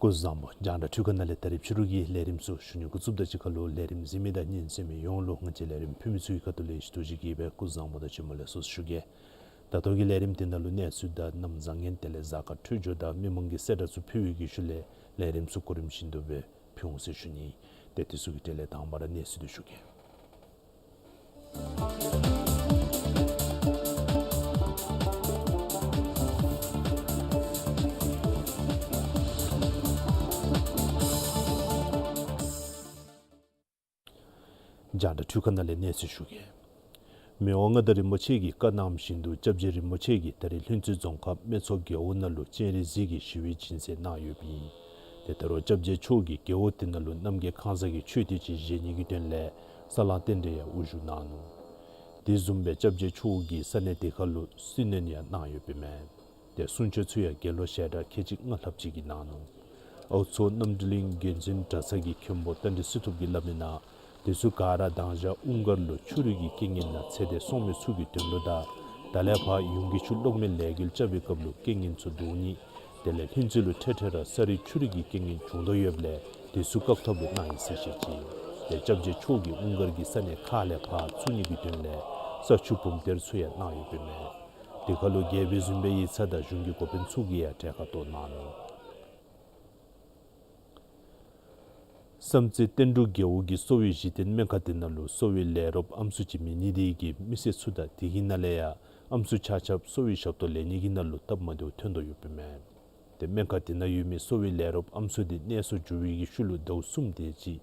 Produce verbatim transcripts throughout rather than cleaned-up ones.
སྐུ་གཟུགས་བཟང་པོ། རྒྱང་བསྒྲགས་འཕྲུལ་ཁང་ནང་ལས་ད་རིས་ཕྱི་རུ་གི་ལས་རིམ་ཚུ་ཞུ་ནི་འགོ་བཙུགསཔ་དང་གཅིག་ཁར་ལུ་ལས་རིམ་གཟིགས་མི་དང་ཉན་གསན་མི་ཡོངས་ལུ་ང་བཅས་ལས་རིམ་ཕུལ་མི་ཚུ་གི་ཁ་ཐུག་ལས་ཡེ་ཤེས་རྡོ་རྗེ་གིས་སྦེ་སྐུ་གཟུགས་བཟང་པོ་དང་བྱོན་པ་ལེགས་སོ་ཞུ་གེ། ད་ལྟོ་གི་ལས་རིམ་འདི་ནང་ལུ་གནས་ཚུལ་དང་གནམ་བཟང་ངན་དེ་ལས་གཟའ་སྐར་འཕྲོད་སྦྱོར་དང་མི་མང་གི་གསལ་བསྒྲགས་ཚུ་ཕུལ་བའི་གི་ཤུལ་ལས་ལས་རིམ་ཚུ་གོ་རིམ་བཞིན་དུ་སྦེ་ཕུལ་འོང་ཟེར་ཞུ་ནི། ཏེ་དེ་ཚུ་གི་གྲས་ལས་དང་པ་ར་གནས་ཚུལ་འདི་ཞུ་གེ། རྒྱང་བསྒྲགས་འཕྲུལ་ཁང་ནང་ལས་གནས་ཚུལ་ཞུ་གེ། མི་དབང་མངའ་བདག་རིན་པོ་ཆེ་གིས་བཀའ་གནངམ་བཞིན་དུ་སྐྱབས་རྗེ་རིན་པོ་ཆེ་གིས་ད་རིས་ལྷུན་རྩེ་རྫོང་ཁག་སྨད་འཚོང་རྒེད་འོག་ནང་ལུ་སྤྱན་རས་གཟིགས་ཀྱི་ཞི་བའི་སྦྱིན་སྲེག་གནང་ཡོདཔ་ཨིན། ཏེ་ད་རུང་སྐྱབས་རྗེ་མཆོག་གིས་རྒེད་འོག་དེ་ནང་ལུ་རྣམ་རྒྱལ་ཁང་བཟང་གི་མཆོད་རྟེན་ཅིག་བཞེངས་ནི་གི་དོན་ལས་ས་བསླང་རྟེན་འབྲེལ་ཡང་དབུ་བཞུགས་གནང་ནུག། དེ་བཟུམ་སྦེ་སྐྱབས་རྗེ་མཆོག་གིས་ས་གནས་དེ་ཁར་ལུ་སྲི་གནོན་ཡང་གནང་ཡོདཔ་ཨིན་མས། ཏེ་གསུང་ཆོག་ཚུ་ཡང་དགེ་སློང་ཞལ་གྲངས་ཁལ་གཅིག་ལྔ་ལྷགཔ་ཅིག་གིས་གནང་ནུག། ཨའུ་མཚོ་རྣམ་གྲོལ་གླིང་དགོན་འཛིན་གྲྭ་ཚང་གི་མཁན་པོ་རྟ་མགྲིན་སྲི་ཐུབ་ཀྱིས་སླབ་མི་ནང་དེ་ཚུ་ག་ར་དང་ཞག་དབུ་མགར་ལུ་ཆུ་རུད་ཀྱི་རྐྱེན་ངན་ནང་ཚེ་འདས་སོང་མི་ཚུ་གི་དོན་ལུ་དང་ད་ལས་ཕར་ཡུངས་ཀྱི་ཆུ་གློག་མེ་ལས་འགུལ་རྐྱབ་པའི་སྐབས་ལུ་རྐྱེན་ངན་ཚུ་བཟློག་ནི། དེ་ལས་ལྷུན་རྩེ་ལུ་འཕྲལ་འཕྲལ་ར་ས་རུད་ཆུ་རུད་ཀྱི་རྐྱེན་ངན་བྱུང་དོ་ཡོདཔ་ལས་དེ་ཚུ་བཀག་ཐབས་ལུ་གནང་ཡི་ཟེར་བཤད་ཅི། ཏེ་སྐྱབས་རྗེ་མཆོག་གིས་དབུ་མགར་གྱི་ས་གནས་ཁག་ལས་ཕར་བཙུགས་ནི་གི་དོན་ལས་ས་ཆུ་བུམ་གཏེར་ཚུ་ཡང་གནང་ཡོདཔ་ཨིན་མས། དེ་ཁར་ལུ་རྒྱལ་པོའི་བཙུན་པོའི་ཡིག་ཚང་དང་གཞུང་གི་འགོ་དཔོན་ཚུ་གིས་ཡང་གྲལ་ཁར་གཏོགས་གནང་ནུག། བསམ་རྩེ་བསྟན་འབྲུག་རྒེད་འོག་གི་གསོ་བའི་གཞི་རྟེན་སྨན་ཁང་དེ་ནང་ལུ་གསོ་བའི་ལས་རོགསཔ་ཨམ་སྲུ་ཅིག་མེད་ནི་དེ་གིས་མི་སེར་ཚུ་དང་དེ་གི་ནང་ལས་ཡང་ཨམ་སྲུ་ཆ་ཁྱབ་གསོ་བའི་ཞབས་ཏོག་ལེན་ནི་གི་ནང་ལུ་སྟབས་མ་བདེཝ་ཐོན་དོ་ཡོདཔ་ཨིན་མས། ཏེ་སྨན་ཁང་དེ་ནང་ཡོད་མི་གསོ་བའི་ལས་རོགསཔ་ཨམ་སྲུ་དེ་གནས་སུ་འགྱོ་བའི་གི་ཤུལ་ལུ་ཟླཝ་གསུམ་དེ་ཅིག་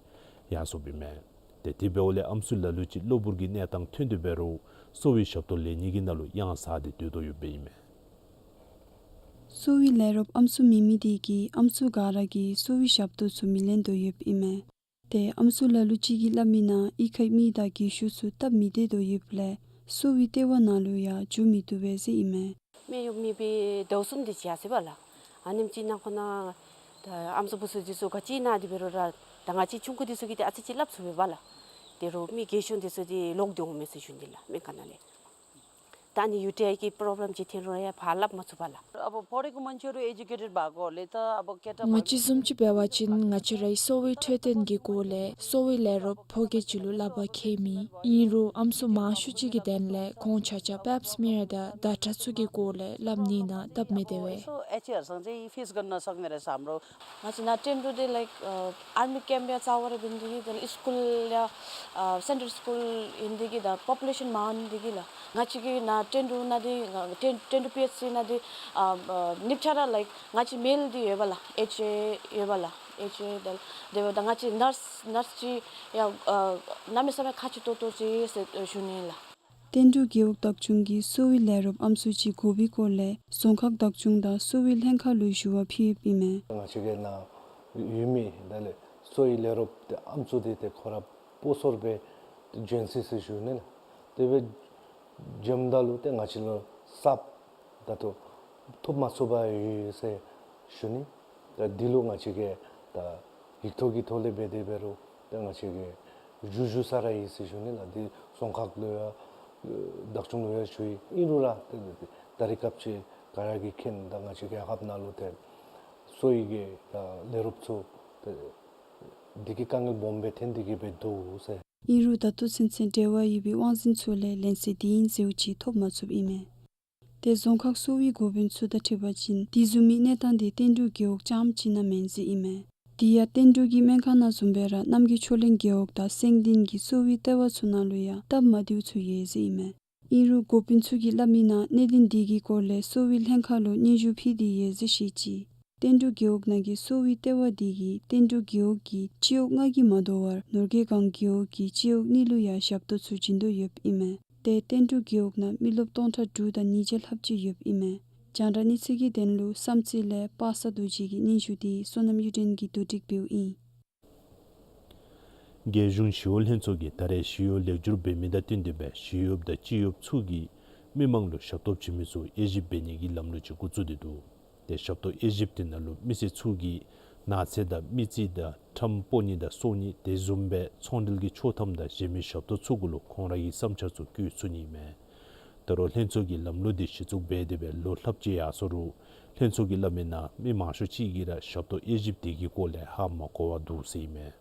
ཡར་སོཔ་ཨིན་མས། ཏེ་དེ་འབདཝ་ལས་ཨམ་སྲུ་ལ་ལུ་ཅིག་གློ་བུར་གྱི་གནས་སྟངས་ཐོན་ཏེ་འབད་རུང་གསོ་བའི་ཞབས་ཏོག་ལེན་ནི་གི་ནང་ལུ་གཡང་ཟ་སྟེ་སྡོད་དོ་ཡོདཔ་ཨིན་མས། གསོ་བའི་ལས་རོགསཔ་ཨམ་སྲུ་མེད་མི་དེ་གིས་ཨམ་སྲུ་ག་ར་གིས་གསོ་བའི་ཞབས་ཏོག་ཚུ་མི་ལེན་དོ་ཡོདཔ་ཨིན་མས། ཏེ་ཨམ་སྲུ་ལ་ལུ་ཅིག་གིས་སླབ་མི་ནང་གཡུས་ཁའི་མི་དང་རྒས་ཤོས་ཚུ་སྟབས་མི་བདེ་དོ་ཡོདཔ་ལས་གསོ་བའི་ལྟེ་བ་ནང་ལུ་ཡང་འགྱོ་མི་བཏུབ་པས་ཟེར་ཨིན་མས། སྨན་གཡོགཔ་མེད་པའི་ཟླཝ་གསུམ་དེ་ཅིག་ཡར་སོ་ཡི་པ་ལགས། ཨ་ནེམ་ཅིག་ནང་འཁོད་ནང་ད་ཨམ་སྲུ་བུ་ཚུ་འདི་ཚུ་ག་ཅི་ཨིན་ན་དེ་འབད་རུང་ར་ད་ང་བཅས་ཆུང་ཀུ་འདི་ཚུ་གིས་ཏེ་ཨ་ཙི་ཅིག་སླབ་ཚུགས་པས་པ་ལགས། དེ་རུང་མི་རྒས་ཤོས་འདི་ཚུ་འདི་ལོག་སྟེ་འོང་མས་ཟེར་ཞུ་ནི་ལགས་སྨན་ཁང་ནང་ལས། ད་ཨ་ནི་ཡུ་ཊི་ཨའི་གི་པོརོབ་ལེམ་ཅིག་ཐོན་རུང་ཡང་ཕར་སླབ་མ་ཚུགས་པས་ལགས། अब पढेको मान्छेहरू एजुकेटेड भएको होला त अब केटा ང་བཅས་བཟུམ་ཅིག་འབད་བ་ཅིན་ང་བཅས་རའི་གསོ་བའི་འཕྲོད་བསྟེན་གྱི་སྐོར་ལས་གསོ་བའི་ལས་རོགསཔ་ཕོ་སྐྱེས་ཅིག་ལུ་སླབ་པར་ཁྱད་མེད། ཨིན་རུང་ཨམ་སྲུ་མང་ཤོས་ཅིག་གི་དོན་ལས་ཁོང་ཆ་ཁྱབ་པེབ་སི་མེར་དང་ཟླ་ཁྲག་ཚུ་གི་སྐོར་ལས་སླབ་ནི་ནང་སྟབས་མི་བདེ་བས། यसो एचएहरूसँग चाहिँ फेस गर्न नसक्ने रहेछ हाम्रो। ང་བཅས་ནཱ་ཀྲེན་ཀྲུག་འདི་ལའིཀ་ཨ་ཨར་མི་ཀེམཔ་ཡང་རྩ་བ་ར་འབད་ནི་དེ་གིས་དེ་ལས་སི་ཀུལ་ཡང་ཨ་སེན་ཊར་སི་ཀུལ་ཨིན་ནི་དེ་གིས་དང་པོ་པུ་ལེ་ཤཱན་མང་ནི་དེ་གིས་ལགས། ང་བཅས་ཀྱི་ནཱ་ཀྲེན་ཀྲུག་ནང་འདི་ཀྲེན་ཀྲེན་ཀྲུག་པི་ཨེཆ་སི་ནང་འདི་ཨ་ཨ་གནས་ཆ་ར་ལའིཀ་ང་བཅས་མེལ་འདི་ཡོད་པས་ལགས། ཨེཆ་ཨེ་ཡོད་པས་ལགས། ཨེཆ་ཨེ་དེ་ལས་དེ་འབདཝ་ད་ང་བཅས་ནརསི་ནརསི་ཅིག་ཡང་ཨ་གནམ་མེད་ས་མེད་ཁག་ཆེ་ཏོག་ཏོ་ཅིག་ཟེར་ཞུ་ནི་ལགས། བསྟན་འབྲུག་རྒེད་འོག་བདག་སྐྱོང་གིས་གསོ་བའི་ལས་རོགསཔ་ཨམ་སྲུ་ཅིག་དགོ་པའི་སྐོར་ལས་རྫོང་ཁག་བདག་སྐྱོང་དང་གསོ་བའི་ལྷན་ཁག་ལུ་ཞུ་བ་ཕུལ་ཡོདཔ་ཨིན་མས། ང་བཅས་ཀྱི་ནཱ་ཡོད་མི་དེ་ལས་གསོ་བའི་ལས་རོགསཔ་དེ་ཨམ་སྲུ་དེ་ཏེ་ཁོ་ར་སྤོ་སོར་སྦེ་བྱོན་ཅི་ཟེར་ཞུ་ནི་ལགས། དེ་སྦེ་བྱོནམ་ད་ལུ་ཏེ་ང་བཅས་ལུ་གསརཔ་ད་ལྟོ་ཐོབ་མ་ཚུགས་པར་ཡོད་ཟེར་ཞུ་ནི། ད་འདི་ལུ་ང་བཅས་ཀྱིས་ད་ཡིག་ཐོག་གི་ཐོག་ལས་འབད་དེ་འབད་རུང་ད་ང་བཅས་ཀྱིས་ཞུ་ཞུ་ས་ར་ཡོད་ཟེར་ཞུ་ནི་ལགས། འདི་རྫོང་ཁག་ལུ་ཡང་བདག་སྐྱོང་ལུ་ཡང་ཞུ་ཡི། ཨིན་རུང་ར་ད་ད་རེས་སྐབས་ཅིག་ག་ར་གིས་མཁྱེན་ད་ང་བཅས་རྒྱལ་ཁབ་ནང་ལུ་ཏེ་གསོ་བའི་གི་ད་ལས་རོགསཔ་ཚུ་ད་འདི་གི་དཀའ་ངལ་སྦོམ་སྦེ་ཐོན་ཏེ་གི་སྦེ་འདུག་ཟེར། ཨིན་རུང་ད་ལྟོ་ཚུན་ཚོད་འབྲེལ་བ་ཡོད་པའི་དབང་འཛིན་ཚུ་ལས་ལན་གསལ་དེ་ཨིན་ཟེརཝ་ཅིག་ཐོབ་མ་ཚུགསཔ་ཨིན་མས། ཏེ་རྫོང་ཁག་གསོ་བའི་འགོ་དཔོན་ཚུ་དང་འཁྲིལ་བ་ཅིན་དེ་བཟུམ་མའི་གནས་སྟངས་དེ་བསྟན་འབྲུག་རྒེད་འོག་རྐྱངམ་ཅིག་ནང་མེན་ཟེར་ཨིན་མས། དེ་ཡང་བསྟན་འབྲུག་གི་སྨན་ཁང་ནང་བཟུམ་སྦེ་ར་རྣམ་རྒྱལ་ཕྱོགས་གླིང་རྒེད་འོག་དང་སེང་ལྡེང་གི་གསོ་བའི་ལྟེ་བ་ཚུ་ནང་ལུ་ཡང་སྟབས་མ་བདེཝ་ཚུ་ཡོད་ཟེར་ཨིན་མས། ཨིན་རུང་འགོ་དཔོན་ཚུ་གིས་སླབ་མི་ནང་གནད་དོན་དེ་གི་སྐོར་ལས་གསོ་བའི་ལྷན་ཁག་ལུ་སྙན་ཞུ་ཕུལ་ཏེ་ཡོད་ཟེར་བཤད་ཅི། བསྟན་འབྲུག་རྒེད་འོག་ནང་གི་གསོ་བའི་ལྟེ་བ་དེ་གིས་བསྟན་འབྲུག་རྒེད་འོག་གི་སྤྱི་འོག་ལྔ་གིས་མ་དོ་བར་ནོར་རྒྱས་སྒང་རྒེད་འོག་གི་སྤྱི་འོག་གཉིས་ལུ་ཡང་ཞབས་ཏོག་ཚུ་བྱིན་དོ་ཡོདཔ་ཨིན་མས། ཏེ་བསྟན་འབྲུག་རྒེད་འོག་ནང་མི་རློབས་སྟོང་ཕྲག་དྲུག་དང་ཉིས་བརྒྱ་ལྷགཔ་ཅིག་ཡོདཔ་ཨིན་མས། རྒྱང་བསྒྲགས་གནས་ཚུལ་གྱི་དོན་ལུ་བསམ་རྩེ་ལས་པ་སངས་རྡོ་རྗེ་གི་སྙན་ཞུ་དེ་བསོད་ནམས་གཡུ་སྒྲོན་གྱིས་བསྡུ་སྒྲིག་འབདཝ་ཨིན། རྒྱལ་གཞུང་ཞི་གཡོག་ལྷན་ཚོགས་ཀྱིས་ད་རེས་ཞི་གཡོག་ལེགས་བསྒྱུར་འབད་མི་དང་བསྟུན་ཏེ་སྦེ་ཞི་གཡོགཔ་དང་སྤྱི་གཡོགཔ་ཚུ་གིས་མི་མང་ལུ་ཞབས་ཏོག་བྱིན་མི་ཚུ་དབྱེ་ཞིབ་འབད་ནི་གི་ལམ་ལུགས་ཅིག་འགོ་བཙུགས་ཏེ་འདུག། ཏེ་ཞབས་ཏོག་དབྱེ་ཞིབ་དེ་ནང་ལུ་མི་སེར་ཚུ་གིས་ནགས་ཚལ་དང་མི་རྩིས་དང་ཁྲམ་སྤོ་ནི་དང་གསོ་ནི་དེ་བཟུམ་སྦེ་ཚོང་འབྲེལ་གྱི་ཆོག་ཐམ་དང་གཞན་མི་ཞབས་ཏོག་ཚུ་གུ་ལུ་ཁོང་ར་གི་བསམ་འཆར་ཚུ་བཀོད་ཚུགས་ནི་མས། ད་རུང་ལྷན་ཚོགས་ཀྱི་ལམ་ལུགས་འདི་གཞི་བཙུགས་འབད་དེ་སྦེ་ལོ་ལྷགཔ་ཅིག་ཡར་སོང་རུང་ལྷན་ཚོགས་ཀྱིས་སླབ་མི་ནང་མི་མང་ཤོས་ཅིག་གིས་ར་ཞབས་ཏོག་དབྱེ་ཞིབ་དེ་གི་སྐོར་ལས་ཧ་མ་གོ་བར་འདུག་ཟེར་ཨིན་མས།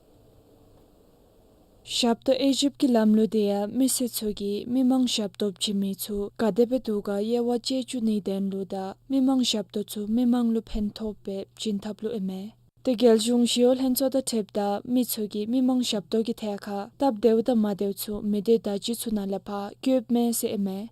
ཞབས་ཏོག་དབྱེ་ཞིབ་ཀྱི་ལམ་ལུགས་དེ་ཡང་མི་སེར་ཚུ་གིས་མི་མང་ཞབས་ཏོག་བྱིན་མི་ཚུ་ག་དེ་སྦེ་འདུག་ག་དབྱེ་བ་དཔྱད་བཅུག་ནིའི་དོན་ལུ་དང་མི་མང་ཞབས་ཏོག་ཚུ་མི་མང་ལུ་ཕན་ཐོགཔ་སྦེ་བྱིན་ཐབས་ལུ་ཨིན་མས། ཏེ་རྒྱལ་གཞུང་ཞི་གཡོག་ལྷན་ཚོགས་དང་འཁྲིལཝ་ད་མི་ཚུ་གིས་མི་མང་ཞབས་ཏོག་གི་ཐད་ཁར་སྟབས་བདེཝ་དང་མ་བདེཝ་ཚུ་མི་སྡེ་བརྡ་བརྒྱུད་ཚུ་ནང་ལས་ཕར་བཀོདཔ་མས་ཟེར་ཨིན་མས།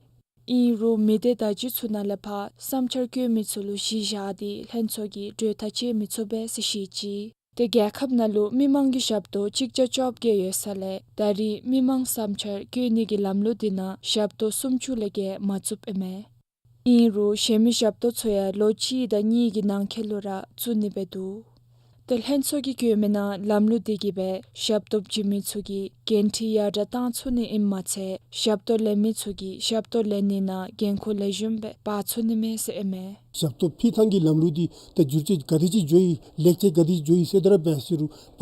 ཨིན་རུང་མི་སྡེ་བརྡ་བརྒྱུད་ཚུ་ནང་ལས་ཕར་བསམ་འཆར་བཀོད་མི་ཚུ་ལུ་གཞི་བཞག་སྟེ་ལྷན་ཚོགས་ཀྱིས་གྲོས་ཐག་བཅད་མི་ཚུགས་པས་ཟེར་བཤད་ཅི། ཏེ་རྒྱལ་ཁབ་ནང་ལུ་མི་མང་གི་ཞབས་ཏོག་གཅིག་བརྒྱ་བཅོ་བརྒྱད་ཡོད་ས་ལས་ད་རེས་མི་མང་བསམ་འཆར་བཀོད་ནི་གི་ལམ་ལུགས་འདི་ནང་ཞབས་ཏོག་སུམ་ཅུ་ལས་བརྒལ་མ་བཙུགསཔ་ཨིན་མས། ཨིན་རུང་གཞན་མི་ཞབས་ཏོག་ཚུ་ཡང་ལོ་གཅིག་དང་གཉིས་ཀྱི་ནང་འཁོད་ལུ་ར་བཙུགས་ནི་སྦེ་འདུག། ཏེ་ལྷན་ཚོགས་ཀྱིས་བཀོད་མི་ནང་ལམ་ལུགས་འདི་གིས་སྦེ་ཞབས་ཏོག་བྱིན་མི་ཚུ་གི་འགན་འཁྲི་ཡར་དྲག་བཏང་ཚུགས་ནི་ཨིནམ་མ་ཚད་ཞབས་ཏོག་ལེན་མི་ཚུ་གིས་ཞབས་ཏོག་ལེན་ནི་ནང་འགན་ཁུར་ལེགས་ཤོམ་སྦེ་འབག་ཚུགས་ནི་མས་ཟེར་ཨིན་མས། ཞབས་ཏོག་ཕུལ་ཐངས་ཀྱི་ལམ་ལུགས་འདི་ད་བསྒྱུར་བཅོས་ག་དེ་ཅིག་འགྱོ་ཡི་ལེགས་བཅོས་ག་དེ་ཅིག་འགྱོ་ཡི་ཟེར་ད་ར་འབད་ཟེར་རུང་པ་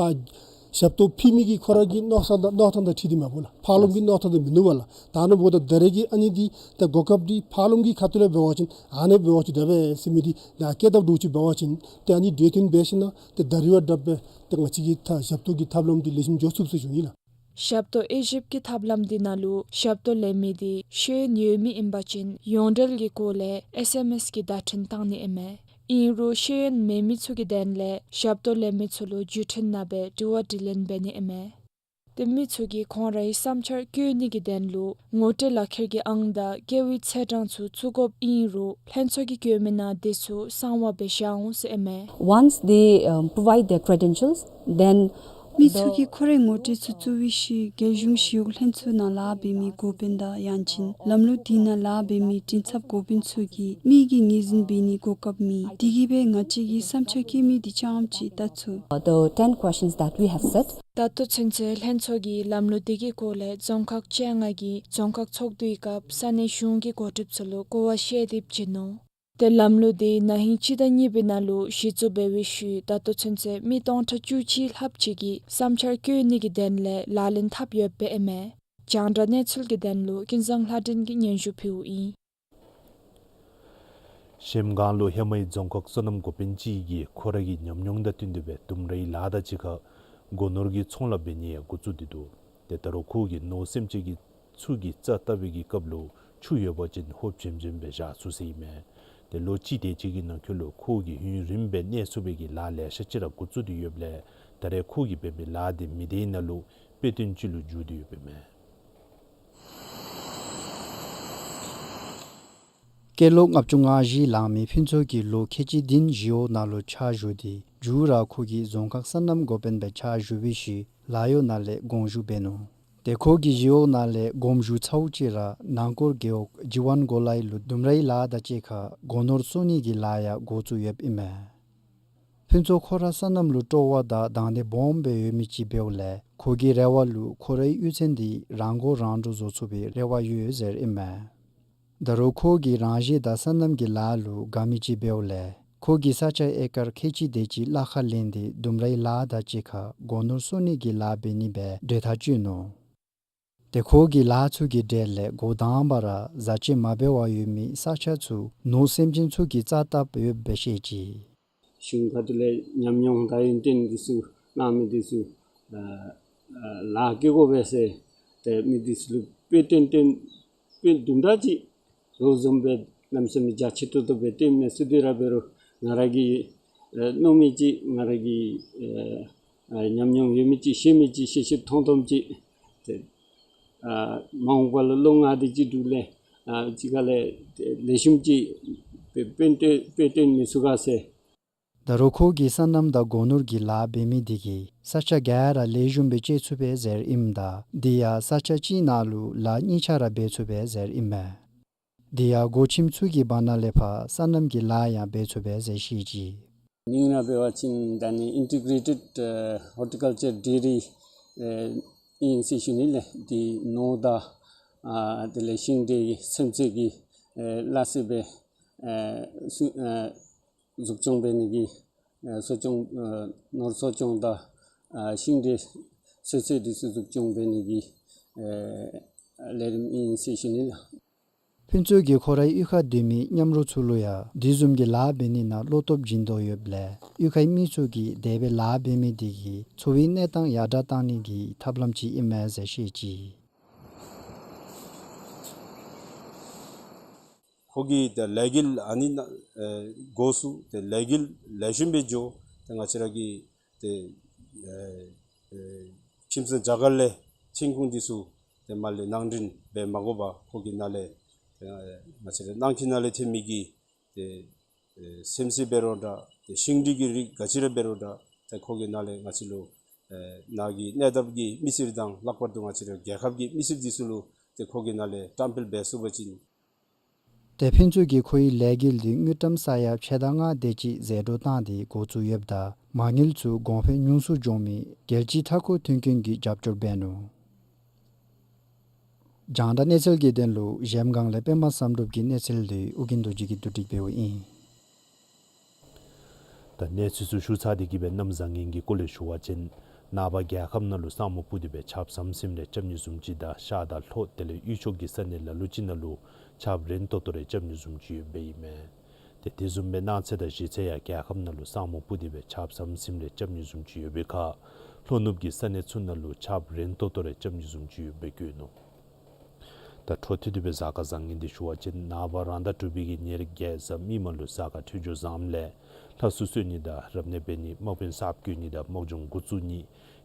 ཞབས་ཏོག་ཕུལ་མི་གི་ཁོ་ར་གི་མནོ་བསམ་དང་མནོ་ཐངས་དང་འཁྲིལ་ཏེ་མས་པ་ལགས། ཕར་ལོགས་ཀྱི་མནོ་ཐངས་དང་མི་འདུག་པ་ལགས། ད་ནཱ་འབདཝ་ད་ད་རེས་ཀྱི་ཨ་ནི་འདི་ད་གོ་སྐབས་འདི་ཕར་ལོགས་ཀྱི་ཁ་ཐུག་ལས་འབད་བ་ཅིན་ཨ་ནི་འབད་བ་ཅིན་དེ་སྦེ་ཟེར་མི་འདི་ད་སྐད་བཏབ་འདྲཝ་ཅིག་འབད་བ་ཅིན་ཏེ་ཨ་ནི་གྲོས་བསྟུན་འབད་ཞིནམ་ལས་ཏེ་ད་རེས་བ་དྲགཔ་སྦེ་ཏེ་ང་བཅས་ཀྱི་ད་ཞབས་ཏོག་གི་ཐབས་ལམ་འདི་ལེགས་ཤོམ་འགྱོ་ཚུགས་ཟེར་ཞུ་ནི་ལགས། ཞབས་ཏོག་དབྱེ་ཞིབ་ཀྱི་ཐབས་ལམ་འདི་ནང་ལུ་ཞབས་ཏོག་ལེན་མི་འདི་ཤེས་ཡོན་ཡོད་མི་ཨིན་པ་ཅིན་ཡོངས་འབྲེལ་གྱི་སྐོར་ལས་ཨེསི་ཨེམ་ཨེསི་གི་བརྡ་འཕྲིན་བཏང་ནི་ཨིན་མས། ཨིན་རུང་ཤེས་ཡོན་མེད་མི་ཚུ་གི་དོན་ལས་ཞབས་ཏོག་ལེན་མི་ཚུ་ལུ་བརྒྱུད་འཕྲིན་ནང་སྦེ་དྲི་བ་དྲིས་ལན་འབད་ནི་ཨིན་མས། ཏེ་མི་ཚུ་གིས་ཁོང་རའི་བསམ་འཆར་བཀོད་ནི་གི་དོན་ལུ་ངོ་སྤྲོད་ལག་ཁྱེར་གྱི་ཨང་དང་སྐྱེ་བའི་ཚེས་གྲངས་ཚུ་བཙུགས་དགོཔ་ཨིན་རུང་ལྷན་ཚོགས་ཀྱིས་བཀོད་མི་ནང་དེ་ཚུ་གསང་བ་སྦེ་བཞག་འོང་ཟེར་ཨིན་མས། Once they, um, provide their credentials, then མི་ཚུ་གིས་ཁོང་རའི་ངོ་སྤྲོད་ཚུ་བཙུགས་པའི་ཤུལ་རྒྱལ་གཞུང་ཞི་གཡོག་ལྷན་ཚོགས་ནང་ལཱ་འབད་མི་འགོ་དཔོན་དང་ཡང་ཅིན་ལམ་ལུགས་འདི་ནང་ལཱ་འབད་མི་མགྲིན་ཚབ་འགོ་དཔོན་ཚུ་གིས་མི་གི་ངོས་འཛིན་འབད་ནི་གོ་སྐབས་མེད། དེ་གིས་སྦེ་ང་བཅས་ཀྱིས་བསམ་འཆར་བཀོད་མི་འདི་རྐྱངམ་ཅིག་བལྟ་ཚུགས། The ten questions that we have set. ད་ལྟོ་ཚུན་ཚོད་ལྷན་ཚོགས་ཀྱིས་ལམ་ལུགས་འདི་གི་སྐོར་ལས་རྫོང་ཁག་བཅོ་ལྔ་གི་རྫོང་ཁག་ཚོགས་འདུའི་སྐབས་ས་གནས་གཞུང་གི་འགོ་ཁྲིདཔ་ཚུ་ལུ་གོ་བ་བཤད་དེ་བྱིན་ནུག། ཏེ་ལམ་ལུགས་འདི་ན་ཧིང་སྤྱི་ཟླ་གཉིས་པའི་ནང་ལུ་གཞི་བཙུགས་འབད་བའི་ཤུལ་ད་ལྟོ་ཚུན་ཚོད་མི་སྟོང་ཕྲག་བཅུ་གཅིག་ལྷགཔ་ཅིག་གིས་བསམ་འཆར་བཀོད་ནི་གི་དོན་ལས་ལག་ལེན་འཐབ་ཡོདཔ་ཨིན་མས། རྒྱང་བསྒྲགས་གནས་ཚུལ་གྱི་དོན་ལུ་ཀུན་བཟང་ལྷ་སྒྲོན་གྱིས་སྙན་ཞུ་ཕུལཝ་ཨིན། གཞལམ་སྒང་ལུ་ཧེ་མའི་རྫོང་ཁག་སོ་ནམ་འགོ་དཔོན་ཅིག་གིས་ཁོ་རའི་ཉམས་མྱོང་དང་བསྟུན་ཏེ་སྦེ་ལྡུམ་རའི་ལཱ་དང་གཅིག་ཁར་སྒོ་ནོར་གྱི་ཚོང་ལཱ་འབད་ནི་ཡང་འགོ་བཙུགས་ཏེ་འདུག། ཏེ་ད་རུང་ཁོ་གིས་ནོར་སེམས་ཅན་གྱི་ཚུ་གི་རྩྭ་བཏབ་པའི་གི་སྐབས་ལུ་ཆུ་ཡོད་པ་ཅིན་ཧོབ་ཆེམ་ཆེམ་སྦེ་བཞག་ཚུགས་ཟེར་ཨིན་མས། ཏེ་ལོ་གཅིག་དེ་ཅིག་གི་ནང་འཁོད་ལུ་ཁོ་གིས་ཡུན་རིངམོ་སྦེ་གནས་ཚུགས་པའི་གི་ལཱ་ལེ་ཤ་ཅིག་ར་འགོ་བཙུགས་ཏེ་ཡོདཔ་ལས་ད་རེས་ཁོ་གིས་འབད་མི་ལཱ་འདི་མི་སྡེའི་ནང་ལུ་དཔེ་སྟོན་ཅིག་ལུ་འགྱུར་ཏེ་ཡོདཔ་ཨིན་མས། སྐྱེས་ལོ་ལྔ་བཅུ་ང་བཞི་ལང་མི་ཕུན་ཚོགས་ཀྱིས་ལོ་ཁལ་གཅིག་བདུན་ཞི་གཡོག་ནང་ལུ་ཕྱག་ཞུ་སྟེ་མཇུག་ར་ཁོ་གིས་རྫོང་ཁག་སོ་ནམ་འགོ་དཔོན་སྦེ་ཕྱག་ཞུ་བའི་ཤུལ་ལཱ་གཡོག་ནང་ལས་དགོངས་ཞུ་འབད་ནུག། ཏེ་ཁོ་གིས་ཞི་གཡོག་ནང་ལས་དགོངས་ཞུ་ཚརཝ་ཅིག་ར་ནང་སྐོར་རྒེད་འོག་ཇི་ཝན་གོ་ལའི་ལུ་ལྡུམ་རའི་ལཱ་དང་གཅིག་ཁར་སྒོ་ནོར་སོ་ནི་གི་ལཱ་ཡང་འགོ་བཙུགས་ཡོདཔ་ཨིན་མས། ཕུན་ཚོགས་ཁོ་ར་སོ་ནམ་ལུ་སྤྲོ་བ་དང་དང་འདོད་སྦོམ་སྦེ་ཡོད་མི་ཅིག་འབདཝ་ལས་ཁོ་གི་རེ་བ་ལུ་ཁོ་རའི་གཡུས་ཚན་འདི་རང་མགོ་རང་འདྲོངས་བཟོ་ཚུགས་པའི་རེ་བ་ཡོད་ཟེར་ཨིན་མས། ད་རུང་ཁོ་གིས་རང་བཞིན་དང་སོ་ནམ་གྱི་ལཱ་ལུ་དགའ་མི་ཅིག་འབདཝ་ལས་ཁོ་གིས་ས་ཆ་ཨེ་ཀར་ཁལ་གཅིག་དེ་ཅིག་གླ་ཁར་ལེན་ཏེ་ལྡུམ་རའི་ལཱ་དང་གཅིག་ཁར་སྒོ་ནོར་སོ་ནི་གི་ལཱ་འབད་ནི་སྦེ་གྲོས་ཐག་བཅད་ནུག། ཏེ་ཁོ་གིས་ལཱ་ཚུ་གི་གྲས་ལས་འགོ་དང་པ་ར་བཟའ་སྤྱོད་མ་འབད་བར་ཡོད་མི་ས་ཆ་ཚུ་ནོར་སེམས་ཅན་ཚུ་གིས་རྩྭ་བཏབ་ཡོདཔ་སྦེ་བཤད་ཅི། གཞུང་ཁ་ཐུག་ལས་ཉམས་མྱོང་དང་ཡོན་ཏན་འདི་ཚུ་གནང་མི་འདི་ཚུ་ཨ་ཨ་ལཱ་བཀོལ་དགོ་པས་ཟེར་ཏེ་མི་འདི་ཚུ་ལུ་དཔེ་སྟོན་སྟོན་དཔེ་དུམ་གྲ་ཅིག་བཟོ་བཟུམ་སྦེ་གནམ་མེད་ས་མེད་རྒྱ་ཆེ་ཏོག་ཏོ་སྦེ་སྟོནམ་མས་ཟེར། དེ་ར་འབད་རུང་ང་ར་གིས་ཨེ་མནོ་མི་ཅིག་ང་ར་གིས་ཨེ་ཨེ་ཉམས་མྱོང་ཡོད་མི་ཅིག་ཤེས་མི་ཅིག་ཤེས་ཤེསཔ་མཐོང་མཐོངམ་ཅིག་ཏེ་ཨ་མ་འོངས་པ་ལུ་ལོ་ལྔ་དེ་ཅིག་འབྲུག་ལས་ཨ་ཅིག་ཁ་ལས་ལེགས་ཤོམ་ཅིག་དཔེ་དཔེ་སྟོན་དཔེ་སྟོན་མི་ཚུགས་ག་ཟེར། ད་རུང་ཁོ་གིས་སོ་ནམ་དང་སྒོ་ནོར་གྱི་ལཱ་འབད་མི་འདི་གིས་ས་ཆ་ག་ར་ལེགས་ཤོམ་སྦེ་སྤྱོད་ཚུགས་པས་ཟེར་ཨིནམ་ད་དེ་ཡང་ས་ཆ་གཅིག་ནང་ལུ་ལཱ་གཉིས་ཆ་ར་འབད་ཚུགས་པས་ཟེར་ཨིན་མས། དེ་ཡང་སྒོ་ཁྱིམ་ཚུ་གི་བར་ན་ལས་ཕར་སོ་ནམ་གྱི་ལཱ་ཡང་འབད་ཚུགས་པས་ཟེར་བཤད་ཅི། མིང་ར་འབད་བ་ཅིན་ད་ནི་ཨིན་ཊི་གྲེ་ཊེཌ་ཨེ་ཧོར་ཊི་ཀལ་ཅར་ཌེ་རི་ཨེ་ཨིན་ཟེར་ཞུ་ནི་ལགས། དེ་ནོར་དང་ཨ་དེ་ལས་ཤིང་འབྲས་ཀྱི་སེམས་ཅན་གྱི་ཨེ་ལཱ་སེལ་སྦེ་ཨེ་སུ་ཨེ་འཛུགས་སྐྱོང་འབད་ནི་གི་ཨེ་གསོ་སྐྱོང་ཨེ་ནོར་གསོ་སྐྱོང་དང་ཨ་ཤིང་འབྲས་ཚོད་བསྲེ་འདི་ཚུ་འཛུགས་སྐྱོང་འབད་ནི་གི་ཨེ་ལས་རིམ་ཨིན་ཟེར་ཞུ་ནི་ལགས། ཕུན་ཚོགས་ཀྱིས་ཁོ་རའི་གཡུས་ཁར་སྡོད་མི་མཉམ་རོགས་ཚུ་ལུ་ཡང་དེ་བཟུམ་གྱི་ལཱ་འབད་ནི་ནང་བློ་སྟོབས་བྱིན་དོ་ཡོདཔ་ལས་གཡུས་ཁའི་མི་ཚུ་གིས་དེ་སྦེ་ལཱ་འབད་མི་དེ་གིས་འཚོ་བའི་གནས་སྟངས་ཡར་དྲག་གཏང་ནི་གི་ཐབས་ལམ་ཅིག་ཨིན་མས་ཟེར་བཤད་ཅི། ཁོ་གིས་ཏེ་ལས་འགུལ་ཨ་ནི་ནང་ཨེ་འགོ་བཙུགས་ཏེ་ལས་འགུལ་ལེགས་ཤོམ་སྦེ་འགྱོ། ཏེ་ང་བཅས་ར་གི་ཏེ་ཨེ་ཨེ་ཁྱིམ་ཚང་རྒྱ་གར་ལས་ཆིང་ཀུང་འདི་ཚུ་ཏེ་མར་ལས་ནང་འདྲེན་འབད་མ་དགོ་པར་ཁོ་གི་ནང་ལས་ཏེ་ང་བཅས་ར་ནང་འཁོད་ནང་ལས་ཐོན་མི་གི་ཏེ་ཨེ་སེམས་ཅན་འབད་རུང་འདྲ་ཏེ་ཤིང་འབྲས་ཀྱི་རིགས་ག་ཅི་ར་འབད་རུང་འདྲ་ཏེ་ཁོ་གི་ནང་ལས་ང་བཅས་ལུ་ཨེ་ནཱ་གི་གནས་སྡོད་ཀྱི་མི་སེར་དང་ལྷག་པར་དུ་ང་བཅས་ར་རྒྱལ་ཁབ་ཀྱི་མི་སེར་འདི་ཚུ་ལུ་ཏེ་ཁོ་གི་ནང་ལས་བཀྲམ་སྤེལ་འབད་ཚུགས་པ་ཅིན། ཏེ་ཕུན་ཚོགས་ཀྱིས་ཁོའི་ལས་འགུལ་འདི་དངུལ་ཀྲམ་ས་ཡ་ཕྱེད་དང་ལྔ་དེ་ཅིག་ཟད་འགྲོ་བཏང་སྟེ་འགོ་བཙུགས་ཡོདཔ་ད་མ་དངུལ་ཚུ་གོང་འཕེལ་ཉུང་སུ་འགྱོ་མི་རྒྱལ་སྤྱིའི་མཐའ་འཁོར་མཐུན་རྐྱེན་གྱིས་རྒྱབ་སྐྱོར་འབད་ནུག། རྒྱང་བསྒྲགས་གནས་ཚུལ་གྱི་དོན་ལུ་གཞལམ་སྒང་ལས་པདྨ་བསམ་གྲུབ་ཀྱི་གནས་ཚུལ་འདི་ཨོ་རྒྱན་རྡོ་རྗེ་གིས་བསྡུ་སྒྲིག་འབདཝ་ཨིན། ད་གནས་ཚུལ་ཚུ་ཞུ་ཚར་ཏེ་གི་སྦེ་གནམ་བཟང་ངན་གྱི་སྐོར་ལས་ཞུ་བ་ཅིན་ནངས་པ་རྒྱལ་ཁབ་ནང་ལུ་ས་སྨུག་སྤུབས་ཏེ་སྦེ་ཆརཔ་ཟམ་ཟིམ་རེ་རྐྱབ་ནི་བཟུམ་ཅིག་དང་ཤར་དང་ལྷོ་དེ་ལས་དབུས་ཕྱོགས་ཀྱི་ས་གནས་ལ་ལུ་ཅིག་ནང་ལུ་ཆརཔ་རན་ཏོག་ཏོ་རེ་རྐྱབ་ནི་བཟུམ་ཅིག་ཡོདཔ་ཨིན་མས། ཏེ་དེ་བཟུམ་སྦེ་གནངས་ཚེ་དང་གཞེས་ཚེ་ཡང་རྒྱལ་ཁབ་ནང་ལུ་ས་སྨུག་སྤུབས་ཏེ་སྦེ་ཆརཔ་ཟམ་ཟིམ་རེ་རྐྱབ་ནི་བཟུམ་ཅིག་ཡོད་པའི་ཁར་ལྷོ་ནུབ་ཀྱི་ས་གནས་ཚུ་ནང་ལུ་ཆརཔ་རན་ཏོག་ཏོ་རེ་རྐྱབ་ནི་བཟུམ་ཅིག་ཡོདཔ་སྦེ་བཀོད་ནུག། ད་འཕྲོ་མཐུད་དེ་སྦེ་གཟའ་སྐར་བཟང་ངན་འདི་ཞུ་བ་ཅིན་ནངས་པ་རང་ཟླ་དྲུག་པའི་གི་ཉེར་བརྒྱད་གཟའ་མིག་དམར་ལུ་གཟའ་སྐར་འཕྲོད་སྦྱོར་བཟངམ་ལས་ལྷ་སྲུ་གསོལ་ནི་དང་རབ་གནས་འབད་ནི་དམག་དཔོན་གསརཔ་བསྐོ་ནི་དང་དམག་སྦྱོང་འགོ་བཙུགས་ནི་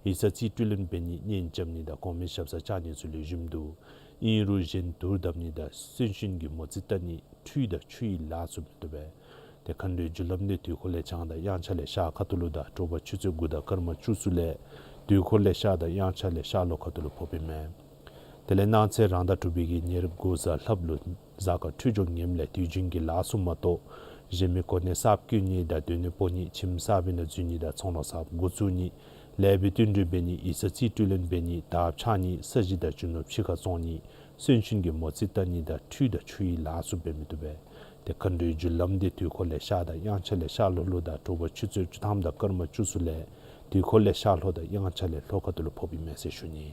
ཡིག་ཚང་རྩིས་སྤྲོད་ལེན་འབད་ནི་གཉེན་རྐྱབ་ནི་དང་གོང་མའི་ཞབས་སར་བཅར་ནི་ཚུ་ལེགས་ཤོམ་འདུག། ཨིན་རུང་གཞན་དུར་བརྡབ་ནི་དང་གསོན་གཤིན་གྱི་མོ་རྩིས་བལྟ་ནི་ཁྲུས་དང་ཆུ་ཡི་ལཱ་ཚུ་མི་བཏུབ་པས། ཏེ་མཁའ་འགྲོའི་རྒྱུ་ལམ་འདི་དུས་འཁོར་ལས་བྱང་དང་དབྱངས་འཆར་ལས་ཤར་ཁ་ཐུག་ལུ་དང་དྲོ་པ་ཆུ་ཚོད་དགུ་དང་སྐར་མ་བཅུ་གསུམ་ལས་དུས་འཁོར་ལས་ཤར་དང་དབྱངས་འཆར་ལས་ཤར་ལྷོ་ཁ་ཐུག་ལུ་ཕོགཔ་ཨིན་མས། དེ་ལས་གནངས་ཚེ་རང་ཟླ་དྲུག་པའི་གི་ཉེར་དགུ་གཟའ་ལྷགཔ་ལུ་གཟའ་སྐར་འཕྲོད་སྦྱོར་ངནམ་ལས་དུས་རྒྱུན་གྱི་ལཱ་ཚུ་མ་གཏོགས་གཞན་མི་གོ་གནས་གསརཔ་བསྐོ་ནི་དང་སྡོད་གནས་སྤོ་ནི་ཁྱིམ་གསར་པའི་ནང་འཛུལ་ནི་དང་ཚོང་ལཱ་གསརཔ་འགོ་བཙུགས་ནི་ལས་པའི་བསྟུན་གྲོས་འབད་ནི་ཡིག་ཚང་རྩིས་སྤྲོད་ལེན་འབད་ནི་དར་ཕྱར་ནི་ས་གཞི་དང་རྒྱུ་ནོར་ཕྱི་ཁར་བཙོང་ནི་གསོན་གཤིན་གྱི་མོ་རྩིས་བལྟ་ནི་དང་ཁྲུས་དང་ཆུ་ཡི་ལཱ་ཚུ་འབད་མི་བཏུབ་པས། ཏེ་མཁའ་འགྲོའི་རྒྱུ་ལམ་འདི་དུས་འཁོར་ལས་ཤར་དང་དབྱངས་འཆར་ལས་ཤར་ལྷོ་ལུ་དང་དྲོ་པ་ཆུ་ཚོད་བཅུ་ཐམ་དང་སྐར་མ་བཅུ་གསུམ་ལས་དུས་འཁོར་ལས་ཤར་ལྷོ་དང་དབྱངས་འཆར་ལས་ལྷོ་ཁ་ཐུག་ལུ་ཕོགཔ་ཨིན་མས་ཟེར་ཞུ་ནི།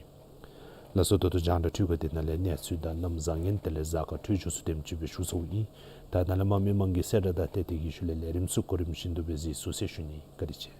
ལགས་སོ། ད་ལྟོ་རྒྱང་བསྒྲགས་འཕྲུལ་ཁང་འདི་ནང་ལས་གནས་ཚུལ་དང་གནམ་བཟང་ངན་དེ་ལས་གཟའ་སྐར་འཕྲོད་སྦྱོར་ཚུ་དེམ་ཅིག་སྦེ་ཞུ་ཚརཝ་ཨིན། ད་ནཱ་ལས་མར་མི་མང་གི་གསལ་བསྒྲགས་དང་དེ་དེ་གི་ཤུལ་ལས་ལས་རིམ་ཚུ་གོ་རིམ་བཞིན་དུ་སྦེ་གཟིགས་ཚུགས་ཟེར་ཞུ་ནི། བཀའ་དྲིན་ཆེ།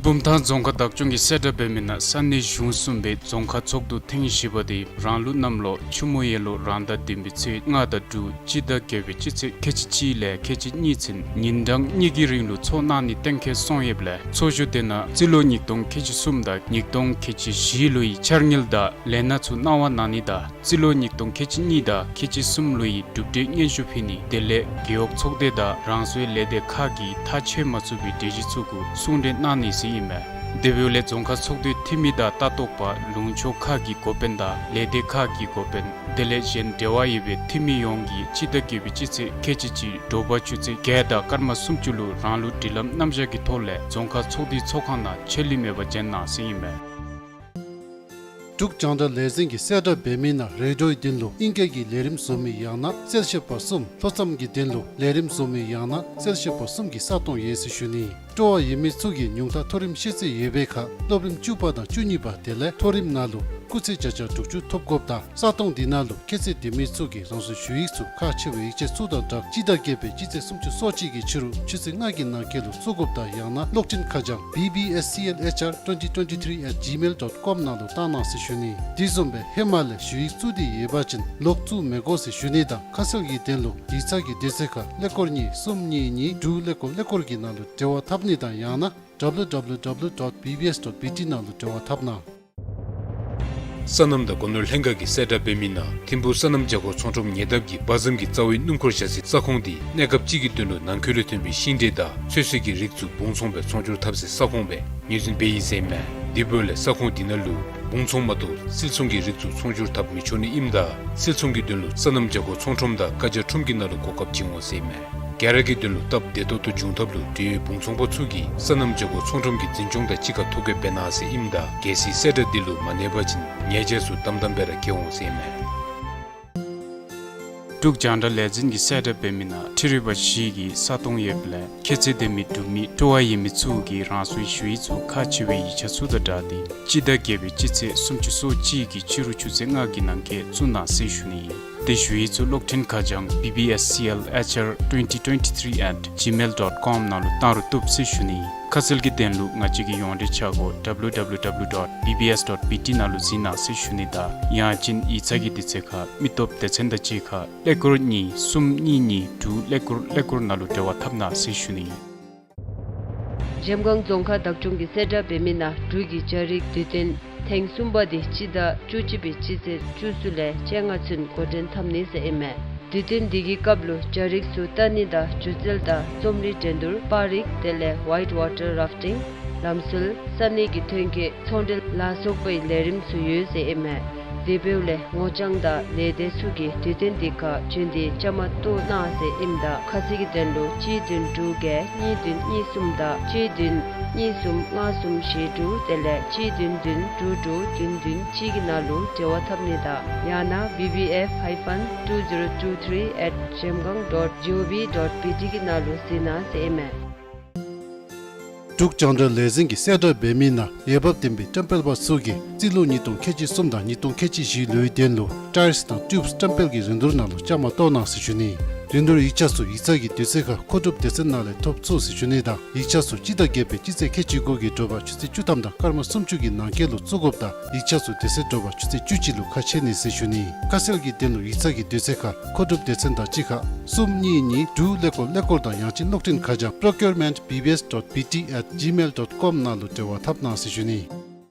བུམ་ཐང་རྫོང་ཁག་བདག་སྐྱོང་གིས་གསལ་བསྒྲགས་འབད་མི་ནང་ས་གནས་གཞུང་གསུམ་པའི་རྫོང་ཁག་ཚོགས་འདུ་ཐེངས་བཞི་པ་དེ་རང་ལུགས་གནམ་ལོ་ཆུ་མོ་ཡོས་ལོ་རང་ཟླ་བདུན་པའི་ཚེས་ལྔ་དང་དྲུག་སྤྱི་ཟླ་བརྒྱད་པའི་སྤྱི་ཚེས་ཁལ་གཅིག་གཅིག་ལས་ཁལ་གཅིག་གཉིས་ཚུན་ཉིན་གྲངས་གཉིས་ཀྱི་རིང་ལུ་ཚོགས་གནང་ནི་གཏན་འཁེལ་སོང་ཡོདཔ་ལས་ཚོགས་བཞུགས་དེ་ནང་རྩིས་ལོ་ཉིས་སྟོང་ཁལ་གཅིག་གསུམ་དང་ཉིས་སྟོང་ཁལ་གཅིག་བཞི་ལོའི་འཆར་དངུལ་དང་ལས་སྣ་ཚུ་གནང་བ་གནང་ནི་དང་རྩིས་ལོ་ཉིས་སྟོང་ཁལ་གཅིག་གཉིས་དང་ཁལ་གཅིག་གསུམ་ལོའི་གྲུབ་འབྲས་སྙན་ཞུ་ཕུལ་ནི་དེ་ལས་རྒེད་འོག་ཚོགས་སྡེ་དང་རང་སོའི་ལས་སྡེ་ཁག་གིས་ཐག་བཅད་མ་ཚུགས་པའི་གྲོས་གཞི་ཚུ་གུ་གསུང་གྲོས་གནང་ནི་ཟེར་ཨིན་མས། དེ་འབདཝ་ལས་རྫོང་ཁག་ཚོགས་འདུའི་འཐུས་མི་དང་ལྟ་རྟོག་པ་ལུང་ཕྱོགས་ཁག་གི་འགོ་དཔོན་དང་ལས་སྡེ་ཁག་གི་འགོ་དཔོན་དེ་ལས་གཞན་འབྲེལ་བ་ཡོད་པའི་འཐུས་མི་ཡོངས་ཀྱིས་སྤྱི་ཟླ་བརྒྱད་པའི་སྤྱི་ཚེས་ཁལ་གཅིག་གཅིག་དྲོ་པ་ཆུ་ཚོད་བརྒྱད་དང་སྐར་མ་སུམ་ཅུ་ལུ་རང་ལུགས་སྒྲིག་ལམ་རྣམ་གཞག་གི་ཐོག་ལས་རྫོང་ཁག་ཚོགས་འདུའི་ཚོགས་ཁང་ནང་ཆད་ལུས་མེད་པར་འབྱོན་གནང་ཟེར་ཨིན་མས། འབྲུག་རྒྱང་བསྒྲགས་ལས་འཛིན་གྱིས་གསལ་བསྒྲགས་འབད་མི་ནང་རེ་ཌིའོའི་དོན་ལུ་ཨིང་སྐད་ཀྱི་ལས་རིམ་བཟོ་མི་ཡང་ན་གསལ་བཤད་པ་གསུམ། ལྷོ་མཚམས་ཀྱི་དོན་ལུ་ལས་རིམ་བཟོ་མི་ཡང་ན་གསལ་བཤད་པ་གསུམ་གྱི་ས་སྟོང་ཡོད་ཟེར་ཞུ་ནི། སྤྲོ་བ་ཡོད་མི་ཚུ་གིས་ཉུང་མཐའ་མཐོ་རིམ་ཤེས་ཚད་ཡོད་པའི་ཁར་སློབ་རིམ་བཅུ་པ་དང་བཅུ་གཉིས་པ་དེ་ལས་མཐོ་རིམ་ནང་ལུ་སྐུགས་ཚད་བརྒྱ་ཆ་དྲུག་ཅུ་ཐོབ་དགོཔ་དང་ས་སྟོང་འདི་ནང་ལུ་ཁྱད་ཚད་ལྡན་མི་ཚུ་གིས་རང་སོའི་ཞུ་ཡིག་ཚུ་ཁག་ཆེ་བའི་ཡིག་ཆ་ཚུ་དང་སྦྲགས་སྤྱི་ཟླ་བརྒྱད་པའི་སྤྱི་ཚེས་སུམ་ཅུ་སོ་གཅིག་གི་ཕྱི་རུ་ཆུ་ཚོད་ལྔ་གི་ནང་འཁོད་ལུ་བཙུགས་དགོཔ་དང་ཡང་ན་གློག་འཕྲིན་ཁ་བྱང་B B S C L H R twenty twenty-three at gmail dot com ནང་ལུ་བཏང་གནང་ཟེར་ཞུ་ནི། དེ་བཟུམ་སྦེ་ཧེ་མ་ལས་ཞུ་ཡིག་བཙུགས་ཏེ་ཡོད་པ་ཅིན་ལོག་བཙུགས་མི་དགོ་ཟེར་ཞུ་ནི་དང་ཁ་གསལ་གྱི་དོན་ལུ་ཡིག་ཚང་གི་དུས་ཚོད་ཁར་ཀླད་ཀོར་གཉིས་གསུམ་གཉིས་གཉིས་དྲུག་ཀླད་ཀོར་ཀླད་ཀོར་གྱི་ནང་ལུ་འབྲེལ་བ་འཐབ་ནི་དང་ཡང་ན་W W W dot B B S dot B T ནང་ལུ་འབྲེལ་བ་འཐབ་གནང་། སོ་ནམ་དང་སྒོ་ནོར་ལྷན་ཁག་གིས་གསལ་བསྒྲགས་འབད་མི་ནང་ཐིམ་ཕུག་སོ་ནམ་བྱ་སྒོ་ཚོང་ཁྲོམ་ཉེ་འདབས་ཀྱི་སྦ་གཟིམ་གྱི་རྩ་བའི་སྣུམ་འཁོར་བཞག་སའི་ས་ཁོངས་འདི་གནས་སྐབས་ཅིག་གི་དོན་ལུ་ནང་འཁོད་ལས་ཐོན་པའི་ཤིང་འབྲས་དང་ཚོད་བསྲེ་གི་རིགས་ཚུ་སྦུང་ཚོང་སྦེ་ཚོང་སྒྱུར་འཐབ་སའི་ས་ཁོངས་སྦེ་ངོས་འཛིན་འབད་ཡི་ཟེར་ཨིན་མས། དེ་འབདཝ་ལས་ས་ཁོངས་འདི་ནང་ལུ་སྦུང་ཚོང་མ་གཏོགས་བསིལ་ཚོང་གི་རིགས་ཚུ་ཚོང་སྒྱུར་འཐབ་མི་ཆོག་ནི་ཨིནམ་ད་བསིལ་ཚོང་གི་དོན་ལུ་སོ་ནམ་བྱ་སྒོ་ཚོང་ཁྲོམ་དང་བཀའ་རྒྱ་ཁྲོམ་གྱི་ནང་ལུ་གོ་སྐབས་བྱིན་འོང་ཟེར་ཨིན་མས། ག་ར་གི་དོན་ལུ་སྟབས་བདེ་ཏོག་ཏོ་འབྱུང་ཐབས་ལུ་འབྲེལ་ཡོད་སྦུང་ཚོང་པ་ཚུ་གིས་སོ་ནམ་བྱ་སྒོ་ཚོང་ཁྲོམ་གྱི་འཛིན་སྐྱོང་དང་གཅིག་ཁར་ཐོ་བཀོད་འབད་གནང་ཟེར་ཨིནམ་ད་གལ་སྲིད་གསལ་བསྒྲགས་འདི་ལུ་མ་གནས་པ་ཅིན་ཉེས་ཆད་ཚུ་དམ་དམ་སྦེ་ར་བཀལ་འོང་ཟེར་ཨིན་མས། འབྲུག་རྒྱང་བསྒྲགས་ལས་འཛིན་གྱིས་གསལ་བསྒྲགས་འབད་མི་ནང་འཕྲུལ་རིག་པ་གཞི་གི་ས་སྟོང་ཡོདཔ་ལས་ཁྱད་ཚད་ལྡན་མི་འབྲུག་མི་སྤྲོ་བ་ཡོད་མི་ཚུ་གིས་རང་སོའི་ཞུ་ཡིག་ཚུ་ཁག་ཆེ་བའི་ཡིག་ཆ་ཚུ་དང་སྦྲགས་ཏེ་སྤྱི་ཟླ་བརྒྱད་པའི་སྤྱི་ཚེས་སུམ་ཅུ་སོ་གཅིག་གི་ཕྱི་རུ་ཆུ་ཚོད་ལྔ་གི་ནང་འཁོད་བཙུགས་གནང་ཟེར་ཞུ་ནི་ཨིན། དེ་ཞུ་ཡིག་ཚུ་གློག་འཕྲིན་ཁ་བྱང་B B S C L H R twenty twenty-three at gmail dot com ནང་ལུ་བཏང་རུང་བཏུབ་ཟེར་ཞུ་ནི་ཨིན། ཁ་གསལ་གྱི་དོན་ལུ་ང་བཅས་ཀྱི་ཡོངས་འབྲེལ་ཆ་སྒོ W W W dot B B S dot B T ནང་ལུ་གཟིགས་གནང་ཟེར་ཞུ་ནི་དང་ཡང་ཅིན་ཡིག་ཚང་གི་དུས་ཚོད་ཁར་མི་སྟོབས་སྡེ་ཚན་དང་གཅིག་ཁར་ཀླད་ཀོར་གཉིས་གསུམ་གཉིས་གཉིས་དྲུག་ཀླད་ཀོར་ཀླད་ཀོར་ནང་ལུ་འབྲེལ་བ་འཐབ་གནང་ཟེར་ཞུ་ནི་ཨིན། གཞལམ་སྒང་རྫོང་ཁག་བདག་སྐྱོང་གིས་གསལ་བསྒྲགས་འབད་མི་ནང་འབྲུག་གི་བྱ་རིགས་དུས་སྟོན་ཐེངས་གསུམ་པ་དེ་སྤྱི་ཟླ་བཅུ་གཅིག་པའི་སྤྱི་ཚེས་བཅུ་གསུམ་ལས་བཅོ་ལྔ་ཚུན་འགོ་འདྲེན་འཐབ་ནི་ཟེར་ཨིན་མས། དུས་སྟོན་དེ་གི་སྐབས་ལུ་བྱ་རིགས་ཚུ་ལྟ་ནི་དང་སྒྱུ་རྩལ་དང་རྩོམ་རིག་འགྲན་བསྡུར་པར་རིས་དེ་ལས་white water rafting ལམ་སྲོལ་ས་གནས་ཀྱི་ཐོན་སྐྱེད་ཚོང་འབྲེལ་ལ་སོགས་པའི་ལས་རིམ་ཚུ་ཡོད་ཟེར་ཨིན་མས། དེ་འབདཝ་ལས་ངོ་རྐྱང་དང་ལས་སྡེ་ཚུ་གིས་དུས་སྟོན་དེ་ཁར་བྱོན་ཏེ་བཅའ་མར་གཏོགས་གནང་ཟེར་ཨིནམ་ད་ཁ་གསལ་གྱི་དོན་ལུ་གཅིག་བདུན་དྲུག་བརྒྱད་གཉིས་བདུན་གཉིས་གསུམ་དང་གཅིག་བདུན་གཉིས་གསུམ་ལྔ་གསུམ་བཞི་དྲུག་དེ་ལས་གཅིག་བདུན་བདུན་དྲུག་དྲུག་བདུན་བདུན་གཅིག་གི་ནང་ལུ་འབྲེལ་བ་འཐབ་ནི་དང་ཡང་ན B B F hyphen two zero two three at zhemgang dot G O V dot B T གི་ནང་ལུ་གཟིགས་གནང་ཟེར་ཨིན་མས། འབྲུག་རྒྱང་བསྒྲགས་ལས་འཛིན་གྱིས་གསལ་བསྒྲགས་འབད་མི་ནང་འོས་འབབ་ལྡན་པའི་བཀྲམ་སྤེལ་པ་ཚུ་གིས་རྩིས་ལོ་ཉིས་སྟོང་ཁལ་གཅིག་གསུམ་དང་ཉིས་སྟོང་ཁལ་གཅིག་བཞི་ལོའི་དོན་ལུ་ཊའིརསི་དང་ཊིའུབསི་བཀྲམ་སྤེལ་གྱི་རིན་བསྡུར་ནང་ལུ་བཅའ་མར་གཏོགས་གནང་ཟེར་ཞུ་ནི། རིན་བསྡུར་ཡིག་ཆ་ཚུ་ཡིག་ཚང་གི་དུས་ཚོད་ཁར་མཁོ་སྒྲུབ་སྡེ་ཚན་ནང་ལས་ཐོབ་ཚུགས་ཟེར་ཞུ་ནི་དང་ཡིག་ཆ་ཚུ་སྤྱི་ཟླ་བརྒྱད་པའི་སྤྱི་ཚེས་ཁལ་གཅིག་དགུ་གི་དྲོ་པ་ཆུ་ཚོད་བཅུ་ཐམ་དང་སྐར་མ་སུམ་ཅུ་གི་ནང་འཁོད་ལུ་བཙུགས་དགོཔ་དང་ཡིག་ཆ་ཚུ་དེ་ཚེ་དྲོ་པ་ཆུ་ཚོད་བཅུ་གཅིག་ལུ་ཁ་ཕྱེ་ནི་ཟེར་ཞུ་ནི། ཁ་གསལ་གྱི་དོན་ལུ་ཡིག་ཚང་གི་དུས་ཚོད་ཁར་མཁོ་སྒྲུབ་སྡེ་ཚན་དང་གཅིག་ཁར་གསུམ་གཉིས་གཉིས་དྲུག་ཀླད་ཀོར་ཀླད་ཀོར་དང་ཡང་ཅིན་གློག་འཕྲིན་ཁ་བྱང་procurement B B S dot B T at gmail dot com ནང་ལུ་འབྲེལ་བ་འཐབ་གནང་ཟེར་ཞུ་ནི།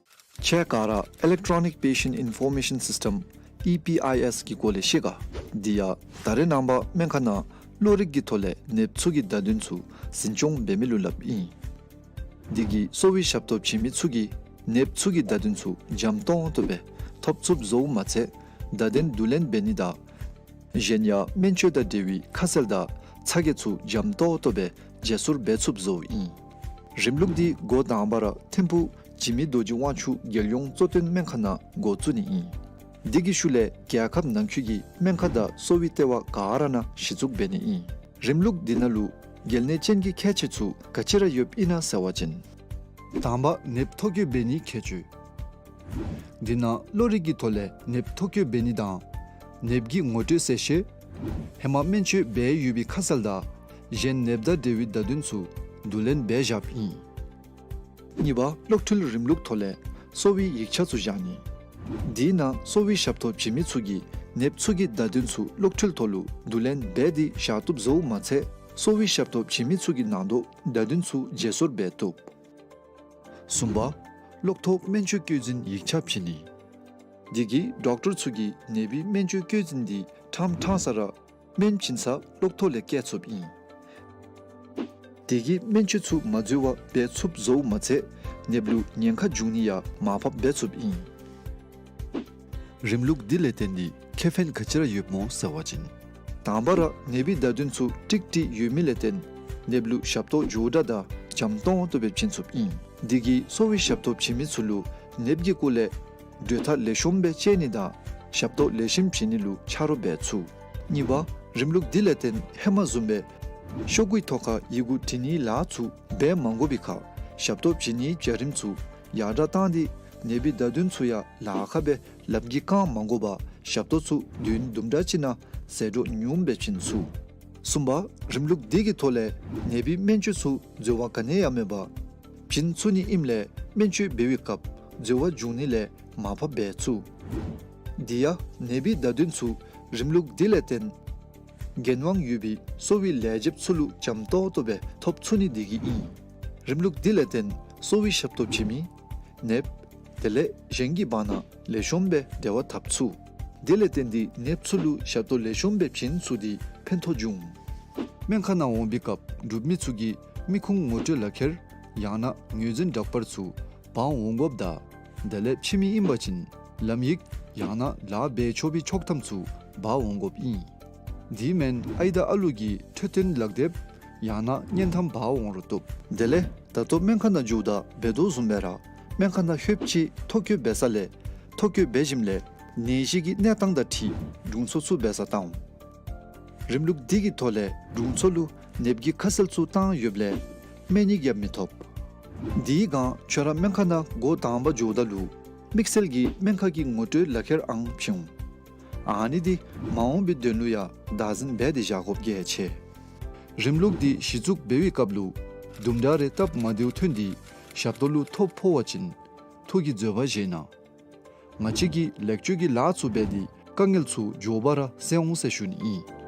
ཁྱེད་ག་ར་Electronic Patient Information System E P I S གི་སྐོར་ལས་ཤེས་ག། འདི་ཡང་ད་རེས་ནངས་པ་སྨན་ཁང་ནང་གློག་རིག་གི་ཐོག་ལས་ནདཔ་ཚུ་གི་བརྡ་དོན་ཚུ་འཛིན་སྐྱོང་འབད་མི་ལུ་སླབ་ཨིན། འདི་གིས་གསོ་བའི་ཞབས་ཏོག་བྱིན་མི་ཚུ་གིས་ནདཔ་ཚུ་གི་བརྡ་དོན་ཚུ་འཇམ་ཏོང་ཏོ་སྦེ་ཐོབ་ཚུགསཔ་བཟོཝ་མ་ཚད་བརྡ་དོན་བསྡུ་ལེན་འབད་ནི་དང་གཞན་ཡང་སྨན་བཅོས་དང་འབྲེལ་བའི་ཁ་གསལ་དང་ཚ་གྱང་ཚུ་འཇམ་ཏོང་ཏོ་སྦེ་བརྗེ་སོར་འབད་ཚུགསཔ་བཟོཝ་ཨིན། རིམ་ལུགས་འདི་འགོ་དང་པ་ར་ཐིམ་ཕུག་འཇིགས་མེད་རྡོ་རྗེ་དབང་ཕྱུག་རྒྱལ་ཡོངས་གཙོ་བསྟེན་སྨན་ཁང་ནང་འགོ་བཙུགས་ནི་ཨིན། འདི་གི་ཤུལ་ལས་རྒྱལ་ཁབ་ནང་འཁོད་ཀྱི་སྨན་ཁང་དང་གསོ་བའི་ལྟེ་བ་ག་ར་ནང་གཞི་བཙུགས་འབད་ནི་ཨིན། རིམ་ལུགས་འདི་ནང་ལུ་གལ་གནད་ཅན་གྱི་ཁྱད་ཆོས་ཚུ་ག་ཅི་ར་ཡོདཔ་ཨིན་ན་ཟེར་བ་ཅིན། དང་པ་ནདཔ་ཐོ་བཀོད་འབད་ནིའི་ཁྱད་ཆོས། འདི་ནང་གློག་རིག་གི་ཐོག་ལས་ནདཔ་ཐོ་བཀོད་འབད་ནི་དང་ནདཔ་གི་ངོ་སྤྲོད་གསལ་བཤད། ཧེ་མ་སྨན་བཅོས་འབད་ཡོད་པའི་ཁ་གསལ་དང་གཞན་ནདཔ་དང་འབྲེལ་བའི་བརྡ་དོན་ཚུ་བསྡུ་ལེན་འབད་བཞགཔ་ཨིན། གཉིས་པ་གློག་འཕྲུལ་རིམ་ལུགས་ཐོག་ལས་གསོ་བའི་ཡིག་ཆ་ཚུ་བཞག་ནི། འདི་ནང་གསོ་བའི་ཞབས་ཏོག་བྱིན་མི་ཚུ་གིས་ནདཔ་ཚུ་གི་བརྡ་དོན་ཚུ་གློག་འཕྲུལ་ཐོག་ལུ་བསྡུ་ལེན་འབད་དེ་བཞག་བཏུབ་བཟོཝ་མ་ཚད་གསོ་བའི་ཞབས་ཏོག་བྱིན་མི་ཚུ་གི་ནང་དོག་བརྡ་དོན་ཚུ་བརྗེ་སོར་འབད་བཏུབ། གསུམ་པ་གློག་ཐོག་སྨན་བཅོས་བཀོད་འཛིན་ཡིག་ཆ་བྱིན་ནི། འདི་གིས་ཌོག་ཊར་ཚུ་གིས་ནདཔ་གི་སྨན་བཅོས་བཀོད་འཛིན་འདི་ཕྲང་ཕྲང་ས་ར་སྨན་བྱིན་ས་གློག་ཐོག་ལས་བཀལ་ཚུགསཔ་ཨིན། དེ་གིས་སྨན་བཅོས་ཚུ་མ་འཛོལ་བར་འབད་ཚུགསཔ་བཟོཝ་མ་ཚད་ནདཔ་ལུ་ཉེན་ཁ་འབྱུང་ནི་ཡང་མར་ཕབ་འབད་ཚུགསཔ་ཨིན། རིམ་ལུགས་འདི་ལས་བརྟེན་ཏེ་ཁེ་ཕན་ག་ཅི་ར་ཡོདཔ་སྨོ་ཟེར་བ་ཅིན། དང་པ་ར་ནདཔ་གི་བརྡ་དོན་ཚུ་ཀྲིག་ཀྲི་ཡོད་མི་ལས་བརྟེན་ནདཔ་ལུ་ཞབས་ཏོག་མགྱོགས་དྲགས་དང་འཇམ་ཏོང་ཏོ་སྦེ་བྱིན་ཚུགསཔ་ཨིན། འདི་གིས་གསོ་བའི་ཞབས་ཏོག་བྱིན་མི་ཚུ་ལུ་ནདཔ་གི་སྐོར་ལས་གྲོས་ཐག་ལེགས་ཤོམ་སྦེ་བཅད་ནི་དང་ཞབས་ཏོག་ལེགས་ཤོམ་བྱིན་ནི་ལུ་ཆ་རོགས་འབད་ཚུགས། གཉིས་པ་རིམ་ལུགས་འདི་ལས་བརྟེན་ཧེ་མ་བཟུམ་སྦེ་ཤོག་གུའི་ཐོག་ཁར་ཡི་གུ་འབྲི་ནིའི་ལཱ་ཚུ་འབད་མ་དགོ་པའི་ཁར་ཞབས་ཏོག་བྱིན་ནིའི་བྱ་རིམ་ཚུ་ཡར་དྲགས་བཏང་སྟེ་ནདཔ་གི་བརྡ་དོན་ཚུ་ཡང་ལཱ་ཁག་སྦེ་ལམ་གྱི་བཀང་མ་དགོ་པར་ཞབས་ཏོག་ཚུ་དུས་ཡུན་དུམ་གྲ་ཅིག་ནང་ཟད་འགྲོ་ཉུངམ་སྦེ་བྱིན་ཚུགས། གསུམ་པ་རིམ་ལུགས་འདི་གི་ཐོག་ལས་ནདཔ་གི་སྨན་བཅོས་ཚུ་འཛོལ་བ་ག་ནི་ཡང་མེད་པར་བྱིན་ཚུགས་ནི་ཨིནམ་ལས་སྨན་བཅོས་འབད་བའི་སྐབས་འཛོལ་བ་འབྱུང་ནི་ལས་མར་ཕབ་འབད་ཚུགས། དེ་ཡང་ནདཔ་གི་བརྡ་དོན་ཚུ་རིམ་ལུགས་འདི་ལས་བརྟེན་འགན་དབང་ཡོད་པའི་གསོ་བའི་ལས་བྱེདཔ་ཚུ་ལུ་འཇམ་ཏོང་ཏོ་སྦེ་ཐོབ་ཚུགས་ནི་དེ་གིས་ཨིན། རིམ་ལུགས་འདི་ལས་བརྟེན་གསོ་བའི་ཞབས་ཏོག་བྱིན་མི་ནདཔ་དེ་ལས་གཞན་གྱི་བར་ན་ལེགས་ཤོམ་སྦེ་འབྲེལ་བ་འཐབ་ཚུགས། དེ་ལས་བརྟེན་ཏེ་ནདཔ་ཚུ་ལུ་ཞབས་ཏོག་ལེགས་ཤོམ་སྦེ་བྱིན་ཚུགས་ཏེ་ཕན་ཐོགས་འབྱུང་། སྨན་ཁང་ནང་འོང་པའི་སྐབས་འབྲུག་མི་ཚུ་གིས་མི་ཁུངས་ངོ་སྤྲོད་ལག་ཁྱེར་ཡང་ན་ངོས་འཛིན་འདྲ་པར་ཚུ་འབག་འོང་དགོཔ་དང་དེ་ལས་ཕྱི་མི་ཨིན་པ་ཅིན་ལམ་ཡིག་ཡང་ན་ལཱ་འབད་ཆོག་པའི་ཆོག་ཐམ་ཚུ་འབག་འོང་དགོཔ་ཨིན། དེ་མེན་ཨའི་དང་ཨ་ལུ་གི་འཕྲོད་བསྟེན་ལག་དེབ་ཡང་ན་བརྙན་ཐམ་འབག་འོང་རུང་བཏུབ། དེ་ལས་ད་ལྟོ་སྨན་ཁང་ནང་འགྱོཝ་ད་འབད་དོ་བཟུམ་སྦེ་ར་སྨན་ཁང་ནང་ལྷོདཔ་ཅིག་ཐོ་བཀོད་འབད་ས་ལས་ཐོ་བཀོད་འབད་ཞིནམ་ལས་ནད་གཞི་གི་གནས་སྟངས་དང་འཁྲིལ་དྲུང་འཚོ་ཚུ་འབད་སར་བཏང་འོང་། རིམ་ལུགས་འདི་གི་ཐོག་ལས་དྲུང་འཚོ་ལུ་ནདཔ་གི་ཁ་གསལ་ཚུ་བཏང་ཡོདཔ་ལས་སྨན་ནི་རྒྱབ་མི་ཐོབ། དེའི་སྒང་ཁྱོད་ར་སྨན་ཁང་ནང་འགོ་དང་པ་འགྱོཝ་ད་ལུ་དམིགས་བསལ་གྱི་སྨན་ཁང་གི་ངོ་སྤྲོད་ལག་ཁྱེར་ཨང་བྱིན་འོང་། ཨ་ནི་འདི་མ་འོངས་པའི་དོན་ལུ་ཡང་བདག་འཛིན་འབད་དེ་བཞག་དགོཔ་གལ་ཆེ། རིམ་ལུགས་འདི་གཞི་བཙུགས་འབད་བའི་སྐབས་ལུ་དུམ་གྲ་རེ་སྟབས་མ་བདེཝ་ཐོན་ཏེ་ཞབས་ཏོག་ལུ་ཐོ་ཕོག་པ་ཅིན་ཐུགས་ཀྱི་བཟོད་པ་བཞེས་གནང་། ང་བཅས་ཀྱིས་ལེགས་བཅོས་ཀྱི་ལཱ་ཚུ་འབད་དེ་དཀའ་ངལ་ཚུ་མགྱོགས་པ་ར་སེལ་འོང་ཟེར་ཞུ་ནི་ཨིན།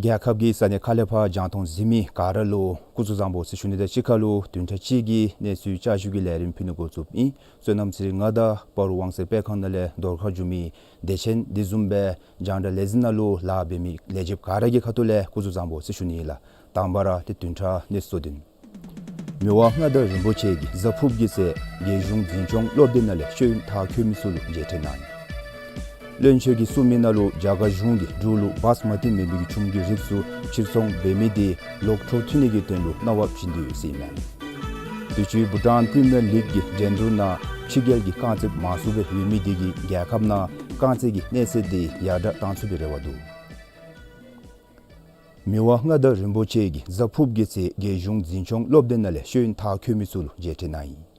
རྒྱལ་ཁབ་ཀྱི་ས་གནས་ཁག་ལས་ཕར་རྒྱང་མཐོང་གཟིགས་མི་ག་ར་ལུ་སྐུ་གཟུགས་བཟང་པོ་ཟེར་ཞུ་ནི་དང་གཅིག་ཁར་ལུ་བདུན་ཕྲག་གཅིག་གི་གནས་ཚུལ་བསྐྱར་ཞུ་གི་ལས་རིམ་ཕུལ་ནི་འགོ་བཙུགསཔ་ཨིན། བསོད་ནམས་ཚེ་རིང་ང་དང་སྤ་རོ་དབང་གསལ་སྤེལ་ཁང་ནང་ལས་བརྡ་ཁ་ཞུ་མི་བདེ་ཆེན་དེ་བཟུམ་སྦེ་རྒྱང་བསྒྲགས་ལས་འཛིན་ནང་ལུ་ལཱ་འབད་མི་ལས་བྱེདཔ་ག་ར་གི་ཁ་ཐུག་ལས་སྐུ་གཟུགས་བཟང་པོ་ཟེར་ཞུ་ནི་ཨིན་ལགས། དང་པ་ར་ཏེ་བདུན་ཕྲག་གནས་ཚུལ་བསྡུ་ནི། མི་དབང་མངའ་བདག་རིན་པོ་ཆེ་གིས་གཟའ་ཕུརཔ་གི་ཚེ་རྒྱལ་གཞུང་འཛིན་སྐྱོང་སློབ་སྡེ་ནང་ལས་ཤེས་ཡོན་མཐར་འཁྱོལ་མི་ཚུ་ལུ་མཇལ་འཕྲད་གནང་ཡི། བློན་ཆེན་གྱིས་གསུངས་མི་ནང་ལུ་རྒྱ་གར་གཞུང་གིས་འབྲུག་ལུ་བཱསི་མ་ཏི་མེན་པའི་གི་ཆུམ་གྱི་རིགས་ཚུ་ཕྱིར་ཚོང་འབད་མི་དེ་ལོག་འཕྲོ་མཐུད་ནི་གི་དོན་ལུ་གནང་བ་བྱིན་དོ་ཡོད་ཟེར་ཨིན་མས། དུས་ཅི་བྷུ་ཊཱན་པི་རི་མི་ཡར་ལིག་གི་འགྲན་བསྡུར་ནང་ཕྱི་རྒྱལ་གྱི་རྐང་རྩེདཔ་མང་སུ་སྦེ་ཡོད་མི་དེ་གིས་རྒྱལ་ཁབ་ནང་རྐང་རྩེད་ཀྱི་གནས་ཚད་དེ་ཡར་དྲག་བཏང་ཚུགས་པའི་རེ་བ་འདུག། མི་དབང་མངའ་བདག་རིན་པོ་ཆེ་གིས་གཟའ་ཕུརཔ་གི་ཚེ་རྒྱལ་གཞུང་འཛིན་སྐྱོང་སློབ་སྡེ་ནང་ལས་ཤེས་ཡོན་མཐར་འཁྱོལ་མི་ཚུ་ལུ་མཇལ་འཕྲད་གནང་ཡི།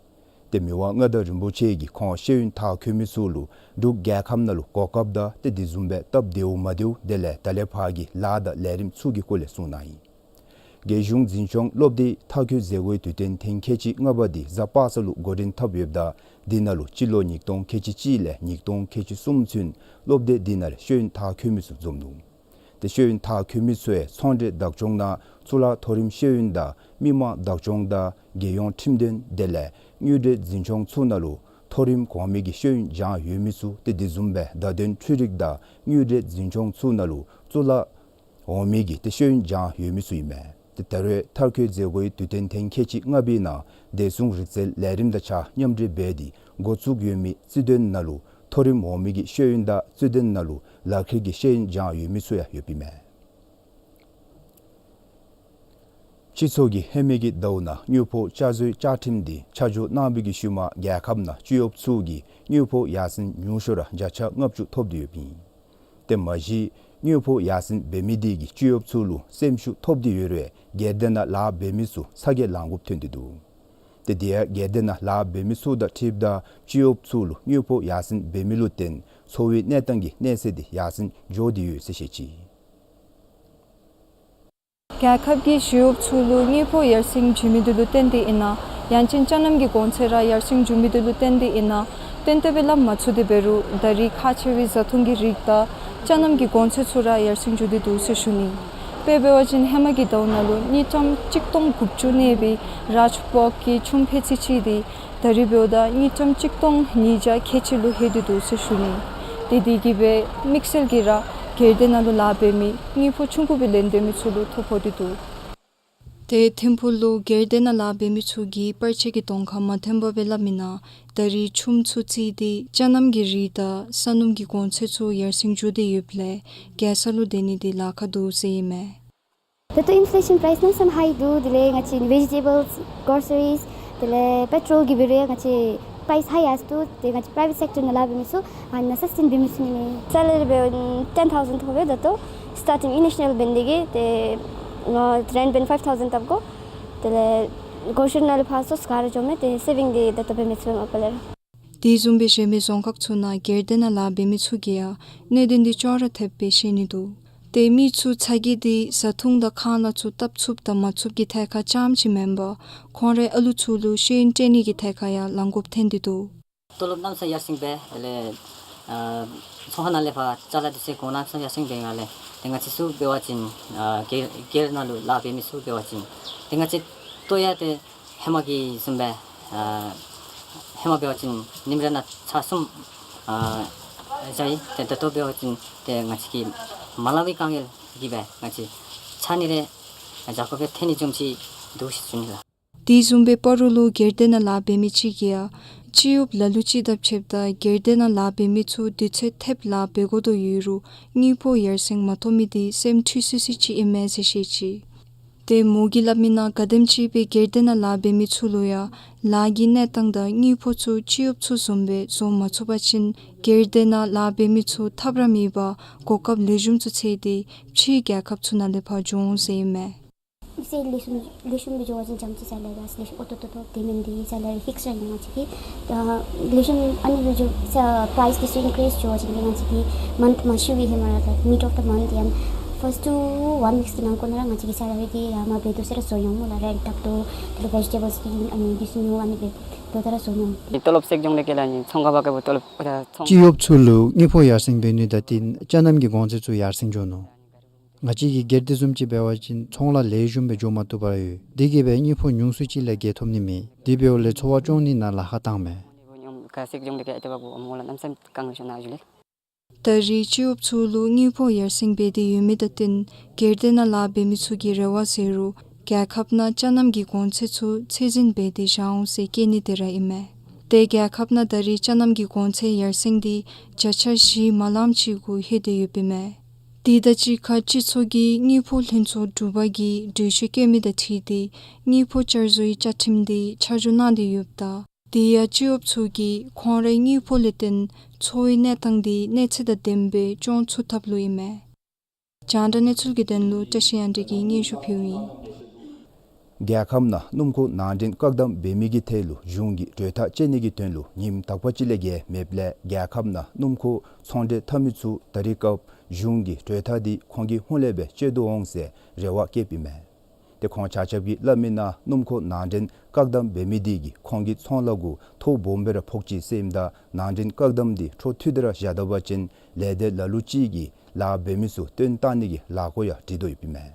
ཏེ་མི་དབང་མངའ་བདག་རིན་པོ་ཆེ་གིས་ཁོང་ཤེས་ཡོན་མཐར་འཁྱོལ་མི་ཚུ་ལུ་འབྲུག་རྒྱལ་ཁབ་ནང་ལུ་གོ་སྐབས་དང་ཏེ་དེ་བཟུམ་སྦེ་སྟབས་བདེཝ་མ་བདེཝ་དེ་ལས་ད་ལས་ཕར་གྱི་ལཱ་དང་ལས་རིམ་ཚུ་གི་སྐོར་ལས་གསུངས་གནང་ཡི། རྒྱལ་གཞུང་འཛིན་སྐྱོང་སློབ་སྡེ་མཐར་འཁྱོལ་མཛད་སྒོའི་དུས་སྟོན་ཐེངས་ཁལ་གཅིག་ལྔ་པ་དེ་གཟའ་པ་སངས་ལུ་འགོ་འདྲེན་འཐབ་ཡོདཔ་ད་དེ་ནང་ལུ་སྤྱི་ལོ་ཉིས་སྟོང་ཁལ་གཅིག་གཅིག་ལས་ཉིས་སྟོང་ཁལ་གཅིག་གསུམ་ཚུན་སློབ་སྡེ་དེ་ནང་ལས་ཤེས་ཡོན་མཐར་འཁྱོལ་མི་ཚུ་འཛོམས་ནུག། ཏེ་ཤེས་ཡོན་མཐར་འཁྱོལ་མི་ཚུ་ཡང་ཚོང་འབྲེལ་བདག་སྐྱོང་ནང་གཙུག་ལག་མཐོ་རིམ་ཤེས་ཡོན་དང་མི་དམངས་བདག་སྐྱོང་དང་རྒྱལ་ཡོངས་ཁྲིམས་དོན་དེ་ལས་དངུལ་འབྲེལ་འཛིན་སྐྱོང་ཚུ་ནང་ལུ་མཐོ་རིམ་གོང་མའི་གི་ཤེས་ཡོན་སྦྱང་ཡོད་མི་ཚུ་ཏེ་དེ་བཟུམ་སྦེ་བརྡ་དོན་འཕྲུལ་རིག་དང་དངུལ་འབྲེལ་འཛིན་སྐྱོང་ཚུ་ནང་ལུ་གཙུག་ལག་འོག་མའི་གི་ཏེ་ཤེས་ཡོན་སྦྱང་ཡོད་མི་ཚུ་ཨིན་མས། ཏེ་ད་རེས་མཐར་འཁྱོལ་མཛད་སྒོའི་དུས་སྟོན་ཐེངས་ཁལ་གཅིག་ལྔ་པའི་ནང་བདེ་སྲུང་རིག་རྩལ་ལས་རིམ་དང་གཅིག་ཁར་མཉམ་འབྲེལ་འབད་དེ་འགོ་བཙུགས་ཡོད་མི་རྩིས་དོན་ནང་ལུ་མཐོ་རིམ་འོག་མའི་གི་ཤེས་ཡོན་དང་རྩིས་དོན་ནང་ལུ་ལག་ཁྱེར་གྱི་ཤེས་ཡོན་སྦྱང་ཡོད་མི་ཚུ་ཡང་ཡོདཔ་ཨིན་མས། སྤྱི་ཚོགས་ཀྱི་ཧེ་མའི་གི་ཟླཝ་ནང་དངུལ་ཕོགས་བསྐྱར་བཟོའི་བཅའ་ཁྲིམས་དེ་ཆ་འཇོག་གནང་བའི་གི་ཤུལ་མ་རྒྱལ་ཁབ་ནང་སྤྱི་གཡོགཔ་ཚུ་གིས་དངུལ་ཕོགས་ཡར་སེང་ཉུང་ཤོས་ར་བརྒྱ་ཆ་ལྔ་བཅུ་ཐོབ་སྟེ་ཡོདཔ་ཨིན། ཏེ་མ་གཞི་དངུལ་ཕོགས་ཡར་སེང་འབད་མི་དེ་གིས་སྤྱི་གཡོགཔ་ཚུ་ལུ་སེམས་ཤུགས་ཐོབ་སྟེ་ཡོད་རུང་སྒེར་སྡེ་ནང་ལཱ་འབད་མི་ཚུ་ཚ་གྱང་ལང་དགོཔ་ཐོན་ཏེ་འདུག། ཏེ་དེ་ཡང་སྒེར་སྡེ་ནང་ལཱ་འབད་མི་ཚུ་དང་འཁྲིལཝ་ད་སྤྱི་གཡོགཔ་ཚུ་ལུ་དངུལ་ཕོགས་ཡར་སེང་འབད་མི་ལུ་བརྟེན་འཚོ་བའི་གནས་སྟངས་ཀྱི་གནས་ཚད་དེ་ཡར་སེང་འགྱོ་སྟེ་ཡོད་ཟེར་བཤད་ཅི། རྒྱལ་ཁབ་ཀྱིས་སྤྱི་གཡོགཔ་ཚུ་ལུ་དངུལ་ཕོགས་ཡར་སེང་བྱིན་མི་དེ་ལུ་བརྟེན་ཏེ་ཨིན་ན་ཡང་ཅིན་ཅ་ནམ་གྱི་གོང་ཚད་ར་ཡར་སེང་འགྱོ་མི་དེ་ལུ་བརྟེན་ཏེ་ཨིན་ན་ཏན་ཏན་སྦེ་སླབ་མ་ཚུགས་ཏེ་འབད་རུང་ད་རེས་ཁག་ཆེ་བའི་བཟའ་འཐུང་གི་རིགས་དང་ཅ་ནམ་གྱི་གོང་ཚད་ཚུ་ར་ཡར་སེང་འགྱོ་སྟེ་འདུག་ཟེར་ཞུ་ནི། དཔེ་འབད་བ་ཅིན་ཧེ་མ་གི་ཟླཝ་ནང་ལུ་དངུལ་ཀྲམ་གཅིག་སྟོང་དགུ་བཅུ་གནས་པའི་རཱཇ་བྷོག་གི་ཆུམ་ཕད་ཚི་ཅིག་དེ་ད་རེས་འབདཝ་ད་དངུལ་ཀྲམ་གཅིག་སྟོང་ཉིས་བརྒྱ་ཁལ་གཅིག་ལུ་ལྷོད་དེ་འདུག་ཟེར་ཞུ་ནི། ཏེ་དེ་གིས་སྦེ་དམིགས་བསལ་གྱིས་ར་སྒེར་སྡེ་ནང་ལུ་ལཱ་འབད་མི་དངུལ་ཕོགས་ཆུང་ཀུ་སྦེ་ལེན་སྡོད་མི་ཚུ་ལུ་ཐོ་ཕོག་སྟེ་འདུག། ཏེ་ཐིམ་ཕུག་ལུ་སྒེར་སྡེ་ནང་ལཱ་འབད་མི་ཚུ་གིས་པར་ཆས་ཀྱི་གདོང་ཁར་མ་ཐོན་པར་སྦེ་སླབ་མི་ནང་ད་རེས་ཆུམ་ཚུ་ཚི་དེ་ཅ་ནམ་གྱི་རིགས་དང་ས་སྣུམ་གྱི་གོང་ཚད་ཚུ་ཡར་སེང་འགྱོ་སྟེ་ཡོདཔ་ལས་རྒྱལ་ས་ལུ་སྡོད་ནི་དེ་ལཱ་ཁག་འདུག་ཟེར་ཨིན་མས། ད་ལྟོ་ཨིན་ཕི་ལེ་ཤཱན་པ་རའིསི་གནམ་མེད་ས་མེད་ཧའི་འདུག། དེ་ལས་ང་བཅས་བེ་ཇི་ཊེ་བཱལསི་གོ་སི་རིསི་དེ་ལས་པེ་ཊོལ་གྱི་འབད་རུང་ང་བཅས་པ་རའིསི་ཧའི་ཨ་ཙི་འདུག། ཏེ་ང་བཅས་པ་རའི་ཝེཊ་སེཀ་ཊར་ནང་ལཱ་འབད་མི་ཚུ་ཨ་ནཱ་སཱསི་ཊེན་འབད་མི་ཚུགས་ནི་མས། སེ་ལ་རི་འབདཝ་ད་ཊེན་ཐའུ་ཟེན་ཐོབ་པས། ད་ལྟོ་སི་ཊར་ཊིང་ཨི་ནི་ཤཱལ་འབད་ནི་དེ་གིས་ཏེ་ང་རེནཊ་འབད་ནི་ཕའིབ་ཐའུ་ཟེན་བཏབ་དགོ། དེ་ལས་གོ་ཤུལ་ནང་ལས་ཕར་སོརསི་ག་ར་འགྱོཝ་མས། ཏེ་སེ་བིང་དེ་ད་ལྟོ་འབད་མི་ཚུགས་པས་མ་པ་ལས་ར། དེ་བཟུམ་སྦེ་གཞན་མི་རྫོང་ཁག་ཚུ་ནང་སྒེར་སྡེ་ནང་ལཱ་འབད་མི་ཚུ་གིས་ཡང་གནད་དོན་དེ་ཅོག་ར་འཐདཔ་སྦེ་བཤད་ནི་འདུག། ཏེ་མི་ཚུ་ཚ་གྱང་འདི་བཟའ་འཐུང་དང་ཁང་གླ་ཚུ་བཏབ་ཚུགསཔ་དང་མ་ཚུགསཔ་གི་ཐད་ཁར་རྐྱངམ་ཅིག་མེན་པར་ཁོང་རའི་ཨ་ལུ་ཚུ་ལུ་ཤེས་ཡོན་སྤྲོད་ནི་གི་ཐད་ཁར་ཡང་ལང་དགོཔ་ཐོན་ཏེ་འདུག། ཏོ་ལོབ་གནམ་མེད་ས་མེད་ཡར་སེང་སྦེ་ལས་ཨ་ཚོང་ཁང་ནང་ལས་ཕར་ཅ་ལ་འདི་ཚུ་གོང་གནམ་མེད་ས་མེད་ཡར་སེང་སྦེ་ཡོད་ལས། ཏེ་ང་བཅས་ཚུ་འབད་བ་ཅིན་ཨ་སྒེར་སྒེར་ནང་ལུ་ལཱ་འབད་མི་ཚུ་འབད་བ་ཅིན་ཏེ་ང་བཅས་ལྟོ་ཡང་ཏེ་ཧེ་མ་གི་བཟུམ་སྦེ་ཨ་ཧེ་མ་འབད་བ་ཅིན་ཉིནམ་རེ་ནང་ཚར་གསུམ་ཨ་བཟའ་ཡི། ཏེ་ད་ལྟོ་འབད་བ་ཅིན་ཏེ་ང་བཅས་ཀྱིས་མ་ལང་པའི་དཀའ་ངལ་གྱིས་སྦེ་ང་བཅས་ཚར་གཉིས་རེ་ཨ་བཟའ་དགོ་པའི་ཐོན་ནི་བཟུམ་ཅིག་འདུག་ཟེར་ཞུ་ནི་ལགས། དེ་བཟུམ་སྦེ་སྤ་རོ་ལུ་སྒེར་སྡེ་ནང་ལཱ་འབད་མི་ཅིག་གིས་ཡང་སྤྱི་གཡོགཔ་ལ་ལུ་ཅིག་དང་ཕྱདཔ་ད་སྒེར་སྡེ་ནང་ལཱ་འབད་མི་ཚུ་དུས་ཚོད་ཐེབས་ལཱ་འབད་དགོ་དོ་ཡོད་རུང་དངུལ་ཕོགས་ཡར་སེང་མ་ཐོབ་མི་འདི་སེམས་འཁྲུལ་སི་སི་ཅིག་ཨིན་མས་ཟེར་བཤད་ཅི། ཏེ་མོ་གིས་སླབ་མིའི་ནང་ག་དེམ་ཅིག་སྦེ་སྒེར་སྡེ་ནང་ལཱ་འབད་མི་ཚུ་ལུ་ཡང་ལཱ་གི་གནས་སྟངས་དང་དངུལ་ཕོགས་ཚུ་སྤྱི་གཡོགཔ་ཚུ་བཟུམ་སྦེ་བཟོ་མ་ཚུགས་པ་ཅིན་སྒེར་སྡེ་ནང་ལཱ་འབད་མི་ཚུ་ཐབས་ར་མེད་པར་གོ་སྐབས་ལེགས་ཤོམ་ཚུ་འཚོལ་ཏེ་ཕྱིའི་རྒྱལ་ཁབ་ཚུ་ནང་ལས་ཕར་འགྱོ་འོང་ཟེར་ཨིན་མས། ཨིན་ཟེར་ལེགས་ཤོམ་ལེགས་ཤོམ་སྦེ་འགྱོ་བ་ཅིན་འཇམ་ཅིག་སེ་ལ་རི་ལེགས་ཤོམ་ཨོ་ཏོ་ཏོ་ཏོ་དེ་མེན་འདི་སེ་ལ་རི་ཕིགསི་ར་ཨིན། ང་བཅས་ཀྱིས་ད་ལེགས་ཤོམ་ཨ་ནི་ལུ་འགྱོ་ས་པ་རའིསི་འདི་ཚུ་ཨིན་ཀི་རིསི་འགྱོ་བ་ཅིན་ང་བཅས་ཀྱིས་མནཐ་མ་ཤི་བའི་ཧེ་མ་ར་ད་མིཌ་ཨོཕ་ད་མནཐ་ཡང་ཕརསཊ་ཊུ་ཝན་ཝིཀསི་གི་ནང་འཁོད་ནང་ར་ང་བཅས་ཀྱི་སེ་ལ་རི་འདི་ཡར་མར་འབད་དོ་ཟེར་ར་བཟོ་འོང་སྨོ་ལགས། རེནཊ་བཏབ་དོ་དེ་ལས་བེ་ཇི་ཊེ་བཱལསི་འདི་ཨ་ནི་འདི་ཚུ་ཉོ་ཨ་ནི་འབད་དོ་ད་ར་བཟོ་འོང་། ཏོ་ལོབ་སེང་གྱོང་ལས་ཀྱི་ལ་ནི་ཚོང་ཁང་པ་ཀ་བུ་ཏོ་ལོབ་ཨ་ཚོང་སྤྱི་གཡོགཔ་ཚུ་ལུ་དངུལ་ཕོགས་ཡར་སེང་འབད་ནི་དང་བསྟུན་ཅ་ནམ་གྱི་གོང་ཚད་ཚུ་ཡར་སེང་འགྱོ་ནུག། ང་བཅས་ཀྱི་སྒེར་སྡེ་བཟུམ་ཅིག་འབད་བ་ཅིན་ཚོང་ལཱ་ལེགས་ཤོམ་སྦེ་འགྱོ་མ་བཏུབ་པར་ཡོད། དེ་གིས་སྦེ་དངུལ་ཕོགས་ཉུང་སུ་ཅིག་ལས་བརྒལ་ཐོབ་ནི་མེད། དེ་འབདཝ་ལས་འཚོ་བ་སྐྱོང་ནི་ནང་ལཱ་ཁག་བཏངམ་མས། ད་རེས་སྤྱི་གཡོགཔ་ཚུ་ལུ་དངུལ་ཕོགས་ཡར་སེང་འབད་དེ་ཡོད་མི་དང་བསྟུན་སྒེར་སྡེ་ནང་ལཱ་འབད་མི་ཚུ་གི་རེ་བ་ཟེར་རུང་རྒྱལ་ཁབ་ནང་ཅ་ནམ་གྱི་གོང་ཚད་ཚུ་ཚད་འཛིན་འབད་དེ་བཞག་འོང་ཟེར་བཀོད་ནི་དེ་ར་ཨིན་མས། ཏེ་རྒྱལ་ཁབ་ནང་ད་རེས་ཅ་ནམ་གྱི་གོང་ཚད་ཡར་སེང་འདི་བརྒྱ་ཆ་བཞི་མ་ལངམ་ཅིག་གུ་ལྷོད་དེ་ཡོདཔ་ཨིན་མས། དེ་དང་གཅིག་ཁར་སྤྱི་ཚོགས་ཀྱི་དངུལ་ཕོགས་ལྷན་ཚོགས་དྲུག་པ་གིས་གྲོས་ཆོད་བཀོད་མི་དང་འཁྲིལ་ཏེ་དངུལ་ཕོགས་བསྐྱར་བཟོའི་བཅའ་ཁྲིམས་འདི་ཆ་འཇོག་གནང་སྟེ་ཡོདཔ་ད་དེ་ཡང་སྤྱི་གཡོགཔ་ཚུ་གིས་ཁོང་རའི་དངུལ་ཕོགས་ལས་བརྟེན་འཚོ་བའི་གནས་སྟངས་འདི་གནས་ཚད་དང་ལྡནམ་སྦེ་སྐྱོང་ཚུགས་ཐབས་ལུ་ཨིན་མས། རྒྱང་བསྒྲགས་གནས་ཚུལ་གྱི་དོན་ལུ་བཀྲ་ཤིས་དབྱངས་སྒྲོན་གྱིས་སྙན་ཞུ་ཕུལཝ་ཨིན། རྒྱལ་ཁབ་ནང་སྣུམ་འཁོར་ནང་འདྲེན་བཀག་དམ་འབད་མི་གི་ཐད་ལུ་གཞུང་གིས་གྲོས་ཐག་བཅད་ནི་གི་དོན་ལུ་ཉིནམ་དག་པ་ཅིག་ལས་བརྒལ་མེདཔ་ལས་རྒྱལ་ཁབ་ནང་སྣུམ་འཁོར་ཚོང་འབྲེལ་འཐབ་མི་ཚུ་ད་རེས་སྐབས་གཞུང་གི་གྲོས་ཐག་འདི་ཁོང་གིས་ཧུང་ལས་སྦེ་བཅད་དོ་འོང་ཟེར་རེ་བ་བསྐྱེདཔ་ཨིན་མས། ཏེ་ཁོང་ཆ་ཁྱབ་ཀྱིས་སླབ་མིའི་ནང་སྣུམ་འཁོར་ནང་འདྲེན་བཀག་དམ་འབད་མི་འདི་གིས་ཁོང་གི་ཚོང་ལཱ་གུ་ཐོ་སྦོམ་སྦེ་ར་ཕོག་ཅི་ཟེར་ཨིནམ་ད་ནང་འདྲེན་བཀག་དམ་འདི་འཕྲོ་མཐུད་དེ་ར་བཞག་ད་པ་ཅིན་ལས་སྡེ་ལ་ལུ་ཅིག་གིས་ལཱ་འབད་མི་ཚུ་བཏོན་བཏང་ནི་གི་ལཱ་འགོ་ཡང་སྒྲིག་དོ་ཡོདཔ་ཨིན་མས།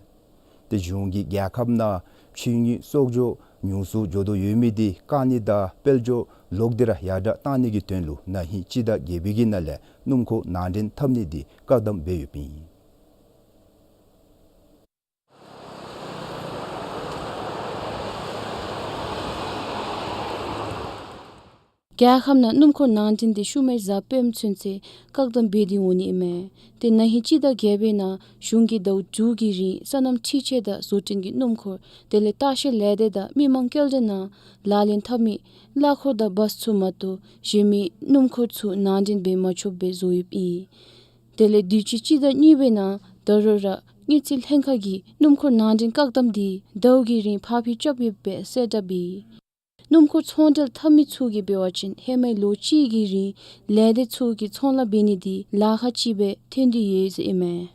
ཏེ་གཞུང་གིས་རྒྱལ་ཁབ་ནང་ཕྱི་དངུལ་གསོག་འཇོག་ཉུང་སུ་འགྱོ་དོ་ཡོད་མི་འདི་བཀག་ནི་དང་དཔལ་འབྱོར་ལོག་སྟེ་ར་ཡར་དྲགས་བཏང་ནི་གི་དོན་ལུ་ན་ཧིང་སྤྱི་ཟླ་བརྒྱད་པའི་གི་ནང་ལས་སྣུམ་འཁོར་ནང་འདྲེན་འཐབ་ནི་འདི་བཀག་དམ་འབད་ཡོདཔ་ཨིན། རྒྱལ་ཁབ་ནང་སྣུམ་འཁོར་ནང་འདྲེན་འདི་ཤུལ་མའི་གཟའ་སྤེནམ་ཚུན་ཚོད་བཀག་དམ་འབད་དེ་འོང་ནི་ཨིན་མས། ཏེ་ན་ཧིང་སྤྱི་ཟླ་བརྒྱད་པའི་ནང་གཞུང་གིས་ཟླཝ་དྲུག་གི་རིང་སོ་ནམ་འཕྲུལ་ཆས་དང་བཟོ་སྐྲུན་གྱི་སྣུམ་འཁོར་དེ་ལས་ལྟ་བཤལ་ལས་སྡེ་དང་མི་མང་སྐྱེལ་འདྲེན་ནང་ལག་ལེན་འཐབ་མི་གླ་འཁོར་དང་བཱསི་ཚུ་མ་གཏོགས་གཞན་མི་སྣུམ་འཁོར་ཚུ་ནང་འདྲེན་འབད་མ་ཆོགཔ་སྦེ་བཟོ་ཡོདཔ་ཨིན། དེ་ལས་དུས་ཅི་སྤྱི་ཟླ་གཉིས་པའི་ནང་ད་རུང་ར་དངུལ་རྩིས་ལྷན་ཁག་གིས་སྣུམ་འཁོར་ནང་འདྲེན་བཀག་དམ་འདི་ཟླཝ་གི་རིང་ཕར་འགྱངས་རྐྱབ་ཡོདཔ་སྦེ་གསལ་བསྒྲགས་འབད་ཡི། སྣུམ་འཁོར་ཚོང་འབྲེལ་འཐབ་མི་ཚུ་གིས་འབད་བ་ཅིན་ཧེ་མའི་ལོ་གཅིག་གི་རིང་ལས་སྡེ་ཚུ་གིས་ཚོང་ལཱ་འབད་ནི་འདི་ལཱ་ཁག་ཅིག་སྦེ་ཐོན་ཏེ་ཡོད་ཟེར་ཨིན་མས།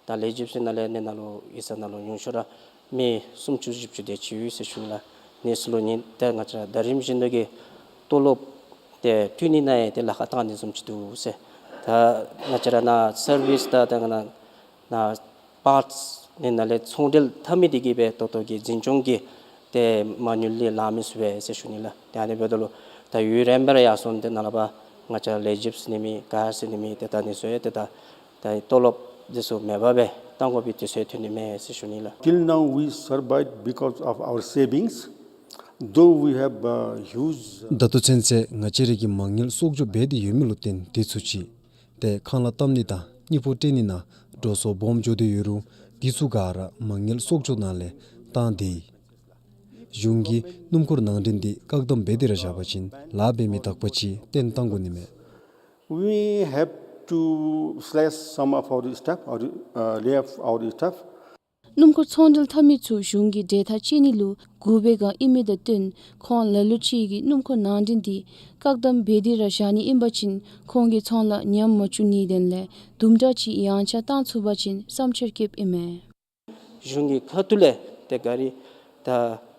ད་ལས་བྱེདཔ་ཚུ་ནང་ལས་ནི་ནང་ལུ་ཡིག་ཚང་ནང་ལུ་ཉུང་ཤོས་ར་མི་སུམ་ཅུ་བཞི་བཅུ་དེ་ཅིག་ཡོད་ཟེར་ཞུ་ནི་ལགས། ནི་ཚུ་ལུ་ནི་ད་ང་བཅས་ར་ད་རིམ་བཞིན་དུ་གི་ཏོ་ལོབ་དེ་བཏོན་ནི་ནང་ཡང་ཏེ་ལཱ་ཁག་བཏང་ནི་བཟུམ་ཅིག་འདུག་ཟེར། ད་ང་བཅས་ར་ནཱ་སར་བིསི་དང་ད་ང་ནཱ་ནཱ་པཱརཊསི་ནི་ནང་ལས་ཚོང་འབྲེལ་འཐབ་མི་འདི་གིས་སྦེ་ད་ལྟོ་གི་འཛིན་སྐྱོང་གི་ཏེ་མ་དངུལ་ལས་ལང་མི་ཚུ་སྦེ་ཟེར་ཞུ་ནི་ལགས། ཏེ་ཨ་ནི་འབདཝ་ད་ལུ་ད་ཡུན་རིངམོ་སྦེ་ར་ཡར་སོང་སྟེ་ནཱ་ལས་ཕར་ང་བཅས་ལས་བྱེདཔ་ཟེར་ནི་མེད་ག་ཟེར་ནི་མེད། ཏེ་ད་ནི་ཚུ་ཡང་ཏེ་ད་ད་ཏོ་ལོབ་འདི་ཚུ་མེད་པར་སྦེ་བཏང་དགོ་པའི་དུས་ཚོད་ཐོན་ནི་མས་ཟེར་ཞུ་ནི་ལགས། Till now we survived because of our savings, though we have, uh, huge ད་ལྟོ་ཚུན་ཚོད་ང་བཅས་ར་གིས་མ་དངུལ་གསོག་འཇོག་འབད་དེ་ཡོད་མི་ལུ་བརྟེན་ཏེ་ཚུ་ཅིག་ཏེ་ཁང་གླ་བཏབ་ནི་དང་དངུལ་ཕོགས་སྤྲོད་ནི་ནང་འགྲོ་སོང་སྦོམ་འགྱོ་དོ་ཡོད་རུང་འདི་ཚུ་ག་ར་མ་དངུལ་གསོག་འཇོག་ནང་ལས་བཏང་སྟེ་ཡོད། གཞུང་གིས་སྣུམ་འཁོར་ནང་འདྲེན་འདི་བཀག་དམ་འབད་དེ་ར་བཞག་པ་ཅིན་ལཱ་འབད་མི་དག་པ་ཅིག་བཏོན་བཏང་དགོ་ནི་མས། We have to slash some of our staff, or, uh, lay off our staff. སྣུམ་འཁོར་ཚོང་འབྲེལ་འཐབ་མི་ཚུ་གཞུང་གིས་འབྲེལ་ཐག་བཅད་ནི་ལུ་བསྒུག་པའི་བསྒང་ཨིན་མི་དང་བསྟུན་ཁོང་ལ་ལུ་ཅིག་གིས་སྣུམ་འཁོར་ནང་འདྲེན་འདི་བཀག་དམ་འབད་དེ་ར་བཞག་ནི་ཨིན་པ་ཅིན་ཁོང་གི་ཚོང་ལཱ་ཉམས་མ་བཅུག་ནིའི་དོན་ལས་དུམ་གྲ་ཅིག་ཡངས་ཆག་བཏང་ཚུགས་པ་ཅིན་བསམ་འཆར་བསྐྱེདཔ་ཨིན་མས། གཞུང་གི་ཁ་ཐུག་ལས་ཏེ་ག་ར་ད་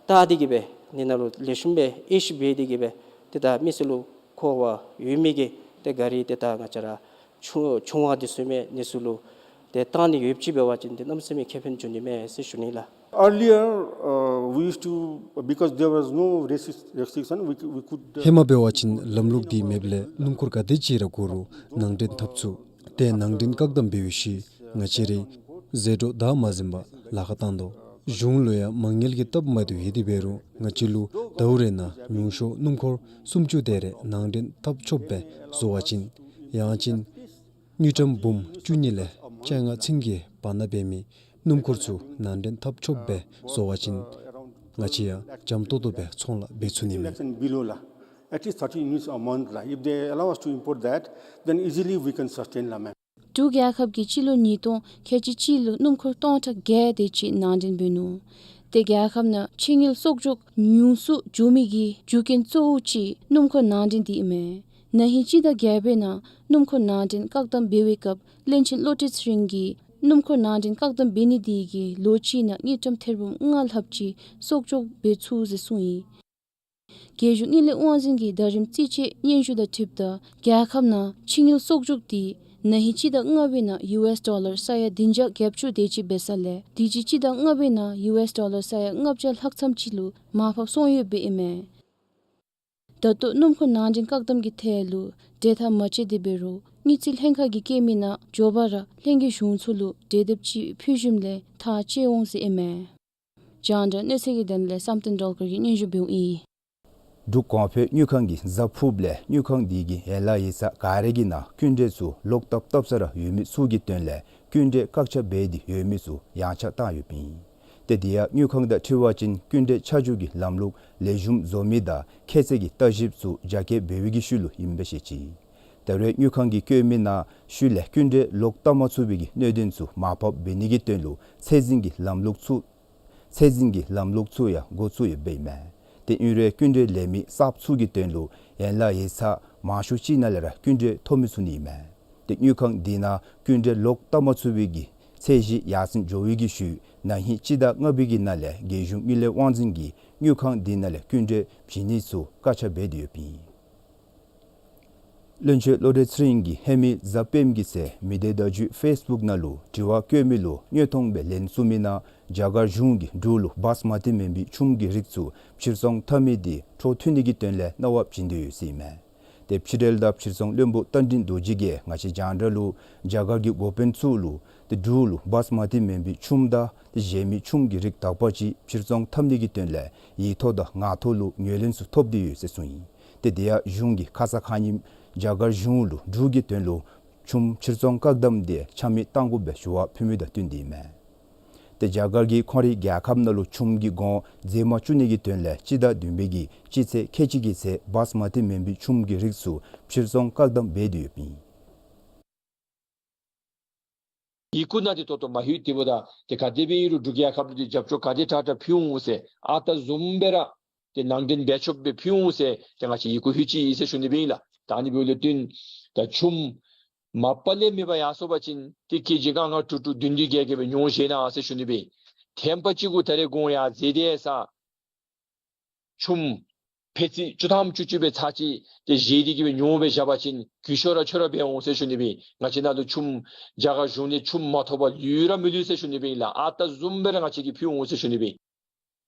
བལྟ་སྟེ་གི་སྦེ་ནི་ནང་ལུ་ལེགས་ཤོམ་སྦེ་དབྱེ་ཞིབ་འབད་དེ་གི་སྦེ་ཏེ་ད་མི་ཚུ་ལུ་མཁོ་བ་ཡོད་མི་གི་ཏེ་ག་ར་ཏེ་ད་ང་བཅས་ར་ཆུང་ཆུང་བ་འདི་ཚུ་མི་ནི་ཚུ་ལུ་ཏེ་བཏང་ནི་ཡོདཔ་ཅིག་འབད་བ་ཅིན་ཏེ་གནམ་མེད་ས་མེད་ཁེ་ཕན་འབྱུང་ནི་མས་ཟེར་ཞུ་ནི་ལགས། Earlier, uh, we used to, because there was no restric- restriction, we, we could, uh, ཧེ་མ་འབད་བ་ཅིན་ལམ་ལུགས་འདི་མེདཔ་ལས་སྣུམ་འཁོར་ག་དེ་ཅིག་ར་འགོར་རུང་ནང་འདྲེན་འཐབ་ཚུགས། ཏེ་ནང་འདྲེན་བཀག་དམ་འབད་བའི་ཤུལ་ང་བཅས་རའི་ཟད་འགྲོ་བདའ་མ་ཟུན་པར་ལཱ་ཁག་བཏང་དོ། གཞུང་ལུ་ཡང་མ་དངུལ་གྱི་སྟབས་མ་བདེཝ་ཡོད་དེ་འབད་རུང་ང་བཅས་ལུ་ཟླཝ་རེ་ནང་ཉུང་ཤོས་སྣུམ་འཁོར་སུམ་ཅུ་དེ་རེ་ནང་འདྲེན་འཐབ་ཆོགཔ་སྦེ་བཟོ་བ་ཅིན་ཡང་ཅིན་དངུལ་ཀྲམ་འབུམ་བཅུ་གཉིས་ལས་བཅོ་ལྔ་ཚུན་གྱི་བར་ན་འབད་མི་སྣུམ་འཁོར་ཚུ་ནང་འདྲེན་འཐབ་ཆོགཔ་སྦེ་བཟོ་བ་ཅིན་ང་བཅས་ཡང་འཇམ་ཏོང་ཏོ་སྦེ་ཚོང་ལཱ་འབད་ཚུགས་ནི་མས། Less than below la. At least thirty units a month la. If they allow us to import that, then easily we can sustain la, ma'am. འབྲུག་རྒྱལ་ཁབ་ཀྱིས་སྤྱི་ལོ་ཉིས་སྟོང་ཁལ་གཅིག་གཅིག་ལུ་སྣུམ་འཁོར་སྟོང་ཕྲག་བརྒྱད་དེ་ཅིག་ནང་འདྲེན་འབད་ནུག། ཏེ་རྒྱལ་ཁབ་ནང་ཕྱི་དངུལ་གསོག་འཇོག་ཉུང་སུ་འགྱོ་མི་གི་རྒྱུ་རྐྱེན་གཙོ་བོ་ཅིག་སྣུམ་འཁོར་ནང་འདྲེན་འདི་ཨིན་མས། ན་ཧིང་སྤྱི་ཟླ་བརྒྱད་པའི་ནང་སྣུམ་འཁོར་ནང་འདྲེན་བཀག་དམ་འབད་བའི་སྐབས་བློན་ཆེན་བློ་གྲོས་ཚེ་རིང་གིས་སྣུམ་འཁོར་ནང་འདྲེན་བཀག་དམ་འབད་ནི་དེ་གིས་ལོ་གཅིག་ནང་དངུལ་ཀྲམ་ཐེར་འབུམ་ལྔ་ལྷགཔ་ཅིག་གསོག་འཇོག་འབད་ཚུགས་ཟེར་གསུངས་ཡི། རྒྱལ་གཞུང་དངུལ་ལས་དབང་འཛིན་གྱི་ཟླ་རིམ་རྩིས་དཔྱད་སྙན་ཞུ་དང་འཁྲིལཝ་ད་རྒྱལ་ཁབ་ནང་ཕྱི་དངུལ་གསོག་འཇོག་འདི་ན་ཧིང་སྤྱི་ཟླ་ལྔ་པའི་ནང་ཡུ་ཨེསི་ཌོ་ལར་ས་ཡ་བདུན་བརྒྱ་བརྒྱད་ཅུ་དེ་ཅིག་འབད་ས་ལས་དུས་ཅི་སྤྱི་ཟླ་ལྔ་པའི་ནང་ཡུ་ཨེསི་ཌོ་ལར་ས་ཡ་ལྔ་བརྒྱ་ལྷག་ཙམ་ཅིག་ལུ་མར་ཕབ་སོང་ཡོདཔ་ཨིན་མས། ད་ལྟོ་སྣུམ་འཁོར་ནང་འདྲེན་བཀག་དམ་གྱི་ཐད་ལུ་གྲོས་ཐག་མ་བཅད་དེ་འབད་རུང་དངུལ་རྩིས་ལྷན་ཁག་གིས་བཀོད་མི་ནང་མགྱོགས་པ་ར་ལྷན་རྒྱས་གཞུང་ཚོགས་ལུ་གྲོས་འདེབས་ཅིག་ཕུལ་ཞིནམ་ལས་ཐག་བཅད་འོང་ཟེར་ཨིན་མས། རྒྱང་བསྒྲགས་གནས་ཚུལ་གྱི་དོན་ལས་བསམ་གཏན་སྒྲོལ་དཀར་གྱིས་སྙན་ཞུ་འབདཝ་ཨིན། འབྲུག་གོང་འཕེལ་དངུལ་ཁང་གིས་གཟའ་ཕུརཔ་ལས་དངུལ་ཁང་འདི་གི་ཡན་ལག་ཡིག་ཚང་ག་ར་གི་ནང་སྐྱིན་འགྲུལ་ཚུ་ལོག་བཏབ་བཏབ་ས་ར་ཡོད་མི་ཚུ་གི་དོན་ལས་སྐྱིན་འགྲུལ་བཀག་ཆ་འབད་དེ་ཡོད་མི་ཚུ་ཡངས་ཆག་བཏང་ཡོདཔ་ཨིན། ཏེ་དེ་ཡང་དངུལ་ཁང་དང་འཁྲིལ་བ་ཅིན་སྐྱིན་འགྲུལ་ཆ་འཇོག་གི་ལམ་ལུགས་ལེགས་ཤོམ་བཟོ་མི་དང་ཁྱད་ཚད་ཀྱི་བརྟག་ཞིབ་ཚུ་རྒྱ་སྐྱེད་འབད་བའི་གི་ཤུལ་ལུ་ཨིན་པས་ཟེར་བཤད་ཅི། ད་རེས་དངུལ་ཁང་གིས་བཀོད་མི་ནང་ཤུལ་ལས་སྐྱིན་འགྲུལ་ལོག་བཏབ་མ་ཚུགས་པའི་གི་གནད་དོན་ཚུ་མར་ཕབ་འབད་ནི་གི་དོན་ལུ་ཚད་འཛིན་གྱི་ལམ་ལུགས་ཚུ་ཚད་འཛིན་གྱི་ལམ་ལུགས་ཚུ་ཡང་འགོ་བཙུགས་ཡོདཔ་ཨིན་མས། ཏེ་ཨིན་རུང་སྐྱིན་འགྲུལ་ལེན་མི་གསརཔ་ཚུ་གི་དོན་ལུ་ཡན་ལག་ཡིག་ཚང་མང་ཤོས་ཅིག་ནང་ལས་ར་སྐྱིན་འགྲུལ་ཐོབ་མི་ཚུགས་ནི་ཨིན་མས། ཏེ་དངུལ་ཁང་འདི་ནང་སྐྱིན་འགྲུལ་ལོག་བཏབ་མ་ཚུགས་པའི་གི་ཚད་གཞི་ཡར་སེང་འགྱོ་བའི་གི་ཤུལ་ན་ཧིང་སྤྱི་ཟླ་ལྔ་པའི་གི་ནང་ལས་རྒྱལ་གཞུང་དངུལ་ལས་དབང་འཛིན་གྱིས་དངུལ་ཁང་འདི་ནང་ལས་སྐྱིན་འགྲུལ་བྱིན་ནི་ཚུ་བཀག་ཆ་འབད་དེ་ཡོདཔ་ཨིན། བློན་ཆེན་བློ་གྲོས་ཚེ་རིང་གིས་ཧེ་མའི་གཟའ་སྤེནམ་གི་ཚེ་མི་སྡེ་བརྡ་བརྒྱུད་ཕེསི་བུཀ་ནང་ལུ་དྲི་བ་བཀོད་མི་ལུ་དངོས་མཐོང་སྦེ་ལན་གསུངས་མི་ནང་རྒྱ་གར་གཞུང་གིས་འབྲུག་ལུ་བཱསི་མ་ཏི་མེན་པའི་ཆུམ་གྱི་རིགས་ཚུ་ཕྱིར་ཚོང་འཐབ་མི་དེ་འཕྲོ་མཐུད་ནི་གི་དོན་ལས་གནང་བ་བྱིན་དོ་ཡོད་ཟེར་ཨིན་མས། ཏེ་ཕྱི་འབྲེལ་དང་ཕྱིར་ཚོང་བློན་པོ་རྟ་མགྲིན་རྡོ་རྗེ་གིས་ང་བཅས་རྒྱང་བསྒྲགས་ལུ་རྒྱ་གར་གྱི་འགོ་དཔོན་ཚུ་ལུ་ཏེ་འབྲུག་ལུ་བཱསི་མ་ཏི་མེན་པའི་ཆུམ་དང་ཏེ་གཞན་མི་ཆུམ་གྱི་རིགས་དག་པ་ཅིག་ཕྱིར་ཚོང་འཐབ་ནི་གི་དོན་ལས་ཡིག་ཐོག་དང་ངག་ཐོག་ལུ་ངོས་ལེན་ཚུ་ཐོབ་སྟེ་ཡོད་ཟེར་གསུངས་ཡི། ཏེ་དེ་ཡང་གཞུང་གིས་ཁ་ཙ་ཁ་ཉིནམ་རྒྱ་གར་གཞུང་ལུ་འབྲུག་གི་དོན་ལུ་ཆུམ་ཕྱིར་ཚོང་བཀག་དམ་དེ་ཆ་མེད་གཏང་དགོཔ་སྦེ་ཞུ་བ་ཕུལ་མི་དང་བསྟུན་ཏེ་ཨིན་མས། ཏེ་རྒྱ་གར་གྱིས་ཁོང་རའི་རྒྱལ་ཁབ་ནང་ལུ་ཆུམ་གྱི་གོང་འཛེམ་མ་བཅུག་ནི་གི་དོན་ལས་སྤྱི་ཟླ་བདུན་པའི་གི་སྤྱི་ཚེས་ཁལ་གཅིག་གི་ཚེ་བཱསི་མ་ཏི་མེན་པའི་ཆུམ་གྱི་རིགས་ཚུ་ཕྱིར་ཚོང་བཀག་དམ་འབད་དེ་ཡོདཔ་ཨིན། ཡི་གུ་ནང་འདི་ཏོག་ཏོ་མ་ལྷོད་དེ་འབདཝ་ད་ཏེ་ག་དེ་སྦེ་ཨིན་རུང་འབྲུག་རྒྱལ་ཁབ་ལུ་ཏེ་རྒྱབ་སྐྱོར་ག་དེ་དྲག་དྲག་ཕུལ་འོང་ཟེར་ཨ་རྟག་བཟུམ་སྦེ་ར་ཏེ་ནང་འདྲེན་འབད་ཆོགཔ་སྦེ་ཕུལ་འོང་ཟེར་ཏེ་ང་བཅས་ཡི་གུ་ལྷོད་ཅི་ཟེར་ཞུ་ནི་སྦེ་ཨིན་ལགས། ད་ཨ་ནི་འབདཝ་ལས་བརྟེན་ད་ཆུམ་མ་པ་ལས་མེད་པར་ཡར་སོང་པ་ཅིན་ཏེ་ཀེ་ཇི་ལྔ་ལྔ་དྲུག་དྲུག་བདུན་བདུན་བརྒྱད་བརྒྱད་སྦེ་ཉོ་བཞེས་གནང་ཟེར་ཞུ་ནི་སྦེ་ཨིན། ཐེངས་པ་གཅིག་གུ་ད་རེས་གོང་ཡར་འཛེགས་ཏེ་ས་ཆུམ་ཕད་ཙི་བཅུ་ཐམ་བཅུ་གཅིག་སྦེ་ཚར་གཅིག་ཏེ་བཞེས་ཏེ་གི་སྦེ་ཉོ་སྦེ་བཞག་པ་ཅིན་གུས་ཤོར་ར་ཆོ་ར་འབད་འོང་ཟེར་ཞུ་ནི་སྦེ་ཨིན། ང་བཅས་ནང་ལུ་ཆུམ་རྒྱ་གར་གཞུང་ལས་ཆུམ་མ་ཐོབ་པར་ལུས་ར་མི་ལུས་ཟེར་ཞུ་ནི་སྦེ་ཨིན་ལགས། ཨ་རྟག་བཟུམ་སྦེ་ར་ང་བཅས་ཀྱིས་ཕུལ་འོང་ཟེར་ཞུ་ནི་སྦེ་ཨིན།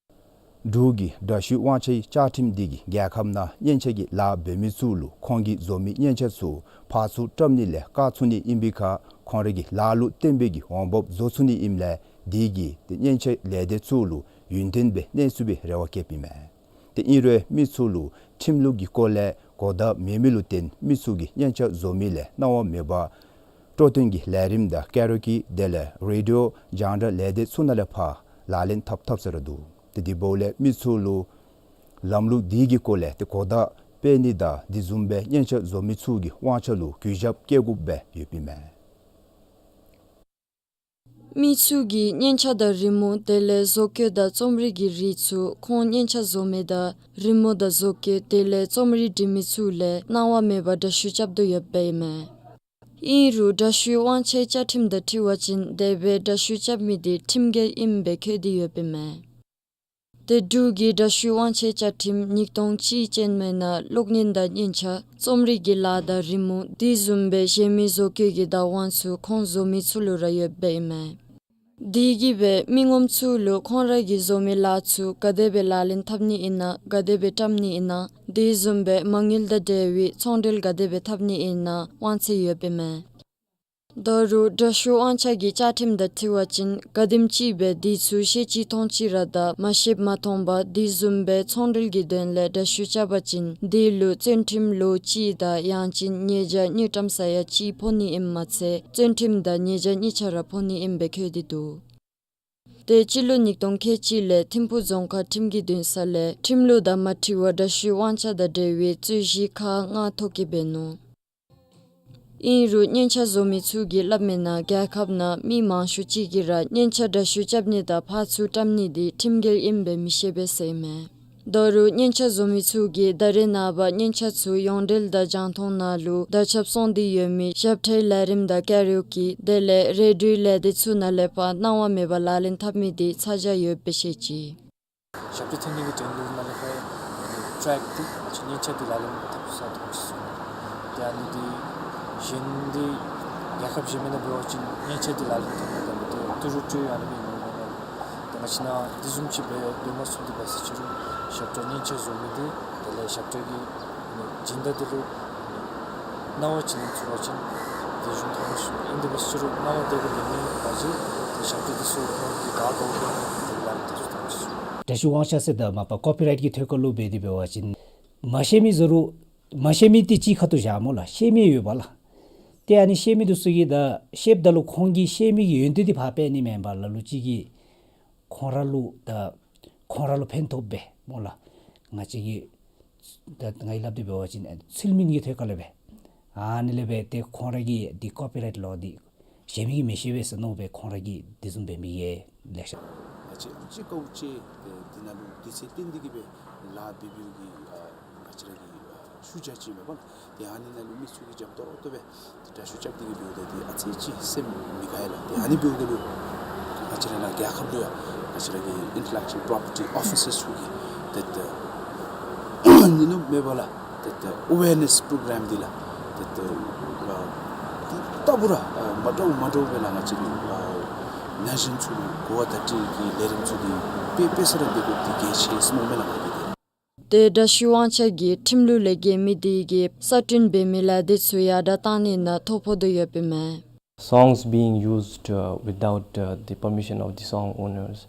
འབྲུག་གི་དྲག་ཤུལ་དབང་ཆའི་བཅའ་ཁྲིམས་འདི་གིས་རྒྱལ་ཁབ་ནང་སྙན་ཆ་གི་ལཱ་འབད་མི་ཚུ་ལུ་ཁོང་གིས་བཟོ་མི་སྙན་ཆ་ཚུ་ཕར་ཚུར་བཀྲམ་ནི་ལས་བཀག་ཚུགས་ནི་ཨིན་པའི་ཁར་ཁོང་རའི་གི་ལཱ་ལུ་བརྟེན་པའི་གི་འོང་འབབ་བཟོ་ཚུགས་ནི་ཨིནམ་ལས་དེ་གིས་ཏེ་སྙན་ཆ་ལས་སྡེ་ཚུ་ལུ་ཡུན་བརྟན་སྦེ་གནས་ཚུགས་པའི་རེ་བ་བསྐྱེདཔ་ཨིན་མས། ཏེ་ཨིན་རུང་མི་ཚུ་ལུ་ཁྲིམས་ལུགས་ཀྱི་སྐོར་ལས་གོ་བརྡ་མེད་མི་ལུ་བརྟེན་མི་ཚུ་གིས་སྙན་ཆ་བཟོ་མི་ལས་གནང་བ་མེད་པར་སྤྲོ་སྟོན་གྱི་ལས་རིམ་དང་ཀ་ར་ཨོ་ཀེ་དེ་ལས་རེ་ཌི་ཡོ་རྒྱང་བསྒྲགས་ལས་སྡེ་ཚུ་ནང་ལས་ཕར་ལག་ལེན་འཐབ་འཐབ་ས་ར་འདུག། ཏེ་དེ་འབདཝ་ལས་མི་ཚུ་ལུ་ལམ་ལུགས་འདི་གི་སྐོར་ལས་ཏེ་གོ་བརྡ་སྤེལ་ནི་དང་དེ་བཟུམ་སྦེ་སྙན་ཆ་བཟོ་མི་ཚུ་གི་དབང་ཆ་ལུ་གུས་ཞབས་བསྐྱེད་དགོཔ་སྦེ་ཡོདཔ་ཨིན་མས། མི་ཚུ་གིས་སྙན་ཆ་དང་རི་མོ་དེ་ལས་བཟོ་བཀོད་དང་རྩོམ་རིག་གི་རིགས་ཚུ་ཁོང་སྙན་ཆ་བཟོ་མི་དང་རི་མོ་དང་བཟོ་བཀོད་དེ་ལས་རྩོམ་རིག་འབྲི་མི་ཚུ་ལས་གནང་བ་མེད་པར་འདྲ་བཤུས་རྐྱབ་དོ་ཡོདཔ་ཨིན་མས། ཨིན་རུང་འདྲ་བཤུས་དབང་ཆའི་བཅའ་ཁྲིམས་དང་འཁྲིལ་བ་ཅིན་དེ་སྦེ་འདྲ་བཤུས་རྐྱབ་མི་དེ་ཁྲིམས་འགལ་ཨིནམ་སྦེ་བཀོད་དེ་ཡོདཔ་ཨིན་མས། དེ་འབྲུག་གི་འདྲ་བཤུས་དབང་ཆའི་བཅའ་ཁྲིམས་ཉིས་སྟོང་གཅིག་ཅན་མའི་ནང་གློག་བརྙན་དང་སྙན་ཆ་རྩོམ་རིག་གི་ལཱ་དང་རི་མོ་དེ་བཟུམ་སྦེ་གཞན་མི་བཟོ་བཀོད་ཀྱི་བདག་དབང་ཚུ་ཁོང་བཟོ་མི་ཚུ་ལུ་ར་ཡོདཔ་ཨིན་མས། དེ་གིས་སྦེ་མི་ངོམ་ཚུ་ལུ་ཁོང་ར་གིས་བཟོ་མི་ལཱ་ཚུ་ག་དེ་སྦེ་ལག་ལེན་འཐབ་ནི་ཨིན་ན་ག་དེ་སྦེ་བཀྲམ་ནི་ཨིན་ན་དེ་བཟུམ་སྦེ་མ་དངུལ་དང་འབྲེལ་བའི་ཚོང་འབྲེལ་ག་དེ་སྦེ་འཐབ་ནི་ཨིན་ན་དབང་ཚད་ཡོདཔ་ཨིན་མས། ད་རུང་འདྲ་བཤུས་དབང་ཆ་གི་བཅའ་ཁྲིམས་དང་འཁྲིལ་བ་ཅིན་ག་དེམ་ཅིག་སྦེ་དེ་ཚུ་ཤེས་ཅི་མཐོང་ཅི་ར་དང་མ་ཤེསཔ་མ་མཐོངམ་དེ་བཟུམ་སྦེ་ཚོང་འབྲེལ་གྱི་དོན་ལས་འདྲ་བཤུས་རྐྱབ་པ་ཅིན་དེ་ལུ་བཙོན་ཁྲིམས་ལོ་གཅིག་དང་ཡང་ཅིན་ཉེས་བྱ་དངུལ་ཀྲམ་ས་ཡ་གཅིག་ཕོག་ནི་ཨིནམ་མ་ཚད་བཙོན་ཁྲིམས་དང་ཉེས་བྱ་གཉིས་ཆ་ར་ཕོག་ནི་ཨིནམ་སྦེ་བཀོད་དེ་འདུག། དེ་སྤྱི་ལོ་ཉིས་སྟོང་ཁལ་གཅིག་ལས་ཐིམ་ཕུག་རྫོང་ཁག་ཁྲིམས་ཀྱི་འདུན་ས་ལས་ཁྲིམས་ལུགས་དང་མ་འཁྲིལ་བར་འདྲ་བཤུས་དབང་ཆ་དང་འབྲེལ་བའི་རྩོད་གཞི་ཁག་ལྔ་ཐོ་བཀོད་འབད་ནུག། ཨིན་རུང་སྙན་ཆ་བཟོ་མི་ཚུ་གིས་སླབ་མི་ནང་རྒྱལ་ཁབ་ནང་མི་མང་ཤོས་ཅིག་གིས་ར་སྙན་ཆ་འདྲ་བཤུས་རྐྱབ་ནི་དང་ཕར་ཚུར་བཀྲམ་ནི་དེ་ཁྲིམས་འགལ་ཨིནམ་སྦེ་མི་ཤེས་པས་ཟེར་ཨིན་མས། ད་རུང་སྙན་ཆ་བཟོ་མི་ཚུ་གིས་ད་རེས་ནངས་པ་སྙན་ཆ་ཚུ་ཡོངས་འབྲེལ་དང་རྒྱང་མཐོང་ནང་ལུ་དར་ཁྱབ་སོང་སྟེ་ཡོད་མི་ཞབས་ཁྲའི་ལས་རིམ་དང་ཀ་ར་ཨོ་ཀེ་དེ་ལས་རེ་ཌིའོའི་ལས་སྡེ་ཚུ་ནང་ལས་ཕར་གནང་བ་མེད་པར་ལག་ལེན་འཐབ་མི་དེ་ཚ་གྱང་ཡོདཔ་སྦེ་བཤད་ཅི། ཞབས་ཁྲ་འཐེན་ནི་གི་དོན་ལུ་ནཱ་ལས་ཕར་ཊེག་དེ་སྙན་ཆ་དེ་ལག་ལེན་འཐབ་ས་ཐོན་ཅི་ཟེར། ཏེ་ཨ་ནི་དེ་གཞན་དེ་རྒྱལ་ཁབ་གཞན་མི་ནང་འབད་བ་ཅིན་སྙན་ཆ་དེ་ལག་ལེན་འཐབ་ནི་དང་མི་དེ་ཏི་རུ་ཏི་ཨ་ནི་སྦེ་ཨིན་ནོ་མེན་ན། ཏེ་ང་བཅས་ནཱ་དེ་བཟུམ་ཅིག་སྦེ་འབད་མ་ཚུགས་དེ་འབད་ཟེར་ཅི་རུང་ཞབས་ཁྲ་སྙན་ཆ་བཟོ་མི་དེ་དེ་ལས་ཞབས་ཁྲ་གི་སྦྱིན་བདག་དེ་ལུ་གནང་བ་ཅིན་ཚུགས་པ་ཅིན་དེ་གཞུང་ཐོག་ལུ་ཞུ་ཨིན་དེ་འབད་ཟེར་ཅི་རུང་གནང་བ་དེ་གི་ལེན་མི་ག་ཅི་དེ་ཞབས་ཁྲ་དེ་ཚུ་ཁོང་གིས་ག་དགོ་ག་དེ་ལག་ལེན་འཐབ་ཚུགས་ཐོན་ཅི་ཟེར། འདྲ་བཤུས་དབང་ཆ་ཟེར་ད་མ་པ་ཀོ་པི་རའིཊ་གི་ཐད་ཁར་ལུ་འབད་དེ་འབད་བ་ཅིན་མ་ཤེས་མི་ཟེར་རུང་མ་ཤེས་མི་དེ་གཅིག་ཁ་ཐུག་བཞག་སྨོ་ལགས། ཤེས་མི་ཡོདཔ་ལགས། ཏེ་ཨ་ནི་ཤེས་མི་དེ་ཚུ་གིས་ད་ཤེསཔ་ད་ལུ་ཁོང་གིས་ཤེས་མི་གི་ཡོན་ཏན་དེ་ཕར་སྤེལ་ནི་མེན་པར་ལ་ལུ་ཅིག་གིས་ཁོང་ར་ལུ་ད་ཁོང་ར་ལུ་ཕན་ཐོགས་སྦེ་སྨོ་ལགས། ང་བཅས་ཀྱིས་ད་ང་གིས་སླབ་སྟེ་འབད་བ་ཅིན་ཚུལ་མིན་གྱི་ཐད་ཁར་ལས་སྦེ་ཨ་ནི་ལས་སྦེ་ཏེ་ཁོང་ར་གིས་འདི་ཀོ་པི་རའིཊ་ལོ་འདི་གཞན་མི་གིས་མི་ཤེས་པས་ཟེར་མནོ་སྦེ་ཁོང་ར་གིས་དེ་བཟུམ་འབད་མི་གིས་ལེ་ཤ། ཨ་ཙི་ཨ་ཙི་དཀའཝ་སྤྱད་དེ་འདི་ནང་ལུ་དུས་ཚོད་བཏོན་ཏེ་གིས་སྦེ་ལཱ་འབད་འབདཝ་གི་ཨ་ང་བཅས་ར་གི་ཨ་ཤུལ་བཞག་ཅིག་མས་པ། ཏེ་ཨ་ནི་ནང་ལུ་མི་ཚུ་གིས་འཇམ་ཏོང་ཏོ་སྦེ་ཏེ་འདྲ་བཤུས་རྐྱབ་སྟེ་གིས་འབདཝ་ད་ཏེ་ཨ་ཙི་ཅིག་སེམས་མི་དགའ་ཡི་ལགས། ཏེ་ཨ་ནི་འབདཝ་ད་ལུ་ང་བཅས་ར་ནཱ་རྒྱལ་ཁབ་ལུ་ཡང་ང་བཅས་ར་གི་ཨིན་ཊེ་ལེག་ཅུ་ཨལ་པྲོ་པར་ཊི་ཨོ་ཕི་སར་ཚུ་གིས་ཏེ་ཏེ་ཨ་ནི་ནུབ་མེད་པར་ལགས་ཏེ་ཏེ་ཨ་ཝེར་ནེསི་པྲོ་གྲམ་འདི་ལགས་ཏེ་ཏེ་ཨ་ཏེ་ལྟ་བུ་ར་ཨ་མ་འདྲཝ་མ་འདྲཝ་སྦེ་ལགས་ང་བཅས་ནི་ཨ་ན་གཞོན་ཚུ་ལུ་གོ་བ་བརྡ་སྤྲོད་ཀྱི་ལས་རིམ་ཚུ་འདི་དཔེ་དཔེ་ས་ར་འབད་དགོཔ་འདི་གལ་ཆེ་ཟེར་མནོཝ་མས་ལགས་ང་གིས་ཏེ། ཏེ་འདྲ་བཤུས་དབང་ཆ་གི་ཁྲིམས་ལུགས་ལས་འགལ་མི་དེ་གིས་གསར་སྐྲུན་འབད་མི་ལས་དེ་ཚུ་ཡར་དྲག་བཏང་ནི་ནང་ཐོ་ཕོག་དོ་ཡོདཔ་ཨིན་མས། Songs being used, uh, without, uh, the permission of the song owners.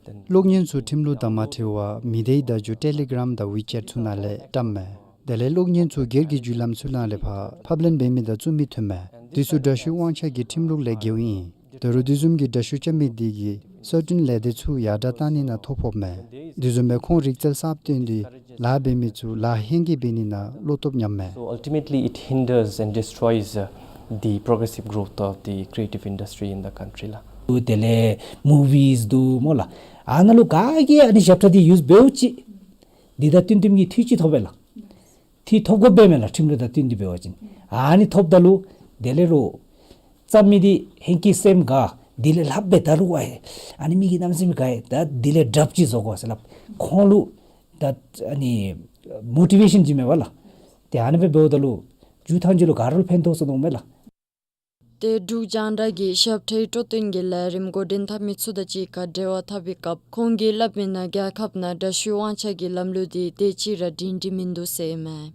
Then གློག་བརྙན་ཚུ་ཁྲིམས་ལུགས་དང་མ་འཁྲིལ་བར་མི་སྡེའི་བརྡ་བརྒྱུད་ཊེ་ལི་གྲམ་དང་ཝི་ཅེཊ་ཚུ་ནང་ལས་བཀྲམ་མས། དེ་ལས་གློག་བརྙན་ཚུ་སྒེར་གྱི་བརྒྱུད་ལམ་ཚུ་ནང་ལས་ཕར་ཕབ་ལེན་འབད་མི་དང་བཙུགས་མི་ཐོན་མས། དེ་ཚུ་འདྲ་བཤུས་དབང་ཆ་གི་ཁྲིམས་ལུགས་ལས་འགལཝ་ཨིན། ད་རུང་དེ་བཟུམ་གྱི་འདྲ་བཤུས་རྐྱབ་མི་དེ་གིས་གསར་སྐྲུན་ལས་དེ་ཚུ་ཡར་དྲག་བཏང་ནི་ནང་ཐོ་ཕོགཔ་མས། དེ་བཟུམ་སྦེ་ཁོང་རིག་རྩལ་གསརཔ་བཏོན་ཏེ་ལཱ་འབད་མི་ཚུ་ལཱ་ཧེང་སྐལ་འབད་ནི་ནང་བློ་སྟོབས་ཉམས་མས། So ultimately it hinders and destroys, uh, the progressive growth of the creative industry in the country ལགས། དེ་ལས་མུ་ཝིས་འདུག་སྨོ་ལགས། ཨ་ནཱ་ལུ་ག་གིས་ཨ་ནི་ཞབས་ཁྲ་འདི་ཡུསི་འབདཝ་ཅིག་འདི་དང་བསྟུན་བསྟུན་གྱི་འཐུས་ཅིག་ཐོབ་པས་ལགས། འཐུས་ཐོབ་དགོཔ་འབདཝ་མས་ལགས། ཁྲིམས་ལུགས་དང་བསྟུན་ཏེ་འབད་བ་ཅིན་ཨ་ནི་ཐོབ་ད་ལུ་དེ་ལས་རོགས་རྩོམ་མི་འདི་ཧེང་སྐལ་སེམས་དགའ། འདི་ལས་ལྷགཔ་སྦེ་ད་རུང་ཨ་ཨ་ནི་མི་གི་རྣམ་སེམས་དགའ་ཡི། ད་འདི་ལས་དྲགཔ་ཅིག་བཟོ་དགོ་ཟེར་སླབ། ཁོང་ལུ་ད་ཨ་ནི་མོ་ཊི་ཝེ་ཤཱན་ཅིག་མས་པ་ལགས། ཏེ་ཨ་ནི་སྦེ་འབདཝ་ད་ལུ་མཇུག་ཐང་ཅིག་ལུ་ག་ར་ལུ་ཕན་ཐོགས་ཟེར་མནོཝ་མས་ལགས། ཏེ་འབྲུག་རྒྱང་བསྒྲགས་ཀྱིས་ཞབས་ཁྲའི་སྤྲོ་སྟོན་གྱི་ལས་རིམ་འགོ་འདྲེན་འཐབ་མི་ཚུ་དང་གཅིག་ཁར་འབྲེལ་བ་འཐབ་པའི་སྐབས་ཁོང་གིས་སླབ་མི་ནང་རྒྱལ་ཁབ་ནང་འདྲ་བཤུས་དབང་ཆ་གི་ལམ་ལུགས་འདི་དེ་ཅིག་ར་སྒྲིང་སྒྲི་མིན་འདུག་ཟེར་ཨིན་མས།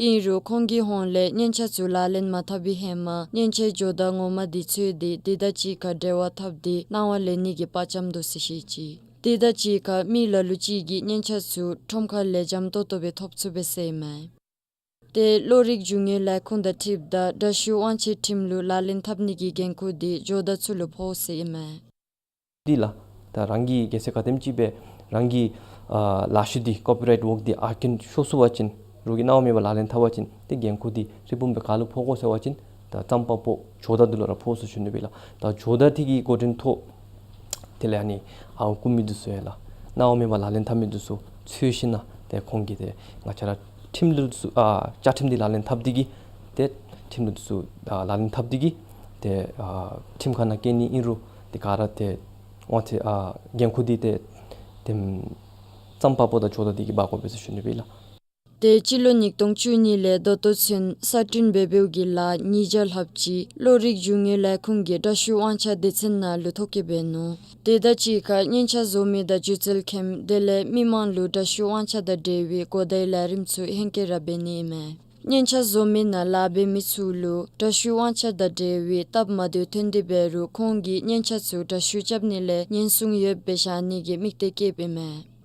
ཨིན་རུང་ཁོང་གི་ཧོངས་ལས་སྙན་ཆ་ཚུ་ལག་ལེན་མ་འཐབ་པའི་ཧེ་མ་སྙན་ཆའི་ཇོ་བདག་ངོ་མ་འདི་ཚུ་འདི་དེ་དང་གཅིག་ཁར་འབྲེལ་བ་འཐབ་སྟེ་གནང་བ་ལེན་ནི་གི་དཔའ་བཅམ་འདུག་ཟེར་བཤད་ཅི། དེ་དང་གཅིག་ཁར་མི་ལ་ལུ་ཅིག་གིས་སྙན་ཆ་ཚུ་ཁྲོམ་ཁ་ལས་འཇམ་ཏོང་ཏོ་སྦེ་ཐོབ་ཚུགས་པས་ཟེར་ཨིན་མས། ཏེ་བློ་རིག་རྒྱུ་དངོས་ལས་ཁུངས་དང་འཁྲིལཝ་ད་འདྲ་བཤུས་དབང་ཆའི་ཁྲིམས་ལུགས་ལག་ལེན་འཐབ་ནི་གི་འགན་ཁུར་འདི་ཇོ་བདག་ཚུ་ལུ་ཕོག་ཟེར་ཨིན་མས། འདི་ལགས། ད་རང་གིས་གལ་སྲིད་ག་དེམ་ཅིག་སྦེ་རང་གིས་ཨ་ལཱ་ཤུལ་འདི་ཀོ་པི་རའིཊ་ཝརཀ་འདི་ཨར་ཀིན་ཤོར་སོང་པ་ཅིན་རོགས་ཀྱིས་གནང་བ་མེད་པར་ལག་ལེན་འཐབ་པ་ཅིན་ཏེ་འགན་ཁུར་འདི་ཧྲིལ་བུམ་སྦེ་ག་ལུ་ཕོག་དགོ་ཟེར་བ་ཅིན་ ད་རྩམ་པ་པོ་ཇོ་བདག་འདི་ལུ་ར་ཕོག་ཟེར་ཞུ་ནི་སྦེ་ལགས། ད་ཇོ་བདག་འདི་གི་འགོ་འདྲེན་ཐོག་དེ་ལས་ཨ་ནི་ཨརཝ་རྐུ་མི་འདི་ཚུ་ཡང་ལགས། གནང་བ་མེད་པར་ལག་ལེན་འཐབ་མི་འདི་ཚུ་འཚོལ་ཞིནམ་ལས་ཏེ་ཁོང་གིས་ཏེ་ང་བཅས་ར་ཁྲིམས་ལུགས་འདི་ཚུ་ཨ་བཅའ་ཁྲིམས་འདི་ལག་ལེན་འཐབ་སྟེ་གིས་ཏེ་ཁྲིམས་ལུགས་འདི་ཚུ་ཨ་ལག་ལེན་འཐབ་སྟེ་གིས་ཏེ་ཨ་ཁྲིམས་ཁང་ནང་བསྐྱལ་ནི་ཨིན་རུང་ཏེ་ག་ར་ཏེ་དབང་ཚད་ཨ་འགན་ཁུར་འདི་ཏེ་ཏེ་རྩམ་པ་པོ་དང་ཇོ་བདག་འདི་གིས་འབག་དགོ་པས་ཟེར་ཞུ་ནི་སྦེ་ལགས། ཏེ་སྤྱི་ལོ་ཉིས་སྟོང་བཅུ་གཉིས་ལས་ད་ལྟོ་ཚུན་གསར་སྐྲུན་འབད་འབདཝ་གི་ལཱ་ཉིས་བརྒྱ་ལྷགཔ་ཅིག་གློག་རིག་རྒྱུ་དངོས་ལས་ཁུངས་ཀྱི་འདྲ་བཤུས་དབང་ཆ་སྡེ་ཚན་ནང་ལུ་ཐོ་བཀོད་འབད་ནུག། དེ་དང་གཅིག་ཁར་སྙན་ཆ་བཟོ་མི་དང་སྒྱུ་རྩལ་མཁན་དེ་ལས་མི་མང་ལུ་འདྲ་བཤུས་དབང་ཆ་དང་འབྲེལ་བའི་གོ་བརྡའི་ལས་རིམ་ཚུ་ཧེང་སྐལ་ར་འབད་ནི་ཨིན་མས། སྙན་ཆ་བཟོ་མི་ནང་ལཱ་འབད་མི་ཚུ་ལུ་འདྲ་བཤུས་དབང་ཆ་དང་འབྲེལ་བའི་སྟབས་མ་བདེཝ་ཐོན་ཏེ་འབད་རུང་ཁོང་གིས་སྙན་ཆ་ཚུ་འདྲ་བཤུས་རྐྱབ་ནི་ལས་ཉེན་སྲུང་ཡོདཔ་སྦེ་བཞག་ནི་གི་དམིགས་གཏད་བསྐྱེདཔ་ཨིན་མས།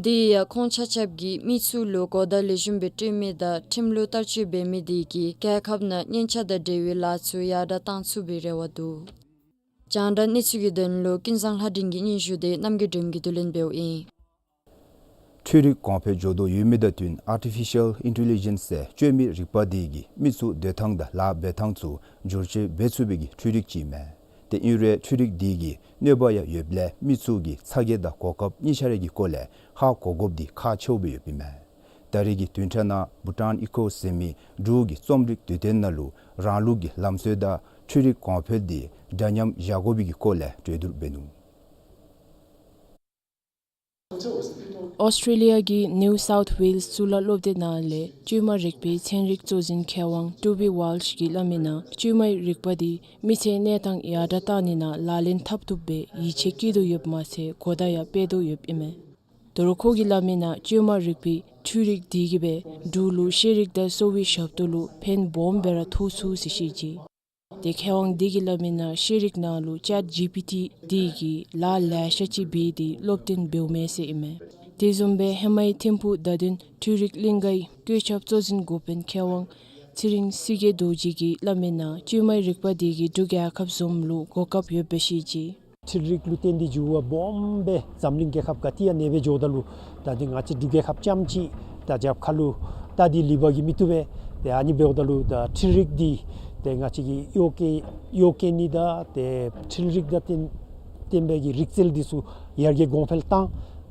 དེ་ཡང་ཁོང་ཆ་ཁྱབ་ཀྱིས་མི་ཚུ་ལུ་གོ་བརྡ་ལེགས་ཤོམ་སྦེ་སྤྲོད་མི་དང་ཁྲིམས་ལུགས་བསྟར་སྤྱོད་འབད་མི་དེ་གིས་རྒྱལ་ཁབ་ནང་སྙན་ཆ་དང་འབྲེལ་བའི་ལཱ་ཚུ་ཡར་དྲགས་གཏང་ཚུགས་པའི་རེ་བ་འདུག། རྒྱང་བསྒྲགས་གནས་ཚུལ་གྱི་དོན་ལུ་ཀུན་བཟང་ལྷ་སྒྲོན་གྱི་སྙན་ཞུ་དེ་རྣམ་རྒྱལ་སྒྲོལམ་གྱིས་བསྡུ་ལེན་འབདཝ་ཨིན། འཕྲུལ་རིག་གོང་འཕེལ་འགྱོ་དོ་ཡོད་མི་དང་བསྟུན་ཨར་ཊི་ཕི་ཤཱལ་ཨིན་ཊེ་ལི་ཇེནསི་ཟེར་བཅོས་མའི་རིག་པ་དེ་གིས་མི་ཚུ་སྡོད་ཐངས་དང་ལཱ་འབད་ཐངས་ཚུ་བསྒྱུར་བཅོས་འབད་ཚུགས་པའི་གི་འཕྲུལ་རིག་ཅིག་ཨིན་མས། ཏེ་ཨིན་རུང་འཕྲུལ་རིག་དེ་གིས་གནོད་པ་ཡང་ཡོདཔ་ལས་མི་ཚུ་གི་ཚ་གྱང་དང་གོ་སྐབས་གཉིས་ཆ་ར་གི་སྐོར་ལས་ཧ་གོ་དགོཔ་དེ་ཁག་ཆེཝ་སྦེ་ཡོདཔ་ཨིན་མས། ད་རེས་ཀྱི་བདུན་ཕྲག་ནང་བྷུ་ཊཱན་ཨི་ཀོ་ཟེར་མི་འབྲུག་གི་རྩོམ་རིག་དུས་སྟོན་ནང་ལུ་རང་ལུགས་ཀྱི་ལམ་སྲོལ་དང་འཕྲུལ་རིག་གོང་འཕེལ་དེ་འདྲ་མཉམ་བཞག་དགོ་པའི་གི་སྐོར་ལས་གྲོས་བསྡུར་འབད་ནུག། ཨོསི་ཊྲེ་ལི་ཡ་གི་ནིའུ་སའུཐ་ཝེལསི་གཙུག་ལག་སློབ་སྡེ་ནང་ལས་བཅོས་མ་རིག་པའི་ཚན་རིག་གཙོ་འཛིན་མཁས་དབང་ཊུ་བི་ཝཱལཤ་གིས་སླབ་མི་ནང་བཅོས་མའི་རིག་པ་དེ་མི་ཚེའི་གནས་སྟངས་ཡར་དྲགས་གཏང་ནི་ནང་ལག་ལེན་འཐབ་བཏུབ་པའི་ཡིད་ཆེས་བསྐྱེད་དོ་ཡོདཔ་མ་ཚད་གོ་བརྡ་ཡང་སྤེལ་དོ་ཡོདཔ་ཨིན་མས། ད་རུང་ཁོ་གིས་སླབ་མི་ནང་བཅོས་མ་རིག་པའི་འཕྲུལ་རིག་དེ་གིས་སྦེ་འབྲུག་ལུ་ཤེས་རིག་དང་གསོ་བའི་ཞབས་ཏོག་ལུ་ཕན་སྦོམ་སྦེ་ར་ཐོགས་ཚུགས་ཟེར་བཤད་ཅི། ཏེ་མཁས་དབང་དེ་གིས་སླབ་མི་ནང་ཤེས་རིག་ནང་ལུ་ཅེཊ་ཇི་པི་ཊི་དེ་གིས་ལཱ་ལེ་ཤ་ཅིག་འབད་དེ་བློ་བརྟན་འབདཝ་མས་ཟེར་ཨིན་མས། དེ་བཟུམ་སྦེ་ཧེ་མའི་ཐིམ་ཕུག་བརྡ་དོན་འཕྲུལ་རིག་གླིང་གའི་བཀོད་ཁྱབ་གཙོ་འཛིན་འགོ་དཔོན་མཁས་དབང་ཚེ་རིང་སྲིད་རྒྱལ་རྡོ་རྗེ་གིས་སླབ་མི་ནང་བཅོས་མའི་རིག་པ་དེ་གིས་འབྲུག་རྒྱལ་ཁབ་བཟུམ་ལུ་གོ་སྐབས་ཡོདཔ་སྦེ་བཤད་ཅི། འཕྲུལ་རིག་ལུ་བརྟེན་ཏེ་འགྱུར་བ་སྦོམ་སྦེ་འཛམ་གླིང་རྒྱལ་ཁབ་ག་ཏེ་ཡང་གནས་སྦེ་འགྱོཝ་ད་ལུ་ད་འདི་ང་བཅས་འབྲུག་རྒྱལ་ཁབ་རྐྱངམ་ཅིག་ད་རྒྱབ་ཁ་ལུ་ད་འདི་ལུས་པ་གིས་མི་བཏུབ་པས། ཏེ་ཨ་ནི་འབདཝ་ད་ལུ་ད་འཕྲུལ་རིག་འདི་ཏེ་ང་བཅས་ཀྱི་གཡོག་བཀོལ་གཡོག་བཀོལ་ནི་དང་ཏེ་འཕྲུལ་རིག་དང་བརྟེན་བརྟེན་པའི་གི་རིག་རྩལ་འདི་ཚུ་ཡར་རྒྱས་གོང་འཕེལ་བཏང་།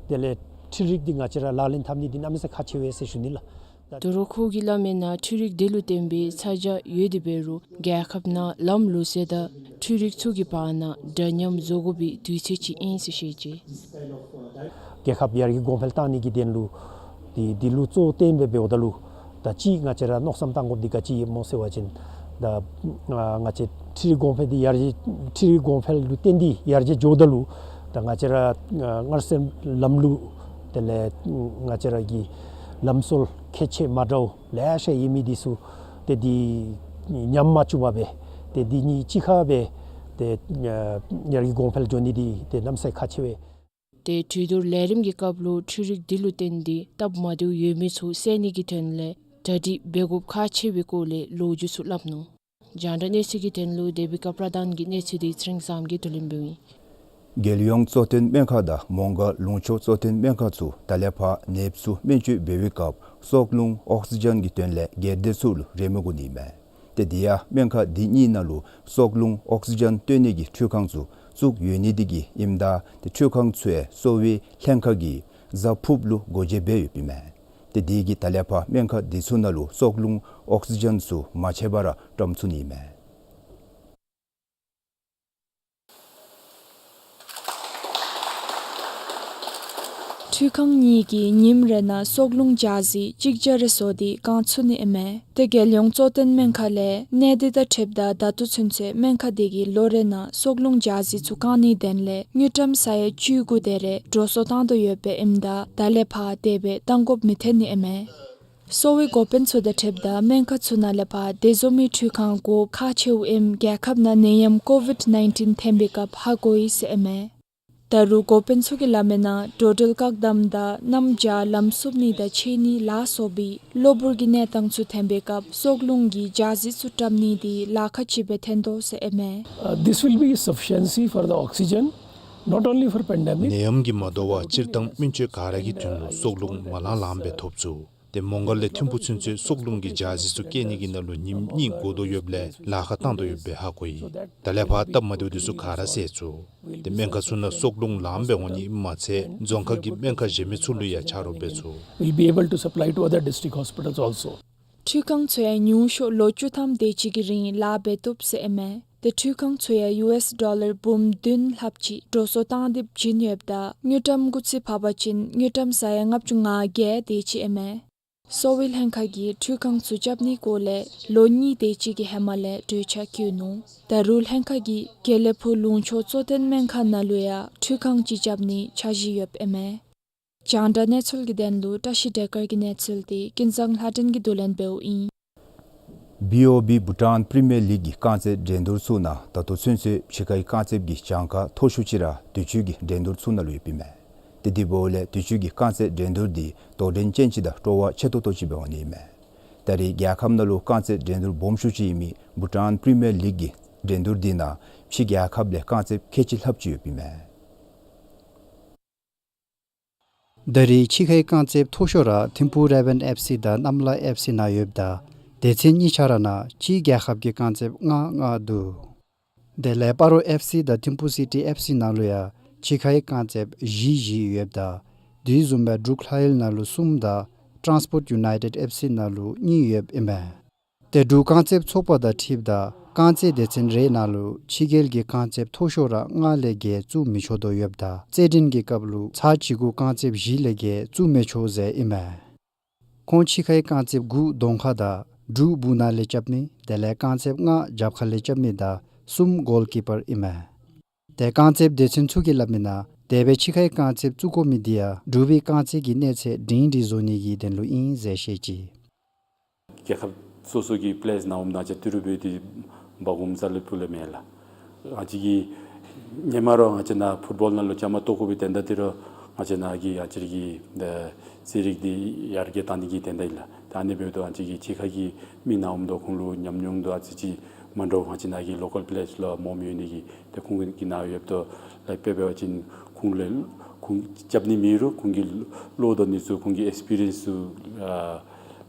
དེ་ལས་འཕྲུལ་རིག་འདི་ང་བཅས་ར་ལག་ལེན་འཐབ་ནི་འདི་གནམ་མེད་ས་མེད་ཁག་ཆེ་བས་ཟེར་ཞུ་ནི་ལགས། ད་རུང་ཁོ་གིས་སླབ་མི་ནང་འཕྲུལ་རིག་འདི་ལུ་བརྟེན་པའི་ཚ་གྱང་ཡོད་དེ་འབད་རུང་རྒྱལ་ཁབ་ནང་ལམ་ལུགས་སྲོལ་དང་འཕྲུལ་རིག་ཚུ་གི་བར་ན་འདྲ་མཉམ་བཟོ་དགོ་པའི་དུས་ཚོད་ཅིག་ཨིན་ཟེར་བཤད་ཅི། རྒྱལ་ཁབ་ཡར་རྒྱས་གོང་འཕེལ་བཏང་ནི་གི་དོན་ལུ་འདི་འདི་ལུ་གཙོ་བོ་བཏོན་སྦེ་འབདཝ་ད་ལུ་ད་ཅི་ང་བཅས་ར་མནོ་བསམ་བཏང་དགོཔ་འདི་ག་ཅི་ཨིན་སྨོ་ཟེར་བ་ཅིན་ད་ང་བཅས་འཕྲུལ་རིག་གོང་འཕེལ་འདི་ཡར་རྒྱས་འཕྲུལ་རིག་གོང་འཕེལ་ལུ་བརྟེན་ཏེ་ཡར་རྒྱས་འགྱོཝ་ད་ལུ་ད་ང་བཅས་ར་སྔར་སྲོལ་ལམ་ལུགས་དེ་ལས་ང་བཅས་ར་གི་ལམ་སྲོལ་ཁྱད་ཆོས་མ་འདྲཝ་ལེ་ཤ་ཡོད་མི་འདི་ཚུ་ཏེ་འདི་ཉམས་མ་བཅུག་པར་སྦེ་ཏེ་འདི་གཉིས་གཅིག་ཁར་སྦེ་ཏེ་ཡར་རྒྱས་གོང་འཕེལ་འགྱོ་ནི་འདི་ཏེ་གནམ་མེད་ས་མེད་ཁག་ཆེ་བས། ཏེ་གྲོས་བསྡུར་ལས་རིམ་གྱི་སྐབས་ལུ་འཕྲུལ་རིག་འདི་ལུ་བརྟེན་ཏེ་སྟབས་མ་བདེཝ་ཡོད་མི་ཚུ་བསལ་ནི་གི་དོན་ལས་གྲ་སྒྲིག་འབད་དགོཔ་ཁག་ཆེ་བའི་སྐོར་ལས་ལོ་རྒྱུས་ཚུ་སླབ་ནུག། རྒྱང་བསྒྲགས་གནས་ཚུལ་གྱི་དོན་ལུ་དེ་བི་ཀ་པྲ་དཱན་གྱི་གནས་ཚུལ་འདི་ཚེ་རིང་བཟངམོ་གིས་བསྡུ་ལེན་འབདཝ་ཨིན། རྒྱལ་ཡོངས་གཙོ་བསྟེན་སྨན་ཁང་དང་མོང་སྒར་ལུང་ཕྱོགས་གཙོ་བསྟེན་སྨན་ཁང་ཚུ་ད་ལས་ཕར་ནདཔ་ཚུ་སྨན་བཅོས་འབད་བའི་སྐབས་སྲོག་རླུང་ཨོག་སི་ཇན་གྱི་དོན་ལས་སྒེར་སྡེ་ཚུ་ལུ་རེ་མུ་གུ་ནི་མས། ཏེ་དེ་ཡང་སྨན་ཁང་འདི་གཉིས་ནང་ལུ་སྲོག་རླུང་ཨོག་སི་ཇན་བཏོན་ནི་གི་འཕྲུལ་ཁང་ཚུ་བཙུགས་ཡོད་ནི་འདི་གིས་ཨིནམ་ད་ཏེ་འཕྲུལ་ཁང་ཚུ་ཡང་གསོ་བའི་ལྷན་ཁག་གིས་གཟའ་ཕུརཔ་ལུ་སྒོ་འབྱེད་འབད་ཡོདཔ་ཨིན་མས། ཏེ་དེ་གིས་ད་ལས་ཕར་སྨན་ཁང་འདི་ཚུ་ནང་ལུ་སྲོག་རླུང་ཨོག་སི་ཇན་ཚུ་མ་ཆད་པར་བཀྲམ་ཚུགས་ནི་མས། འཕྲུལ་ཁང་གཉིས་ཀྱིས་ཉིནམ་རེ་ནང་སྲོག་རླུང་ཇ་ཟི་གཅིག་བརྒྱ་རེ་བཟོ་སྟེ་བཀང་ཚུགས་ནི་ཨིན་མས། ཏེ་རྒྱལ་ཡོངས་གཙོ་བསྟེན་སྨན་ཁང་ལས་ནད་འདི་དང་འཁྲིལཝ་ད་ད་ལྟོ་ཚུན་ཚོད་སྨན་ཁང་འདི་གིས་ལོ་རེ་ནང་སྲོག་རླུང་ཇ་ཟི་ཚུ་བཀང་ནིའི་དོན་ལས་དངུལ་ཀྲམ་ས་ཡ་བཅུ་དགུ་དེ་རེ་འགྲོ་སོང་བཏང་དོ་ཡོདཔ་ཨིནམ་ད་ད་ལས་ཕར་དེ་སྦེ་བཏང་དགོཔ་མི་འཐོན་ནི་ཨིན་མས། གསོ་བའི་འགོ་དཔོན་ཚུ་དང་འཁྲིལཝ་ད་སྨན་ཁང་ཚུ་ནང་ལས་ཕར་དེ་བཟུམ་མའི་འཕྲུལ་ཁང་དགོཔ་ཁག་ཆེཝ་ཨིནམ་རྒྱལ་ཁབ་ནང་ནད་ཡམས་ཀོ་ཝིཌ་ནའིན་ཊིན་ཐོན་པའི་སྐབས་ཧ་གོ་ཡི་ཟེར་ཨིན་མས། ད་རུང་འགོ་དཔོན་ཚུ་གིས་སླབ་མིའི་ནང་འགྲོ་འགྲུལ་བཀག་དམ་དང་གནམ་བྱཱར་ལམ་བསུབ་ནི་དང་འཕྱད་ནི་ལ་སོགས་པའི་གློ་བུར་གྱི་གནས་སྟངས་ཚུ་ཐོན་པའི་སྐབས་སྲོག་རླུང་གི་འཇའ་ཟེར་ཚུ་བཀྲམ་ནི་དེ་ལཱ་ཁག་ཅིག་སྦེ་ཐོན་དོ་ཟེར་ཨིན་མས། Uh, this will be sufficiency for the oxygen, not only for pandemic. ནད་ཡམས་ཀྱི་མ་དོ་བར་སྤྱིར་བཏང་སྨན་བཅོས་ག་ར་གི་དོན་ལུ་སྲོག་རླུང་མ་ལང་ལངམ་སྦེ་ཐོབ་ཚུགས། ཏེ་མོང་སྒར་ལས་ཐིམ་ཕུག་ཚུན་ཚོད་སྲོག་རླུང་གི་འཇའ་ཟེར་ཚུ་བཀལ་ནི་གི་ནང་ལུ་ཉིནམ་གཉིས་འགོར་དོ་ཡོདཔ་ལས་ལཱ་ཁག་བཏང་དོ་ཡོདཔ་སྦེ་ཧ་གོ་ཡི། ད་ལས་ཕར་སྟབས་མ་བདེཝ་འདི་ཚུ་ག་ར་སེལ་ཚུགས། ཏེ་སྨན་ཁང་ཚུ་ནང་སྲོག་རླུང་ལངམ་སྦེ་འོང་ནི་ཨིནམ་མ་ཚད་རྫོང་ཁག་གི་སྨན་ཁང་གཞན་མི་ཚུ་ལུ་ཡང་ཆ་རོགས་འབད་ཚུགས། We'll be able to supply to other district hospitals also. འཕྲུལ་ཁང་ཚུ་ཡང་ཉུང་ཤོས་ལོ་བཅུ་ཐམ་དེ་ཅིག་གི་རིང་ལཱ་འབད་བཏུབ་ཟེར་ཨིན་མས། ཏེ་འཕྲུལ་ཁང་ཚུ་ཡང་ཡུ་ཨེསི་ཌོ་ལར་འབུམ་བདུན་ལྷགཔ་ཅིག་འགྲོ་སོང་བཏང་སྟེ་བྱིན་ཡོདཔ་ད་དངུལ་ཀྲམ་སྐུགས་ཚད་ཕབ་པ་ཅིན་དངུལ་ཀྲམ་ས་ཡ་ལྔ་བཅུ་ང་བརྒྱད་དེ་ཅིག་ཨིན་མས། གསོ་བའི་ལྷན་ཁག་གིས་འཕྲུལ་ཁང་ཚུ་རྐྱབ་ནིའི་སྐོར་ལས་ལོ་གཉིས་དེ་ཅིག་གི་ཧེ་མ་ལས་གྲོས་འཆར་བཀོད་ནུག། ད་རུང་ལྷན་ཁག་གིས་དགེ་ལེགས་ཕུག་ལུང་ཕྱོགས་གཙོ་བསྟེན་སྨན་ཁང་ནང་ལུ་ཡང་འཕྲུལ་ཁང་ཅིག་རྐྱབ་ནིའི་འཆར་གཞི་ཡོདཔ་ཨིན་མས། རྒྱང་བསྒྲགས་གནས་ཚུལ་གྱི་དོན་ལུ་བཀྲ་ཤིས་བདེ་དཀར་གྱི་གནས་ཚུལ་དེ་ཀུན་བཟང་ལྷ་སྒྲོན་གྱིས་བསྡུ་ལེན་འབདཝ་ཨིན། བི་ཨོ་བི་བྷུ་ཊཱན་པི་རི་མི་ཡར་ལིག་གི་རྐང་རྩེད་འགྲན་བསྡུར་ཚུ་ནང་ད་ལྟོ་ཚུན་ཚོད་ཕྱི་ཁའི་རྐང་རྩེདཔ་གི་གྱངས་ཁ་མཐོ་ཤོས་ཅིག་ར་དུས་ཅི་གི་འགྲན་བསྡུར་ཚུ་ནང་ལུ་ཡོདཔ་ཨིན་མས། ཏེ་དེ་འབདཝ་ལས་དུས་ཅི་གི་རྐང་རྩེད་འགྲན་བསྡུར་འདི་དོགས་འདྲི་ཅན་ཅིག་དང་སྤྲོ་བ་ཆེ་ཏོག་ཏོ་ཅིག་སྦེ་འོང་ནི་ཨིན་མས། ད་རེས་རྒྱལ་ཁབ་ནང་ལུ་རྐང་རྩེད་འགྲན་བསྡུར་སྦོམ་ཤོས་ཅིག་ཨིན་མི་བྷུ་ཊཱན་པི་རི་མི་ཡར་ལིག་གི་འགྲན་བསྡུར་འདི་ནང་ཕྱི་རྒྱལ་ཁབ་ལས་རྐང་རྩེདཔ་ཁལ་གཅིག་ལྷགཔ་ཅིག་ཡོདཔ་ཨིན་མས། ད་རེས་ཕྱི་ཁའི་རྐང་རྩེདཔ་མཐོ་ཤོས་ར་ཐིམ་ཕུག་རེ་བཱན་ཨེཕ་སི་དང་གནམ་ལ་ཨེཕ་སི་ནང་ཡོདཔ་ད་སྡེ་ཚན་གཉིས་ཆ་ར་ནང་ཕྱི་རྒྱལ་ཁབ་ཀྱི་རྐང་རྩེདཔ་ལྔ་ལྔ་འདུག། དེ་ལས་སྤ་རོ་ཨེཕ་སི་དང་ཐིམ་ཕུག་སི་ཊི་ཨེཕ་སི་ནང་ལུ་ཡང་ཕྱི་ཁའི་རྐང་རྩེདཔ་བཞི་བཞི་ཡོདཔ་ད་དེ་བཟུམ་སྦེ་འབྲུག་ལྷ་ཡུལ་ནང་ལུ་གསུམ་དང་ཊཱནསི་པོརཊ་ཡུ་ནའི་ཊེཌ་ཨེཕ་སི་ནང་ལུ་གཉིས་ཡོདཔ་ཨིན་མས། ཏེ་འབྲུག་རྐང་རྩེདཔ་ཚོགས་པ་དང་འཁྲིལཝ་ད་རྐང་རྩེད་སྡེ་ཚན་རེ་ནང་ལུ་ཕྱི་རྒྱལ་གྱི་རྐང་རྩེདཔ་མཐོ་ཤོས་ར་ལྔ་ལས་བརྒལ་བཙུགས་མི་ཆོག་དོ་ཡོདཔ་ད་རྩེད་འགྲན་གྱི་སྐབས་ལུ་ཚར་གཅིག་གུ་རྐང་རྩེདཔ་བཞི་ལས་བརྒལ་བཙུགས་མི་ཆོག་ཟེར་ཨིན་མས། ཁོང་ཕྱི་ཁའི་རྐང་རྩེདཔ་དགུ་གདོང་ཁ་དང་དྲུག་སྦུག་ནང་ལས་རྐྱབ་མི་དེ་ལས་རྐང་རྩེདཔ་ལྔ་རྒྱབ་ཁ་ལས་རྐྱབ་མི་དང་གསུམ་གོལ་ཀི་པར་ཨིན་མས། ཏེ་རྐང་རྩེདཔ་སྡེ་ཚན་ཚུ་གིས་སླབ་མིའི་ནང་དེ་སྦེ་ཕྱི་ཁའི་རྐང་རྩེདཔ་བཙུགས་དགོ་མི་འདི་ཡང་འབྲུག་པའི་རྐང་རྩེད་ཀྱི་གནས་ཚད་སྒྲིང་སྒྲི་བཟོ་ནི་གི་དོན་ལུ་ཨིན་ཟེར་བཤད་ཅི། རྒྱལ་ཁབ་སོ་སོ་གི་པི་ལེ་ཡརསི་ནང་འོངམ་ད་ང་བཅས་ཏི་རུ་པ་འདི་འབག་འོངམ་རྩ་ལས་སྤུ་ལས་མེད་ལགས། ང་བཅས་ཀྱི་ཧེ་མ་ར་ང་བཅས་ནཱ་ཕུཊ་བཱོལ་ནང་ལུ་བཅའ་མར་གཏོགས་དགོ་པའི་དོན་དག་འདི་ར་ང་བཅས་ནཱ་གི་ང་བཅས་ར་གི་ཨེ་རྩེད་རིགས་འདི་ཡར་རྒྱས་གཏང་ནི་གི་དོན་དག་ཨིན་ལགས། ད་ཨ་ནི་འབདཝ་ད་ང་བཅས་ཀྱི་ཕྱི་ཁ་གི་མི་ནཱ་འོངམ་ད་ཁོང་ལུ་ཉམས་མྱོང་འདི་ཨ་ཙི་ཅིག་མ་འདྲཝ་ང་བཅས་ནཱ་གི་ལོ་ཀཱལ་པི་ལེ་ཡརསི་ལུ་མངམ་ཡོད་ནི་གི། ཏེ་ཁོང་གི་ནཱ་ཡོདཔ་ད་ལཱ་འབད་བ་ཅིན་ཁོང་ལས་ཁོང་རྐྱབ་ནི་མེད་རུང་ཁོང་གི་བློ་དང་ནི་ཚུ་ཁོང་གི་ཨེགསི་པི་རི་ཡེནསི་ཚུ་ཨ་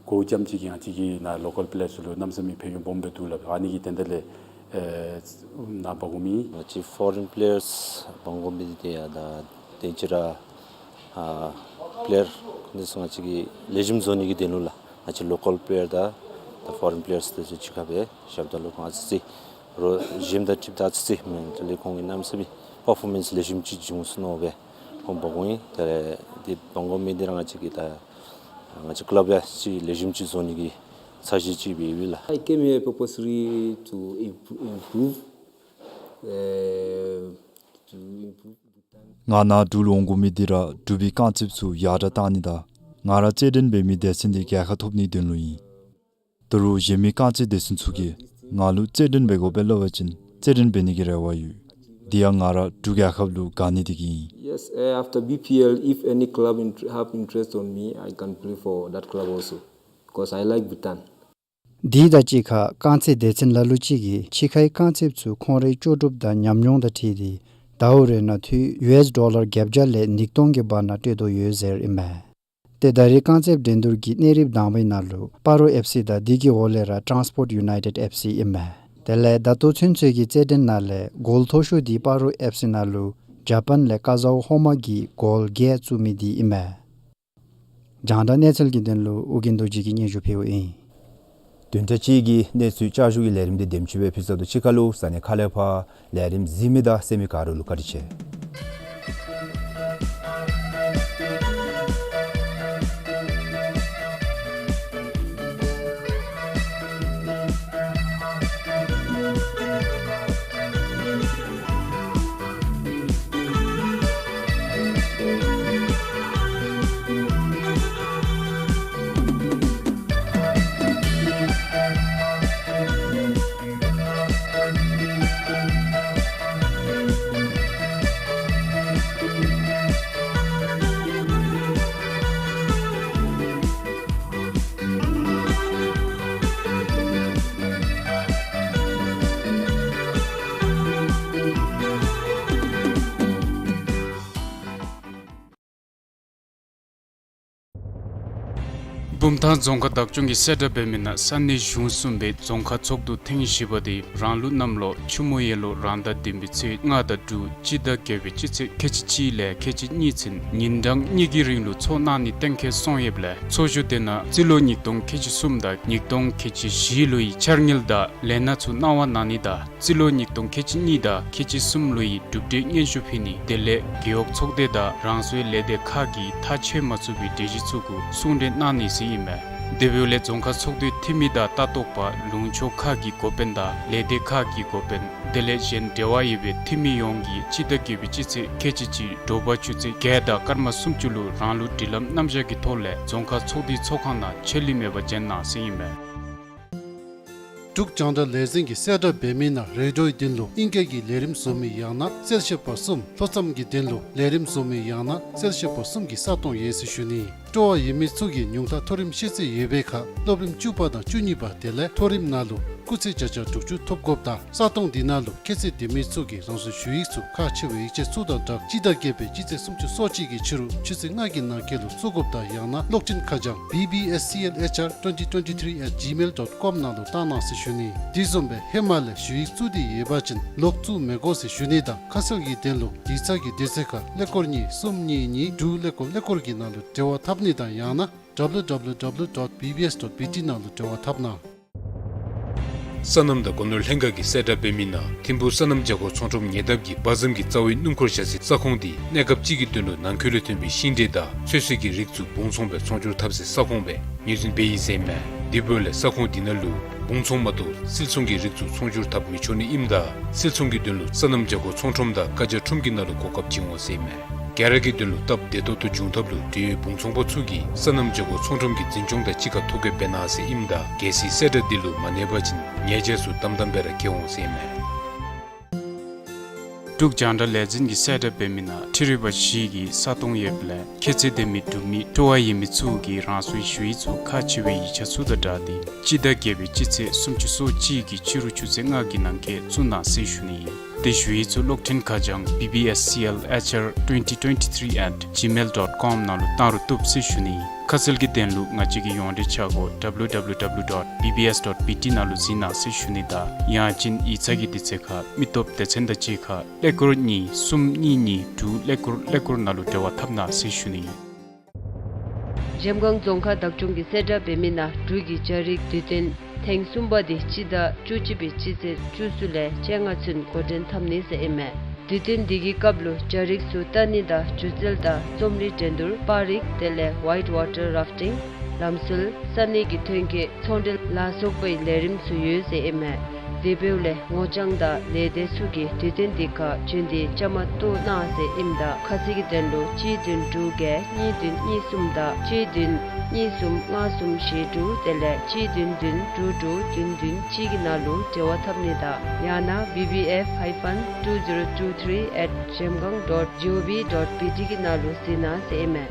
གོཝ་ཙམ་ཅིག་གིས་ང་བཅས་ཀྱི་ནཱ་ལོ་ཀཱལ་པི་ལེ་ཡརསི་ལུ་གནམ་མེད་ས་མེད་ཕན་ཡོན་སྦོམ་སྦེ་འདུག་ལགས། ཨ་ནི་གི་དོན་དག་ལས་ཨེ་ནཱ་འབག་འོང་མི་ང་བཅས་ཕོ་རིན་པི་ལེ་ཡརསི་འབག་འོང་མི་འདི་ཡང་ད་དེ་ཅིག་ར་ཨ་པི་ལེ་ཡར་འདི་ཚུ་ང་བཅས་ཀྱི་ལེགས་ཤོམ་བཟོ་ནི་གི་དོན་ལུ་ལགས། ང་བཅས་ལོ་ཀཱལ་པི་ལེ་ཡར་དང་ད་ཕོ་རིན་པི་ལེ་ཡརསི་འདི་ཚུ་གཅིག་ཁར་སྦེ་བཞགཔ་ད་ལུ་ཁོང་ཨ་ཙི་ཙི་རོགས་གཞནམ་དང་འཁྲིལཝ་ད་ཨ་ཙི་ཙི་མེན། དེ་ལས་ཁོང་གིས་གནམ་མེད་ས་མེད་པར་ཕོར་མེནསི་ལེགས་ཤོམ་ཅིག་བྱུང་སོང་མནོ་སྦེ་ཁོང་འབག་འོང་ཡི། དེ་ལས་འདི་འབག་འོང་མི་འདི་ར་ང་བཅས་ཀྱི་ད་ང་བཅས་ཀླབ་ཡང་ཅིག་ལེགས་ཤོམ་ཅིག་བཟོ་ནི་གི་འཆར་གཞི་ཅིག་སྦེ་ཡོད་ལགས། I came here purposely to imp- improve, uh, to improve Bhutan. ང་ནཱ་འབྲུག་ལུ་འོང་དགོ་མི་འདི་ར་འབྲུག་པའི་རྐང་རྩེདཔ་ཚུ་ཡར་དྲག་གཏང་ནི་དང་ང་ར་རྩེད་འགྲན་འབད་མི་སྡེ་ཚན་འདི་རྒྱལ་ཁ་ཐོབ་ནིའི་དོན་ལུ་ཨིན། ད་རུང་གཞན་མི་རྐང་རྩེད་སྡེ་ཚན་ཚུ་གིས་ང་ལུ་རྩེད་འགྲན་འབད་དགོ་པས་སླབ་པ་ཅིན་རྩེད་འགྲན་འབད་ནི་གི་རེ་བ་ཡོད། དེ་ཡང་ང་ར་འབྲུག་རྒྱལ་ཁབ་ལུ་དགའ་ནི་དེ་གིས་ཨིན། Yes, eh, after B P L, if any club int- have interest on me, I can play for that club also, because I like Bhutan. དེ་དང་གཅིག་ཁར་རྐང་རྩེད་སྡེ་ཚན་ལ་ལུ་ཅིག་གིས་ཕྱི་ཁའི་རྐང་རྩེདཔ་ཚུ་ཁོང་རའི་ལྕོགས་གྲུབ་དང་ཉམས་མྱོང་དང་འཁྲིལ་ཏེ་ཟླཝ་རེ་ནང་འཐུས་ཡུ་ཨེསི་ཌོ་ལར་བརྒྱད་བརྒྱ་ལས་ཉིས་སྟོང་གི་བར་ན་སྤྲོད་དོ་ཡོད་ཟེར་ཨིན་མས། ཏེ་ད་རེས་རྐང་རྩེད་འགྲན་བསྡུར་གྱི་གནས་རིམ་དང་པའི་ནང་ལུ་སྤ་རོ་ཨེཕ་སི་དང་དེ་གི་འོག་ལས་ར་ཊཱནསི་པོརཊ་ཡུ་ནའི་ཊེཌ་ཨེཕ་སི་ཨིན་མས། དེ་ལས་ད་ལྟོ་ཚུན་ཚོད་ཀྱི་རྩེད་འགྲན་ནང་ལས་གོལ་མཐོ་ཤོས་འདི་སྤ་རོ་ཨེཕ་སི་ནང་ལུ་ཇ་པཱན་ལས་ཀ་ཛའོ་ཧོ་མ་གིས་གོལ་བརྒྱད་བཙུགས་མི་འདི་ཨིན་མས། རྒྱང་བསྒྲགས་གནས་ཚུལ་གྱི་དོན་ལུ་ཨོ་རྒྱན་རྡོ་རྗེ་གིས་སྙན་ཞུ་ཕུལཝ་ཨིན། བདུན་ཕྲག་གཅིག་གི་གནས་ཚུལ་བསྐྱར་ཞུའི་ལས་རིམ་འདི་དེམ་ཅིག་སྦེ་ཕུལ་ཚརཝ་ད་ཕྱི་ཁ་ལུ་ས་གནས་ཁ་ལས་ཕར་ལས་རིམ་གཟིགས་མི་དང་གསན་མི་ག་ར་ལུ་བཀའ་དྲིན་ཆེ། བུམ་ཐང་རྫོང་ཁག་བདག་སྐྱོང་གིས་གསལ་བསྒྲགས་འབད་མི་ནང་ས་གནས་གཞུང་གསུམ་པའི་རྫོང་ཁག་ཚོགས་འདུ་ཐེངས་བཞི་པ་དེ་རང་ལུགས་གནམ་ལོ་ཆུ་མོ་ཡོས་ལོ་རང་ཟླ་བདུན་པའི་ཚེས་ལྔ་དང་དྲུག་སྤྱི་ཟླ་བརྒྱད་པའི་སྤྱི་ཚེས་ཁལ་གཅིག་གཅིག་ལས་ཁལ་གཅིག་གཉིས་ཚུན་ཉིན་གྲངས་གཉིས་ཀྱི་རིང་ལུ་ཚོགས་གནང་ནི་གཏན་འཁེལ་སོང་ཡོདཔ་ལས་ཚོགས་བཞུགས་དེ་ནང་རྩིས་ལོ་ཉིས་སྟོང་ཁལ་གཅིག་གསུམ་དང་ཉིས་སྟོང་ཁལ་གཅིག་བཞི་ལོའི་འཆར་དངུལ་དང་ལས་སྣ་ཚུ་གནང་བ་གནང་ནི་དང་རྩིས་ལོ་ཉིས་སྟོང་ཁལ་གཅིག་གཉིས་དང་ཁལ་གཅིག་གསུམ་ལོའི་གྲུབ་འབྲས་སྙན་ཞུ་ཕུལ་ནི་དེ་ལས་རྒེད་འོག་ཚོགས་སྡེ་དང་རང་སོའི་ལས་སྡེ་ཁག་གིས་ཐག་བཅད་མ་ཚུགས་པའི་གྲོས་གཞི་ཚུ་གུ་གསུང་གྲོས་གནང་ནི་ཟེར་ཨིན་མས། དེ་འབདཝ་ལས་རྫོང་ཁག་ཚོགས་འདུའི་འཐུས་མི་དང་ལྟ་རྟོག་པ་ལུང་ཕྱོགས་ཁག་གི་འགོ་དཔོན་དང་ལས་སྡེ་ཁག་གི་འགོ་དཔོན་དེ་ལས་གཞན་འབྲེལ་བ་ཡོད་པའི་འཐུས་མི་ཡོངས་ཀྱིས་སྤྱི་ཟླ་བརྒྱད་པའི་སྤྱི་ཚེས་ཁལ་གཅིག་གཅིག་དྲོ་པ་ཆུ་ཚོད་བརྒྱད་དང་སྐར་མ་སུམ་ཅུ་ལུ་རང་ལུགས་སྒྲིག་ལམ་རྣམ་གཞག་གི་ཐོག་ལས་རྫོང་ཁག་ཚོགས་འདུའི་ཚོགས་ཁང་ནང་ཆད་ལུས་མེད་པར་འབྱོན་གནང་ཟེར་ཨིན་མས། འབྲུག་རྒྱང་བསྒྲགས་ལས་འཛིན་གྱིས་གསལ་བསྒྲགས་འབད་མི་ནང་རེ་ཌིའོའི་དོན་ལུ་ཨིང་སྐད་ཀྱི་ལས་རིམ་བཟོ་མི་ཡང་ན་གསལ་བཤད་པ་གསུམ་ལྷོ་མཚམས་ཀྱི་དོན་ལུ་ལས་རིམ་བཟོ་མི་ཡང་ན་གསལ་བཤད་པ་གསུམ་གྱི་ས་སྟོང་ཡོད་ཟེར་ཞུ་ནི། སྤྲོ་བ་ཡོད་མི་ཚུ་གིས་ཉུང་མཐའ་མཐོ་རིམ་ཤེས་ཚད་ཡོད་པའི་ཁར་སློབ་རིམ་བཅུ་པ་དང་བཅུ་གཉིས་པ་དེ་ལས་མཐོ་རིམ་ནང་ལུ་སྐུགས་ཚད་བརྒྱ་ཆ་དྲུག་ཅུ་ཐོབ་དགོཔ་དང་ས་སྟོང་འདི་ནང་ལུ་ཁྱད་ཚད་ལྡན་མི་ཚུ་གིས་རང་སོའི་ཞུ་ཡིག་ཚུ་ཁག་ཆེ་བའི་ཡིག་ཆ་ཚུ་དང་སྦྲགས་སྤྱི་ཟླ་བརྒྱད་པའི་སྤྱི་ཚེས་སུམ་ཅུ་སོ་གཅིག་གི་ཕྱི་རུ་ཆུ་ཚོད་ལྔ་གི་ནང་འཁོད་ལུ་བཙུགས་དགོཔ་དང་ཡང་ན་གློག་འཕྲིན་ཁ་བྱང་B B S C L H R twenty twenty-three at gmail dot com ནང་ལུ་བཏང་གནང་ཟེར་ཞུ་ནི། དེ་བཟུམ་སྦེ་ཧེ་མ་ལས་ཞུ་ཡིག་བཙུགས་ཏེ་ཡོད་པ་ཅིན་ལོག་བཙུགས་མི་དགོ་ཟེར་ཞུ་ནི་དང་ཁ་གསལ་གྱི་དོན་ལུ་ཡིག་ཚང་གི་དུས་ཚོད་ཁར་ཀླད་ཀོར་གཉིས་གསུམ་གཉིས་གཉིས་དྲུག་ཀླད་ཀོར་ཀླད་ཀོར་གྱི་ནང་ལུ་འབྲེལ་བ་འཐབ་ནི་དང་ཡང་ན་W W W dot B B S dot B T ནང་ལུ་འབྲེལ་བ་འཐབ་གནང་། སོ་ནམ་དང་སྒོ་ནོར་ལྷན་ཁག་གིས་གསལ་བསྒྲགས་འབད་མི་ནང་ཐིམ་ཕུག་སོ་ནམ་བྱ་སྒོར་ཚོང་ཁྲོམ་ཉེ་འདབས་ཀྱི་དཔའ་ཟམ་གྱི་རྩ་བའི་སྣུམ་འཁོར་བཞག་སའི་ས་ཁོངས་འདི་གནས་སྐབས་ཅིག་གི་དོན་ལུ་ནང་འཁོད་ལས་ཐོན་པའི་ཤིང་འབྲས་དང་ཚོད་བསྲེ་གི་རིགས་ཚུ་སྦུང་ཚོང་སྦེ་ཚོང་སྒྱུར་འཐབ་སའི་ས་ཁོངས་སྦེ་ངོས་འཛིན་འབད་ཡི་ཟེར་ཨིན་མས། དེ་འབདཝ་ལས་ས་ཁོངས་འདི་ནང་ལུ་སྦུང་ཚོང་མ་གཏོགས་སིལ་ཚོང་གི་རིགས་ཚུ་ཚོང་སྒྱུར་འཐབ་མི་ཆོག་ནི་ཨིནམ་ད་སིལ་ཚོང་གི་དོན་ལུ་སོ་ནམ་བྱ་སྒོར་ཚོང་ཁྲོམ་དང་བཀའ་རྒྱ་ཁྲོམ་གྱི་ནང་ལུ་གོ་སྐབས་བྱིན་འོང་ཟེར་ཨིན་མས། ག་ར་གི་དོན་ལུ་སྟབས་བདེ་ཏོག་ཏོ་འབྱུང་ཐབས་ལུ་འབྲེལ་ཡོད་སྦུང་ཚོང་པ་ཚུ་གིས་སོ་ནམ་བྱ་སྒོར་ཚོང་ཁྲོམ་གྱི་འཛིན་སྐྱོང་དང་གཅིག་ཁར་ཐོ་བཀོད་འབད་གནང་ཟེར་ཨིནམ་ད་གལ་སྲིད་གསལ་བསྒྲགས་འདི་ལུ་མ་གནས་པ་ཅིན་ཉེས་བྱ་ཚུ་དམ་དམ་སྦེ་ར་འགེལ་འོང་ཟེར་ཨིན་མས། འབྲུག་རྒྱང་བསྒྲགས་ལས་འཛིན་གྱིས་གསལ་བསྒྲགས་འབད་མི་ནང་འཕྲུལ་རིག་པ་བཞི་གི་ས་སྟོང་ཡོདཔ་ལས་ཁྱད་ཚད་ལྡན་མི་འབྲུག་མི་སྤྲོ་བ་ཡོད་མི་ཚུ་གིས་རང་སོའི་ཞུ་ཡིག་ཚུ་ཁག་ཆེ་བའི་ཡིག་ཆ་ཚུ་དང་སྦྲགས་ཏེ་སྤྱི་ཟླ་བརྒྱད་པའི་སྤྱི་ཚེས་སུམ་ཅུ་སོ་གཅིག་གི་ཕྱི་རུ་ཆུ་ཚོད་ལྔ་གི་ནང་འཁོད་བཙུགས་གནང་ཟེར་ཞུ་ནི་ཨིན། དེ་ཞུ་ཡིག་ཚུ་གློག་འཕྲིན་ཁ་བྱང་B B S C L H R twenty twenty-three at gmail dot com ནང་ལུ་བཏང་རུང་བཏུབ་ཟེར་ཞུ་ནི། ཁ་གསལ་གྱི་དོན་ལུ་ང་བཅས་ཀྱི་ཡོངས་འབྲེལ་ཆ་སྒོ་W W W dot B B S dot B T ནང་ལུ་གཟིགས་གནང་ཟེར་ཞུ་ནི་དང་ཡང་ཅིན་ཡིག་ཚང་གི་དུས་ཚོད་ཁར་མི་སྟོབས་སྡེ་ཚན་དང་གཅིག་ཁར་ཀླད་ཀོར་གཉིས་གསུམ་གཉིས་གཉིས་དྲུག་ཀླད་ཀོར་ཀླད་ཀོར་ནང་ལུ་འབྲེལ་བ་འཐབ་གནང་ཟེར་ཞུ་ནི། འཇམ་དབྱངས་རྫོང་ཁག་བདག་སྐྱོང་གིས་གསལ་བསྒྲགས་འབད་མི་ནང་འབྲུག་གི་རྒྱ་རིགས་དུས་སྟོན་ཐེངས་གསུམ་པ་དེ་སྤྱི་ཟླ་བཅུ་གཅིག་པའི་སྤྱི་ཚེས་བཅུ་གསུམ་ལས་བཅོ་ལྔ་ཚུན་འགོ་འདྲེན་འཐབ་ནི་ཟེར་ཨིན་མས། དུས་སྟོན་འདི་གི་སྐབས་ལུ་རྒྱ་རིགས་ཚུ་ལྟ་ནི་དང་སྒྱུ་རྩལ་དང་རྩོམ་རིག་འགྲན་བསྡུར་པར་རིས་དེ་ལས་White Water Rafting ལམ་སྲོལ་ས་གནས་ཀྱི་ཐོན་སྐྱེད་ཚོང་འབྲེལ་ལ་སོགས་པའི་ལས་རིམ་ཚུ་ཡོད་ཟེར་ཨིན་མས། དེ་འབདཝ་ལས་ངོ་རྐྱང་དང་ལས་སྡེ་ཚུ་གིས་དུས་སྟོན་འདི་ཁར་བྱོན་ཏེ་བཅའ་མར་གཏོགས་གནང་ཟེར་ཨིནམ་ད་ཁ་གསལ་གྱི་དོན་ལུ་གཅིག་བདུན་དྲུག་བརྒྱད་གཉིས་བདུན་གཉིས་གསུམ་དང་གཅིག་བདུན་གཉིས་གསུམ་ལྔ་གསུམ་བཞི་དྲུག་དེ་ལས་གཅིག་བདུན་བདུན་དྲུག་དྲུག་བདུན་བདུན་གཅིག་གི་ནང་ལུ་འབྲེལ་བ་འཐབ་ནི་དང་ཡང་ན་B B F hyphen two zero two three at jamgang dot G O V dot B T གི་ནང་ལུ་གཟིགས་གནང་ཟེར་ཨིན་མས།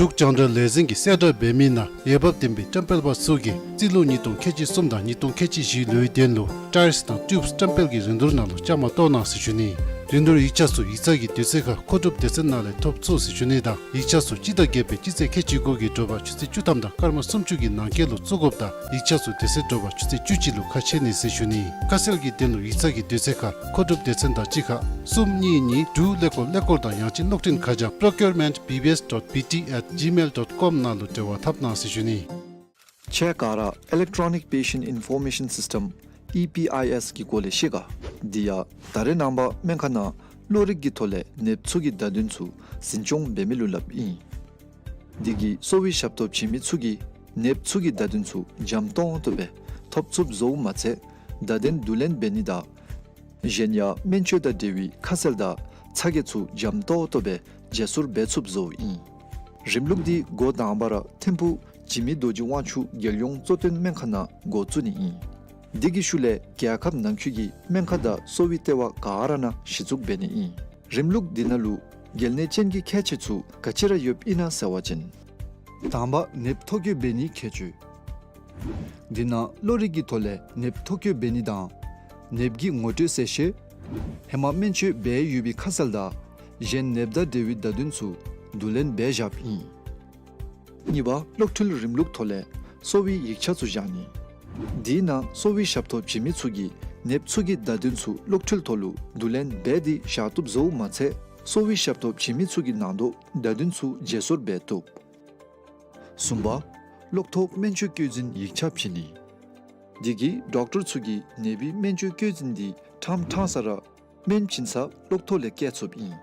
འབྲུག་རྒྱང་བསྒྲགས་ལས་འཛིན་གྱིས་གསལ་བསྒྲགས་འབད་མི་ནང་འོས་འབབ་ལྡན་པའི་བཀྲམ་སྤེལ་པ་ཚུ་གིས་རྩིས་ལོ་ཉིས་སྟོང་ཁལ་གཅིག་གསུམ་དང་ཉིས་སྟོང་ཁལ་གཅིག་བཞི་ལོའི་དོན་ལུ་ཊའིརསི་དང་ཊིའུབསི་བཀྲམ་སྤེལ་གྱི་རིན་བསྡུར་ནང་ལུ་བཅའ་མར་གཏོགས་གནང་ཟེར་ཞུ་ནི། རིན་བསྡུར་ཡིག་ཆ་ཚུ་ཡིག་ཚང་གི་དུས་ཚོད་ཁར་མཁོ་སྒྲུབ་སྡེ་ཚན་ནང་ལས་ཐོབ་ཚུགས་ཟེར་ཞུ་ནི་དང་ཡིག་ཆ་ཚུ་སྤྱི་ཟླ་བརྒྱད་པའི་སྤྱི་ཚེས་ཁལ་གཅིག་དགུ་གི་དྲོ་པ་ཆུ་ཚོད་བཅུ་ཐམ་དང་སྐར་མ་སུམ་ཅུ་གི་ནང་འཁོད་ལུ་བཙུགས་དགོཔ་དང་ཡིག་ཆ་ཚུ་དེ་ཚེ་དྲོ་པ་ཆུ་ཚོད་བཅུ་གཅིག་ལུ་ཁ་ཕྱེ་ནི་ཟེར་ཞུ་ནི། ཁ་གསལ་གྱི་དོན་ལུ་ཡིག་ཚང་གི་དུས་ཚོད་ཁར་མཁོ་སྒྲུབ་སྡེ་ཚན་དང་གཅིག་ཁར་གསུམ་གཉིས་གཉིས་དྲུག་ཀླད་ཀོར་ཀླད་ཀོར་དང་ཡང་ཅིན་གློག་འཕྲིན་ཁ་བྱང་procurement B B S dot B T at gmail dot com ནང་ལུ་འབྲེལ་བ་འཐབ་གནང་ཟེར་ཞུ་ནི། ཁྱེད་ག་ར་Electronic Patient Information System E P I S གི་སྐོར་ལས་ཤེས་ག། འདི་ཡང་ད་རེས་ནངས་པ་སྨན་ཁང་ནང་གློ་རིག་གི་ཐོག་ལས་ནདཔ་ཚུ་གི་བརྡ་དོན་ཚུ་འཛིན་སྐྱོང་འབད་མི་ལུ་སླབ་ཨིན། འདི་གིས་གསོ་བའི་ཞབས་ཏོག་བྱིན་མི་ཚུ་གིས་ནདཔ་ཚུ་གི་བརྡ་དོན་ཚུ་འཇམ་ཏོང་ཏོ་སྦེ་ཐོབ་ཚུགསཔ་བཟོཝ་མ་ཚད་བརྡ་དོན་བསྡུ་ལེན་འབད་ནི་དང་གཞན་ཡང་སྨན་བཅོས་དང་འབྲེལ་བའི་ཁ་གསལ་དང་ཚ་གྱང་ཚུ་འཇམ་ཏོང་ཏོ་སྦེ་བརྗེ་སོར་འབད་ཚུགསཔ་བཟོཝ་ཨིན། རིམ་ལུགས་འདི་འགོ་དང་པ་ར་ཐིམ་ཕུག་འཇིགས་མེད་རྡོ་རྗེ་དབང་ཕྱུག་རྒྱལ་ཡོངས་གཙོ་བསྟེན་སྨན་ཁང་ནང་འགོ་བཙུགས་ནི་ཨིན། འདི་གི་ཤུལ་ལས་རྒྱལ་ཁབ་ནང་འཁོད་ཀྱི་སྨན་ཁང་དང་གསོ་བའི་ལྟེ་བ་ག་ར་ནང་གཞི་བཙུགས་འབད་ནི་ཨིན། རིམ་ལུགས་འདི་ནང་ལུ་གལ་གནད་ཅན་གྱི་ཁྱད་ཆོས་ཚུ་ག་ཅི་ར་ཡོདཔ་ཨིན་ན་ཟེར་བ་ཅིན། དང་པ་ནདཔ་ཐོ་བཀོད་འབད་ནིའི་ཁྱད་ཆོས། འདི་ནང་གློ་རིག་གི་ཐོག་ལས་ནདཔ་ཐོ་བཀོད་འབད་ནི་དང་ནདཔ་གི་ངོ་སྤྲོད་གསལ་བཤད། ཧེ་མ་སྨན་བཅོས་འབད་ཡོད་པའི་ཁ་གསལ་དང་གཞན་ནདཔ་དང་འབྲེལ་བའི་བརྡ་དོན་ཚུ་བསྡུ་ལེན་འབད་བཞགཔ་ཨིན། གཉིས་པ་གློག་འཕྲུལ་རིམ་ལུགས་ཐོག་ལས་གསོ་བའི་ཡིག་ཆ་ཚུ་བཞག་ནི། དེའི་ནང་གསོ་བའི་ཞབས་ཏོག་བྱིན་མི་ཚུ་གིས་ནདཔ་ཚུ་གི་བརྡ་དོན་ཚུ་གློག་འཕྲུལ་ཐོག་ལུ་བསྡུ་ལེན་འབད་དེ་བཞག་བཏུབ་བཟོཝ་མ་ཚད་གསོ་བའི་ཞབས་ཏོག་བྱིན་མི་ཚུ་གི་ནང་དོག་བརྡ་དོན་ཚུ་བརྗེ་སོར་འབད་བཏུབ། གསུམ་པ་གློག་ཐོག་སྨན་བཅོས་བཀོད་འཛིན་ཡིག་ཆ་བྱིན་ནི། དེ་གིས་ཌོག་ཊར་ཚུ་གིས་ནདཔ་གི་སྨན་བཅོས་བཀོད་འཛིན་འདི་ཕྲང་ཕྲང་ས་ར་སྨན་བྱིན་ས་གློག་ཐོག་ལས་བཀལ་ཚུགསཔ་ཨིན།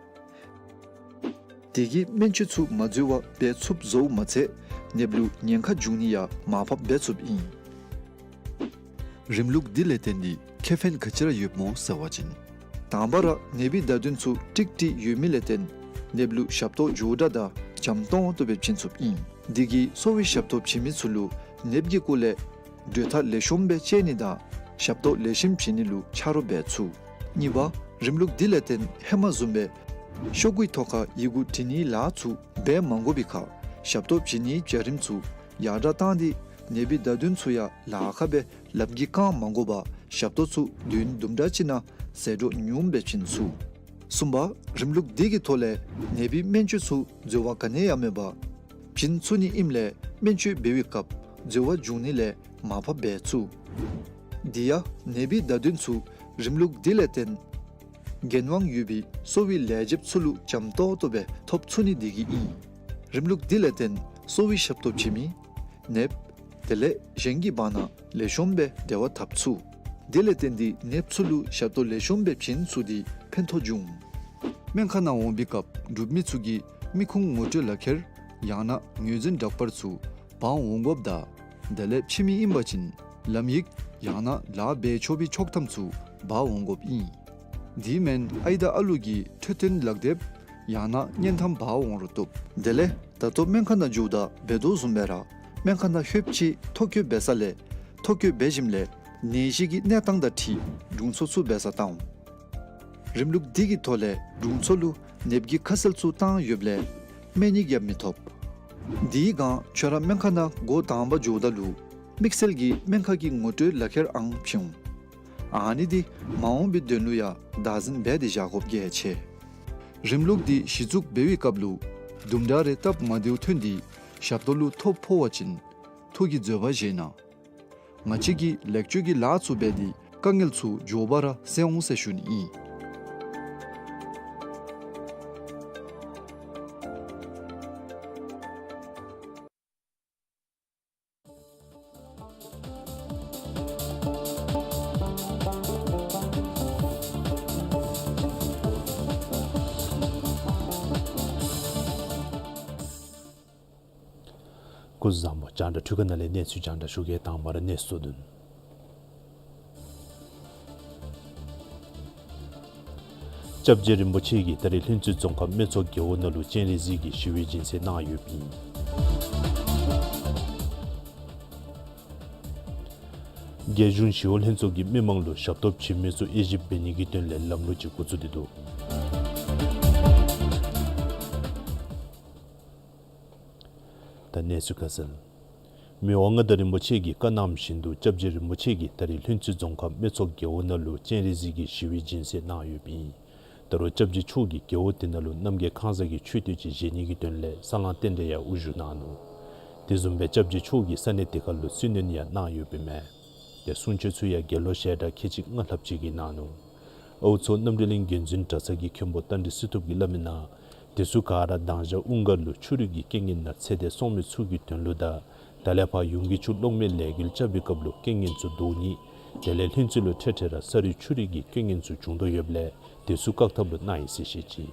དེ་གིས་སྨན་བཅོས་ཚུ་མ་འཛོལ་བར་འབད་ཚུགསཔ་བཟོཝ་མ་ཚད་ནདཔ་ལུ་ཉེན་ཁ་འབྱུང་ནི་ཡང་མར་ཕབ་འབད་ཚུགསཔ་ཨིན། རིམ་ལུགས་འདི་ལས་བརྟེན་ཏེ་ཁེ་ཕན་ག་ཅི་ར་ཡོདཔ་སྨོ་ཟེར་བ་ཅིན། དང་པ་ར་ནདཔ་གི་བརྡ་དོན་ཚུ་ཀྲིག་ཀྲི་ཡོད་མི་ལས་བརྟེན་ནདཔ་ལུ་ཞབས་ཏོག་མགྱོགས་དྲགས་དང་འཇམ་ཏོང་ཏོ་སྦེ་བྱིན་ཚུགསཔ་ཨིན། དེ་གིས་གསོ་བའི་ཞབས་ཏོག་བྱིན་མི་ཚུ་ལུ་ནདཔ་གི་སྐོར་ལས་གྲོས་ཐག་ལེགས་ཤོམ་སྦེ་བཅད་ནི་དང་ཞབས་ཏོག་ལེགས་ཤོམ་བྱིན་ནི་ལུ་ཆ་རོགས་འབད་ཚུགས། གཉིས་པ་རིམ་ལུགས་འདི་ལས་བརྟེན་ཧེ་མ་བཟུམ་སྦེ་ཤོག་གུའི་ཐོག་ཁར་ཡི་གུ་འབྲི་ནིའི་ལཱ་ཚུ་འབད་མ་དགོ་པའི་ཁར་ཞབས་ཏོག་བྱིན་ནིའི་བྱ་རིམ་ཚུ་ཡར་དྲགས་བཏང་སྟེ་ནདཔ་གི་བརྡ་དོན་ཚུ་ཡང་ལཱ་ཁག་སྦེ་ལགཔ་གིས་བཀང་མ་དགོ་པར་ཞབས་ཏོག་ཚུ་དུས་ཡུན་དུམ་གྲ་ཅིག་ནང་ཟད་འགྲོ་ཉུངམ་སྦེ་བྱིན་ཚུགས། གསུམ་པ་རིམ་ལུགས་འདི་གི་ཐོག་ལས་ནདཔ་གི་སྨན་བཅོས་ཚུ་འཛོལ་བ་ག་ནི་ཡང་མེད་པར་བྱིན་ཚུགས་ནི་ཨིནམ་ལས་སྨན་བཅོས་འབད་བའི་སྐབས་འཛོལ་བ་འབྱུང་ནི་ལས་མར་ཕབ་འབད་ཚུགས། དེ་ཡང་ནདཔ་གི་བརྡ་དོན་ཚུ་རིམ་ལུགས་འདི་ལས་བརྟེན་འགན་དབང་ཡོད་པའི་གསོ་བའི་ལས་བྱེདཔ་ཚུ་ལུ་འཇམ་ཏོང་ཏོ་སྦེ་ཐོབ་ཚུགས་ནི་དེ་གིས་ཨིན། རིམ་ལུགས་འདི་ལས་བརྟེན་གསོ་བའི་ཞབས་ཏོག་བྱིན་མི་ནདཔ་དེ་ལས་གཞན་གྱི་བར་ན་ལེགས་ཤོམ་སྦེ་འབྲེལ་བ་འཐབ་ཚུགས། དེ་ལས་བརྟེན་ཏེ་ནདཔ་ཚུ་ལུ་ཞབས་ཏོག་ལེགས་ཤོམ་སྦེ་བྱིན་ཚུགས་ཏེ་ཕན་ཐོགས་འབྱུང་། སྨན་ཁང་ནང་འོང་པའི་སྐབས་འབྲུག་མི་ཚུ་གིས་མི་ཁུངས་ངོ་སྤྲོད་ལག་ཁྱེར་ཡང་ན་ངོས་འཛིན་འདྲ་པར་ཚུ་འབག་འོང་དགོཔ་དང་དེ་ལས་ཕྱི་མི་ཨིན་པ་ཅིན་ལམ་ཡིག་ཡང་ན་ལཱ་འབད་ཆོག་པའི་ཆོག་ཐམ་ཚུ་འབག་འོང་དགོཔ་ཨིན། དེ་མེན་ཨའི་དང་ཨ་ལུ་གི་འཕྲོད་བསྟེན་ལག་དེབ་ཡང་ན་བརྙན་ཐམ་འབག་འོང་རུང་བཏུབ། དེ་ལས་ད་ལྟོ་སྨན་ཁང་ནང་འགྱོཝ་ད་འབད་དོ་བཟུམ་སྦེ་ར་སྨན་ཁང་ནང་ལྷོདཔ་ཅིག་ཐོ་བཀོད་འབད་ས་ལས་ཐོ་བཀོད་འབད་ཞིནམ་ལས་ནད་གཞི་གི་གནས་སྟངས་དང་འཁྲིལ་དྲུང་འཚོ་ཚུ་འབད་སར་བཏང་འོང་། རིམ་ལུགས་འདི་གི་ཐོག་ལས་དྲུང་འཚོ་ལུ་ནདཔ་གི་ཁ་གསལ་ཚུ་བཏང་ཡོདཔ་ལས་སྨན་ཡིག་ཡང་མི་ཐོབ། དེའི་སྒང་ཁྱོད་ར་སྨན་ཁང་ནང་འགོ་དང་པ་འགྱོཝ་ད་ལུ་དམིགས་བསལ་གྱི་སྨན་ཁང་གི་ངོ་སྤྲོད་ལག་ཁྱེར་ཨང་བྱིན་འོང་། ཨ་ནི་འདི་མ་འོངས་པའི་དོན་ལུ་ཡང་བདག་འཛིན་འབད་དེ་བཞག་དགོཔ་གལ་ཆེ། རིམ་ལུགས་འདི་གཞི་བཙུགས་འབད་བའི་སྐབས་ལུ་དུམ་གྲ་རེ་སྟབས་མ་བདེཝ་ཐོན་ཏེ་ཞབས་ཏོག་ལུ་ཐོ་ཕོག་པ་ཅིན་ཐོ་གི་འཛོལ་བ་བཞེས་གནང་། ང་བཅས་ཀྱིས་ལེགས་བཅོས་ཀྱི་ལཱ་ཚུ་འབད་དེ་དཀའ་ངལ་ཚུ་མགྱོགས་པ་ར་སེལ་འོང་ཟེར་ཞུ་ནི་ཨིན། སྐུ་གཟུགས་བཟང་པོ། རྒྱང་བསྒྲགས་འཕྲུལ་ཁང་ནང་ལས་གནས་ཚུལ་རྒྱང་བསྒྲགས་ཞུ་གེ། དང་པ་ར་གནས་ཚུལ་དོན། སྐྱབས་རྗེ་རིན་པོ་ཆེ་གིས་ད་རིས་ལྷུན་རྩེ་རྫོང་ཁག་སྨད་ཚོགས་རྒེད་འོག་ནང་ལུ་སྤྱན་རས་གཟིགས་ཀྱི་ཞི་བའི་སྦྱིན་སྲེག་གནང་ཡོདཔ་ཨིན། རྒྱལ་གཞུང་ཞི་གཡོག་ལྷན་ཚོགས་ཀྱིས་མི་མང་ལུ་ཞབས་ཏོག་བྱིན་མི་ཚུ་དབྱེ་ཞིབ་འབད་ནི་གི་དོན་ལས་ལམ་ལུགས་ཅིག་འགོ་བཙུགས་ཏེ་འདུག། ད་གནས་ཚུལ་ཁ་གསལ། མི་དབང་མངའ་བདག་རིན་པོ་ཆེ་གིས་བཀའ་གནངམ་བཞིན་དུ་སྐྱབས་རྗེ་རིན་པོ་ཆེ་གིས་ད་རིས་ལྷུན་རྩེ་རྫོང་ཁག་སྨད་ཚོགས་རྒེད་འོག་ནང་ལུ་སྤྱན་རས་གཟིགས་ཀྱི་ཞི་བའི་སྦྱིན་སྲེག་གནང་ཡོདཔ་ཨིན། ད་རུང་སྐྱབས་རྗེ་མཆོག་གིས་རྒེད་འོག་དེ་ནང་ལུ་རྣམ་རྒྱལ་ཁང་བཟང་གི་མཆོད་རྟེན་ཅིག་བཞེངས་ནི་གི་དོན་ལས་ས་བསླང་རྟེན་འབྲེལ་ཡང་དབུ་བཞུགས་གནང་ནུག། དེ་བཟུམ་སྦེ་སྐྱབས་རྗེ་མཆོག་གིས་ས་གནས་དེ་ཁར་ལུ་བསུ་ནན་ཡང་གནང་ཡོདཔ་ཨིན་མས། ཏེ་གསུང་ཆོག་ཚུ་ཡང་དགེ་སློང་ཞལ་གྲངས་ཁལ་གཅིག་ལྔ་ལྷགཔ་ཅིག་གིས་གནང་ནུག། ཨའུ་མཚོ་གནམ་གྲུ་གླིང་དགོན་འཛིན་གྲྭ་ཚང་གི་མཁན་པོ་རྟ་མགྲིན་སྲི་ཐུབ་ཀྱིས་སླབ་མི་ནང་དེ་ཚུ་ག་ར་དང་ཞག་དབུ་མགར་ལུ་ཆུ་རུད་ཀྱི་རྐྱེན་ངན་ནང་ཚེ་འདས་སོང་མི་ཚུ་གི་དོན་ལུ་དང་ད་ལས་ཕར་ཡུམ་གྱི་ཆུ་གློག་མེ་ལས་འགུལ་རྐྱབ་པའི་སྐབས་ལུ་རྐྱེན་ངན་ཚུ་བཟློག་ནི། དེ་ལས་ལྷུན་རྩེ་ལུ་འཕྲལ་འཕྲལ་ར་ས་རུད་ཆུ་རུད་ཀྱི་རྐྱེན་ངན་ཚུ་བྱུང་དོ་ཡོདཔ་ལས་དེ་ཚུ་བཀག་ཐབས་ལུ་གནང་ཡི་ཟེར་བཤད་ཅི།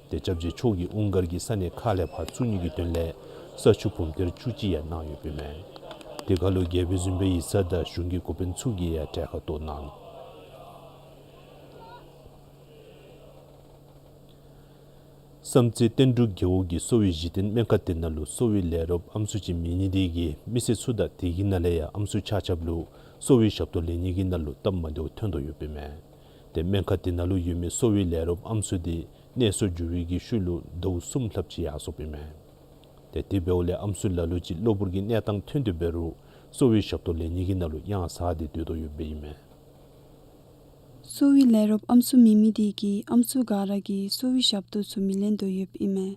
ཏེ་སྐྱབས་རྗེ་མཆོག་གིས་དབུ་མགར་གྱི་ས་གནས་ཁག་ལས་ཕར་བཙུགས་ནི་གི་དོན་ལས་ས་ཆུ་བུམ་གཏེར་བཅུ་གཅིག་ཡང་གནང་ཡོདཔ་ཨིན་མས། དེ་ཁར་ལུ་རྒྱལ་པོའི་གཟིམ་དཔོན་ཡིག་ཚང་དང་གཞུང་གི་འགོ་དཔོན་ཚུ་གིས་ཡང་གྲལ་ཁར་གཏོགས་གནང་ནུག། བསམ་རྩེ་བསྟན་འབྲུག་རྒེད་འོག་གི་གསོ་བའི་གཞི་རྟེན་སྨན་ཁང་དེ་ནང་ལུ་གསོ་བའི་ལས་རོགསཔ་ཨམ་སྲུ་ཅིག་མེད་ནི་དེ་གིས་མི་སེར་ཚུ་དང་དེ་གི་ནང་ལས་ཡང་ཨམ་སྲུ་ཆ་ཁྱབ་ལུ་གསོ་བའི་ཞབས་ཏོག་ལེན་ནི་གི་ནང་ལུ་སྟབས་མ་བདེཝ་ཐོན་དོ་ཡོདཔ་ཨིན་མས། ཏེ་སྨན་ཁང་དེ་ནང་ལུ་ཡོད་མི་གསོ་བའི་ལས་རོགསཔ་ཨམ་སྲུ་དེ་གནས་སོར་འགྱོ་བའི་གི་ཤུལ་ལུ་ཟླཝ་གསུམ་ལྷགཔ་ཅིག་ཡར་སོཔ་ཨིན་མས། ཏེ་དེ་འབདཝ་ལས་ཨམ་སྲུ་ལ་ལུ་ཅིག་གློ་བུར་གྱི་གནས་སྟངས་ཐོན་ཏེ་འབད་རུང་གསོ་བའི་ཞབས་ཏོག་ལེན་ནི་གི་ནང་ལུ་གཡང་ཟ་སྟེ་སྡོད་དོ་ཡོདཔ་ཨིན་མས། གསོ་བའི་ལས་རོགསཔ་ཨམ་སྲུ་མེད་མི་དེ་གིས་ཨམ་སྲུ་ག་ར་གིས་གསོ་བའི་ཞབས་ཏོག་ཚུ་མི་ལེན་དོ་ཡོདཔ་ཨིན་མས།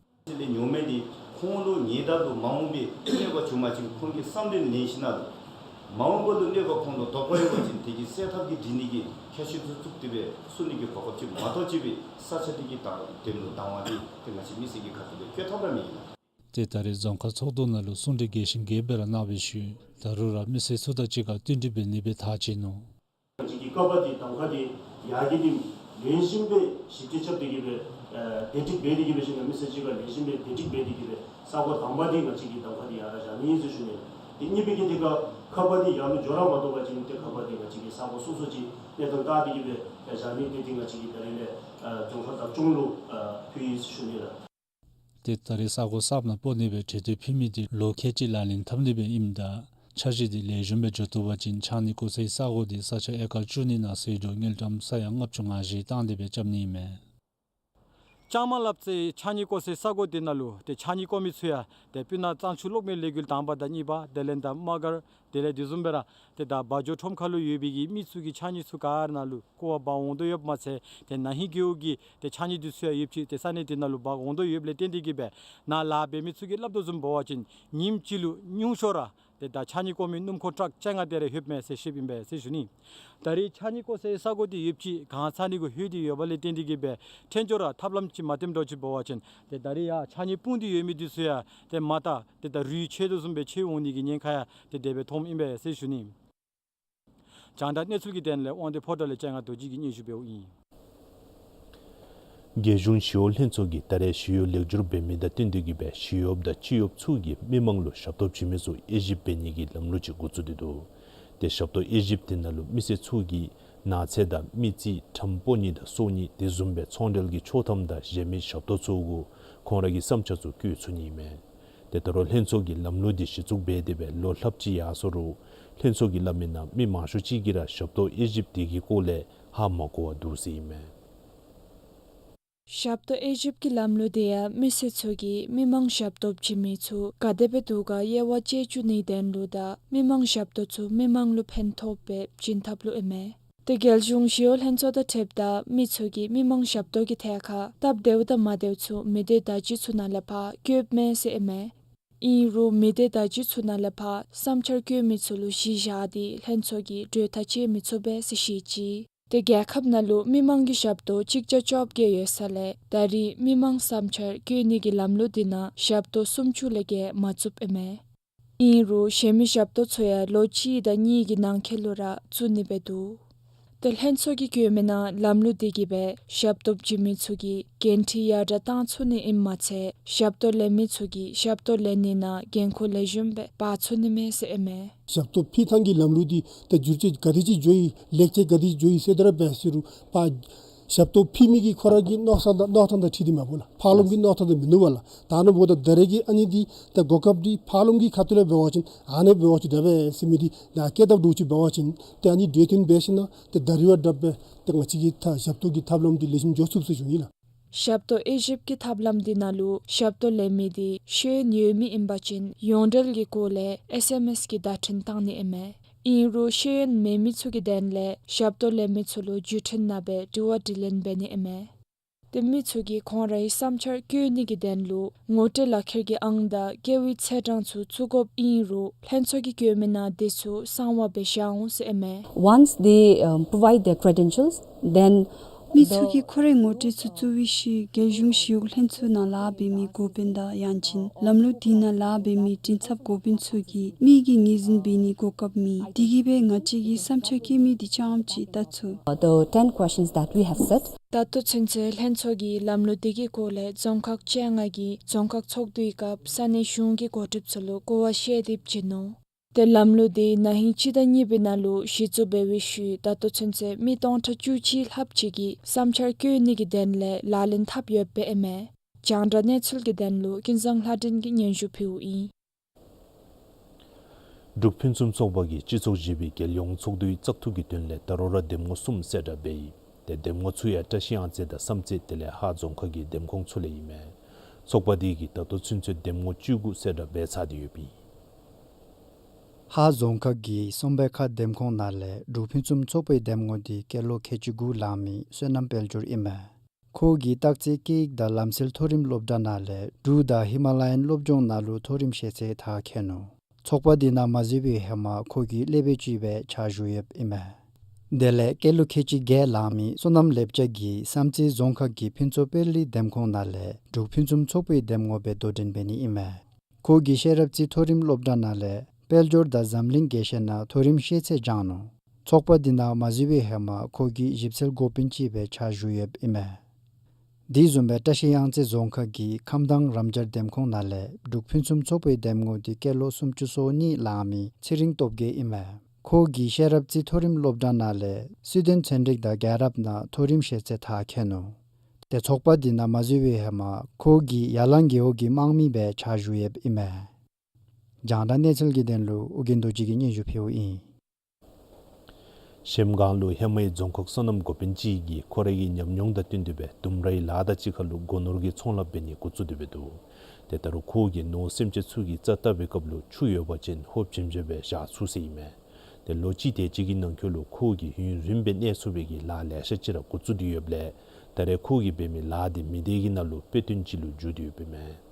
ལས་ཉོ་མི་འདི་ཁོང་ལུ་ངེས་པར་དུ་མ་འོངས་པའི་གནོད་པ་བྱུང་པ་ཅིན་ཁོང་གིས་བསམ་གཏན་ལེན་ཞིནམ་ལས་མ་འོངས་པ་ལུ་གནོད་པ་ཁོང་ལུ་བཟློག་པ་ཡོད་པ་ཅིན་དེ་གི་སེལ་ཐབས་ཀྱི་སྒྲིག་ནི་གི་ཁྱད་ཆོས་ཚུ་བཙུགས་ཏེ་སྦེ་བསུ་ནི་གི་གོ་སྐབས་ཅིག་མ་གཏོགས་ཅིག་སྦེ་ས་ཆ་འདི་གི་དང་དེ་ལུ་དང་བ་འདི་ཏེ་ང་བཅས་མི་སེར་གྱི་ཁ་ཐུག་ལས་བཀོད་ཐབས་ར་མེད་ཨིན་ལགས། ཏེ་ད་རེས་རྫོང་ཁག་ཚོགས་འདུ་ནང་ལུ་གསུང་གྲོས་རྒྱས་ཤིང་རྒྱསཔ་སྦེ་ར་གནང་བའི་ཤུལ་ད་རུང་ར་མི་སེར་ཚུ་དང་གཅིག་ཁར་བསྟུན་གྲོས་འབད་ནི་སྦེ་ཐག་བཅད་ནུག། ང་བཅས་ཀྱི་ཀ་བ་འདི་གདམ་ཁ་འདི་ཡར་གྱི་འདི་ལེགས་ཤོམ་སྦེ་ཞིབ་དཔྱད་རྐྱབ་སྟེ་གི་སྦེ་ཨ་བདེ་སྒྲིག་འབད་དེ་གི་སྦེ་ཞིནམ་ལས་མི་སེར་གཅིག་ཁར་ལེགས་ཤོམ་སྦེ་བདེ་སྒྲིག་འབད་དེ་གི་སྦེ་ས་གོ་དང་པ་འདི་ང་བཅས་ཀྱི་གདམ་ཁ་འདི་ཡར་ར་བཞག་ནི་ཨིན་ཟེར་ཞུ་ནི་ལགས། ཏེ་གཉིས་པའི་གི་འདི་ཁར་ཀ་བ་འདི་ཡར་ལུ་འགྱོ་ར་མ་བཏུབ་པ་ཅིན་ཏེ་ཀ་བ་འདི་ང་བཅས་ཀྱི་ས་གོ་སོ་སོ་ཅིག་གནས་སྟངས་བལྟ་སྟེ་གི་སྦེ་བཞག་ནི་འདི་འདི་ང་བཅས་ཀྱིས་ད་རེས་ལས་ཨ་རྫོང་ཁག་བདག་སྐྱོང་ལུ་ཨ་ཕུལ་ཡི་ཟེར་ཞུ་ནི་ལགས། ཏེ་ད་རེས་ས་གོ་གསརཔ་ནང་སྤོ་ནི་སྦེ་གྲོས་བསྡུར་ཕུལ་མི་འདི་ལོ་ཁལ་གཅིག་ལག་ལེན་འཐབ་ནི་སྦེ་ཨིནམ་ད་འཆར་གཞི་འདི་ལེགས་ཤོམ་སྦེ་འགྱོ་བཏུབ་པ་ཅིན་ཕྱགས་སྙིགས་བཀོ་སའི་ས་གོ་འདི་ས་ཆ་ཨེ་ཀར་བཅུ་གཉིས་ནང་ཟད་འགྲོ་དངུལ་ཀྲམ་ས་ཡ་ལྔ་བཅུ་ང་བཞི་བཏང་སྟེ་སྦེ་རྐྱབ་ནི་ཨིན་མས། ལྕང་མ་ལབ་སའི་ཕྱགས་སྙིགས་བཀོ་སའི་ས་གོ་འདི་ནང་ལུ་ཏེ་ཕྱགས་སྙིགས་བཀོ་མི་ཚུ་ཡང་ཏེ་སྤུ་ན་གཙང་ཆུ་གློག་མེ་ལས་འགུལ་དང་པ་དང་གཉིས་པ་དེ་ལས་ད་དམག་སྒར་དེ་ལས་དེ་བཟུམ་སྦེ་ར་ཏེ་ད་བ་འཇོ་ཁྲོམ་ཁ་ལུ་ཡོད་པའི་གི་མི་ཚུ་གི་ཕྱགས་སྙིགས་ཚུ་ག་ར་ནང་ལུ་བཀོ་བར་འབག་འོང་དོ་ཡོདཔ་མ་ཚད་ཏེ་ན་ཧིང་རྒེད་འོག་གི་ཏེ་ཕྱགས་སྙིགས་འདི་ཚུ་ཡང་ཡོདཔ་ཅིག་ཏེ་ས་གནས་དེ་ནང་ལུ་འབག་འོང་དོ་ཡོདཔ་ལས་བརྟེན་ཏེ་གི་སྦེ་ནཱ་ལཱ་འབད་མི་ཚུ་གིས་སླབ་དོ་བཟུམ་འབད་བ་ཅིན་ཉིནམ་གཅིག་ལུ་ཉུང་ཤོས་ར་ཏེ་ད་ཕྱགས་སྙིགས་བཀོ་མི་སྣུམ་འཁོར་ཊཱག་བཅོ་ལྔ་དེ་རེ་ལྷོདཔ་མས་ཟེར་བཤདཔ་ཨིན་པས་ཟེར་ཞུ་ནི། ད་རེས་ཕྱགས་སྙིགས་བཀོ་སའི་ས་གོ་འདི་ཡོདཔ་ཅིག་གང་ཚང་ནི་གུ་ལྷོད་དེ་ཡོདཔ་ལས་བརྟེན་ཏེ་གི་སྦེ་ཕྲན་ཚེགས་ར་ཐབས་ལམ་ཅིག་མ་བཏོན་འགྱོ་ཅིག་འབད་བ་ཅིན་ཏེ་ད་རེས་ཡར་ཕྱགས་སྙིགས་སྤུངས་ཏེ་ཡོད་མི་འདི་ཚུ་ཡང་ཏེ་མ་དག་ཏེ་ད་རུལ་ཆད་དོ་བཟུམ་སྦེ་ཆད་འོང་ནི་གི་ཉེན་ཁ་ཡང་ཏེ་དེ་སྦེ་མཐོངམ་ཨིན་པས་ཟེར་ཞུ་ནི། རྒྱང་བསྒྲགས་གནས་ཚུལ་གྱི་དོན་ལས་དབང་འདུས་ཕོ་བྲང་ལས་ལྕང་ང་རྡོ་རྗེ་གིས་སྙན་ཞུ་འབདཝ་ཨིན། རྒྱལ་གཞུང་ཞི་གཡོག་ལྷན་ཚོགས་ཀྱིས་ད་རེས་ཞི་གཡོག་ལེགས་བསྒྱུར་འབད་མི་དང་བསྟུན་ཏེ་གི་སྦེ་ཞི་གཡོགཔ་དང་སྤྱི་གཡོགཔ་ཚུ་གིས་མི་མང་ལུ་ཞབས་ཏོག་བྱིན་མི་ཚུ་དབྱེ་ཞིབ་འབད་ནི་གི་ལམ་ལུགས་ཅིག་འགོ་བཙུགས་ཏེ་འདུག། ཏེ་ཞབས་ཏོག་དབྱེ་ཞིབ་དེ་ནང་ལུ་མི་སེར་ཚུ་གིས་ནགས་ཚལ་དང་མི་རྩིས་ཁྲམ་སྤོ་ནི་དང་གསོ་ནི་དེ་བཟུམ་སྦེ་ཚོང་འབྲེལ་གྱི་ཆོག་ཐམ་དང་གཞན་མི་ཞབས་ཏོག་ཚུ་གུ་ཁོང་ར་གི་བསམ་འཆར་ཚུ་བཀོད་ཚུགས་ནི་ཨིན་མས། ཏེ་ད་རུང་ལྷན་ཚོགས་ཀྱི་ལམ་ལུགས་འདི་གཞི་བཙུགས་འབད་དེ་སྦེ་ལོ་ལྷགཔ་ཅིག་ཡར་སོ་རུང་ལྷན་ཚོགས་ཀྱིས་སླབ་མི་ནང་མི་མང་ཤོས་ཅིག་གིས་ར་ཞབས་ཏོག་དབྱེ་ཞིབ་དེ་གི་སྐོར་ལས་ཧ་མ་གོ་བར་འདུག་ཟེར་ཨིན་མས། ཞབས་ཏོག་དབྱེ་ཞིབ་ཀྱི་ལམ་ལུགས་དེ་ཡང་མི་སེར་ཚུ་གིས་མི་མང་ཞབས་ཏོག་བྱིན་མི་ཚུ་ག་དེ་སྦེ་འདུག་ག་དབྱེ་བ་དཔྱད་བཅུག་ནིའི་དོན་ལུ་དང་མི་མང་ཞབས་ཏོག་ཚུ་མི་མང་ལུ་ཕན་ཐོགས་སྦེ་བྱིན་ཐབས་ལུ་ཨིན་མས། ཏེ་རྒྱལ་གཞུང་ཞི་གཡོག་ལྷན་ཚོགས་དང་འཁྲིལཝ་ད་མི་ཚུ་གིས་མི་མང་ཞབས་ཏོག་གི་ཐད་ཁར་སྟབས་བདེཝ་དང་མ་བདེཝ་ཚུ་མི་སྡེ་བརྡ་བརྒྱུད་ཚུ་ནང་ལས་ཕར་བཀོདཔ་མས་ཟེར་ཨིན་མས། ཨིན་རུང་མི་སྡེ་བརྡ་བརྒྱུད་ཚུ་ནང་ལས་ཕར་བསམ་འཆར་བཀོད་མི་ཚུ་ལུ་གཞི་བཞག་སྟེ་ལྷན་ཚོགས་ཀྱིས་གྲོས་ཐག་བཅད་མི་ཚུགས་པས་ཟེར་བཤད་ཅི། ཏེ་རྒྱལ་ཁབ་ནང་ལུ་མི་མང་གི་ཞབས་ཏོག་གཅིག་བརྒྱ་བཅོ་བརྒྱད་ཡོད་ས་ལས་ད་རེས་མི་མང་བསམ་འཆར་བཀོད་ནི་གི་ལམ་ལུགས་འདི་ནང་ཞབས་ཏོག་སུམ་ཅུ་ལས་བརྒལ་མ་བཙུགསཔ་ཨིན་མས། ཨིན་རུང་གཞན་མི་ཞབས་ཏོག་ཚུ་ཡང་ལོ་གཅིག་དང་གཉིས་ཀྱི་ནང་འཁོད་ལུ་ར་བཙུགས་ནི་སྦེ་འདུག། ཏེ་ལྷན་ཚོགས་ཀྱིས་བཀོད་མི་ནང་ལམ་ལུགས་འདི་གིས་སྦེ་ཞབས་ཏོག་བྱིན་མི་ཚུ་གི་འགན་འཁྲི་ཡར་དྲག་བཏང་ཚུགས་ནི་ཨིནམ་མ་ཚད་ཞབས་ཏོག་ལེན་མི་ཚུ་གིས་ཞབས་ཏོག་ལེན་ནི་ནང་འགན་ཁུར་ལེགས་ཤོམ་སྦེ་འབག་ཚུགས་ནི་མས་ཟེར་ཨིན་མས། ཞབས་ཏོག་ཕུལ་ཐངས་ཀྱི་ལམ་ལུགས་འདི་ཏེ་བསྒྱུར་བཅོས་ག་དེ་ཅིག་འགྱོ་ཡི་ལེགས་བཅོས་ག་དེ་ཅིག་འགྱོ་ཡི་ཟེར་དེ་ར་འབད་ཟེར་རུང་པ་ཞབས་ཏོག་ཕུལ་མི་གི་ཁོ་ར་གི་མནོ་བསམ་དང་མནོ་ཐངས་དང་འཁྲིལ་ཏེ་མ་པ་ལགས། ཕར་ལོགས་ཀྱི་མནོ་ཐངས་དང་མི་མནོ་བ་ལགས། ད་ནི་འབདཝ་ད་ད་རེས་ཀྱི་ཨ་ནི་འདི་ད་གོ་སྐབས་འདི་ཕར་ལོགས་ཀྱི་ཁ་ཐུག་ལས་འབད་བ་ཅིན་ཨ་ནི་འབད་བ་ཅིན་དེ་སྦེ་ཟེར་མི་འདི་ནཱ་བཀལ་བཏབ་འདྲཝ་ཅིག་འབད་བ་ཅིན་ཏེ་ཨ་ནི་གྲོས་བསྟུན་འབད་ཞིནམ་ལས་ཏེ་ད་རེས་བ་དྲག་སྦེ་ཏེ་ང་བཅས་ཀྱི་ད་ཞབས་ཏོག་གི་ཐབས་ལམ་འདི་ལེགས་ཤོམ་འགྱོ་ཚུགས་ཟེར་ཞུ་ནི་ལགས། ཞབས་ཏོག་དབྱེ་ཞིབ་ཀྱི་ཐབས་ལམ་འདི་ནང་ལུ་ཞབས་ཏོག་ལེན་མི་འདི་ཤེས་ཡོན་ཡོད་མི་ཨིན་པ་ཅིན་ཡོངས་འབྲེལ་གྱི་སྐོར་ལས་ཨེསི་ཨེམ་ཨེསི་གི་བརྡ་འཕྲིན་བཏང་ནི་ཨིན་མས། ཨིན་རུང་ཤེས་ཡོན་མེད་མི་ཚུ་གི་དོན་ལས་ཞབས་ཏོག་ལེན་མི་ཚུ་ལུ་བརྒྱུད་འཕྲིན་ནང་སྦེ་དྲི་བ་དྲིས་ལན་འབད་ནི་ཨིན་མས། ཏེ་མི་ཚུ་གིས་ཁོང་རའི་བསམ་འཆར་བཀོད་ནི་གི་དོན་ལུ་ངོ་སྤྲོད་ལག་ཁྱེར་གྱི་ཨང་དང་སྐྱེ་བའི་ཚེས་གྲངས་ཚུ་བཙུགས་དགོཔ་ཨིན་རུང་ལྷན་ཚོགས་ཀྱིས་བཀོད་མི་ནང་དེ་ཚུ་གསང་བ་སྦེ་བཞག་འོང་ཟེར་ཨིན་མས། Once they, um, provide their credentials, then མི་ཚུ་གིས་ཁོ་རའི་ངོ་སྤྲོད་ཚུ་བཙུགས་པའི་ཤུལ་རྒྱལ་གཞུང་ཞི་གཡོག་ལྷན་ཚོགས་ནང་ལཱ་འབད་མི་འགོ་དཔོན་དང་ཡང་ཅིན་ལམ་ལུགས་འདི་ནང་ལཱ་འབད་མི་མགྲིན་ཚབ་འགོ་དཔོན་ཚུ་གིས་མི་གི་ངོས་འཛིན་འབད་ནིའི་གོ་སྐབས་མེད། དེ་གིས་སྦེ་ང་བཅས་ཀྱིས་བསམ་འཆར་བཀོད་མི་འདི་རྐྱངམ་ཅིག་བལྟ་ཚུགས། The ten questions that we have set. ད་ལྟོ་ཚུན་ཚོད་ལྷན་ཚོགས་ཀྱིས་ལམ་ལུགས་འདི་གི་སྐོར་ལས་རྫོང་ཁག་བཅོ་ལྔ་གི་རྫོང་ཁག་ཚོགས་འདུའི་སྐབས་ས་གནས་གཞུང་གི་འགོ་ཁྲིདཔ་ཚུ་ལུ་གོ་བ་བཤད་དེ་བྱིན་ནུག། ཏེ་ལམ་ལུགས་འདི་ན་ཧིང་སྤྱི་ཟླ་གཉིས་པའི་ནང་ལུ་གཞི་བཙུགས་འབད་བའི་ཤུལ་ད་ལྟོ་ཚུན་ཚོད་མི་སྟོང་ཕྲག་བཅུ་གཅིག་ལྷགཔ་ཅིག་གིས་བསམ་འཆར་བཀོད་ནི་གི་དོན་ལས་ལག་ལེན་འཐབ་ཡོདཔ་ཨིན་མས། རྒྱང་བསྒྲགས་གནས་ཚུལ་གྱི་དོན་ལུ་ཀུན་བཟང་ལྷ་སྒྲོན་གྱིས་སྙན་ཞུ་ཕུལཝ་ཨིན། འབྲུག་ཕུན་སུམ་ཚོགས་པ་གིས་སྤྱི་ཚོགས་བཞི་པའི་རྒྱལ་ཡོངས་ཚོགས་འདུའི་བཙག་འཐུ་གི་དོན་ལས་ད་རུང་ར་འདེམས་ངོ་གསུམ་གསལ་བསྒྲགས་འབད་ཡི། ཏེ་འདེམས་ངོ་ཚུ་ཡང་བཀྲ་ཤིས་གཡང་རྩེ་དང་བསམ་རྩེ་དེ་ལས་ཧཱ་རྫོང་ཁག་གི་འདེམས་ཁོངས་ཚུ་ལས་ཨིན་མས། ཚོགས་པ་འདི་གིས་ད་ལྟོ་ཚུན་ཚོད་འདེམས་ངོ་བཅུ་དགུ་གསལ་བསྒྲགས་འབད་ཚར་ཏེ་ཡོདཔ་ཨིན། ཧཱ་རྫོང་ཁག་གི་སོམ་པའི་ཁ་འདེམས་ཁོངས་ནང་ལས་འབྲུག་ཕུན་སུམ་ཚོགས་པའི་འདེམས་ངོ་འདི་སྐྱེས་ལོ་ཁལ་གཅིག་དགུ་ལང་མི་བསོད་ནམས་དཔལ་འབྱོར་ཨིན་མས། ཁོ་གིས་སྟག་རྩེ་སྐད་ཡིག་དང་ལམ་སྲོལ་མཐོ་རིམ་སློབ་གྲྭ་ནང་ལས་འབྲུག་དང་ཧི་མ་ལ་ཡན་སློབ་སྦྱོང་ནང་ལུ་མཐོ་རིམ་ཤེས་ཚད་མཐར་འཁྱོལ་ནུག། ཚོགས་པ་འདི་ནང་མ་འཛུལ་བའི་ཧེ་མ་ཁོ་གིས་སློབ་དཔོན་ཅིག་སྦེ་ཕྱག་ཞུ་ཡོདཔ་ཨིན་མས། དེ་ལས་སྐྱེས་ལོ་ཁལ་གཅིག་བརྒྱད་ལང་མི་བསོད་ནམས་ལེགས་བྱ་གིས་བསམ་རྩེ་རྫོང་ཁག་གི་ཕུན་ཚོགས་དཔལ་རི་འདེམས་ཁོངས་ནང་ལས་འབྲུག་ཕུན་སུམ་ཚོགས་པའི་འདེམས་ངོ་སྦེ་དོ་འགྲན་འབད་ནི་ཨིན་མས། ཁོ་གིས་ཤེས་རབ་རྩེ་མཐོ་རིམ་སློབ་གྲྭ་ནང་ལས་དཔལ་འབྱོར་དང་འཛམ་གླིང་དགེ་བཤེས་ནང་མཐོ་རིམ་ཤེས་ཚད་སྦྱངས་ནུག། ཚོགས་པ་འདི་ནང་མ་འཛུལ་བའི་ཧེ་མ་ཁོ་གིས་ཞིབ་འཚོལ་འགོ་དཔོན་ཅིག་སྦེ་ཕྱག་ཞུ་ཡོདཔ་ཨིན་མས། དེ་བཟུམ་སྦེ་བཀྲ་ཤིས་གཡང་རྩེ་རྫོང་ཁག་གི་ཁམས་དྭངས་རམ་སྦྱར་འདེམས་ཁོངས་ནང་ལས་འབྲུག་ཕུན་སུམ་ཚོགས་པའི་འདེམས་ངོ་འདི་སྐྱེས་ལོ་སུམ་ཅུ་སོ་གཉིས་ལང་མི་ཚེ་རིང་སྟོབས་རྒྱས་ཨིན་མས། ཁོ་གིས་ཤེས་རབ་རྩེ་མཐོ་རིམ་སློབ་གྲྭ་ནང་ལས་སྲིད་དོན་ཚན་རིག་དང་རྒྱལ་རབས་ནང་མཐོ་རིམ་ཤེས་ཚད་མཐར་འཁྱོལ་ནུག། དེ་ཚོགས་པ་འདི་ནང་མ་འཛུལ་བའི་ཧེ་མ་ཁོ་གིས་ཡར་ལངས་རྒེད་འོག་གི་དམངས་མི་སྦེ་ཕྱག་ཞུ་ཡོདཔ་ཨིན་མས། རྒྱང་བསྒྲགས་གནས་ཚུལ་གྱི་དོན་ལུ་ཨོ་རྒྱན་རྡོ་རྗེ་གིས་སྙན་ཞུ་ཕུལཝ་ཨིན། གཞལམ་སྒང་ལུ་ཧེ་མའི་རྫོང་ཁག་སོ་ནམ་འགོ་དཔོན་ཅིག་གིས་ཁོ་རའི་ཉམས་མྱོང་དང་བསྟུན་ཏེ་སྦེ་ལྡུམ་རའི་ལ་དང་གཅིག་ཁར་ལུ་སྒོ་ནོར་གྱི་ཚོང་ལཱ་འབད་ནི་འགོ་བཙུགས་ཏེ་འབད་འདུག། ཏེ་ད་རུང་ཁོ་གིས་ནོར་སེམས་ཅན་ཚུ་གི་རྩ་བཏབ་པའི་སྐབས་ལུ་ཆུ་ཡོད་པ་ཅིན་ཧོབ་ཆེམ་ཆེམ་སྦེ་བཞག་ཚུགས་ཟེར་ཨིན་མས། ཏེ་ལོ་གཅིག་དེ་ཅིག་གི་ནང་འཁོད་ལུ་ཁོ་གིས་ཡུན་རིངམོ་སྦེ་གནས་ཚུགས་པའི་གི་ལཱ་ལེ་ཤ་ཅིག་ར་འགོ་བཙུགས་ཏེ་ཡོདཔ་ལས་ད་རེས་ཁོ་གིས་འབད་མི་ལཱ་འདི་མི་སྡེ་གི་ནང་ལུ་དཔེ་སྟོན་ཅིག་ལུ་འགྱུར་ཏེ་ཡོདཔ་ཨིན་མས།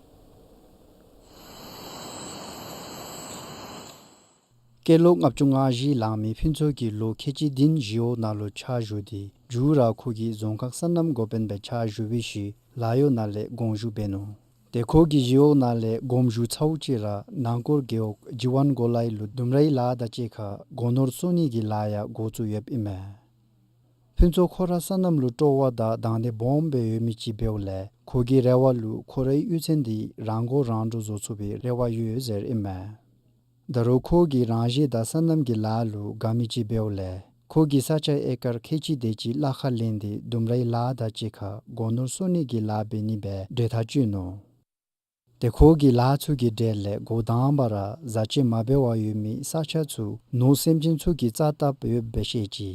སྐྱེས་ལོ་ལྔ་བཅུ་ང་བཞི་ལང་མི་ཕུན་ཚོགས་ཀྱིས་ལོ་ཁལ་གཅིག་བདུན་ཞི་གཡོག་ནང་ལུ་ཕྱག་ཞུ་སྟེ་མཇུག་ར་ཁོ་གིས་རྫོང་ཁག་སོ་ནམ་འགོ་དཔོན་སྦེ་ཕྱག་ཞུ་བའི་ཤུལ་ལཱ་གཡོག་ནང་ལས་དགོངས་ཞུ་འབད་ནུག། ཏེ་ཁོ་གིས་ཞི་གཡོག་ནང་ལས་དགོངས་ཞུ་ཚརཝ་ཅིག་ར་ནང་སྐོར་རྒེད་འོག་ཇི་ཝན་གོ་ལའི་ལུ་ལྡུམ་རའི་ལ་དང་གཅིག་ཁར་སྒོ་ནོར་གསོ་ནི་གི་ལཱ་ཡང་འགོ་བཙུགས་ཡོདཔ་ཨིན་མས། ཕུན་ཚོགས་ཁོ་ར་སོ་ནམ་ལུ་སྤྲོ་བ་དང་དང་འདོད་སྦོམ་སྦེ་ཡོད་མི་ཅིག་འབདཝ་ལས་ཁོ་གི་རེ་བ་ལུ་ཁོ་རའི་གཡུས་ཚན་འདི་རང་མགོ་རང་འདྲོངས་བཟོ་ཚུགས་པའི་རེ་བ་ཡོད་ཟེར་ཨིན་མས། ད་རུང་ཁོ་གིས་རང་བཞིན་དང་སོ་ནམ་གྱི་ལཱ་ལུ་དགའ་མི་ཅིག་འབདཝ་ལས་ཁོ་གིས་ས་ཆ་ཨེ་ཀར་ཁལ་གཅིག་དེ་ཅིག་གླ་ཁར་ལེན་ཏེ་ལྡུམ་རའི་ལ་དང་གཅིག་ཁར་སྒོ་ནོར་གསོ་ནི་གི་ལཱ་འབད་ནི་སྦེ་གྲོས་ཐག་བཅད་ནུག། ཏེ་ཁོ་གིས་ལཱ་ཚུ་གི་གྲས་ལས་འགོ་དང་པ་ར་བཟའ་སྤྱོད་མ་འབད་བར་ཡོད་མི་ས་ཆ་ཚུ་ནོར་སེམས་ཅན་ཚུ་གིས་རྩ་བཏབ་ཡོདཔ་སྦེ་བཤད་ཅི།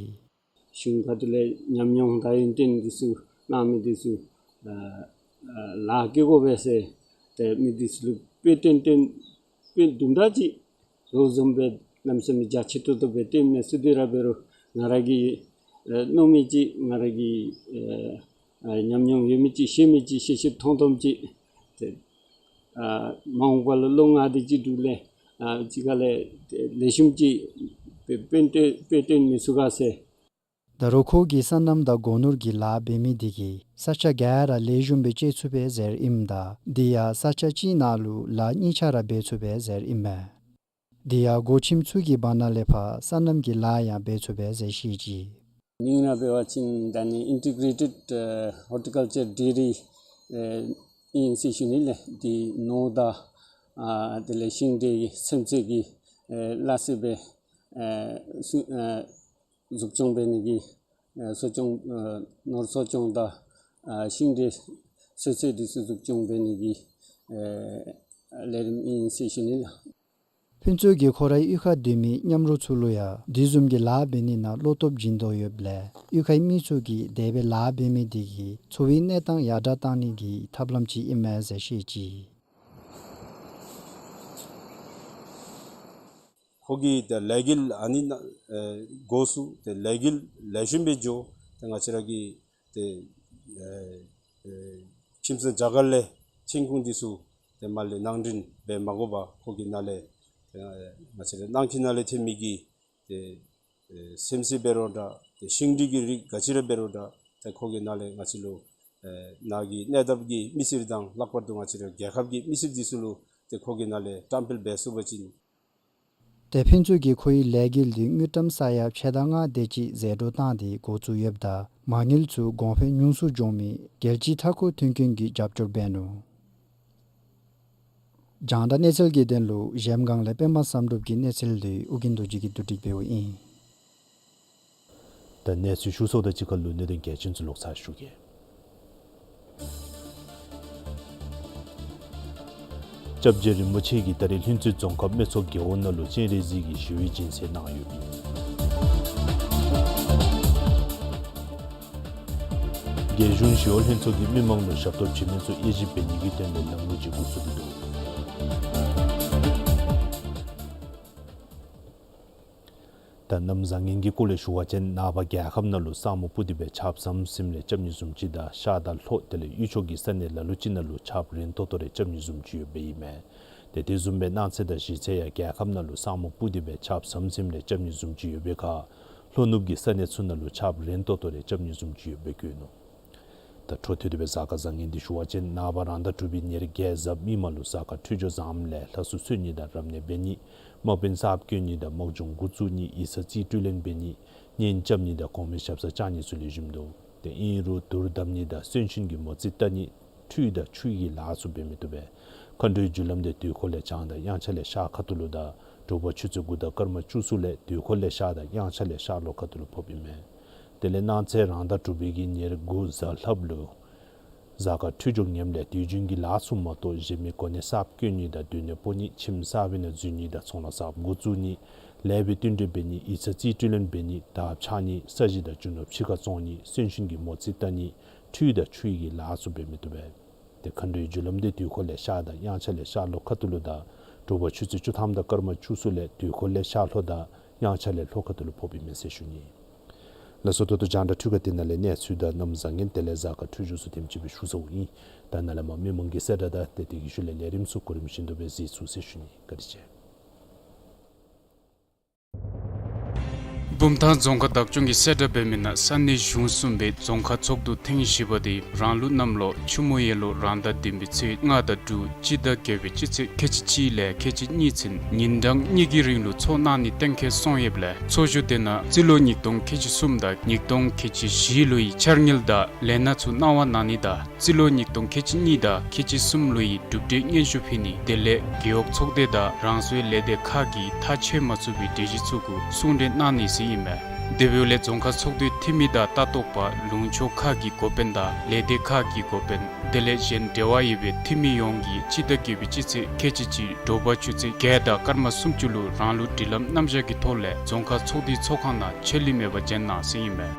གཞུང་ཁ་ཐུག་ལས་ཉམས་མྱོང་དང་ཡོན་ཏན་འདི་ཚུ་གནང་མི་འདི་ཚུ་ཨ་ཨ་ལཱ་བཀོལ་དགོ་པས་ཟེར་ཏེ་མི་འདི་ཚུ་ལུ་དཔེ་སྟོན་སྟོན་དཔེ་དུམ་གྲ་ཅིག་བཟོ་བཟུམ་སྦེ་གནམ་མེད་ས་མེད་རྒྱ་ཆེ་ཏོག་ཏོ་སྦེ་སྟོན་མི་ཚུ་འདི་ར་འབད་རུང་ང་ར་གིས་ཨེ་མནོ་མི་ཅིག་ང་ར་གིས་ཨེ་ཨེ་ཉམས་མྱོང་ཡོད་མི་ཅིག་ཤེས་མི་ཅིག་ཤེས་ཤེསཔ་མཐོང་མཐོངམ་ཅིག་ཏེ་ཨ་མ་འོངས་པ་ལུ་ལོ་ལྔ་དེ་ཅིག་འབྲུག་ལས་ཨ་ཅིག་ཁ་ལས་ཏེ་ལེགས་ཤོམ་ཅིག་དཔེ་དཔེ་སྟོན་དཔེ་སྟོན་མི་ཚུགས་ག་ཟེར། ད་རུང་ཁོ་གིས་སོ་ནམ་དང་སྒོ་ནོར་གྱི་ལཱ་འབད་མི་འདི་གིས་ས་ཆ་ག་ར་ལེགས་ཤོམ་སྦེ་སྤྱོད་ཚུགས་པས་ཟེར་ཨིནམ་ད་དེ་ཡང་ས་ཆ་གཅིག་ནང་ལུ་ལཱ་གཉིས་ཆ་ར་འབད་ཚུགས་པས་ཟེར་ཨིན་མས། དེ་ཡང་སྒོ་ཁྱིམ་ཚུ་གི་བར་ན་ལས་ཕར་སོ་ནམ་གྱི་ལཱ་ཡང་འབད་ཚུགས་པས་ཟེར་བཤད་ཅི། མིང་ར་འབད་བ་ཅིན་ད་ནི་ཨིན་ཊི་གྲེ་ཊེཌ་ཨ་ཧོར་ཊི་ཀལ་ཅར་ཌེ་རི་ཨ་ཨིན་ཟེར་ཞུ་ནི་ལགས། དེ་ནོར་དང་ཨ་དེ་ལས་ཤིང་འབྲས་ཀྱི་སེམས་ཅན་གྱི་ཨ་ལཱ་ཟེར་སྦེ་ཨ་སུ་ཨ་འཛུགས་སྐྱོང་འབད་ནི་གི་ཨ་གསོ་སྐྱོང་ཨ་ནོར་གསོ་སྐྱོང་དང་ཨ་ཤིང་འབྲས་སོ་སོའི་དུས་སུ་འཛུགས་སྐྱོང་འབད་ནི་གི་ཨ་ལས་རིམ་ཨིན་ཟེར་ཞུ་ནི་ལགས། ཕུན་ཚོགས་ཀྱིས་ཁོ་རའི་གཡུས་ཁར་སྡོད་མི་མཉམ་རོགས་ཚུ་ལུ་ཡང་དེ་བཟུམ་གྱི་ལཱ་འབད་ནི་ནང་བློ་སྟོབས་སྦྱིན་དོ་ཡོདཔ་ལས་གཡུས་ཁའི་མི་ཚུ་གིས་དེ་སྦེ་ལཱ་འབད་མི་དེ་གིས་འཚོ་བའི་གནས་སྟངས་ཡར་དྲག་གཏང་ནི་གི་ཐབས་ལམ་ཅིག་ཨིན་མས་ཟེར་བཤད་ཅི། ཁོ་གིས་ད་ལས་འགུལ་ཨ་ནི་ནང་ཨེ་འགོ་བཙུགས་ཏེ་ལས་འགུལ་ལེགས་ཤོམ་སྦེ་འགྱོ། ཏེ་ང་བཅས་ར་གི་ཏེ་ཨེ་ཨེ་ཁྱིམ་ཚང་རྒྱ་གར་ལས་མཆན་ཁུངས་འདི་ཚུ་ཏེ་མར་ལས་ནང་འདྲེན་འབད་མ་དགོ་པར་ཁོ་གིས་ནཱ་ལས་ཏེ་ང་བཅས་ར་ནང་འཁོད་ནང་ལས་ཐོན་མི་གི་ཏེ་ཨེ་སེམས་ཅན་འབད་རུང་འདྲ་ཏེ་ཤིང་འབྲས་ཀྱི་རིགས་ག་ཅི་ར་འབད་རུང་འདྲ་ཏེ་ཁོ་གིས་ནཱ་ལས་ང་བཅས་ལུ་ཨེ་ནཱ་གི་གནས་ཐབས་ཀྱི་མི་སེར་དང་ལྷག་པར་དུ་ང་བཅས་ར་རྒྱལ་ཁབ་ཀྱི་མི་སེར་འདི་ཚུ་ལུ་ཏེ་ཁོ་གིས་ནཱ་ལས་བཀྲམ་སྤེལ་འབད་ཚུགས་པ་ཅིན། ཏེ་ཕུན་ཚོགས་ཀྱིས་ཁོའི་ལས་འགུལ་འདི་དངུལ་ཀྲམ་ས་ཡ་ཕྱེད་དང་ལྔ་དེ་ཅིག་ཟད་འགྲོ་བཏང་སྟེ་འགོ་བཙུགས་ཡོདཔ་ད་མ་དངུལ་ཚུ་གོང་འཕེལ་ཉུང་སུ་འགྱོ་མི་རྒྱལ་སྤྱིའི་མཐའ་འཁོར་མཐུན་རྐྱེན་གྱིས་རྒྱབ་སྐྱོར་འབད་ནུག། རྒྱང་བསྒྲགས་གནས་ཚུལ་གྱི་དོན་ལུ་གཞལམ་སྒང་ལས་པདྨ་བསམ་གྲུབ་ཀྱི་གནས་ཚུལ་འདི་ཨོ་རྒྱན་རྡོ་རྗེ་གིས་བསྡུ་སྒྲིག་འབདཝ་ཨིན། ད་གནས་ཚུལ་ཞུ་ཚརཝ་དང་གཅིག་ཁར་ལུ་གནད་དོན་གལ་ཆེན་ཚུ་ལོག་ཚར་ཞུ་གེ། སྐྱབས་རྗེ་རིན་པོ་ཆེ་གིས་ད་རེས་ལྷུན་རྩེ་རྫོང་ཁག་སྨད་འཚོང་རྒེད་འོག་ནང་ལུ་སྤྱན་རས་གཟིགས་ཀྱི་ཞི་བའི་སྦྱིན་སྲེག་གནང་ཡོདཔ་ཨིན། རྒྱལ་གཞུང་ཞི་གཡོག་ལྷན་ཚོགས་ཀྱིས་མི་མང་ལུ་ཞབས་ཏོག་བྱིན་མི་ཚུ་དབྱེ་ཞིབ་འབད་ནི་གི་དོན་ལས་ལམ་ལུགས་ཅིག་འགོ་བཙུགས་ཏེ་འདུག། ད་ གནམ་བཟང་ངན་གྱི་སྐོར་ལས་ཞུ་བ་ཅིན་ནངས་པ་རྒྱལ་ཁབ་ནང་ལུ་ས་སྨུག་སྤུབ་སྟེ་སྦེ་ཆརཔ་ཟམ་ཟིམ་ལས་རྐྱབ་ནི་བཟུམ་ཅིག་དང་ཤར་དང་ལྷོ་དེ་ལས་དབུས་ཕྱོགས་ཀྱི་ས་གནས་ལ་ལུ་ཅིག་ནང་ལུ་ཆརཔ་རན་ཏོག་ཏོ་རེ་རྐྱབ་ནི་བཟུམ་ཅིག་ཡོདཔ་ཨིན་མས། ཏེ་དེ་བཟུམ་སྦེ་གནངས་ཚེ་དང་གཞེས་ཚེ་ཡང་རྒྱལ་ཁབ་ནང་ལུ་ས་སྨུག་སྤུབ་སྟེ་སྦེ་ཆརཔ་ཟམ་ཟིམ་ལས་རྐྱབ་ནི་བཟུམ་ཅིག་ཡོད་པའི་ཁར་ལྷོ་ནུབ་ཀྱི་ས་གནས་ཚུ་ནང་ལུ་ཆརཔ་རན་ཏོག་ཏོ་རེ་རྐྱབ་ནི་བཟུམ་ཅིག་ཡོདཔ་སྦེ་བཀོད་ནུག། ད་འཕྲོ་མཐུད་དེ་སྦེ་གཟའ་སྐར་བཟང་ངན་འདི་ཞུ་བ་ཅིན་ནངས་པ་རང་ཟླ་དྲུག་པའི་ཉེར་བརྒྱད་གཟའ་མིག་དམར་ལུ་གཟའ་སྐར་འཕྲོད་སྦྱོར་བཟངམ་ལས་ལྷ་གསོལ་གསོལ་ནི་དང་རབ་གནས་འབད་ནི། དམག་དཔོན་གསརཔ་བསྐོ་ནི་དང་དམག་སྦྱོང་འགོ་བཙུགས་ནི། ཡིག་ཚང་རྩིས་སྤྲོད་ལེན་འབད་ནི། གཉེན་རྐྱབ་ནི་དང་གོང་མའི་ཞབས་སར་བཅར་ནི་ཚུ་ལེགས་ཤོམ་འདུག། ཏེ་ཨིན་རུང་དུར་བརྡབ་ནི་དང་གསོན་གཤིན་གྱི་མོ་རྩིས་བལྟ་ནི། ཁྲུས་དང་ཆུ་ཡི་ལཱ་ཚུ་འབད་མི་བཏུབ་པས། མཁའ་འགྲོའི་རྒྱུ་ལམ་འདི་དུས་འཁོར་ལས་བྱང་དང་དབྱངས་འཆར་ལས་ཤར་ཁ་ཐུག་ལུ་དང་དྲོ་པ་ཆུ་ཚོད་དགུ་དང་སྐར་མ་བཅུ་གསུམ་ལས་དུས་འཁོར་ལས་ཤར་དང་དབྱངས་འཆར་ལས་ཤར་ལྷོ་ཁ་ཐུག་ལུ་ཕོགཔ་ཨིན་མས། དེ་ལས་གནངས་ཚེ་རང་ཟླ་དྲུག་པའི་གི་ཉེར་དགུ་གཟའ་ལྷགཔ་ལུ་གཟའ་སྐར་འཕྲོད་སྦྱོར་ངནམ་ལས་དུས་རྒྱུན་གྱི་ལཱ་ཚུ་མ་གཏོགས་གཞན་མི་གོ་གནས་གསརཔ་བསྐོ་ནི་དང་སྡོད་གནས་སྤོ་ནི། ཁྱིམ་གསར་པའི་ནང་འཛུལ་ནི་དང་ཚོང་ལཱ་གསརཔ་འགོ་བཙུགས་ནི། ལེགས་པའི་བསྟུན་གྲོས་འབད་ནི། ཡིག་ཚང་རྩིས་སྤྲོད་ལེན་འབད་ནི། དར་འཕྱར་ནི། ས་གཞི་དང་རྒྱུ་ནོར་ཕྱི་ཁར་བཙོང་ནི། གསོན་གཤིན་གྱི་མོ་རྩིས་བལྟ་ནི། ཁྲུས་དང་ཆུ་ཡི་ལཱ་ཚུ་འབད་མི་བཏུབ་པས། ཏེ་མཁའ་འགྲོའི་རྒྱུ་ལམ་འདི་དུས་འཁོར་ལས་ཤར་དང་དབྱངས་འཆར་ལས་ཤར་ལྷོ་ཁ་ཐུག་ལུ་དང་དྲོ་པ་ཆུ་ཚོད་བཅུ་ཐམ་དང་སྐར་མ་བཅུ་གསུམ་ལས་དུས་འཁོར་ལས་ཤར་ལྷོ་དང་དབྱངས་འཆར་ལས་ལྷོ་ཁ་ཐུག་ལུ་ཕོགཔ་ཨིན་མས་ཟེར་ཞུ་ནི། ལགས་སོ། ད་ལྟོ་རྒྱང་བསྒྲགས་འཕྲུལ་ཁང་འདི་ནང་ལས་གནས་ཚུལ་དང་གནམ་བཟང་ངན་དེ་ལས་གཟའ་སྐར་འཕྲོད་སྦྱོར་ཚུ་དེམ་ཅིག་སྦེ་ཞུ་ཚརཝ་ཨིན། ད་ནཱ་ལས་མར་མི་མང་གི་གསལ་བསྒྲགས་དང་ཏེ་དེ་གི་ཤུལ་ལས་ལས་རིམ་ཚུ་གོ་རིམ་བཞིན་དུ་སྦེ་གཟིགས་ཚུགས་ཟེར་ཞུ་ནི། བཀའ་དྲིན་ཆེ། བུམ་ཐང་རྫོང་ཁག་བདག་སྐྱོང་གིས་གསལ་བསྒྲགས་འབད་མི་ནང་ས་གནས་གཞུང་གསུམ་པའི་རྫོང་ཁག་ཚོགས་འདུ་ཐེངས་བཞི་པ་དེ་རང་ལུགས་གནམ་ལོ་ཆུ་མོ་ཡོས་ལོ་རང་ཟླ་བདུན་པའི་ཚེས་ལྔ་དང་དྲུག་སྤྱི་ཟླ་བརྒྱད་པའི་སྤྱི་ཚེས་ཁལ་གཅིག་གཅིག་ལས་ཁལ་གཅིག་གཉིས་ཚུན་ཉིན་གྲངས་གཉིས་ཀྱི་རིང་ལུ་ཚོགས་གནང་ནི་གཏན་འཁེལ་སོང་ཡོདཔ་ལས་ཚོགས་བཞུགས་དེ་ནང་རྩིས་ལོ་ཉིས་སྟོང་ཁལ་གཅིག་གསུམ་དང་ཉིས་སྟོང་ཁལ་གཅིག་བཞི་ལོའི་འཆར་དངུལ་དང་ལས་སྣ་ཚུ་གནང་བ་གནང་ནི་དང་རྩིས་ལོ་ཉིས་སྟོང་ཁལ་གཅིག་གཉིས་དང་ཁལ་གཅིག་གསུམ་ལོའི་གྲུབ་འབྲས་སྙན་ཞུ་ཕུལ་ནི། དེ་ལས་རྒེད་འོག་ཚོགས་སྡེ་དང་རང་སོའི་ལས་སྡེ་ཁག་གིས་ཐག་བཅད་མ་ཚུགས་པའི་གྲོས་གཞི་ཚུ་གུ་གསུང་གྲོས་གནང་ནི་ཟེར་ཨིན་མས། དེ་འབདཝ་ལས་རྫོང་ཁག་ཚོགས་འདུའི་འཐུས་མི་དང་ལྟ་རྟོག་པ་ལུང་ཕྱོགས་ཁག་གི་འགོ་དཔོན་དང་ལས་སྡེ་ཁག་གི་འགོ་དཔོན་དེ་ལས་གཞན་འབྲེལ་བ་ཡོད་པའི་འཐུས་མི་ཡོངས་ཀྱིས་སྤྱི་ཟླ་བརྒྱད་པའི་སྤྱི་ཚེས་ཁལ་གཅིག་གཅིག་དྲོ་པ་ཆུ་ཚོད་བརྒྱད་དང་སྐར་མ་སུམ་ཅུ་ལུ་རང་ལུགས་སྒྲིག་ལམ་རྣམ་གཞག་གི་ཐོག་ལས་རྫོང་ཁག་ཚོགས་འདུའི་ཚོགས་ཁང་ནང་ཆད་ལུས་མེད་པར་འབྱོན་གནང་ཟེར་ཨིན་མས།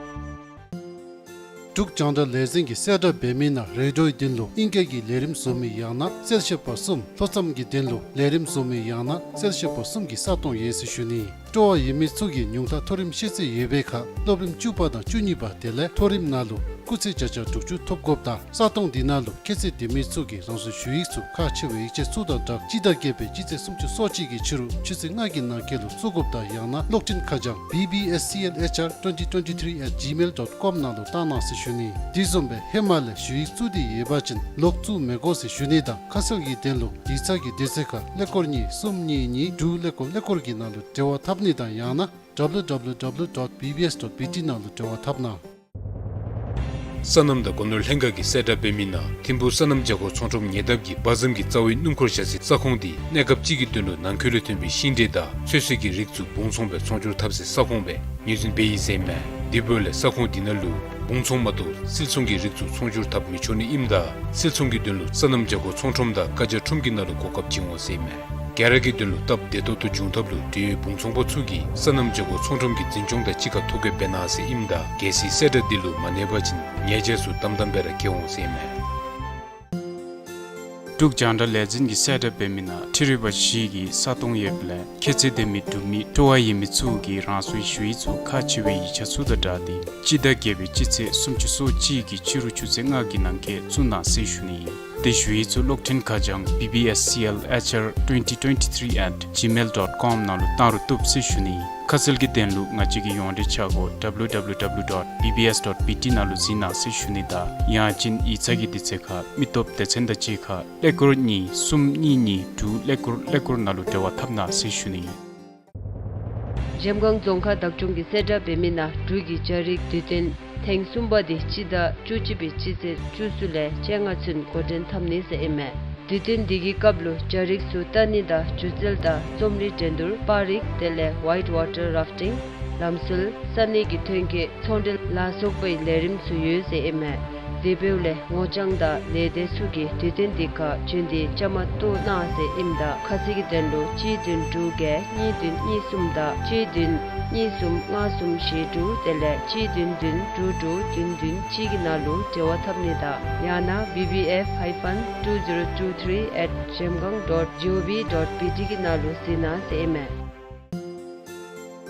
འབྲུག་རྒྱང་བསྒྲགས་ལས་འཛིན་གྱིས་གསལ་བསྒྲགས་འབད་མི་ནང་རེ་ཌིའོའི་དོན་ལུ་ཨིང་སྐད་ཀྱི་ལས་རིམ་བཟོ་མི་ཡང་ན་གསལ་བཤད་པ་གསུམ། ལྷོ་མཚམས་ཀྱི་དོན་ལུ་ལས་རིམ་བཟོ་མི་ཡང་ན་གསལ་བཤད་པ་གསུམ་གྱི་ས་སྟོང་ཡོད་ཟེར་ཞུ་ནི། སྤྲོ་བ་ཡོད་མི་ཚུ་གིས་ཉུང་མཐའ་མཐོ་རིམ་ཤེས་ཚད་ཡོད་པའི་ཁར་སློབ་རིམ་བཅུ་པ་དང་བཅུ་གཉིས་པ་དེ་ལས་མཐོ་རིམ་ནང་ལུ་སྐུགས་ཚད་བརྒྱ་ཆ་དྲུག་ཅུ་ཐོབ་དགོཔ་དང་ས་སྟོང་འདི་ནང་ལུ་ཁྱད་ཚད་ལྡན་མི་ཚུ་གིས་རང་སོའི་ཞུ་ཡིག་ཚུ་ཁག་ཆེ་བའི་ཡིག་ཆ་ཚུ་དང་སྦྲགས་སྤྱི་ཟླ་བརྒྱད་པའི་སྤྱི་ཚེས་སུམ་ཅུ་སོ་གཅིག་གི་ཕྱི་རུ་ཆུ་ཚོད་ལྔ་གི་ནང་འཁོད་ལུ་བཙུགས་དགོཔ་དང་ཡང་ན་གློག་འཕྲིན་ཁ་བྱང་B B S C L H R twenty twenty-three at gmail dot com ནང་ལུ་བཏང་གནང་ཟེར་ཞུ་ནི། དེ་བཟུམ་སྦེ་ཧེ་མ་ལས་ཞུ་ཡིག་བཙུགས་ཏེ་ཡོད་པ་ཅིན་ལོག་བཙུགས་མི་དགོ་ཟེར་ཞུ་ནི་དང་ཁ་གསལ་གྱི་དོན་ལུ་ཡིག་ཚང་གི་དུས་ཚོད་ཁར་ཀླད་ཀོར་གཉིས་གསུམ་གཉིས་གཉིས་དྲུག་ཀླད་ཀོར་ཀླད་ཀོར་གྱི་ནང་ལུ་འབྲེལ་བ་འཐབ་ནི་དང་ཡང་ན་W W W dot B B S dot B T ནང་ལུ་འབྲེལ་བ་འཐབ་གནང་། སོ་ནམ་དང་སྒོ་ནོར་ལྷན་ཁག་གིས་གསལ་བསྒྲགས་འབད་མི་ནང་ཐིམ་ཕུག་སོ་ནམ་བྱ་སྒོར་ཚོང་ཁྲོམ་ཉེ་འདབས་ཀྱི་དཔའ་ཟམ་གྱི་རྩ་བའི་སྣུམ་འཁོར་བཞག་སའི་ས་ཁོངས་འདི་གནས་སྐབས་ཅིག་གི་དོན་ལུ་ནང་འཁོད་ལས་ཐོན་པའི་ཤིང་འབྲས་དང་ཚོད་བསྲེ་གི་རིགས་ཚུ་སྦུང་ཚོང་སྦེ་ཚོང་སྒྱུར་འཐབ་སའི་ས་ཁོངས་སྦེ་ངོས་འཛིན་འབད་ཡི་ཟེར་ཨིན་མས། དེ་འབདཝ་ལས་ས་ཁོངས་འདི་ནང་ལུ་སྦུང་ཚོང་མ་གཏོགས་སིལ་ཚོང་གི་རིགས་ཚུ་ཚོང་སྒྱུར་འཐབ་མི་ཆོག་ནི་ཨིནམ་ད་སིལ་ཚོང་གི་དོན་ལུ་སོ་ནམ་བྱ་སྒོར་ཚོང་ཁྲོམ་དང་བཀའ་རྒྱ་ཁྲོམ་གྱི་ནང་ལུ་གོ་སྐབས་བྱིན་འོང་ཟེར་ཨིན་མས། ག་ར་གི་དོན་ལུ་སྟབས་བདེ་ཏོག་ཏོ་འབྱུང་ཐབས་ལུ་འབྲེལ་ཡོད་སྦུང་ཚོང་པ་ཚུ་གིས་སོ་ནམ་བྱ་སྒོར་ཚོང་ཁྲོམ་གྱི་འཛིན་སྐྱོང་དང་གཅིག་ཁར་ཐོ་བཀོད་འབད་གནང་ཟེར་ཨིནམ་ད་གལ་སྲིད་གསལ་བསྒྲགས་འདི་ལུ་མ་གནས་པ་ཅིན་ཉེས་བྱ་ཚུ་དམ་དམ་སྦེ་ར་བཀལ་འོང་ཟེར་ཨིན་མས། འབྲུག་རྒྱང་བསྒྲགས་ལས་འཛིན་གྱིས་གསལ་བསྒྲགས་འབད་མི་ནང་འཕྲུལ་རིག་པ་བཞི་གི་ས་སྟོང་ཡོདཔ་ལས་ཁྱད་ཚད་ལྡན་མི་འབྲུག་མི་སྤྲོ་བ་ཡོད་མི་ཚུ་གིས་རང་སོའི་ཞུ་ཡིག་ཚུ་ཁག་ཆེ་བའི་ཡིག་ཆ་ཚུ་དང་སྦྲགས་ཏེ་སྤྱི་ཟླ་བརྒྱད་པའི་སྤྱི་ཚེས་སུམ་ཅུ་སོ་གཅིག་གི་ཕྱི་རུ་ཆུ་ཚོད་ལྔ་གི་ནང་འཁོད་བཙུགས་གནང་ཟེར་ཞུ་ནི་ཨིན། ཏེ་ཞུ་ཡིག་ཚུ་གློག་འཕྲིན་ཁ་བྱང་B B S C L H R twenty twenty-three at gmail dot com ནང་ལུ་བཏང་རུང་བཏུབ་ཟེར་ཞུ་ནི། ཁ་གསལ་གྱི་དོན་ལུ་ང་བཅས་ཀྱི་ཡོངས་འབྲེལ་ཆ་སྒོ་W W W dot B B S dot B T ནང་ལུ་གཟིགས་གནང་ཟེར་ཞུ་ནི་དང་ཡང་ཅིན་ཡིག་ཚང་གི་དུས་ཚོད་ཁར་མི་སྟོབས་སྡེ་ཚན་དང་གཅིག་ཁར་ཀླད་ཀོར་གཉིས་གསུམ་གཉིས་གཉིས་དྲུག་ཀླད་ཀོར་ཀླད་ཀོར་ནང་ལུ་འབྲེལ་བ་འཐབ་གནང་ཟེར་ཞུ་ནི། གཞལམ་སྒང་རྫོང་ཁག་བདག་སྐྱོང་གིས་གསལ་བསྒྲགས་འབད་མི་ནང་འབྲུག་གི་རྒྱ་རིགས་དུས་སྟོན་ཐེངས་གསུམ་པ་དེ་སྤྱི་ཟླ་བཅུ་གཅིག་པའི་སྤྱི་ཚེས་བཅུ་གསུམ་ལས་བཅོ་ལྔ་ཚུན་འགོ་འདྲེན་འཐབ་ནི་ཟེར་ཨིན་མས། དུས་སྟོན་འདི་གི་སྐབས་ལུ་རྒྱ་རིགས་ཚུ་ལྟ་ནི་དང་སྒྱུ་རྩལ་དང་རྩོམ་རིག་འགྲན་བསྡུར་པར་རིས་དེ་ལས་White Water Rafting ལམ་སྲོལ་ས་གནས་ཀྱི་ཐོན་སྐྱེད་ཚོང་འབྲེལ་ལ་སོགས་པའི་ལས་རིམ་ཚུ་ཡོད་ཟེར་ཨིན་མས། དེ་འབདཝ་ལས་ངོ་རྐྱང་དང་ལས་སྡེ་ཚུ་གིས་དུས་སྟོན་འདི་ཁར་བྱོན་ཏེ་བཅའ་མར་གཏོགས་གནང་ཟེར་ཨིནམ་ད་ཁ་གསལ་གྱི་དོན་ལུ་གཅིག་བདུན་དྲུག་བརྒྱད་གཉིས་བདུན་གཉིས་གསུམ་དང་གཅིག་བདུན་གཉིས་གསུམ་ལྔ་གསུམ་བཞི་དྲུག་དེ་ལས་གཅིག་བདུན་བདུན་དྲུག་དྲུག་བདུན་བདུན་གཅིག་གི་ནང་ལུ་འབྲེལ་བ་འཐབ་ནི་དང་ཡང་ན B B F hyphen two zero two three at zhemgang dot gov dot B T གི་ནང་ལུ་གཟིགས་གནང་ཟེར་ཨིན་མས།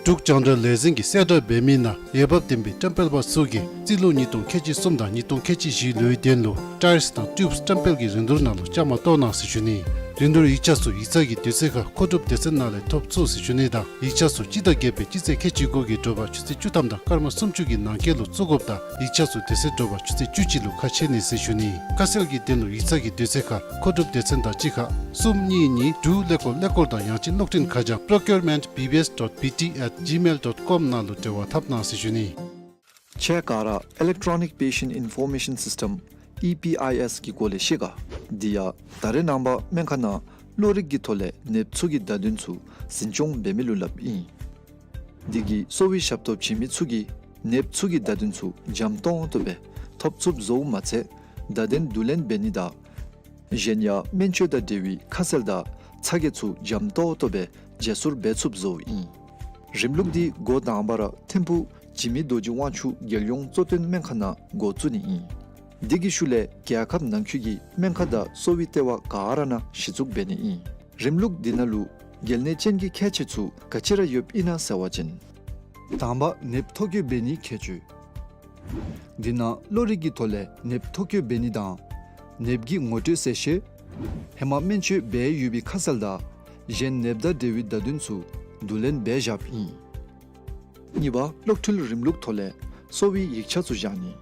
འབྲུག་རྒྱང་བསྒྲགས་ལས་འཛིན་གྱིས་གསལ་བསྒྲགས་འབད་མི་ནང་འོས་འབབ་ལྡན་པའི་བཀྲམ་སྤེལ་པ་ཚུ་གིས་རྩིས་ལོ་ཉིས་སྟོང་ཁལ་གཅིག་གསུམ་དང་ཉིས་སྟོང་ཁལ་གཅིག་བཞི་ལོའི་དོན་ལུ་ཊའིརསི་དང་ཊིའུབསི་བཀྲམ་སྤེལ་གྱི་རིན་བསྡུར་ནང་ལུ་བཅའ་མར་གཏོགས་གནང་ཟེར་ཞུ་ནི། རིན་བསྡུར་ཡིག་ཆ་ཚུ་ཡིག་ཚང་གི་དུས་ཚོད་ཁར་མཁོ་སྒྲུབ་སྡེ་ཚན་ནང་ལས་ཐོབ་ཚུགས་ཟེར་ཞུ་ནི་དང་ཡིག་ཆ་ཚུ་སྤྱི་ཟླ་བརྒྱད་པའི་སྤྱི་ཚེས་ཁལ་གཅིག་དགུ་གི་དྲོ་པ་ཆུ་ཚོད་བཅུ་ཐམ་དང་སྐར་མ་སུམ་ཅུ་གི་ནང་འཁོད་ལུ་བཙུགས་དགོཔ་དང་ཡིག་ཆ་ཚུ་དེ་ཚེ་དྲོ་པ་ཆུ་ཚོད་བཅུ་གཅིག་ལུ་ཁ་ཕྱེ་ནི་ཟེར་ཞུ་ནི། ཁ་གསལ་གྱི་དོན་ལུ་ཡིག་ཚང་གི་དུས་ཚོད་ཁར་མཁོ་སྒྲུབ་སྡེ་ཚན་དང་གཅིག་ཁར་གསུམ་གཉིས་གཉིས་དྲུག་ཀླད་ཀོར་ཀླད་ཀོར་དང་ཡང་ཅིན་གློག་འཕྲིན་ཁ་བྱང་procurement B B S dot B T at gmail dot com ནང་ལུ་འབྲེལ་བ་འཐབ་གནང་ཟེར་ཞུ་ནི། ཁྱེད་ག་ར་Electronic Patient Information System E P I S གི་སྐོར་ལས་ཤེས་ག། འདི་ཡང་ད་རེས་ནངས་པ་སྨན་ཁང་ནང་གློག་རིག་གི་ཐོག་ལས་ནདཔ་ཚུ་གི་བརྡ་དོན་ཚུ་འཛིན་སྐྱོང་འབད་མི་ལུ་སླབ་ཨིན། འདི་གིས་གསོ་བའི་ཞབས་ཏོག་བྱིན་མི་ཚུ་གིས་ནདཔ་ཚུ་གི་བརྡ་དོན་ཚུ་འཇམ་ཏོང་ཏོ་སྦེ་ཐོབ་ཚུགསཔ་བཟོཝ་མ་ཚད་བརྡ་དོན་བསྡུ་ལེན་འབད་ནི་དང་གཞན་ཡང་སྨན་བཅོས་དང་འབྲེལ་བའི་ཁ་གསལ་དང་ཚ་གྱང་ཚུ་འཇམ་ཏོང་ཏོ་སྦེ་བརྗེ་སོར་འབད་ཚུགསཔ་བཟོཝ་ཨིན། རིམ་ལུགས་འདི་འགོ་དང་པ་ར་ཐིམ་ཕུག་འཇིགས་མེད་རྡོ་རྗེ་དབང་ཕྱུག་རྒྱལ་ཡོངས་གཙོ་བསྟེན་སྨན་ཁང་ནང་འགོ་བཙུགས་ནི་ཨིན། འདི་གི་ཤུལ་ལས་རྒྱལ་ཁབ་ནང་འཁོད་ཀྱི་སྨན་ཁང་དང་གསོ་བའི་ལྟེ་བ་ག་ར་ནང་གཞི་བཙུགས་འབད་ནི་ཨིན། རིམ་ལུགས་འདི་ནང་ལུ་གལ་གནད་ཅན་གྱི་ཁྱད་ཆོས་ཚུ་ག་ཅི་ར་ཡོདཔ་ཨིན་ན་ཟེར་བ་ཅིན། དང་པ་ནདཔ་ཐོ་བཀོད་འབད་ནིའི་ཁྱད་ཆོས། འདི་ནང་གློག་རིག་གི་ཐོག་ལས་ནདཔ་ཐོ་བཀོད་འབད་ནི་དང་ནདཔ་གི་ངོ་སྤྲོད་གསལ་བཤད། ཧེ་མ་སྨན་བཅོས་འབད་ཡོད་པའི་ཁ་གསལ་དང་གཞན་ནདཔ་དང་འབྲེལ་བའི་བརྡ་དོན་ཚུ་བསྡུ་ལེན་འབད་བཞགཔ་ཨིན། གཉིས་པ་གློག་འཕྲུལ་རིམ་ལུགས་ཐོག་ལས་གསོ་བའི་ཡིག་ཆ་ཚུ་བཞག་ནི།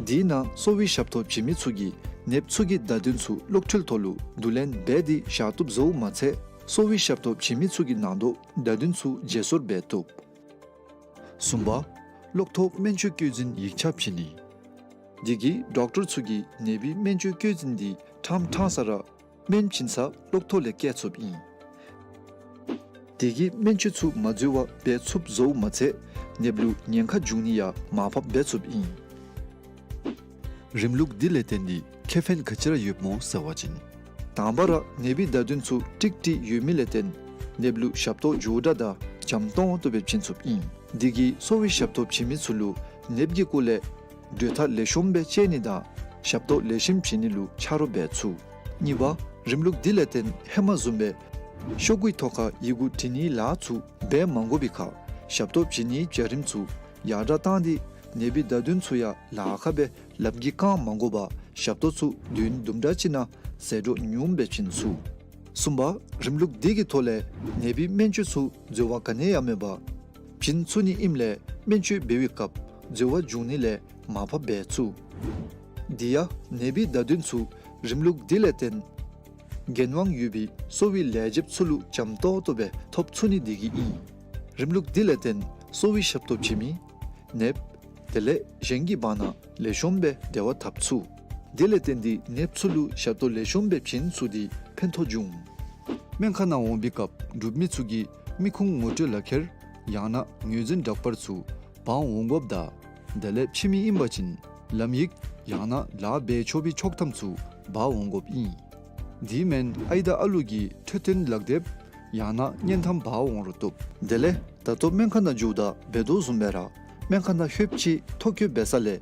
འདི་ནང་གསོ་བའི་ཞབས་ཏོག་བྱིན་མི་ཚུ་གིས་ནདཔ་ཚུ་གི་བརྡ་དོན་ཚུ་གློག་འཕྲུལ་ཐོག་ལུ་བསྡུ་ལེན་འབད་དེ་བཞག་བཏུབ་བཟོཝ་མ་ཚད་གསོ་བའི་ཞབས་ཏོག་བྱིན་མི་ཚུ་གི་ནང་དོག་བརྡ་དོན་ཚུ་བརྗེ་སོར་འབད་བཏུབ། གསུམ་པ་གློག་ཐོག་སྨན་བཅོས་བཀོད་འཛིན་ཡིག་ཆ་བྱིན་ནི། འདི་གིས་ཌོག་ཊར་ཚུ་གིས་ནདཔའི་སྨན་བཅོས་བཀོད་འཛིན་འདི་ཕྲང་ཕྲང་ས་ར་སྨན་བྱིན་ས་གློག་ཐོག་ལས་བཀལ་ཚུགསཔ་ཨིན། འདི་གིས་སྨན་བཅོས་ཚུ་མ་འཛོལ་བར་འབད་ཚུགསཔ་བཟོཝ་མ་ཚད་ནདཔ་ལུ་ཉེན་ཁ་འབྱུང་ནི་ཡང་མར་ཕབ་འབད་ཚུགསཔ་ཨིན། རིམ་ལུགས་འདི་ལས་བརྟེན་ཏེ་ཁེ་ཕན་ག་ཅི་ར་ཡོདཔ་སྨོ་ཟེར་བ་ཅིན། དང་པ་ར་ནདཔའི་བརྡ་དོན་ཚུ་ཀྲིག་ཀྲི་ཡོད་མི་ལས་བརྟེན་ནདཔ་ལུ་ཞབས་ཏོག་མགྱོགས་དྲགས་དང་འཇམ་ཏོང་ཏོ་སྦེ་བྱིན་ཚུགསཔ་ཨིན། འདི་གིས་གསོ་བའི་ཞབས་ཏོག་བྱིན་མི་ཚུ་ལུ་ནདཔ་གི་སྐོར་ལས་གྲོས་ཐག་ལེགས་ཤོམ་སྦེ་བཅད་ནི་དང་ཞབས་ཏོག་ལེགས་ཤོམ་བྱིན་ནི་ལུ་ཆ་རོགས་འབད་ཚུགས། གཉིས་པ་རིམ་ལུགས་འདི་ལས་བརྟེན་ཧེ་མ་བཟུམ་སྦེ་ཤོག་གུའི་ཐོག་ཁར་ཡི་གུ་འབྲི་ནིའི་ལཱ་ཚུ་འབད་མ་དགོ་པའི་ཁར་ཞབས་ཏོག་བྱིན་ནིའི་བྱ་རིམ་ཚུ་ཡར་དྲགས་བཏང་སྟེ་ནདཔའི་བརྡ་དོན་ཚུ་ཡང་ལཱ་ཁག་སྦེ་ལམ་གྱི་རྐང་མ་དགོ་པར་ཞབས་ཏོག་ཚུ་བདུན་དུམ་གྲ་ཅིག་ནང་ཟད་འགྲོ་ཉུངམ་སྦེ་བྱིན་ཚུགས། གསུམ་པ་རིམ་ལུགས་འདི་གི་ཐོག་ལས་ནདཔའི་སྨན་བཅོས་ཚུ་འཛོལ་བ་ག་ནི་ཡང་མེད་པར་བྱིན་ཚུགས་ནི་ཨིནམ་ལས་སྨན་བཅོས་འབད་བའི་སྐབས་འཛོལ་བ་འབྱུང་ནི་ལས་མར་ཕབ་འབད་ཚུགས། འདི་ཡང་ནདཔའི་བརྡ་དོན་ཚུ་རིམ་ལུགས་འདི་ལས་བརྟེན་འགན་དབང་ཡོད་པའི་གསོ་བའི་ལས་བྱེདཔ་ཚུ་ལུ་འཇམ་ཏོང་ཏོ་སྦེ་ཐོབ་ཚུགས་ནི་འདི་གིས་ཨིན། རིམ་ལུགས་འདི་ལས་བརྟེན་གསོ་བའི་ཞབས་ཏོག་བྱིན་མི་ནདཔ་དེ་ལས་གཞན་གྱི་བར་ན་ལེགས་ཤོམ་སྦེ་འབྲེལ་བ་འཐབ་ཚུགས། དེ་ལས་བརྟེན་ཏེ་ནདཔ་ཚུ་ལུ་ཞབས་ཏོག་ལེགས་ཤོམ་སྦེ་བྱིན་ཚུགས་ཏེ་ཕན་ཐོགས་འབྱུང་། སྨན་ཁང་ནང་འོང་པའི་སྐབས་འབྲུག་མི་ཚུ་གིས་མི་ཁུངས་ངོ་སྤྲོད་ལག་ཁྱེར་ཡང་ན་ངོས་འཛིན་འདྲ་པར་ཚུ་འབག་འོང་དགོཔ་དང་དེ་ལས་ཕྱི་མི་ཨིན་པ་ཅིན་ལམ་ཡིག་ཡང་ན་ལཱ་འབད་ཆོག་པའི་ཆོག་ཐམ་ཚུ་འབག་འོང་དགོཔ་ཨིན། དེ་མེན་ཨའི་དང་ཨ་ལུ་གི་འཕྲོད་བསྟེན་ལག་དེབ་ཡང་ན་བརྙན་ཐམ་འབག་འོང་རུང་བཏུབ། དེ་ལས་ད་ལྟོ་སྨན་ཁང་ནང་འགྱོཝ་ད་འབད་དོ་བཟུམ་སྦེ་ར་སྨན་ཁང་ནང་ལྷོདཔ་ཅིག་ཐོ་བཀོད་འབད་ས་ལས་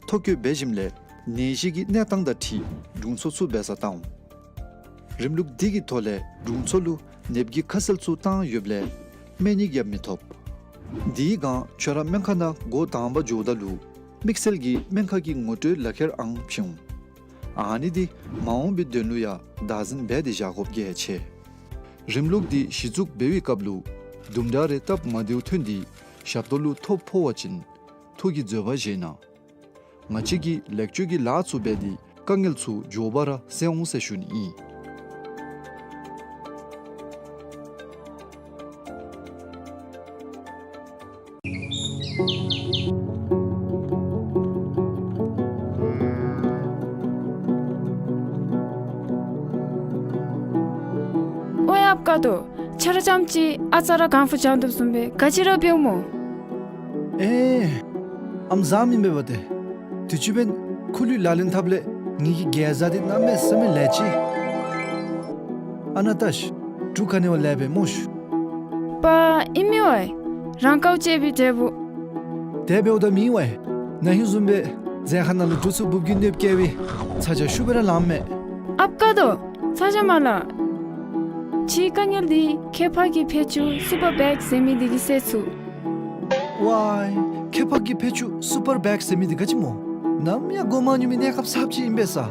ཐོ་བཀོད་འབད་ཞིནམ་ལས་ནད་གཞི་གི་གནས་སྟངས་དང་འཁྲིལ་དྲུང་འཚོ་ཚུ་འབད་སར་བཏང་འོང་། རིམ་ལུགས་འདི་གི་ཐོག་ལས་དྲུང་འཚོ་ལུ་ནདཔ་གི་ཁ་གསལ་ཚུ་བཏང་ཡོདཔ་ལས་སྨན་ཡིག་ཡང་མི་ཐོབ། དེའི་སྒང་ཁྱོད་ར་སྨན་ཁང་ནང་འགོ་དང་པ་འགྱོཝ་ད་ལུ་དམིགས་བསལ་གྱི་སྨན་ཁང་གི་ངོ་སྤྲོད་ལག་ཁྱེར་ཨང་བྱིན་འོང་། ཨ་ནི་འདི་མ་འོངས་པའི་དོན་ལུ་ཡང་བདག་འཛིན་འབད་དེ་བཞག་དགོཔ་གལ་ཆེ། རིམ་ལུགས་འདི་གཞི་བཙུགས་འབད་བའི་སྐབས་ལུ་དུམ་གྲ་རེ་སྟབས་མ་བདེཝ་ཐོན་ཏེ་ཞབས་ཏོག་ལུ་ཐོ་ཕོག་པ་ཅིན་ཐུགས་ཀྱི་འཛོལ་བ་བཞེས་གནང་། ང་བཅས་ཀྱིས་ལེགས་བཅོས་ཀྱི་ལཱ་ཚུ་འབད་དེ་དཀའ་ངལ་ཚུ་མགྱོགས་པ་ར་སེལ་འོང་ཟེར་ཞུ་ནི་ཨིན། ཨོའི་ཨཔ་དཀར་རྡོ། ཁྱོད་ར་རྐྱངམ་གཅིག་ཨ་ཙ་ར་གང་ཕུ་བྱང་དུ་སོང་པས། ག་ཅི་ར་འབདཝ་སྨོ། ཨེ། ཨམ་བཟའ་མི་འབད་བ་ཏེ། དུས་ཅི་འབདན་ཁུ་ལུ་ལག་ལེན་འཐབ་ལས་ངེ་གི་རྒྱལ་བཟའ་འདི་གནམ་མེད་ས་མེད་ལེགས་ཅི། ཨ་ནཱ་ལྟ་ཤིག། གྲུ་ག་ནི་བ་ལས་འབད་སྨོ་ཤིག། པ་ཨིན་མི་ཝའི། རང་དཀའཝ་སྤྱད་པའི་འབྲས་བུ། དེ་འབདཝ་ད་མེན་ཝའི། ན་ཧིང་བཟུམ་སྦེ་མཛད་ཁང་ནང་ལུ་གྲུ་ཚུ་འབུབ་གི་གནོདཔ་བཀལ་བའི་ཚ་གྱང་ཤུགས་སྦེ་ར་ལངམ་མས། ཨཔ་དཀར་རྡོ། ཚ་གྱང་མ་ལང་། ཁྱོད་དཀའ་ངལ་འདི་ཁྱད་འཕགས་ཀྱི་ཕད་ཅུང་སུ་པར་བེག་ཟེར་མི་འདི་གིས་སེལ་ཚུགས། ཝའི། ཁྱད་འཕགས་ཀྱི་ཕད་ཅུ་སུ་པར་བེག་ཟེར་མི་འདི་ག་ཅི་སྨོ། ནམ་ཡང་གོ་མ་མྱོང་མི་གནས་སྐབས་གསརཔ་ཅིག་ཨིན་པས་ས།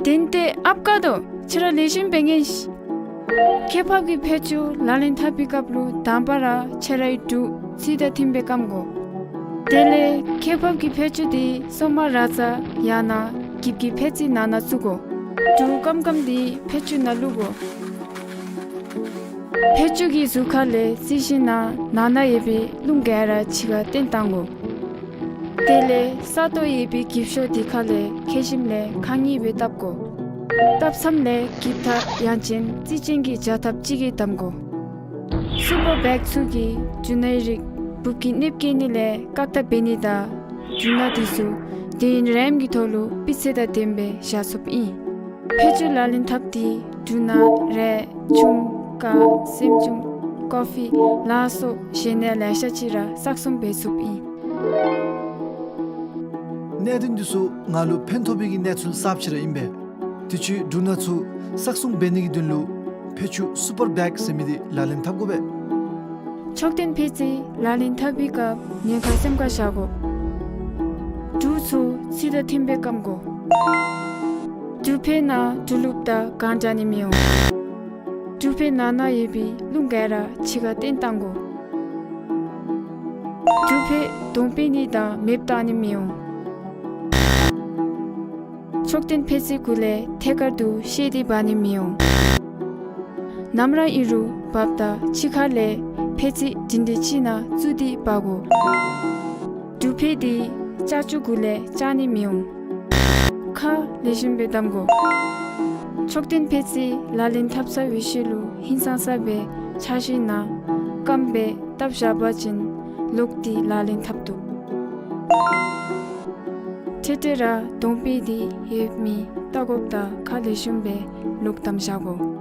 དེན་ཏེ་ཨཔ་དཀར་དོ། ཁྱོད་ར་ལེགས་ཤོམ་འབད་ཉན་ཤིག། ཁྱད་འཕགས་ཀྱི་ཕད་ཅུ་ལག་ལེན་འཐབ་པའི་སྐབས་ལུ་དང་པ་ར་ཁྱོད་རའི་འབྲུ་ཚད་དང་མཐུན་སྦེ་སྐམ་དགོ། དེ་ལས་ཁྱད་འཕགས་ཀྱི་ཕད་ཅུ་འདི་སོ་མ་ར་ཙ་ཡང་ན་འགྱིབ་ཀྱི་ཕད་ཙི་ནང་ན་བཙུགས་དགོ། འབྲུ་སྐམ་སྐམ་འདི་ཕད་ཅུ་ནང་བླུག་དགོ། ཕད་ཅུ་གི་གཟུགས་ཁ་ལས་རྩི་ཤིང་ནང་ན་ན་ཡོད་པའི་རླུང་ག་ར་ཕྱི་ཁར་བཏོན་བཏང་དགོ། དེ་ལས་ས་སྟོང་ཡོད་པའི་འགྱིབ་ཤོག་དེ་ཁ་ལས་ཁེ་ཞིམ་ལས་ཁ་ངེས་སྦེ་བཏབ་དགོ། བཏབ་མཚམས་ལས་འགྱིབ་ཐག་ཡང་ཅིན་རྩི་ཅན་གྱི་བྱ་ཐབ་ཅིག་གིས་བསྡམ་དགོ། སུ་པར་བེག་ཚུ་གིས་འབྲུ་སྣའི་རིགས་འབུབ་ཀྱི་གནོདཔ་བཀལ་ནི་ལས་བཀག་ཐབས་འབད་ནི་དང་འབྲུ་སྣ་དེ་ཚུ་དུས་ཡུན་རིངམོ་གི་ཐོག་ལུ་སྤུས་ཚད་དང་ལྡནམ་སྦེ་བཞག་ཚུགསཔ་ཨིན། ཕད་ཅུ་ལག་ལེན་འཐབ་སྟེ་འབྲུ་སྣ་རས་ཆུང་ཀ་སྲནམ་ཆུང་ཀོ་ཕི་ལ་སོགས་གཞན་ཡང་ལེ་ཤ་ཅིག་ར་བསགས་སྲུང་འབད་ཚུགསཔ་ཨིན། གནད་དོན་འདི་ཚུ་ང་ལུ་ཕན་ཐོགས་པའི་གི་གནས་ཚུལ་གསརཔ་ཅིག་ར་ཨིན་པས། དུས་ཅི་འབྲུ་སྣ་ཚུ་བསགས་སྲུང་འབད་ནི་གི་དོན་ལུ་ཕད་ཅུ་སུ་པར་བེག་ཟེར་མི་འདི་ལག་ལེན་འཐབ་དགོ་པས། མཆོག་ཐོན་ཕད་ཙི་ལག་ལེན་འཐབ་པའི་སྐབས་ཉེན་ཁ་སེམས་ཁར་བཞག་དགོ། འབྲུ་ཚུ་ཚད་དང་མཐུནམ་སྦེ་སྐམ་དགོ། འབྲུ་ཕད་ནང་འབྲུ་ལུགཔ་དང་གང་འདྲ་ནི་མི་འོང་། འབྲུ་ཕད་ནང་ན་ཡོད་པའི་རླུང་ག་ར་ཕྱི་ཁར་བཏོན་བཏང་དགོ། འབྲུ་ཕད་དོང་སྤོ་ནི་དང་མེདཔ་བཏང་ནི་མི་འོང་། མཆོག་ཐོན་ཕད་ཙི་གུ་ལས་ཐད་ཀར་དུ་བཤལ་ཏེ་འབག་ནི་མི་འོང་། ནམ་ར་ཨིན་རུང་འབགཔ་ད་ཕྱི་ཁ་ལས་ཕད་ཙི་སྒྲིང་སྒྲིང་ཅིག་ནང་བཙུགས་ཏེ་འབག་དགོ། འབྲུ་ཕད་འདི་ལྕགས་ཀྱུ་གུ་ལས་བཅག་ནི་མི་འོང་། ཁ་ལེགས་ཤོམ་སྦེ་བསྡམ་དགོ། མཆོག་ཐོན་ཕད་ཙི་ལག་ལེན་འཐབ་ཚར་བའི་ཤུལ་ལུ་ཧིང་སངས་ས་སྦེ་འཕྱག་བཞི་ནང་སྐམ་སྦེ་བཏབ་བཞག་པ་ཅིན་ལོག་སྟེ་ལག་ལེན་འཐབ་བཏུབ། འཕྲལ་འཕྲལ་ར་དོང་སྤོ་སྟེ་ཡོད་མེད་བལྟ་དགོཔ་ད་ཁ་ལེགས་ཤོམ་སྦེ་ལོག་བསྡམ་བཞག་དགོ།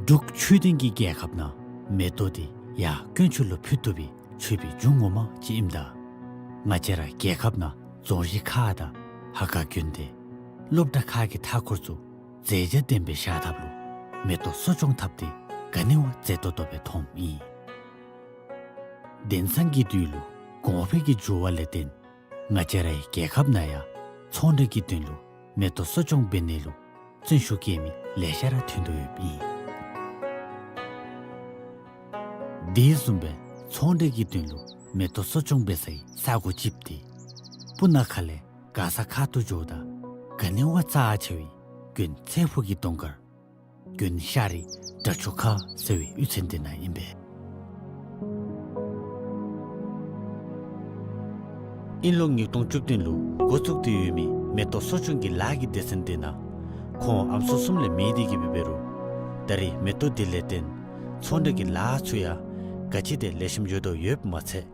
འབྲུག་ཆོས་ལྡན་གྱི་རྒྱལ་ཁབ་ནང་མེ་ཏོག་འདི་ཡར་དཀོན་མཆོག་ལུ་ཕུལ་བཏུབ་པའི་མཆོད་པའི་རྒྱུ་ངོ་མ་ཅིག་ཨིནམ་ད། ང་བཅས་ར་རྒྱལ་ཁབ་ནང་རྫོང་གཞི་ཁག་དང་ཧ་ག་དགོན་སྡེ་སློབ་གྲྭ་ཁག་གི་མཐའ་འཁོར་ཚུ་མཛེས་རྒྱ་ལྡན་པའི་བཞག་ཐབས་ལུ་མེ་ཏོག་གསོ་སྐྱོང་འཐབ་སྟེ་ག་ནི་བ་མཛེས་ཏོག་ཏོ་སྦེ་མཐོངམ་ཨིན། དེང་སང་གི་དུས་ལུ་གོང་འཕེལ་གྱི་འགྱུར་བ་ལས་བརྟེན་ང་བཅས་རའི་རྒྱལ་ཁབ་ནང་ཡང་ཚོང་འབྲེལ་གྱི་དོན་ལུ་མེ་ཏོག་གསོ་སྐྱོང་འབད་ནི་ལུ་བརྩོན་ཤུགས་བསྐྱེད་མི་ལེ་ཤ་ར་ཐོན་དོ་ཡོདཔ་ཨིན། དེ་བཟུམ་སྦེ་ཚོང་འབྲེལ་གྱི་དོན་ལུ་མེ་ཏོག་གསོ་སྐྱོང་འབད་སའི་ས་གོ་ཅིག་འདི་སྤུ་ན་ཁ་ལས་མགར་ས་ཁ་ཐུག་འགྱོཝ་ད་ག་ནི་བ་རྩ་ཆེ་བའི་དགོན་ཚེ་ཕུག་གི་གདོང་དཀར་དགོན་ཤ་རི་སྦྲ་ཆུ་ཁ་ཟེར་བའི་གཡུས་ཚན་འདི་ནང་ཨིན་པས། དབྱིན་ལོ་ཉིས་སྟོང་བཅུ་བདུན་ལུ་འགོ་བཙུགས་ཏེ་ཡོད་མི་མེ་ཏོག་གསོ་སྐྱོང་གི་ལཱ་གི་སྡེ་ཚན་འདི་ནང་ཁོང་ཨམ་སྲུ་གསུམ་ལས་མེད་དེ་གིས་འབད་རུང་ད་རེས་མེ་ཏོག་འདི་ལས་བརྟེན་ཚོང་འབྲེལ་གྱི་ལཱ་ཚུ་ཡང་ག་ཅི་དེ་ལེགས་ཤོམ་འགྱོ་དོ་ཡོདཔ་མ་ཚད་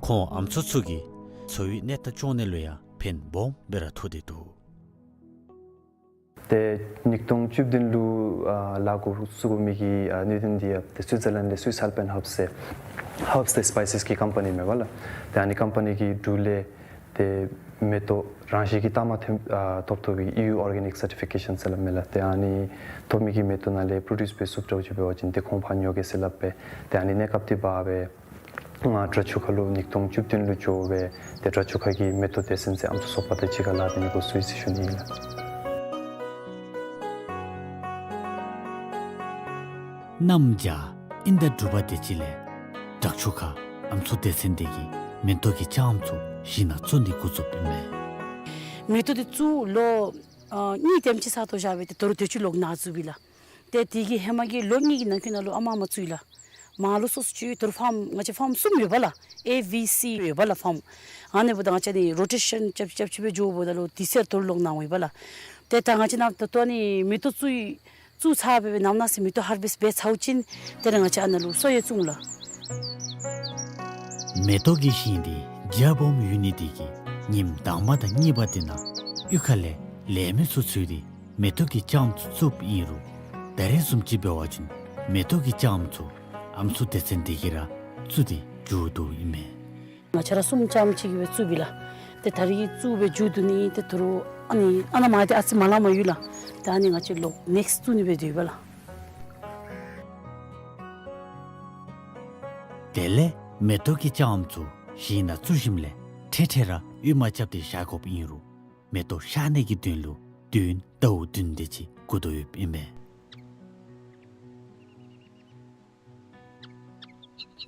ཁོང་ཨམ་སྲུ་ཚུ་གི་འཚོ་བའི་གནས་སྟངས་སྐྱོང་ནི་ལུ་ཡང་ཕན་སྦོམ་སྦེ་ར་ཐོགས་ཏེ་འདུག། ཏེ་ཉིས་སྟོང་བཅུ་བདུན་ལུ་ཨ་ལཱ་འགོ་བཙུགས་མི་གི་ཨ་གནད་དོན་འདི་ཡང་ཏེ་སུའི་ཛར་ལེནཌ་ལས་སུའིས་ཨལ་པའིན་ཧརབས་ཟེར་ཧརབས་ཏེ་སི་པའི་སིས་ཀྱི་ཀམ་པ་ནི་མས་པ་ལགས། ཏེ་ཨ་ནི་ཀམ་པ་ནི་གི་འབྲུ་ལས་ཏེ་མེ་ཏོག་རང་བཞིན་གྱི་ཏ་མ་ཐོན་ཨ་ཐོབ་ཐོབ་པའི་ཨི་ཡུ་ཨོར་གེ་ནིཀ་སར་ཊི་ཕི་ཀེ་ཤཱན་ཟེར་སླབ་མས་ལགས། ཏེ་ཨ་ནི་ཐོབ་མི་གི་མེ་ཏོག་ནང་ལས་པྲོ་ཌིའུསི་འབད་ཚུགསཔ་འདྲཝ་ཅིག་འབད་བ་ཅིན་ཏེ་ཁོང་ཕར་ཉོ་གེ་ཟེར་སླབ་སྦེ་ཏེ་ཨ་ནི་གནས་སྐབས་འདི་འབག་སྦེ་ང་སྦྲ་ཆུ་ཁ་ལུ་ཉིས་སྟོང་བཅུ་བདུན་ལུ་འགྱོ་སྦེ་ཏེ་སྦྲ་ཆུ་ཁ་གི་མེ་ཏོག་སྡེ་ཚན་ཟེར་ཨམ་སྲུ་ཚོགས་པ་དང་གཅིག་ཁར་ལཱ་འབད་ནི་འགོ་བཙུགས་ཡི་ཟེར་ཞུ་ནི་ཨིན་ལགས། གནམ་བྱཱར་ཨིན་ཟླ་དྲུག་པ་དེ་ཅིག་ལས་སྦྲ་ཆུ་ཁ་ཨམ་སྲུ་སྡེ་ཚན་འདི་གིས་མེ་ཏོག་གི་ལྕངམ་ཚུ་ཞིང་ནང་བཙུགས་ནི་འགོ་བཙུགསཔ་ཨིན་མས། མེ་ཏོག་འདི་བཙུགས་ལོ་ཨ་གཉིས་དེམ་ཅིག་ཚར་དོ་བཞག་སྦེ་ཏེ་དོ་རུང་དེ་ཅིག་ལོག་ནཱ་བཙུགསཔ་ཨིན་ལགས། ཏེ་དེ་གི་ཧེ་མ་གི་ལོ་གཉིས་ཀྱི་ནང་འཁོད་ནང་ལུ་ཨ་མ་མ་བཙུགས་ཡི་ལགས། མར་ལུ་སོ་སོ་ཅིག་དོ་རུང་ཕཱརམ་ང་བཅས་ཕཱརམ་གསུམ་ཡོད་པ་ལགས། ཨེ་བི་སི་ཡོད་པ་ལགས་ཕཱརམ། ཨ་ནི་འབདཝ་ད་ང་བཅས་ནི་རོ་ཊེ་ཤཱན་རྐྱབ་རྐྱབ་ཅིག་སྦེ་འགྱོཝ་ད་ལུ་དུས་ཚོད་དོ་རུང་ལོག་ནཱ་འོང་ཡི་པ་ལགས། ཏེ་ད་ང་བཅས་ནཱ་ད་ལྟོ་ནི་མེ་ཏོག་བཙུགས་བཙུགས་ཚར་སྦེ་སྦེ་ནམ་ནང་ཚེ་མེ་ཏོག་ཧར་བེསཊ་འབད་ཚརཝ་ཅིག་ཏེ་ར་ང་བཅས་ཨ་ནཱ་ལུ་གསོ་ཡང་བཙུགས་འོང་ལགས། མེ་ཏོག་གི་ཞིང་འདི་རྒྱ་སྦོམ་ཡོད་ནི་དེ་གིས་ཉིནམ་དང་པ་དང་གཉིས་པ་དེ་ནང་གཡུས་ཁ་ལས་ ལས་མི་ཚུ་འཚོལ་ཏེ་མེ་ཏོག་གི་ལྕངམ་ཚུ་བཙུགསཔ་ཨིན་རུང་ད་རེས་བཟུམ་ཅིག་འབད་བ་ཅིན་མེ་ཏོག་གི་ལྕངམ་ཚུ་ཨམ་སྲུ་སྡེ་ཚན་དེ་གིས་ར་བཙུགས་ཏེ་འགྱོ་དོ་ཨིན་མས། ང་བཅས་ར་གསུམ་ཙམ་ཅིག་གིས་སྦེ་བཙུགས་པས་ལགས། ཏེ་ད་རིས་བཙུགས་སྦེ་མཇུག་བསྡུ་ནི་ཏེ་ད་རུང་ཨ་ནི་ཨ་ནཱ་མར་ཏེ་ཨ་ཙི་མ་ལང་མ་ཡོད་ལགས། ཏེ་ཨ་ནི་ང་བཅས་ལོག་ནེགསི་བཙུགས་ནི་སྦེ་སྡོདཔ་ལགས། དེ་ལས་མེ་ཏོག་གི་ལྕངམ་ཚུ་ཞིང་ནང་བཙུགས་ཞིནམ་ལས་འཕྲལ་འཕྲལ་ར་གཡུས་མ་རྐྱབ་སྟེ་བཞག་དགོཔ་ཨིན་རུང་མེ་ཏོག་ཤར་ནི་གི་དོན་ལུ་དུས་ཡུན་ཟླཝ་བདུན་དེ་ཅིག་འགོར་དོ་ཡོདཔ་ཨིན་མས།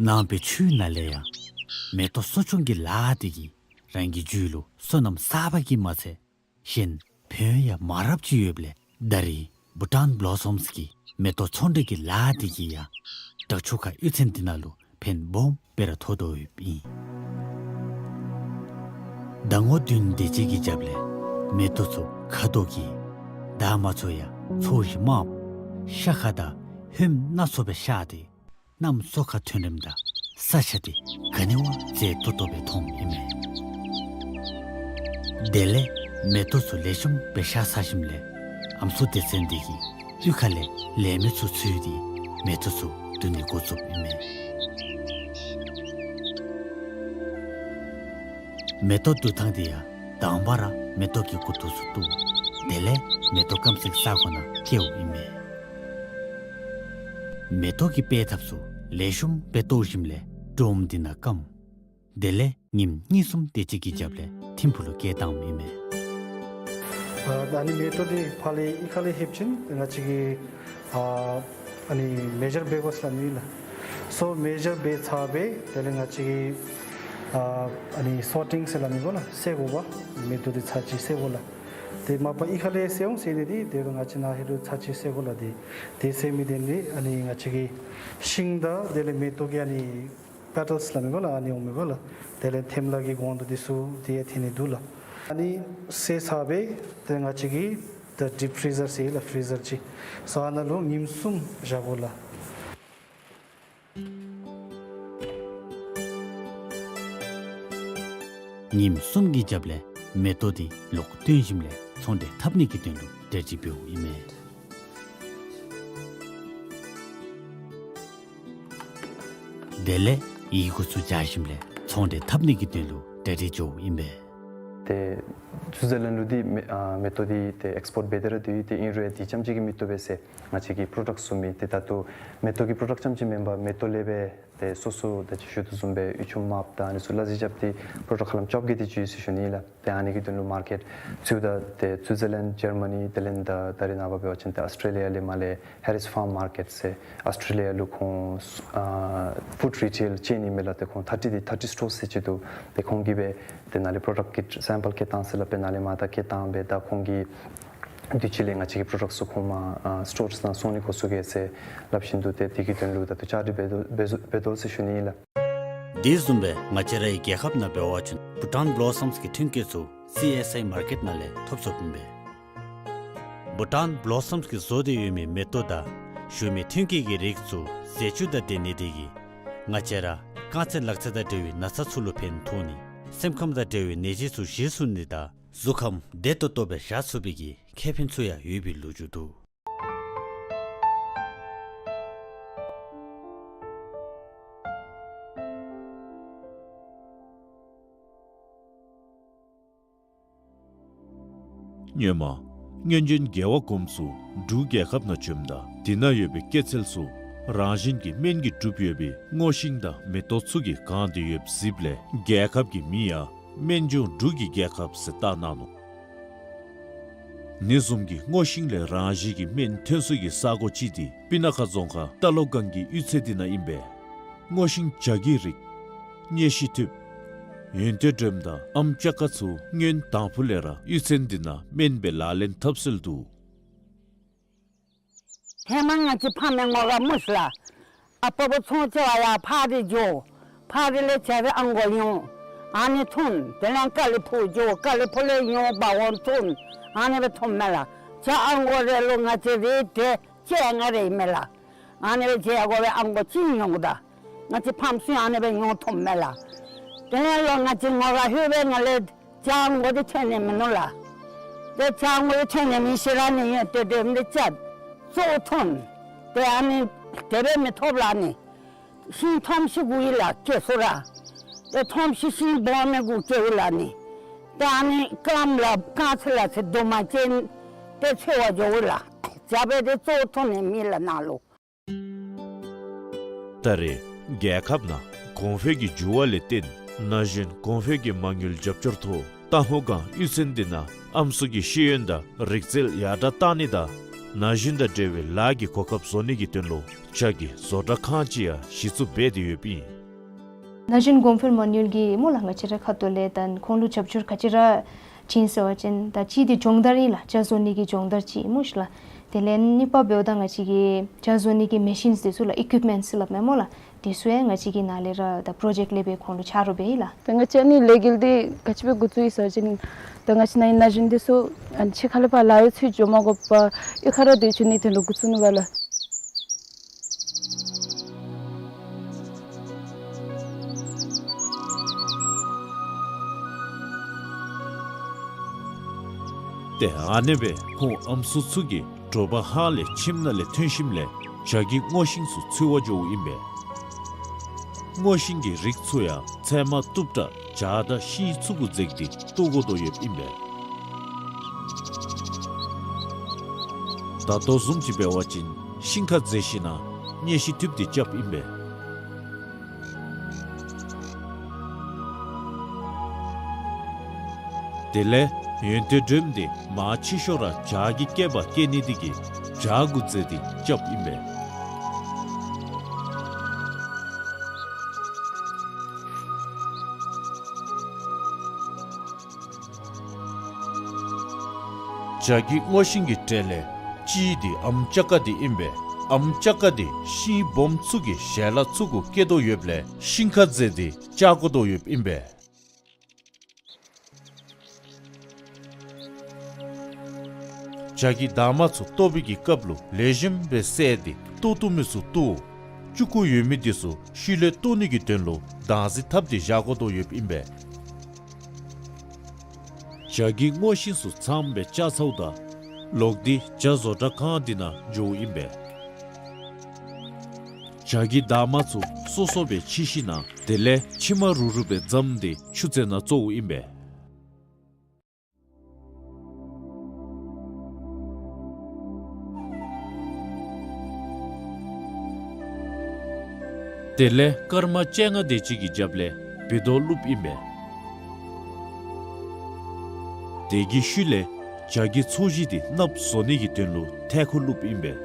ནང་པའི་ཆོས་ནང་ལས་ཡང་མེ་ཏོག་གསོ་སྐྱོང་གི་ལཱ་དེ་གིས་རང་གི་རྒྱུད་ལུ་བསོད་ནམས་བསགས་པ་གིས་མ་ཚད་གཞན་ཕན་ཡང་མང་རབས་ཅིག་ཡོདཔ་ལས་ད་རིས་བྷུ་ཊཱན་བློ་སོམས་ཀྱིས་མེ་ཏོག་ཚོང་འབྲེལ་གྱི་ལཱ་དེ་གིས་ཡང་དགྲ་ཕྱོགས་ཁ་གཡུས་ཚན་འདི་ནང་ལུ་ཕན་སྦོམ་སྦེ་ར་ཐོགས་དོ་ཡོདཔ་ཨིན། ཟླ་ངོ་བདུན་དེ་ཅིག་གི་རྒྱབ་ལས་མེ་ཏོག་ཚུ་ཁ་དོག་གིས་ད་མ་ཚུ་ཡང་ཚོས་གཞི་དམརཔོ་ཤ་ཁ་དང་ཧོནམ་སྣ་ཚོགས་སྦེ་ཤར་ཏེ་གནམ་སོ་ཁ་ཐོན་རནམ་ད་ས་ཆ་དེ་ག་ནི་བ་མཛེས་ཏོག་ཏོ་སྦེ་མཐོངམ་ཨིན་མས། དེ་ལས་མེ་ཏོག་ཚུ་ལེགས་ཤོམ་སྦེ་ཤར་ཚར་ཞིནམ་ལས་ཨམ་སྲུ་སྡེ་ཚན་དེ་གིས་གཡུས་ཁ་ལས་ལས་མི་ཚུ་འཚོལ་ཏེ་མེ་ཏོག་ཚུ་བསྡུ་ནི་འགོ་བཙུགསཔ་ཨིན་མས། མེ་ཏོག་བསྡུ་ཐངས་དེ་ཡང་དང་པ་ར་མེ་ཏོག་གི་མགུ་ཏོ་ཚུ་བཏོག། དེ་ལས་མེ་ཏོག་སྐམ་སའི་ས་གོ་ནང་བསྐྱལཝ་ཨིན་མས། མེ་ཏོག་གི་པད་ཐབས་ཚུ་ལེགས་ཤོམ་སྦེ་བཏོག་ཞིནམ་ལས་དྲོམ་དེ་ནང་སྐམ། དེ་ལས་ཉིནམ་གཉིས་གསུམ་དེ་ཅིག་གི་རྒྱབ་ལས་ཐིམ་ཕུག་ལུ་བསྐྱལ་བཏངམ་ཨིན་མས། ཨ་ཨ་ནི་མེ་ཏོག་དེ་ཕར་ལས་གཡུས་ཁ་ལས་ལྷོདཔ་ཅིག་ང་བཅས་ཀྱིས་ཨ་ཨ་ནི་མེ་ཇར་འབད་དགོ་ཟེར་སླབ་ནི་ལགས། སོ་མེ་ཇར་འབད་ཚར་སྦེ་དེ་ལས་ང་བཅས་ཀྱིས་ཨ་ཨ་ནི་སོར་ཊིང་ཟེར་སླབ་ནི་གོ་ལགས། བསལ་དགོ་པས། མེ་ཏོག་དེ་ཚར་ཅིག་བསལ་དགོ་ལགས། དེ་མ་པ་གཡུས་ཁ་ལས་བསལ་འོང་ཟེར་ནི་དེ་དེ་ལུ་ང་བཅས་ནཱ་ཧེ་རུ་ཚར་ཅིག་བསལ་དགོ་ལགས། དེ་དེ་བསལ་མི་དེ་ནི་ཨ་ནི་ང་བཅས་ཀྱི་ཤིང་དང་དེ་ལས་མེ་ཏོག་གི་ཨ་ནི་པེ་ཊལསི་སླབ་མི་གོ་ལགས། ཨ་ནི་འོང་མི་གོ་ལགས། དེ་ལས་ཐེམ་ལ་གི་གོང་དུ་དེ་ཚུ་དེ་ཡང་ཐོན་ནི་འདུག་ལགས། ཨ་ནི་བསལ་ཚར་སྦེ་དེ་ང་བཅས་ཀྱིས་ད་ཌིབ་ཕི་རི་ཟར་ཟེར་ལགས། ཕི་རི་ཟར་ཅིག་སོ་ཨ་ནཱ་ལུ་ཉིནམ་གསུམ་བཞག་དགོ་ལགས། ཉིནམ་གསུམ་གྱི་རྒྱབ་ལས་མེ་ཏོག་དེ་ལོག་བཏོན་ཞིནམ་ལས་ཚོང་འབྲེལ་འཐབ་ནི་གི་དོན་ལུ་གྲ་སྒྲིག་འབདཝ་ཨིན་མས། དེ་ལས་ཡི་གུ་ཚུ་སྦྱར་ཞིནམ་ལས་ཚོང་འབྲེལ་འཐབ་ནི་གི་དོན་ལུ་གྲ་སྒྲིག་འགྱོཝ་ཨིན་པས། ཏེ་སུའི་ཛར་ལེནཌ་ལུ་འདི་མེ་ཨ་མེ་ཏོག་འདི་ཏེ་ཨེགསི་པོརཊ་འབད་དེ་ར་སྡོད་ཡི། ཏེ་ཨིན་རུང་ཡང་འདི་ཙམ་ཅིག་གིས་མི་བཏུབ་པས་ཟེར་ང་བཅས་ཀྱིས་པྲོ་ཌག་བཟོ་མི་ཏེ་ད་ལྟོ་མེ་ཏོག་གི་པྲོ་ཌག་ཙམ་ཅིག་མེན་པར་མེ་ཏོག་ལས་སྦེ་ཏེ་སོ་སོ་ད་ཅི་ཞུ་དོ་བཟུམ་སྦེ་གཡུ་ཆུམ་དམརཔོ་དང་ཨ་ནི་ཚུ་ལག་རྗེས་རྐྱབ་སྟེ་པྲོ་ཌག་ཧ་ལམ་བཅོ་བརྒྱད་དེ་ཅིག་ཡོད་ཟེར་ཞུ་ནི་ལགས། ཏེ་ཨ་ནི་གི་དོན་ལུ་མར་ཀེཊ་ཚུ་ད་ཏེ་སུའི་ཛར་ལེནཌ་ཇར་མ་ནི་དེ་ལས་ད་ད་རེས་ནངས་པ་འབད་བ་ཅིན་ཏེ་ཨོསི་ཊྲེ་ལི་ཡ་ལས་མར་ལས་ཧེ་རིས་ཕཱརམ་མར་ཀེཊ་ཟེར་ཨོསི་ཊྲེ་ལི་ཡ་ལུ་ཁོང་ཨ་ཕུཌ་རི་ཊེལ་ཅེན་ཨིན་མས་ལགས། ཏེ་ཁོང་ཐར་ཊི་དེ་ཐར་ཊི་སི་ཊོར་ཟེར་ཅིག་འདུག། ཏེ་ཁོང་གིས་སྦེ་ཏེ་ནཱ་ལས་པྲོ་ཌག་གི་སེམ་པལ་བསྐྱལ་བཏང་ཟེར་སླབ་སྦེ་ནཱ་ལས་མར་ད་བསྐྱལ་བཏང་སྦེ་ད་ཁོང་གིས་དུས་ཅི་ལས་ང་བཅས་ཀྱི་པྲོ་ཌག་ཚུ་ཁོང་མར་ཨ་སི་ཊོར་ནང་སོང་ནི་འགོ་བཙུགས་གེ་ཟེར་སླབ་བཞིན་འདུག། ཏེ་དེ་གི་དོན་ལུ་ད་ལྟོ་བཅའ་སྒྲིག་འབད་དོ་འབད་དོ་འབད་དོ་ཟེར་ཞུ་ནི་ཨིན་ལགས། དེ་བཟུམ་སྦེ་ང་བཅས་རའི་རྒྱལ་ཁབ་ནང་འབད་བ་ཅིན་བྷུ་ཊཱན་བློ་སམས་ཀྱི་ཐོན་སྐྱེད་ཚུ་སི་ཨེསི་ཨའི་མར་ཀེཊ་ནང་ལས་ཐོབ་ཚུགསཔ་ཨིན་པས། བྷུ་ཊཱན་བློ་སམས་ཀྱིས་བཟོ་སྟེ་ཡོད་མི་མེ་ཏོག་དང་ཞུ་མི་ཐོན་སྐྱེད་ཀྱི་རིགས་ཚུ་ཟས་བཅུད་དང་ལྡན་ནི་དེ་གིས་ང་བཅས་ར་རྐང་རྩེད་ལག་རྩེད་དང་འབྲེལ་བའི་ན་ཚ་ཚུ་ལུ་ཕན་ཐོགས་ནི་སེམས་ཁམས་དང་འབྲེལ་བའི་ནད་གཞི་ཚུ་ཞི་ཚུགས་ནི་དང་གཟུགས་ཁམས་བདེ་ཏོག་ཏོ་སྦེ་བཞག་ཚུགས་པའི་གི་ཁེ་ཕན་ཚུ་ཡང་ཡོད་པའི་ལོ་རྒྱུས་འདུག། སྔོན་མ་སྔོན་བྱོན་རྒྱལ་བ་གོངམ་ཚུ་འབྲུག་རྒྱལ་ཁབ་ནང་བྱོནམ་ད་དེ་ནང་ཡོད་པའི་སྐྱེད་ཚལ་ཚུ་རང་བཞིན་གྱི་སྨན་གྱིས་གྲུབ་ཡོད་པའི་སྔོ་ཤིང་དང་མེ་ཏོག་ཚུ་གིས་གང་སྟེ་ཡོདཔ་གཟིགསཔ་ལས་རྒྱལ་ཁབ་ཀྱི་མིང་ཡང་སྨན་ལྗོངས་འབྲུག་གི་རྒྱལ་ཁབ་ཟེར་བཏགས་གནང་ནུག། ཨ་ནི་བཟུམ་གྱི་སྔོ་ཤིང་ལས་རང་བཞིན་གྱི་སྨན་ཐོན་ས་གི་ས་གོ་ཅིག་འདི་སྤུ་ན་ཁ་རྫོང་ཁག་རྟ་ལོག་སྒང་གི་གཡུས་ཚན་འདི་ནང་ཨིན་པས། སྔོ་ཤིང་བྱ་རྒོད་རིགས་སྙེ་ཤིང་ཐུད་ཡོན་ཏན་སྒྲོམ་དང་ཨམ་ཅ་ཀ་ཚུ་སྔོན་དང་ཕུ་ལས་ར་གཡུས་ཚན་འདི་ནང་སྨན་སྦེ་ལག་ལེན་འཐབ་སྲོལ་འདུག། ཧེ་མ་ང་བཅས་ཕམ་མའི་ངོ་ར་སྨོ་ཤིག་ལགས། ཨ་པ་པོ་ཚོང་རྐྱབ་པར་ཡར་ཕག་རི་འགྱོ། ཕག་རི་ལས་བྱ་རི་ཨང་གོ་ཡོང་། ཨ་ནི་འཐུང་། དེ་ལས་ཀ་ལི་ཕུག་འགྱོ། ཀ་ལི་ཕུག་ལས་ཡོང་འབག་འོང་འཐུང་། ཨ་ནི་སྦེ་འཐུངམ་མས་ལགས། བྱ་ཨང་གོ་རེ་ལུ་ང་བཅས་རེ་དེ་བཅོ་ལྔ་རེ་ཨིན་མས་ལགས། ཨ་ནི་སྦེ་བྱ་ཨང་གོ་སྦེ་ཨང་གོ་གཅིག་ཡོང་ད། ང་བཅས་ཕམ་ཚུ་ཨ་ནི་སྦེ་ཡོང་འཐུངམ་མས་ལགས། དེ་ལས་ལོག་ང་བཅས་ངོ་ར་ལྷོད་པའི་ངང་ལས་བྱ་ཨང་གོ་དེ་ཐོན་ནི་མིན་ནུག་ལགས། ཏེ་བྱ་དངོས་ཐོན་ནི་མེད་ཟེར་ར་ནི་ཡོད། ཏེ་དེ་མི་ཅ་གཙོ་ཐོན། ཏེ་ཨ་ནི་དེ་སྦེ་མི་ཐོབ་ལགས་ནི། ཤིང་ཐོམ་ཤི་གུ་ཡི་ལགས་སྐྱེ་སོ་ར། ཏེ་ཐོམ་ཤི་ཤིང་སྦོམ་མི་གུ་སྐྱེ་བོ་ལགས་ནི། ཏེ་ཨ་ནི་སྐམ་ལགས་རྐང་ཚེ་ལགས་ཚེ་དུ་མ་ཅན་ཏེ་འཚོལ་བར་འགྱོ་བོ་ལགས། བྱ་སྦེ་ཏེ་གཙོ་ཐོན་ནི་མེད་ལགས་ནཱ་ལུ། ད་རེས་རྒྱལ་ཁབ་ནང་གོང་འཕེལ་གྱི་འགྱུར་བ་ལས་བརྟེན་ན་གཞོན་གོང་འཕེལ་གྱི་མ་དངུལ་རྒྱབ་སྐྱོར་ཐོག་རྟ་སྔོ་སྒང་གཡུས་ཚན་འདི་ནང་ཨམ་སྲུ་གི་ཤེས་ཡོན་དང་རིག་རྩལ་ཡར་དྲག་གཏང་ནི་དང་ན་གཞོན་དང་འབྲེལ་བའི་ལཱ་གི་གོ་སྐབས་བཟོ་ནི་གི་དོན་ལུ་བྱ་གི་བཟོ་གྲྭ་ཁང་ཅིག་ཡང་གཞི་བཙུགས་འབད་དེ་ཡོདཔ་ཨིན། ན་གཞོན་གོང་འཕེལ་མ་དངུལ་གྱིས་སྨོ་ལགས་ང་བཅས་རའི་ཁ་ཐུག་ལས་ད་ཁོང་ལུ་རྒྱབ་སྐྱོར་ག་ཅི་ར་བྱིན་ཟེར་བ་ཅིན་ད་གཅིག་འདི་སྦྱོང་བརྡར་ཨིན་ལགས། བྱ་བཟོ་ནི་གི་སྦྱོང་བརྡར་ཅིག་སྨོ་ཤིག་ལགས། དེ་ལས་གཉིས་པ་འབདཝ་ད་ང་བཅས་ཀྱི་བྱ་བཟོ་ནི་གི་མེ་ཤིནསི་འདི་ཚུ་ལགས་ཨི་ཀུའིཔ་མེནཊསི་སླབ་མས་སྨོ་ལགས། དེ་ཚུ་ཡང་ང་བཅས་ཀྱི་ནཱ་ལས་ར་ད་པྲོ་ཇེཀཊ་ལས་སྦེ་ཁོང་ལུ་ཆ་རོགས་འབད་ཡི་ལགས། ད་ང་བཅས་ཨ་ནི་ལས་འགུལ་འདི་ག་ཅི་སྦེ་འགོ་བཙུགས་ཡི་ཟེར་བ་ཅིན་ད་ང་བཅས་ནཱ་ན་གཞོན་འདི་ཚུ་ཨ་ནི་ཕྱི་ཁ་ལས་ཕར་ལཱ་གཡོག་འཚོལ་འགྱོ་མ་དགོ་པར་གཡུས་ཁ་ར་སྡོད་བཅུག་ནིའི་དོན་ལུ་འགོ་བཙུགས་ནུག་པ་ལགས། ཏེ་ཨ་ནེ་སྦེ་ཁོང་ཨམ་སྲུ་ཚུ་གིས་དྲོ་པ་ཧཱ་ལས་ཁྱིམ་ནང་ལས་ཐོན་ཞིནམ་ལས་བྱ་གི་སྔོ་ཤིང་ཚུ་འཚོལ་བར་འགྱོཝ་ཨིན་པས། སྔོ་ཤིང་གི་རིགས་ཚུ་ཡང་ཚལ་མ་གཏུབ་དྲགས་བྱ་དང་ཤིང་ཚུ་གུ་འཛེགས་ཏེ་གཏུབ་དགོ་དོ་ཡོདཔ་ཨིན་པས། ད་ལྟོ་བཟུམ་ཅིག་འབད་བ་ཅིན་ཤིང་ཁར་འཛེགས་ཞིན་ན་མཉེ་ཤིང་བཏུབ་སྟེ་རྐྱབ་ཨིན་པས། དེ་ལས་ཡོན་ཏན་སྒྲོམ་འདི་མར་ཕྱི་ཤོག་ར་བྱ་གི་སྐེད་པར་བཀལ་ནི་འདི་གིས་བྱ་གུ་འཛེགས་ཏེ་རྐྱབ་ཨིན་པས། བྱ་གི་སྔོ་ཤིང་གི་གྲས་ལས་གཅིག་འདི་ཨམ་ལྕགས་ཀ་འདི་ཨིན་པས། ཨམ་ལྕགས་ཀ་འདི་ཤིང་སྦོམ་ཚུ་གི་ཞལ་ལག་ཚུ་གུ་བཀལ་དོ་ཡོདཔ་ལས་ཤིང་ཁར་འཛེགས་ཏེ་བཅག་དགོ་དོ་ཡོདཔ་ཨིན་པས། བྱ་གི་འདབ་མ་ཚུ་བཏོག་པའི་གི་སྐབས་ལུ་ལེགས་ཤོམ་སྦེ་བསལ་ཏེ་བཏོག་བཏུབ་མི་ཚུ་བཏོག། ལྕུག་ཀུ་ཡོད་མི་འདི་ཚུ་ཤུལ་ལས་བཏོག་ནི་གི་དོན་ལུ་དྭངས་འཛིན་འཐབ་སྟེ་བཞག་དགོ་དོ་ཡོདཔ་ཨིན་པས། བྱ་གི་སྔོ་ཤིང་ཚུ་ཚངམ་སྦེ་བཅག་ཚརཝ་ད་ལོག་སྟེ་བྱ་བཟོ་གྲྭ་ཁང་འདི་ནང་འགྱོཝ་ཨིན་པས། བྱ་གི་འདབ་མ་ཚུ་སོ་སོ་སྦེ་ཕྱེ་ཞིན་ན་དེ་ལས་ཕྱེ་མ་རུ་རུ་སྦེ་བརྫམས་ཏེ་ཆུ་ཚན་ནང་བཙོཝ་ཨིན་པས། དེ་ལས་སྐར་མ་བཅོ་ལྔ་དེ་ཅིག་གི་རྒྱབ་ལས་བི་དོ་བླུགསཔ་ཨིན་པས། དེ་གི་ཤུལ་ལས་བྱ་གི་ཚོས་གཞི་འདི་གནགཔོ་བཟོ་ནི་གི་དོན་ལུ་ཐལ་ཁུ་བླུགསཔ་ཨིན་པས།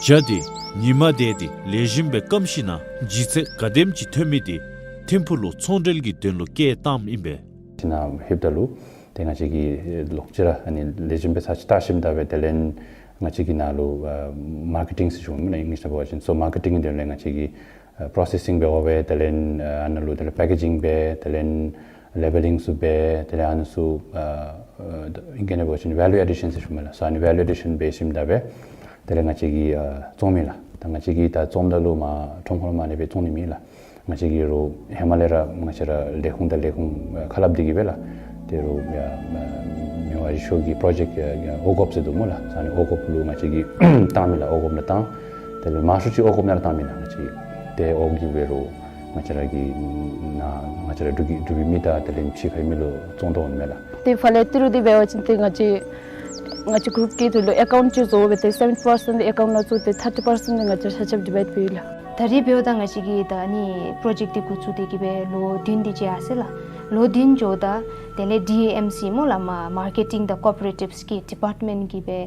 བྱ་འདི་ཉིན་མ་དེ་འདི་ལེགས་ཤོམ་སྦེ་སྐམ་ཞིན་ན་ལྗིད་ཚད་ག་དེམ་ཅིག་ཐོན་མི་འདི་ཐིམ་ཕུག་ལུ་ཚོང་འབྲེལ་གྱི་དོན་ལུ་སྐྱེལ་བཏངམ་ཨིན་པས། ཅིག་ནང་ལྷོདཔ་ད་ལུ་ཏེ་ང་བཅས་ཀྱིས་ལོག་ཅི་ར་ཨ་ནི་ལེགས་ཤོམ་སྦེ་ཚར་ཅིག་བལྟ་ཞིནམ་ད་སྦེ་དེ་ལས་ང་བཅས་ཀྱིས་ནཱ་ལུ་ཨ་མར་ཀེ་ཊིང་ཟེར་ཞུཝ་མས་ལགས་ཨིང་ལིཤ་ནང་འབད་བ་ཅིན། སོ་མར་ཀེ་ཊིང་དེ་ལས་ང་བཅས་ཀྱིས་ཨ་པྲོ་སེ་སིང་འབད་དགོ་པས། དེ་ལས་ཨ་ནཱ་ལུ་དེ་ལས་པེ་ཀེ་ཇིང་འབད། དེ་ལས་ལེ་བེ་ལིང་ཚུ་འབད། དེ་ལས་ཨ་ནི་ཚུ་ཨ་ཨ་ཨིང་སྐད་ནང་འབད་བ་ཅིན་ཝེ་ལུ་ཨེ་ཌི་ཤཱན་ཟེར་ཞུཝ་མས་ལགས། སོ་ཨ་ནི་ཝེ་ལུ་ཨེ་ཌི་ཤཱན་འབད་ཞིནམ་ད་སྦེ་དེ་ལས་ང་བཅས་ཀྱིས་ཨ་བཙོང་མི་ལགས། ད་ང་བཅས་ཀྱིས་ད་བཙོངམ་ད་ལུ་མར་ཁྲོམ་ཁོངས་ལུ་མར་ཨ་ནི་སྦེ་བཙོང་ནི་མེད་ལགས། ང་བཅས་ཀྱིས་རོགས་ཧེ་མ་ལས་ར་ང་བཅས་ར་ལས་ཁུངས་དང་ལས་ཁུངས་ཨ་ཁ་སླབ་སྟེ་གིས་སྦེ་ལགས། ཏེ་རོགས་ཨ་མི་དབང་རི་ཤོད་ཀྱི་པྲོ་ཇེཀཊ་ཨ་ཨ་འོག་འོགཔ་ཟེར་འདུག་སྨོ་ལགས། ཨ་ནི་འོག་འོགཔ་ལུ་ང་བཅས་ཀྱིས་བཏང་མི་ལགས། འོག་འོགཔ་ནང་བཏང་། དེ་ལས་མང་ཤོས་ཅིག་འོག་འོགཔ་ནང་ར་བཏང་མི་ལགས། ང་བཅས་ཏེ་འོག་གི་སྦེ་རོགས་ང་བཅས་ར་གི་ནཱ་ང་བཅས་ར་འབྲུག་གི་འབྲུག་པའི་མི་དང་དེ་ལས་ཕྱི་ཁའི་མི་ལུ་བཙོང་དོ་འོང་མས་ལགས། ཏེ་ཕར་ལས་ཏི་རུ་འདི་འབད་བ་ཅིན་ཏེ་ང་བཅས་ང་བཅས་གུ་རུབ་ཀྱི་དོན་ལུ་ཨེ་ཀའུནཊ་ཅིག་བཟོ་དགོ་པས། ཏེ་སེ་བེན་ཊི་པར་སེནཊ་ཨེ་ཀའུནཊ་ནང་བཙུགས་ཏེ་ཐར་ཊི་པར་སེནཊ་འདི་ང་བཅས་ཆ་ཁྱབ་ཌི་བའིཌ་འབད་ཡི་ལགས། ད་རེས་འབདཝ་ད་ང་བཅས་ཀྱིས་ད་ཨ་ནི་པྲོ་ཇེཀཊ་འདི་འགོ་བཙུགས་ཏེ་གིས་སྦེ་ལོ་བདུན་དེ་ཅིག་ཡར་སོ་ཡི་ལགས། ལོ་བདུན་འགྱོཝ་ད་དེ་ལས་ཌི་ཨེ་ཨེམ་སི་སྨོ་ལགས། མ་མར་ཀེ་ཊིང་དང་ཀོ་པ་རེ་ཊིབསི་གི་ཌི་པརཊ་མེནཊ་གིས་སྦེ་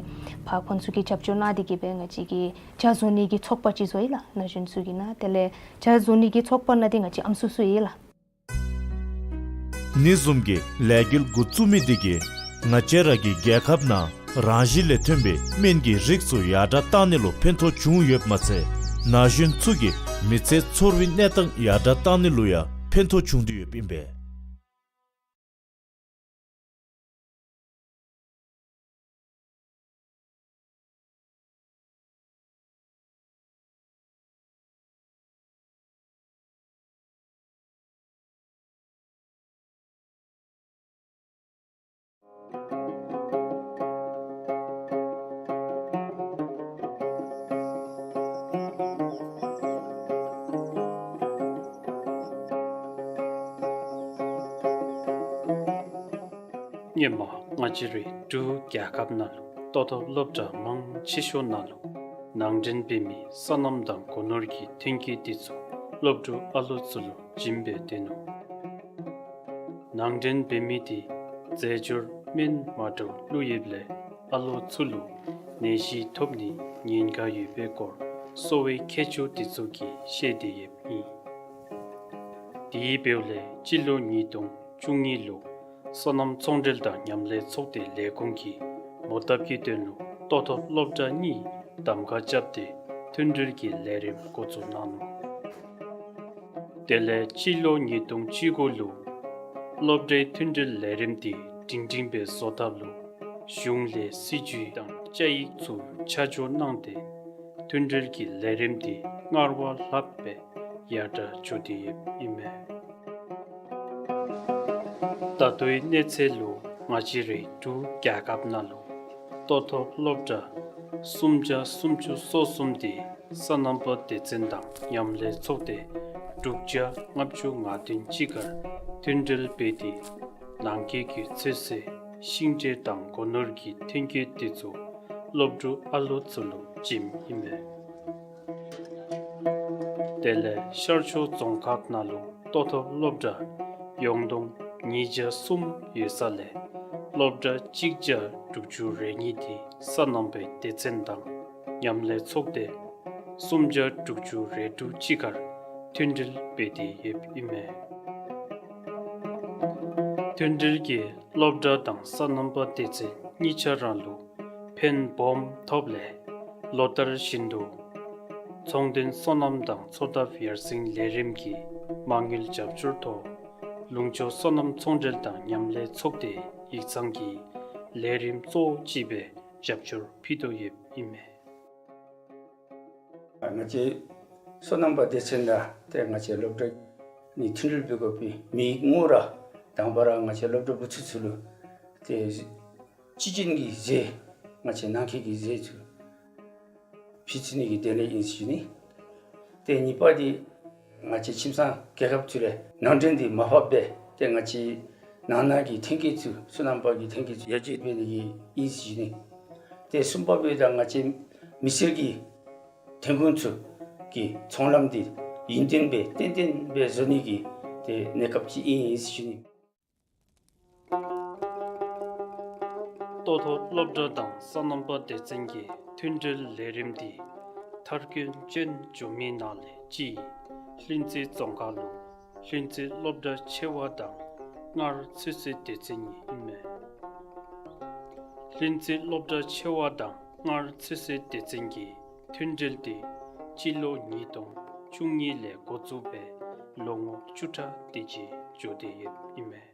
ཕར་ཁོང་ཚུ་གིས་རྒྱབ་སྐྱོར་གནང་སྟེ་གིས་སྦེ་ང་བཅས་ཀྱིས་བྱ་བཟོ་ནི་གི་ཚོགས་པ་ཅིག་བཟོ་ཡི་ལགས། ན་གཞོན་ཚུ་གི་ནང་། དེ་ལས་བྱ་བཟོ་ནི་གི་ཚོགས་པ་ནང་འདི་ང་བཅས་ཨམ་སྲུ་ཚུ་ཡོད་ལགས། ཨ་ནི་བཟུམ་གྱི་ལས་འགུལ་འགོ་བཙུགས་མི་འདི་གིས་ང་བཅས་ར་གི་རྒྱལ་ཁབ་ནང་རང་བཞིན་ལས་ཐོན་པའི་སྨན་གྱི་རིགས་ཚུ་ཡར་དྲག་གཏང་ནི་ལུ་ཕན་ཐོགས་བྱུང་ཡོདཔ་མ་ཚད་ན་གཞོན་ཚུ་གི་མི་ཚེ་ཚོར་བའི་གནས་སྟངས་ཡར་དྲག་གཏང་ནི་ལུ་ཡང་ཕན་ཐོགས་བྱུང་སྟེ་ཡོདཔ་ཨིན་པས། ཧེ་མ་ང་བཅས་རའི་འབྲུག་རྒྱལ་ཁབ་ནང་ལུ་ལྟོ་ཐོབ་སློབ་གྲྭ་མང་ཆེ་ཤོས་ནང་ལུ་ནང་འདྲེན་འབད་མི་སོ་ནམ་དང་སྒོ་ནོར་གྱི་ཐོན་སྐྱེད་འདི་ཚུ་སློབ་ཕྲུག་ཨ་ལོ་ཚུ་ལུ་བྱིན་སྦེ་སྡོད་ནུག། ནང་འདྲེན་འབད་མི་འདི་རྫས་སྦྱོར་སྨན་མ་འདྲཝ་བླུགས་ཡོདཔ་ལས་ཨ་ལོ་ཚུ་ལུ་ནད་གཞི་ཐོབ་ནིའི་ཉེན་ཁ་ཡོད་པའི་སྐོར་གསོ་བའི་མཁས་མཆོག་འདི་ཚུ་གིས་བཤད་དེ་ཡོདཔ་ཨིན། དེ་འབདཝ་ལས་སྤྱི་ལོ་ཉིས་སྟོང་བཅུ་གཉིས་ལུ་སོ་ནམ་ཚོང་འབྲེལ་དང་མཉམ་ལས་ཚོགས་སྡེ་ལས་ཁུངས་ཀྱིས་མོ་བཏབ་ཀྱི་དོན་ལུ་ལྟོ་ཐོབ་སློབ་གྲྭ་གཉིས་གདམ་ཁ་རྐྱབ་སྟེ་མཐུན་སྒྲིལ་གྱི་ལས་རིམ་འགོ་བཙུགས་གནང་ནུག། དེ་ལས་སྤྱི་ལོ་ཉིས་སྟོང་བཅུ་དགུ་ལུ་སློབ་གྲྭའི་མཐུན་སྒྲིལ་ལས་རིམ་འདི་སྒྲིང་སྒྲིང་སྦེ་བཟོ་ཐབས་ལུ་གཞུང་ལས་སྲིད་བྱུས་དང་བཅའ་ཡིག་ཚུ་ཆ་འཇོག་གནང་སྟེ་མཐུན་སྒྲིལ་གྱི་ལས་རིམ་འདི་སྔར་བ་ལྷགཔ་སྦེ་ཡར་དྲག་འགྱོ་སྟེ་ཡོདཔ་ཨིན་མས། ད་ལྟོའི་གནས་ཚད་ལུ་ང་བཅས་རའི་འབྲུག་རྒྱལ་ཁབ་ནང་ལུ་ལྟོ་ཐོབ་སློབ་གྲྭ་སུམ་བརྒྱ་སུམ་ཅུ་སོ་གསུམ་འདི་སོ་ནམ་པ་སྡེ་ཚན་དང་མཉམ་ལས་ཚོགས་སྡེ་དྲུག་བརྒྱ་ལྔ་བཅུ་ང་བདུན་གཅིག་ཁར་མཐུན་སྒྲིལ་འབད་དེ་ནང་འཁོད་ཀྱི་ཚོད་བསྲེ་ཤིང་འབྲས་དང་སྒོ་ནོར་གྱི་ཐོན་སྐྱེད་འདི་ཚུ་སློབ་ཕྲུག་ཨ་ལོ་ཚུ་ལུ་བྱིནམ་ཨིན་མས། དེ་ལས་ཤར་ཕྱོགས་རྫོང་ཁག་ནང་ལུ་ལྟོ་ཐོབ་སློབ་གྲྭ་ཡོངས་བསྡོམས་ཉིས་བརྒྱ་གསུམ་ཡོད་ས་ལས་སློབ་གྲྭ་གཅིག་བརྒྱ་དྲུག་ཅུ་རེ་གཉིས་འདི་སོ་ནམ་པའི་སྡེ་ཚན་དང་མཉམ་ལས་ཚོགས་སྡེ་སུམ་བརྒྱ་དྲུག་ཅུ་རེ་དྲུག་གཅིག་ཁར་མཐུན་སྒྲིལ་འབད་དེ་ཡོདཔ་ཨིན་མས། མཐུན་སྒྲིལ་གྱི་སློབ་གྲྭ་དང་སོ་ནམ་པ་སྡེ་ཚན་གཉིས་ཆ་ར་ལུ་ཕན་སྦོམ་ཐོབ་ལས་ལོ་ལྟར་བཞིན་དུ་ཚོང་དོན་སོ་ནམ་དང་འཚོ་ཐབས་ཡར་སེང་ལས་རིམ་གྱི་མ་དངུལ་རྒྱབ་སྐྱོར་ཐོག་ལུང་ཕྱོགས་སོ་ནམ་ཚོང་འབྲེལ་དང་མཉམ་ལས་ཚོགས་སྡེ་ཡིག་ཚང་གིས་ལས་རིམ་གཙོ་བོ་ཅིག་སྦེ་རྒྱབ་སྐྱོར་ཕུལ་དོ་ཡོདཔ་ཨིན་མས། ང་བཅས་སོ་ནམ་པ་སྡེ་ཚན་དང་ཏེ་ང་བཅས་སློབ་གྲྭ་ནི་མཐུན་སྒྲིལ་འབད་དགོ་པའི་མི་ངོ་ར་དང་པ་ར་ང་བཅས་སློབ་གྲྭ་བུ་ཚ་ཚུ་ལུ་ཏེ་སྤྱི་བྱིན་གྱི་ཟས་ང་བཅས་ནང་འཁོད་ཀྱི་ཟས་ཚུ་ཕུལ་ཚུགས་ནི་གི་དོན་ལས་ཨིན་ཟེར་ཞུ་ནི། ཏེ་གཉིས་པ་འདི་ང་བཅས་ཁྱིམ་ཚང་རྒྱལ་ཁབ་ཚུ་ལས་ནང་འདྲེན་འདི་མར་ཕབ་སྦེ་ཏེ་ང་བཅས་ནང་ན་གི་ཐོན་སྐྱེད་ཚུ་སོ་ནམ་པ་གི་ཐོན་སྐྱེད་ཚུ་ཡར་རྒྱས་འབད་ནི་གི་ཨིན་ཟེར་ཞུ་ནི། ཏེ་གསུམ་པ་འབདཝ་ད་ང་བཅས་མི་སེར་གྱི་ཐོན་ཁུངས་ཚུ་གི་ཚོང་ལམ་འདི་ཡུན་བརྟན་སྦེ་ཏན་ཏན་སྦེ་བཟོ་ནི་གི་ཏེ་གནས་སྐབས་ཅིག་ཨིན་ཟེར་ཞུ་ནི། ལྟོ་ཐོབ་སློབ་གྲྭ་དང་སོ་ནམ་པ་སྡེ་ཚན་གྱི་མཐུན་སྒྲིལ་ལས་རིམ་འདི་མཐར་འཁྱོལ་ཅན་བྱུང་མི་ནང་ལས་གཅིག་ལྷུན་རྩེ་རྫོང་ཁག་ལུ་ལྷུན་རྩེ་སློབ་གྲྭ་ཆེ་བ་དང་སྔར་ཚོད་བསྲེ་སྡེ་ཚན་ཨིན་མས། ལྷུན་རྩེ་སློབ་གྲྭ་ཆེ་བ་དང་སྔར་ཚོད་བསྲེ་སྡེ་ཚན་གྱི་མཐུན་སྒྲིལ་འདི་སྤྱི་ལོ་ཉིས་སྟོང་བཅུ་གཉིས་ལས་འགོ་བཙུགས་སྦེ་ལོ་ངོ་བཅུ་ཕྲག་དེ་ཅིག་འགྱོ་སྟེ་ཡོདཔ་ཨིན་མས།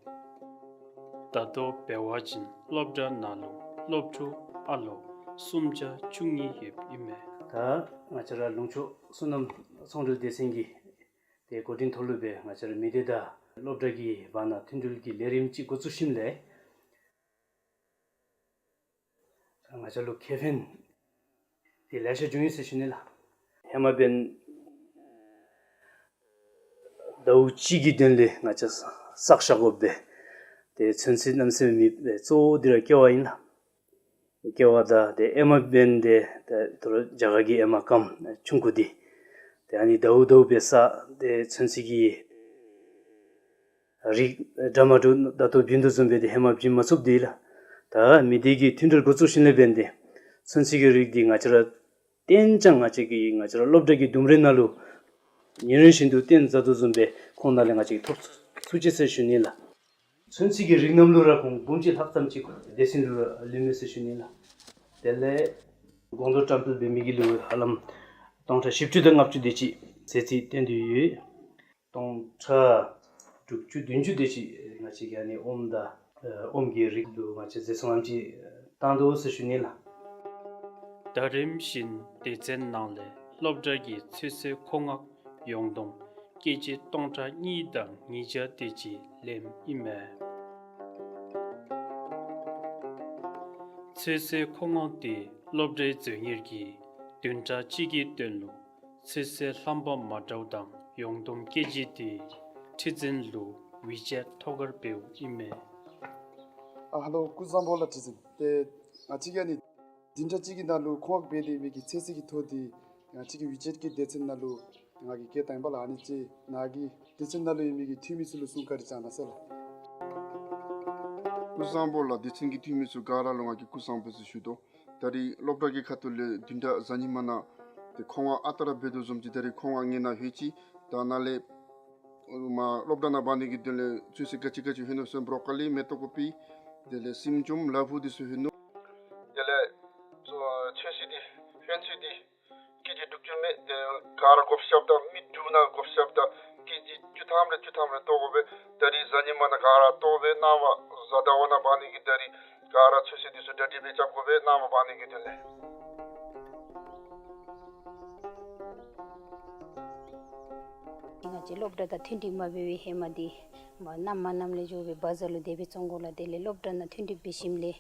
ད་ལྟོ་འབད་བ་ཅིན་སློབ་གྲྭ་ནང་ལུ་སློབ་ཕྲུག་ཨ་ལོ་སུམ་བརྒྱ་བཅུ་གཉིས་ཡོདཔ་ཨིན་མས། ད་ང་བཅས་ར་ལུང་ཕྱོགས་སོ་ནམ་ཚོང་འབྲེལ་སྡེ་ཚན་གྱི་ཏེ་འགོ་འདྲེན་ཐོག་ལུ་སྦེ་ང་བཅས་ར་མི་སྡེ་དང་སློབ་གྲྭ་གི་བར་ན་མཐུན་སྒྲིལ་གྱི་ལས་རིམ་ཅིག་འགོ་བཙུགས་ཞིནམ་ལས་ང་བཅས་ལུ་ཁེ་ཕན་འདི་ལེ་ཤ་བྱུང་ཡི་ཟེར་ཞུ་ནི་ལགས། ཧེ་མ་འབདན་ཟླཝ་གཅིག་གི་དོན་ལས་ང་བཅས་བསག་བཞག་དགོ་པས། ཏེ་ཚོད་བསྲེ་གནམ་མེད་ས་མེད་མེདཔ་སྦེ་གཙོ་བོ་འདི་ར་ཀེ་བ་ཨིན་ལགས། ཀེ་བ་དང་ཏེ་ཨེ་མ་འབདན་ཏེ་ད་ད་རུང་རྒྱ་གར་གྱི་ཨེ་མ་སྐམ་ཆུང་ཀུ་འདི་ཏེ་ཨ་ནི་ཟླཝ་ཟླཝ་སྦེ་བསག་སྟེ་ཚོད་བསྲེ་གི་རིགས་འདྲ་མ་འདྲཝ་ད་ལྟོ་བྱིན་དོ་བཟུམ་སྦེ་ཏེ་ཧེ་མ་བྱིན་མ་ཚུགསཔ་འདི་ལགས། ད་མི་སྡེ་གི་མཐུན་སྒྲིལ་འགོ་བཙུགས་ཞིནམ་ལས་འབདན་ཏེ་ཚོད་བསྲེ་གི་རིགས་འདི་ང་བཅས་ར་བཏོན་ཙང་ང་བཅས་ཀྱི་ང་བཅས་ར་སློབ་གྲྭ་གི་ལྡུམ་རའི་ནང་ལུ་ཉིན་རེ་བཞིན་དུ་བཏོན་བཟའ་དོ་བཟུམ་སྦེ་ཁོང་ནང་ལས་ང་བཅས་ཀྱིས་ཐོབ་ཚུགས་ཅི་ཟེར་ཞུ་ནི་ལགས། ཚོད་བསྲེ་གི་རིགས་རྣམས་ལུ་ར་ཁོང་འབུམ་གཅིག་ལྷག་ཙམ་ཅིག་སྡེ་ཚན་ལུ་ར་ལུས་མས་ཟེར་ཞུ་ནི་ལགས། དེ་ལས་སྒོང་རྡོག་བཀྲམ་སྤེལ་འབད་མི་གི་ལུ་ཧ་ལམ་སྟོང་ཕྲག་བཞི་བཅུ་དང་ལྔ་བཅུ་དེ་ཅིག་ཟད་རྩིས་བཏོན་ཏེ་ཡོད། སྟོང་ཕྲག་དྲུག་ཅུ་བདུན་ཅུ་དེ་ཅིག་ང་བཅས་ཀྱིས་ཨ་ནི་ཨོམ་དང་ཨོམ་གྱི་རིགས་ལུ་ང་བཅས་ཟད་སོང་ངམ་ཅིག་བཏང་དོ་ཟེར་ཞུ་ནི་ལགས། ད་རིམ་བཞིན་སྡེ་ཚན་ནང་ལས་སློབ་གྲྭ་གི་ཚོད་བསྲེ་མཁོ་མངགས་ཡོངས་བསྡོམས་ཀེ་ཇི་སྟོང་ཕྲག་གཉིས་དང་ཉིས་བརྒྱ་དེ་ཅིག་ལེནམ་ཨིན་མས། ཚོད་བསྲེ་མཁོ་མངགས་འདི་སློབ་གྲྭའི་མཛོད་གཉེར་གྱིས་བདུན་ཕྲག་གཅིག་གི་དོན་ལུ་ཚོད་བསྲེ་ལྷམ་པ་མ་འདྲཝ་དང་ཡོངས་བསྡོམས་ཀེ་ཇི་འདི་ཁྲི་འཛིན་ལུ་ཝི་ཅེཊ་ཐོག་ཁར་འབདཝ་ཨིན་མས། ཨ་ཧེ་ལོ། སྐུ་གཟུགས་བཟང་པོ་ལགས། ཁྲི་འཛིན། ཏེ་ང་བཅས་ཀྱིས་ཨ་ནི་བདུན་ཕྲག་གཅིག་གི་ནང་ལུ་ཁོང་འབད་དེ་མི་གི་ཚོད་བསྲེ་གི་ཐོ་འདི་ང་བཅས་ཀྱི་ཝི་ཅེཊ་གི་སྡེ་ཚན་ནང་ལུ་ང་གིས་བསྐྱལ་བཏང་ཡི་པ་ལགས། ཨ་ནི་ཅིག་ནཱ་གི་སྡེ་ཚན་ནང་ལུ་ཡོད་མི་གི་འཐུས་མི་ཚུ་ལུ་གསུང་བཀའ་དྲིན་བསྐྱང་གནང་ཟེར་ལགས། སྐུ་གཟུགས་བཟང་པོ་ལགས། སྡེ་ཚན་གྱི་འཐུས་མི་ཚུ་ག་ར་ལུ་ང་གིས་སྐུ་གཟུགས་བཟང་པོ་ཟེར་ཞུ་དོ། ད་རིས་སློབ་གྲྭ་གི་ཁ་ཐུག་ལས་བདུན་ཕྲག་གཟའ་ཉི་མ་ནང་ཏེ་ཁོང་ཨ་རྟག་ར་འབད་དོ་བཟུམ་ཅིག་ད་རིས་ཁོང་ངེའི་ནང་ལྷོད་ཅི། ད་ནཱ་ལས་མར་སློབ་གྲྭ་ནང་འབག་ནི་གི་དོན་ལས་ཚོད་བསྲེ་ག་ཅི་ག་ཅི་ལྷོད་ནུག་ཟེར་བ་ཅིན་བོ་རོ་ཀོ་ལི་མེ་ཏོག་ཀོ་པི་དེ་ལས་སེམ་ཅུམ་ལ་ཕུག་འདི་ཚུ་ལྷོད་ནུག། དེ་ལས་ཚོད་བསྲེ་འདི་ལྷོད་ཚད་འདི་ཀེ་ཇི་དྲུག་ཅུ་མས། ཏེ་ག་ར་བགོ་བཤའ་དང་མི་དྲུག་ནང་བགོ་བཤའ་དང་ཀེ་ཇི་བཅུ་ཐམ་རེ་བཅུ་ཐམ་རེ་བཏོག་དགོ་པས། ད་རིས་གཟའ་ཉི་མ་ནང་ག་ར་བཏོག་སྦེ་གནངམ་གཟའ་ཟླ་བ་ནང་འབག་ནི་གི་ད་རིས་ག་ར་ཚོད་བསྲེ་འདི་ཚུ་གྲ་སྒྲིག་འབད་རྐྱབ་དགོ་པས། གནངམ་འབག་ནི་གི་དོན་ལས། ང་བཅས་སློབ་གྲྭ་དང་མཐུན་འགྲིག་མ་འབད་བའི་ཧེ་མ་འདི་མར་གནམ་མ་གནམ་ལས་འགྱོ་སྦེ་བ་ཛར་ལུ་དེ་སྦེ་བཙོང་དགོ་ལགས། དེ་ལས་སློབ་གྲྭ་ནང་མཐུན་འགྲིག་འབད་ཞིནམ་ལས་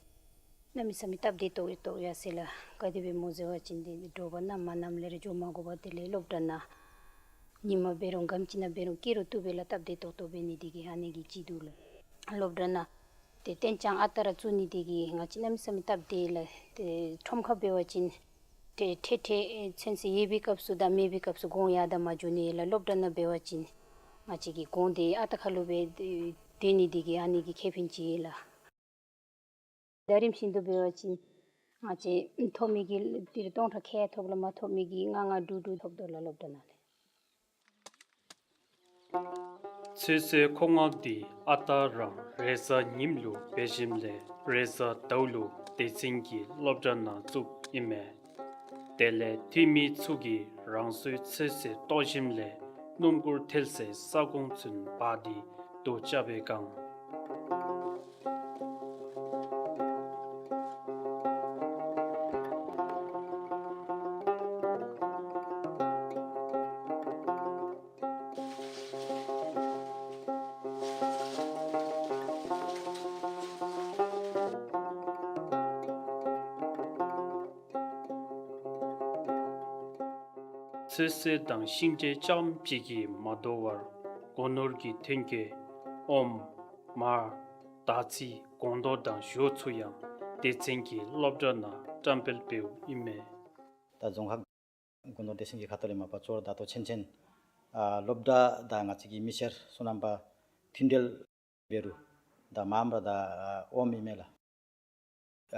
གནམ་མེད་ས་མེད་སྟབས་བདེ་ཏོག་ཏོ་ཡར་སོང་ཡི་ལགས། ག་དེ་སྦེ་སྨོ་ཟེར་བ་ཅིན་ཏེ་དྲོ་པ་གནམ་མ་གནམ་ལས་ར་འགྱོ་མ་དགོ་པར་དེ་ལས་སློབ་གྲྭ་ནང་ཉིན་མ་འབད་རུང་ག་ཅི་ནང་འབད་རུང་སྐྱེལ་རུང་བཏུབ་པས་ལགས། སྟབས་བདེ་ཏོག་ཏོ་འབད་ནི་དེ་གིས་ཨ་ནི་གི་ཅིག་འདུག་ལགས། སློབ་གྲྭ་ནང་ཏེ་ཏེན་ཅང་ཨ་རྟག་ར་བཙུགས་ནི་དེ་གིས་ང་བཅས་གནམ་མེད་ས་མེད་སྟབས་བདེ་ལགས། ཏེ་ཁྲོམ་ཁར་འབད་བ་ཅིན་ཏེ་ཁྲལ་ཁྲལ་ཚོད་བསྲེ་ཡོད་པའི་སྐབས་སུ་དང་མེད་པའི་སྐབས་སུ་གོང་ཡར་དང་མར་འགྱོ་ནི་ལགས། སློབ་གྲྭ་ནང་འབད་བ་ཅིན་ང་བཅས་ཀྱི་གོང་འདི་ཨ་རྟག་ཁ་ལུ་སྦེ་སྡོད་ནི་དེ་གིས་ཨ་ནི་གི་ཁེ་ཕན་ཅིག་ལགས། ཟླ་རིམ་བཞིན་དུ་འབད་བ་ཅིན་ང་བཅས་ཐོབ་མི་གི་ཏི་རུ་སྟོང་ཕྲག་ཁལ་ཐོབ་ལགས། མ་ཐོབ་མི་གི་ལྔ་ལྔ་དྲུག་དྲུག་ཐོབ་དོ་ལགས་སློབ་གྲྭ་ནང་ལས། ཚོད་བསྲེ་མཁོ་མངགས་འདི་ཨ་རྟག་རང་རེས་གཟའ་ཉིམ་ལུ་འབད་ཞིནམ་ལས་རེས་གཟའ་ཟླཝ་ལུ་སྡེ་ཚན་གྱི་སློབ་གྲྭ་ནང་བཙུགསཔ་ཨིན་མས། དེ་ལས་འཐུས་མི་ཚུ་གིས་རང་སོའི་ཚོད་བསྲེ་བཏོག་ཞིནམ་ལས་སྣུམ་འཁོར་ཐལ་སའི་ས་ཁོངས་ཚུན་འབག་སྟེ་དོས་རྐྱབ་པའི་སྒང་ཚོད་བསྲེ་དང་ཤིང་འབྲས་རྐྱངམ་གཅིག་གིས་མ་དོ་བར་སྒོ་ནོར་གྱི་ཐོན་སྐྱེད་ཨོམ་མར་དར་ཚི་སྒོང་རྡོག་དང་ཞོ་ཚུ་ཡང་སྡེ་ཚན་གྱི་སློབ་གྲྭ་ནང་བཀྲམ་སྤེལ་འབདཝ་ཨིན་མས། ད་རྫོང་ཁག་སྒོ་ནོར་སྡེ་ཚན་གྱི་ཁ་ཐུག་ལས་མ་པ་ཅོག་ར་ད་ལྟོ་ཆེན་ཆེན་ཨ་སློབ་གྲྭ་དང་ང་བཅས་ཀྱི་མི་སེར་སོ་ནམ་པ་མཐུན་འབྲེལ་འབད་རུང་ད་མངམ་ར་ད་ཨ་ཨོམ་ཨིན་མས་ལགས།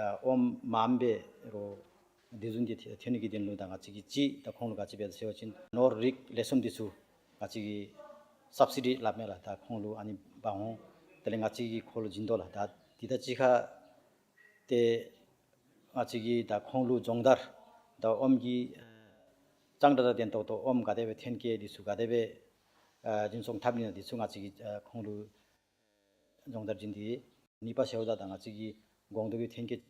ཨ་ཨོམ་མངམ་འབད་རུང་དེ་བཟུམ་ཅིག་ཐོན་ཐོན་ནི་གི་དོན་ལུ་ད་ང་བཅས་ཀྱིས་ཅིག་ད་ཁོང་ལུ་ག་ཅི་འབད་ཟེར་བ་ཅིན་ནོར་རིགས་ལེགས་ཤོམ་འདི་ཚུ་ང་བཅས་ཀྱིས་སབ་སི་ཌི་སླབ་མས་ལགས། ད་ཁོང་ལུ་ཨ་ནི་འབག་འོང་དེ་ལས་ང་བཅས་ཀྱིས་ཁོང་ལུ་བྱིན་དོ་ལགས། ད་འདི་ད་གཅིག་ཁར་ཏེ་ང་བཅས་ཀྱིས་ད་ཁོང་ལུ་སྦྱོང་བརྡར་ད་ཨོམ་གྱི་ཨ་གཙང་སྦྲ་དང་ལྡན་ཏོག་ཏོ་ཨོམ་ག་དེ་སྦེ་ཐོན་སྐྱེད་འདི་ཚུ་ག་དེ་སྦེ་ཨ་འཛིན་སྐྱོང་འཐབ་ནི་ཨ་འདི་ཚུ་ང་བཅས་ཀྱིས་ཨ་ཁོང་ལུ་སྦྱོང་བརྡར་བྱིན་ཏེ། གཉིས་པ་ཟེརཝ་ད་ད་ང་བཅས་ཀྱི་སྒོང་རྡོག་གི་ཐོན་སྐྱེད་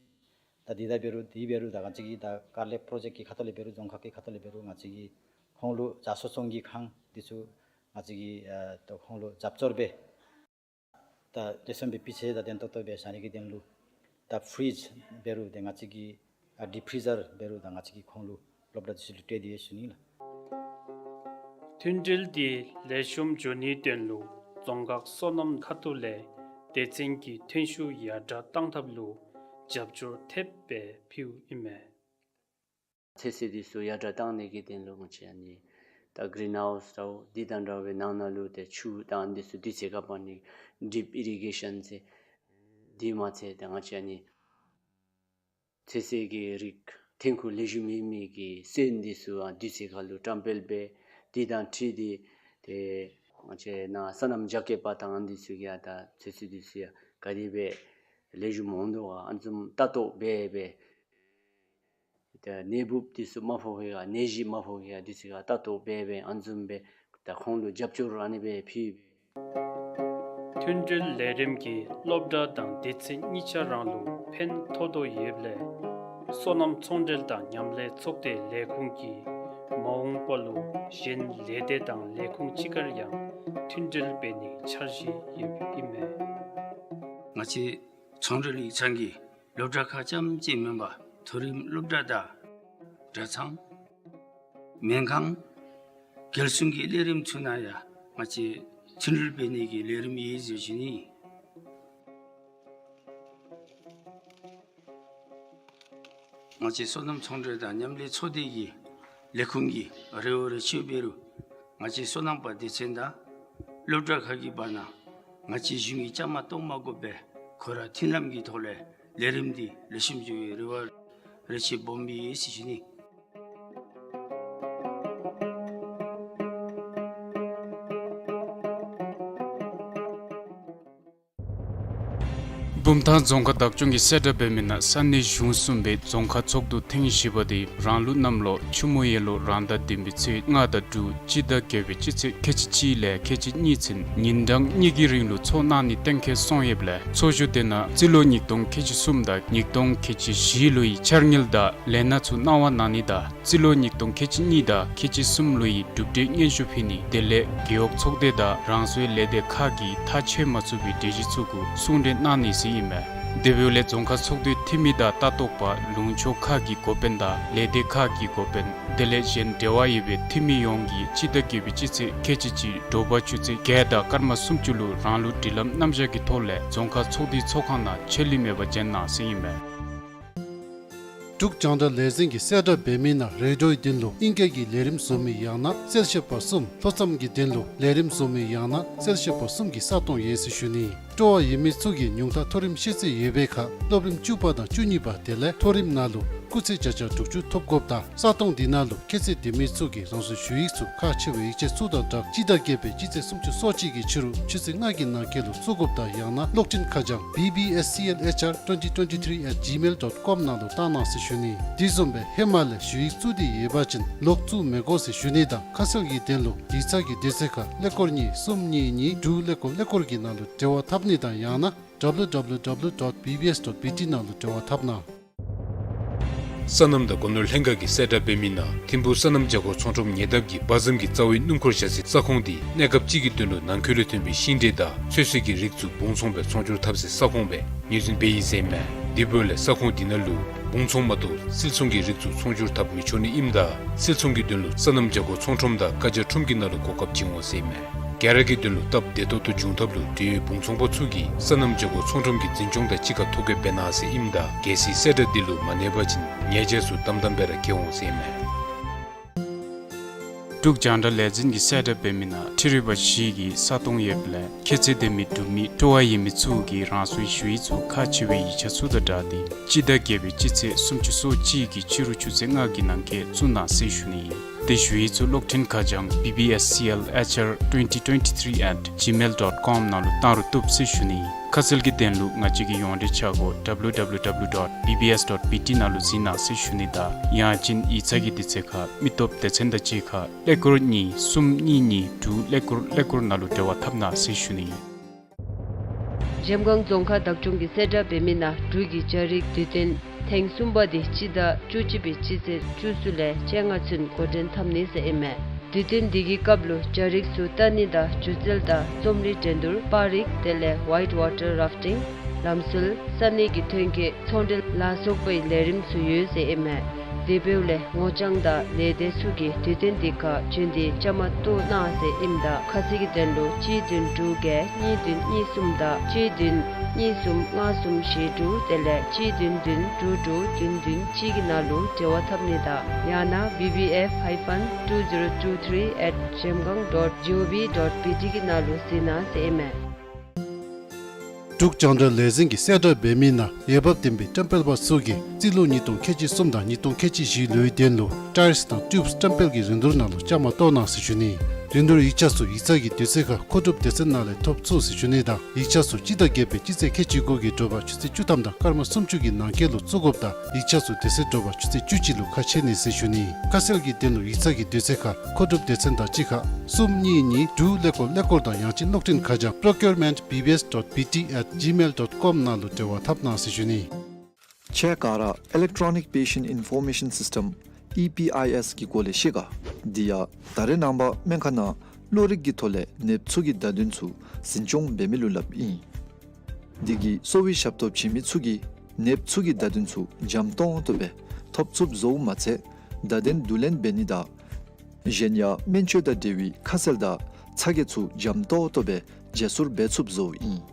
ད་འདི་ད་འབད་རུང་འདི་འབད་རུང་ད་ང་བཅས་ཀྱི་ད་དཀར་ལེབ་པྲོ་ཇེཀཊ་ཀྱི་ཁ་ཐུག་ལས་འབད་རུང་རྫོང་ཁག་གི་ཁ་ཐུག་ལས་འབད་རུང་ང་བཅས་ཀྱིས་ཁོང་ལུ་བྱ་གསོ་བཙོང་གི་ཁང་འདི་ཚུ་ང་བཅས་ཀྱིས་ཨ་ད་ཁོང་ལུ་རྒྱབ་སྐྱོར་འབད་ད་ལེགས་ཤོམ་སྦེ་སྤུས་ཚད་དང་ལྡན་ཏོག་ཏོ་སྦེ་བཞག་ནི་གི་དོན་ལུ་ད་ཕྲིཇ་འབད་རུང་ཏེ་ང་བཅས་ཀྱི་ཨ་ཌིབ་ཕྲི་ཛར་འབད་རུང་ད་ང་བཅས་ཀྱིས་ཁོང་ལུ་སློབ་གྲྭ་འདི་ཚུ་ལུ་སྤྲོད་དེ་ཡོད་ཟེར་ཞུ་ནི་ལགས། མཐུན་འབྲེལ་འདི་ལེགས་ཤོམ་འགྱོ་ནིའི་དོན་ལུ་རྫོང་ཁག་སོ་ནམ་ཁ་ཐུག་ལས་སྡེ་ཚན་གྱི་ཐོན་ཤུགས་ཡར་དྲག་གཏང་ཐབས་ལུ་རྒྱབ་སྐྱོར་ཐེབས་སྦེ་ཕུལཝ་ཨིན་མས། ཚོད་བསྲེ་འདི་ཚུ་ཡར་དྲག་གཏང་ནི་གི་དོན་ལུ་ང་བཅས་ཨ་ནི་ད་གིརིན་ཧའུསི་ར་འོ་འདི་དང་འདྲ་བའི་ནང་ན་ལུ་ཏེ་ཆུ་དང་འདི་ཚུ་དུས་ཚོད་ཁར་འབག་ནི་ཌིབ་ཨི་རི་གེ་ཤཱན་ཟེར། འདི་མ་ཚད་ད་ང་བཅས་ཨ་ནི་ཚོད་བསྲེ་གི་རིགས་ཐོན་ཁུངས་ལེགས་ཤོམ་ཡོད་མི་གི་སོན་འདི་ཚུ་ཨ་དུས་ཚོད་ཁར་ལུ་བཀྲམ་སྤེལ་འབད། འདི་དང་འཁྲིལ་ཏེ་ཏེ་ང་བཅས་ནཱ་སོ་ནམ་རྒྱ་སྐྱེད་པ་དང་འདི་ཚུ་གིས་ཡང་ད་ཚོད་བསྲེ་འདི་ཚུ་ཡང་ག་དེ་སྦེ་ལེགས་ཤོམ་འོང་དོ་ག་ཨ་ནི་བཟུམ་ལྟ་རྟོག་འབད་འབད། ད་ནད་འབུཔ་འདི་ཚུ་མ་ཕོག་གེ་ག་ནད་གཞི་མ་ཕོག་གེ་ག་འདི་ཚུ་ག་ལྟ་རྟོག་འབད་འབད་ཨ་ནི་བཟུམ་སྦེ་ད་ཁོང་ལུ་རྒྱབ་སྐྱོར་ཨ་ནི་སྦེ་ཕུལ། མཐུན་འབྲེལ་ལས་རིམ་གྱིས་སློབ་གྲྭ་དང་སྡེ་ཚན་གཉིས་ཆ་ར་ལུ་ཕན་ཐོགས་དོ་ཡོདཔ་ལས་སོ་ནམ་ཚོང་འབྲེལ་དང་མཉམ་ལས་ཚོགས་སྡེ་ལས་ཁུངས་ཀྱིས་མ་འོངས་པ་ལུ་གཞན་ལས་སྡེ་དང་ལས་ཁུངས་ཅིག་ཁར་ཡང་མཐུན་འབྲེལ་འབད་ནིའི་འཆར་གཞི་ཡོདཔ་ཨིན་མས། ང་བཅས་ཚོང་འབྲེལ་ཡིག་ཚང་གིས་སློབ་གྲྭ་ཁག་རྐྱངམ་གཅིག་མེན་པར་མཐོ་རིམ་སློབ་གྲྭ་དང་གྲྭ་ཚང་སྨན་ཁང་རྒྱལ་སྲུང་གི་ལས་རིམ་ཚུ་ནང་ཡང་ང་བཅས་མཐུན་འབྲེལ་འབད་ནི་གི་ལས་རིམ་ཡོད་ཟེར་ཞུ་ནི། ང་བཅས་སོ་ནམ་ཚོང་འབྲེལ་དང་མཉམ་ལས་ཚོགས་སྡེ་གི་ལས་ཁུངས་ཀྱི་རེ་བ་རེ་ཆེ་འབད་རུང་ང་བཅས་སོ་ནམ་པ་སྡེ་ཚན་དང་སློབ་གྲྭ་ཁག་གི་བར་ན་ང་བཅས་གཞུང་གིས་བཅའ་མར་གཏོགས་མ་དགོ་པར་ཁོ་ར་མཐུན་ལམ་གྱི་ཐོག་ལས་ལས་རིམ་འདི་ལེགས་ཤོམ་འགྱོ་བའི་རེ་བ་རེ་ཆེ་སྦོམ་ཡོད་ཟེར་ཞུ་ནི། བུམ་ཐང་རྫོང་ཁག་བདག་སྐྱོང་གིས་གསལ་བསྒྲགས་འབད་མི་ནང་ས་གནས་གཞུང་གསུམ་པའི་རྫོང་ཁག་ཚོགས་འདུ་ཐེངས་བཞི་པ་དེ་རང་ལུགས་གནམ་ལོ་ཆུ་མོ་ཡོས་ལོ་རང་ཟླ་བདུན་པའི་ཚེས་ལྔ་དང་དྲུག་སྤྱི་ཟླ་བརྒྱད་པའི་སྤྱི་ཚེས་ཁལ་གཅིག་གཅིག་ལས་ཁལ་གཅིག་གཉིས་ཚུན་ཉིན་གྲངས་གཉིས་ཀྱི་རིང་ལུ་ཚོགས་གནང་ནི་གཏན་འཁེལ་སོང་ཡོདཔ་ལས་ཚོགས་བཞུགས་སྡེ་ནང་རྩིས་ལོ་ཉིས་སྟོང་ཁལ་གཅིག་གསུམ་དང་ཉིས་སྟོང་ཁལ་གཅིག་བཞི་ལོའི་འཆར་དངུལ་དང་ལས་སྣ་ཚུ་གནང་བ་གནང་ནི་དང་རྩིས་ལོ་ཉིས་སྟོང་ཁལ་གཅིག་གཉིས་དང་ཁལ་གཅིག་གསུམ་ལོའི་གྲུབ་འབྲས་སྙན་ཞུ་ཕུལ་ནི་དེ་ལས་རྒེད་འོག་ཚོགས་སྡེ་དང་རང་སོའི་ལས་སྡེ་ཁག་གིས་ཐག་བཅད་མ་ཚུགས་པའི་གྲོས་གཞི་ཚུ་གུ་གསུང་གྲོས་གནང་ནི་ཟེར་ཨིན་མས། དེ་འབདཝ་ལས་རྫོང་ཁག་ཚོགས་འདུའི་འཐུས་མི་དང་ལྟ་རྟོག་པ་ལུང་ཕྱོགས་ཁག་གི་འགོ་དཔོན་དང་ལས་སྡེ་ཁག་གི་འགོ་དཔོན་དེ་ལས་གཞན་འབྲེལ་བ་ཡོད་པའི་འཐུས་མི་ཡོངས་ཀྱིས་སྤྱི་ཟླ་བརྒྱད་པའི་སྤྱི་ཚེས་ཁལ་གཅིག་གཅིག་དྲོ་པ་ཆུ་ཚོད་བརྒྱད་དང་སྐར་མ་སུམ་ཅུ་ལུ་རང་ལུགས་སྒྲིག་ལམ་རྣམ་གཞག་གི་ཐོག་ལས་རྫོང་ཁག་ཚོགས་འདུའི་ཚོགས་ཁང་ནང་ཆད་ལུས་མེད་པར་འབྱོན་གནང་ཟེར་ཨིན་མས། འབྲུག་རྒྱང་བསྒྲགས་ལས་འཛིན་གྱིས་གསལ་བསྒྲགས་འབད་མི་ནང་རེ་ཌིའོའི་དོན་ལུ་ཨིང་སྐད་ཀྱི་ལས་རིམ་བཟོ་མི་ཡང་ན་གསལ་བཤད་པ་གསུམ་ལྷོ་མཚམས་ཀྱི་དོན་ལུ་ལས་རིམ་བཟོ་མི་ཡང་ན་གསལ་བཤད་པ་གསུམ་གྱི་ས་སྟོང་ཡོད་ཟེར་ཞུ་ནི། སྤྲོ་བ་ཡོད་མི་ཚུ་གིས་ཉུང་མཐའ་མཐོ་རིམ་ཤེས་ཚད་ཡོད་པའི་ཁར་སློབ་རིམ་བཅུ་པ་དང་བཅུ་གཉིས་པ་དེ་ལས་མཐོ་རིམ་ནང་ལུ་སྐུགས་ཚད་བརྒྱ་ཆ་དྲུག་ཅུ་ཐོབ་དགོཔ་དང་ས་སྟོང་དེ་ནང་ལུ་ཁྱད་ཚད་ལྡན་མི་ཚུ་གིས་རང་སོའི་ཞུ་ཡིག་ཚུ་ཁག་ཆེ་བའི་ཡིག་ཆ་ཚུ་དང་སྦྲགས་སྤྱི་ཟླ་བརྒྱད་པའི་སྤྱི་ཚེས་སུམ་ཅུ་སོ་གཅིག་གི་ཕྱི་རུ་ཆུ་ཚོད་ལྔ་གི་ནང་འཁོད་ལུ་བཙུགས་དགོཔ་དང་ཡང་ན་གློག་འཕྲིན་ཁ་བྱང་B B S C L H R twenty twenty-three at gmail dot com ནང་ལུ་བཏང་གནང་ཟེར་ཞུ་ནི། དེ་བཟུམ་སྦེ་ཧེ་མ་ལས་ཞུ་ཡིག་བཙུགས་ཏེ་ཡོད་པ་ཅིན་ལོག་བཙུགས་མི་དགོ་ཟེར་ཞུ་ནི་དང་ཁ་གསལ་གྱི་དོན་ལུ་ཡིག་ཚང་གི་དུས་ཚོད་ཁར་ཀླད་ཀོར་གཉིས་གསུམ་གཉིས་གཉིས་དྲུག་ཀླད་ཀོར་ཀླད་ཀོར་གྱི་ནང་ལུ་འབྲེལ་བ་འཐབ་ནི་དང་ཡང་ན་W W W dot B B S dot B T ནང་ལུ་འབྲེལ་བ་འཐབ་གནང་། སོ་ནམ་དང་སྒོ་ནོར་ལྷན་ཁག་གིས་གསལ་བསྒྲགས་འབད་མི་ནང་ཐིམ་ཕུག་སོ་ནམ་བྱ་སྒོ་ཚོང་ཁྲོམ་ཉེ་འདབས་ཀྱི་བ་ཟམ་གྱི་རྩ་བའི་སྣུམ་འཁོར་བཞག་སའི་ས་ཁོངས་དེ་གནས་སྐབས་ཅིག་གི་དོན་ལུ་ནང་ཁུལ་ལས་ཐོན་པའི་ཤིང་འབྲས་དང་ཚོད་བསྲེ་གི་རིགས་ཚུ་སྦུང་ཚོང་སྦེ་ཚོང་སྒྱུར་འཐབ་སའི་ས་ཁོངས་སྦེ་ངོས་འཛིན་འབད་ཡི་ཟེར་ཨིན་མས། དེ་འབདཝ་ལས་ས་ཁོངས་དེ་ནང་ལུ་སྦུང་ཚོང་མ་གཏོགས་སིལ་ཚོང་གི་རིགས་ཚུ་ཚོང་སྒྱུར་འཐབ་མི་ཆོག་ནི་ཨིནམ་ད་སིལ་ཚོང་གི་དོན་ལུ་སོ་ནམ་བྱ་སྒོ་ཚོང་ཁྲོམ་དང་བཀའ་རྒྱ་ཁྲོམ་གྱི་ནང་ལུ་གོ་སྐབས་བྱིན་འོང་ཟེར་ཨིན་མས། ག་ར་གི་དོན་ལུ་སྟབས་བདེ་ཏོག་ཏོ་འབྱུང་ཐབས་ལུ་འབྲེལ་ཡོད་སྦུང་ཚོང་པ་ཚུ་གིས་སོ་ནམ་བྱ་སྒོ་ཚོང་ཁྲོམ་གྱི་འཛིན་སྐྱོང་དང་གཅིག་ཁར་ཐོ་བཀོད་འབད་གནང་ཟེར་ཨིནམ་ད་གལ་སྲིད་གསལ་བསྒྲགས་འདི་ལུ་མ་གནས་པ་ཅིན་ཉེས་ཆད་ཚུ་དམ་དམ་སྦེ་ར་འཁྱེར་འོང་ཟེར་ཨིན་མས། འབྲུག་རྒྱང་བསྒྲགས་ལས་འཛིན་གྱིས་གསལ་བསྒྲགས་འབད་མི་ནང་འཕྲུལ་རིག་པ་བཞི་གི་ས་སྟོང་ཡོདཔ་ལས་ཁྱད་ཚད་ལྡན་མི་འབྲུག་མི་སྤྲོ་བ་ཡོད་མི་ཚུ་གིས་རང་སོའི་ཞུ་ཡིག་ཚུ་ཁག་ཆེ་བའི་ཡིག་ཆ་ཚུ་དང་སྦྲགས་ཏེ་སྤྱི་ཟླ་བརྒྱད་པའི་སྤྱི་ཚེས་སུམ་ཅུ་སོ་གཅིག་གི་ཕྱི་རུ་ཆུ་ཚོད་ལྔ་གི་ནང་འཁོད་བཙུགས་གནང་ཟེར་ཞུ་ནི་ཨིན། དེ་ཞུ་ཡིག་ཚུ་གློག་འཕྲིན་ཁ་བྱང་B B S C L H R twenty twenty-three at gmail dot com ནང་ལུ་བཏང་རུང་བཏུབ་ཟེར་ཞུ་ནི་ཨིན། ཁ་གསལ་གྱི་དོན་ལུ་ང་བཅས་ཀྱི་ཡོངས་འབྲེལ་ཆ་སྒོ་W W W dot B B S dot B T ནང་ལུ་གཟིགས་གནང་ཟེར་ཞུ་ནི་དང་ཡང་ཅིན་ཡིག་ཚང་གི་དུས་ཚོད་ཁར་མི་སྟོབས་སྡེ་ཚན་དང་གཅིག་ཁར་ཀླད་ཀོར་གཉིས་གསུམ་གཉིས་གཉིས་དྲུག་ཀླད་ཀོར་ཀླད་ཀོར་ནང་ལུ་འབྲེལ་བ་འཐབ་གནང་ཟེར་ཞུ་ནི་ཨིན། གཞལམ་སྒང་རྫོང་ཁག་བདག་སྐྱོང་གིས་གསལ་བསྒྲགས་འབད་མི་ནང་འབྲུག་གི་སྦྱ་རིག་དུས་སྟོན་ཐེངས་གསུམ་པ་དེ་སྤྱི་ཟླ་བཅུ་གཅིག་པའི་སྤྱི་ཚེས་བཅུ་གསུམ་ལས་བཅོ་ལྔ་ཚུན་འགོ་འདྲེན་འཐབ་ནི་ཟེར་ཨིན་མས། དུས་སྟོན་འདི་གི་སྐབས་ལུ་སྦྱ་རིག་ཚུ་བལྟ་ནི་དང་སྒྱུ་རྩལ་དང་རྩོམ་རིག་འགྲན་བསྡུར་པར་རིས་དེ་ལས་white water rafting ལམ་སྲོལ་ས་གནས་ཀྱི་ཐོན་སྐྱེད་ཚོང་འབྲེལ་ལ་སོགས་པའི་ལས་རིམ་ཚུ་ཡོད་ཟེར་ཨིན་མས། དེ་འབདཝ་ལས་ངོ་རྐྱང་དང་ལས་སྡེ་ཚུ་གིས་དུས་སྟོན་འདི་ཁར་བྱོན་ཏེ་བཅའ་མར་གཏོགས་གནང་ཟེར་ཨིནམ་ད་ཁ་གསལ་གྱི་དོན་ལུ་གཅིག་བདུན་དྲུག་བརྒྱད་གཉིས་བདུན་གཉིས་གསུམ་དང་གཅིག་བདུན་གཉིས་གསུམ་ལྔ་གསུམ་བཞི་དྲུག་དེ་ལས་གཅིག་བདུན་བདུན་དྲུག་དྲུག་བདུན་བདུན་གཅིག་གི་ནང་ལུ་འབྲེལ་བ་འཐབ་ནི་དང་ཡང་ན B B F hyphen two zero two three at zhemgang dot G O V dot B T གི་ནང་ལུ་གཟིགས་གནང་ཟེར་ཨིན་མས། འབྲུག་རྒྱང་བསྒྲགས་ལས་འཛིན་གྱིས་གསལ་བསྒྲགས་འབད་མི་ནང་འོས་འབབ་ལྡན་པའི་བཀྲམ་སྤེལ་པ་ཚུ་གིས་རྩིས་ལོ་ཉིས་སྟོང་ཁལ་གཅིག་གསུམ་དང་ཉིས་སྟོང་ཁལ་གཅིག་བཞི་ལོའི་དོན་ལུ་ཊའིརསི་དང་ཊིའུབསི་བཀྲམ་སྤེལ་གྱི་རིན་བསྡུར་ནང་ལུ་བཅའ་མར་གཏོགས་གནང་ཟེར་ཞུ་ནི། རིན་བསྡུར་ཡིག་ཆ་ཚུ་ཡིག་ཚང་གི་དུས་ཚོད་ཁར་མཁོ་སྒྲུབ་སྡེ་ཚན་ནང་ལས་ཐོབ་ཚུགས་ཟེར་ཞུ་ནི་དང་ཡིག་ཆ་ཚུ་སྤྱི་ཟླ་བརྒྱད་པའི་སྤྱི་ཚེས་ཁལ་གཅིག་དགུ་གི་དྲོ་པ་ཆུ་ཚོད་བཅུ་ཐམ་དང་སྐར་མ་སུམ་ཅུ་གི་ནང་འཁོད་ལུ་བཙུགས་དགོཔ་དང་ཡིག་ཆ་ཚུ་དེ་ཚེ་དྲོ་པ་ཆུ་ཚོད་བཅུ་གཅིག་ལུ་ཁ་ཕྱེ་ནི་ཟེར་ཞུ་ནི། ཁ་གསལ་གྱི་དོན་ལུ་ཡིག་ཚང་གི་དུས་ཚོད་ཁར་མཁོ་སྒྲུབ་སྡེ་ཚན་དང་གཅིག་ཁར་གསུམ་གཉིས་གཉིས་དྲུག་ཀླད་ཀོར་ཀླད་ཀོར་དང་ཡང་ཅིན་གློག་འཕྲིན་ཁ་བྱང་procurement B B S dot B T at gmail dot com ནང་ལུ་འབྲེལ་བ་འཐབ་གནང་ཟེར་ཞུ་ནི། ཁྱེད་ག་ར་Electronic Patient Information System E P I S གི་སྐོར་ལས་ཤེས་ག། འདི་ཡང་ད་རེས་ནངས་པ་སྨན་ཁང་ནང་གློ་རིག་གི་ཐོག་ལས་ནདཔ་ཚུ་གི་བརྡ་དོན་ཚུ་འཛིན་སྐྱོང་འབད་མི་ལུ་སླབ་ཨིན། འདི་གིས་གསོ་བའི་ཞབས་ཏོག་བྱིན་མི་ཚུ་གིས་ནདཔ་ཚུ་གི་བརྡ་དོན་ཚུ་འཇམ་ཏོང་ཏོ་སྦེ་ཐོབ་ཚུགསཔ་བཟོཝ་མ་ཚད་བརྡ་དོན་བསྡུ་ལེན་འབད་ནི་དང་གཞན་ཡང་སྨན་བཅོས་དང་འབྲེལ་བའི་ཁ་གསལ་དང་ཚ་གྱང་ཚུ་འཇམ་ཏོང་ཏོ་སྦེ་བརྗེ་སོར་འབད་ཚུགསཔ་བཟོཝ་ཨིན།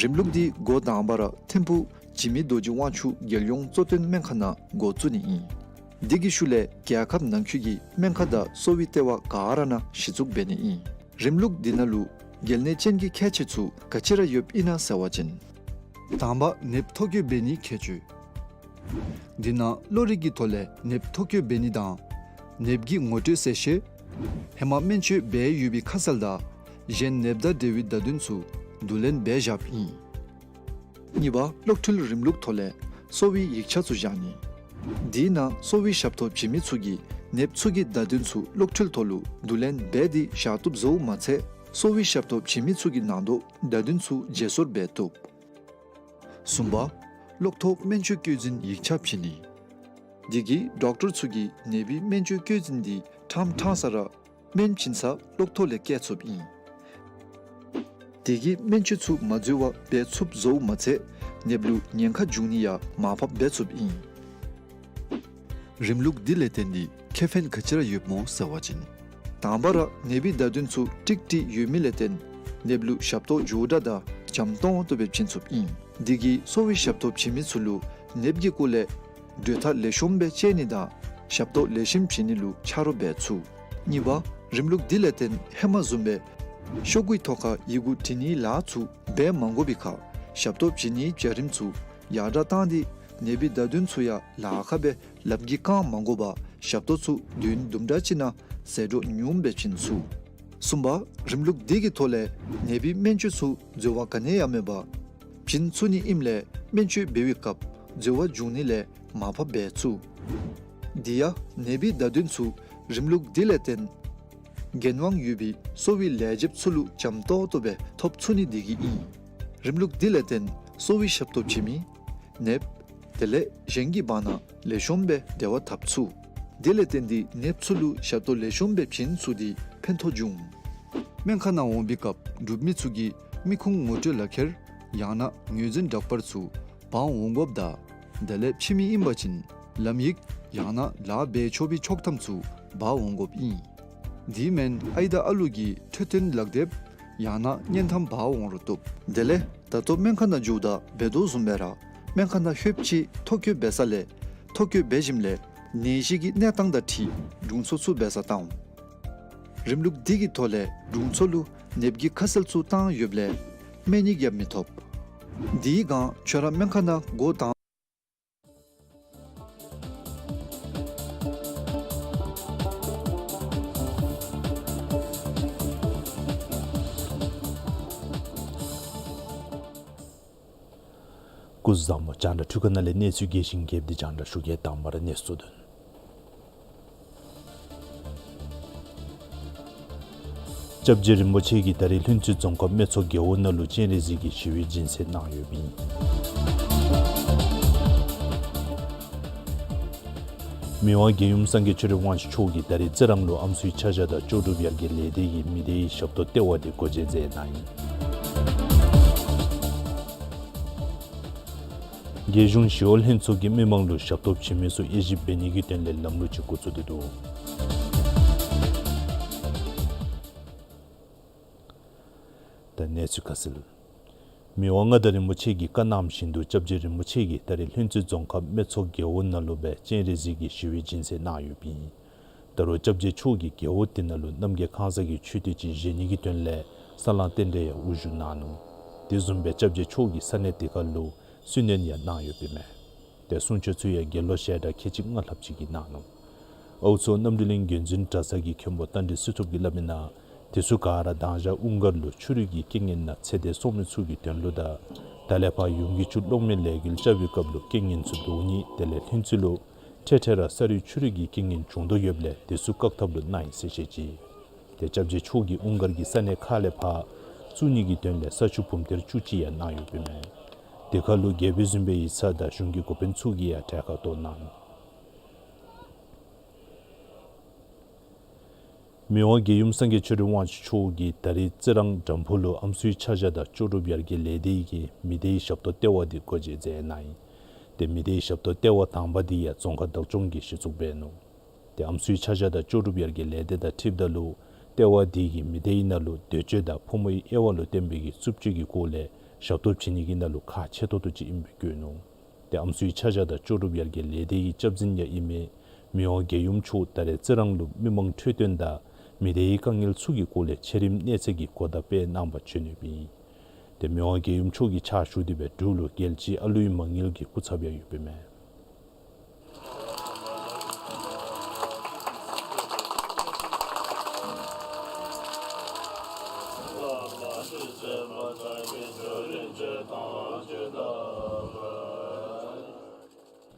རིམ་ལུགས་འདི་འགོ་དང་པ་ར་ཐིམ་ཕུག་ འཇིགས་མེད་རྡོ་རྗེ་དབང་ཕྱུག་རྒྱལ་ཡོངས་གཙོ་བསྟེན་སྨན་ཁང་ནང་འགོ་བཙུགས་ནི་ཨིན། འདི་གི་ཤུལ་ལས་རྒྱལ་ཁབ་ནང་འཁོད་ཀྱི་སྨན་ཁང་དང་གསོ་བའི་ལྟེ་བ་ག་ར་ནང་གཞི་བཙུགས་འབད་ནི་ཨིན། རིམ་ལུགས་འདི་ནང་ལུ་གལ་གནད་ཅན་གྱི་ཁྱད་ཆོས་ཚུ་ག་ཅི་ར་ཡོདཔ་ཨིན་ན་ཟེར་བ་ཅིན། དང་པ་ནདཔ་ཐོ་བཀོད་འབད་ནིའི་ཁྱད་ཆོས། འདི་ནང་གློ་རིགས་ཀྱི་ཐོག་ལས་ནདཔ་ཐོ་བཀོད་འབད་ནི་དང་ནདཔ་གི་ངོ་སྤྲོད་གསལ་བཤད། ཧེ་མ་སྨན་བཅོས་འབད་ཡོད་པའི་ཁ་གསལ་དང་གཞན་ནདཔ་དང་འབྲེལ་བའི་བརྡ་དོན་ཚུ་བསྡུ་ལེན་འབད་བཞགཔ་ཨིན། གཉིས་པ་གློག་འཕྲུལ་རིམ་ལུགས་ཐོག་ལས་གསོ་བའི་ཡིག་ཆ་ཚུ་བཞག་ནི། དེའི་ནང་གསོ་བའི་ཞབས་ཏོག་བྱིན་མི་ཚུ་གིས་ནདཔ་ཚུ་གི་བརྡ་དོན་ཚུ་གློག་འཕྲུལ་ཐོག་ལུ་བསྡུ་ལེན་འབད་དེ་བཞག་བཏུབ་བཟོཝ་མ་ཚད་གསོ་བའི་ཞབས་ཏོག་བྱིན་མི་ཚུ་གི་ནང་དོག་བརྡ་དོན་ཚུ་བརྗེ་སོར་འབད་བཏུབ། གསུམ་པ་གློག་ཐོག་སྨན་བཅོས་བཀོད་འཛིན་ཡིག་ཆ་བྱིན་ནི། དེ་གིས་ཌོག་ཊར་ཚུ་གིས་ནདཔའི་སྨན་བཅོས་བཀོད་འཛིན་འདི་ཕྲང་ཕྲང་ས་ར་སྨན་བྱིན་ས་གློག་ཐོག་ལས་བཀལ་ཚུགསཔ་ཨིན། དེ་གིས་སྨན་བཅོས་ཚུ་མ་འཛོལ་བར་འབད་ཚུགསཔ་བཟོཝ་མ་ཚད་ནདཔ་ལུ་ཉེན་ཁ་འབྱུང་ནི་ཡང་མར་ཕབ་འབད་ཚུགསཔ་ཨིན། རིམ་ལུགས་འདི་ལས་བརྟེན་ཏེ་ཁེ་ཕན་ག་ཅི་ར་ཡོདཔ་སྨོ་ཟེར་བ་ཅིན། དང་པ་ར་ནདཔའི་བརྡ་དོན་ཚུ་ཀྲིག་ཀྲི་ཡོད་མི་ལས་བརྟེན་ནདཔ་ལུ་ཞབས་ཏོག་མགྱོགས་དྲགས་དང་འཇམ་ཏོང་ཏོ་སྦེ་བྱིན་ཚུགསཔ་ཨིན། དེ་གིས་གསོ་བའི་ཞབས་ཏོག་བྱིན་མི་ཚུ་ལུ་ནདཔ་གི་སྐོར་ལས་གྲོས་ཐག་ལེགས་ཤོམ་སྦེ་བཅད་ནི་དང་ཞབས་ཏོག་ལེགས་ཤོམ་བྱིན་ནི་ལུ་ཆ་རོགས་འབད་ཚུགས། གཉིས་པ་རིམ་ལུགས་འདི་ལས་བརྟེན་ཧེ་མ་བཟུམ་སྦེ་ཤོག་གུའི་ཐོག་ཁར་ཡི་གུ་འབྲི་ནིའི་ལཱ་ཚུ་འབད་མ་དགོ་པའི་ཁར་ཞབས་ཏོག་བྱིན་ནིའི་བྱ་རིམ་ཚུ་ཡར་དྲགས་བཏང་སྟེ་ནདཔའི་བརྡ་དོན་ཚུ་ཡང་ལཱ་ཁག་སྦེ་ལམ་གྱི་བཀང་མ་དགོ་པར་ཞབས་ཏོག་ཚུ་བདུན་དུམ་གྲ་ཅིག་ནང་ཟད་འགྲོ་ཉུངམ་སྦེ་བྱིན་ཚུགས། གསུམ་པ་རིམ་ལུགས་འདི་གི་ཐོག་ལས་ནདཔའི་སྨན་བཅོས་ཚུ་འཛོལ་བ་ག་ནི་ཡང་མེད་པར་བྱིན་ཚུགས་ནི་ཨིནམ་ལས་སྨན་བཅོས་འབད་བའི་སྐབས་འཛོལ་བ་འབྱུང་ནི་ལས་མར་ཕབ་འབད་ཚུགས། དེ་ཡང་ནདཔའི་བརྡ་དོན་ཚུ་རིམ་ལུགས་འདི་ལས་བརྟེན་འགན་དབང་ཡོད་པའི་གསོ་བའི་ལས་བྱེདཔ་ཚུ་ལུ་འཇམ་ཏོང་ཏོ་སྦེ་ཐོབ་ཚུགས་ནི་དེ་གིས་ཨིན། རིམ་ལུགས་འདི་ལས་བརྟེན་གསོ་བའི་ཞབས་ཏོག་བྱིན་མི་ནདཔ་དེ་ལས་གཞན་གྱི་བར་ན་ལེགས་ཤོམ་སྦེ་འབྲེལ་བ་འཐབ་ཚུགས། དེ་ལས་བརྟེན་ཏེ་ནདཔ་ཚུ་ལུ་ཞབས་ཏོག་ལེགས་ཤོམ་སྦེ་བྱིན་ཚུགས་ཏེ་ཕན་ཐོགས་འབྱུང་། སྨན་ཁང་ནང་འོང་པའི་སྐབས་འབྲུག་མི་ཚུ་གིས་མི་ཁུངས་ངོ་སྤྲོད་ལག་ཁྱེར་ཡང་ན་ངོས་འཛིན་འདྲ་པར་ཚུ་འབག་འོང་དགོཔ་དང་དེ་ལས་ཕྱི་མི་ཨིན་པ་ཅིན་ལམ་ཡིག་ཡང་ན་ལཱ་འབད་ཆོག་པའི་ཆོག་ཐམ་ཚུ་འབག་འོང་དགོཔ་ཨིན། དེ་མེན་ཨའི་དང་ཨ་ལུ་གི་འཕྲོད་བསྟེན་ལག་དེབ་ཡང་ན་བརྙན་ཐམ་འབག་འོང་རུང་བཏུབ། དེ་ལས་ད་ལྟོ་སྨན་ཁང་ནང་འགྱོཝ་ད་འབད་དོ་བཟུམ་སྦེ་ར་སྨན་ཁང་ནང་ལྷོདཔ་ཅིག་ཐོ་བཀོད་འབད་ས་ལས་ཐོ་བཀོད་འབད་ཞིནམ་ལས་ནད་གཞི་གི་གནས་སྟངས་དང་འཁྲིལ་དྲུང་འཚོ་ཚུ་འབད་སར་བཏང་འོང་། རིམ་ལུགས་འདི་གི་ཐོག་ལས་དྲུང་འཚོ་ལུ་ནདཔ་གི་ཁ་གསལ་ཚུ་བཏང་ཡོདཔ་ལས་སྨན་ཡིག་ཡང་མི་ཐོབ། དེའི་སྒང་ཁྱོད་ར་སྨན་ཁང་ནང་འགོ་དང་སྐུ་གཟུགས་བཟང་པོ། རྒྱང་བསྒྲགས་འཕྲུལ་ཁང་ནང་ལས་གནས་ཚུལ་རྒྱས་ཤིང་རྒྱསཔ་འདི་རྒྱང་བསྒྲགས་ཞུ་གེ། དང་པ་ར་གནས་ཚུལ་དོན། སྐྱབས་རྗེ་རིན་པོ་ཆེ་གིས་ད་རིས་ལྷུན་རྩེ་རྫོང་ཁག་སྨད་འཚོ་རྒེད་འོག་ནང་ལུ་སྤྱན་རས་གཟིགས་ཀྱི་ཞི་བའི་སྦྱིན་སྲེག་གནང་ཡོདཔ་ཨིན། མི་དབང་རྒྱལ་ཡུམ་སངས་རྒྱས་ཆོས་སྒྲོན་དབང་ཕྱུག་མཆོག་གིས་ད་རིས་རྩི་རང་ལུ་ཨམ་སྲུའི་ཆ་བཞག་དང་ལྕོགས་གྲུབ་ཡར་རྒྱས་ལས་སྡེ་གི་མི་སྡེའི་ཞབས་ཏོག་ལྟེ་བ་འདི་སྒོ་འབྱེད་མཛད་གནང་ཡི། རྒྱལ་གཞུང་ཞི་གཡོག་ལྷན་ཚོགས་ཀྱིས་མི་མང་ལུ་ཞབས་ཏོག་བྱིན་མི་ཚུ་དབྱེ་ཞིབ་འབད་ནི་གི་དོན་ལས་ལམ་ལུགས་ཅིག་འགོ་བཙུགས་ཏེ་འདུག། ད་གནས་ཚུལ་ཁ་གསལ། མི་དབང་མངའ་བདག་རིན་པོ་ཆེ་གིས་བཀའ་གནངམ་བཞིན་དུ་སྐྱབས་རྗེ་རིན་པོ་ཆེ་གིས་ད་རིས་ལྷུན་རྩེ་རྫོང་ཁག་སྨད་འཚོ་རྒེད་འོག་ནང་ལུ་སྦེ་སྤྱན་རས་གཟིགས་ཀྱི་ཞི་བའི་སྦྱིན་སྲེག་གནང་ཡོདཔ་ཨིན། ད་རུང་སྐྱབས་རྗེ་མཆོག་གིས་རྒེད་འོག་དེ་ནང་ལུ་རྣམ་རྒྱལ་ཁང་གསར་གྱི་མཆོད་རྟེན་ཅིག་བཞེངས་ནི་གི་དོན་ལས་ས་བསླང་རྟེན་འབྲེལ་ཡང་དབུ་བཞུགས་གནང་ནུག། དེ་བཟུམ་སྦེ་སྐྱབས་རྗེ་མཆོག་གིས་ས་གནས་དེ་ཁར་ལུ་བསུ་སྣོན་ཡང་གནང་ཡོདཔ་ཨིན་མས། ཏེ་གསུང་ཆོག་ཚུ་ཡང་དགེ་སློང་ཞལ་གྲངས་ཁལ་གཅིག་ལྔ་ལྷགཔ་ཅིག་གིས་གནང་ནུག། ཨའུ་མཚོ་རྣམ་གྲོལ་གླིང་དགོན་འཛིན་གྲྭ་ཚང་གི་མཁན་པོ་རྟ་མགྲིན་བསོད་ཐུབ་ཀྱིས་སླབ་མིའི་ནང་དེ་ཚུ་ག་ར་དང་ཞག་དབུ་མགར་ལུ་ཆུ་རུད་ཀྱི་རྐྱེན་ངན་ནང་ཚེ་འདས་སོང་མི་ཚུ་གི་དོན་ལུ་དང་ད་ལས་ཕར་ཡུམ་གྱི་ཆུ་གློག་མེ་ལས་འགུལ་རྐྱབ་པའི་སྐབས་ལུ་རྐྱེན་ངན་ཚུ་བཟློག་ནི་དེ་ལས་ལྷུན་རྩེ་ལུ་འཕྲལ་འཕྲལ་ར་ས་རུད་ཆུ་རུད་ཀྱི་རྐྱེན་ངན་བྱུང་དོ་ཡོདཔ་ལས་དེ་ཚུ་བཀག་ཐབས་ལུ་གནང་ཡི་ཟེར་བཤད་ཅི། ཏེ་སྐྱབས་རྗེ་མཆོག་གིས་དབུ་མགར་གྱི་ས་གནས་ཁག་ལས་ཕར་བཙུགས་ནི་གི་དོན་ལས་ས་ཆུ་བུམ་ཐེར་བཅུ་གཅིག་ཡང་གནང་ཡོདཔ་ཨིན་མས། དེ་ཁར་ལུ་རྒྱལ་པོའི་གཟིམ་དཔོན་ཡིག་ཚང་དང་གཞུང་གི་འགོ་དཔོན་ཚུ་གིས་ཡང་གྲལ་ཁར་གཏོགས་གནང་ནུག། མི་དབང་རྒྱལ་ཡུམ་སངས་རྒྱས་ཆོས་སྒྲོན་དབང་ཕྱུག་མཆོག་གིས་ད་རིས་རྩི་རང་དམ་ཕུ་ལུ་ཨམ་སྲུའི་ཆ་བཞག་དང་ལྕོགས་གྲུབ་ཡར་རྒྱས་ལས་སྡེ་གི་མི་སྡེའི་ཞབས་ཏོག་ལྟེ་བ་འདི་སྒོ་འབྱེད་མཛད་གནང་ཡི། ཏེ་མི་སྡེའི་ཞབས་ཏོག་ལྟེ་བ་དང་པ་འདི་ཡང་རྫོང་ཁག་བདག་སྐྱོང་གིས་གཞི་བཙུགས་འབད་ནུག། ཏེ་ཨམ་སྲུའི་ཆ་བཞག་དང་ལྕོགས་གྲུབ་ཡར་རྒྱས་ལས་སྡེ་དང་འཁྲིལཝ་ད་ལུ་ལྟེ་བ་འདི་གིས་མི་སྡེའི་ནང་ལུ་འདོད་སྤྱོད་དང་ཕོ་མོའི་དབྱེ་བ་ལུ་བརྟེན་པའི་གི་རྩུབ་སྤྱོད་ཀྱི་སྐོར་ལས་ ཞབས་ཏོག་བྱིན་ནི་གི་ནང་ལུ་ཁག་ཆེ་ཏོག་ཏོ་ཅིག་ཨིནམ་སྦེ་བཀོད་ནུག། ཏེ་ཨམ་སྲུའི་ཆ་བཞག་དང་ལྕོགས་གྲུབ་ཡར་རྒྱས་ལས་སྡེ་གི་སྐྱབས་འཛིན་ཡང་ཨིན་མི་མི་དབང་རྒྱལ་ཡུམ་མཆོག་ད་རེས་རྩི་རང་ལུ་མི་མང་འཕྲོད་བསྟེན་དང་མི་སྡེའི་དཀའ་ངལ་ཚུ་གི་སྐོར་ལས་ཆེ་རིམ་གནས་ཚད་ཀྱི་གོ་བརྡ་སྤེལ་གནང་པར་བྱོན་ཡོདཔ་ཨིན། ཏེ་མི་དབང་རྒྱལ་ཡུམ་མཆོག་གི་ཕྱག་ཞུ་སྟེ་སྦེ་འབྲུག་ལུ་རྒྱལ་སྤྱི་ཨ་ལུའི་མ་དངུལ་གྱི་སྐུ་ཚབ་ཡང་ཡོདཔ་ཨིན་མས།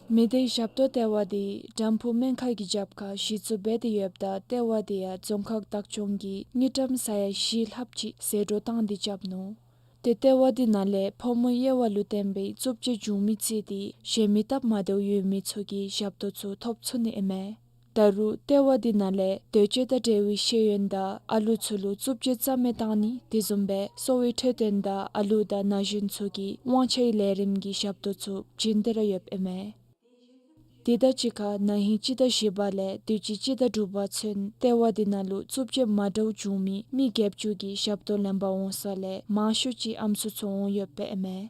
མི་སྡེའི་ཞབས་ཏོག་ལྟེ་བ་འདི་དམ་ཕུ་སྨན་ཁང་གི་རྒྱབ་ཁར་གཞི་བཙུགས་འབད་དེ་ཡོདཔ་ད་ལྟེ་བ་འདི་ཡང་རྫོང་ཁག་བདག་སྐྱོང་གིས་དངུལ་ཀྲམ་ས་ཡ་བཞི་ལྷགཔ་ཅིག་ཟད་འགྲོ་བཏང་སྟེ་རྐྱབ་ནུག། ཏེ་ལྟེ་བ་འདི་ནང་ལས་ཕོ་མོ་དབྱེ་བ་ལུ་བརྟེན་པའི་རྩུབ་སྤྱོད་བྱུང་མི་རྩིས་ཏེ་གཞན་མི་སྟབས་མ་བདེཝ་ཡོད་མི་ཚུ་གིས་ཞབས་ཏོག་ཚུ་ཐོབ་ཚུགས་ནི་ཨིན་མས། ད་རུང་ལྟེ་བ་འདི་ནང་ལས་འདོད་སྤྱོད་དང་འབྲེལ་བའི་ཤེས་ཡོན་དང་ཨ་ལུ་ཚུ་ལུ་རྩུབ་སྤྱོད་རྩ་མེད་བཏང་ནི་དེ་བཟུམ་སྦེ་གསོ་བའི་འཕྲོད་བསྟེན་དང་ཨ་ལུ་དང་ན་གཞོན་ཚུ་གི་དབང་ཆའི་ལས་རིམ་གྱི་ཞབས་ཏོག་ཚུ་བྱིན་ཏེ་ར་ཡོདཔ་ཨིན་མས། དེ་དང་གཅིག་ཁར་ན་ཧིང་སྤྱི་ཟླ་བཞི་པ་ལས་དུས་ཅི་སྤྱི་ཟླ་དྲུག་པ་ཚུན་ལྟེ་བ་འདི་ནང་ལུ་རྩུབ་སྤྱོད་མ་འདྲཝ་བྱུང་མི་མི་བརྒྱད་ཅུ་གིས་ཞབས་ཏོག་ལེན་པར་འོང་ས་ལས་མང་ཤོས་ཅིག་ཨམ་སྲུ་ཚུ་འོང་ཡོདཔ་ཨིན་མས།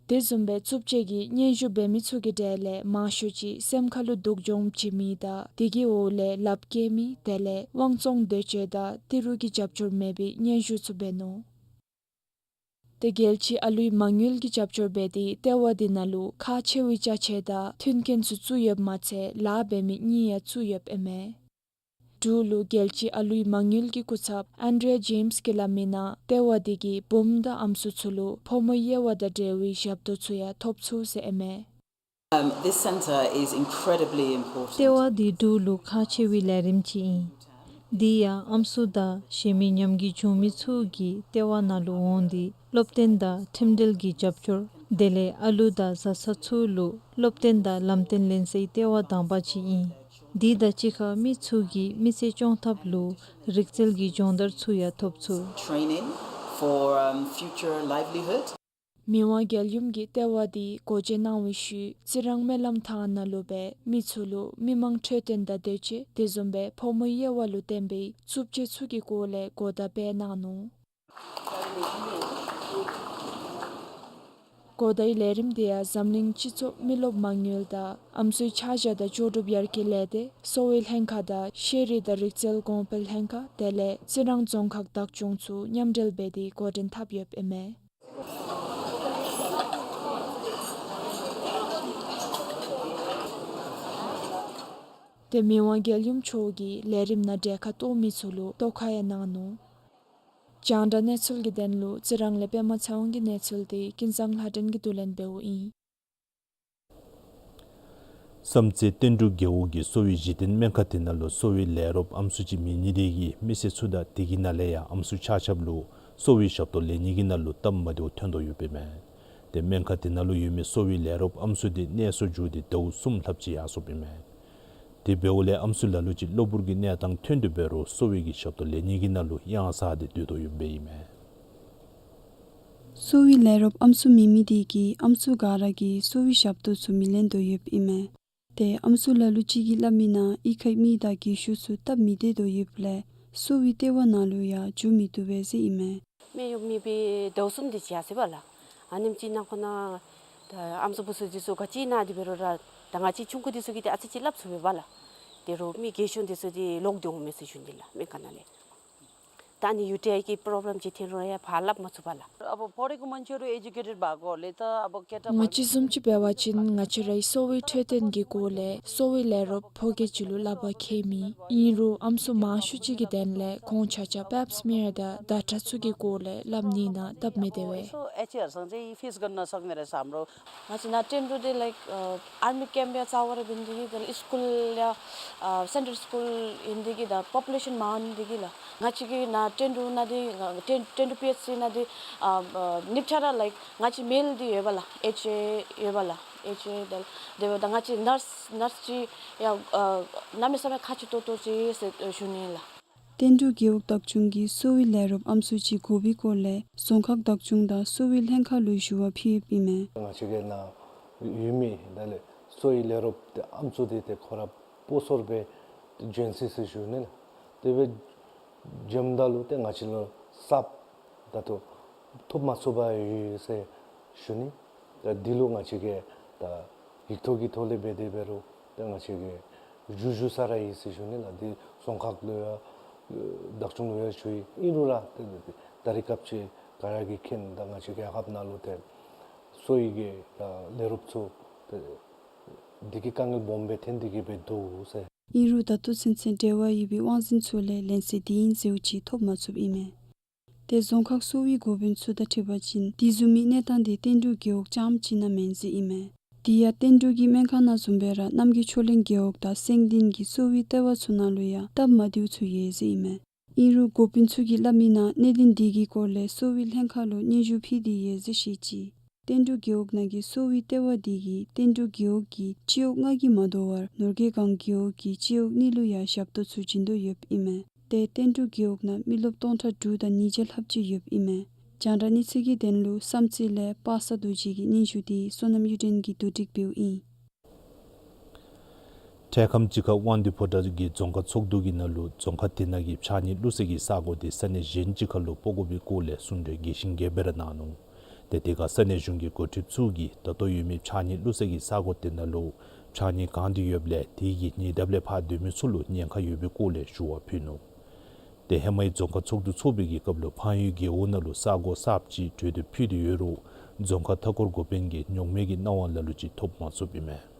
དེ་བཟུམ་སྦེ་རྩུབ་སྤྱོད་ཀྱི་སྙན་ཞུ་འབད་མི་ཚུ་གི་གྲས་ལས་མང་ཤོས་ཅིག་སེམས་ཁ་ལུ་སྡུག་སྦྱོང་བྱིན་མི་དང་དེ་གི་འོག་ལས་ལགཔ་བཀལ་མི་དེ་ལས་དབང་བཙོང་འདོད་སྤྱོད་དང་ཏི་རུ་གི་རྒྱབ་སྐྱོར་མེད་པའི་སྙན་ཞུ་ཚུ་འབད་ནུག། ཏེ་རྒྱལ་སྤྱི་ཨ་ལུའི་མ་དངུལ་གྱི་རྒྱབ་སྐྱོར་འབད་དེ་ལྟེ་བ་འདི་ནང་ལུ་ཁག་ཆེ་བའི་ཅ་ཆས་དང་མཐུན་རྐྱེན་ཚུ་བཙུགས་ཡོདཔ་མ་ཚད་ལཱ་འབད་མི་གཉིས་ཡང་བཙུགས་ཡོདཔ་ཨིན་མས། འབྲུག་ལུ་རྒྱལ་སྤྱི་ཨ་ལུའི་མ་དངུལ་གྱི་སྐུ་ཚབ་ཨན་ཌྲེ་ཡ་ཇེམསི་གིས་སླབ་མི་ནང་ལྟེ་བ་འདི་གིས་བུམོ་དང་ཨམ་སྲུ་ཚུ་ལུ་ཕོ་མོ་དབྱེ་བ་དང་འབྲེལ་བའི་ཞབས་ཏོག་ཚུ་ཡང་ཐོབ་ཚུགས་ཟེར་ཨིན་མས། Um, this center is incredibly important. ལྟེ་བ་འདི་འབྲུག་ལུ་ཁག་ཆེ་བའི་ལས་རིམ་ཅིག་ཨིན། འདི་ཡང་ཨམ་སྲུ་དང་གཞན་མི་ཉམས་རྒུད་བྱུང་མི་ཚུ་གིས་ལྟེ་བ་ནང་ལུ་འོང་སྟེ་སློབ་སྟོན་དང་ཁྲིམས་འབྲེལ་གྱི་རྒྱབ་སྐྱོར་དེ་ལས་ཨ་ལུ་དང་བཟའ་ཚང་ཚུ་ལུ་སློབ་སྟོན་དང་ལམ་སྟོན་ལེན་སའི་ལྟེ་བ་དང་པ་ཅིག་ཨིན། འདི་དང་གཅིག་ཁར་མི་ཚུ་གིས་མི་ཚེ་སྐྱོང་ཐབས་ལུ་རིག་རྩལ་གྱི་སྦྱོང་བརྡར་ཚུ་ཡང་ཐོབ་ཚུགས། Training for, um, future livelihood. མི་དབང་རྒྱལ་ཡུམ་གྱིས་ལྟེ་བ་འདི་སྒོ་འབྱེད་གནང་བའི་ཤུལ་རྩི་རང་སྨོན་ལམ་ཐང་ནང་ལུ་སྦེ་མི་ཚུ་ལུ་མི་མང་འཕྲོད་བསྟེན་དང་འདོད་སྤྱོད་དེ་བཟུམ་སྦེ་ཕོ་མོ་དབྱེ་བ་ལུ་བརྟེན་པའི་རྩུབ་སྤྱོད་ཚུ་གི་སྐོར་ལས་གོ་བརྡ་སྤེལ་གནང་ནུག། གོ་བརྡའི་ལས་རིམ་དེ་ཡང་འཛམ་གླིང་སྤྱི་ཚོགས་མི་རློབས་མ་དངུལ་དང་ཨམ་སྲུའི་ཆ་བཞག་དང་ལྕོགས་གྲུབ་ཡར་རྒྱས་ལས་སྡེ་གསོ་བའི་ལྷན་ཁག་དང་ཤེས་རིག་དང་རིག་རྩལ་གོང་འཕེལ་ལྷན་ཁག་དེ་ལས་རྩི་རང་རྫོང་ཁག་བདག་སྐྱོང་ཚུ་མཉམ་འབྲེལ་འབད་དེ་འགོ་འདྲེན་འཐབ་ཡོདཔ་ཨིན་མས། ཏེ་མི་དབང་རྒྱལ་ཡུམ་མཆོག་གིས་ལས་རིམ་ནང་གྲལ་ཁར་གཏོགས་མི་ཚུ་ལུ་ཐོག་ཁ་ཡང་གནང་ནུག། རྒྱང་བསྒྲགས་གནས་ཚུལ་གྱི་དོན་ལུ་རྩི་རང་ལས་པདྨ་ཚེ་དབང་གི་གནས་ཚུལ་དེ་ཀུན་བཟང་ལྷ་སྒྲོན་གྱིས་བསྡུ་ལེན་འབདཝ་ཨིན། བསམ་རྩེ་བསྟན་འབྲུག་རྒེད་འོག་གི་གསོ་བའི་གཞི་རྟེན་སྨན་ཁང་དེ་ནང་ལུ་གསོ་བའི་ལས་རོགསཔ་ཨམ་སྲུ་ཅིག་མེད་ནི་དེ་གིས་མི་སེར་ཚུ་དང་དེ་གི་ནང་ལས་ཡང་ཨམ་སྲུ་ཆ་ཁྱབ་ལུ་གསོ་བའི་ཞབས་ཏོག་ལེན་ནི་གི་ནང་ལུ་སྟབས་མ་བདེཝ་ཐོན་དོ་ཡོདཔ་ཨིན་མས། ཏེ་སྨན་ཁང་དེ་ནང་ལུ་ཡོད་མི་གསོ་བའི་ལས་རོགསཔ་ཨམ་སྲུ་དེ་གནས་སོར་འགྱོ་སྟེ་ཟླཝ་གསུམ་ལྷགཔ་ཅིག་ཡར་སོཔ་ཨིན་མས། དེ་འབདཝ་ལས་ཨམ་སྲུ་ལ་ལུ་ཅིག་གློ་བུར་གྱི་གནས་སྟངས་ཐོན་ཏེ་འབད་རུང་གསོ་བའི་གི་ཞབས་ཏོག་ལེན་ནི་གི་ནང་ལུ་གཡང་ཟ་སྟེ་སྡོད་དོ་ཡོདཔ་ཨིན་མས། གསོ་བའི་ལས་རོགསཔ་ཨམ་སྲུ་མེད་མི་དེ་གིས་ཨམ་སྲུ་ག་ར་གིས་གསོ་བའི་ཞབས་ཏོག་ཚུ་མི་ལེན་དོ་ཡོདཔ་ཨིན་མས། ཏེ་ཨམ་སྲུ་ལ་ལུ་ཅིག་གིས་སླབ་མི་ནང་གཡུས་ཁའི་མི་དང་རྒས་ཤོས་ཚུ་སྟབས་མི་བདེ་དོ་ཡོདཔ་ལས་གསོ་བའི་ལྟེ་བ་ནང་ལུ་ཡང་འགྱོ་མི་བཏུབ་པས་ཟེར་ཨིན་མས། སྨན་གཡོགཔ་མེད་པའི་ཟླཝ་གསུམ་དེ་ཅིག་ཡར་སོ་ཡི་པ་ལགས། ཨ་ནེམ་ཅིག་ནང་ཁོ་ན་ད་ཨམ་སྲུ་བུ་ཚུ་འདི་ཚུ་ག་ཅི་ཨིན་ན་དེ་འབད་རུང་ར་ད་ང་བཅས་ཆུང་ཀུ་འདི་ཚུ་གིས་ཏེ་ཨ་ཙི་ཅིག་སླབ་ཚུགས་པས་པ་ལགས། དེ་རུང་མི་རྒས་ཤོས་འདི་ཚུ་འདི་ལོག་སྟེ་འོང་མས་ཟེར་ཞུ་ནི་ལགས་སྨན་ཁང་ནང་ལས། ད་ཨ་ནི་ཡུ་ཊི་ཨའི་གི་པོརོབ་ལེམ་ཅིག་ཐོན་རུང་ཡང་ཕར་སླབ་མ་ཚུགས་པ་ལགས། अब पढेको मान्छेहरू एजुकेटेड भएको हुनाले त अब केटा ང་བཅས་བཟུམ་ཅིག་འབད་བ་ཅིན་ང་བཅས་རའི་གསོ་བའི་འཕྲོད་བསྟེན་གྱི་སྐོར་ལས་གསོ་བའི་ལས་རོགསཔ་ཕོ་རྒས་ཅིག་ལུ་སླབ་པར་ཁྱད་མེད། ཨིན་རུང་ཨམ་སྲུ་མང་ཤོས་ཅིག་གི་དོན་ལས་ཁོང་ཆ་ཁྱབ་པེབ་སི་མེར་དང་བརྡ་ཁྲ་ཚུ་གི་སྐོར་ལས་སླབ་ནི་ནང་སྟབས་མི་བདེ་བས། यसो एचएहरूसँग चाहिँ फेस गर्न नसक्ने रहेछ हाम्रो। ང་བཅས་ནཱ་ཏན་ཏུ་འདི་ལའིཀ་ཨ་ཨར་མི་ཀེམཔ་ཡང་རྩ་བ་ར་འབད་ནི་དེ་གིས་དེ་ལས་སི་ཀུལ་ཡང་ཨ་སེན་ཊར་སི་ཀུལ་ཨིན་ནི་དེ་གིས་དང་པོ་པུ་ལེ་ཤཱན་མང་ནི་དེ་གིས་ལགས། ང་བཅས་ཀྱི་ནཱ་ཏན་ཏུ་ནང་འདི་ཏན་ཏན་ཏུ་པི་ཨེཆ་སི་ནང་འདི་ཨ་ཨ་གཉིས་ཆ་ར་ལའིཀ་ང་བཅས་མེལ་འདི་ཡོད་པ་ལགས། ཨེཆ་ཨེ་ཡོད་པ་ལགས། ཨེཆ་ཨེ་དེ་ལས་དེ་འབདཝ་ད་ང་བཅས་ནརསི་ནརསི་ཅིག་ཡང་ཨ་གནམ་མེད་ས་མེད་ཁག་ཆེ་ཏོག་ཏོ་ཅིག་ཟེར་ཞུ་ནི་ལགས། བསྟན་འབྲུག་རྒེད་འོག་བདག་སྐྱོང་གིས་གསོ་བའི་ལས་རོགསཔ་ཨམ་སྲུ་ཅིག་དགོ་པའི་སྐོར་ལས་རྫོང་ཁག་བདག་སྐྱོང་དང་གསོ་བའི་ལྷན་ཁག་ལུ་ཞུ་བ་ཕུལ་ཡོདཔ་ཨིན་མས། ང་བཅས་ཀྱི་ནཱ་ཡོད་མི་དེ་ལས་གསོ་བའི་ལས་རོགསཔ་དེ་ཨམ་སྲུ་དེ་ཏེ་ཁོ་ར་སྤོ་སོར་སྦེ་བྱོན་ཅི་ཟེར་ཞུ་ནི་ལགས། དེ་སྦེ་བྱོནམ་ད་ལུ་ཏེ་ང་བཅས་ལུ་གསརཔ་ད་ལྟོ་ ཐོབ་མ་ཚུགས་པར་ཡོད་ཟེར་ཞུ་ནི། ད་འདི་ལུ་ང་བཅས་ཀྱིས་ད་ཡིག་ཐོག་གི་ཐོག་ལས་འབད་དེ་འབད་རུང་ད་ང་བཅས་ཀྱིས་ཞུ་ཞུ་ས་ར་ཡོད་ཟེར་ཞུ་ནི་ལགས། འདི་རྫོང་ཁག་ལུ་ཡང་བདག་སྐྱོང་ལུ་ཡང་ཞུ་ཡི། ཨིན་རུང་ར་ད་ད་རེས་སྐབས་ཅིག་ག་ར་གིས་མཁྱེན། ད་ང་བཅས་རྒྱལ་ཁབ་ནང་ལུ་ཏེ་གསོ་བའི་གི་ལས་རོགསཔ་ཚུ་ཏེ་འདི་གི་དཀའ་ངལ་སྦོམ་སྦེ་ཐོན་ཏེ་གི་སྦེ་འདུག་ཟེར། ཨིན་རུང་ད་ལྟོ་ཚུན་ཚོད་འབྲེལ་བ་ཡོད་པའི་དབང་འཛིན་ཚུ་ལས་ལན་གསལ་དེ་ཨིན་ཟེརཝ་ཅིག་ཐོབ་མ་ཚུགསཔ་ཨིན་མས། ཏེ་རྫོང་ཁག་གསོ་བའི་འགོ་དཔོན་ཚུ་དང་འཁྲིལ་བ་ཅིན་དེ་བཟུམ་མའི་གནས་སྟངས་དེ་བསྟན་འབྲུག་རྒེད་འོག་རྐྱངམ་ཅིག་ནང་མེན་ཟེར་ཨིན་མས། དེ་ཡང་བསྟན་འབྲུག་གི་སྨན་ཁང་ནང་བཟུམ་སྦེ་ར་རྣམ་རྒྱལ་ཕྱོགས་གླིང་རྒེད་འོག་དང་སེང་ལྡེང་གི་གསོ་བའི་ལྟེ་བ་ཚུ་ནང་ལུ་ཡང་སྟབས་མ་བདེཝ་ཚུ་ཡོད་ཟེར་ཨིན་མས། ཨིན་རུང་འགོ་དཔོན་ཚུ་གིས་སླབ་མིའི་ནང་གནད་དོན་དེ་གི་སྐོར་ལས་གསོ་བའི་ལྷན་ཁག་ལུ་སྙན་ཞུ་ཕུལ་ཏེ་ཡོད་ཟེར་བཤད་ཅི། བསྟན་འབྲུག་རྒེད་འོག་ནང་གི་གསོ་བའི་ལྟེ་བ་དེ་གིས་བསྟན་འབྲུག་རྒེད་འོག་གི་སྤྱི་འོག་ལྔ་གིས་མ་དོ་བར་ནོར་རྒྱས་སྒང་རྒེད་འོག་གི་སྤྱི་འོག་གཉིས་ལུ་ཡང་ཞབས་ཏོག་ཚུ་བྱིན་དོ་ཡོདཔ་ཨིན་མས། ཏེ་བསྟན་འབྲུག་རྒེད་འོག་ནང་མི་རློབས་སྟོང་ཕྲག་དྲུག་དང་ཉིས་བརྒྱ་ལྷགཔ་ཅིག་ཡོདཔ་ཨིན་མས། རྒྱང་བསྒྲགས་གནས་ཚུལ་གྱི་དོན་ལུ་བསམ་རྩེ་ལས་པ་སངས་རྡོ་རྗེ་གི་སྙན་ཞུ་དེ་བསོད་ནམས་གཡུ་སྒྲོན་གྱིས་བསྡུ་སྒྲིག་འབདཝ་ཨིན། འཕྲལ་ཁམས་ཅིག་ཁར་དབང་འདུས་ཕོ་བྲང་གི་རྫོང་ཁག་ཚོགས་འདུ་གི་ནང་ལུ་རྫོང་ཁག་དེ་ནང་གི་ཕྱགས་སྙིགས་བླུག་སའི་གི་ས་གོ་དེ་ས་གནས་གཞན་ཅིག་ཁར་ལུ་སྤོ་དགོ་པའི་སྐོར་ལས་གསུང་གྲོས་རྒྱས་ཤིང་རྒྱས་སྦེ་ར་གནང་ནུག། ཏེ་དེ་ཁར་ས་གནས་གཞུང་གི་འགོ་ཁྲིདཔ་ཚུ་གིས་ད་ལྟོ་ཡོད་མི་ཕྱགས་སྙིགས་བླུག་སའི་གི་ས་གོ་དེ་ནང་ལུ་ཕྱགས་སྙིགས་གང་སྟེ་ཡོདཔ་ལས་དེ་གི་ཉེ་འདབས་ལས་ཕར་སྡོད་མི་ཚུ་ལུ་ཉེན་ཁ་ཡོད་པའི་སྐོར་ལས་ཞུ་བ་ཕུལ་ནུག། ཏེ་ཧེ་མའི་རྫོང་ཁག་ཚོགས་འདུ་ཚོགས་པའི་གི་སྐབས་ལུ་ཕངས་ཡུལ་རྒེད་འོག་ནང་ལུ་ས་གོ་གསརཔ་ཅིག་གྲོས་བསྡུར་ཕུལ་ཏེ་ཡོད་རུང་རྫོང་ཁག་མཐའ་འཁོར་འགོ་དཔོན་གྱིས་མྱོང་མེད་ཀྱི་གནང་བ་ལ་ལུ་ཅིག་ཐོབ་མ་ཚུགསཔ་ཨིན་མས།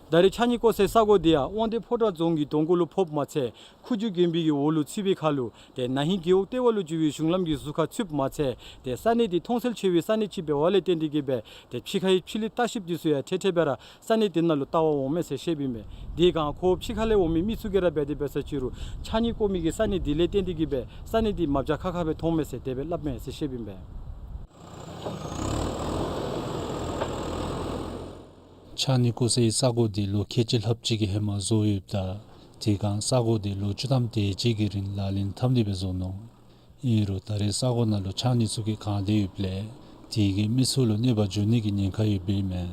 ད་རེས་ཕྱགས་སྙིགས་བཀོ་སའི་ས་གོ་དེ་ཡང་དབང་འདུས་ཕོ་བྲང་རྫོང་གི་གདོང་ཁ་ལུ་ཕོགཔ་མ་ཚད་ཁུ་བྱུག་དགོན་པའི་གི་འོག་ལུ་ཚུད་པའི་ཁར་ལུ་ཏེ་ན་ཧིང་རྒེད་འོག་ལྟེ་བ་ལུ་གྱུར་བའི་གཞུང་ལམ་གྱི་ཟུར་ཁར་ཚུདཔ་མ་ཚད་ཏེ་ས་གནས་དེ་མཐོང་གསལ་ཆེ་བའི་ས་གནས་ཅིག་འབད་བ་ལས་བརྟེན་ཏེ་གི་སྦེ་ཏེ་ཕྱི་ཁའི་ཕྱི་གླིང་ལྟ་བཤལཔ་དེ་ཚུ་ཡང་ཐེངས་ཐེངས་སྦེ་ར་ས་གནས་དེ་ནང་ལུ་ལྟ་བར་འོངམ་མས་ཟེར་བཤདཔ་ཨིན་མས། དེ་སྒང་ཁོ་ཕྱི་ཁ་ལས་འོང་མི་མི་ཚུ་གིས་ར་འབད་དེ་འབད་ས་ཅིག་རུང་ཕྱགས་སྙིགས་བཀོ་མི་གི་ས་གནས་དེ་ལས་བརྟེན་ཏེ་གི་སྦེ་ས་གནས་དེ་མ་བྱ་ཁ་ཁ་སྦེ་མཐོངམ་མས་ཟེར་དེ་སྦེ་སླབ་མས་ཟེར་བཤདཔ་ཨིན་པས། ཕྱགས་སྙིགས་བཀོ་སའི་ས་གོ་དེ་ལོ་ཁལ་གཅིག་ལྷགཔ་ཅིག་གི་ཧེ་མ་བཟོ་ཡོདཔ་ད་དེ་སྒང་ས་གོ་དེ་ལོ་བཅུ་ཐམ་དེ་ཅིག་གི་རིང་ལག་ལེན་འཐབ་ནི་སྦེ་བཟོ་ནུག། ཨིན་རུང་ད་རེས་ས་གོ་ནང་ལུ་ཕྱགས་སྙིགས་ཚུ་གིས་གང་སྟེ་ཡོདཔ་ལས་དེ་གིས་མི་ཚུ་ལུ་གནོད་པ་འབྱུང་ནི་གི་ཉེན་ཁ་ཡོདཔ་ཨིན་མས།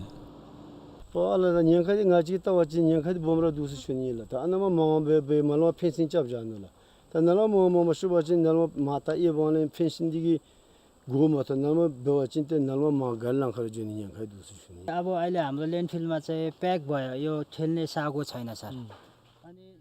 ཨོ་ཨ་ལ་ད་ཉེན་ཁ་འདི་ང་བཅས་ཀྱིས་བལྟ་བ་ཅིན་ཉེན་ཁ་འདི་སྦོམ་ར་འདུག་ཟེར་ཞུ་ནི་ལགས། ད་ཨ་ནཱ་མར་མ་འོང་པའི་སྦེ་མ་ལོང་ཕེན་སིང་རྐྱབ་བཞག་ནུག་ལགས། ད་ནཱ་ལས་མར་འོང་མ་ཤོར་བ་ཅིན་ནཱ་ལས་མར་མར་ད་ཨེ་འབདཝ་ལས་ཕེན་སིང་འདི་གིས་སྒོ་མ་ཐོབ་ནཱ་ལས་མར་འབད་བ་ཅིན་ཏེ་ནཱ་ལས་མར་མར་ག་ལང་ཁར་འགྱོ་ནི་ཉེན་ཁ་འདུག་ཟེར་ཞུ་ནི། अब अहिले हाम्रो ल्यान्डफिलमा चाहिँ प्याक भयो, यो खेल्ने सागो छैन सर।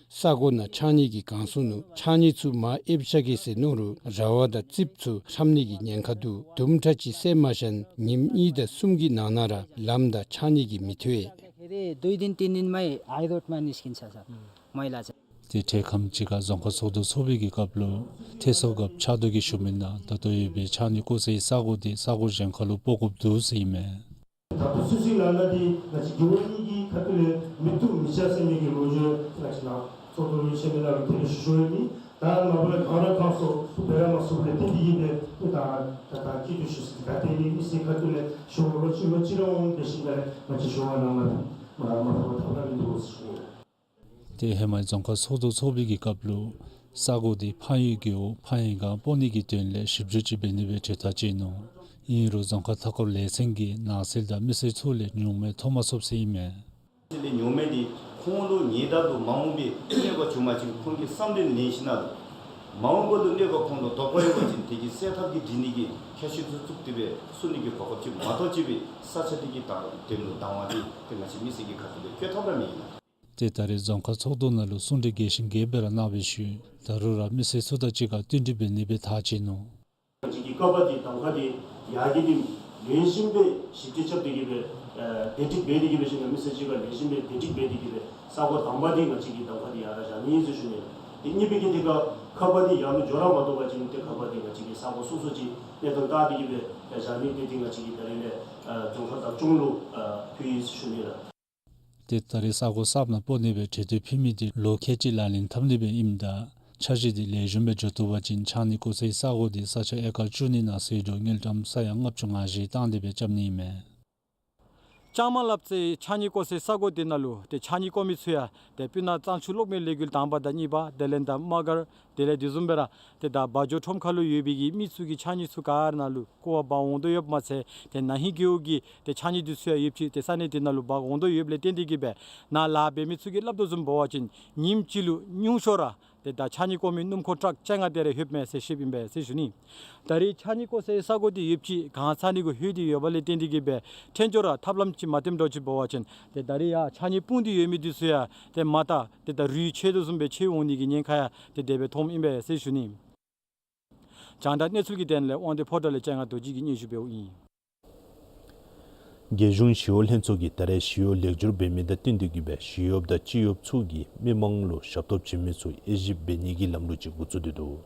ས་གོ་ནང་ཕྱགས་སྙིགས་ཀྱིས་གང་སོང་ནུག། ཕྱགས་སྙིགས་ཚུ་མར་ཨེབ་བཞག་གེ་ཟེར་མནོ་རུང་ར་བ་དང་རྩིགཔ་ཚུ་ཧྲམ་ནི་གི་ཉེན་ཁ་འདུག། དུམ་གྲ་ཅིག་བསལ་མ་བཞག་ཉིནམ་གཉིས་དང་གསུམ་གྱི་ནང་ན་ར་ལམ་དང་ཕྱགས་སྙིགས་ཀྱིས་མི་ཐོབ། फेरि दुई दिन तिन दिनमै हाई रोडमा निस्किन्छ सर, मैला चाहिँ। ཏེ་འཕྲལ་ཁམས་ཅིག་ཁར་རྫོང་ཁག་ཚོགས་འདུ་ཚོགས་པའི་གི་སྐབས་ལུ་ཐེ་སོ་རྒཔོ་ཕྱག་རྡོར་གྱིས་ཞུ་མིའི་ནང་ད་ལྟོ་ཡོད་པའི་ཕྱགས་སྙིགས་བཀོ་སའི་ས་གོ་དེ་ས་གོ་གཞན་ཁར་ལུ་སྤོ་དགོཔ་འདུག་ཟེར་ཨིན་མས། ད་ལྟོ་སུད་སི་ནང་ལུ་འདི་ང་བཅས་རྒེད་འོག་གཉིས་ཀྱི་ཁ་ཐུག་ལས་མི་བཏུབ་མི་བྱ་ཟེར་མི་གི་ལོ་རྒྱུས་ང་བཅས་ནཱ་ཚོགས་འདུ་ལུ་བཤད་མི་ནང་ལུ་དེ་ལས་ཞུ་ཞུ་ཡོད་མི། ད་ང་བཅས་ག་ར་གང་སོང་འབད་ར་མ་ཚུགསཔ་ལས་བརྟེན་ཏེ་གི་སྦེ་ད་ད་ད་སྐྱིད་སྡུག་ཞུ་ས་ག་ཏེ་ནི་མི་སེར་ཁ་ཐུག་ལས་ཞུ་བ་ལོ་གཅིག་ལོ་གཅིག་ར་འོང་དེ་ཤུལ་ལས་ང་བཅས་ཞུ་བ་ནང་མ་མ་མ་ཐོབ་ཐབས་ར་མིན་འདུག་ཟེར་ཞུ། ཏེ་ཧེ་མའི་རྫོང་ཁག་ཚོགས་འདུ་ཚོགས་པའི་གི་སྐབས་ལུ་ས་གོ་དེ་ཕངས་ཡུལ་རྒེད་འོག་ཕངས་ཡུལ་སྒང་སྤོ་ནི་གི་དོན་ལས་ཞིབ་འཇུག་ཅིག་འབད་ནི་སྦེ་གྲོས་ཐག་བཅད་ནུག། ཨིན་རུང་རྫོང་ཁག་མཐའ་འཁོར་ལས་ཚན་གྱིས་ནགས་ཚལ་དང་མི་སེར་ཚུ་ལས་མྱོང་མེད་ཐོབ་མ་ཚུགས་ཟེར་ཨིན་མས། ལས་མྱོང་མེད་དེ་ཁོང་ལུ་ཉེ་འདབས་ལུ་མ་འོངས་པའི་གནོད་པ་བྱུང་མ་བྱུང་ཁོང་གིས་བསམ་གཏན་ལེན་ཞིནམ་ལས་མ་འོངས་པ་ལུ་གནོད་པ་ཁོང་ལུ་དོགས་པ་ཡོད་པ་ཅིན་དེ་གི་སེལ་ཐབས་ཀྱི་སྒྲིག་ནི་གི་ཁྱད་ཆོས་ཚུ་བཙུགས་ཏེ་སྦེ་བཙུགས་ནི་གི་གོ་སྐབས་ཅིག་མ་གཏོགས་ཅིག་སྦེ་ས་ཆ་དེ་གི་དང་དེ་ལུ་དང་བ་དེ་ཏེ་ང་བཅས་མི་སེར་གྱི་ཁ་ཐུག་ལས་བཀོད་ཐབས་ར་མེད་ཨིན་ལགས། ཏེ་ད་རེས་རྫོང་ཁག་ཚོགས་འདུ་ནང་ལུ་གསུང་གྲོས་རྒྱས་ཤིང་རྒྱས་སྦེ་ར་གནང་བའི་ཤུལ་ད་རུང་ར་མི་སེར་ཚུ་དང་གཅིག་ཁར་བསྟུན་གྲོས་འབད་ནི་སྦེ་ཐག་བཅད་ནུག། ང་བཅས་ཀྱི་ཀ་པ་དེ་གདམ་ཁ་དེ་ཡར་གྱི་དེ་ལེགས་ཤོམ་སྦེ་ཞིབ་དཔྱད་རྐྱབ་སྟེ་གི་སྦེ་ཨ་བདེ་སྒྲིག་འབད་དེ་གི་སྦེ་ཞིནམ་ལས་མི་སེར་གཅིག་ཁར་ལེགས་ཤོམ་སྦེ་བདེ་སྒྲིག་འབད་དེ་གི་སྦེ་ས་གོ་དང་པ་དེ་ང་བཅས་ཀྱིས་གདམ་ཁ་དེ་ཡར་ར་བཞག་ནི་ཟེར་ཞུ་ནི་ལགས། དེ་གཉིས་པའི་གི་དེ་ཁར་ཁ་པ་དེ་ཡར་ལུ་འགྱོ་ར་མ་གཏོགས་པ་ཅིན་ཏེ་ཁ་པ་དེ་ང་བཅས་ཀྱིས་ས་གོ་སོ་སོ་ཅིག་གནས་སྟངས་བལྟ་སྟེ་གི་སྦེ་བཞག་ནི་དེ་དེ་ང་བཅས་ཀྱིས་ད་རེས་ལས་ཨ་རྫོང་ཁག་བདག་སྐྱོང་ལུ་ཨ་ཕུལ་ཡི་ཟེར་ཞུ་ནི་ལགས། ཏེ་ད་རེས་ས་གོ་གསརཔ་ནང་སྤོ་ནི་སྦེ་གྲོས་བསྟུན་ཕུལ་མི་དེ་ལོ་ཁལ་གཅིག་ལག་ལེན་འཐབ་ནི་སྦེ་ཨིནམ་ད་འཆར་གཞི་དེ་ལེགས་ཤོམ་སྦེ་འགྱོ་བཏུབ་པ་ཅིན་ཕྱགས་སྙིགས་བཀོ་སའི་ས་གོ་དེ་ས་ཆ་ཨེ་ཀར་བཅུ་གཉིས་ནང་ཟད་འགྲོ་དངུལ་ཀྲམ་ས་ཡ་ལྔ་བཅུ་ང་བཞི་བཏང་སྟེ་སྦེ་རྐྱབ་ནི་ཨིན་མས། ཅང་མ་ལབ་ཚེ་ཕྱགས་སྙིགས་བཀོ་སའི་ས་གོ་དེ་ནང་ལུ་ཏེ་ཕྱགས་སྙིགས་བཀོ་མི་ཚུ་ཡང་ཏེ་སྤུ་ན་གཙང་ཆུ་གློག་མེ་ལས་འགུལ་དང་པ་དང་གཉིས་པ་དེ་ལས་ད་དམག་སྒར་དེ་ལས་དེ་བཟུམ་སྦེ་ར་ཏེ་ད་བ་འཇོ་ཁྲོམ་ཁ་ལུ་ཡོད་པའི་གི་མི་ཚུ་གི་ཕྱགས་སྙིགས་ཚུ་ག་ར་ནཱ་ལུ་བཀོ་བར་འབག་འོང་དོ་ཡོདཔ་མ་ཚད་ཏེ་ན་ཧིང་རྒེད་འོག་གི་ཏེ་ཕྱགས་སྙིགས་དེ་ཚུ་ཡང་ཡོདཔ་ཅིག་ཏེ་ས་གནས་དེ་ནང་ལུ་འབག་འོང་དོ་ཡོདཔ་ལས་བརྟེན་ཏེ་གི་སྦེ་ནཱ་ལཱ་འབད་མི་ཚུ་གིས་སླབ་དོ་བཟུམ་འབད་བ་ཅིན་ཉིནམ་གཅིག་ལུ་ཉུང་ཤོས་ར་ ཏེ་ད་ཕྱགས་སྙིགས་བཀོ་མི་སྣུམ་འཁོར་ཊཱག་བཅོ་ལྔ་དེ་རེ་ལྷོདཔ་མས་ཟེར་ཞུཝ་ཨིན་པས་ཟེར་ཞུ་ནི། ད་རེས་ཕྱགས་སྙིགས་བཀོ་སའི་ས་གོ་དེ་ཡོདཔ་ཅིག་གང་ཚ་ནི་གུ་ལྷོད་དེ་ཡོདཔ་ལས་བརྟེན་ཏེ་གིས་སྦེ་ཕྲན་སྐྱོར་ར་ཐབས་ལམ་ཅིག་མ་བཏོནམ་འདྲཝ་ཅིག་འབད་བ་ཅིན་ཏེ་ད་རེས་ཡར་ཕྱགས་སྙིགས་སྤུངས་ཏེ་ཡོད་མི་འདི་ཚུ་ཡང་ཏེ་མར་ད་ཏེ་ད་རུལ་ཆད་དོ་བཟུམ་སྦེ་ཆད་འོང་ནི་གི་ཉེན་ཁ་ཡང་ཏེ་དེ་སྦེ་མཐོངམ་ཨིན་པས་ཟེར་ཞུ་ནི། རྒྱང་བསྒྲགས་གནས་ཚུལ་གྱི་དོན་ལས་དབང་འདུས་ཕོ་བྲང་ལས་ལྕང་ང་རྡོ་རྗེ་གིས་སྙན་ཞུ་འབདཝ་ཨིན། རྒྱལ་གཞུང་ཞི་གཡོག་ལྷན་ཚོགས་ཀྱིས་ད་རེས་ཞི་གཡོག་ལེགས་བསྒྱུར་འབད་མི་དང་བསྟུན་ཏེ་གིས་སྦེ་ཞི་གཡོགཔ་དང་སྤྱི་གཡོགཔ་ཚུ་གིས་མི་མང་ལུ་ཞབས་ཏོག་བྱིན་མི་ཚུ་དབྱེ་ཞིབ་འབད་ནི་གི་ལམ་ལུགས་ཅིག་འགོ་བཙུགས་ཏེ་འདུག།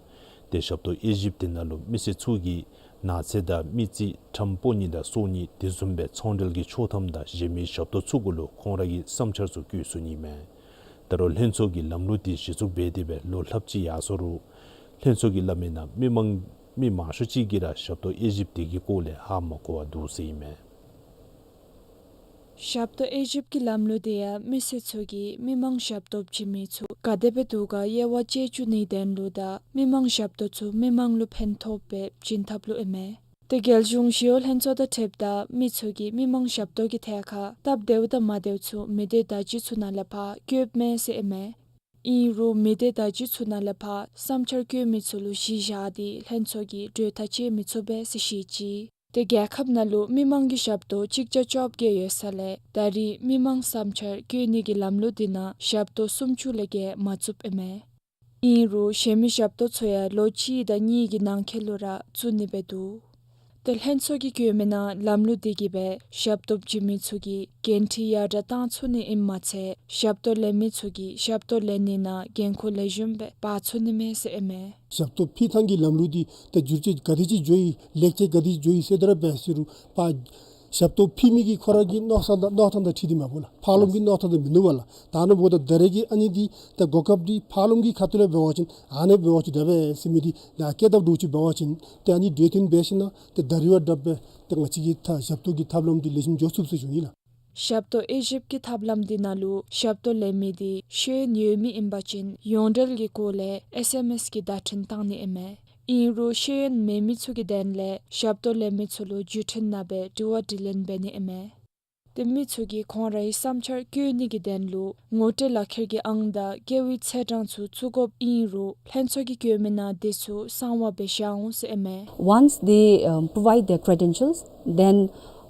ཏེ་ཞབས་ཏོག་དབྱེ་ཞིབ་དེ་ནང་ལུ་མི་སེར་ཚུ་གིས་ན་ཚོད་དང་མི་རྩིས་ཁྲམ་སྤོ་ནི་དང་གསོ་ནི་དེ་བཟུམ་སྦེ་ཚོང་འབྲེལ་གྱི་ཆོག་ཐམ་དང་གཞན་མི་ཞབས་ཏོག་ཚུ་གུ་ལུ་ཁོང་ར་གི་བསམ་འཆར་ཚུ་བཀོད་ཚུགས་ནི་མས། ད་རུང་ལྷན་ཚོགས་ཀྱི་ལམ་ལུགས་དེ་གཞི་བཙུགས་འབད་དེ་སྦེ་ལོ་ལྷགཔ་ཅིག་ཡར་སོང་རུང་ལྷན་ཚོགས་ཀྱིས་སླབ་མིའི་ནང་མི་མང་མི་མང་ཤོས་ཅིག་གིས་ར་ཞབས་ཏོག་དབྱེ་ཞིབ་དེ་གི་སྐོར་ལས་ཧ་མ་གོ་བར་འདུག་ཟེར་ཨིན་མས། ཞབས་ཏོག་དབྱེ་ཞིབ་ཀྱི་ལམ་ལུགས་དེ་ཡང་མི་སེར་ཚུ་གིས་མི་མང་ཞབས་ཏོག་བྱིན་མི་ཚུ་ག་དེ་སྦེ་འདུག་ག་དབྱེ་བ་དཔྱད་བཅུག་ནིའི་དོན་ལུ་དང་མི་མང་ཞབས་ཏོག་ཚུ་མི་མང་ལུ་ཕན་ཐོགས་སྦེ་བྱིན་ཐབས་ལུ་ཨིན་མས། ཏེ་རྒྱལ་གཞུང་ཞི་གཡོག་ལྷན་ཚོགས་དང་འཁྲིལཝ་ད་མི་ཚུ་གིས་མི་མང་ཞབས་ཏོག་གི་ཐད་ཁར་སྟབས་བདེཝ་དང་མ་བདེཝ་ཚུ་མི་སྡེ་བརྡ་བརྒྱུད་ཚུ་ནང་ལས་ཕར་བཀོདཔ་མས་ཟེར་ཨིན་མས། ཨིན་རུང་མི་སྡེ་བརྡ་བརྒྱུད་ཚུ་ནང་ལས་ཕར་བསམ་འཆར་བཀོད་མི་ཚུ་ལུ་གཞི་བཞག་སྟེ་ལྷན་ཚོགས་ཀྱིས་གྲོས་ཐག་བཅད་མི་ཚུགས་པས་ཟེར་བཤད་ཅི། ཏེ་རྒྱལ་ཁབ་ནང་ལུ་མི་མང་གི་ཞབས་ཏོག་གཅིག་བརྒྱ་བཅོ་བརྒྱད་ཡོད་ས་ལས་ད་རེས་མི་མང་བསམ་འཆར་བཀོད་ནི་གི་ལམ་ལུགས་དེ་ནང་ཞབས་ཏོག་སུམ་ཅུ་ལས་བརྒལ་མ་བཙུགསཔ་ཨིན་མས། ཨིན་རུང་གཞན་མི་ཞབས་ཏོག་ཚུ་ཡང་ལོ་གཅིག་དང་གཉིས་ཀྱི་ནང་འཁོད་ལུ་ར་བཙུགས་ནི་སྦེ་འདུག། ཏེ་ལྷན་ཚོགས་ཀྱིས་བཀོད་མིའི་ནང་ལམ་ལུགས་དེ་གིས་སྦེ་ཞབས་ཏོག་བྱིན་མི་ཚུ་གི་འགན་འཁྲི་ཡར་དྲག་བཏང་ཚུགས་ནི་ཨིནམ་མ་ཚད་ཞབས་ཏོག་ལེན་མི་ཚུ་གིས་ཞབས་ཏོག་ལེན་ནི་ནང་འགན་ཁུར་ལེགས་ཤོམ་སྦེ་འབག་ཚུགས་ནི་མས་ཟེར་ཨིན་མས། ཞབས་ཏོག་ཕུལ་ཐངས་ཀྱི་ལམ་ལུགས་འདི་ད་བསྒྱུར་བཅོས་ག་དེ་ཅིག་འགྱོ་ཡི་ལེགས་ཆ་ག་དེ་ཅིག་འགྱོ་ཡི་ཟེར་དེ་ར་འབད་ཟེར་རུང་པ་ཞབས་ཏོག་ཕུལ་མི་གི་ཁོ་ར་གི་མནོ་བསམ་དང་མནོ་ཐངས་དང་འཁྲིལ་ཏེ་མས་པ་ལགས། ཕར་ལོགས་ཀྱི་མནོ་ཐངས་དང་མི་མནོ་བས་ལགས། ད་ནི་འབདཝ་ད་ད་རེས་ཀྱི་ཨ་ནི་འདི་ད་གོ་སྐབས་འདི་ཕར་ལོགས་ཀྱི་ཁ་ཐུག་ལས་འབད་བ་ཅིན་ཨ་ནི་འབད་བ་ཅིན་དྲག་པས་ཟེར་མི་འདི་ནཱ་བསྐྱེད་ཐབས་འདྲཝ་ཅིག་འབད་བ་ཅིན་ཏེ་ཨ་ནི་གྲོས་བསྟུན་འབད་ཞིནམ་ལས་ཏེ་ད་རེས་བ་དྲག་པས་ཏེ་ང་བཅས་ཀྱི་ད་ཞབས་ཏོག་གི་ཐབས་ལམ་འདི་ལེགས་ཤོམ་འགྱོ་ཚུགས་ཟེར་ཞུ་ནི་ལགས། ཞབས་ཏོག་དབྱེ་ཞིབ་ཀྱི་ཐབས་ལམ་འདི་ནང་ལུ་ཞབས་ཏོག་ལེན་མི་འདི་ཤེས་ཡོན་ཡོད་མི་ཨིན་པ་ཅིན་ཡོངས་འབྲེལ་གྱི་སྐོར་ལས་ཨེསི་ཨེམ་ཨེསི་གི་བརྡ་འཕྲིན་བཏང་ནི་ཨིན་མས། ཨིན་རུང་ཤེས་ཡོན་མེད་མི་ཚུ་གི་དོན་ལས་ཞབས་ཏོག་ལེན་མི་ཚུ་ལུ་བརྒྱུད་འཕྲིན་ནང་སྦེ་དྲི་བ་དྲིས་ལན་འབད་ནི་ཨིན་མས། ཏེ་མི་ཚུ་གིས་ཁོང་རའི་བསམ་འཆར་བཀོད་ནི་གི་དོན་ལུ་ངོ་སྤྲོད་ལག་ཁྱེར་གྱི་ཨང་དང་སྐྱེ་བའི་ཚེས་གྲངས་ཚུ་བཙུགས་དགོཔ་ཨིན་རུང་ལྷན་ཚོགས་ཀྱིས་བཀོད་མིའི་ནང་དེ་ཚུ་གསང་བ་སྦེ་བཞག་འོང་ཟེར་ཨིན་མས། Once they, um, provide their credentials, then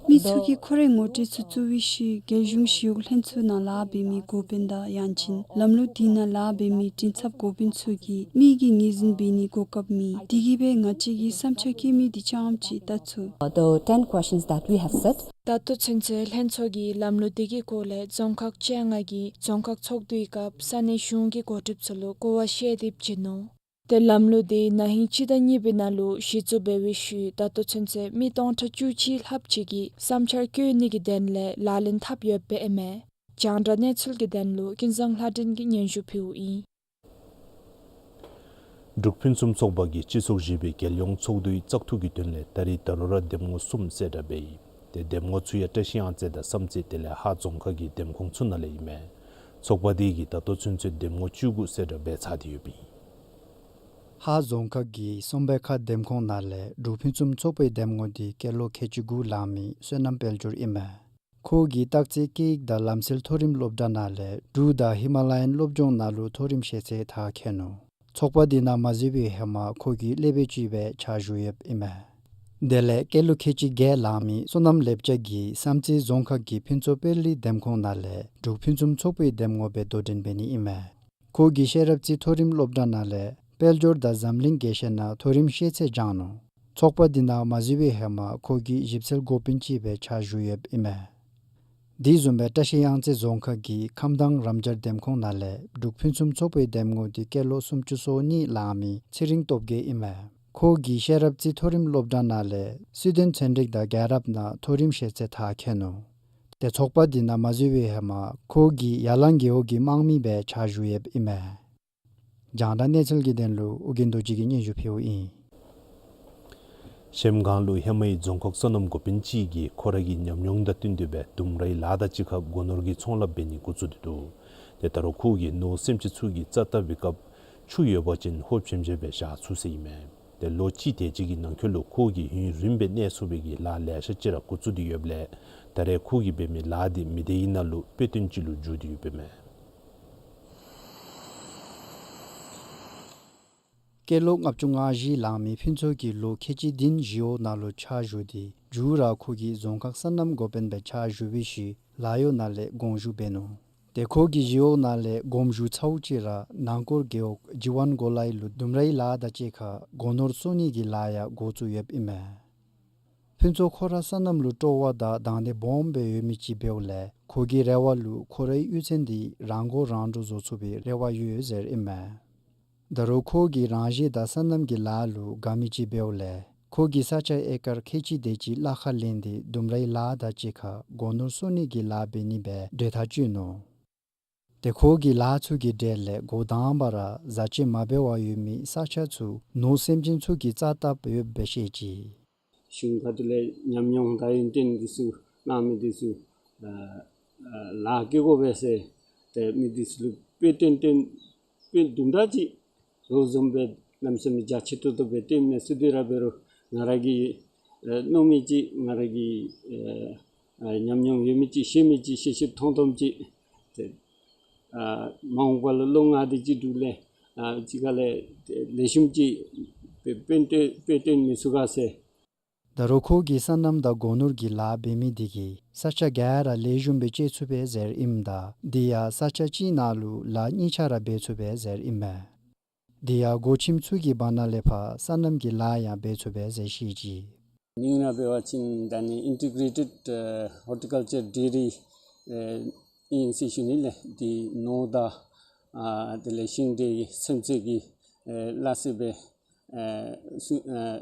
མི་ཚུ་གིས་ཁོ་རའི་ངོ་སྤྲོད་ཚུ་བཙུགས་པའི་ཤུལ་རྒྱལ་གཞུང་ཞི་གཡོག་ལྷན་ཚོགས་ནང་ལཱ་འབད་མི་འགོ་དཔོན་དང་ཡང་ཅིན་ལམ་ལུགས་དེ་ནང་ལཱ་འབད་མི་མགྲིན་ཚབ་འགོ་དཔོན་ཚུ་གིས་མི་གི་ངོས་འཛིན་འབད་ནིའི་གོ་སྐབས་མེད། དེ་གིས་སྦེ་ང་བཅས་ཀྱིས་བསམ་འཆར་བཀོད་མི་འདི་རྐྱངམ་ཅིག་བལྟ་ཚུགས། The ten questions that we have set. ད་ལྟོ་ཚུན་ཚོད་ལྷན་ཚོགས་ཀྱིས་ལམ་ལུགས་དེ་གི་སྐོར་ལས་རྫོང་ཁག་བཅོ་ལྔ་གི་རྫོང་ཁག་ཚོགས་འདུའི་སྐབས་ས་གནས་གཞུང་གི་འགོ་ཁྲིདཔ་ཚུ་ལུ་གོ་བ་བཤད་དེ་བྱིན་ནུག། ཏེ་ལམ་ལུགས་དེ་ན་ཧིང་སྤྱི་ཟླ་གཉིས་པའི་ནང་ལུ་གཞི་བཙུགས་འབད་བའི་ཤུལ་ད་ལྟོ་ཚུན་ཚོད་མི་སྟོང་ཕྲག་བཅུ་གཅིག་ལྷགཔ་ཅིག་གིས་བསམ་འཆར་བཀོད་ནི་གི་དོན་ལས་ལག་ལེན་འཐབ་ཡོདཔ་ཨིན་མས། རྒྱང་བསྒྲགས་གནས་ཚུལ་གྱི་དོན་ལུ་ཀུན་བཟང་ལྷ་སྒྲོན་གྱིས་སྙན་ཞུ་ཕུལཝ་ཨིན། འབྲུག་ཕུན་སུམ་ཚོགས་པ་གིས་སྤྱི་ཚོགས་བཞི་པའི་རྒྱལ་ཡོངས་ཚོགས་འདུའི་བཙག་འཐུ་གི་དོན་ལས་ད་རེས་ད་རུང་ར་འདེམས་ངོ་གསུམ་གསལ་བསྒྲགས་འབད་ཡི། ཏེ་འདེམས་ངོ་ཚུ་ཡང་བཀྲ་ཤིས་གཡང་རྩེ་དང་བསམ་རྩེ་དེ་ལས་ཧཱ་རྫོང་ཁག་གི་འདེམས་ཁོངས་ཚུ་ནང་ལས་ཨིན་མས། ཚོགས་པ་དེ་གིས་ད་ལྟོ་ཚུན་ཚོད་འདེམས་ངོ་བཅུ་དགུ་གསལ་བསྒྲགས་འབད་ཚར་ཏེ་ཡོདཔ་ཨིན། ཧཱ་རྫོང་ཁག་གི་སོམ་པའི་ཁ་འདེམས་ཁོངས་ནང་ལས་འབྲུག་ཕུན་སུམ་ཚོགས་པའི་འདེམས་ངོ་དེ་སྐྱེས་ལོ་ཁལ་གཅིག་དགུ་ལང་མི་བསོད་ནམས་དཔལ་འབྱོར་ཨིན་མས། ཁོ་གིས་སྟག་རྩེ་སྐད་ཡིག་དང་ལམ་སྲོལ་མཐོ་རིམ་སློབ་གྲྭ་ནང་ལས་འབྲུག་དང་ཧི་མ་ལ་ཡན་སློབ་སྦྱོང་ནང་ལུ་མཐོ་རིམ་ཤེས་ཚད་མཐར་འཁྱོལ་ནུག། ཚོགས་པ་དེ་ནང་མ་འཛུལ་བའི་ཧེ་མ་ཁོ་གིས་སློབ་དཔོན་ཅིག་སྦེ་ཕྱག་ཞུ་ཡོདཔ་ཨིན་མས། དེ་ལས་སྐྱེས་ལོ་ཁལ་གཅིག་བརྒྱད་ལང་མི་བསོད་ནམས་ལེགས་སྐྱིད་ཀྱིས་བསམ་རྩེ་རྫོང་ཁག་གི་ཕུན་ཚོགས་དཔལ་རི་འདེམས་ཁོངས་ནང་ལས་འབྲུག་ཕུན་སུམ་ཚོགས་པའི་འདེམས་ངོ་སྦེ་དོ་འགྲན་འབད་ནི་ཨིན་མས། ཁོ་གིས་ཤེས་རབ་རྩེ་མཐོ་རིམ་སློབ་གྲྭ་ནང་ལས་དཔལ་འབྱོར་དང་འཛམ་གླིང་དགེ་བཤེས་ནང་མཐོ་རིམ་ཤེས་ཚད་སྦྱངས་ནུག། ཚོགས་པ་དེ་ནང་མ་འཛུལ་བའི་ཧེ་མ་ཁོ་གིས་ཞིབ་འཚོལ་འགོ་དཔོན་ཅིག་སྦེ་ཕྱག་ཞུ་ཡོདཔ་ཨིན་མས། དེ་བཟུམ་སྦེ་བཀྲ་ཤིས་གཡང་རྩེ་རྫོང་ཁག་གི་ཁམས་དྭངས་རམ་སྦྱར་འདེམས་ཁོངས་ནང་ལས་འབྲུག་ཕུན་སུམ་ཚོགས་པའི་འདེམས་ངོ་དེ་སྐྱེས་ལོ་སུམ་ཅུ་སོ་གཉིས་ལང་མི་ཚེ་རིང་སྟོབས་རྒྱས་ཨིན་མས། ཁོ་གིས་ཤེས་རབ་རྩེ་མཐོ་རིམ་སློབ་གྲྭ་ནང་ལས་སྲིད་དོན་ཚན་རིག་དང་རྒྱལ་རབས་ནང་མཐོ་རིམ་ཤེས་ཚད་མཐར་འཁྱོལ་ནུག། ཏེ་ཚོགས་པ་དེ་ནང་མ་འཛུལ་བའི་ཧེ་མ་ཁོ་གིས་ཡར་ལངས་རྒེད་འོག་གི་དམངས་མི་སྦེ་ཕྱག་ཞུ་ཡོདཔ་ཨིན་མས། རྒྱང་བསྒྲགས་གནས་ཚུལ་གྱི་དོན་ལུ་ཨོ་རྒྱན་རྡོ་རྗེ་གིས་སྙན་ཞུ་ཕུལཝ་ཨིན། གཞལམ་སྒང་ལུ་ཧེ་མའི་རྫོང་ཁག་སོ་ནམ་འགོ་དཔོན་ཅིག་གིས་ཁོ་ར་གི་ཉམས་མྱོང་དང་བསྟུན་ཏེ་སྦེ་ལྡུམ་རའི་ལཱ་དང་གཅིག་ཁར་སྒོ་ནོར་གྱི་ཚོང་ལཱ་འབད་ནི་འགོ་བཙུགས་ཏེ་འདུག། ཏེ་ད་རུང་ཁོ་གིས་ནོར་སེམས་ཅན་ཚུ་གི་རྩ་བལྟ་བའི་སྐབས་ཆུ་ཡོད་པ་ཅིན་ཧོབ་ཆེམ་ཆེ་སྦེ་བཞག་ཚུགས་ཟེར་ཨིན་མས། ཏེ་ལོ་གཅིག་དེ་ཅིག་གི་ནང་འཁོད་ལུ་ཁོ་གིས་ཡུན་རིངམོ་སྦེ་གནས་ཚུགས་པའི་གི་ལཱ་ལེ་ཤ་ཅིག་ར་འགོ་བཙུགས་ཏེ་ཡོདཔ་ལས་ད་རེས་ཁོ་གིས་འབད་མི་ལཱ་འདི་མི་སྡེ་ཡི་ནང་ལུ་དཔེ་སྟོན་ཅིག་ལུ་འགྱུར་ཏེ་ཡོདཔ་ཨིན་མས། སྐྱེས་ལོ་ལྔ་བཅུ་ང་བཞི་ལང་མི་ཕུན་ཚོགས་ཀྱིས་ལོ་ཁལ་གཅིག་བདུན་བཞི་འོག་ནང་ལུ་ཕྱག་ཞུ་སྟེ་མཇུག་ར་ཁོ་གིས་རྫོང་ཁག་སོ་ནམ་འགོ་དཔོན་སྦེ་ཕྱག་ཞུ་བའི་ཤུལ་ལཱ་གཡོག་ནང་ལས་དགོངས་ཞུ་འབད་ནུག། ཏེ་ཁོ་གིས་བཞི་འོག་ནང་ལས་དགོངས་ཞུ་ཚརཝ་ཅིག་ར་ནང་སྐོར་རྒེད་འོག་ཇི་ཝན་གོ་ལའི་ལུ་ལྡུམ་རའི་ལཱ་དང་གཅིག་ཁར་སྒོ་ནོར་སོར་ནི་གི་ལཱ་ཡང་འགོ་བཙུགས་ཡོདཔ་ཨིན་མས། ཕུན་ཚོགས་ཁོ་ར་སོ་ནམ་ལུ་སྤྲོ་བ་དང་དང་འདོད་སྦོམ་སྦེ་ཡོད་མི་ཅིག་འབདཝ་ལས་ཁོ་གི་རེ་བ་ལུ་ཁོ་རའི་གཡུས་ཚན་འདི་རང་མགོ་རང་འདྲོངས་བཟོ་ཚུགས་པའི་རེ་བ་ཡོད་ཟེར་ཨིན་མས། ད་རུང་ཁོ་གིས་རང་གཞན་དང་སོ་ནམ་གྱི་ལཱ་ལུ་དགའ་མི་ཅིག་འབདཝ་ལས་ཁོ་གིས་ས་ཆ་ཨེ་ཀར་ཁལ་གཅིག་དེ་ཅིག་གླ་ཁར་ལེན་ཏེ་ལྡུམ་རའི་ལཱ་དང་གཅིག་ཁར་སྒོ་ནོར་སོར་ནི་གི་ལཱ་འབད་ནི་སྦེ་གྲོས་ཐག་བཅད་ནུག། ཏེ་ཁོ་གིས་ལཱ་ཚུ་གི་གྲས་ལས་འགོ་དང་པ་ར་བཟའ་སྤྱོད་མ་འབད་བར་ཡོད་མི་ས་ཆ་ཚུ་ནོར་སེམས་ཅན་ཚུ་གིས་བཙག་བཏབ་ཡོདཔ་སྦེ་བཤད་ཅི། གཞུང་ཁ་ཐུག་ལས་ཉམས་མྱོང་དང་ཡོན་ཏན་འདི་ཚུ་གནང་མི་འདི་ཚུ་ཨ་ཨ་ལཱ་བཀལ་དགོ་པས་ཟེར་ཏེ་མི་འདི་ཚུ་ལུ་དཔེ་སྟོན་སྟོན་དཔེ་དུམ་གྲ་ཅིག་རོགས་བཟུམ་སྦེ་གནམ་མེད་ས་མེད་རྒྱ་ཆེ་ཏོག་ཏོ་སྦེ་སྟོནམ་མས། ཟེར་དེ་ར་འབད་རུང་ང་ར་གིས་ཨེ་མནོ་མི་ཅིག་ང་ར་གིས་ཨེ་ཨེ་ཉམས་མྱོང་ཡོད་མི་ཅིག་ཤེས་མི་ཅིག་ཤེས་ཤེསཔ་མཐོང་མཐོངམ་ཅིག་ཏེ་ཨ་མ་འོངས་པ་ལུ་ལོ་ལྔ་དེ་ཅིག་འབྲུག་ལས་ཨ་ཅིག་ཁ་ལས་ལེགས་ཤོམ་ཅིག་དཔེ་དཔེ་སྟོན་དཔེ་སྟོན་མི་ཚུགས་ག་ཟེར། ད་རུང་ཁོ་གིས་སོ་ནམ་དང་སྒོ་ནོར་གྱི་ལཱ་འབད་མི་འདི་གིས་ས་ཆ་ག་ར་ལེགས་ཤོམ་སྦེ་སྤྱོད་ཚུགས་པས་ཟེར་ཨིནམ་ད་དེ་ཡང་ས་ཆ་གཅིག་ནང་ལུ་ལཱ་གཉིས་ཆ་ར་འབད་ཚུགས་པས་ཟེར་ཨིན་མས། དེ་ཡང་སྒོ་ཁྱིམ་ཚུ་གི་བར་ན་ལས་ཕར་སོ་ནམ་གྱི་ལཱ་ཡང་འབད་ཚུགས་པས་ཟེར་བཤད་ཅི། མིང་ར་འབད་བ་ཅིན་ད་ནི་ཨིན་ཊི་གྲེ་ཊེཌ་ཨེ་ཧོར་ཊི་ཀལ་ཅར་ཌེ་རི་ཨེ་ཨིན་ཟེར་ཞུ་ནི་ལགས། དེ་ནོར་དང་ཨ་དེ་ལས་ཤིང་འབྲས་ཀྱི་སེམས་ཅན་གྱི་ཨེ་སླ་བསྲེ་སྦེ་ཨེ་སུ་ཨེ་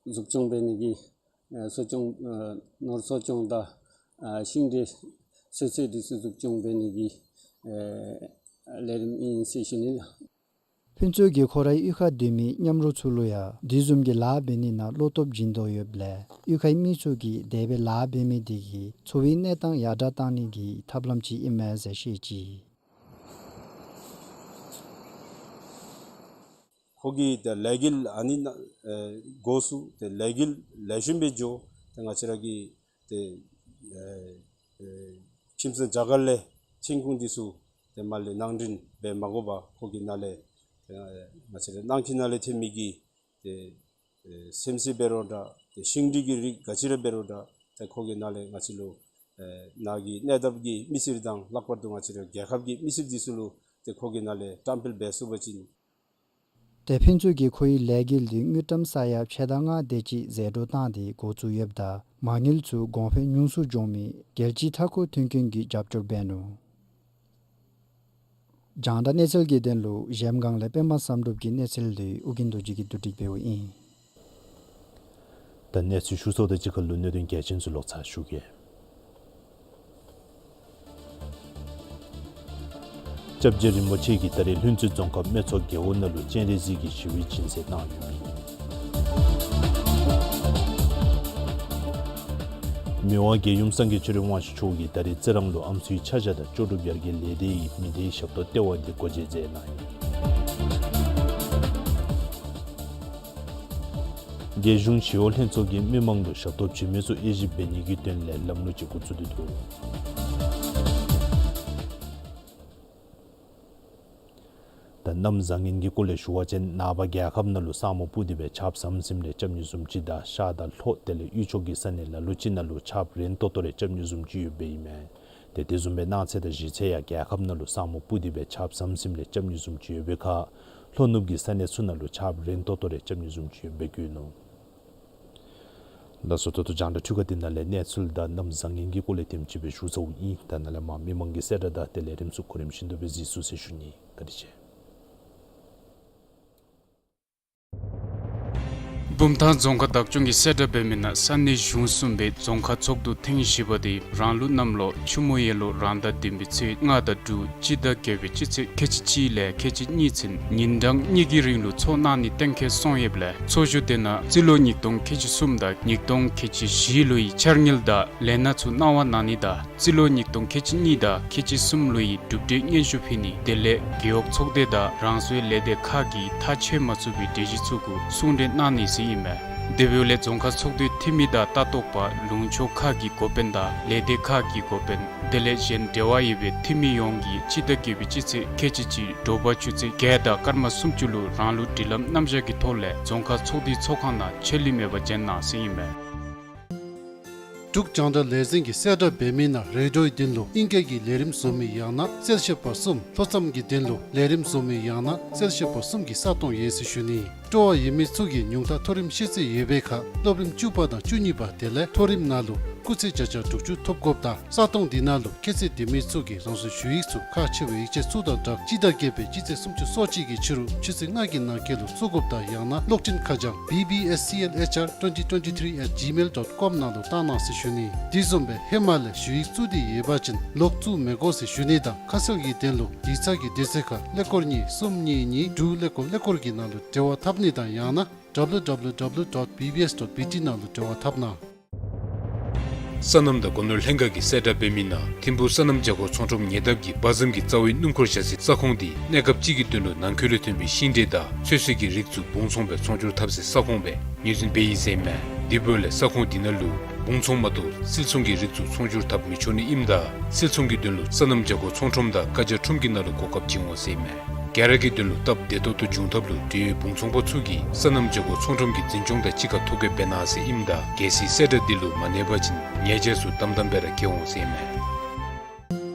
འཛུགས་སྐྱོང་འབད་ནི་གི་ཨེ་གསོ་སྐྱོང་ཨེ་ནོར་གསོ་སྐྱོང་དང་ཨ་ཤིང་འབྲས་ཚོད་ཚོད་འདི་ཚུ་འཛུགས་སྐྱོང་འབད་ནི་གི་ཨེ་ལས་རིམ་ཨིན་ཟེར་ཞུ་ནི་ལགས། ཕུན་ཚོགས་ཀྱིས་ཁོ་རའི་གཡུས་ཁར་སྡོད་མི་མཉམ་རོགས་ཚུ་ལུ་ཡང་དེ་བཟུམ་གྱི་ལཱ་འབད་ནི་ནང་བློ་སྟོབས་བྱིན་དོ་ཡོདཔ་ལས་གཡུས་ཁའི་མི་ཚུ་གིས་དེ་སྦེ་ལཱ་འབད་མི་དེ་གིས་འཚོ་བའི་གནས་སྟངས་ཡར་དྲག་གཏང་ནི་གི་ཐབས་ལམ་ཅིག་ཨིན་མས་ཟེར་བཤད་ཅི། ཁོ་གིས་ཏེ་ལས་འགུལ་ཨ་ནི་ནང་ཨེ་འགོ་བཙུགས་ཏེ་ལས་འགུལ་ལེགས་ཤོམ་སྦེ་འགྱོ། ཏེ་ང་བཅས་ར་གི་ཏེ་ཨེ་ཨེ་ཁྱིམ་ཚང་རྒྱ་གར་ལས་མཆན་ཁུང་འདི་ཚུ་ཏེ་མར་ལས་ནང་འདྲེན་འབད་མ་དགོ་པར་ཁོ་གི་ནང་ལས་ཏེ་ཨེ་ང་བཅས་ར་ནང་འཁོད་ནང་ལས་ཐོན་མི་གི་ཏེ་ཨེ་སེམས་ཅན་འབད་རུང་འདྲ་ཏེ་ཤིང་འབྲས་ཀྱི་རིགས་ག་ཅི་ར་འབད་རུང་འདྲ་ཏེ་ཁོ་གི་ནང་ལས་ང་བཅས་ལུ་ཨེ་ནཱ་གི་གནས་བདག་གི་མི་སེར་དང་ལྷག་པར་དུ་ང་བཅས་ར་རྒྱལ་ཁབ་ཀྱི་མི་སེར་འདི་ཚུ་ལུ་ཏེ་ཁོ་གི་ནང་ལས་བཀྲམ་སྤེལ་འབད་ཚུགས་པ་ཅིན། ཏེ་ཕུན་ཚོགས་ཀྱིས་ཁོ་གི་ལས་འགུལ་འདི་དངུལ་ཀྲམ་ས་ཡ་ཕྱེད་དང་ལྔ་དེ་ཅིག་ཟད་འགྲོ་བཏང་སྟེ་འགོ་བཙུགས་ཡོདཔ་ད་མ་དངུལ་ཚུ་གོང་འཕེལ་ཉུང་སུ་འགྱོ་མི་རྒྱལ་སྤྱིའི་མཐའ་འཁོར་མཐུན་རྐྱེན་གྱིས་རྒྱབ་སྐྱོར་འབད་ནུག། རྒྱང་བསྒྲགས་གནས་ཚུལ་གྱི་དོན་ལུ་གཞལམ་སྒང་ལས་པདྨ་བསམ་གྲུབ་ཀྱི་གནས་ཚུལ་འདི་ཨོ་རྒྱན་རྡོ་རྗེ་གིས་བསྡུ་སྒྲིག་འབདཝ་ཨིན། ད་གནས་ཚུལ་ཞུ་ཚརཝ་དང་གཅིག་ཁར་ལུ་གནད་དོན་གལ་ཆེན་ཚུ་ལོག་ཚར་ཞུ་གེ། སྐྱབས་རྗེ་རིན་པོ་ཆེ་གིས་ད་རེས་ལྷུན་རྩེ་རྫོང་ཁག་སྨད་འཚོ་རྒེད་འོག་ནང་ལུ་སྤྱན་རས་གཟིགས་ཀྱི་ཞི་བའི་སྦྱིན་སྲེག་གནང་ཡོདཔ་ཨིན། མི་དབང་རྒྱལ་ཡུམ་སངས་རྒྱས་ཆོས་རབ་དབང་ཕྱུག་མཆོག་གིས་ད་རེས་རྩི་རང་ལུ་ཨམ་སྲུའི་ཆ་བཞག་དང་ལྕོགས་གྲུབ་ཡར་རྒྱས་ལས་སྡེ་ཡི་མི་སྡེའི་ཞབས་ཏོག་ལྟེ་བ་འདི་སྒོ་འབྱེད་མཛད་གནང་ཡི། རྒྱལ་གཞུང་ཞི་གཡོག་ལྷན་ཚོགས་ཀྱིས་མི་མང་ལུ་ཞབས་ཏོག་བྱིན་མི་ཚུ་དབྱེ་ཞིབ་འབད་ནི་གི་དོན་ལས་ལམ་ལུགས་ཅིག་འགོ་བཙུགས་ཏེ་འདུག། ད་གནམ་བཟང་ངན་གྱི་སྐོར་ལས་ཞུ་བ་ཅིན་ནངས་པ་རྒྱལ་ཁབ་ནང་ལུ་ས་སྨུག་སྤུབས་ཏེ་སྦེ་ཆརཔ་ཟམ་ཟིམ་རེ་རྐྱབ་ནི་བཟུམ་ཅིག་དང་ཤར་དང་ལྷོ་དེ་ལས་དབུས་ཕྱོགས་ཀྱི་ས་གནས་ལ་ལུ་ཅིག་ནང་ལུ་ཆརཔ་རན་ཏོག་ཏོ་རེ་རྐྱབ་ནི་བཟུམ་ཅིག་ཡོདཔ་ཨིན་མས། ཏེ་དེ་བཟུམ་སྦེ་གནངས་ཚེ་དང་གཞེས་ཚེ་ཡང་རྒྱལ་ཁབ་ནང་ལུ་ས་སྨུག་སྤུབས་ཏེ་སྦེ་ཆརཔ་ཟམ་ཟིམ་རེ་རྐྱབ་ནི་བཟུམ་ཅིག་ཡོད་པའི་ཁར་ལྷོ་ནུབ་ཀྱི་ས་གནས་ཚུ་ནང་ལུ་ཆརཔ་རན་ཏོག་ཏོ་རེ་རྐྱབ་ནི་བཟུམ་ཅིག་ཡོདཔ་སྦེ་བཀོད་ནུག། ལགས་སོ། ད་ལྟོ་རྒྱང་བསྒྲགས་འཕྲུལ་ཁང་འདི་ནང་ལས་གནས་ཚུལ་དང་གནམ་བཟང་ངན་གྱི་སྐོར་ལས་དེམ་ཅིག་སྦེ་ཞུ་ཚརཝ་ཨིན། ད་ནཱ་ལས་མར་མི་མང་གི་གསལ་བསྒྲགས་དང་དེ་ལས་རིམ་ཚུ་གོ་རིམ་བཞིན་དུ་སྦེ་གཟིགས་ཚུགས་ཟེར་ཞུ་ནི། བཀའ་དྲིན་ཆེ། བུམ་ཐང་རྫོང་ཁག་བདག་སྐྱོང་གིས་གསལ་བསྒྲགས་འབད་མི་ནང་ས་གནས་གཞུང་གསུམ་པའི་རྫོང་ཁག་ཚོགས་འདུ་ཐེངས་བཞི་པ་དེ་རང་ལུགས་གནམ་ལོ་ཆུ་མོ་ཡོས་ལོ་རང་ཟླ་བདུན་པའི་ཚེས་ལྔ་དང་དྲུག་སྤྱི་ཟླ་བརྒྱད་པའི་སྤྱི་ཚེས་ཁལ་གཅིག་གཅིག་ལས་ཁལ་གཅིག་གཉིས་ཚུན་ཉིན་གྲངས་གཉིས་ཀྱི་རིང་ལུ་ཚོགས་གནང་ནི་གཏན་འཁེལ་སོང་ཡོདཔ་ལས་ཚོགས་བཞུགས་དེ་ནང་རྩིས་ལོ་ཉིས་སྟོང་ཁལ་གཅིག་གསུམ་དང་ཉིས་སྟོང་ཁལ་གཅིག་བཞི་ལོའི་འཆར་དངུལ་དང་ལས་སྣ་ཚུ་གནང་བ་གནང་ནི་དང་རྩིས་ལོ་ཉིས་སྟོང་ཁལ་གཅིག་གཉིས་དང་ཁལ་གཅིག་གསུམ་ལོའི་གྲུབ་འབྲས་སྙན་ཞུ་ཕུལ་ནི་དེ་ལས་རྒེད་འོག་ཚོགས་སྡེ་དང་རང་སོའི་ལས་སྡེ་ཁག་གིས་ཐག་བཅད་མ་ཚུགས་པའི་གྲོས་གཞི་ཚུ་གུ་གསུང་གྲོས་གནང་ནི་ཟེར་ཨིན་མས། དེ་འབདཝ་ལས་རྫོང་ཁག་ཚོགས་འདུའི་འཐུས་མི་དང་ལྟ་རྟོག་པ་ལུང་ཕྱོགས་ཁག་གི་འགོ་དཔོན་དང་ལས་སྡེ་ཁག་གི་འགོ་དཔོན་དེ་ལས་གཞན་འབྲེལ་བ་ཡོད་པའི་འཐུས་མི་ཡོངས་ཀྱིས་སྤྱི་ཟླ་བརྒྱད་པའི་སྤྱི་ཚེས་ཁལ་གཅིག་གཅིག་དྲོ་པ་ཆུ་ཚོད་བརྒྱད་དང་སྐར་མ་སུམ་ཅུ་ལུ་རང་ལུགས་སྒྲིག་ལམ་རྣམ་གཞག་གི་ཐོག་ལས་རྫོང་ཁག་ཚོགས་འདུའི་ཚོགས་ཁང་ནང་ཆད་ལུས་མེད་པར་འབྱོན་གནང་ཟེར་ཨིན་མས། འབྲུག་རྒྱང་བསྒྲགས་ལས་འཛིན་གྱིས་གསལ་བསྒྲགས་འབད་མི་ནང་རེ་ཌིའོའི་དོན་ལུ་ཨིང་སྐད་ཀྱི་ལས་རིམ་བཟོ་མི་ཡང་ན་གསལ་བཤད་པ་གསུམ། ལྷོ་མཚམས་ཀྱི་དོན་ལུ་ལས་རིམ་བཟོ་མི་ཡང་ན་གསལ་བཤད་པ་གསུམ་གྱི་ས་སྟོང་ཡོད་ཟེར་ཞུ་ནི། སྤྲོ་བ་ཡོད་མི་ཚུ་གིས་ཉུང་མཐའ་མཐོ་རིམ་ཤེས་ཚད་ཡོད་པའི་ཁར་སློབ་རིམ་བཅུ་པ་དང་བཅུ་གཉིས་པ་དེ་ལས་མཐོ་རིམ་ནང་ལུ་སྐུགས་ཚད་བརྒྱ་ཆ་དྲུག་ཅུ་ཐོབ་དགོཔ་དང་ས་སྟོང་འདི་ནང་ལུ་ཁྱད་ཚད་ལྡན་མི་ཚུ་གིས་རང་སོའི་ཞུ་ཡིག་ཚུ་ཁག་ཆེ་བའི་ཡིག་ཆ་ཚུ་དང་སྦྲགས་སྤྱི་ཟླ་བརྒྱད་པའི་སྤྱི་ཚེས་སུམ་ཅུ་སོ་གཅིག་གི་ཕྱི་རུ་ཆུ་ཚོད་ལྔ་གི་ནང་འཁོད་ལུ་བཙུགས་དགོཔ་དང་ཡང་ན་གློག་འཕྲིན་ཁ་བྱང་B B S C L H R twenty twenty-three at gmail dot com ནང་ལུ་བཏང་གནང་ཟེར་ཞུ་ནི། དེ་བཟུམ་སྦེ་ཧེ་མ་ལས་ཞུ་ཡིག་བཙུགས་ཏེ་ཡོད་པ་ཅིན་ལོག་བཙུགས་མི་དགོ་ཟེར་ཞུ་ནི་དང་ཁ་གསལ་གྱི་དོན་ལུ་ཡིག་ཚང་གི་དུས་ཚོད་ཁར་ཀླད་ཀོར་གཉིས་གསུམ་གཉིས་གཉིས་དྲུག་ཀླད་ཀོར་ཀླད་ཀོར་གྱི་ནང་ལུ་འབྲེལ་བ་འཐབ་ནི་དང་ཡང་ན W W W dot B B S dot B T ནང་ལུ་འབྲེལ་བ་འཐབ་གནང་། སོ་ནམ་དང་སྒོ་ནོར་ལྷན་ཁག་གིས་གསལ་བསྒྲགས་འབད་མི་ནང་ཐིམ་ཕུག་སོ་ནམ་བྱ་སྒོ་ཚོང་ཁྲོམ་ཉེ་འདབས་ཀྱི་བ་ཟམ་གྱི་རྩ་བའི་སྣུམ་འཁོར་བཞག་སའི་ས་ཁོངས་འདི་གནས་སྐབས་ཅིག་གི་དོན་ལུ་ནང་ཁུལ་ལས་ཐོན་པའི་ཤིང་འབྲས་དང་ཚོད་བསྲེ་གི་རིགས་ཚུ་སྦུང་ཚོང་སྦེ་ཚོང་སྒྱུར་འཐབ་སའི་ས་ཁོངས་སྦེ་ངོས་འཛིན་འབད་ཡི་ཟེར་ཨིན་མས། དེ་འབདཝ་ལས་ས་ཁོངས་འདི་ནང་ལུ་སྦུང་ཚོང་མ་གཏོགས་སིལ་ཚོང་གི་རིགས་ཚུ་ཚོང་སྒྱུར་འཐབ་མི་ཆོག་ནི་ཨིནམ་ད་སིལ་ཚོང་གི་དོན་ལུ་སོ་ནམ་བྱ་སྒོ་ཚོང་ཁྲོམ་དང་བཀའ་རྒྱ་ཁྲོམ་གྱི་ནང་ལུ་གོ་སྐབས་བྱིན་འོང་ཟེར་ཨིན་མས། ག་ར་གི་དོན་ལུ་སྟབས་བདེ་ཏོག་ཏོ་འབྱུང་ཐབས་ལུ་འབྲེལ་ཡོད་སྦུང་ཚོང་པ་ཚུ་གིས་སོ་ནམ་བྱ་སྒོ་ཚོང་ཁྲོམ་གྱི་འཛིན་སྐྱོང་དང་གཅིག་ཁར་ཐོ་བཀོད་འབད་གནང་ཟེར་ཨིནམ་ད་གལ་སྲིད་གསལ་བསྒྲགས་འདི་ལུ་མ་གནས་པ་ཅིན་ཉེས་བྱ་ཚུ་དམ་དམ་སྦེ་ར་བཀལ་འོང་ཟེར་ཨིན་མས།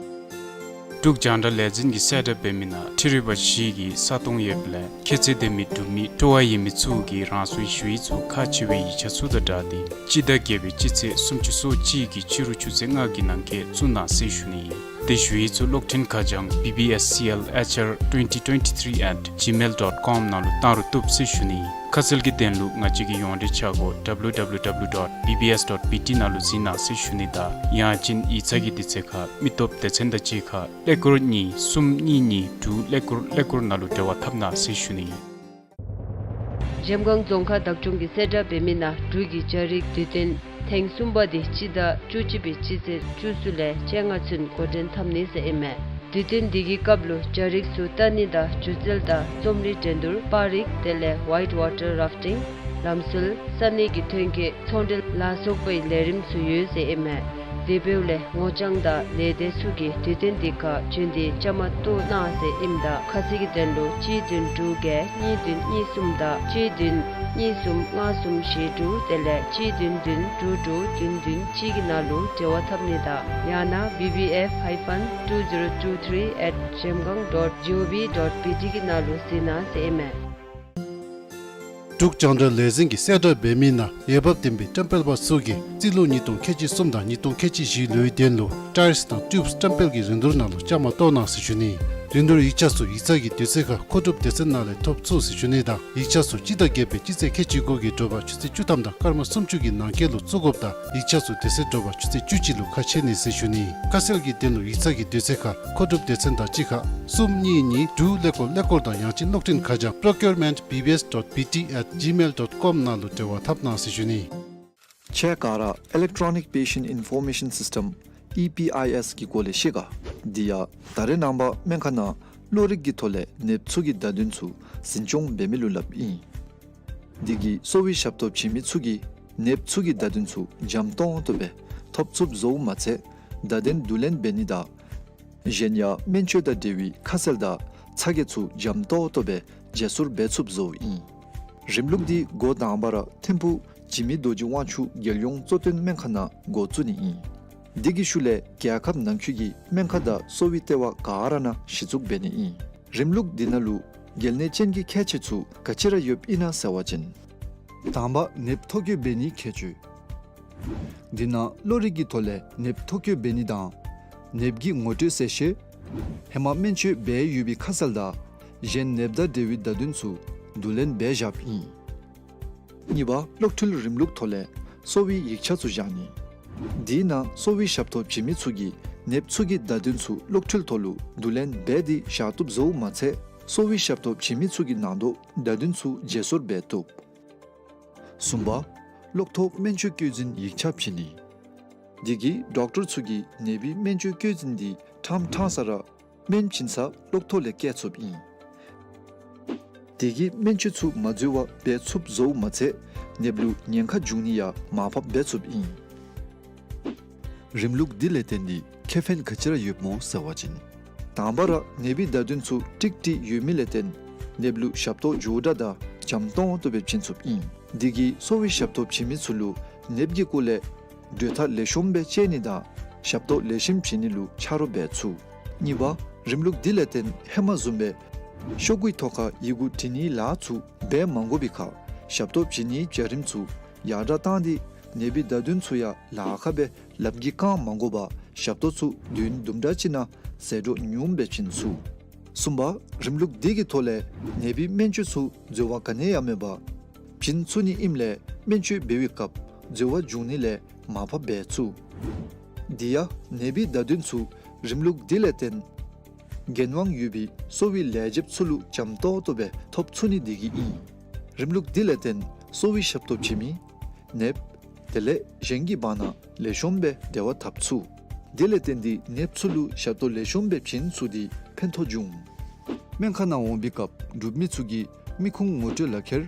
འབྲུག་རྒྱང་བསྒྲགས་ལས་འཛིན་གྱིས་གསལ་བསྒྲགས་འབད་མི་ནང་འཕྲུལ་རིག་པ་བཞི་གི་ས་སྟོང་ཡོདཔ་ལས་ཁྱད་ཚད་ལྡན་མི་འབྲུག་མི་སྤྲོ་བ་ཡོད་མི་ཚུ་གིས་རང་སོའི་ཞུ་ཡིག་ཚུ་ཁག་ཆེ་བའི་ཡིག་ཆ་ཚུ་དང་སྦྲགས་ཏེ་སྤྱི་ཟླ་བརྒྱད་པའི་སྤྱི་ཚེས་སུམ་ཅུ་སོ་གཅིག་གི་ཕྱི་རུ་ཆུ་ཚོད་ལྔ་གི་ནང་འཁོད་བཙུགས་གནང་ཟེར་ཞུ་ནི་ཨིན། དེ་ཞུ་ཡིག་ཚུ་གློག་འཕྲིན་ཁ་བྱང་B B S C L H R twenty twenty-three at gmail dot com ནང་ལུ་བཏང་རུང་བཏུབ་ཟེར་ཞུ་ནི། ཁ་གསལ་གྱི་དོན་ལུ་ང་བཅས་ཀྱི་ཡོངས་འབྲེལ་ཆ་སྒོ W W W dot B B S dot B T ནང་ལུ་གཟིགས་གནང་ཟེར་ཞུ་ནི་དང་ཡང་ཅིན་ཡིག་ཚང་གི་དུས་ཚོད་ཁར་མི་སྟོབས་སྡེ་ཚན་དང་གཅིག་ཁར་ཀླད་ཀོར་གཉིས་གསུམ་གཉིས་གཉིས་དྲུག་ཀླད་ཀོར་ཀླད་ཀོར་ནང་ལུ་འབྲེལ་བ་འཐབ་གནང་ཟེར་ཞུ་ནི། འཇམ་དབྱངས་རྫོང་ཁག་བདག་སྐྱོང་གིས་གསལ་བསྒྲགས་འབད་མི་ནང་འབྲུག་གི་སྦྱ་རིག་དུས་སྟོན་ཐེངས་གསུམ་པ་འདི་སྤྱི་ཟླ་བཅུ་གཅིག་པའི་སྤྱི་ཚེས་བཅུ་གསུམ་ལས་བཅོ་ལྔ་ཚུན་འགོ་འདྲེན་འཐབ་ནི་ཟེར་ཨིན་མས། དུས་སྟོན་འདི་གི་སྐབས་ལུ་སྦྱ་རིག་ཚུ་བལྟ་ནི་དང་སྒྱུ་རྩལ་དང་རྩོམ་རིག་འགྲན་བསྡུར་པར་རིས་དེ་ལས་White Water Rafting ལམ་སྲོལ་ས་གནས་ཀྱི་ཐོན་སྐྱེད་ཚོང་འབྲེལ་ལ་སོགས་པའི་ལས་རིམ་ཚུ་ཡོད་ཟེར་ཨིན་མས། དེ་འབདཝ་ལས་ངོ་རྐྱང་དང་ལས་སྡེ་ཚུ་གིས་དུས་སྟོན་འདི་ཁར་བྱོན་ཏེ་བཅའ་མར་གཏོགས་གནང་ཟེར་ཨིནམ་ད་ཁ་གསལ་གྱི་དོན་ལུ་གཅིག་བདུན་དྲུག་བརྒྱད་གཉིས་བདུན་གཉིས་གསུམ་དང་གཅིག་བདུན་གཉིས་གསུམ་ལྔ་གསུམ་བཞི་དྲུག་དེ་ལས་གཅིག་བདུན་བདུན་དྲུག་དྲུག་བདུན་བདུན་གཅིག་གི་ནང་ལུ་འབྲེལ་བ་འཐབ་ནི་དང་ཡང་ན B B F hyphen two zero two three at zhemgang dot gov dot B T གི་ནང་ལུ་གཟིགས་གནང་ཟེར་ཨིན་མས། འབྲུག་རྒྱང་བསྒྲགས་ལས་འཛིན་གྱིས་གསལ་བསྒྲགས་འབད་མི་ནང་འོས་འབབ་ལྡན་པའི་བཀྲམ་སྤེལ་པ་ཚུ་གིས་རྩིས་ལོ་ཉིས་སྟོང་ཁལ་གཅིག་གསུམ་དང་ཉིས་སྟོང་ཁལ་གཅིག་བཞི་ལོའི་དོན་ལུ་ཊའིརསི་དང་ཊིའུབསི་བཀྲམ་སྤེལ་གྱི་རིན་བསྡུར་ནང་ལུ་བཅའ་མར་གཏོགས་གནང་ཟེར་ཞུ་ནི། རིན་བསྡུར་ཡིག་ཆ་ཚུ་ཡིག་ཚང་གི་དུས་ཚོད་ཁར་མཁོ་སྒྲུབ་སྡེ་ཚན་ནང་ལས་ཐོབ་ཚུགས་ཟེར་ཞུ་ནི་དང་ཡིག་ཆ་ཚུ་སྤྱི་ཟླ་བརྒྱད་པའི་སྤྱི་ཚེས་ཁལ་གཅིག་དགུ་གི་དྲོ་པ་ཆུ་ཚོད་བཅུ་ཐམ་དང་སྐར་མ་སུམ་ཅུ་གི་ནང་འཁོད་ལུ་བཙུགས་དགོཔ་དང་ཡིག་ཆ་ཚུ་དེ་ཚེ་དྲོ་པ་ཆུ་ཚོད་བཅུ་གཅིག་ལུ་ཁ་ཕྱེ་ནི་ཟེར་ཞུ་ནི། ཁ་གསལ་གྱི་དོན་ལུ་ཡིག་ཚང་གི་དུས་ཚོད་ཁར་མཁོ་སྒྲུབ་སྡེ་ཚན་དང་གཅིག་ཁར་གསུམ་གཉིས་གཉིས་དྲུག་ཀླད་ཀོར་ཀླད་ཀོར་དང་ཡང་ཅིན་གློག་འཕྲིན་ཁ་བྱང་procurement B B S dot B T at gmail dot com ནང་ལུ་འབྲེལ་བ་འཐབ་གནང་ཟེར་ཞུ་ནི། ཁྱེད་ག་ར་Electronic Patient Information System E P I S གི་སྐོར་ལས་ཤེས་ག། འདི་ཡང་ད་རེས་ནངས་པ་སྨན་ཁང་ནང་གློ་རིག་གི་ཐོག་ལས་ནདཔ་ཚུ་གི་བརྡ་དོན་ཚུ་འཛིན་སྐྱོང་འབད་མི་ལུ་སླབ་ཨིན། འདི་གིས་གསོ་བའི་ཞབས་ཏོག་བྱིན་མི་ཚུ་གིས་ནདཔ་ཚུ་གི་བརྡ་དོན་ཚུ་འཇམ་ཏོང་ཏོ་སྦེ་ཐོབ་ཚུགསཔ་བཟོཝ་མ་ཚད་བརྡ་དོན་བསྡུ་ལེན་འབད་ནི་དང་གཞན་ཡང་སྨན་བཅོས་དང་འབྲེལ་བའི་ཁ་གསལ་དང་ཚ་གྱང་ཚུ་འཇམ་ཏོང་ཏོ་སྦེ་བརྗེ་སོར་འབད་ཚུགསཔ་བཟོཝ་ཨིན། རིམ་ལུགས་འདི་འགོ་དང་པ་ར་ཐིམ་ཕུག་འཇིགས་མེད་རྡོ་རྗེ་དབང་ཕྱུག་རྒྱལ་ཡོངས་གཙོ་བསྟེན་སྨན་ཁང་ནང་འགོ་བཙུགས་ནི་ཨིན། འདི་གི་ཤུལ་ལས་རྒྱལ་ཁབ་ནང་འཁོད་ཀྱི་སྨན་ཁང་དང་གསོ་བའི་ལྟེ་བ་ག་ར་ནང་གཞི་བཙུགས་འབད་ནི་ཨིན། རིམ་ལུགས་འདི་ནང་ལུ་གལ་གནད་ཅན་གྱི་ཁྱད་ཆོས་ཚུ་ག་ཅི་ར་ཡོདཔ་ཨིན་ན་ཟེར་བ་ཅིན། དང་པ་ནདཔ་ཐོ་བཀོད་འབད་ནིའི་ཁྱད་ཆོས། འདི་ནང་གློ་རིག་གི་ཐོག་ལས་ནདཔ་ཐོ་བཀོད་འབད་ནི་དང་ནདཔ་གི་ངོ་སྤྲོད་གསལ་བཤད། ཧེ་མ་སྨན་བཅོས་འབད་ཡོད་པའི་ཁ་གསལ་དང་གཞན་ནདཔ་དང་འབྲེལ་བའི་བརྡ་དོན་ཚུ་བསྡུ་ལེན་འབད་བཞགཔ་ཨིན། གཉིས་པ་གློག་འཕྲུལ་རིམ་ལུགས་ཐོག་ལས་གསོ་བའི་ཡིག་ཆ་ཚུ་བཞག་ནི། འདི་ནང་གསོ་བའི་ཞབས་ཏོག་བྱིན་མི་ཚུ་གིས་ནདཔ་ཚུ་གི་བརྡ་དོན་ཚུ་གློག་འཕྲུལ་ཐོག་ལུ་བསྡུ་ལེན་འབད་དེ་བཞག་བཏུབ་བཟོཝ་མ་ཚད་གསོ་བའི་ཞབས་ཏོག་བྱིན་མི་ཚུ་གི་ནང་དོག་བརྡ་དོན་ཚུ་བརྗེ་སོར་འབད་བཏུབ། གསུམ་པ། གློག་ཐོག་སྨན་བཅོས་བཀོད་འཛིན་ཡིག་ཆ་བྱིན་ནི། འདི་གིས་ཌོག་ཊར་ཚུ་གིས་ནད་པའི་སྨན་བཅོས་བཀོད་འཛིན་འདི་ཕྲང་ཕྲང་ས་ར་སྨན་བྱིན་ས་གློག་ཐོག་ལས་བཀལ་ཚུགསཔ་ཨིན། འདི་གིས་སྨན་བཅོས་ཚུ་མ་འཛོལ་བར་འབད་ཚུགསཔ་བཟོཝ་མ་ཚད་ ནདཔ་ལུ་ཉེན་ཁ་འབྱུང་ནི་ཡང་མར་ཕབ་འབད་ཚུགསཔ་ཨིན། རིམ་ལུགས་འདི་ལས་བརྟེན་ཏེ་ཁེ་ཕན་ག་ཅི་ར་ཡོདཔ་སྨོ་ཟེར་བ་ཅིན། དང་པ་ར་ནདཔ་གི་བརྡ་དོན་ཚུ་ཀྲིག་ཀྲི་ཡོད་མི་ལས་བརྟེན་ནདཔ་ལུ་ཞབས་ཏོག་མགྱོགས་དྲགས་དང་འཇམ་ཏོང་ཏོ་སྦེ་བྱིན་ཚུགསཔ་ཨིན། འདི་གིས་གསོ་བའི་ཞབས་ཏོག་བྱིན་མི་ཚུ་ལུ་ནདཔ་གི་སྐོར་ལས་གྲོས་ཐག་ལེགས་ཤོམ་སྦེ་བཅད་ནི་དང་ཞབས་ཏོག་ལེགས་ཤོམ་བྱིན་ནི་ལུ་ཆ་རོགས་འབད་ཚུགས། གཉིས་པ་རིམ་ལུགས་འདི་ལས་བརྟེན་ཧེ་མ་བཟུམ་སྦེ་ཤོག་གུའི་ཐོག་ཁར་ཡི་གུ་བྲི་ནིའི་ལཱ་ཚུ་འབད་མ་དགོ་པའི་ཁར་ཞབས་ཏོག་བྱིན་ནིའི་བྱ་རིམ་ཚུ་ཡར་དྲགས་བཏང་སྟེ་ནདཔ་གི་བརྡ་དོན་ཚུ་ཡང་ལཱ་ཁག་སྦེ་ལམ་གྱི་རྐང་མ་དགོ་པར་ཞབས་ཏོག་ཚུ་བདུན་དུམ་གྲ་ཅིག་ནང་ཟད་འགྲོ་ཉུངམ་སྦེ་བྱིན་ཚུགས། གསུམ་པ་རིམ་ལུགས་འདི་གི་ཐོག་ལས་ནདཔ་གི་སྨན་བཅོས་ཚུ་འཛོལ་བ་ག་ནི་ཡང་མེད་པར་བྱིན་ཚུགས་ནི་ཨིནམ་ལས་སྨན་བཅོས་འབད་བའི་སྐབས་འཛོལ་བ་འབྱུང་ནི་ལས་མར་ཕབ་འབད་ཚུགས། དེ་ཡང་ནདཔ་གི་བརྡ་དོན་ཚུ་རིམ་ལུགས་འདི་ལས་བརྟེན་འགན་དབང་ཡོད་པའི་གསོ་བའི་ལས་བྱེདཔ་ཚུ་ལུ་འཇམ་ཏོང་ཏོ་སྦེ་ཐོབ་ཚུགས་ནི་འདི་གིས་ཨིན། རིམ་ལུགས་འདི་ལས་བརྟེན་གསོ་བའི་ཞབས་ཏོག་བྱིན་མི་ནདཔ་དེ་ལས་གཞན་གྱི་བར་ན་ལེགས་ཤོམ་སྦེ་འབྲེལ་བ་འཐབ་ཚུགས། དེ་ལས་བརྟེན་ཏེ་ནདཔ་ཚུ་ལུ་ཞབས་ཏོག་ལེགས་ཤོམ་སྦེ་བྱིན་ཚུགས་ཏེ་ཕན་ཐོགས་འབྱུང་། སྨན་ཁང་ནང་འོང་བའི་སྐབས་འབྲུག་མི་ཚུ་གིས་མི་ཁུངས་ངོ་སྤྲོད་ལག་ཁྱེར་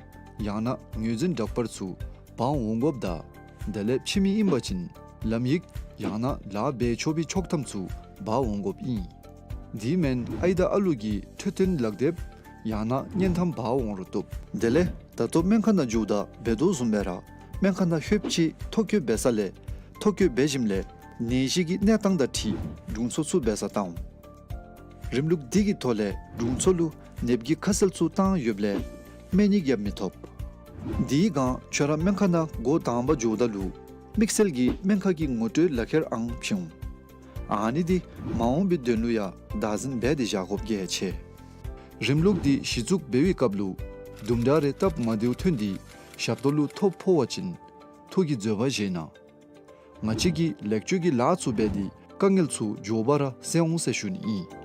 ཡང་ན་ངོས་འཛིན་འདྲ་པར་ཚུ་འབག་འོང་དགོཔ་དང་དེ་ལས་ཕྱི་མི་ཨིན་པ་ཅིན་ལམ་ཡིག་ཡང་ན་ལཱ་འབད་ཆོག་པའི་ཆོག་ཐམ་ཚུ་འབག་འོང་དགོཔ་ཨིན། དེ་མེན་ཨའི་དང་ཨ་ལུ་གི་འཕྲོད་བསྟེན་ལག་དེབ་ཡང་ན་བརྙན་ཐམ་འབག་འོང་རུང་བཏུབ། དེ་ལས་ད་ལྟོ་སྨན་ཁང་ནང་འགྱོཝ་ད་འབད་དོ་བཟུམ་སྦེ་ར་སྨན་ཁང་ནང་ལྷོདཔ་ཅིག་ཐོ་བཀོད་འབད་ས་ལས་ཐོ་བཀོད་འབད་ཞིནམ་ལས་ནད་གཞི་གི་གནས་སྟངས་དང་འཁྲིལ་དྲུང་འཚོ་ཚུ་འབད་སར་བཏང་འོང་། རིམ་ལུགས་འདི་གི་ཐོག་ལས་དྲུང་འཚོ་ལུ་ནདཔ་གི་ཁ་གསལ་ཚུ་བཏང་ཡོདཔ་ལས་སྨན་ཡིག་ཡང་མི་ཐོབ། དེའི་སྒང་ཁྱོད་ར་སྨན་ཁང་ནང་འགོ་དང་པ་འགྱོཝ་ད་ལུ་དམིགས་བསལ་གྱི་སྨན་ཁང་གི་ངོ་སྤྲོད་ལག་ཁྱེར་ཨང་བྱིན་འོང་། ཨ་ནི་འདི་མ་འོངས་པའི་དོན་ལུ་ཡང་བདག་འཛིན་འབད་དེ་བཞག་དགོཔ་གལ་ཆེ། རིམ་ལུགས་འདི་གཞི་བཙུགས་འབད་བའི་སྐབས་ལུ་དུམ་གྲ་རེ་སྟབས་མ་བདེཝ་ཐོན་ཏེ་ཞབས་ཏོག་ལུ་ཐོ་ཕོག་པ་ཅིན་ཐོ་གི་འཛོལ་བ་བཞེས་གནང་། ང་བཅས་ཀྱིས་ལེགས་བཅོས་ཀྱི་ལཱ་ཚུ་འབད་དེ་དཀའ་ངལ་ཚུ་མགྱོགས་པ་ར་སེལ་འོང་ཟེར་ཞུ་ནི་ཨིན།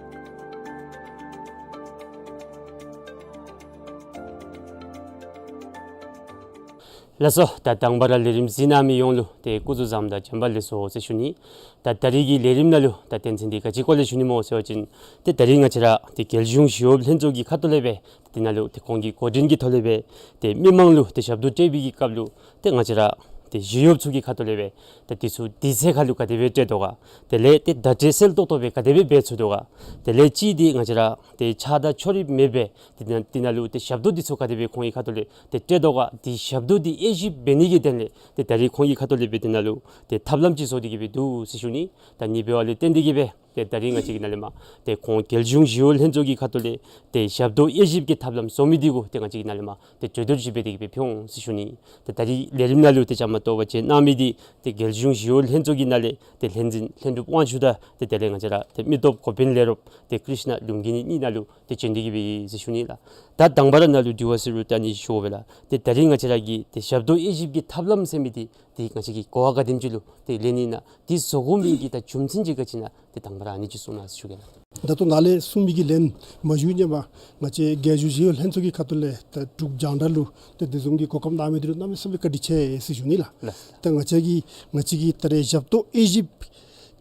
ལགས་སོ། ད་དང་པ་ར་ལས་རིམ་གཟིགས་གནང་མི་ཡོངས་ལུ་ཏེ་སྐུ་གཟུགས་བཟང་དང་བྱོན་པ་ལེགས་སོ་ཟེར་ཞུ་ནི། ད་ད་རིས་ཀྱི་ལས་རིམ་ནང་ལུ་ད་དོན་ཚན་འདི་ག་ཅིའི་སྐོར་ལས་ཞུ་ནི་སྨོ་ཟེར་བ་ཅིན་ཏེ་ད་རིས་ང་བཅས་ར་ཏེ་རྒྱལ་གཞུང་ཞི་གཡོགཔ་ལྷན་ཚོགས་ཀྱི་ཁ་ཐུག་ལས་སྦེ་དེ་ནང་ལུ་ཏེ་ཁོང་གི་འགོ་འདྲེན་གྱི་ཐོག་ལས་སྦེ་ཏེ་མི་མང་ལུ་ཏེ་ཞབས་ཏོག་སྤྲོད་པའི་གི་སྐབས་ལུ་ཏེ་ང་བཅས་ར་ཏེ་ཞི་གཡོགཔ་ཚུ་གི་ཁ་ཐུག་ལས་སྦེ་ཏེ་དུས་ཚོད་དུས་ཚོད་ཁར་ལུ་ག་དེ་སྦེ་སྤྲོད་དོ་ག། དེ་ལས་ཏེ་བརྡ་སྤྲོད་གསལ་ཏོག་ཏོ་སྦེ་ག་དེ་སྦེ་འབད་ཚུགས་དོ་ག། དེ་ལས་གཅིག་འདི་ང་བཅས་ར་ཏེ་ཆགས་སྡང་ཕྱོགས་རིས་མེད་པར་ཏེ་དེ་ནང་དེ་ནང་ལུ་ཏེ་ཞབས་ཏོག་འདི་ཚུ་ག་དེ་སྦེ་ཁོང་གི་ཁ་ཐུག་ལས་ཏེ་སྤྲོད་དོ་ག། ཏེ་ཞབས་ཏོག་འདི་དབྱེ་ཞིབ་འབད་ནི་གི་དོན་ལས་ཏེ་ད་རིས་ཁོང་གི་ཁ་ཐུག་ལས་སྦེ་དེ་ནང་ལུ་ཏེ་ཐབས་ལམ་ཅིག་བཟོ་སྟེ་གི་སྦེ་འདུག་ཟེར་ཞུ་ནི། ད་ཨ་ནི་འབདཝ་ལས་བརྟེན་ཏེ་གི་སྦེ་ཏེ་ད་རིས་ང་བཅས་ཀྱི་ནང་ལས་མར་ཏེ་ཁོང་རྒྱལ་གཞུང་ཞི་གཡོག་ལྷན་ཚོགས་ཀྱི་ཁ་ཐུག་ལས་ཏེ་ཞབས་ཏོག་དབྱེ་ཞིབ་ཀྱི་ཐབས་ལམ་བཟོ་མི་འདི་གུ་ཏེ་ང་བཅས་ཀྱི་ནང་ལས་མར་ཏེ་གྲོས་བསྡུར་ཅིག་འབད་དེ་གི་སྦེ་ཕུལ་འོང་ཟེར་ཞུ་ནི། ཏེ་ད་རིས་ལས་རིམ་ནང་ལུ་ཏེ་བཅའ་མར་གཏོགས་པ་བྱོན་གནང་མི་འདི་ཏེ་རྒྱལ་གཞུང་ཞི་གཡོག་ལྷན་ཚོགས་ཀྱི་ནང་ལས་ཏེ་ལྷན་འཛིན་ལྷུན་གྲུབ་དབང་ཕྱུག་དང་ཏེ་དེ་ལས་ང་བཅས་ར་ཏེ་མི་སྟོབས་འགོ་དཔོན་ལས་རོགསཔ་ཏེ་ཀྲིཤ་ན་ལུང་རྒྱལ་གཉིས་ནང་ལུ་ཏེ་བྱོན་ཏེ་གི་སྦེ་ཨིན་ཟེར་ཞུ་ནི་ལགས། ད་དང་པ་ར་ནཱ་ལུ་དྲི་བ་ཟེར་རུང་ད་ཨ་ནི་ཞུ་བ་ལགས། ཏེ་ད་རིས་ང་བཅས་ར་གི་ཏེ་ཞབས་ཏོག་དབྱེ་ཞིབ་ཀྱི་ཐབས་ལམ་ཟེར་མི་འདི་ཏེ་ང་བཅས་ཀྱིས་གོ་བ་ག་དེམ་ཅིག་ལུ་ཏེ་ལེན་ནི་ཨིན་ན། འདི་བཟོ་དགོ་མི་གི་ད་རྒྱུ་མཚན་ཅིག་ག་ཅི་ཨིན་ན་ཏེ་དང་པ་ར་ཨ་ནི་ཅིག་གསུང་གནང་ཟེར་ཞུ་གེ་ལགས། ད་ལྟོ་ནཱ་ལས་གསུངས་མི་གི་ལན་མ་ཞུ་ནི་མ་ང་བཅས་རྒྱལ་གཞུང་ཞི་གཡོག་ལྷན་ཚོགས་ཀྱི་ཁ་ཐུག་ལས་ད་འབྲུག་རྒྱང་བསྒྲགས་ལུ་ཏེ་དེ་བཟུམ་གྱི་གོ་སྐབས་གནང་མི་འདི་ལུ་གནམ་མེད་ས་མེད་བཀའ་དྲིན་ཆེ་ཟེར་ཞུ་ནི་ལགས། ལགས། ད་ང་བཅས་ཀྱི་ང་བཅས་ཀྱི་ད་རེས་ཞབས་ཏོག་དབྱེ་ཞིབ་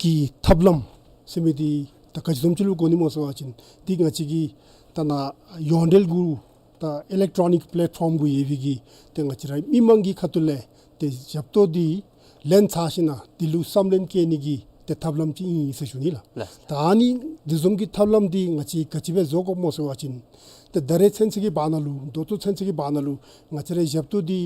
ཀྱི་ཐབས་ལམ་ཟེར་མི་འདི་ད་ག་ཅི་བཟུམ་ཅིག་ལུ་གོ་ནི་སྨོ་ཟེར་བ་ཅིན་འདི་ང་བཅས་ཀྱི་ད་ནཱ་ཡོངས་འབྲེལ་གུ་ད་ཨི་ལེག་ཊོ་ནིཀ་པེ་ལེཊ་ཕོམ་གུ་ཡོད་པའི་གི་ཏེ་ང་བཅས་ར་མི་མང་གི་ཁ་ཐུག་ལས་ཏེ་ཞབས་ཏོག་འདི་ལེན་ཚར་ཞིནམ་ལས་འདི་ལུ་བསམ་ལན་བཀལ་ནི་གི་ཏེ་ཐབས་ལམ་ཅིག་ཨིན་ཟེར་ཞུ་ནི་ལགས། ལགས། ད་ཨ་ནི་དེ་བཟུམ་གྱི་ཐབས་ལམ་འདི་ང་བཅས་ག་ཅི་སྦེ་བཟོ་དགོཔ་སྨོ་ཟེར་བ་ཅིན་ཏེ་ད་རེས་ཚུན་ཚོད་ཀྱི་བར་ན་ལུ་ད་ལྟོ་ཚུན་ཚོད་ཀྱི་བར་ན་ལུ་ང་བཅས་ར་ཞབས་ཏོག་འདི་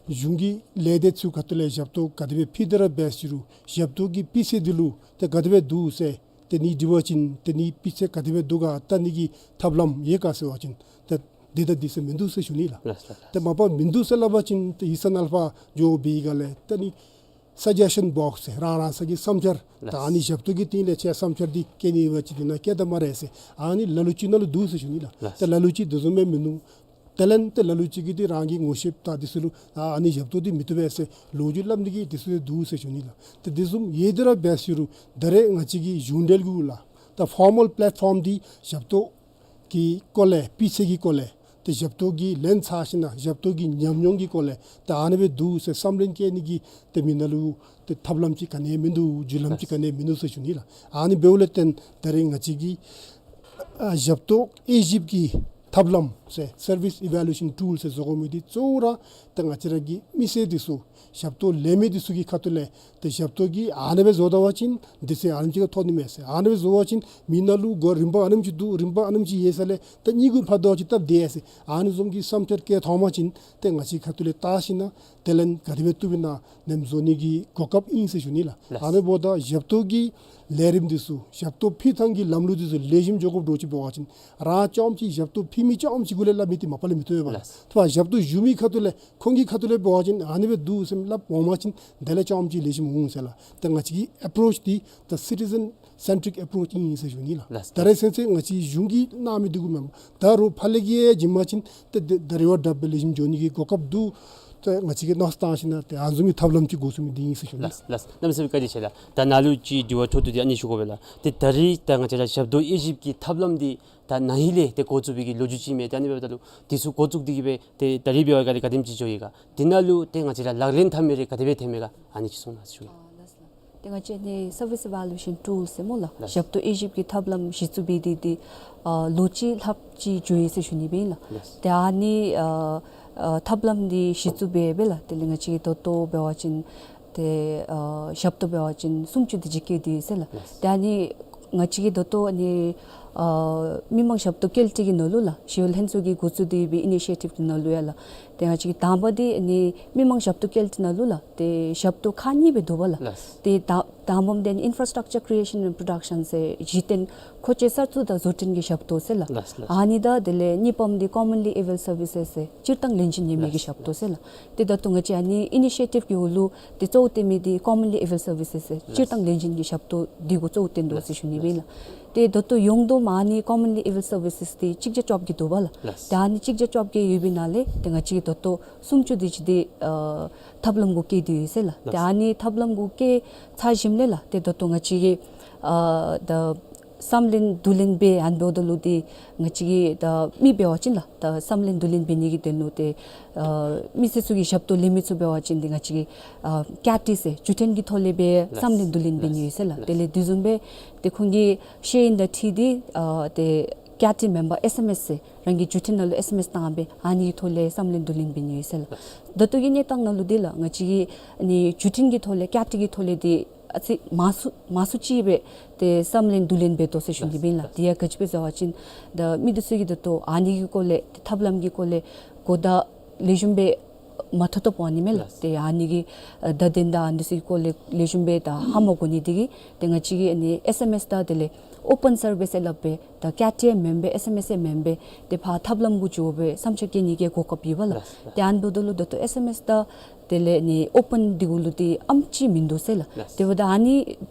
གཞུང་གི་ལས་སྡེ་ཚུ་ཁ་ཐུག་ལས་ཞབས་ཏོག་ག་དེ་སྦེ་ཕུལ་ཏེ་ར་འབད་ཟེར་རུང་ཞབས་ཏོག་གི་སྤུས་ཚད་འདི་ལུ་ཏེ་ག་དེ་སྦེ་འདུག་ཟེར་ཏེ་ཨ་ནི་འདྲི་བ་ཅིན་ཏེ་ཨ་ནི་སྤུས་ཚད་ག་དེ་སྦེ་འདུག་ག་བལྟ་ནི་གི་ཐབས་ལམ་ཡོད་ག་ཟེར་བ་ཅིན་ཏེ་འདི་དང་འདི་ཟེར་མིན་འདུག་ཟེར་ཞུ་ནི་ལགས། ལགས་ལགས། ཏེ་མ་པ་མིན་འདུག་ཟེར་སླབ་པ་ཅིན་ཏེ་ཡིག་ཚང་ནང་ལས་ཕར་འགྱོ་བའི་སྒང་ལས་ཏེ་ཨ་ནི་སཱ་ཇེས་ཤཱན་བོགསི་ཟེར་རང་རང་སོའི་གི་བསམ་འཆར་ལགས། ད་ཨ་ནི་ཞབས་ཏོག་གི་སྟེང་ལས་ཁྱོད་བསམ་འཆར་འདི་བཀལ་ནི་ཡོད་པ་ཅིན་འདི་ནང་བཀལ་ད་སྨ་རེ་ཟེར་ཨ་ནི་ལ་ལུ་ཅིག་ནང་ལུ་འདུག་ཟེར་ཞུ་ནི་ལགས། ལགས། ཏེ་ལ་ལུ་ཅིག་དེ་བཟུམ་སྦེ་མིན་འདུག། དེ་ལས་ཏེ་ལ་ལུ་ཅིག་གིས་ཏེ་རང་གི་ངོ་ཤེསཔ་དང་འདི་ཚུ་ལུ་ཨ་ཨ་ནི་ཞབས་ཏོག་འདི་མི་བཏུབ་པས་ཟེར་ལོ་རྒྱུས་སླབ་ནི་གི་འདི་ཚུ་འདུག་ཟེར་ཞུ་ནི་ལགས། ཏེ་དེ་བཟུམ་ཡོད་དེ་ར་འབད་ཟེར་རུང་ད་རེས་ང་བཅས་ཀྱི་གཞུང་འབྲེལ་གུ་ལགས་ད་ཕོར་མཱལ་པེ་ལེཊ་ཕོམ་འདི་ཞབས་ཏོག་གི་སྐོར་ལས་སྤུས་ཚད་ཀྱི་སྐོར་ལས་ཏེ་ཞབས་ཏོག་གི་ལེན་ཚར་ཞིནམ་ལས་ཞབས་ཏོག་གི་ཉམས་མྱོང་གི་སྐོར་ལས་ད་ཨ་ནི་སྦེ་འདུག་ཟེར་བསམ་ལན་བཀལ་ནི་གི་ཏེ་མི་ནང་ལུ་ཏེ་ཐབས་ལམ་ཅིག་ག་ནི་ཡང་མིན་འདུག། བརྒྱུད་ལམ་ཅིག་ག་ནི་ཡང་མིན་འདུག་ཟེར་ཞུ་ནི་ལགས། ཨ་ནི་འབདཝ་ལས་བརྟེན་ད་རེས་ང་བཅས་ཀྱི་ཨ་ཞབས་ཏོག་དབྱེ་ཞིབ་ཀྱི་ཐབས་ལམ་ ཟེར་Service Evaluation Tool ཟེར་བཟོ་དགོ་མི་འདི་གཙོ་བོ་ར་ཏེ་ང་བཅས་ར་གི་མི་སེར་འདི་ཚུ་ཞབས་ཏོག་ལེན་མི་འདི་ཚུ་གི་ཁ་ཐུག་ལས་ཏེ་ཞབས་ཏོག་གི་ཨ་ནེ་སྦེ་བཟོ་ད་པ་ཅིན་དུས་ཚོད་ཨ་ནེམ་ཅིག་ཁར་ཐོབ་ནི་མས་ཟེར། ཨ་ནེ་སྦེ་བཟོ་བ་ཅིན་མི་ནང་ལུ་སྒོ་རིམ་པ་ཨ་ནེམ་ཅིག་འདུག། རིམ་པ་ཨ་ནེམ་ཅིག་ཡོད་ས་ལས་ད་གཉིས་གུ་ཕར་འགྱོ་བ་ཅིན་སྟབས་བདེ་ཡ་ཟེར། ཨ་ནི་བཟུམ་གྱི་བསམ་འཆར་བཀོད་ཐོན་པ་ཅིན་ཏེ་ང་བཅས་ཁ་ཐུག་ལས་བལྟ་ཞིན་ན་དེ་ལས་ག་དེ་སྦེ་བཏུབ་ཨིན་ན་ནེམ་བཟོ་ནི་གི་གོ་སྐབས་ཨིན་ཟེར་ཞུ་ནི་ལགས། ལགས། ཨ་ནི་འབདཝ་ད་ཞབས་ཏོག་གི་ལས་རིམ་འདི་ཚུ་ཞབས་ཏོག་ཕུལ་ཐངས་ཀྱི་ལམ་ལུགས་འདི་ཚུ་ལེགས་ཤོམ་འགྱོ་དགོཔ་འདྲཝ་ཅིག་འབད་བ་ཅིན་རང་རྐྱངམ་ཅིག་ཞབས་ཏོག་ཕུལ་མི་རྐྱངམ་ཅིག་གུ་ལས་སླབ་མི་འདི་མ་པ་ལས་མི་བཏུབ་པས་ལགས། ལགས། ཏེ་ཞབས་ཏོག་ཞུ་མི་ཁ་ཐུག་ལས་ཁོང་གི་ཁ་ཐུག་ལས་འབད་བ་ཅིན་ཨ་ནི་སྦེ་འདུག་ཟེར་སླབ་འོང་པ་ཅིན་དེ་ལས་རྐྱངམ་ཅིག་ལེགས་ཤོམ་འོང་ཟེར་ལགས། ཏེ་ང་བཅས་ཀྱི་ཨེཔ་རོཆ་འདི་ད་སི་ཊི་ཛེན་སེན་ཊྲིག་ཨེཔ་རོཆ་ཨིན་ཟེར་ཞུ་ནི་ལགས། ལགས། ད་རེས་ཚུན་ཚོད་ང་བཅས་གཞུང་གིས་གནང་མི་འདི་གུ་མེན་པར་ད་རུང་ཕར་ལས་ཀྱི་ཡང་བྱིན་པ་ཅིན་ཏེ་དེ་དེ་རེ་བ་དྲག་སྦེ་ལེགས་ཤོམ་འགྱོ་ནི་གི་གོ་སྐབས་འདུག། ཏེ་ང་བཅས་ཀྱིས་མནོ་བསམ་བཏང་ཞིན་ན་ཏེ་ཨ་ནི་བཟུམ་མའི་ཐབས་ལམ་ཅིག་འགོ་བཙུགས་མི་འདི་ཨིན་ཟེར་ཞུ་ནི། ལགས་ལགས། གནམ་མེད་ས་མེད་བཀའ་དྲིན་ཆེ་ལགས། ད་ནཱ་ལུ་ཅིག་དྲི་བ་འཕྲོ་མཐུད་དེ་ཨ་ནི་ཞུ་དགོ་པས་ལགས། ཏེ་ད་རིས་ད་ང་བཅས་ར་ཞབས་ཏོག་དབྱེ་ཞིབ་ཀྱི་ཐབས་ལམ་འདི་ད་ན་ཧིང་ལས་ཏེ་འགོ་བཙུགས་པའི་གི་ལོ་རྒྱུས་ཅིག་མས། ཏེ་ཨ་ནི་འབདཝ་ད་ལུ་འདི་ཚུ་འགོ་བཙུགས་ཏེ་གི་སྦེ་ཏེ་ད་རིས་འབད་བའི་སྒང་ལས་ག་དེམ་ཅིག་འགྱོ་ཡི་ག། འདི་ནང་ལུ་ཏེ་ང་བཅས་ར་ལག་ལེན་འཐབ་མི་རེ་ག་དེ་སྦེ་ཐོན་མས་ག། ཨ་ནི་ཅིག་གསུང་གནང་ཟེར་ཞུ་ཡི། ལགས་ལགས། ཏེ་ང་བཅས་ནི་སར་བིསི་ཨི་ཝེ་ལུ་ཨེ་ཤཱན་ཊུལ་ཟེར་སྨོ་ལགས། ལགས། ཞབས་ཏོག་དབྱེ་ཞིབ་ཀྱི་ཐབས་ལམ་གཞི་བཙུགས་འབད་དེ་འདི་ཨ་ལོ་གཅིག་ལྷགཔ་ཅིག་འགྱོ་ཡི་ཟེར་ཞུ་ནི་སྦེ་ཨིན་ལགས། ལགས། ཏེ་ཨ་ནི་ཨ་ཨ་ཐབས་ལམ་འདི་གཞི་བཙུགས་འབད་སྦེ་ལགས། དེ་ལས་ང་བཅས་ཀྱིས་ད་ལྟོ་འབད་བ་ཅིན་ཏེ་ཨ་ཞབས་ཏོག་འབད་བ་ཅིན་སུམ་ཅུ་དེ་ཅིག་བཀལ་ཏེ་ཡོད་ཟེར་ལགས། ལགས། ཏེ་ཨ་ནི་ང་བཅས་ཀྱིས་ད་ལྟོ་ཨ་ནི་ཨ་མི་དམངས་ཞབས་ཏོག་བཀལ་ཏེ་གི་ནང་ལུ་ལགས། ཞི་གཡོག་ལྷན་ཚོགས་ཀྱིས་འགོ་བཙུགས་ཏེ་ཡོད་པའི་ཨི་ནི་ཤི་ཡེ་ཊིབ་ཀྱི་ནང་ལུ་ཡང་ལགས། ཏེ་ང་བཅས་ཀྱིས་དང་པ་འདི་ཨ་ནི་མི་དམངས་ཞབས་ཏོག་བཀལ་ཏེ་ནང་ལུ་ལགས། ཏེ་ཞབས་ཏོག་ཁག་གཉིས་སྦེ་འདུག་པ་ལགས། ལགས། ཏེ་དང་དང་པམ་འདི་ཨ་ནི་Infrastructure Creation and Production ཟེར་གཞི་རྟེན་མཁོ་ཆས་གསར་བཙུགས་དང་བཟོ་སྐྲུན་གྱི་ཞབས་ཏོག་ཟེར་ལགས། ལགས་ལགས། ཨ་ནི་དང་དེ་ལས་གཉིས་པམ་འདི་Commonly Availed Services ཟེར་སྤྱིར་བཏང་ལེན་གྱི་ཉེས་མེད་ཀྱི་ཞབས་ཏོག་ཟེར་ལགས། ཏེ་ད་ལྟོ་ང་བཅས་ཨ་ནི་ཨི་ནི་ཤི་ཡེ་ཊིབ་ཀྱི་འོག་ལུ་ཏེ་གཙོ་བོ་བཏོན་མི་འདི་Commonly Availed Services ཟེར་སྤྱིར་བཏང་ལེན་གྱི་ཉེས་མེད་ཀྱི་ཞབས་ཏོག་འདི་གུ་གཙོ་བོ་བཏོན་དོ་ཟེར་ཞུ་ནི་སྦེ་ཨིན་ལགས། ཏེ་ད་ལྟོ་ཡོངས་བསྡོམས་ཨ་ནི་Commonly Availed Services འདི་གཅིག་བརྒྱ་བཅོ་བརྒྱད་འདུག་པ་ལགས། ལགས། ཏེ་ཨ་ནི་གཅིག་བརྒྱ་བཅོ་བརྒྱད་ཡོད་པའི་ནང་ལས་ཏེ་ང་བཅས་ཀྱིས་ད་ལྟོ་སུམ་ཅུ་དེ་ཅིག་འདི་ཨ་ཐབས་ལམ་གུ་བཀལ་ཏེ་ཡོད་ཟེར་ལགས། ཏེ་ལགས། ཨ་ནི་ཐབས་ལམ་གུ་བཀལ་ཚར་ཞིནམ་ལས་ལགས། ཏེ་ད་ལྟོ་ང་བཅས་ཀྱིས་ཨ་ད་བསམ་ལེན་བསྡུ་ལེན་འབད་ཨ་ནི་འབདཝ་ད་ལུ་འདི་ང་བཅས་ཀྱིས་ད་མི་འབད་བ་ཅིན་ལགས། ད་བསམ་ལེན་བསྡུ་ལེན་འབད་ནི་གི་དོན་ལུ་ཏེ་ཨ་མི་སེར་ཚུ་གི་ཞབས་ཏོག་ལེན་མི་ཚུ་འབད་བ་ཅིན་འདི་ང་བཅས་ཀྱིས་ཨ་ཀྱཱ་ཊི་ཟེར་བརྒྱུད་འཕྲིན་གྱི་ཐོག་ལས་སྦེ་ལགས། བསམ་ལེན་བསྡུ་ལེན་འབད་ནི་ཡོད་ཟེར་ལགས། ལགས། དེ་ལས་དེ་བཟུམ་སྦེ་ཏེ་ཁོང་གི་ཤེས་ཡོན་དང་འཁྲིལ་ཏེ་ཨ་ཏེ་ཀྱཱ་ཊི་མེན་པར་ཨེསི་ཨེམ་ཨེསི་ཟེར་རང་གི་བརྒྱུད་འཕྲིན་ནང་ལུ་ཨེསི་ཨེམ་ཨེསི་བཏང་སྦེ་ཨ་ནི་གི་ཐོག་ལས་བསམ་ལེན་བསྡུ་ལེན་འབད་ནི་ཡོད་ཟེར་ལགས། ལགས། ད་ལྟོ་གི་གནས་སྟངས་ནང་ལུ་འདི་ལགས། ང་བཅས་ཀྱིས་ཨ་ནི་བརྒྱུད་འཕྲིན་གྱི་ཐོག་ལས་ཀྱཱ་ཊི་གི་ཐོག་ལས་འདི་ཨ་ཙི་མང་སུ་མང་སུ་ཅིག་སྦེ་ཏེ་བསམ་ལེན་བསྡུ་ལེན་འབད་དོ་ཟེར་ཞུ་ནི་སྦེ་ཨིན་ལགས། ལགས། དེ་ཡང་ག་ཅི་སྦེ་ཟེར་བ་ཅིན་ད་མི་འདི་ཚུ་གིས་ད་ལྟོ་ཨ་ནི་གི་སྐོར་ལས་ཏེ་ཐབས་ལམ་གྱི་སྐོར་ལས་གོ་བརྡ་ལེགས་ཤོམ་སྦེ་མ་ཐོབ་ཐོབ་འོང་ནི་མས་ལགས། ལགས། ཏེ་ཨ་ནི་གི་ཨ་བརྡ་དོན་དང་ཨ་ནི་ཚུ་གི་སྐོར་ལས་ལེགས་ཤོམ་སྦེ་ད་ཧ་མ་གོ་ནི་འདི་གིས་ཏེ་ང་བཅས་ཀྱིས་ཨ་ནི་ཨེསི་ཨེམ་ཨེསི་དང་དེ་ལས་ཨོ་པཱན་སར་ཝིས་ཟེར་སླབ་སྦེ་ད་ཀྱཱ་ཊི་ཡང་མེན་པས་ཨེསི་ཨེམ་ཨེསི་ཡང་མེན་པས་ཏེ་ཕར་ཐབས་ལམ་གུ་འགྱོ་སྦེ་བསམ་འཆར་བཀོད་ནི་གི་གོ་སྐབས་ཡོད་པ་ལགས། ལགས། ལགས། ཏེ་ཨ་ནི་འབདཝ་ད་ལུ་ད་ལྟོ་ཨེསི་ཨེམ་ཨེསི་དང་དེ་ལས་ཨ་ནི་ཨོ་པཱན་འདི་གུ་ལུ་འདི་ཨམ་ཅིག་མིན་འདུག་ཟེར་ལགས། ལགས། དེ་འབདཝ་ད་ཨ་ནི་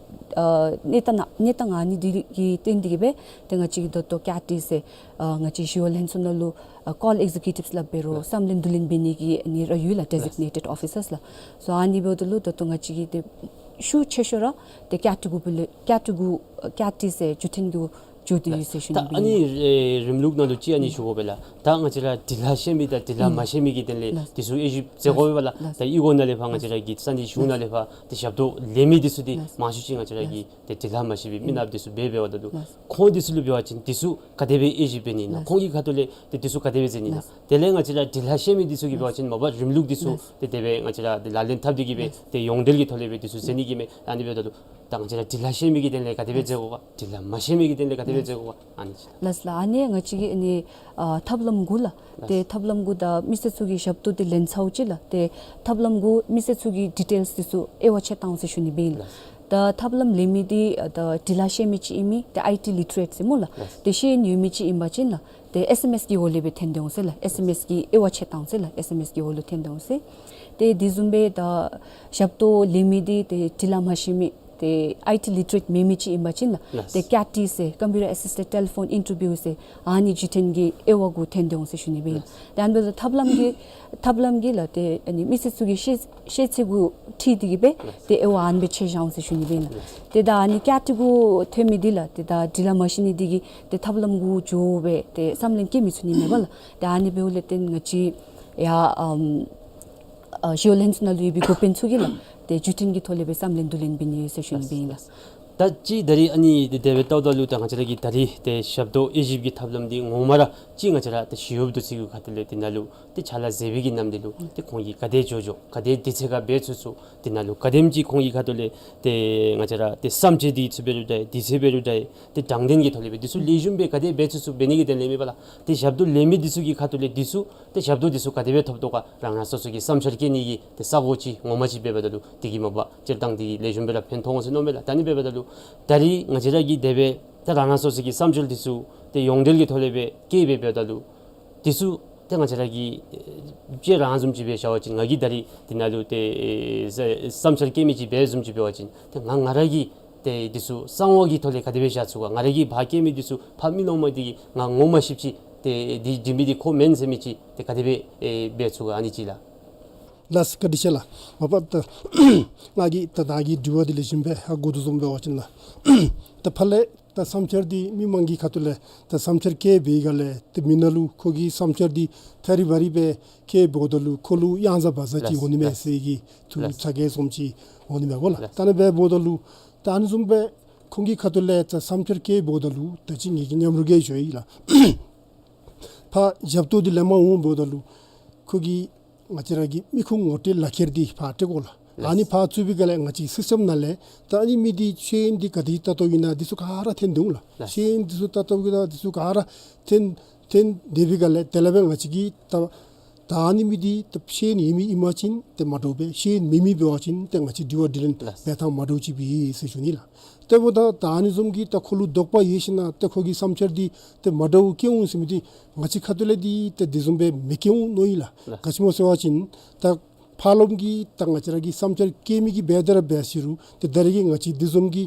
ཨ་གནས་སྟངས་ཨ་ནི་འདི་གིས་བརྟེན་ཏེ་གིས་སྦེ་ཏེ་ང་བཅས་ཀྱིས་ད་ལྟོ་ཀྱཱ་ཊི་ཟེར་ཨ་ང་བཅས་ཞི་གཡོག་ལྷན་ཚོགས་ནང་ལུ་ཨ་ཀཱལ་ཨེག་ཛེ་ཀུ་ཊིབསི་སླབ་འབད་རུང་ལགས། བསམ་ལེན་བསྡུ་ལེན་འབད་ནི་གི་ཨ་ནི་ར་ཡོད་ལགས། ལགས། ཌི་ཟིག་ནེ་ཊེཌ་ཨོ་ཕི་སརསི་ལགས། སོ་ཨ་ནི་འབདཝ་ད་ལུ་ད་ལྟོ་ང་བཅས་ཀྱིས་ཏེ་ཤུགས་ཆེ་ཤོས་ར་ཏེ་ཀྱཱ་ཊི་གུ་སྦེ་ལས་ཀྱཱ་ཊི་གུ་ཀྱཱ་ཊི་ཟེར་བརྒྱུད་འཕྲིན་གྱི་འགྱོ་སྟེ་ཡོད་ཟེར་ཞུ་ནི་སྦེ་ཨིན་ལགས། ད་ཨ་ནི་ཨེ་རིམ་ལུགས་ནང་ལུ་ཅིག་ཨ་ནི་ཞུ་དགོ་པས་ལགས། ད་ང་བཅས་ར་འབྲི་ལྷག་ཤེས་མི་དང་འབྲི་ལྷག་མ་ཤེས་མི་གི་དོན་ལས་ལགས། འདི་ཚུ་དབྱེ་ཞིབ་མཛད་དགོ་པས་ལགས། ལགས། ད་ཨི་གོ་ནང་ལས་ཕར་ང་བཅས་ར་གི་ས་གནས་གཞུང་ནང་ལས་ཕར་ཏེ་ཞབས་ཏོག་ལེན་མི་འདི་ཚུ་འདི་ལགས། མང་ཤོས་ཅིག་ང་བཅས་ར་གི་ལགས། ཏེ་འབྲི་ལྷག་མ་ཤེས་པའི་མི་ནགཔ་འདི་ཚུ་འབད་འབདཝ་ད་ལུ་ལགས། ཁོང་འདི་ཚུ་ལུ་འབད་བ་ཅིན་འདི་ཚུ་ག་དེ་སྦེ་དབྱེ་ཞིབ་འབད་ནི་ཨིན་ན། ལགས། ཁོང་གི་ཁ་ཐུག་ལས་ཏེ་འདི་ཚུ་ག་དེ་སྦེ་མཛད་ནི་ཨིན་ན། ལགས། དེ་ལས་ང་བཅས་ར་འབྲི་ལྷག་ཤེས་མི་འདི་ཚུ་གིས་འབད་བ་ཅིན་མ་པ་རིམ་ལུགས་འདི་ཚུ་ལགས། ཏེ་དེ་སྦེ་ང་བཅས་ར་ཏེ་ལག་ལེན་འཐབ་སྟེ་གིས་སྦེ་ལགས། ཏེ་ཡོངས་འབྲེལ་གྱི་ཐོག་ལས་སྦེ་འདི་ཚུ་མཛད་ནི་གི་མས། ཨ་ནི་འབདཝ་ད་ལུ་ད་ང་བཅས་ར་འབྲི་ལྷག་ཤེས་མི་གི་དོན་ལས་ག་དེ་སྦེ་མཛད་དགོ་ག། འབྲི་ལྷག་མ་ཤེས་མི་གི་དོན་ལས་ག་དེ་སྦེ་མཛད་དགོ་ག། ཨ་ནི་ཅིག་ལགས། ལགས་ལགས། ཨ་ནི་ང་བཅས་ཀྱི་ཨ་ནི་ཨ་ཐབས་ལམ་དགུ་ལགས། ལགས། ཏེ་ཐབས་ལམ་དགུ་ད་མི་སེར་ཚུ་གི་ཞབས་ཏོག་འདི་ལེན་ཚརཝ་ཅིག་ལགས། ཏེ་ཐབས་ལམ་དགུ་མི་སེར་ཚུ་གི་ཌི་ཊེལསི་འདི་ཚུ་དབྱེ་བ་ཕྱེ་བཏང་ཟེར་ཞུ་ནི་སྦེ་ཨིན་ལགས། ལགས། ད་ཐབས་ལམ་ལེན་མི་འདི་ད་འབྲི་ལྷག་ཤེས་མི་ཅིག་ཨིན་མི་ཏེ་ཨའི་ཊི་ལི་ཊི་རེཊ་ཟེར་སྨོ་ལགས། ལགས། ཏེ་ཤེས་ཡོན་ཡོད་མི་ཅིག་ཨིན་པ་ཅིན་ལགས། ཏེ་ཨེསི་ཨེམ་ཨེསི་གི་འོག་ལས་སྦེ་ཐོན་ཏེ་འོང་ཟེར་ལགས། ཨེསི་ཨེམ་ཨེསི་གི་དབྱེ་བ་ཕྱེ་བཏང་ཟེར་ལགས། ཨེསི་ཨེམ་ཨེསི་གི་འོག་ལུ་ཐོན་ཏེ་འོང་ཟེར། ཏེ་དེ་བཟུམ་སྦེ་ད་ཞབས་ཏོག་ལེན་མི་འདི་ཏེ་འབྲི་ལྷག་མ་ཤེས་མི་ཏེ་ཨའི་ཊི་ལི་ཊི་རེཊ་མེད་མི་ཅིག་ཨིན་པ་ཅིན་ལགས། ལགས། ཏེ་ཀྱཱ་ཊི་ཟེར་ཀམ་པིའུ་ཊར་ཨེ་སིསི་ཊེཌ་ཊེ་ལི་ཕོན་ཨིན་ཊར་བིའུ་ཟེར་ཨ་ནི་བརྒྱུད་འཕྲིན་གྱི་དབྱེ་བ་གུ་ཐོན་ཏེ་འོང་ཟེར་ཞུ་ནི་སྦེ་ཨིན། ལགས། ཏེ་ཨ་ནི་འབདཝ་ད་ཐབས་ལམ་གྱི་ཐབས་ལམ་གྱི་ལགས་ཏེ་ཨ་ནི་མི་སེར་ཚུ་གི་ཤེས་ཤེས་ཚད་གུ་འཁྲིལ་ཏེ་གིས་སྦེ་ལགས། ཏེ་དབྱེ་བ་ཨ་ནི་སྦེ་ཕྱེ་བཞག་འོང་ཟེར་ཞུ་ནི་སྦེ་ཨིན། ལགས། ཏེ་ད་ཨ་ནི་ཀྱཱ་ཊི་གུ་ཐོན་མི་འདི་ལགས་ཏེ་ད་འབྲི་ལྷག་མ་ཤེས་ནི་འདི་གིས་ཏེ་ཐབས་ལམ་གུ་འགྱོ་སྦེ་ཏེ་བསམ་ལེན་བཀལ་མི་ཚུགས་ནི་མས་པ་ལགས། ཏེ་ཨ་ནི་འབདཝ་ལས་བརྟེན་ང་བཅས་ཡ་ཨམ་ཨ་ཞི་གཡོག་ལྷན་ཚོགས་ནང་ལུ་ཡོད་པའི་འགོ་དཔོན་ཚུ་གིས་ལགས་ཏེ་བརྒྱུད་འཕྲིན་གྱི་ཐོག་ལས་སྦེ་བསམ་ལེན་བསྡུ་ལེན་འབད་ནི་ཡོད་ཟེར་ཞུ་ནི་སྦེ་ཨིན་ལགས། ད་ཅི་ད་རིས་ཨ་ནི་དེ་སྦེ་བལྟཝ་ད་ལུ་ད་ང་བཅས་ར་གི་ད་རིས་ཏེ་ཞབས་ཏོག་དབྱེ་ཞིབ་ཀྱི་ཐབས་ལམ་འདི་ངོ་མ་ར་ཅིག་ང་བཅས་ར་ཏེ་ཞི་གཡོགཔ་འདི་ཚུ་གི་ཁ་ཐུག་ལས་དེ་ནང་ལུ་ཏེ་ཕྱག་ལཱ་མཛད་པའི་གི་ནམ་དུས་ལུ་ཏེ་ཁོང་གིས་ག་དེ་འགྱོ་འགྱོཝ་ག་དེ་དུས་ཚོད་ཁར་འབད་ཚུགས་ཚུགས། དེ་ནང་ལུ་ག་དེམ་ཅིག་ཁོང་གི་ཁ་ཐུག་ལས་ཏེ་ང་བཅས་ར་ཏེ་བསམ་འཆར་འདི་ཚུ་འབད་རུང་འདྲ་དུས་ཚོད་འབད་རུང་འདྲ་ཏེ་དྲང་བདེན་གྱི་ཐོག་ལས་སྦེ་འདི་ཚུ་ལེགས་ཤོམ་སྦེ་ག་དེ་འབད་ཚུགས་ཚུགས་འབད་ནི་གི་དོན་ལས་མེན་པ་ལགས། ཏེ་ཞབས་ཏོག་ལེན་མི་འདི་ཚུ་གི་ཁ་ཐུག་ལས་འདི་ཚུ་ཏེ་ཞབས་ཏོག་འདི་ཚུ་ག་དེ་སྦེ་ཐོབ་དོ་ག་རང་རང་སོ་སོ་གི་བསམ་འཆར་བཀོད་ནི་གི་ཏེ་ས་གོ་ཅིག་ངོ་མ་ཅིག་འབད་འབདཝ་ད་ལུ་དེ་གིས་མ་པ་སྤྱིར་བཏང་འདི་ལེགས་ཤོམ་སྦེ་ར་ཕན་ཐོགས་འོང་ཟེར་མནོཝ་མས་ལགས། ད་ཨ་ནི་འབད་འབདཝ་ད་ལུ་ད་རིས་ང་བཅས་ར་གིས་དེ་སྦེ་ཏེ་རང་རང་སོ་སོ་གི་བསམ་འཆར་འདི་ཚུ་ཏེ་ཡོངས་འབྲེལ་གྱི་ཐོག་ལས་སྦེ་བཀོད་སྦེ་འབདཝ་ད་ལུ་འདི་ཚུ་ཏེ་ང་བཅས་ར་གི་ཨེ་ཅིག་རང་བཟུམ་ཅིག་སྦེ་བཞག་པ་ཅིན་ང་གིས་ད་རིས་འདི་ནང་ལུ་ཏེ་ཨེ་བསམ་འཆར་བཀོད་མི་ཅིག་འབད་བཟུམ་ཅིག་འབད་བ་ཅིན་ཏེ་ང་ང་ར་གིས་ཏེ་འདི་ཚུ་གསང་བ་གི་ཐོག་ལས་ག་དེ་སྦེ་བཞག་ཚུགས་ག། ང་ར་གིས་ཕར་བཀོད་མི་འདི་ཚུ་ཕར་མི་ནང་མ་འདི་གིས་ང་ངོ་མ་ཤེསཔ་ཅིག་ཏེ་འདི་འདི་མི་འདི་ཁོ་མེན་ཟེར་མི་ཅིག་ཏེ་ག་དེ་སྦེ་ཨེ་འབད་ཚུགས་ག་ཨ་ནི་ཅིག་ལགས། ལགས་བཀའ་དྲིན་ཆེ་ལགས། མ་པ་ད་ང་གིས་ད་ད་གི་དྲི་བ་འདི་ལེགས་ཤོམ་སྦེ་ཧ་གོ་དོ་བཟུམ་འབད་བ་ཅིན་ལགས། ད་ཕར་ལས་ད་བསམ་འཆར་འདི་མི་མང་གི་ཁ་ཐུག་ལས་ད་བསམ་འཆར་བཀོད་པའི་སྒང་ལས་ཏེ་མི་ནང་ལུ་ཁོ་གི་བསམ་འཆར་འདི་ཐ་རི་བ་རི་སྦེ་བཀོད་འབདཝ་ད་ལུ་ཁོ་ལུ་གཡང་ཟ་བག་ཟ་ཅིག་ལགས་འོང་ནི་མས་ལགས་ཟེར་གྱི་ཐུགས་ལགས་ཚ་གྱང་བཟུམ་ཅིག་འོང་ནི་མས་གོ་ལགས། ལགས། ད་ཨ་ནི་འབདཝ་ད་ལུ་ད་ཨ་ནི་བཟུམ་སྦེ་ཁོང་གི་ཁ་ཐུག་ལས་ད་བསམ་འཆར་བཀོད་འབདཝ་ད་ལུ་ད་ཅི་ངེ་གི་མཉམ་རོགས་ཀྱིས་ཞུ་ཡི་ལགས། ཕར་ཞབས་ཏོག་འདི་ལེན་པར་འོང་འབདཝ་ད་ལུ་ཁོ་གིས་ང་བཅས་ར་གི་མི་ཁུངས་ངོ་སྤྲོད་ལག་ཁྱེར་འདི་ཕར་སྤྲོད་དགོ་ལགས། ལགས། ཨ་ནི་ཕར་བཙུགས་པའི་སྒང་ལས་ང་བཅས་སིསི་ཊམ་ནང་ལས་ད་ཨ་ནི་མི་འདི་ཤེས་ཡོན་འདི་ག་དེ་ལྟ་བཏང་ཡོད་ན་འདི་ཚུ་ག་ར་ཐོན་འོང་ལགས། ལགས། ཤེས་ཡོན་འདི་ཚུ་ལྟ་བཏང་ཡོད་ན་འདི་ཚུ་ག་ར་ཐོན་ཐོན་སྡོད་པའི་སྒང་ལས་དེ་ལས་སྦེ་ང་བཅས་ཀྱིས་ད་ད་ཨ་ནི་མི་འདི་ད་ཤེས་ཡོན་ཡོད་མི་ཨིན་པ་ཅིན་ཏེ་མ་འདྲཝ་སྦེ་ཤེས་ཡོན་མེད་མི་འབད་བ་ཅིན་ཏེ་ང་བཅས་དྲི་བ་དྲིས་ལན་ལགས། འབད་ཐངས་མ་འདྲཝ་ཅིག་འབད་ཡི་ཟེར་ཞུ་ནི་ལགས། དེ་འབདཝ་ད་ད་ཨ་ནི་བཟུམ་གྱི་ད་ཁོ་ལུ་དོགས་པ་ཡོད་ཞིན་ན་ཏེ་ཁོ་གི་བསམ་འཆར་འདི་ཏེ་མ་འདྲཝ་བཀོད་འོང་ཟེར་མི་འདི་ང་བཅས་ཁ་ཐུག་ལས་འདི་ཏེ་དེ་བཟུམ་སྦེ་མི་བཀོད་འོང་མནོ་ཡི་ལགས། ལགས། ག་ཅི་སྨོ་ཟེར་བ་ཅིན་ད་ཕར་ལོགམ་གི་ད་ང་བཅས་ར་གི་བསམ་འཆར་བཀོད་མི་གིས་འབད་དེ་ར་འབད་ཟེར་རུང་ཏེ་ད་རེས་ཀྱི་ང་བཅས་དེ་བཟུམ་གྱི་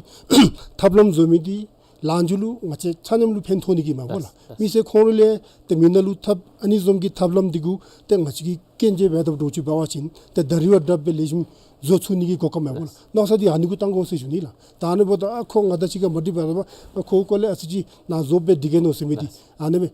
ཐབས་ལམ་བཟོ་མི་འདི་ལངས་འགྱོ་ལུ་ང་བཅས་ཆ་མཉམ་ལུ་ཕན་ཐོགས་ནི་གི་མས་གོ་ལགས། ལགས། མི་སེར་ཁོང་ར་ལས་ཏེ་མི་ནང་ལུ་ཐབས་ཨ་ནི་བཟུམ་གྱི་ཐབས་ལམ་འདི་གུ་ཏེ་ང་བཅས་ཀྱིས་སྐྱོན་བརྗོད་འབད་དཔ་འདྲཝ་ཅིག་འབད་བ་ཅིན་ཏེ་ད་རེས་བ་དྲགཔ་སྦེ་ལེགས་ཤོམ་བཟོ་ཚུགས་ནི་གི་གོ་སྐབས་མས་གོ་ལགས། ལགས། མནོ་བསམ་འདི་ཨ་ནི་གུ་བཏང་དགོ་ཟེར་ཞུ་ནི་ལགས། ད་ཨ་ནི་འབདཝ་ད་ཨ་ཁོ་ང་དང་གཅིག་ཁར་མ་འགྲིག་པས་ལགས། ཨ་ཁོ་སྐོར་ལས་ཨ་ཙི་ཅིག་ནཱ་བཟོ་སྦེ་འདི་གེ་མནོ་ཟེར་མི་འདི། ལགས། ཨ་ནི་སྦེ་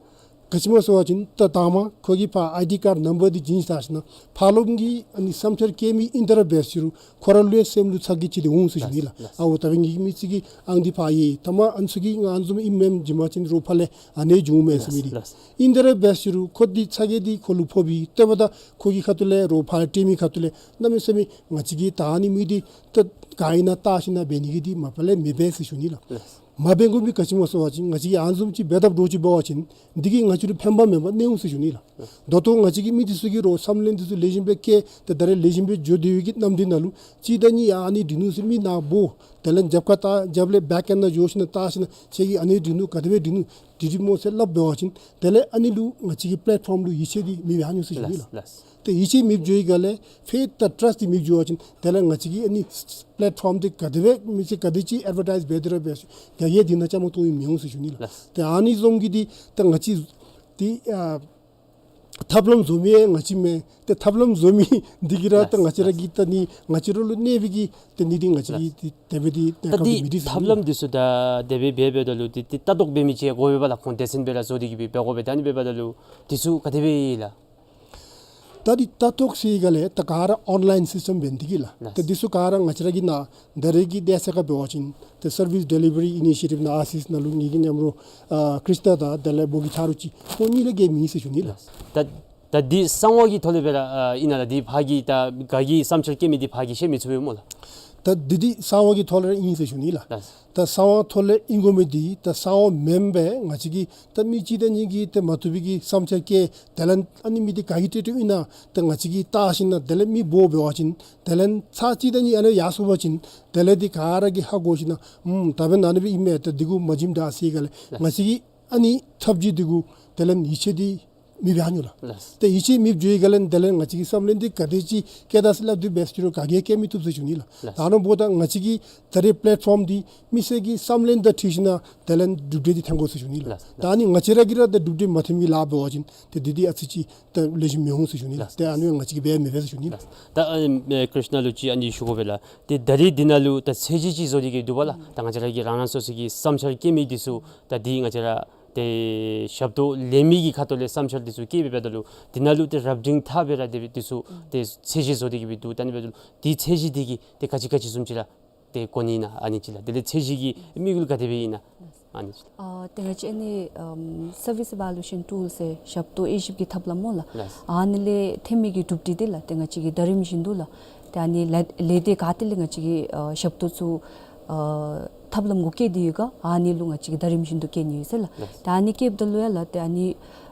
ག་ཅི་སྨོ་ཟེར་བ་ཅིན་ད་དང་པ་ཁོ་གིས་ཕར་ཨའི་ཌི་ཀཱཌ་ནམ་བར་འདི་བྱིན་ཞིནམ་ཕར་ལོགམ་གི་ཨ་ནི་བསམ་འཆར་བཀོད་མི་ཨིན་ད་ར་འབད་ཟེར་རུང་ཁོ་ར་ལུ་ཡང་སེམས་ལུ་ཚ་གྱང་ཅིག་འདི་འོང་ཟེར་ཞུ་ནི་ལགས། ལགས། ཨ་འོ་ད་འབདན་ངེ་གི་མི་ཅིག་གི་ཨང་འདི་ཕར་ཡོད། ཐ་མ་ཨ་ནི་ཚུ་གིས་ང་ཨ་ནི་བཟུམ་ཨིནམ་མེནམ་བྱིན་པ་ཅིན་རོགས་ཕར་ལས་ཨ་ནི་བྱུངམ་མས་ཟེར་མི་འདི། ལགས། ལགས། ཨིན་ད་ར་འབད་ཟེར་རུང་ཁོ་འདི་ཚ་གྱང་འདི་ཁོ་ལུ་ཕོག་པས། དེ་འབདཝ་ད་ཁོ་གི་ཁ་ཐུག་ལས་རོགས་ཕར་ལས་སྤྲོད་མི་ཁ་ཐུག་ལས་གནམ་མེད་ས་མེད་ང་བཅས་ཀྱིས་ད་ཨ་ནི་མི་འདི་ད་ག་ཨིན་ན་བལྟ་ཞིནམ་འབད་ནི་གི་འདི་མ་པ་ལས་མི་འབད་ཟེར་ཞུ་ནི་ལགས། ལགས། མ་འབད་དགོ་མི་ག་ཅི་སྨོ་ཟེར་བ་ཅིན་ང་བཅས་ཀྱིས་ཨ་ནི་བཟུམ་ཅིག་འབད་དཔ་འདྲཝ་ཅིག་འབད་བ་ཅིན་འདི་གིས་ང་བཅས་ལུ་ཕན་པ་མེད་པར་གནས་འོང་ཟེར་ཞུ་ནི་ལགས། ད་ལྟོ་ང་བཅས་ཀྱིས་མི་འདི་ཚུ་གི་རོགས་སམ་ལེན་འདི་ཚུ་ལེགས་ཤོམ་སྦེ་བཀོད་ཏེ་ད་རེས་ལེགས་ཤོམ་སྦེ་འགྱོ་སྡོད་པའི་གི་ནམ་འདི་ནང་ལུ་གཅིག་དང་གཉིས་ཡར་ཨ་ནི་འདྲི་ནུག་ཟེར་མི་ནཱ་འབོ། དེ་ལས་རྒྱབ་ཁར་ད་རྒྱབ་ལས་བེཀ་ཨེནཌ་ནང་འགྱོ་ཞིནམ་བལྟ་ཞིནམ་ཁྱོད་ཀྱིས་ཨ་ནི་འདྲི་ནུག་ག་དེ་སྦེ་འདྲི་ནུག་འདི་འདི་སྨོ་ཟེར་སླབ་འབད་བ་ཅིན་དེ་ལས་ཨ་ནི་ལུ་ང་བཅས་ཀྱི་པི་ལེཊ་ཕོམ་ལུ་ཡིད་ཆེས་འདི་མི་འབད་ནུག་ཟེར་ཞུ་ནི་ལགས། ལགས། ལགས། ཏེ་ཡིད་ཆེས་མེདཔ་འགྱོ་བའི་སྒང་ལས་ཕར་ད་ཊརསཊ་འདི་མེདཔ་འགྱོ་བ་ཅིན་དེ་ལས་ང་བཅས་ཀྱིས་ཨ་ནི་པི་ལེཊ་ཕོམ་འདི་ག་དེ་སྦེ་མི་ཚུ་ག་དེ་ཅིག་ཨེཌ་ཝར་ཊའིཛ་འབད་དེ་ར་འབད་ཞུ་ག་གིས་འདི་ནང་བཅའ་མར་གཏོགས་ཡི་མི་འོང་ཟེར་ཞུ་ནི་ལགས། ལགས། ཏེ་ཨ་ནི་བཟུམ་གྱི་འདི་ད་ང་བཅས་འདི་ཨ་ཐབས་ལམ་བཟོ་མི་ཡང་ང་བཅས་མས། ཏེ་ཐབས་ལམ་བཟོ་མི་འདི་གིས་ར་ད་ང་བཅས་ར་གི་ད་ནི་ང་བཅས་ར་ལུ་གནོད་པའི་གི་ད་ནི་འདི་ང་བཅས་ཀྱིས་ཏེ་དེ་སྦེ་འདི་ད་ཁ་འདི་མི་འདི་ཟེར་ཐབས་ལམ་འདི་ཚུ་ད་དེ་སྦེ་འབད་འབདཝ་ད་ལུ་འདི་ཏེ་ལྟ་རྟོག་འབད་མི་ཅིག་དགོ་པས་ལགས། ཁོང་སྡེ་ཚན་སྦེ་ར་བཟོ་སྟེ་གི་སྦེ་འབད་དགོ་པས། ད་ཨ་ནི་འབདཝ་ད་ལུ་འདི་ཚུ་ག་དེ་སྦེ་ཨིན་ལགས། ད་འདི་ལྟ་རྟོག་ཟེར་སྒང་ལས་ད་ག་ར་ཨོན་ལའིན་སིསི་ཊམ་འབད་ནི་འདི་གིས་ལགས། ལགས། ད་འདི་ཚུ་ག་ར་ང་བཅས་ར་གི་ནཱ་ད་རེས་ཀྱི་དུས་ཚོད་ཁར་འབད་བ་ཅིན་ད་སར་བིསི་ཌི་ལི་བ་རི་ཨི་ནི་ཤི་ཡེ་ཊིབ་ནང་ཨ་སིསི་ནང་ལུ་ངེ་གི་མཉམ་རོགས་ཨ་ཀྲིསྟ་དང་དེ་ལས་བོ་གི་ཆ་རོགས་ཅིག་ཁོང་གཉིས་ལས་བརྒལ་མེད་ཟེར་ཞུ་ནི་ལགས། ལགས། ད་ད་འདི་གསང་བ་གི་ཐོག་ལས་སྦེ་ར་ཨ་ཨིན་ན་ལགས། འདི་ཕར་གྱི་ད་ག་གིས་བསམ་འཆར་བཀོད་མི་འདི་ཕར་གྱིས་ཤེས་མི་ཚུགས་པས་སྨོ་ལགས། ད་འདི་འདི་གསང་བ་གི་ཐོག་ལས་ར་ཨིན་ཟེར་ཞུ་ནི་ལགས། ལགས། ད་གསང་བ་ཐོག་ལས་ཨིན་དགོ་མི་འདི་ད་གསང་བ་མེན་པར་ང་བཅས་ཀྱིས་ད་མི་གཅིག་དང་གཉིས་ཀྱིས་ད་མ་བཏུབ་པའི་གི་བསམ་འཆར་བཀོད་དེ་ལས་ཨ་ནི་མི་འདི་ག་གིས་སྤྲོད་སྤྲོདཔ་ཨིན་ན་ད་ང་བཅས་ཀྱིས་བལྟ་ཞིནམ་དེ་ལས་མི་འབོ་འབད་བ་ཅིན་དེ་ལས་ཚར་གཅིག་དང་གཉིས་ཨ་ནི་ཡར་སོང་པ་ཅིན་དེ་ལས་འདི་ག་ར་གིས་ཧ་གོ་ཞིནམ་ཨུམ་ད་འབདན་ཨ་ནི་སྦེ་ཨིན་མས། ད་འདི་གུ་མ་བྱིནམ་དྲག་ཟེར་སྒང་ལས་ང་བཅས་ཀྱིས་ཨ་ནི་ཐབས་ཇུས་འདི་གུ་དེ་ལས་ཡིད་ཆེས་འདི་མི་འབད་ནུག་ལགས། ལགས། ཏེ་ཡིད་ཆེས་མེདཔ་འགྱོ་བའི་སྒང་ལས་དེ་ལས་ང་བཅས་ཀྱིས་བསམ་ལན་འདི་ག་དེ་ཅིག་བཀལ་ད་ཟེར་སླབ་སྟེ་འབད་ཟེར་རུང་ག་གིས་བཀལ་མི་བཏུབ་ཟེར་ཞུ་ནི་ལགས། ལགས། ད་ནཱ་འབདཝ་ད་ང་བཅས་ཀྱི་ད་རེས་པི་ལེཊ་ཕོམ་འདི་མི་སེར་གྱི་བསམ་ལན་དང་འཁྲིལ་ཞིནམ་དེ་ལས་གྲུབ་འབྲས་འདི་ཐོན་དགོ་ཟེར་ཞུ་ནི་ལགས། ལགས། ད་ཨ་ནི་ང་བཅས་ར་གིས་ར་ད་གྲུབ་འབྲས་མ་ཐོན་པའི་ལཱ་འབད་བ་ཅིན་ཏེ་འདི་འདི་ཨ་ཙི་ཅིག་ད་ལེགས་ཤོམ་མི་འོང་ཟེར་ཞུ་ནི་ལགས། ལགས། ཏེ་ཨ་ནི་ང་བཅས་ཀྱིས་འབད་མི་འབད་ཟེར་ཞུ་ནི་ལགས། ད་ཨ་ཀྲིསྣ་ལུ་ཅིག་ཨ་ནི་ཞུ་དགོ་པས་ལགས། ཏེ་ད་རེས་འདི་ནང་ལུ་ད་ཚད་གཞི་ཅིག་བཟོ་སྟེ་གི་འདུག་པ་ལགས། ད་ང་བཅས་ར་གི་རང་རང་སོ་སོ་གི་བསམ་འཆར་བཀོད་མི་འདི་ཚུ་ད་འདི་ང་བཅས་ར་ཏེ་ཞབས་ཏོག་ལེན་མི་གི་ཁ་ཐུག་ལས་བསམ་འཆར་འདི་ཚུ་བཀོད་སྦེ་འབདཝ་ད་ལུ་འདི་ནང་ལུ་ཏེ་རབ་འབྲིང་ཐ་བའི་ར་འདི་འདི་ཚུ་ཏེ་ཚད་གཞི་བཟོ་སྟེ་གི་སྦེ་འདུག། ད་ཨ་ནི་འབདཝ་ད་ལུ་འདི་ཚད་གཞི་འདི་གིས་ཏེ་ག་ཅི་ག་ཅི་བཟུམ་ཅིག་ར་ ཏེ་གོ་ནི་ཨིན་ན་ཨ་ནི་ཅིག་ལགས། དེ་ལས་ཚད་གཞི་གི་དམིགས་ཡུལ་ག་དེ་སྦེ་ཨིན་ན་ཨ་ནི་ཅིག་ལགས། ཨ་ཏེ་ང་བཅས་ཨ་ནི་ཨམ་Service Evaluation Tool ཟེར་ཞབས་ཏོག་དབྱེ་ཞིབ་ཀྱི་ཐབས་ལམ་སྨོ་ལགས། ལགས། ཨ་ནི་ལས་ཐོན་མི་གི་གྲུབ་འབྲས་འདི་ལགས་ཏེ་ང་བཅས་ཀྱིས་ཟླ་རིམ་བཞིན་དུ་ལགས་ཏེ་ཨ་ནི་ལས་ལས་སྡེ་ག་ཏེ་ལས་ང་བཅས་ཀྱིས་ཨ་ཞབས་ཏོག་ཚུ་ཨ་ཐབས་ལམ་གུ་བཀལ་ཏེ་ཡོད་ག་ཨ་ནི་ལུ་ང་བཅས་ཀྱིས་ཟླ་རིམ་བཞིན་དུ་བཀལ་ནི་ཡོད་ཟེར་ལགས། ལགས། ཏེ་ཨ་ནི་བཀལཝ་ད་ལུ་ཡང་ལགས་ཏེ་ཨ་ནི་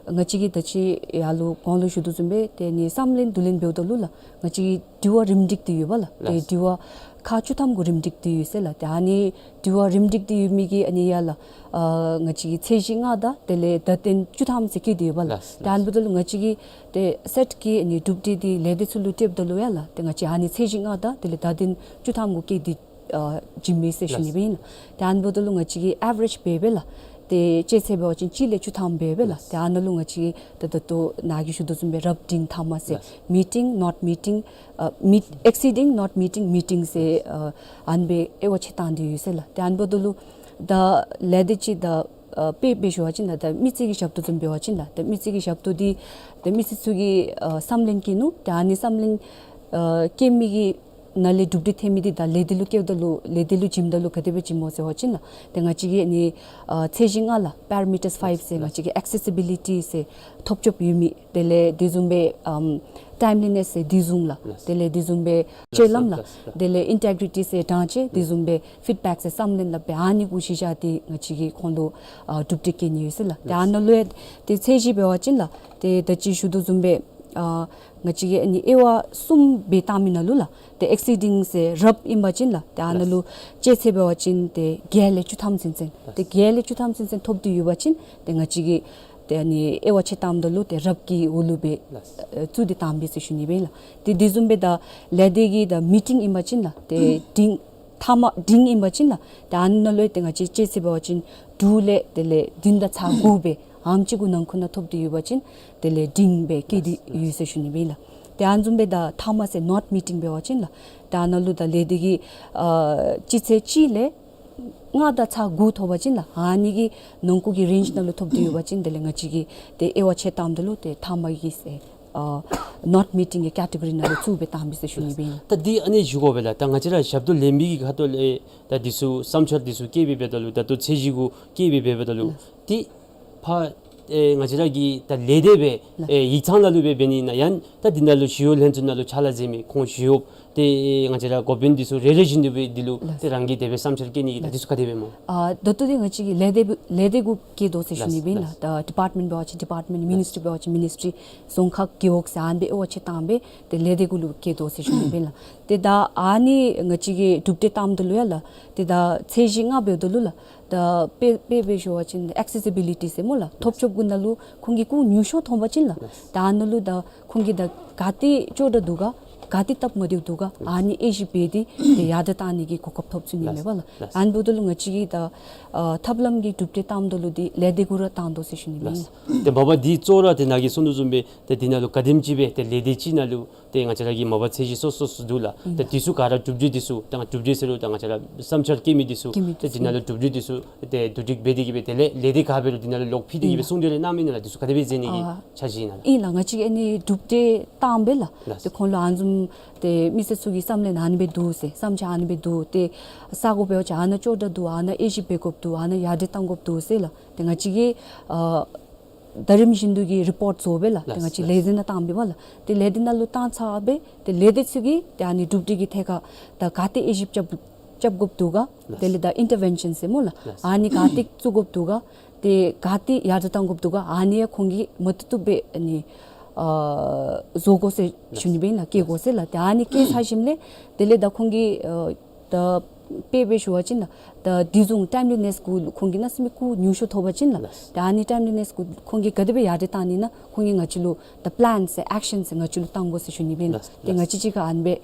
ང་བཅས་ཀྱིས་ད་ཅི་ཡར་ལུ་གོང་ལུ་ཞུ་དོ་བཟུམ་སྦེ་ཏེ་ཨ་ནི་བསམ་ལེན་བསྡུ་ལེན་འབདཝ་ད་ལུ་ལགས་ང་བཅས་ཀྱི་དྲི་བ་རིམ་སྒྲིག་འདི་ཡོད་པ་ལགས། ཏེ་ལགས། དྲི་བ་ཁག་བཅུ་ཐམ་གུ་རིམ་སྒྲིག་འདི་ཡོད་ཟེར་ལགས། ཏེ་ཨ་ནི་དྲི་བ་རིམ་སྒྲིག་འདི་ཡོད་མི་གི་ཨ་ནི་ཡར་ལགས་ཨ་ང་བཅས་ཀྱིས་ཚད་གཞི་ལྔ་དང་དེ་ལས་བརྡ་དོན་བཅུ་ཐམ་ཟེར་བཀལ་ཏེ་ཡོད་པ་ལགས། ལགས། ཏེ་ཨ་ནི་འབདཝ་ད་ལུ་ང་བཅས་ཀྱི་ཏེ་སེཊ་ཀྱི་ཨ་ནི་གྲུབ་འབྲས་འདི་ལས་སྡེ་ཚུ་ལུ་སྤྲོདཔ་ད་ལུ་ཡང་ལགས་ཏེ་ང་བཅས་ཨ་ནི་ཚད་གཞི་ལྔ་དང་དེ་ལས་བརྡ་དོན་བཅུ་ཐམ་གུ་བཀལ་ཏེ་ཨ་བྱིནམ་ཨིན་ཟེར་ཞུ་ནི་སྦེ་ཨིན་ལགས། ཏེ་ཨ་ནི་འབདཝ་ད་ལུ་ང་བཅས་ཀྱིས་ཨེ་ཝ་རེཇ་འབད་འབད་ལགས་ཏེ་དཔྱད་ཚད་འབད་བ་ཅིན་གཅིག་ལས་བཅུ་ཐམ་འབད་འབད་ལགས། ལགས། ཏེ་ཨ་ནཱ་ལུ་ང་བཅས་ཀྱིས་ད་ད་ལྟོ་ནཱ་གིས་ཞུ་དོ་བཟུམ་སྦེ་རབ་འབྲིང་ཐ་མ་ཟེར་ལགས། Meeting, not meeting, ཨ་meet- exceeding, not meeting, meeting ཟེར་ཨ་ཨ་ནི་སྦེ་དབྱེ་བ་ཕྱེ་བཏང་སྟེ་ཡོད་ཟེར་ལགས། ཏེ་ཨ་ནི་འབདཝ་ད་ལུ་ད་ལས་སྡེ་ཅིག་ད་ཨ་དཔེ་སྦེ་ཞུ་བ་ཅིན་ལགས་ད་མི་སེར་གྱི་ཞབས་ཏོག་བཟུམ་འབད་བ་ཅིན་ལགས་ད་མི་སེར་གྱི་ཞབས་ཏོག་འདི་ད་མི་སེར་ཚུ་གིས་ཨ་བསམ་ལེན་བསྐྱེད་ནུག། ཏེ་ཨ་ནི་བསམ་ལེན་ཨ་བསྐྱེད་མི་གི་ནང་ལས་གྲུབ་འབྲས་ཐོན་མི་འདི་ད་ལས་སྡེ་ལུ་བསྐྱལཝ་ད་ལུ་ལས་སྡེ་ལུ་བྱིནམ་ད་ལུ་ག་དེ་སྦེ་བྱིནམ་སྨོ་ཟེར་བ་ཅིན་ལགས་ཏེ་ང་བཅས་ཀྱིས་ཨ་ནི་ཨ་ཚད་གཞི་ལྔ་ལགས་པེ་ར་མི་ཊར་ཕའིབ་ཟེར་ང་བཅས་ཀྱི་ཨེག་སེ་སི་བི་ལི་ཊི་ཟེར་ཐོབ་སྤྱོད་ཡོད་མི་དེ་ལས་དེ་བཟུམ་སྦེ་ཨམ་ཊའིམ་ལི་ནེས་ཟེར་དེ་བཟུམ་ལགས། ལགས། དེ་ལས་དེ་བཟུམ་སྦེ་སྤྱོད་ལམ་ལགས། ལགས། དེ་ལས་ཨིན་ཊེག་རི་ཊི་ཟེར་དྲང་ཆ་དེ་བཟུམ་སྦེ་ཕིཌ་བེཀ་ཟེར་བསམ་ལེན་ལགས་སྦེ་ཨ་ནི་གུ་གཞི་བཞག་སྟེ་ང་བཅས་ཀྱིས་ཁོང་ལུ་ཨ་གྲུབ་འབྲས་བསྐྱལ་ནི་ཡོད་ཟེར་ལགས། ཏེ་ཨ་ནཱ་ལུ་ཡང་ཏེ་ཚད་གཞི་འབད་བ་ཅིན་ལགས་ཏེ་ད་ཅི་ཞུ་དོ་བཟུམ་སྦེ་ཨ་ང་བཅས་ཀྱིས་ཨ་ནི་དབྱེ་བ་གསུམ་སྦེ་བཏང་མི་ནང་ལུ་ལགས་ཏེ་ཨེག་སི་ཌིང་ཟེར་རབ་ཨིན་པ་ཅིན་ལགས་ཏེ་ཨ་ནཱ་ལུ་དཔྱད་ཚད་འབད་བ་ཅིན་ཏེ་བརྒྱད་ལས་བཅུ་ཐམ་ཚུན་ཚོད་ཏེ་བརྒྱད་ལས་བཅུ་ཐམ་ཚུན་ཚོད་ཐོབ་སྟེ་ཡོད་པ་ཅིན་ཏེ་ང་བཅས་ཀྱིས་ཏེ་ཨ་ནི་དབྱེ་བ་ཕྱེ་བཏངམ་ད་ལུ་ཏེ་རབ་ཀྱི་འོག་ལུ་སྦེ་ཨ་བཙུགས་ཏེ་བཏངམ་ཨིན་ཟེར་ཞུ་ནི་སྦེ་ཨིན་ལགས། ཏེ་དེ་བཟུམ་སྦེ་ད་ལས་སྡེ་གི་ད་མི་ཊིང་ཨིན་པ་ཅིན་ལགས་ཏེ་འབྲིང་ཐ་མ་འབྲིང་ཨིན་པ་ཅིན་ལགས་ཏེ་ཨ་ནཱ་ལུ་ཏེ་ང་བཅས་དཔྱད་ཚད་འབད་བ་ཅིན་དྲུག་ལས་དེ་ལས་བདུན་དང་ཚག་དགུ་སྦེ་ཨ་ནེམ་ཅིག་གུ་ནང་ཁུལ་ནང་ཐོབ་སྟེ་ཡོད་པ་ཅིན་དེ་ལས་འབྲིང་སྦེ་བཀལ་ཏེ་ཡོད་ཟེར་ཞུ་ནི་སྦེ་ཨིན་ལགས། ཏེ་ཨ་ནི་བཟུམ་སྦེ་ད་ཐ་མ་ཟེར་ནོཊ་མི་ཊིང་འབད་བ་ཅིན་ལགས་ཏེ་ཨ་ནཱ་ལུ་ད་ལས་སྡེ་གི་ཨ་སྤྱི་ཚད་གཅིག་ལས་ལྔ་དང་ཚག་དགུ་ཐོབ་པ་ཅིན་ལགས་ཨ་ནི་གི་ནང་འཁོད་ཀྱི་རེནཇ་ནང་ལུ་ཐོབ་སྟེ་ཡོད་པ་ཅིན་དེ་ལས་ང་བཅས་ཀྱིས་ཏེ་དབྱེ་བ་ཕྱེ་བཏངམ་ད་ལུ་ཏེ་ཐ་མ་གི་ཟེར་ཨ་ནོཊ་མི་ཊིང་གི་ཀེ་ཊི་གོ་རི་ནང་ལུ་བཙུགས་སྦེ་བཏངམ་ཨིན་ཟེར་ཞུ་ནི་སྦེ་ཨིན་ལགས། ད་འདི་ཨ་ནི་ཞུ་དགོ་པས་ལགས། ད་ང་བཅས་ར་ཞབས་ཏོག་ལེན་མི་གི་ཁ་ཐུག་ལས་ད་འདི་ཚུ་བསམ་འཆར་འདི་ཚུ་བཀོད་སྦེ་འབདཝ་ད་ལུ་ད་ལྟོ་ཚད་གཞི་གུ་བཀོད་སྦེ་འབདཝ་ད་ལུ་ལགས། ཏེ་ཕར་ཨེ་ང་བཅས་ར་གི་ད་ལས་སྡེ་སྦེ་ལགས། ཨེ་ཡིག་ཚང་ནང་ལུ་སྦེ་འབད་ནི་ཨིན་ན་ཡང་ད་འདི་ནང་ལུ་ཞི་གཡོག་ལྷན་ཚོགས་ནང་ལུ་ཕྱག་ལཱ་མཛད་མི་ཁོང་ཞི་གཡོགཔ་ཏེ་ང་བཅས་ར་འགོ་དཔོན་འདི་ཚུ་རེ་རེ་བཞིན་དུ་སྦེ་འདི་ལུ་ལགས། ཏེ་རང་གིས་དེ་སྦེ་བསམ་འཆར་བཀོད་ནི་གི་ད་ལགས། འདི་ཚུ་ག་དེ་སྦེ་སྨོ། ཨ་ད་ལྟོ་འདི་ང་བཅས་ཀྱིས་ལས་སྡེ་སྦེ་ལས་སྡེ་གུ་བཀལ་དོ་ཟེར་ཞུ་ནི་སྦེ་ཨིན་ལགས། ལགས། ད་ཌི་པཱརཊ་མེནཊ་འབད་བ་ཅིན་ཌི་པཱརཊ་མེནཊ་མི་ནིསི་ཊི་རི་འབད་བ་ཅིན་མི་ནིསི་ཊི་རི་རྫོང་ཁག་རྒེད་འོག་ཟེར་ཨ་ནི་སྦེ་དབྱེ་བ་ཕྱེ་བཏང་སྦེ་ཏེ་ལས་སྡེ་གུ་ལུ་བཀལ་དོ་ཟེར་ཞུ་ནི་སྦེ་ཨིན་ལགས། ཏེ་ད་ཨ་ནི་ང་བཅས་ཀྱིས་གྲུབ་འབྲས་བཏངམ་ད་ལུ་ཡང་ལགས་ཏེ་ད་ཚད་གཞི་ལྔ་འབདཝ་ད་ལུ་ལགས་ད་དཔེ་དཔེ་སྦེ་ཞུ་བ་ཅིན་ཨེག་སེ་སི་བི་ལི་ཊི་ཟེར་སྨོ་ལགས། ཐོབ་སྤྱོད་གུ་ནང་ལུ་ཁོང་གི་སྐུ་ཉུང་ཤོས་ཐོབ་པ་ཅིན་ལགས་ད་ཨ་ནཱ་ལུ་ད་ཁོང་གིས་ད་ག་ཏེ་ཅོག་འཐདཔ་འདུག་ག་ག་ཏེ་སྟབས་མ་བདེཝ་འདུག་ག་ཨ་ནི་དབྱེ་ཞིབ་འབད་དེ་ཏེ་ཡར་དྲག་བཏང་ནི་གི་གོ་སྐབས་ཐོབ་ཚུགས་ནི་མས་པ་ལགས། ཨ་ནི་འབདཝ་ད་ལུ་ང་བཅས་ཀྱིས་ད་ཨ་ཐབས་ལམ་གྱི་གྲུབ་འབྲས་བཏངམ་ད་ལུ་འདི་ལས་སྡེ་གུ་ར་བཏང་དོ་ཟེར་ཞུ་ནི་ཨིན་ལགས། ཏེ་མ་པ་འདི་གཙོ་བོ་ར་ཏེ་ནཱ་གིས་གསུང་དོ་བཟུམ་སྦེ་ཏེ་འདི་ནང་ལུ་ག་དེམ་ཅིག་སྦེ་ཏེ་ལས་སྡེ་གཅིག་ནང་ལུ་ཏེ་ང་བཅས་ར་གི་མ་པ་ཚད་གཞི་སོ་སོ་སོ་འདུག་ལགས། ཨིན་ཏེ་ལགས། འདི་ཚུ་ག་ར་གྲུབ་འབྲས་འདི་ཚུ་ད་གྲུབ་འབྲས་ཟེར་རུང་ད་ང་བཅས་ར་བསམ་འཆར་བཀོད་མི་འདི་ཚུ་བཀོད་མི་ཏེ་འདི་ནང་ལུ་གྲུབ་འབྲས་འདི་ཚུ་ཏེ་བསྡུ་སྒྲིག་འབད་དེ་གིས་སྦེ་དེ་ལས་ལས་སྡེ་ག་འབད་རུང་འདི་ནང་ལུ་ལོག་ཕུལ་ཏེ་གིས་སྦེ་ཨིན་ལགས། གསུང་གྲོས་ལས་གནང་མི་ཨིན་ན་ལགས། འདི་ཚུ་ག་དེ་སྦེ་མཛད་ནི་གི་ཨ་འཆར་གཞི་ཨིན་ན་ལགས། ཨིན་ལགས། ང་བཅས་ཀྱིས་ཨ་ནི་གྲུབ་འབྲས་བཏངམ་སྦེ་ལགས། ལགས། ཏེ་ཁོང་ལུ་ཨ་ནི་བཟུམ་ཏེ་མི་སེར་ཚུ་གི་བསམ་ལན་ཨ་ནི་སྦེ་འདུག་ཟེར་བསམ་འཆར་ཨ་ནི་སྦེ་འདུག། ཏེ་ས་གོ་འབད་བ་ཅིན་ཨ་ནཱ་ཅོག་འཐདཔ་འདུག། ཨ་ནཱ་དབྱེ་ཞིབ་འབད་དགོཔ་འདུག། ཨ་ནཱ་ཡར་དྲག་བཏང་དགོཔ་འདུག་ཟེར་ལགས། ཏེ་ང་བཅས་ཀྱིས་ཨ་ཟླ་རིམ་བཞིན་དུ་གི་རི་པོཊ་བཟོ་སྦེ་ལགས། ཏེ་ལགས། ང་བཅས་ལས་སྡེ་ནང་བཏང་སྦེ་པ་ལགས། ཏེ་ལས་སྡེ་ནང་ལུ་བཏང་ཚར་སྦེ་ཏེ་ལས་སྡེ་ཚུ་གིས་ཏེ་ཨ་ནི་གྲུབ་འབྲས་ཀྱི་ཐད་ཁར་ད་ག་ཏེ་དབྱེ་ཞིབ་རྐྱབ་རྐྱབ་དགོཔ་འདུག་ག། ལགས། དེ་ལས་ད་ཨིན་ཊར་བེན་ཤཱན་ཟེར་སྨོ་ལགས། ལགས། ཨ་ནི་ག་ཏེ་བཙུགས་དགོཔ་འདུག་ག། ཏེ་ག་ཏེ་ཡར་དྲག་བཏང་དགོཔ་འདུག་ག། ཨ་ནི་ཡང་ཁོང་གིས་མ་བཏུབ་བཏུབ་སྦེ་ཨ་ནི་ཨ་བཟོ་དགོ་ཟེར་ཞུ་ནི་སྦེ་ཨིན་ལགས། བཀལ་དགོ་ཟེར་ལགས། ཏེ་ཨ་ནི་བཀལ་ཚར་ཞིནམ་ལས་དེ་ལས་ད་ཁོང་གིས་ཨ་ད་དཔེ་སྦེ་ཞུ་བ་ཅིན་ལགས། ད་དེ་བཟུམ་ཊའིམ་ལི་ནེས་གུ་ཁོང་གིས་གནམ་མེད་ས་མེད་སྐུ་ཉུང་ཤོས་ཐོབ་པ་ཅིན་ལགས། ལགས། ད་ཨ་ནི་ཊའིམ་ལི་ནེས་གུ་ཁོང་གིས་ག་དེ་སྦེ་ཡར་དྲག་བཏང་ནི་ཨིན་ན་ཁོང་གིས་ང་བཅས་ལུ་ད་པི་ལེན་ཟེར་ཨེག་ཤཱན་ཟེར་ང་བཅས་ལུ་བཏང་དགོ་ཟེར་ཞུ་ནི་སྦེ་ཨིན་ལགས། ལགས། ཏེ་ང་བཅས་གཅིག་ཁར་ཨ་ནི་སྦེ་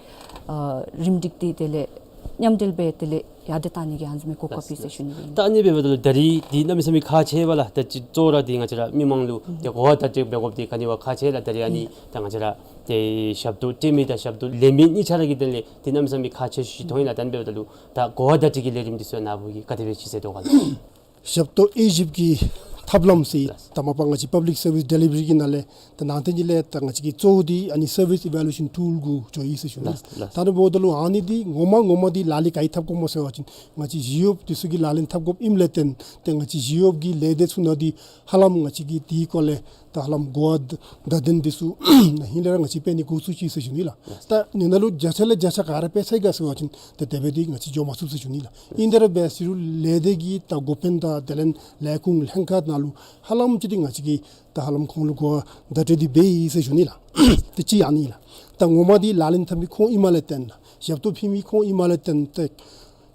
ཨ་རིམ་སྒྲིག་སྟེ་དེ་ལས་མཉམ་འབྲེལ་སྦེ་དེ་ལས་ཡར་དྲག་བཏང་ནི་གི་ཨ་ནི་བཟུམ་མའི་གོ་སྐབས་ཡོད་ཟེར་ཞུ་ནི་སྦེ་ཨིན་ལགས། ད་ཨ་ནི་འབདཝ་ད་ལུ་ད་རིས་འདི་གནམ་མེད་ས་མེད་ཁག་ཆེ་བས་ལགས། ད་ཅི་གཙོ་བོ་ར་འདི་ང་བཅས་ར་མི་མང་ལུ་ཏེ་གོ་བ་བརྡ་སྤྲོད་འབད་དགོཔ་འདི་ག་ནི་བ་ཁག་ཆེ་ལགས། ད་རིས་ཨ་ནི་ད་ང་བཅས་ར་ཏེ་ཞབས་ཏོག་སྤྲོད་མི་དང་ཞབས་ཏོག་ལེན་མི་གཉིས་ཆ་ར་གི་དོན་ལས་འདི་གནམ་མེད་ས་མེད་ཁག་ཆེ་ཤོས་ཅིག་མཐོང་ཡི་ལགས། ད་ཨ་ནི་འབདཝ་ད་ལུ་ད་གོ་བ་བརྡ་སྤྲོད་ཀྱི་ལས་རིམ་འདི་ཚུ་ནཱ་བུ་གིས་ག་དེ་སྦེ་ཅིག་མཛད་དོ་ག་ལགས། ཞབས་ཏོག་དབྱེ་ཞིབ་ཀྱི་ ཐབས་ལམ་ཟེར་ལགས། ད་མ་པ་ང་བཅས་པབ་ལིཀ་སར་ཝིས་ཌེ་ལི་བ་རི་གི་ནང་ལས་ད་ནང་རྟེན་གྱི་ལས་ད་ང་བཅས་ཀྱི་གཙོ་བོ་འདི་ཨ་ནི་སར་ཝིས་ཨི་ཝེ་ལུ་ཤཱན་ཊུལ་གུ་འགྱོ་ཡི་ཟེར་ཞུ་ནི། ལགས་ལགས། ད་ནི་འབདཝ་ད་ལུ་ཨ་ནི་འདི་ངོ་མ་ངོ་མ་འདི་ལག་ལེན་ག་ཨིན་འཐབ་དགོཔ་སྨོ་ཟེར་བ་ཅིན་ང་བཅས་ཞི་གཡོགཔ་འདི་ཚུ་གིས་ལག་ལེན་འཐབ་དགོཔ་ཨིནམ་ལས་བརྟེན་ཏེ་ང་བཅས་ཞི་གཡོགཔ་གི་ལས་སྡེ་ཚུ་ནང་འདི་ཧ་ལམ་ང་བཅས་ཀྱིས་དེའི་སྐོར་ལས་ད་ཧ་ལམ་གོ་བ་བརྡ་དོན་འདི་ཚུ་ཧིང་ལས་ར་ང་བཅས་འབད་ནི་འགོ་བཙུགས་ཅི་ཟེར་ཞུ་ནི་ལགས། ད་ཨ་ནི་ནང་ལུ་བརྒྱ་ཆ་ལས་བརྒྱ་ཆ་ག་ར་འབད་ཚར་ཡི་ག་ཟེར་བ་ཅིན་ད་དེ་སྦེ་འདི་ང་བཅས་འགྱོ་མ་ཚུགས་ཟེར་ཞུ་ནི་ལགས། ཨིན་ཏེ་ར་འབད་ཟེར་རུང་ལས་སྡེ་གི་ད་འགོ་དཔོན་དང་དེ་ལས་ལས་ཁུངས་ལྷན་ཁག་ནང་ལུ་ཧ་ལམ་ཅིག་འདི་ང་བཅས་ཀྱིས་ད་ཧ་ལམ་ཁོང་ལུ་གོ་བ་བརྡ་སྤྲོད་འདི་འབད་ཡི་ཟེར་ཞུ་ནི་ལགས། ཏེ་གཅིག་ཨ་ནི་ལགས། ད་ངོ་མ་འདི་ལག་ལེན་འཐབ་མི་ཁོང་ཨིནམ་ལས་བརྟེན་ལགས། ཞབས་ཏོག་ཕུལ་མི་ཁོང་ཨིནམ་ལས་བརྟེན་ཏེ་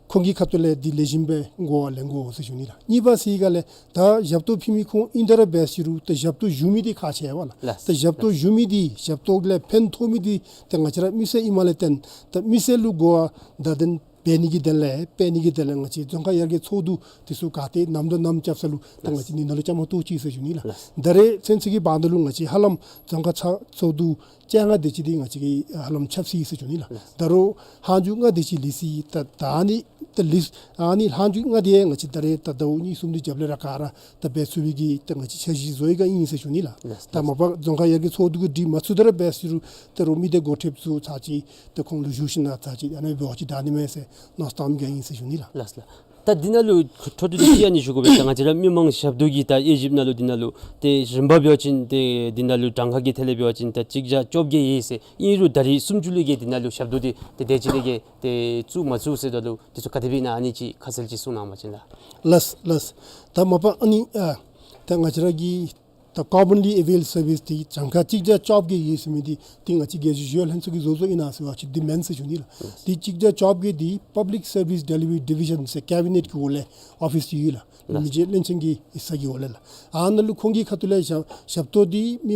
ཁོང་གི་ཁ་ཐུག་ལས་འདི་ལེགས་ཤོམ་སྦེ་གོ་བ་ལེན་དགོ་ཟེར་ཞུ་ནི་ལགས། གཉིས་པ་ཟེར་ག་ལས་ད་ཞབས་ཏོག་ཕུལ་མི་ཁོང་ཨིན་ཏེ་ར་འབད་ཟེར་རུང་ད་ཞབས་ཏོག་ཞུ་མི་འདི་ཁག་ཆེ་བས་ལགས། ལགས། ད་ཞབས་ཏོག་ཞུ་མི་འདི་ཞབས་ཏོག་ལས་ཕན་ཐོགས་མི་འདི་ད་ང་བཅས་ར་མི་སེར་ཨིནམ་ལས་བརྟེན་ད་མི་སེར་ལུ་གོ་བ་བརྡ་དོན་འབད་ནི་གི་དོན་ལས་སྤེལ་ནི་གི་དོན་ལས་ང་བཅས་རྫོང་ཁག་ཡར་རྒྱས་ཚོགས་འདུ་འདི་ཚུ་ག་ཏེ་ནམ་དང་ནམ་རྐྱབ་ས་ལུ་ད་ང་བཅས་འདི་ནང་ལུ་བཅའ་མར་གཏོགས་ཅི་ཟེར་ཞུ་ནི་ལགས། ལགས། ད་རེས་ཚུན་ཚོད་ཀྱི་བར་ན་ལུ་ང་བཅས་ཧ་ལམ་རྫོང་ཁག་ཚོགས་འདུ་བཅོ་ལྔ་དེ་ཅིག་འདི་ང་བཅས་ཀྱིས་ཧ་ལམ་ཆབ་སྲིད་ཟེར་ཞུ་ནི་ལགས། ལགས། ད་རུང་ལྷག་འགྱོ་ལྔ་དེ་ཅིག་ལུས་སོ་ཡི། ད་ད་ཨ་ནི་ད་ལུས་ཨ་ནི་ལྷག་འགྱོ་ལྔ་དེ་ང་བཅས་ད་རེས་ད་ཟླཝ་གཉིས་གསུམ་དེ་རྒྱབ་ལས་ར་ག་ར་ད་འབད་ཚུགས་པའི་གི་ད་ང་བཅས་འཆར་གཞི་བཟོ་ཡི་ག་ཨིན་ཟེར་ཞུ་ནི་ལགས། ལགས། ད་མ་པ་རྫོང་ཁག་ཡར་རྒྱས་ཚོགས་འདུ་གིས་སྒྲིག་མ་ཚུགས་ད་ར་འབད་ཟེར་རུང་ད་རུང་མི་སྡེ་འགོ་ཁྲིདཔ་ཚུ་ཚར་གཅིག་ད་ཁོང་ལུ་ཞུ་ཞིན་ན་ཚར་གཅིག་ཨ་ནི་འབད་བ་ཅིན་ད་ཨ་ནི་མས་ཟེར་མནོ་བསམ་བཏངམ་གི་ཨིན་ཟེར་ཞུ་ནི་ལགས། ལགས་ལགས། ད་འདི་ནང་ལུ་འཕྲོ་མཐུད་དེ་གཅིག་ཨ་ནི་ཞུ་དགོ་པས། ད་ང་བཅས་ར་མི་མང་ཞབས་ཏོག་གི་ད་དབྱེ་ཞིབ་ནང་ལུ་འདི་ནང་ལུ་ཏེ་རིམ་པ་འབད་བ་ཅིན་ཏེ་འདི་ནང་ལུ་གྲངས་ཀ་གི་ཐད་ལས་འབད་བ་ཅིན་ད་གཅིག་བརྒྱ་བཅོ་བརྒྱད་ཡོད་ཟེར། ཨིན་རུང་ད་རེས་སུམ་ཅུ་ལས་བརྒལ་འདི་ནང་ལུ་ཞབས་ཏོག་འདི་ཏེ་དེ་ཅིག་ལས་བརྒལ་ཏེ་བཙུགས་མ་ཚུགས་ཟེརཝ་ད་ལུ་འདི་ཚུ་ག་དེ་སྦེ་ཨིན་ན་ཨ་ནི་ཅིག་ཁ་གསལ་ཅིག་གསུང་གནང་པ་ཅིན་ལགས། ལགས་ལགས། ད་མ་པ་ཨ་ནི་ཨ་ད་ང་བཅས་ར་གི་ད་commonly availed service འདི་གྲངས་ཀ་གཅིག་བརྒྱ་བཅོ་བརྒྱད་ཡོད་ཟེར་མི་འདི་ཏེ་ང་བཅས་རྒྱལ་སྤྱི་ཞི་གཡོག་ལྷན་ཚོགས་ཀྱིས་བཟོ་བཟོཝ་ཨིན་ན་ཟེར་བ་ཅིན་འདི་མེན་ཟེར་ཞུ་ནི་ལགས། ལགས། འདི་གཅིག་བརྒྱ་བཅོ་བརྒྱད་འདི་Public Service Delivery Division ཟེར་ཀེ་བི་ནེཊ་གི་འོག་ལས་ཨོ་ཕིསི་ཅིག་ཡོད་ལགས། ལགས། མི་རྗེ་བློན་ཆེན་གྱི་ས་གི་འོག་ལས་ལགས། ཨ་ནཱ་ལུ་ཁོང་གི་ཁ་ཐུག་ལས་ཞབས་ཞབས་ཏོག་འདི་མི་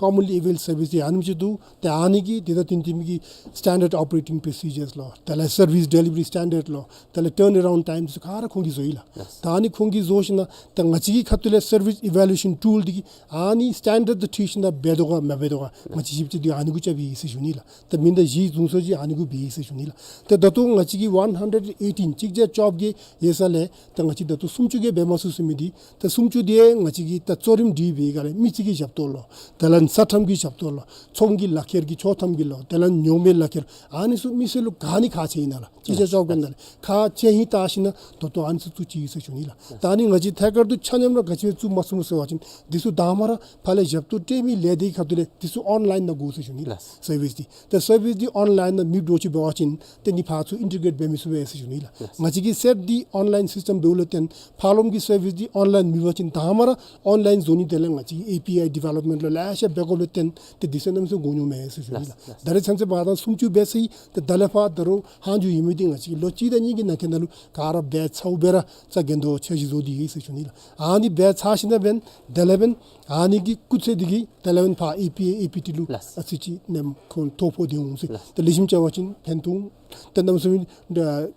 མང་commonly availed service འདི་ཨ་ནེམ་ཅིག་འདུག། ཏེ་ཨ་ནི་གི་འདི་དང་བསྟུན་ཏེ་མི་གི་standard operating procedures ལོ། དེ་ལས་service delivery standard ལོ། དེ་ལས་turnaround time ཚུ་ག་ར་ཁོང་གིས་བཟོ་ཡི་ལགས། ལགས། ད་ཨ་ནི་ཁོང་གིས་བཟོ་ཞིན་ན་ད་ང་བཅས་ཀྱི་ཁ་ཐུག་ལས་service evaluation tool འདི་གིས་ཨ་ནི་standard དང་འཁྲིལ་ཞིན་ན་འབད་དོ་ག་མ་འབད་དོ་ག་ང་བཅས་ཞིབ་དཔྱད་འདི་ཨ་ནི་གུ་རྐྱབ་ཨིན་ཟེར་ཞུ་ནི་ལགས། ད་མི་ད་གཞི་བཟུང་སོང་ཅིག་ཨ་ནི་གུ་འབད་ཨིན་ཟེར་ཞུ་ནི་ལགས། ཏེ་ད་ལྟོ་ང་བཅས་ཀྱི་one hundred eighteen གཅིག་བརྒྱ་བཅོ་བརྒྱད་ཡོད་ས་ལས་ད་ང་བཅས་ད་ལྟོ་སུམ་ཅུ་གིས་འབད་མ་ཚུགས་ཟེར་མི་འདི་ད་སུམ་ཅུ་འདི་ང་བཅས་ཀྱིས་ད་གཙོ་རིམ་སྒྲིག་པའི་སྒང་ལས་མི་རྩིས་ཀྱི་ཞབས་ཏོག་ལོ། དེ་ལས་ས་ཁྲམ་གྱི་ཞབས་ཏོག་ལོ། ཚོང་གི་ལག་ཁྱེར་གྱི་ཆོག་ཐམ་གྱི་ལོ། དེ་ལས་ཉོག་མེད་ལག་ཁྱེར་ཨ་ནི་ཚུ་མི་སེར་ལུ་ག་ནི་ཁག་ཆེ་ཨིན་ན་ལགས། གཅིག་བརྒྱ་བཅོ་བརྒྱད་ནང་ལས་ཁག་ཆེ་ཧིང་བལྟ་ཞིན་ན་ད་ལྟོ་ཨ་ནི་ཚུ་བཙུགས་ཅི་ཟེར་ཞུ་ནི་ལགས། ད་ཨ་ནི་ང་བཅས་ཐད་ཀར་དུ་ཆ་མཉམ་ར་ག་ཅི་སྦེ་བཙུགས་མ་ཚུགས་ཟེར་བ་ཅིན་འདི་ཚུ་དང་པ་ར་ཕར་ལས་ཞབས་ཏོག་སྤྲོད་མི་ལས་སྡེའི་ཁ་ཐུག་ལས་འདི་ཚུ་ཨོན་ལཱའིན་ནང་དགོ་ཟེར་ཞུ་ནི་ལགས། ལགས། སར་ཝིསི་འདི་ཏེ་སར་ཝིསི་འདི་ཨོན་ལཱའིན་ནང་མེདཔ་འགྱོ་ཅི་འབད་བ་ཅིན་ཏེ་ཨ་ནི་ཕར་ཚུར་ཨིན་ཊི་གྲེཊ་འབད་མི་ཚུགས་པས་ཟེར་ཞུ་ནི་ལགས། ལགས། ང་བཅས་ཀྱི་སེཊ་འདི་ཨོན་ལཱའིན་སིསི་ཊམ་འབདཝ་ལས་བརྟེན་ཕར་ལོགམ་གི་སར་ཝིསི་འདི་ཨོན་ལཱའིན་མེད་པ་ཅིན་དང་པ་ར་ཨོན་ལཱའིན་བཟོ་ནི་དེ་ལས་ང་བཅས་ཀྱི་ཨེ་པི་ཨའི་ཌི་ཝེ་ལོབ་མེནཊ་ལུ་ལེ་ཤ་འབད་དགོཔ་ལས་བརྟེན་ཏེ་འདི་ཚུ་གནམ་མེད་ས་མེད་མགྱོགས་མྱོང་མས་ཟེར་ཞུ་ནི་ལགས། ལགས། ད་རེས་ཚུན་ཚོད་འབདཝ་ད་སུམ་ཅུ་འབད་ཚར་ཡི། ཏེ་ད་ལས་ཕར་ད་རུང་ལྷག་འགྱོ་ཡོད་མི་འདི་ང་བཅས་ཀྱིས་ལོ་གཅིག་དང་གཉིས་ཀྱི་ནང་འཁོད་ནང་ལུ་ག་ར་འབད་ཚརཝ་སྦེ་ར་རྩ་འགེངས་དོ་འཆར་གཞི་བཟོ་སྟེ་ཡོད་ཟེར་ཞུ་ནི་ལགས། ཨ་ནི་འབད་ཚར་ཞིན་ན་འབདན་དེ་ལས་འབདན་ཨ་ནི་གི་སྐུགས་ཚད་འདི་གིས་དེ་ལས་འབདན་ཕར་ཨེ་པི་ཨའི་ཨེ་པི་ཊི་ལུ་ལགས། ཨ་ཙི་ཅིག་ནེམ་ཁོང་ཐོ་ཕོག་སྟེ་འོང་ཟེར། ལགས། ད་ལེགས་ཤོམ་རྐྱབ་པ་ཅིན་ཕན་ཐོགས། ད་གནམ་མེད་ས་མེད་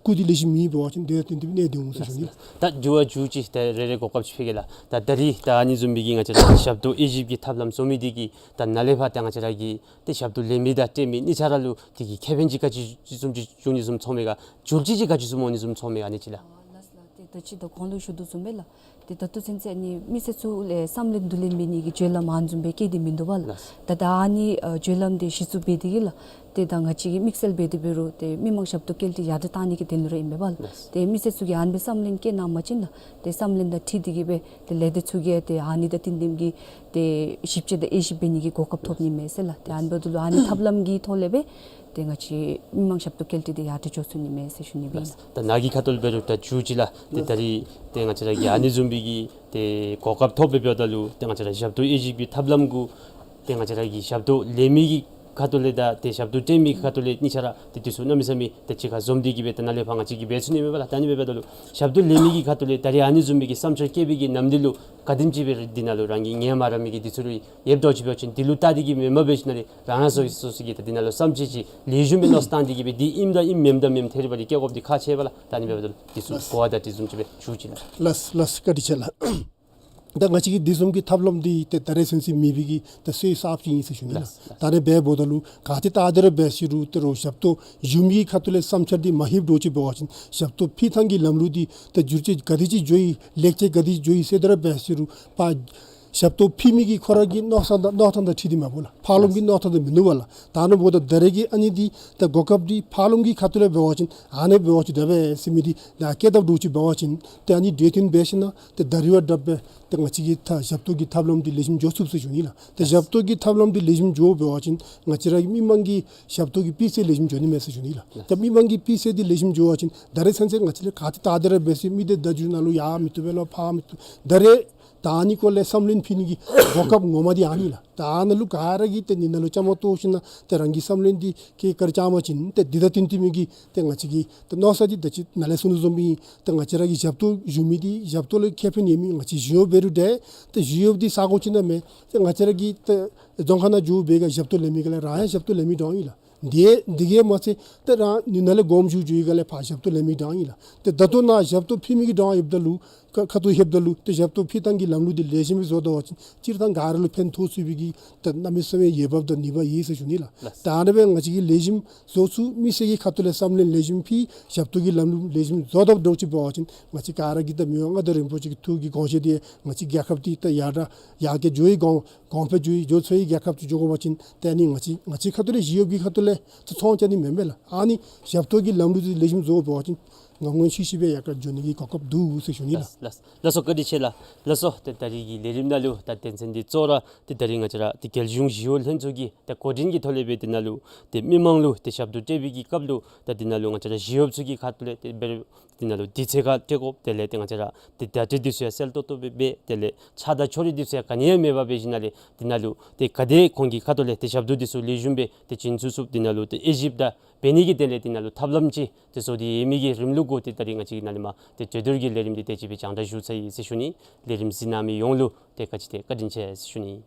སྐུགས་འདི་ལེགས་ཤོམ་མེད་པ་ཅིན་དེ་ཏན་ཏན་གནས་ཏེ་འོང་ཟེར་ཞུ་ནི། ལགས། ད་འགྱུར་བ་འགྱུར་ཅི་ད་རེ་རེ་གོ་སྐབས་ཅིག་ཕུལ་གེ་ལགས། ད་ད་རིས་ད་ཨ་ནི་བཟུམ་མའི་གི་ང་བཅས་ར་ཞབས་ཏོག་དབྱེ་ཞིབ་ཀྱི་ཐབས་ལམ་བཟོ་མི་འདི་གིས་ད་ནཱ་ལས་ཕར་ད་ང་བཅས་ར་གི་ཏེ་ཞབས་ཏོག་ལེན་མི་དང་སྤྲོད་མི་གཉིས་ཆ་ར་ལུ་དེ་གི་ཁེ་ཕན་ཅིག་ག་ཅི་བཟུམ་ཅིག་འབྱུང་ནི་བཟུམ་ཚོར་མས་ག། འགྱུར་བཅོས་ཅིག་ག་ཅི་བཟུམ་འོང་ནི་བཟུམ་ཚོར་མས་ག་ཨ་ནི་ཅིག་ལགས། ལགས་ལགས། ཏེ་ད་ཅི་ད་གོང་ལུ་ཞུ་དོ་བཟུམ་སྦེ་ལགས། ཏེ་ད་ལྟོ་ཚུན་ཚོད་ཨ་ནི་མི་སེར་ཚུ་ལས་བསམ་བློ་བསྡུ་ལེན་འབད་ནི་གི་བརྒྱུད་ལམ་ཨ་ནི་བཟུམ་སྦེ་བསྐྱེད་དེ་མིན་འདུག་པ་ལགས། ལགས། ད་ད་ཨ་ནི་ཨ་བརྒྱུད་ལམ་འདི་གཞི་བཙུགས་འབད་དེ་གིས་ལགས། ཏེ་ད་ང་བཅས་ཀྱིས་དམིགས་བསལ་འབད་དེ་འབད་རུང་ཏེ་མི་མང་ཞབས་ཏོག་བསྐྱལ་ཏེ་ཡར་དྲགས་གཏང་ནི་གི་དོན་ལུ་ར་ཨིན་པས་པ་ལགས། ལགས། ཏེ་མི་སེར་ཚུ་གིས་ཨ་ནི་སྦེ་བསམ་བློ་བསྐྱེད་གནང་པ་ཅིན་ལགས། ཏེ་བསམ་བློ་དང་འཁྲིལ་ཏེ་གིས་སྦེ་ཏེ་ལས་སྡེ་ཚུ་གིས་ཏེ་ཨ་ནི་དང་བསྟུན་ཏེ་གིས་ཏེ་ཞིབ་དཔྱད་དང་དབྱེ་ཞིབ་འབད་ནི་གི་གོ་སྐབས་ཐོབ་ནི་མས་ཟེར་ལགས། ཏེ་ཨ་ནི་འབདཝ་ད་ལུ་ཨ་ནི་ཐབས་ལམ་གྱི་ཐོག་ལས་སྦེ་ཏེ་ང་བཅས་མི་མང་ཞབས་ཏོག་བསྐྱལ་ཏེ་ཏེ་ཡར་དྲགས་འགྱོ་ཚུགས་ནི་མས་ཟེར་ཞུ་ནི་སྦེ་ཨིན་ལགས། ད་ནཱ་གི་ཁ་ཐུག་ལས་འབད་རུང་ད་འགྱུར་ཅི་ལགས། ཏེ་ད་རིས་ཏེ་ང་བཅས་ར་གི་ཨ་ནི་བཟུམ་མའི་གི་ཏེ་གོ་སྐབས་ཐོབ་སྦེ་འབདཝ་ད་ལུ་ཏེ་ང་བཅས་ར་ཞབས་ཏོག་དབྱེ་ཞིབ་ཀྱི་ཐབས་ལམ་གུ་ཏེ་ང་བཅས་ར་གི་ཞབས་ཏོག་ལེན་མི་གི་ཁ་ཐུག་ལས་དང་ཏེ་ཞབས་ཏོག་སྤྲོད་མི་གི་ཁ་ཐུག་ལས་གཉིས་ཆ་ར་ཏེ་འདི་ཚུ་གནམ་མེད་ས་མེད་ཏེ་གཅིག་ཁར་འཛོམས་ཏེ་གིས་སྦེ་ཏེ་ནཱ་ལས་ཕར་ང་བཅས་ཀྱིས་འབད་ཚུགས་ནི་མས་པ་ལགས། ད་ཨ་ནི་འབདཝ་ད་ལུ་ཞབས་ཏོག་ལེན་མི་གི་ཁ་ཐུག་ལས་ད་རིས་ཨ་ནི་བཟུམ་མའི་གི་བསམ་འཆར་བསྐྱེད་པའི་གི་ནམ་དུས་ལུ་ག་དེམ་ཅིག་སྦེ་འདི་ནང་ལུ་རང་གི་ངོ་མ་ར་མི་གི་འདི་ཚུ་ལུ་ཡོདཔ་འདྲཝ་ཅིག་འབད་བ་ཅིན་འདི་ལུ་བལྟ་སྟེ་གིས་མེན་པར་འབད་ཞིན་ན་ཏེ་རང་རང་སོ་སོ་སོ་སོ་གིས་ད་འདི་ནང་ལུ་བསམ་འཆར་ཅིག་ལེགས་ཤོམ་སྦེ་མནོ་བསམ་བཏང་སྟེ་གིས་སྦེ་འདི་ཨིནམ་ད་ཨིནམ་མེནམ་ད་མེནམ་ཐད་རི་བ་རི་བསྐྱེད་དགོཔ་འདི་ཁག་ཆེ་བས་ལགས། ད་ཨ་ནི་འབདཝ་ད་ལུ་འདི་ཚུ་གོ་བ་བརྡ་སྤྲོད་བཟུམ་ཅིག་སྦེ་ཞུ་ཅི་ལགས། ལགས་ལགས། བཀའ་དྲིན་ཆེ་ལགས། ད་ང་བཅས་ཀྱི་དེ་བཟུམ་གྱི་ཐབས་ལམ་འདི་ཏེ་ད་རེས་ཚུན་ཚོད་མེད་པའི་གི་ཏེ་སོ་སོའི་གསརཔ་ཅིག་ཨིན་ཟེར་ཞུ་ནི་ལགས། ལགས་ལགས། ད་རེས་འབདཝ་ད་ལུ་ག་ཏེ་ད་དེ་ར་འབད་ཟེར་རུང་ཏེ་རོགས་ཞབས་ཏོག་ཞུ་མི་གི་ཁ་ཐུག་ལས་བསམ་འཆར་འདི་མ་ལྷོདཔ་འདྲཝ་ཅིག་འབད་བ་ཅིན་ཞབས་ཏོག་ཕུལ་ཐངས་ཀྱི་ལམ་ལུགས་འདི་ཏེ་བསྒྱུར་བཅོས་ག་དེ་ཅིག་འགྱོ་ཡི་ལེགས་བཅོས་ག་དེ་ཅིག་འགྱོ་ཡི་ཟེར་ད་ར་འབད་ཟེར་རུང་ཕར་ཞབས་ཏོག་ཕུལ་མི་གི་ཁོ་ར་གི་མནོ་བསམ་དང་མནོ་ཐངས་དང་འཁྲིལ་ཏེ་མ་འབདཝ་ལགས། ཕར་ལོགས་ཀྱི་མནོ་ཐངས་དང་མི་ནུབ་པ་ལགས། ད་ནི་འབདཝ་ད་ད་རེས་ཀྱི་ཨ་ནི་འདི་ཏེ་གོ་སྐབས་འདི་ཕར་ལོགས་ཀྱི་ཁ་ཐུག་ལས་འབད་བ་ཅིན་ཨ་ནི་འབད་བ་ཅིན་འདྲ་བས་ཟེར་མི་འདི་ད་བསྐྱེད་ཐབས་འདྲཝ་ཅིག་འབད་བ་ཅིན་ཏེ་ཨ་ནི་འདྲ་ཐོན་འབད་ཞིན་ན་ཏེ་ད་རེས་བ་འདྲ་བས་ཏེ་ང་བཅས་ཀྱི་ད་ཞབས་ཏོག་གི་ཐབས་ལམ་འདི་ལེགས་ཤོམ་འགྱོ་ཚུགས་ཟེར་ཞུ་ནི་ལགས། ཏེ་ཞབས་ཏོག་གི་ཐབས་ལམ་འདི་ལེགས་ཤོམ་འགྱོ་འབད་བ་ཅིན་ང་བཅས་ར་གི་མི་མང་གི་ཞབས་ཏོག་གི་སྤུས་ཚད་ལེགས་ཤོམ་འགྱོ་ནི་མས་ཟེར་ཞུ་ནི་ལགས། ཏེ་མི་མང་གི་སྤུས་ཚད་འདི་ལེགས་ཤོམ་འགྱོ་བ་ཅིན་ད་རེས་ཚུན་ཚོད་ང་བཅས་ལས་ག་ཏེ་ད་དེ་ར་འབད་ཟེར་མི་འདི་ད་འགྱུར་ནང་ལུ་ཡར་མི་བཏུབ་པས་ལོ་ཕར་མི་བཏུབ། ད་རེས་ད་ཨ་ནི་སྐོར་ལས་བསམ་བློ་འཕེལ་ནི་གི་གོ་སྐབས་ངོ་མ་འདི་ཨ་ནི་ལགས། ད་ཨ་ནཱ་ལུ་ག་ར་གིས་ཏེ་ཨ་ནི་ནང་ལུ་བཅའ་མར་གཏོགས་ཞིན་ན་ཏེ་རང་གི་བསམ་བློ་འདི་གི་ཁར་བཅང་པ་ཅིན་ཏེ་འདི་ད་ཏན་ཏན་མི་གི་ཏེ་ང་བཅས་ཀྱི་ཏེ་མནོ་བསམ་འདི་ད་ཅི་ནཱ་ལས་གསུངས་དོ་བཟུམ་སྦེ་ཏེ་ང་བཅས་ར་གི་ཞབས་ཏོག་ཞུ་མི་འདི་ཞབས་ཏོག་ལུ་ཁེ་ཕན་ཡོད་མི་ང་བཅས་ཞི་གཡོགཔ་འབད་རུང་འདྲ། ཏེ་ཞི་གཡོགཔ་འདི་ས་གོ་ཅིག་ནང་མེད། ཏེ་ང་བཅས་ར་གི་ཏེ་རྫོང་ཁག་ནང་འགྱོ་སྦེ་ག་ཞབས་ཏོག་ལེན་མི་ག་ལས་རང་ཡང་ཞབས་ཏོག་ལེན་མི་འདྲཝ་ཨིན་ལགས། འདི་འདི་གིས་མ་ཚད་ཏེ་རང་ཨ་ནི་ནང་ལས་དགོངསམ་ཞུ་འགྱོ་ཡི་ག་ལས་ཕར་ཞབས་ཏོག་ལེན་མི་འདྲཝ་ཨིན་ལགས། ཏེ་ད་ལྟོ་ནཱ་ཞབས་ཏོག་ཕུལ་མི་གི་འདྲཝ་ཡོདཔ་ད་ལུ་ཁ་ཁ་ཐུག་ལྷོདཔ་ད་ལུ་ཏེ་ཞབས་ཏོག་ཕུལ་ཐངས་ཀྱི་ལམ་ལུགས་འདི་ལེགས་ཤོམ་སྦེ་བཟོ་ད་པ་ཅིན་སྤྱིར་བཏང་ག་ར་ལུ་ཕན་ཐོགས་ཚུགས་པའི་གི་ཏེ་གནམ་མེད་ས་མེད་འོས་འབབ་དང་ནུས་པ་ཡོད་ཟེར་ཞུ་ནི་ལགས། ལགས། ད་ཨ་ནི་སྦེ་ང་བཅས་ཀྱིས་ལེགས་ཤོམ་བཟོ་ཚུགས། མི་སེར་གྱི་ཁ་ཐུག་ལས་བསམ་བློ་ལེགས་ཤོམ་ཕུལ། ཞབས་ཏོག་གི་ལམ་ལུགས་ལེགས་ཤོམ་བཟོ་ད་པ་འདྲཝ་ཅིག་འབད་བ་ཅིན་ང་བཅས་ག་ར་གིས་ད་མི་དབང་མངའ་བདག་རིན་པོ་ཆེ་གི་ཐུགས་ཀྱི་དགོངས་བཞེད་འདི་ང་བཅས་རྒྱལ་ཁབ་འདི་ད་ཡར་དྲག་ཡར་རྒྱས་འགྱོ་བའི་གོང་གོང་འཕེལ་འགྱོ་བའི་འགྱོ་ཚུགས་པའི་རྒྱལ་ཁབ་ཅིག་འགྱོ་དགོ་པ་ཅིན་ཏེ་ཨ་ནི་ང་བཅས་ང་བཅས་ཁ་ཐུག་ལས་ཞི་གཡོགཔ་གི་ཁ་ཐུག་ལས་ཚོང་རྐྱབ་ནི་མེན་མས་ལགས། ཨ་ནི་ཞབས་ཏོག་གི་ལམ་ལུགས་འདི་ལེགས་ཤོམ་བཟོ་འབད་བ་ཅིན་ངོ་ངོ་ཤེས་ཤེསཔ་སྦེ་ཡར་དྲག་འགྱོ་ནི་གི་གོ་སྐབས་འདུག་ཟེར་ཞུ་ནི་ལགས། ལགས་ལགས་སོ། བཀའ་དྲིན་ཆེ་ལགས། ལགས་སོ། ཏེ་ད་རིས་ཀྱི་ལས་རིམ་ནང་ལུ་ད་དོན་ཚན་འདི་གཙོ་བོ་ར་ཏེ་ད་རིས་ང་བཅས་ར་ཏེ་རྒྱལ་གཞུང་ཞི་གཡོག་ལྷན་ཚོགས་ཀྱི་ཏེ་འགོ་འདྲེན་གྱི་ཐོག་ལས་སྦེ་དེ་ནང་ལུ་ཏེ་མི་མང་ལུ་ཏེ་ཞབས་ཏོག་སྤྲོད་པའི་གི་སྐབས་ལུ་ད་དེ་ནང་ལུ་ང་བཅས་ར་ཞི་གཡོགཔ་ཚུ་གི་ཁ་ཐུག་ལས་ཏེ་འབད་དེ་ནང་ལུ་དུས་ཚོད་ཁར་སྤྲོད་དགོཔ་དེ་ལས་ཏེ་ང་བཅས་ར་ཏེ་བརྡ་སྤྲོད་འདི་ཚུ་ཡང་གསལ་ཏོག་ཏོ་སྦེ་འབད། དེ་ལས་ཆག་དང་ཕྱོགས་རིས་འདི་ཚུ་ཡང་ག་ནི་ཡང་མེད་པར་འབད་ཞིན་ན་ལས་དེ་ནང་ལུ་ཏེ་ག་དེ་ཁོང་གི་ཁ་ཐུག་ལས་ཏེ་ཞབས་ཏོག་འདི་ཚུ་ལེགས་ཤོམ་སྦེ་ཏེ་བྱིན་ཚུགས་ཚུགསཔ་དེ་ནང་ལུ་ཏེ་དབྱེ་ཞིབ་དང་འབད་ནི་གི་དོན་ལས་དེ་ནང་ལུ་ཐབས་ལམ་ཅིག་ཏེ་བཟོ་སྟེ་ཡོད་མི་གི་རིམ་ལུགས་གུ་ཏེ་ད་རིས་ང་བཅས་ཀྱིས་ནཱ་ལས་མར་ཏེ་གྲོས་བསྡུར་གྱི་ལས་རིམ་འདི་དེ་ཅིག་སྦེ་རྒྱང་བསྒྲགས་ཞུ་ཚར་ཡི་ཟེར་ཞུ་ནི། ལས་རིམ་གཟིགས་གནང་མི་ཡོངས་ལུ་ཏེ་ག་ཅི་ཏེ་བཀའ་དྲིན་ཆེ་ཟེར་ཞུ་ནི།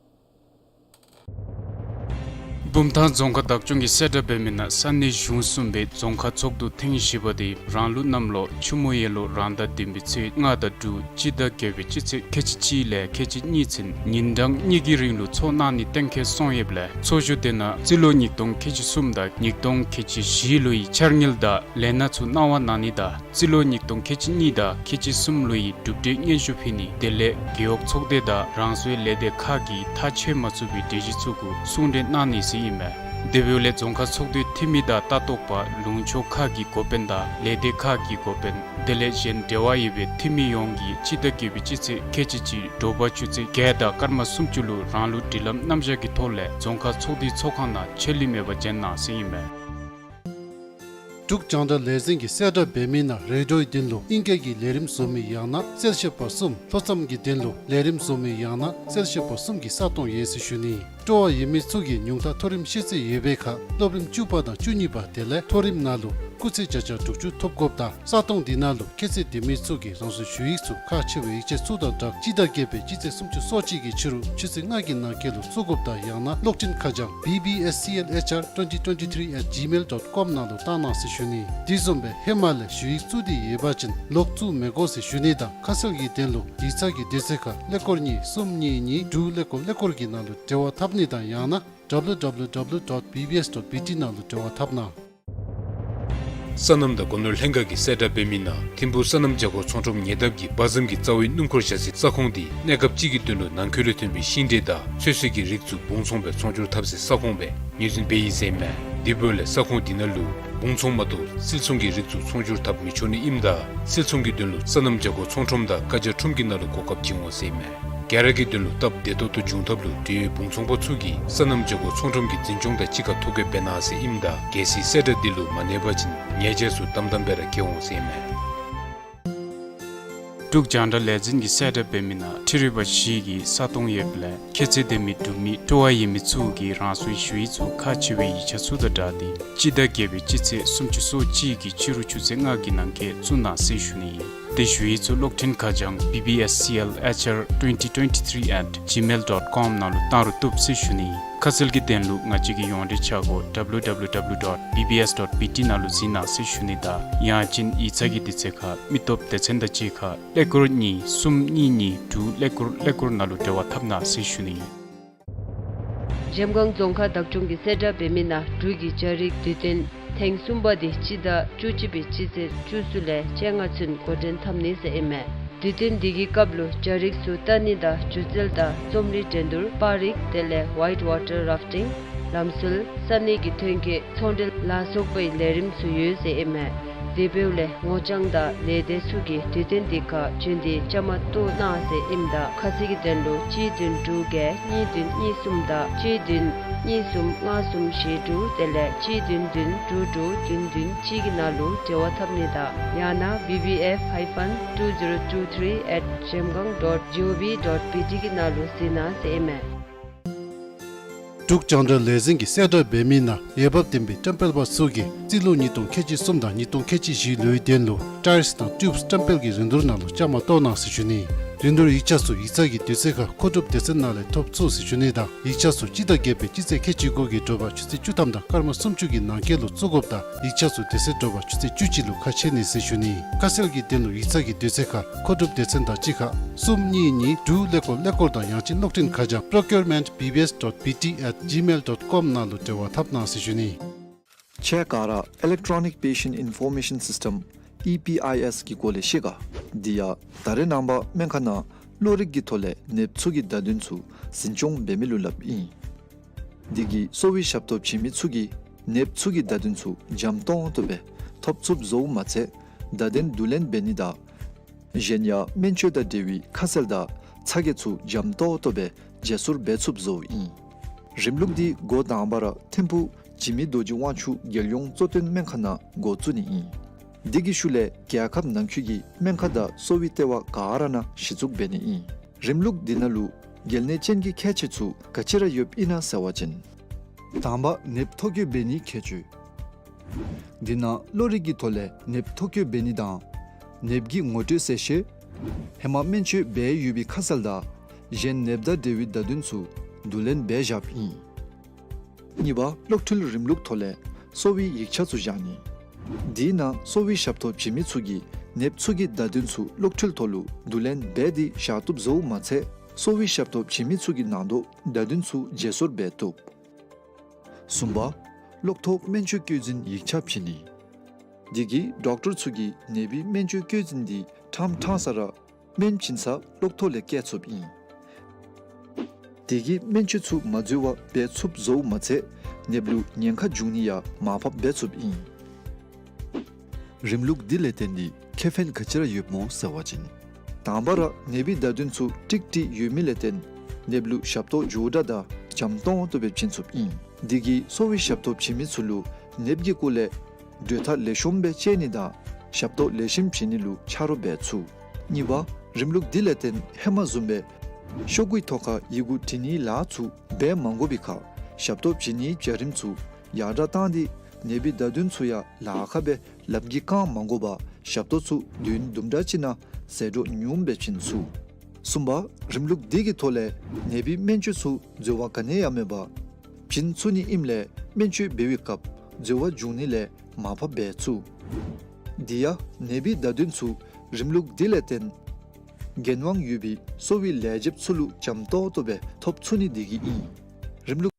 བུམ་ཐང་རྫོང་ཁག་བདག་སྐྱོང་གིས་གསལ་བསྒྲགས་འབད་མི་ནང་ས་གནས་གཞུང་གསུམ་པའི་རྫོང་ཁག་ཚོགས་འདུ་ཐེངས་བཞི་པ་དེ་རང་ལུགས་གནམ་ལོ་ཆུ་མོ་ཡོས་ལོ་རང་ཟླ་བདུན་པའི་ཚེས་ལྔ་དང་དྲུག་སྤྱི་ཟླ་བརྒྱད་པའི་སྤྱི་ཚེས་ཁལ་གཅིག་གཅིག་ལས་ཁལ་གཅིག་གཉིས་ཚུན་ཉིན་གྲངས་གཉིས་ཀྱི་རིང་ལུ་ཚོགས་གནང་ནི་གཏན་འཁེལ་སོང་ཡོདཔ་ལས་ཚོགས་བཞུགས་དེ་ནང་རྩིས་ལོ་ཉིས་སྟོང་ཁལ་གཅིག་གསུམ་དང་ཉིས་སྟོང་ཁལ་གཅིག་བཞི་ལོའི་འཆར་དངུལ་དང་ལས་སྣ་ཚུ་གནང་བ་གནང་ནི་དང་རྩིས་ལོ་ཉིས་སྟོང་ཁལ་གཅིག་གཉིས་དང་ཁལ་གཅིག་གསུམ་ལོའི་གྲུབ་འབྲས་སྙན་ཞུ་ཕུལ་ནི་དེ་ལས་རྒེད་འོག་ཚོགས་སྡེ་དང་རང་སོའི་ལས་སྡེ་ཁག་གིས་ཐག་བཅད་མ་ཚུགས་པའི་གྲོས་གཞི་ཚུ་གུ་གསུང་གྲོས་གནང་ནི་ཟེར་ཨིན་མས། དེ་འབདཝ་ལས་རྫོང་ཁག་ཚོགས་འདུའི་འཐུས་མི་དང་ལྟ་རྟོག་པ་ལུང་ཕྱོགས་ཁག་གི་འགོ་དཔོན་དང་ལས་སྡེ་ཁག་གི་འགོ་དཔོན་དེ་ལས་གཞན་འབྲེལ་བ་ཡོད་པའི་འཐུས་མི་ཡོངས་ཀྱིས་སྤྱི་ཟླ་བརྒྱད་པའི་སྤྱི་ཚེས་ཁལ་གཅིག་གཅིག་དྲོ་པ་ཆུ་ཚོད་བརྒྱད་དང་སྐར་མ་སུམ་ཅུ་ལུ་རང་ལུགས་སྒྲིག་ལམ་རྣམ་གཞག་གི་ཐོག་ལས་རྫོང་ཁག་ཚོགས་འདུའི་ཚོགས་ཁང་ནང་ཆད་ལུས་མེད་པར་འབྱོན་གནང་ཟེར་ཨིན་མས། འབྲུག་རྒྱང་བསྒྲགས་ལས་འཛིན་གྱིས་གསལ་བསྒྲགས་འབད་མི་ནང་རེ་ཌིའོའི་དོན་ལུ་ཨིང་སྐད་ཀྱི་ལས་རིམ་བཟོ་མི་ཡང་ན་གསལ་བཤད་པ་གསུམ་ལྷོ་མཚམས་ཀྱི་དོན་ལུ་ལས་རིམ་བཟོ་མི་ཡང་ན་གསལ་བཤད་པ་གསུམ་གྱི་ས་སྟོང་ཡོད་ཟེར་ཞུ་ནི། སྤྲོ་བ་ཡོད་མི་ཚུ་གིས་ཉུང་མཐའ་མཐོ་རིམ་ཤེས་ཚད་ཡོད་པའི་ཁར་སློབ་རིམ་བཅུ་པ་དང་བཅུ་གཉིས་པ་དེ་ལས་མཐོ་རིམ་ནང་ལུ་སྐུགས་ཚད་བརྒྱ་ཆ་དྲུག་ཅུ་ཐོབ་དགོཔ་དང་ས་སྟོང་འདི་ནང་ལུ་ཁྱད་ཚད་ལྡན་མི་ཚུ་གིས་རང་སོའི་ཞུ་ཡིག་ཚུ་ཁག་ཆེ་བའི་ཡིག་ཆ་ཚུ་དང་སྦྲགས་སྤྱི་ཟླ་བརྒྱད་པའི་སྤྱི་ཚེས་སུམ་ཅུ་སོ་གཅིག་གི་ཕྱི་རུ་ཆུ་ཚོད་ལྔ་གི་ནང་འཁོད་ལུ་བཙུགས་དགོཔ་དང་ཡང་ན་གློག་འཕྲིན་ཁ་བྱང་B B S C L H R twenty twenty-three at gmail dot com ནང་ལུ་བཏང་གནང་ཟེར་ཞུ་ནི། དེ་བཟུམ་སྦེ་ཧེ་མ་ལས་ཞུ་ཡིག་བཙུགས་ཏེ་ཡོད་པ་ཅིན་ལོག་བཙུགས་མི་དགོ་ཟེར་ཞུ་ནི་དང་ཁ་གསལ་གྱི་དོན་ལུ་ཡིག་ཚང་གི་དུས་ཚོད་ཁར་ཀླད་ཀོར་གཉིས་གསུམ་གཉིས་གཉིས་དྲུག་ཀླད་ཀོར་ཀླད་ཀོར་གྱི་ནང་ལུ་འབྲེལ་བ་འཐབ་ནི་དང་ཡང་ན W W W dot B B S dot B T ནང་ལུ་འབྲེལ་བ་འཐབ་གནང་། སོ་ནམ་དང་སྒོ་ནོར་ལྷན་ཁག་གིས་གསལ་བསྒྲགས་འབད་མི་ནང་ཐིམ་ཕུག་སོ་ནམ་བྱ་སྒོ་ཚོང་ཁྲོམ་ཉེ་འདབས་ཀྱི་བ་ཟམ་གྱི་རྩ་བའི་སྣུམ་འཁོར་བཞག་སའི་ས་ཁོངས་འདི་གནས་སྐབས་ཅིག་གི་དོན་ལུ་ནང་འཁོད་ལས་ཐོན་པའི་ཤིང་འབྲས་དང་ཚོད་བསྲེ་གི་རིགས་ཚུ་སྦུང་ཚོང་སྦེ་ཚོང་སྒྱུར་འཐབ་སའི་ས་ཁོངས་སྦེ་ངོས་འཛིན་འབད་ཡི་ཟེར་ཨིན་མས། དེ་འབདཝ་ལས་ས་ཁོངས་འདི་ནང་ལུ་སྦུང་ཚོང་མ་གཏོགས་སིལ་ཚོང་གི་རིགས་ཚུ་ཚོང་སྒྱུར་འཐབ་མི་ཆོག་ནི་ཨིནམ་ད་སིལ་ཚོང་གི་དོན་ལུ་སོ་ནམ་བྱ་སྒོ་ཚོང་ཁྲོམ་དང་བཀའ་རྒྱ་ཁྲོམ་གྱི་ནང་ལུ་གོ་སྐབས་བྱིན་འོང་ཟེར་ཨིན་མས། ག་ར་གི་དོན་ལུ་སྟབས་བདེ་ཏོག་ཏོ་འབྱུང་ཐབས་ལུ་འབྲེལ་ཡོད་སྦུང་ཚོང་པ་ཚུ་གིས་སོ་ནམ་བྱ་སྒོ་ཚོང་ཁྲོམ་གྱི་འཛིན་སྐྱོང་དང་གཅིག་ཁར་ཐུགས་ཁུར་འབད་གནང་ཟེར་ཨིནམ་ད་གལ་སྲིད་གསལ་བསྒྲགས་འདི་ལུ་མ་གནས་པ་ཅིན་ཉེས་ཆད་ཚུ་དམ་དམ་སྦེ་ར་འཁྱེར་འོང་ཟེར་ཨིན་མས། འབྲུག་རྒྱང་བསྒྲགས་ལས་འཛིན་གྱིས་གསལ་བསྒྲགས་འབད་མི་ནང་འཕྲུལ་རིག་པ་བཞི་གི་ས་སྟོང་ཡོདཔ་ལས་ཁྱད་ཚད་ལྡན་མི་འབྲུག་མི་སྤྲོ་བ་ཡོད་མི་ཚུ་གིས་རང་སོའི་ཞུ་ཡིག་ཚུ་ཁག་ཆེ་བའི་ཡིག་ཆ་ཚུ་དང་སྦྲགས་ཏེ་སྤྱི་ཟླ་བརྒྱད་པའི་སྤྱི་ཚེས་སུམ་ཅུ་སོ་གཅིག་གི་ཕྱི་རུ་ཆུ་ཚོད་ལྔ་གི་ནང་འཁོད་བཙུགས་གནང་ཟེར་ཞུ་ནི་ཨིན། དེ་ཞུ་ཡིག་ཚུ་གློག་འཕྲིན་ཁ་བྱང་B B S C L H R twenty twenty-three at gmail dot com ནང་ལུ་བཏང་རུང་བཏུབ་ཟེར་ཞུ་ནི། ཁ་གསལ་གྱི་དོན་ལུ་ང་བཅས་ཀྱི་ཡོངས་འབྲེལ་ཆ་སྒོ་W W W dot B B S dot B T ནང་ལུ་གཟིགས་གནང་ཟེར་ཞུ་ནི་དང་ཡང་ཅིན་ཡིག་ཚང་གི་དུས་ཚོད་ཁར་མི་སྟོབས་སྡེ་ཚན་དང་གཅིག་ཁར་ཀླད་ཀོར་གཉིས་གསུམ་གཉིས་གཉིས་དྲུག་ཀླད་ཀོར་ཀླད་ཀོར་ནང་ལུ་འབྲེལ་བ་འཐབ་གནང་ཟེར་ཞུ་ནི། འཇམ་དབྱངས་རྫོང་ཁག་བདག་སྐྱོང་གིས་གསལ་བསྒྲགས་འབད་མི་ནང་འབྲུག་གི་སྦྱར་ཡིག་དུས་སྟོན་ཐེངས་གསུམ་པ་དེ་སྤྱི་ཟླ་བཅུ་གཅིག་པའི་སྤྱི་ཚེས་བཅུ་གསུམ་ལས་བཅོ་ལྔ་ཚུན་འགོ་འདྲེན་འཐབ་ནི་ཟེར་ཨིན་མས། དུས་སྟོན་འདི་གི་སྐབས་ལུ་སྦྱར་ཡིག་ཚུ་བལྟ་ནི་དང་སྒྱུ་རྩལ་དང་རྩོམ་རིག་འགྲན་བསྡུར་པར་རིས་དེ་ལས་white water rafting ལམ་སྲོལ་ས་གནས་ཀྱི་ཐོན་སྐྱེད་ཚོང་འབྲེལ་ལ་སོགས་པའི་ལས་རིམ་ཚུ་ཡོད་ཟེར་ཨིན་མས། དེ་འབདཝ་ལས་ངོ་རྐྱང་དང་ལས་སྡེ་ཚུ་གིས་དུས་སྟོན་འདི་ཁར་བྱོན་ཏེ་བཅའ་མར་གཏོགས་གནང་ཟེར་ཨིནམ་ད་ཁ་གསལ་གྱི་དོན་ལུ་གཅིག་བདུན་དྲུག་བརྒྱད་གཉིས་བདུན་གཉིས་གསུམ་དང་གཅིག་བདུན་གཉིས་གསུམ་ལྔ་གསུམ་བཞི་དྲུག་དེ་ལས་གཅིག་བདུན་བདུན་དྲུག་དྲུག་བདུན་བདུན་གཅིག་གི་ནང་ལུ་འབྲེལ་བ་འཐབ་ནི་དང་ཡང་ན B B F hyphen two zero two three at zhemgang dot G O V dot B T གི་ནང་ལུ་གཟིགས་གནང་ཟེར་ཨིན་མས། འབྲུག་རྒྱང་བསྒྲགས་ལས་འཛིན་གྱིས་གསལ་བསྒྲགས་འབད་མི་ནང་འོས་འབབ་ལྡན་པའི་བཀྲམ་སྤེལ་པ་ཚུ་གིས་རྩིས་ལོ་ཉིས་སྟོང་ཁལ་གཅིག་གསུམ་དང་ཉིས་སྟོང་ཁལ་གཅིག་བཞིའི་ལོའི་དོན་ལུ་ཊའིལསི་དང་ཊིའུབསི་བཀྲམ་སྤེལ་གྱི་རིན་བསྡུར་ནང་ལུ་བཅའ་མར་གཏོགས་གནང་ཟེར་ཞུ་ནི། རིན་བསྡུར་ཡིག་ཆ་ཚུ་ཡིག་ཚང་གི་དུས་ཚོད་ཁར་མཁོ་སྒྲུབ་སྡེ་ཚན་ནང་ལས་ཐོབ་ཚུགས་ཟེར་ཞུ་ནི་དང་ཡིག་ཆ་ཚུ་སྤྱི་ཟླ་བརྒྱད་པའི་སྤྱི་ཚེས་ཁལ་གཅིག་དགུ་གི་དྲོ་པ་ཆུ་ཚོད་བཅུ་ཐམ་དང་སྐར་མ་སུམ་ཅུ་གི་ནང་འཁོད་ལུ་བཙུགས་དགོཔ་དང་ཡིག་ཆ་ཚུ་དེ་ཚེ་དྲོ་པ་ཆུ་ཚོད་བཅུ་གཅིག་ལུ་ཁ་ཕྱེ་ནི་ཟེར་ཞུ་ནི། ཁ་གསལ་གྱི་དོན་ལུ་ཡིག་ཚང་གི་དུས་ཚོད་ཁར་མཁོ་སྒྲུབ་སྡེ་ཚན་དང་གཅིག་ཁར་གསུམ་གཉིས་གཉིས་དྲུག་ཀླད་ཀོར་ཀླད་ཀོར་དང་ཡང་ཅིན་གློག་འཕྲིན་ཁ་བྱང་procurement B B S dot B T at gmail dot com ནང་ལུ་འབྲེལ་བ་འཐབ་གནང་ཟེར་ཞུ་ནི། ཁྱེད་ག་ར་Electronic Patient Information System E P I S གི་སྐོར་ལས་ཤེས་ག། འདི་ཡང་ད་རེས་ནངས་པ་སྨན་ཁང་ནང་གློག་རིག་གི་ཐོག་ལས་ནདཔ་ཚུ་གི་བརྡ་དོན་ཚུ་འཛིན་སྐྱོང་འབད་མི་ལུ་སླབ་ཨིན། འདི་གིས་གསོ་བའི་ཞབས་ཏོག་བྱིན་མི་ཚུ་གིས་ནདཔ་ཚུ་གི་བརྡ་དོན་ཚུ་འཇམ་ཏོང་ཏོ་སྦེ་ཐོབ་ཚུགསཔ་བཟོཝ་མ་ཚད་བརྡ་དོན་བསྡུ་ལེན་འབད་ནི་དང་གཞན་ཡང་སྨན་བཅོས་དང་འབྲེལ་བའི་ཁ་གསལ་དང་ཚ་གྱང་ཚུ་འཇམ་ཏོང་ཏོ་སྦེ་བརྗེ་སོར་འབད་ཚུགསཔ་བཟོཝ་ཨིན། རིམ་ལུགས་འདི་འགོ་དང་པ་ར་ཐིམ་ཕུག་འཇིགས་མེད་རྡོ་རྗེ་དབང་ཕྱུག་རྒྱལ་ཡོངས་གཙོ་བསྟེན་སྨན་ཁང་ནང་འགོ་བཙུགས་ནི་ཨིན། འདི་གི་ཤུལ་ལས་རྒྱལ་ཁབ་ནང་འཁོད་ཀྱི་སྨན་ཁང་དང་གསོ་བའི་ལྟེ་བ་ག་ར་ནང་གཞི་བཙུགས་འབད་ནི་ཨིན། རིམ་ལུགས་འདི་ནང་ལུ་གལ་གནད་ཅན་གྱི་ཁྱད་ཆོས་ཚུ་ག་ཅི་ར་ཡོདཔ་ཨིན་ན་ཟེར་བ་ཅིན། དང་པ་ནདཔ་ཐོ་བཀོད་འབད་ནིའི་ཁྱད་ཆོས། འདི་ནང་གློག་རིག་གི་ཐོག་ལས་ནདཔ་ཐོ་བཀོད་འབད་ནི་དང་ནདཔ་གི་ངོ་སྤྲོད་གསལ་བཤད། ཧེ་མ་སྨན་བཅོས་འབད་ཡོད་པའི་ཁ་གསལ་དང་གཞན་ནདཔ་དང་འབྲེལ་བའི་བརྡ་དོན་ཚུ་བསྡུ་ལེན་འབད་བཞགཔ་ཨིན། གཉིས་པ་གློག་འཕྲུལ་རིམ་ལུགས་ཐོག་ལས་གསོ་བའི་ཡིག་ཆ་ཚུ་བཞག་ནི། འདི་ནང་གསོ་བའི་ཞབས་ཏོག་བྱིན་མི་ཚུ་གིས་ནདཔ་ཚུ་གི་བརྡ་དོན་ཚུ་གློག་འཕྲུལ་ཐོག་ལུ་བསྡུ་ལེན་འབད་དེ་བཞག་བཏུབ་བཟོཝ་མ་ཚད་གསོ་བའི་ཞབས་ཏོག་བྱིན་མི་ཚུ་གི་ནང་དོག་བརྡ་དོན་ཚུ་བརྗེ་སོར་འབད་བཏུབ། གསུམ་པ་གློག་ཐོག་སྨན་བཅོས་བཀོད་འཛིན་ཡིག་ཆ་བྱིན་ནི། འདི་གིས་ཌོག་ཊར་ཚུ་གིས་ནད་པའི་སྨན་བཅོས་བཀོད་འཛིན་འདི་ཕྲང་ཕྲང་ས་ར་སྨན་བྱིན་ས་གློག་ཐོག་ལས་བཀལ་ཚུགསཔ་ཨིན། འདི་གིས་སྨན་བཅོས་ཚུ་མ་འཛོལ་བར་འབད་ཚུགསཔ་བཟོཝ་མ་ཚད་ནདཔ་ལུ་ཉེན་ཁ་འབྱུང་ནི་ཡང་མར་ཕབ་འབད་ཚུགསཔ་ཨིན། རིམ་ལུགས་འདི་ལས་བརྟེན་ཏེ་ཁེ་ཕན་ག་ཅི་ར་ཡོདཔ་སྨོ་ཟེར་བ་ཅིན། དང་པ་ར་ནད་པའི་བརྡ་དོན་ཚུ་ཀྲིག་ཀྲི་ཡོད་མི་ལས་བརྟེན་ནདཔ་ལུ་ཞབས་ཏོག་མགྱོགས་དྲགས་དང་འཇམ་ཏོང་ཏོ་སྦེ་བྱིན་ཚུགསཔ་ཨིན། འདི་གིས་གསོ་བའི་ཞབས་ཏོག་བྱིན་མི་ཚུ་ལུ་ནདཔ་གི་སྐོར་ལས་གྲོས་ཐག་ལེགས་ཤོམ་སྦེ་བཅད་ནི་དང་ཞབས་ཏོག་ལེགས་ཤོམ་བྱིན་ནི་ལུ་ཆ་རོགས་འབད་ཚུགས། གཉིས་པ་རིམ་ལུགས་འདི་ལས་བརྟེན་ཧེ་མ་བཟུམ་སྦེ་ཤོག་གུའི་ཐོག་ཁར་ཡི་གུ་འབྲི་ནིའི་ལཱ་ཚུ་འབད་མ་དགོ་པའི་ཁར་ཞབས་ཏོག་བྱིན་ནིའི་བྱ་རིམ་ཚུ་ཡར་དྲགས་བཏང་སྟེ་ནད་པའི་བརྡ་དོན་ཚུ་ཡང་ལཱ་ཁག་སྦེ་ལམ་གྱི་རྐང་མ་དགོ་པར་ཞབས་ཏོག་ཚུ་བདུན་དུམ་གྲ་ཅིག་ནང་ཟད་འགྲོ་ཉུངམ་སྦེ་བྱིན་ཚུགས། གསུམ་པ་རིམ་ལུགས་འདི་གི་ཐོག་ལས་ནད་པའི་སྨན་བཅོས་ཚུ་འཛོལ་བ་ག་ནི་ཡང་མེད་པར་བྱིན་ཚུགས་ནི་ཨིནམ་ལས་སྨན་བཅོས་འབད་བའི་སྐབས་འཛོལ་བ་འབྱུང་ནི་ལས་མར་ཕབ་འབད་ཚུགས། དེ་ཡང་ནད་པའི་བརྡ་དོན་ཚུ་རིམ་ལུགས་འདི་ལས་བརྟེན་འགན་དབང་ཡོད་པའི་གསོ་བའི་ལས་བྱེདཔ་ཚུ་ལུ་འཇམ་ཏོང་ཏོ་སྦེ་ཐོབ་ཚུགས་ནི་འདི་གིས་ཨིན། རིམ་ལུགས།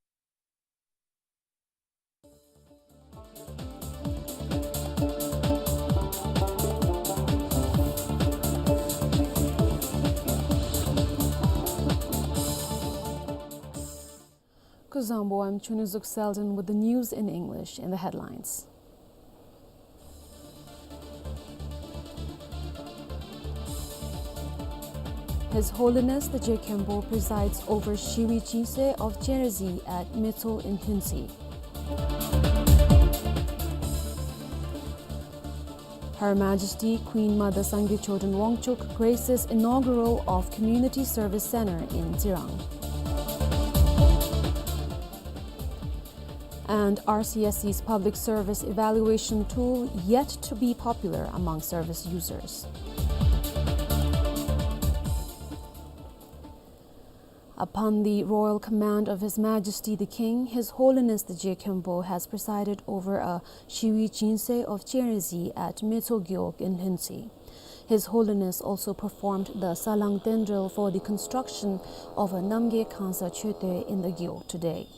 Kuzuzangpo, I'm Chunizuk Selden with the news in English. In the headlines. His Holiness the Je Khenpo presides over Shiwi Jinswe of Jenazi at Metso in Hluentsee. Her Majesty Queen Mother Sangay Choden Wangchuck graces inaugural of Community Service Center in Tsirang. And R C S C's public service evaluation tool yet to be popular among service users. Upon the royal command of His Majesty the King, His Holiness the Je Khenpo has presided over a Shiwi Jinsei of Chenrezig at Metso Gewog in Lhuentse. His Holiness also performed the Salang Tendrel for the construction of a Namgay Khansa Choetoi in the Gewog today.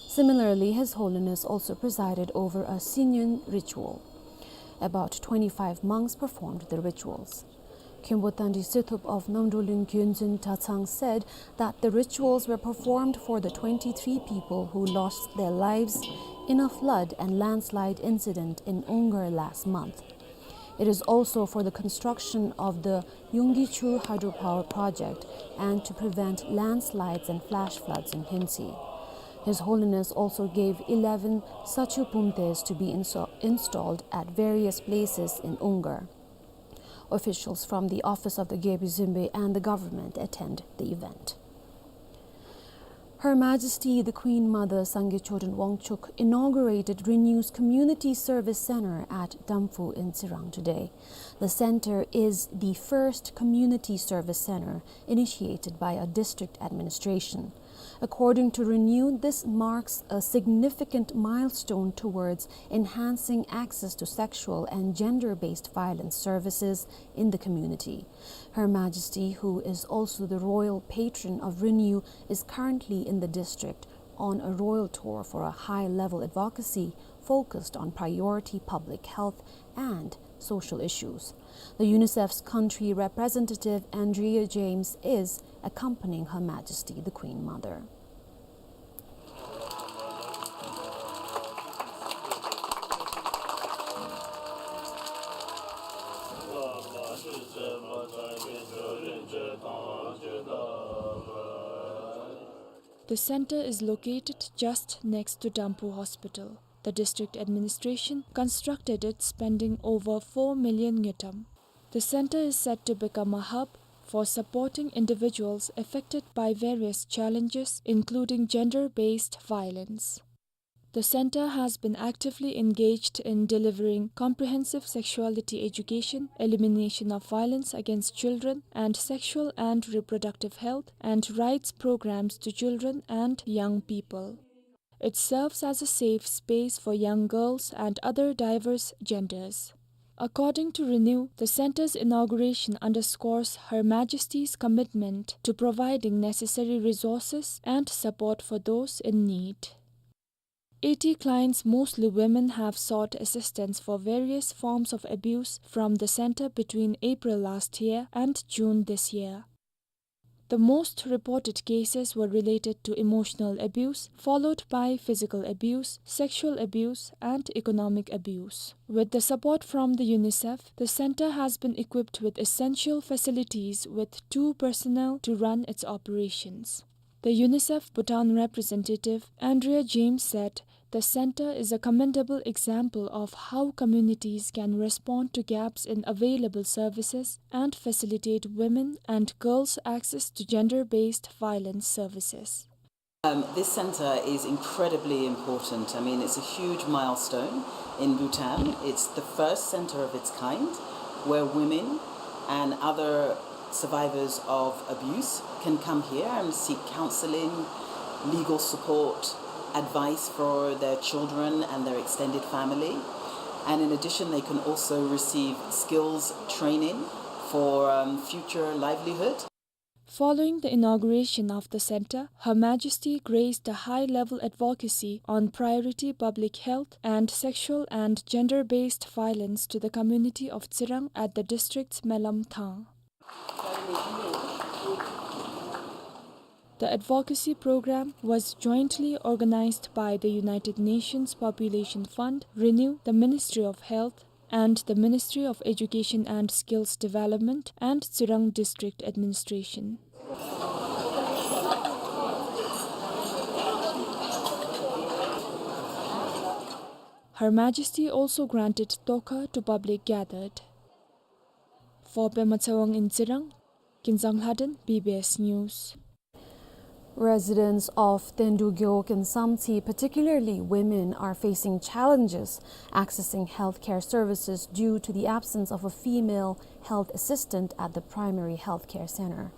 Similarly, His Holiness also presided over a Sinyen ritual. About twenty-five monks performed the rituals. Khenpo Tandri Sethop of Namdrolung Gyonzun Tatsang said that the rituals were performed for the twenty-three people who lost their lives in a flood and landslide incident in Ungar last month. It is also for the construction of the Yunggi Chu hydropower project and to prevent landslides and flash floods in Lhuentse. His Holiness also gave eleven Sachu Pumtes to be inso-, installed at various places in Ungar. Officials from the office of the Gyalpo Zemgbe and the government attend the event. Her Majesty the Queen Mother Sangay Choden Wangchuck inaugurated Renew's Community Service Center at Damphu in Tsirang today. The center is the first community service center initiated by a district administration. According to Renew, this marks a significant milestone towards enhancing access to sexual and gender-based violence services in the community. Her Majesty, who is also the royal patron of Renew, is currently in the district on a royal tour for a high-level advocacy focused on priority public health and social issues. The UNICEF's country representative, Andrea James, is accompanying Her Majesty the Queen Mother. The center is located just next to Damphu Hospital. The district administration constructed it spending over four million ngultrum. The center is set to become a hub for supporting individuals affected by various challenges, including gender-based violence. The center has been actively engaged in delivering comprehensive sexuality education, elimination of violence against children, and sexual and reproductive health and rights programs to children and young people. It serves as a safe space for young girls and other diverse genders. According to Renew, the center's inauguration underscores Her Majesty's commitment to providing necessary resources and support for those in need. Eighty clients, mostly women, have sought assistance for various forms of abuse from the center between April last year and June this year. The most reported cases were related to emotional abuse, followed by physical abuse, sexual abuse, and economic abuse. With the support from the UNICEF, the center has been equipped with essential facilities with two personnel to run its operations. The UNICEF Bhutan representative, Andrea James, said the center is a commendable example of how communities can respond to gaps in available services and facilitate women and girls' access to gender-based violence services. Um, this center is incredibly important. I mean, it's a huge milestone in Bhutan. It's the first center of its kind where women and other survivors of abuse can come here and seek counseling, legal support, advice for their children and their extended family. And in addition, they can also receive skills training for, um, future livelihood. Following the inauguration of the center, Her Majesty graced a high-level advocacy on priority public health and sexual and gender-based violence to the community of Tsirang at the district's Melam Thang. The advocacy program was jointly organized by the United Nations Population Fund, Renew, the Ministry of Health, and the Ministry of Education and Skills Development and Tsirang District Administration. Her Majesty also granted tokha to public gathered. For Pema Tshewang in Tsirang, Kinzang Lhaden, B B S News. Residents of Tendu Gewog and Samtse, particularly women, are facing challenges accessing healthcare services due to the absence of a female health assistant at the primary healthcare center.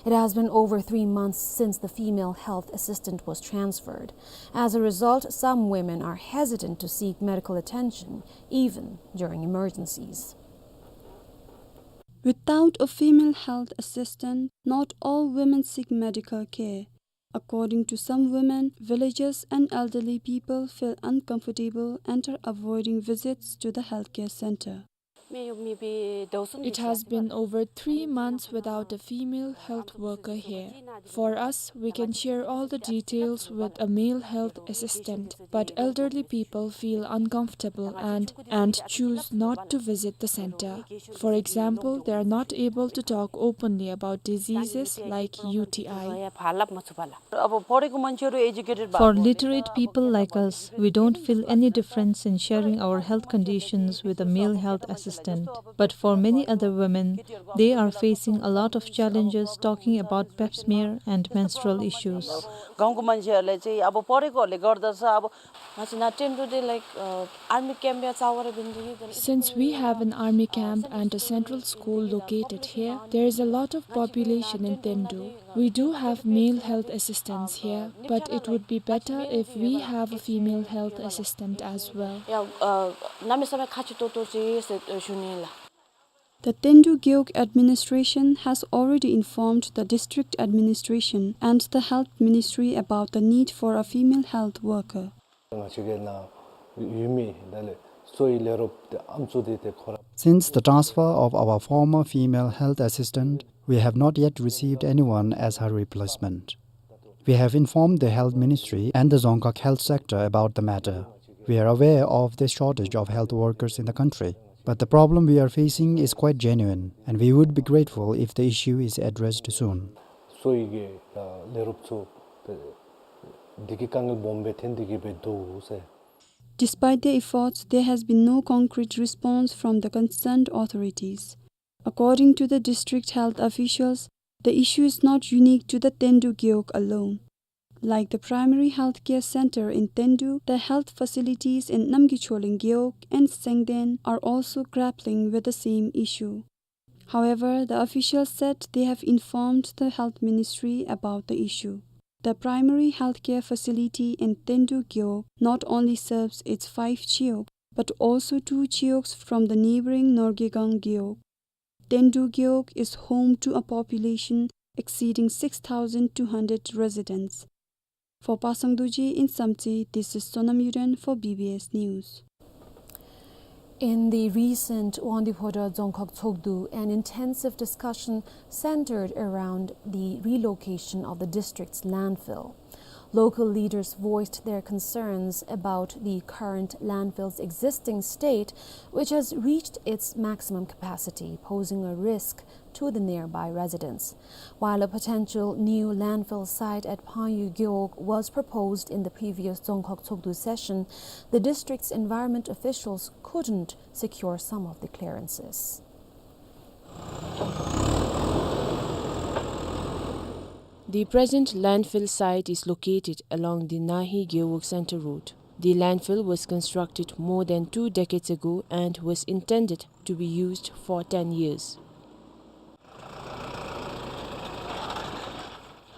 It has been over three months since the female health assistant was transferred. As a result, some women are hesitant to seek medical attention, even during emergencies. Without a female health assistant, not all women seek medical care. According to some women, villagers and elderly people feel uncomfortable and are avoiding visits to the healthcare center. It has been over three months without a female health worker here. For us, we can share all the details with a male health assistant, but elderly people feel uncomfortable and, and choose not to visit the center. For example, they are not able to talk openly about diseases like U T I. For literate people like us, we don't feel any difference in sharing our health conditions with a male health assistant. But for many other women, they are facing a lot of challenges talking about pap smear and menstrual issues. गाउँको मान्छेहरूले चाहिँ अब पढेकोहरूले गर्दछ, अब Since we have an army camp and a central school located here, there is a lot of population in Tendu. We do have male health assistants here, but it would be better if we have a female health assistant as well. The Tendu Gewog administration has already informed the district administration and the health ministry about the need for a female health worker. Since the transfer of our former female health assistant, we have not yet received anyone as her replacement. We have informed the health ministry and the Dzongkhag health sector about the matter. We are aware of the shortage of health workers in the country, but the problem we are facing is quite genuine, and we would be grateful if the issue is addressed soon. སོ་ཡི་གི་ལས་རོགས་ཚུ་འདི་གི་དཀའ་ངལ་སྦོམ་སྦེ་ཐོན་ཏེ་གི་སྦེ་འདུག་ཟེར། Despite their efforts, there has been no concrete response from the concerned authorities. According to the district health officials, the issue is not unique to the Tendu Gewog alone. Like the primary healthcare center in Tendu, the health facilities in Namgay Choleng Gewog and Sengden are also grappling with the same issue. However, the officials said they have informed the health ministry about the issue. The primary healthcare facility in Tendu Gewog not only serves its five chiyogs, but also two chiyogs from the neighboring Norgegang Gewog. Tendu Gewog is home to a population exceeding six thousand two hundred residents. For Pasang Dorji in Samtse, this is Sonam Yuden for B B S News. In the recent Wangdue Phodrang Dzongkhag Tshogdu, an intensive discussion centered around the relocation of the district's landfill. Local leaders voiced their concerns about the current landfill's existing state, which has reached its maximum capacity, posing a risk to the nearby residents. While a potential new landfill site at Phangyu Gewog was proposed in the previous Dzongkhag Tshogdu session, the district's environment officials couldn't secure some of the clearances. The present landfill site is located along the Nahi Gewog Center Road. The landfill was constructed more than two decades ago and was intended to be used for ten years.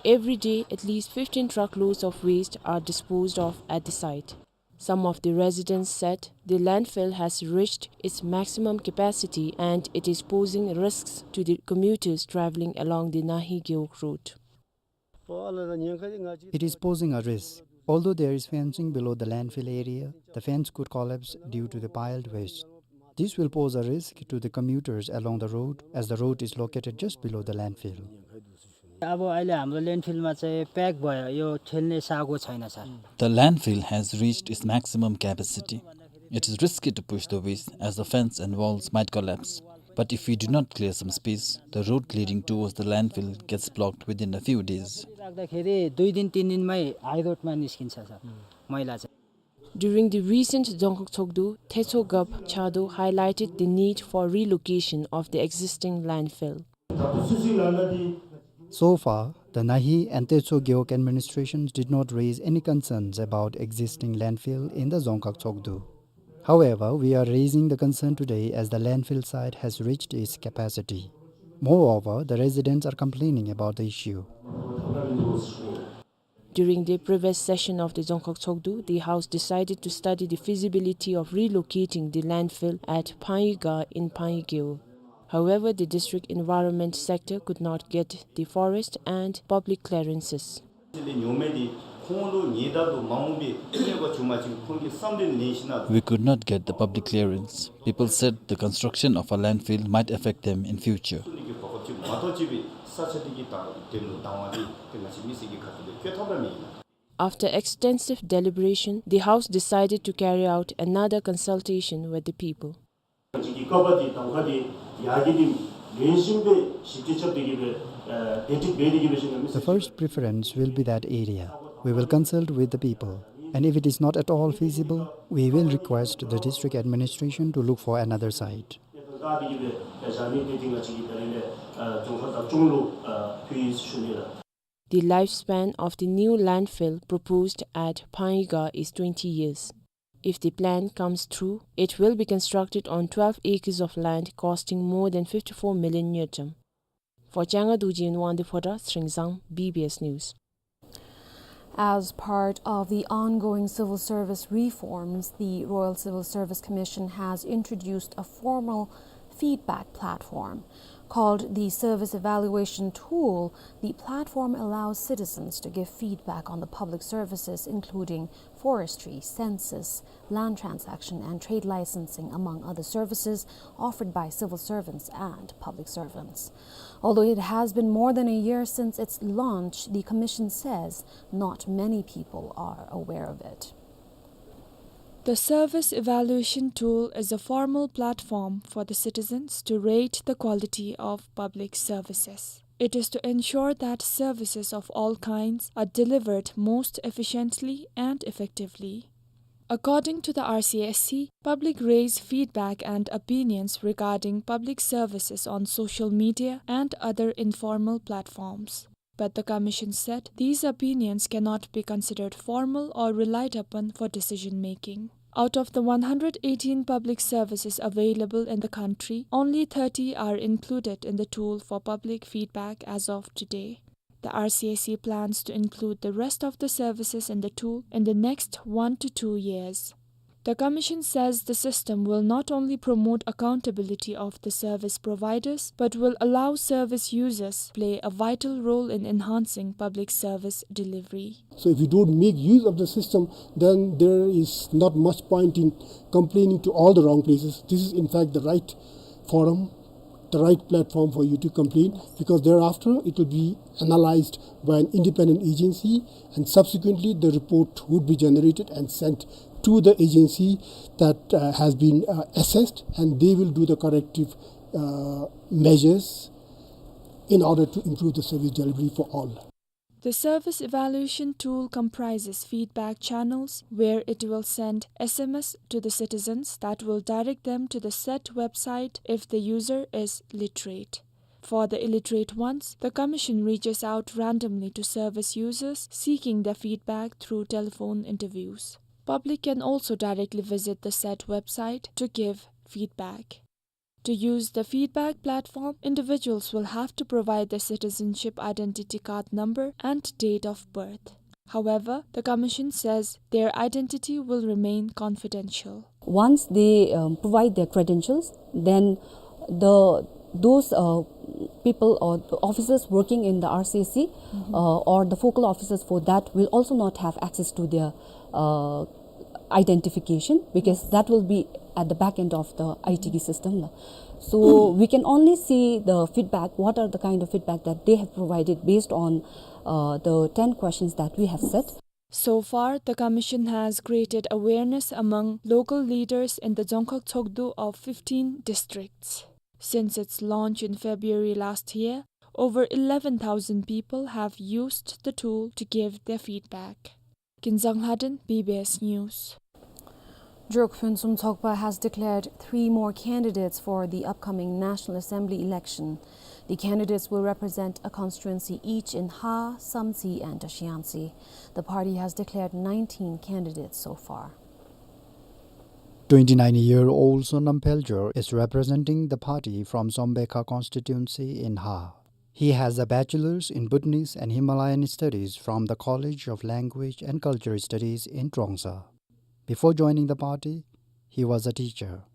Every day, at least fifteen truckloads of waste are disposed of at the site. Some of the residents said the landfill has reached its maximum capacity and it is posing risks to the commuters traveling along the Nahi Gewog route. It is posing a risk. Although there is fencing below the landfill area, the fence could collapse due to the piled waste. This will pose a risk to the commuters along the road, as the road is located just below the landfill. अब अहिले हाम्रो ल्यान्डफिलमा चाहिँ प्याक भयो, यो ठेल्ने सागो छैन, sir. The landfill has reached its maximum capacity. It is risky to push the waste as the fence and walls might collapse. But if we do not clear some space, the road leading towards the landfill gets blocked within a few days. राख्दाखेरि दुई दिन, तिन दिनमै हाई रोडमा निस्किन्छ, सर, मैला चाहिँ। During the recent Dzongkhag Tshogdu, Thecho Gab Chado highlighted the need for relocation of the existing landfill. So far, The Nahi and Techo Gewog administrations did not raise any concerns about existing landfill in the Dzongkhag Tshogdu. However, we are raising the concern today as the landfill site has reached its capacity. Moreover, the residents are complaining about the issue. During the previous session of the Dzongkhag Tshogdu, the House decided to study the feasibility of relocating the landfill at Phangyigha in Phangyighe. However, the district environment sector could not get the forest and public clearances. We could not get the public clearance. People said the construction of a landfill might affect them in future. After extensive deliberation, the House decided to carry out another consultation with the people. The first preference will be that area. We will consult with the people, and if it is not at all feasible, we will request the district administration to look for another site. The lifespan of the new landfill proposed at Phangyigha is twenty years. If the plan comes through, it will be constructed on twelve acres of land costing more than fifty-four million ngultrum. For Changa Dorji and Wangdue Phodrang, Sringzang, B B S News. As part of the ongoing civil service reforms, the Royal Civil Service Commission has introduced a formal feedback platform. Called the Service Evaluation Tool, the platform allows citizens to give feedback on the public services, including forestry, census, land transaction, and trade licensing, among other services offered by civil servants and public servants. Although it has been more than a year since its launch, the Commission says not many people are aware of it. The Service Evaluation Tool is a formal platform for the citizens to rate the quality of public services. It is to ensure that services of all kinds are delivered most efficiently and effectively. According to the R C S C, public raise feedback and opinions regarding public services on social media and other informal platforms. But the Commission said these opinions cannot be considered formal or relied upon for decision-making. Out of the one hundred eighteen public services available in the country, only thirty are included in the tool for public feedback as of today. The R C S C plans to include the rest of the services in the tool in the next one to two years. The Commission says the system will not only promote accountability of the service providers, but will allow service users play a vital role in enhancing public service delivery. So if you don't make use of the system, then there is not much point in complaining to all the wrong places. This is in fact the right forum, the right platform for you to complain, because thereafter it will be analyzed by an independent agency, and subsequently the report would be generated and sent to the agency that, uh, has been, uh, assessed, and they will do the corrective, uh, measures in order to improve the service delivery for all. The service evaluation tool comprises feedback channels where it will send S M S to the citizens that will direct them to the said website if the user is literate. For the illiterate ones, the Commission reaches out randomly to service users seeking their feedback through telephone interviews. Public can also directly visit the said website to give feedback. To use the feedback platform, individuals will have to provide their citizenship identity card number and date of birth. However, the Commission says their identity will remain confidential. Once they, um, provide their credentials, then the, those, uh, people or the officers working in the R C S C, mm-hmm, uh, or the focal officers for that will also not have access to their, uh, identification, because that will be at the back end of the I T system. So we can only see the feedback, what are the kind of feedback that they have provided based on, uh, the ten questions that we have set. So far, the Commission has created awareness among local leaders in the Dzongkhag Tshogdu of fifteen districts. Since its launch in February last year, over eleven thousand people have used the tool to give their feedback. Kinzang Lhaden, B B S News. Druk Phuentsum Tshogpa has declared three more candidates for the upcoming National Assembly election. The candidates will represent a constituency each in Ha, Samtse, and Trashiyangtse. The party has declared nineteen candidates so far. Twenty-nine-year-old Sonam Pheljor is representing the party from Sombe Kha constituency in Ha. He has a bachelor's in Bhutanese and Himalayan studies from the College of Language and Culture Studies in Trongsa. Before joining the party, he was a teacher.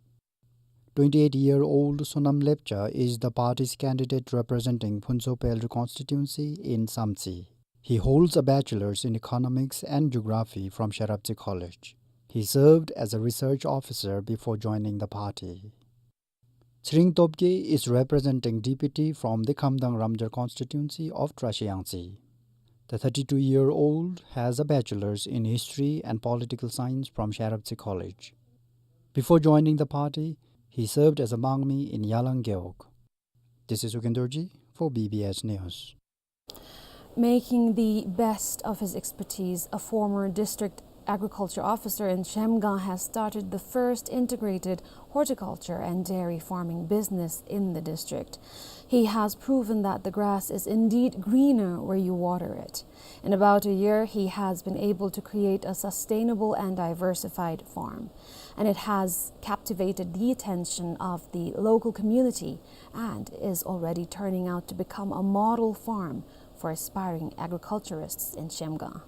Twenty-eight-year-old Sonam Lepcha is the party's candidate representing Phuntsho Pheljor constituency in Samtse. He holds a bachelor's in economics and geography from Sherabji College. He served as a research officer before joining the party. Tshering Topgay is representing D P T from the Khamdang Ramjar constituency of Trashiyangtse. The thirty-two-year-old has a bachelor's in history and political science from Sherabji College. Before joining the party, he served as a Mangmi in Yalang Gewog. This is Ugen Dorji for B B S News. Making the best of his expertise, a former district agriculture officer in Zhemgang has started the first integrated horticulture and dairy farming business in the district. He has proven that the grass is indeed greener where you water it. In about a year, he has been able to create a sustainable and diversified farm, and it has captivated the attention of the local community and is already turning out to become a model farm for aspiring agriculturists in Zhemgang.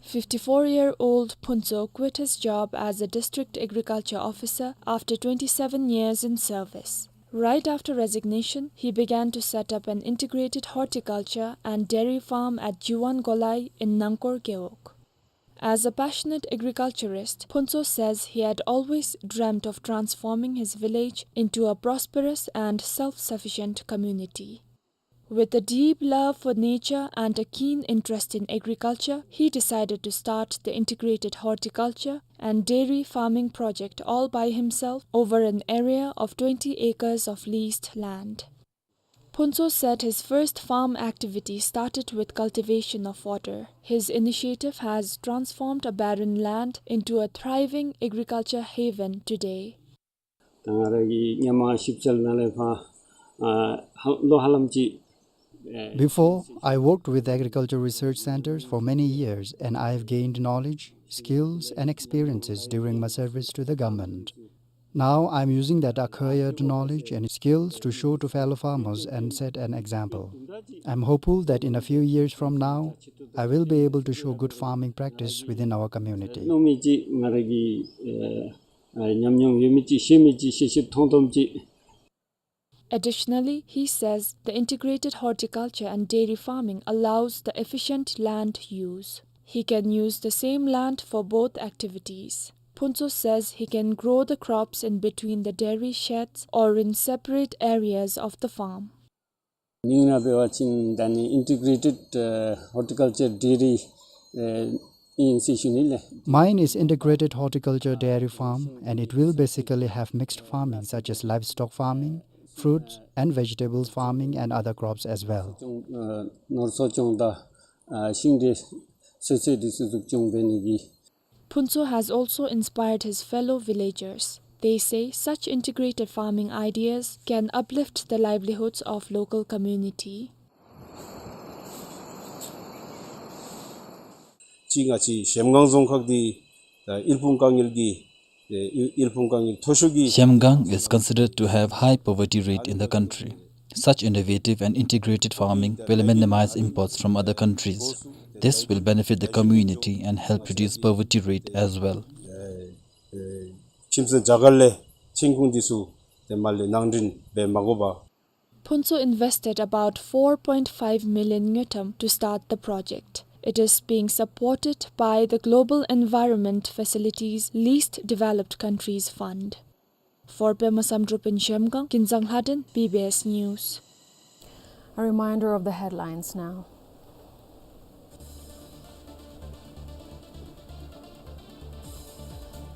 Fifty-four-year-old Phuntsho quit his job as a district agriculture officer after twenty-seven years in service. Right after resignation, he began to set up an integrated horticulture and dairy farm at Jiwan Golai in Nangkor Gewog. As a passionate agriculturist, Phuntsho says he had always dreamt of transforming his village into a prosperous and self-sufficient community. With a deep love for nature and a keen interest in agriculture, he decided to start the integrated horticulture and dairy farming project all by himself over an area of twenty acres of leased land. Phuntsho said his first farm activity started with cultivation of fodder. His initiative has transformed a barren land into a thriving agriculture haven today. ད་ང་ར་གིས་སྔོན་མ་ཞིབ་འཚོལ་ནང་ལས་ཕར་ཨ་ཧ་ལོ་ཧ་ལམ་ཅིག་ཨེ། Before, I worked with agriculture research centers for many years, and I have gained knowledge, skills, and experiences during my service to the government. Now I am using that acquired knowledge and skills to show to fellow farmers and set an example. I am hopeful that in a few years from now, I will be able to show good farming practice within our community. མནོ་མི་ཅིག་ང་ར་གི་ཨེ་ཨ་ཉམས་མྱོང་ཡོད་མི་ཅིག་ཤེས་མི་ཅིག་ཤེས་ཤེསཔ་མཐོང་མཐོངམ་ཅིག Additionally, he says the integrated horticulture and dairy farming allows the efficient land use. He can use the same land for both activities. Phuntsho says he can grow the crops in between the dairy sheds or in separate areas of the farm. མིང་ནང་འབད་བ་ཅིན་ད་ནི་ཨིན་ཊི་གྲེ་ཊེཌ་ཨ་ཧོར་ཊི་ཀལ་ཅར་ཌེ་རི་ཨེ་ཨིན་ཟེར་ཞུ་ནི་ལགས། Mine is integrated horticulture dairy farm, and it will basically have mixed farming such as livestock farming, fruits and vegetables farming and other crops as well. ཨ་ནོར་གསོ་སྐྱོང་དང་ཨ་ཤིང་འབྲས་ཚོད་ཚོད་འདི་ཚུ་འཛུགས་སྐྱོང་འབད་ནི་གི། Phuntsho has also inspired his fellow villagers. They say such integrated farming ideas can uplift the livelihoods of local community. ཅིག་ང་བཅས་གཞལམ་སྒང་རྫོང་ཁག་འདི་ཨེ་དབུལ་ཕོངས་དཀའ་ངལ་གྱི་ཨེ་དབུལ་ཕོངས་དཀའ་ངལ་མཐོ་ཤོས་ཀྱི། Zhemgang is considered to have high poverty rate in the country. Such innovative and integrated farming will minimize imports from other countries. This will benefit the community and help reduce poverty rate as well. ཨེ་ཨེ་ཁྱིམ་ཚང་རྒྱ་གར་ལས་མཆན་ཁུང་འདི་ཚུ་ཏེ་མར་ལས་ནང་འདྲེན་འབད་མ་དགོ་པར། Phuntsho invested about four point five million ngultrum to start the project. It is being supported by the Global Environment Facility's Least Developed Countries Fund. For Pema Samdrup in Zhemgang, Kinzang Lhaden, B B S News. A reminder of the headlines now.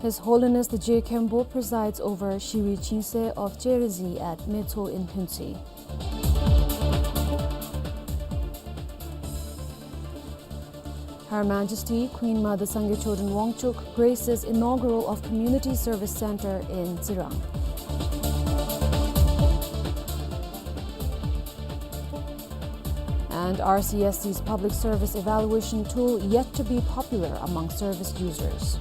His Holiness the Je Khenpo presides over Shiwi Chingse of Cherizi at Metso in Phuntsho. Her Majesty Queen Mother Sangay Choden Wangchuck graces inaugural of Community Service Center in Tsirang. And R C S C's public service evaluation tool yet to be popular among service users.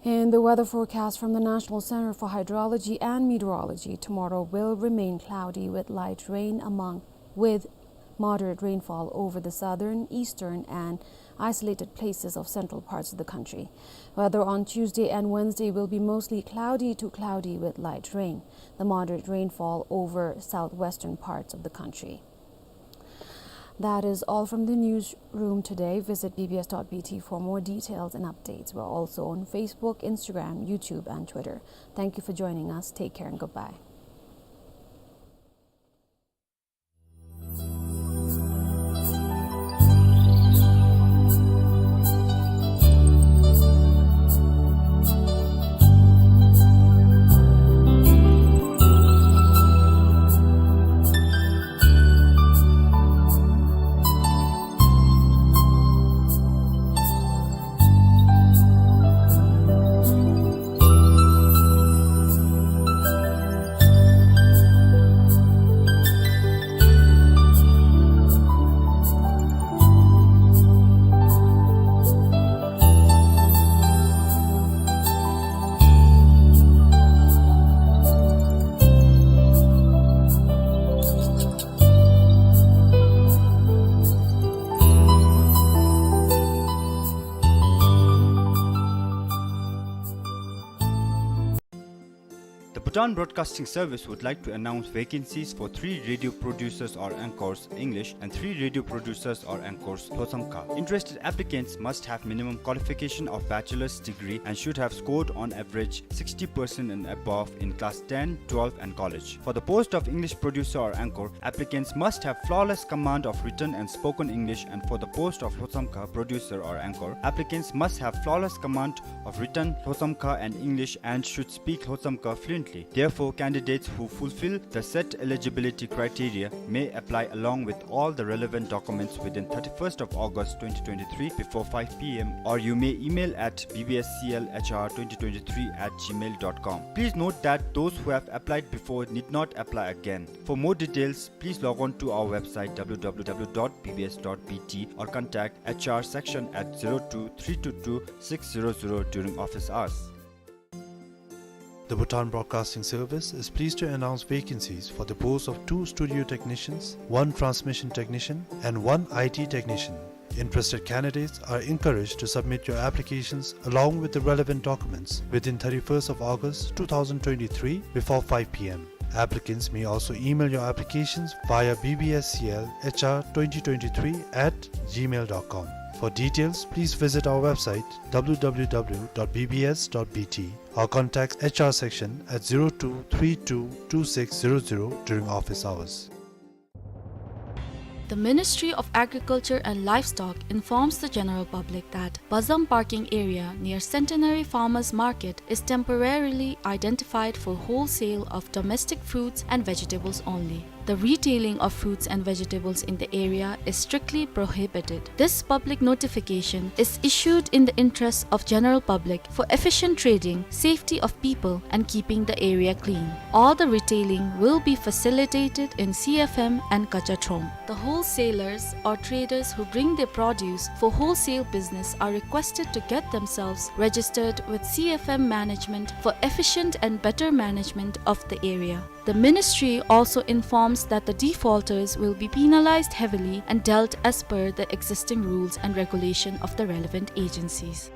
In the weather forecast from the National Center for Hydrology and Meteorology, tomorrow will remain cloudy with light rain among, with moderate rainfall over the southern, eastern, and isolated places of central parts of the country. Weather on Tuesday and Wednesday will be mostly cloudy to cloudy with light rain. The moderate rainfall over southwestern parts of the country. That is all from the newsroom today. Visit B B S dot B T for more details and updates. We're also on Facebook, Instagram, YouTube, and Twitter. Thank you for joining us. Take care and goodbye. The Bhutan Broadcasting Service would like to announce vacancies for three radio producers or anchors, English, and three radio producers or anchors, Lhotshamkha. Interested applicants must have minimum qualification of bachelor's degree and should have scored on average sixty percent and above in class ten, twelve, and college. For the post of English producer or anchor, applicants must have flawless command of written and spoken English, and for the post of Lhotshamkha producer or anchor, applicants must have flawless command of written Lhotshamkha and English and should speak Lhotshamkha fluently. Therefore, candidates who fulfill the set eligibility criteria may apply along with all the relevant documents within thirty-first of August twenty twenty-three before five P M, or you may email at B B S C L H R twenty twenty-three at gmail dot com. Please note that those who have applied before need not apply again. For more details, please log on to our website, W W W dot B B S dot B T, or contact H R section at zero two three two two six zero zero during office hours. The Bhutan Broadcasting Service is pleased to announce vacancies for the post of two studio technicians, one transmission technician, and one I T technician. Interested candidates are encouraged to submit your applications along with the relevant documents within thirty-first of August two thousand twenty-three before five P M. Applicants may also email your applications via B B S C L H R twenty twenty-three at gmail dot com. For details, please visit our website, W W W dot B B S dot B T, or contact H R section at zero two three two two six zero zero during office hours. The Ministry of Agriculture and Livestock informs the general public that Bazam parking area near Centenary Farmers Market is temporarily identified for wholesale of domestic fruits and vegetables only. The retailing of fruits and vegetables in the area is strictly prohibited. This public notification is issued in the interest of general public for efficient trading, safety of people, and keeping the area clean. All the retailing will be facilitated in C F M and Kacha Trong. The wholesalers or traders who bring their produce for wholesale business are requested to get themselves registered with C F M management for efficient and better management of the area. The ministry also informs that the defaulters will be penalized heavily and dealt as per the existing rules and regulation of the relevant agencies.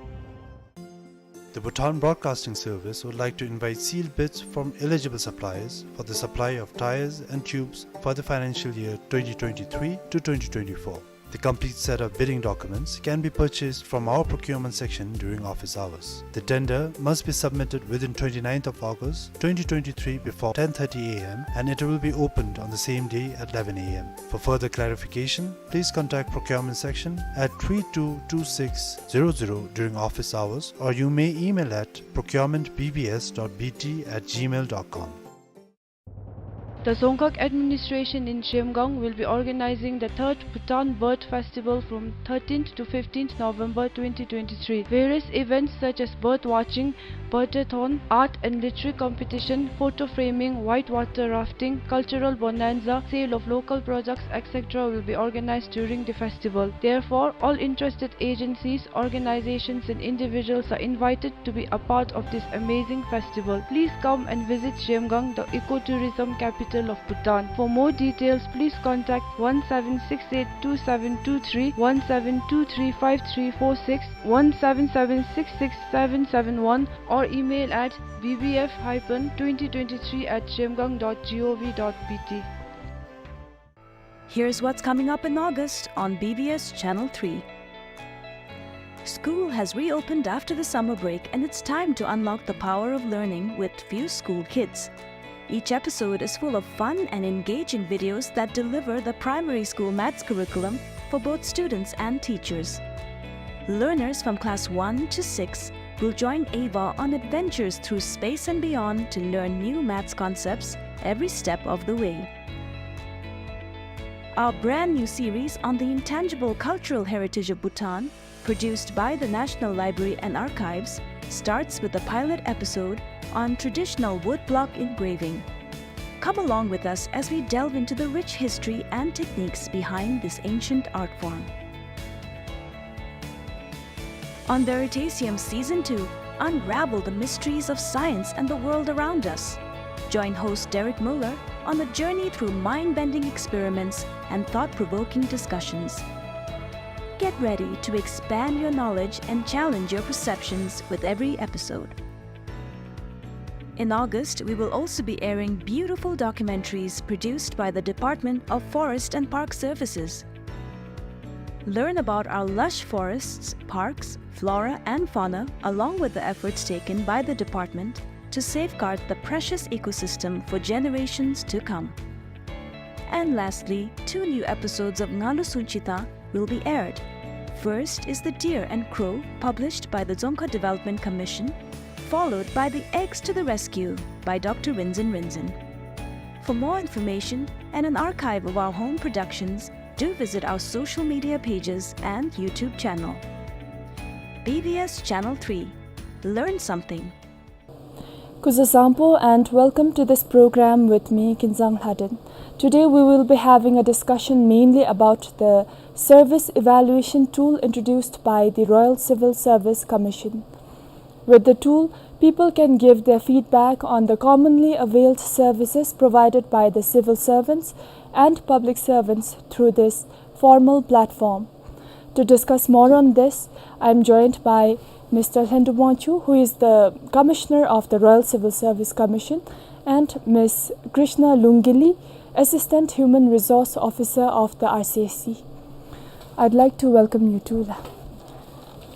The Bhutan Broadcasting Service would like to invite sealed bids from eligible suppliers for the supply of tyres and tubes for the financial year twenty twenty-three to twenty twenty-four. The complete set of bidding documents can be purchased from our procurement section during office hours. The tender must be submitted within twenty-ninth of August twenty twenty-three before ten thirty A M and it will be opened on the same day at eleven A M. For further clarification, please contact procurement section at three two two six zero zero during office hours, or you may email at procurement B B S dot B T at gmail dot com. The Dzongkhag administration in Zhemgang will be organizing the third Bhutan Bird Festival from thirteenth to fifteenth November twenty twenty-three. Various events such as bird watching, birdathon, art and literary competition, photo framing, whitewater rafting, cultural bonanza, sale of local products, et cetera will be organized during the festival. Therefore, all interested agencies, organizations and individuals are invited to be a part of this amazing festival. Please come and visit Zhemgang, the ecotourism capital of Bhutan. For more details, please contact one seven six eight two seven two three, one seven two three five three four six, one seven seven six six seven seven one, or email at B B F hyphen twenty twenty-three at zhemgang dot gov dot B T. Here's what's coming up in August on B B S Channel three. School has reopened after the summer break, and it's time to unlock the power of learning with Fuse School Kids. Each episode is full of fun and engaging videos that deliver the primary school maths curriculum for both students and teachers. Learners from class one to six will join Ava on adventures through space and beyond to learn new maths concepts every step of the way. Our brand new series on the intangible cultural heritage of Bhutan, produced by the National Library and Archives, starts with a pilot episode on traditional woodblock engraving. Come along with us as we delve into the rich history and techniques behind this ancient art form. On Veritasium Season two, unravel the mysteries of science and the world around us. Join host Derek Muller on a journey through mind-bending experiments and thought-provoking discussions. Get ready to expand your knowledge and challenge your perceptions with every episode. In August, we will also be airing beautiful documentaries produced by the Department of Forest and Park Services. Learn about our lush forests, parks, flora, and fauna, along with the efforts taken by the department to safeguard the precious ecosystem for generations to come. And lastly, two new episodes of Ngalu Sunchita will be aired. First is The Deer and Crow, published by the Dzongkhag Development Commission, followed by The Eggs to the Rescue by Doctor Rinzin Rinzin. For more information and an archive of our home productions, do visit our social media pages and YouTube channel. B B S Channel three. Learn something. Kuzuzangpo and welcome to this program with me, Kinzang Lhaden. Today we will be having a discussion mainly about the service evaluation tool introduced by the Royal Civil Service Commission. With the tool, people can give their feedback on the commonly availed services provided by the civil servants and public servants through this formal platform. To discuss more on this, I am joined by Mister Lhendup Wangchuk, who is the Commissioner of the Royal Civil Service Commission, and Miss Krishna Lungili, Assistant Human Resource Officer of the R C S C. I'd like to welcome you too, la.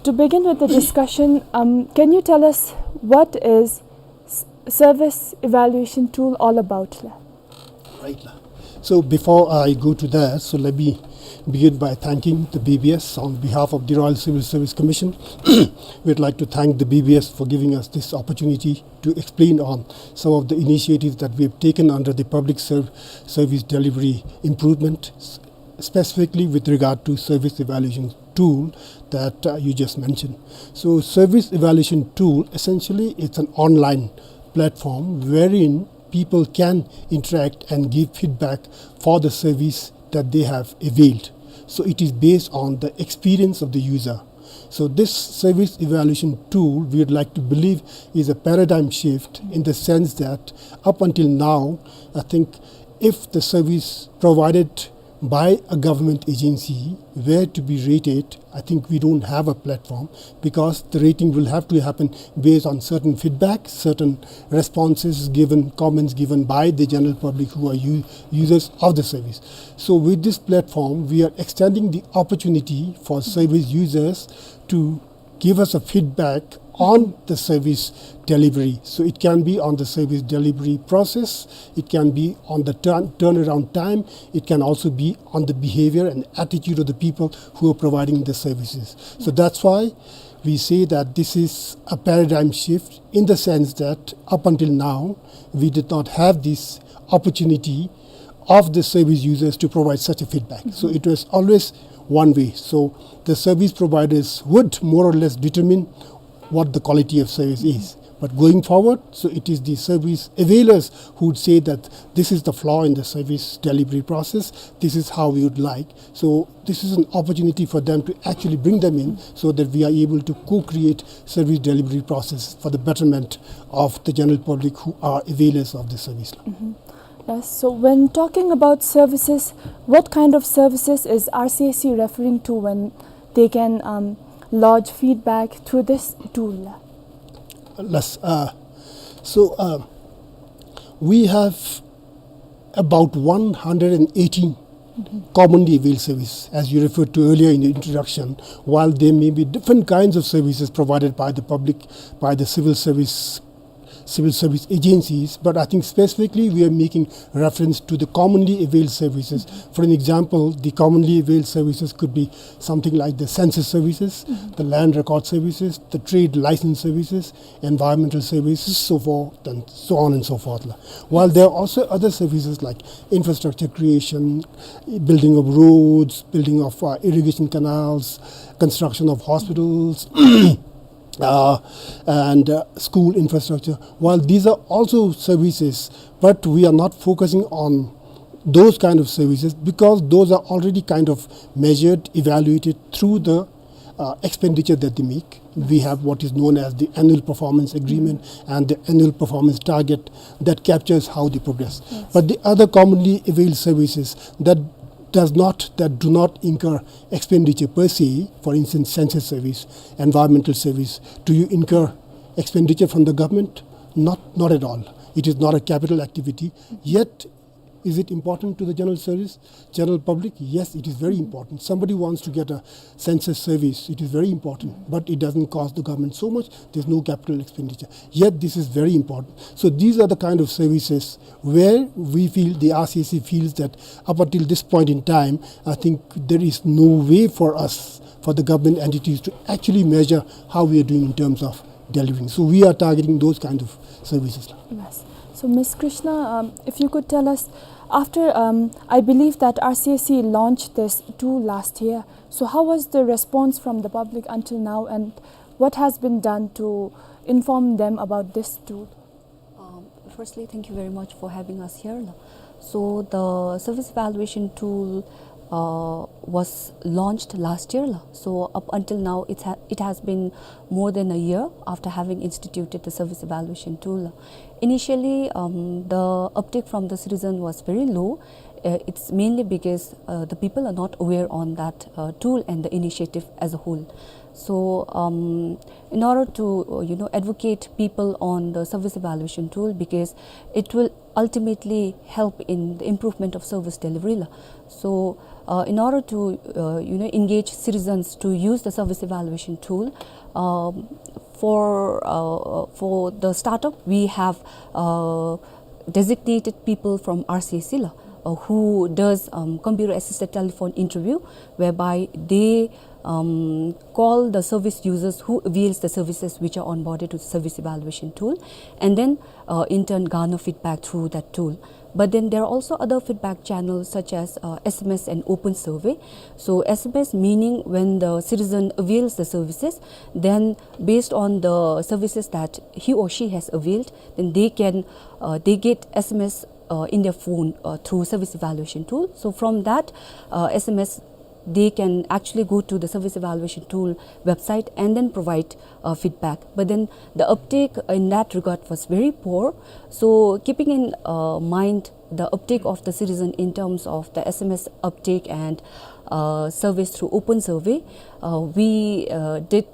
To begin with the discussion, um, can you tell us what is s-, service evaluation tool all about, la? Right, la. So before I go to that, so let me begin by thanking the B B S on behalf of the Royal Civil Service Commission. We'd like to thank the B B S for giving us this opportunity to explain on some of the initiatives that we have taken under the public serv-, service delivery improvement, s-, specifically with regard to service evaluation tool that, uh, you just mentioned. So service evaluation tool, essentially, it's an online platform wherein people can interact and give feedback for the service that they have availed. So it is based on the experience of the user. So this service evaluation tool, we would like to believe, is a paradigm shift in the sense that up until now, I think if the service provided by a government agency were to be rated, I think we don't have a platform, because the rating will have to happen based on certain feedback, certain responses given, comments given by the general public who are u-, users of the service. So with this platform, we are extending the opportunity for service users to give us a feedback on the service delivery. So it can be on the service delivery process, it can be on the turn-, turnaround time, it can also be on the behavior and attitude of the people who are providing the services. So that's why we say that this is a paradigm shift in the sense that up until now, we did not have this opportunity of the service users to provide such a feedback. So it was always one way. So the service providers would more or less determine what the quality of service is. But going forward, so it is the service availers who would say that this is the flaw in the service delivery process, this is how we would like. So this is an opportunity for them to actually bring them in so that we are able to co-create service delivery process for the betterment of the general public who are availers of the service. Yes, so when talking about services, what kind of services is R C S C referring to when they can, um, lodge feedback through this tool? Yes, uh, so, uh, we have about one hundred and eighteen commonly availed service, as you referred to earlier in the introduction, while there may be different kinds of services provided by the public, by the civil service, civil service agencies, but I think specifically we are making reference to the commonly availed services. For an example, the commonly availed services could be something like the census services, the land record services, the trade license services, environmental services, so forth and so on and so forth la. While there are also other services like infrastructure creation, building of roads, building of, uh, irrigation canals, construction of hospitals, uh, and, uh, school infrastructure. While these are also services, but we are not focusing on those kind of services because those are already kind of measured, evaluated through the, uh, expenditure that they make. We have what is known as the annual performance agreement and the annual performance target that captures how they progress. But the other commonly availed services that does not, that do not incur expenditure per se, for instance, census service, environmental service, do you incur expenditure from the government? Not, not at all. It is not a capital activity. Yet, is it important to the general service, general public? Yes, it is very important. Somebody wants to get a census service, it is very important, but it doesn't cost the government so much, there's no capital expenditure. Yet, this is very important. So these are the kind of services where we feel, the R C S C feels that up until this point in time, I think there is no way for us, for the government entities to actually measure how we are doing in terms of delivering. So we are targeting those kind of services. Yes. So, Miss Krishna, um, if you could tell us, after, um, I believe that R C S C launched this tool last year, so how was the response from the public until now, and what has been done to inform them about this tool? Um, firstly, thank you very much for having us here. So the service evaluation tool, uh, was launched last year la. So up until now, it, ha- it has been more than a year after having instituted the service evaluation tool. Initially, um, the uptake from the citizen was very low. Uh, it's mainly because, uh, the people are not aware on that, uh, tool and the initiative as a whole. So, um, in order to, uh, you know, advocate people on the service evaluation tool, because it will ultimately help in the improvement of service delivery la. So, uh, in order to, uh, you know, engage citizens to use the service evaluation tool, um, for, uh, for the startup, we have, uh, designated people from R C S C la, uh, who does, um, computer assisted telephone interview, whereby they, um, call the service users who avails the services which are onboarded to the service evaluation tool, and then, uh, in turn garner feedback through that tool. But then there are also other feedback channels such as, uh, S M S and open survey. So S M S meaning when the citizen avails the services, then based on the services that he or she has availed, then they can, uh, they get S M S, uh, in their phone, uh, through service evaluation tool. So from that, uh, S M S, they can actually go to the service evaluation tool website and then provide, uh, feedback. But then the uptake in that regard was very poor. So keeping in, uh, mind the uptake of the citizen in terms of the S M S uptake and, uh, surveys through open survey, uh, we, uh, did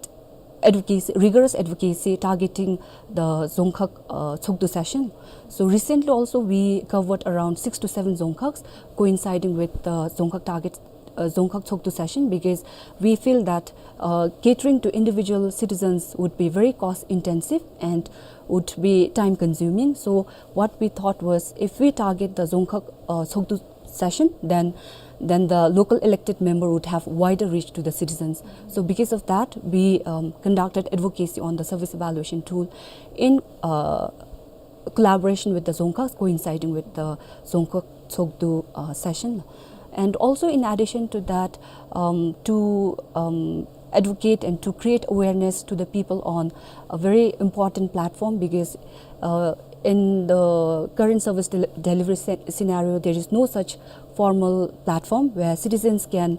advocacy, rigorous advocacy targeting the Dzongkhag, uh, Tshogdu session. So recently also we covered around six to seven Dzongkhags coinciding with the Dzongkhag target, uh, Dzongkhag Tshogdu session, because we feel that, uh, catering to individual citizens would be very cost intensive and would be time consuming. So what we thought was, if we target the Dzongkhag, uh, Tshogdu session, then, then the local elected member would have wider reach to the citizens. So because of that, we, um, conducted advocacy on the service evaluation tool in, uh, collaboration with the Dzongkhag, coinciding with the Dzongkhag Tshogdu, uh, session. And also, in addition to that, um, to, um, advocate and to create awareness to the people on a very important platform, because, uh, in the current service del- delivery sce- scenario, there is no such formal platform where citizens can,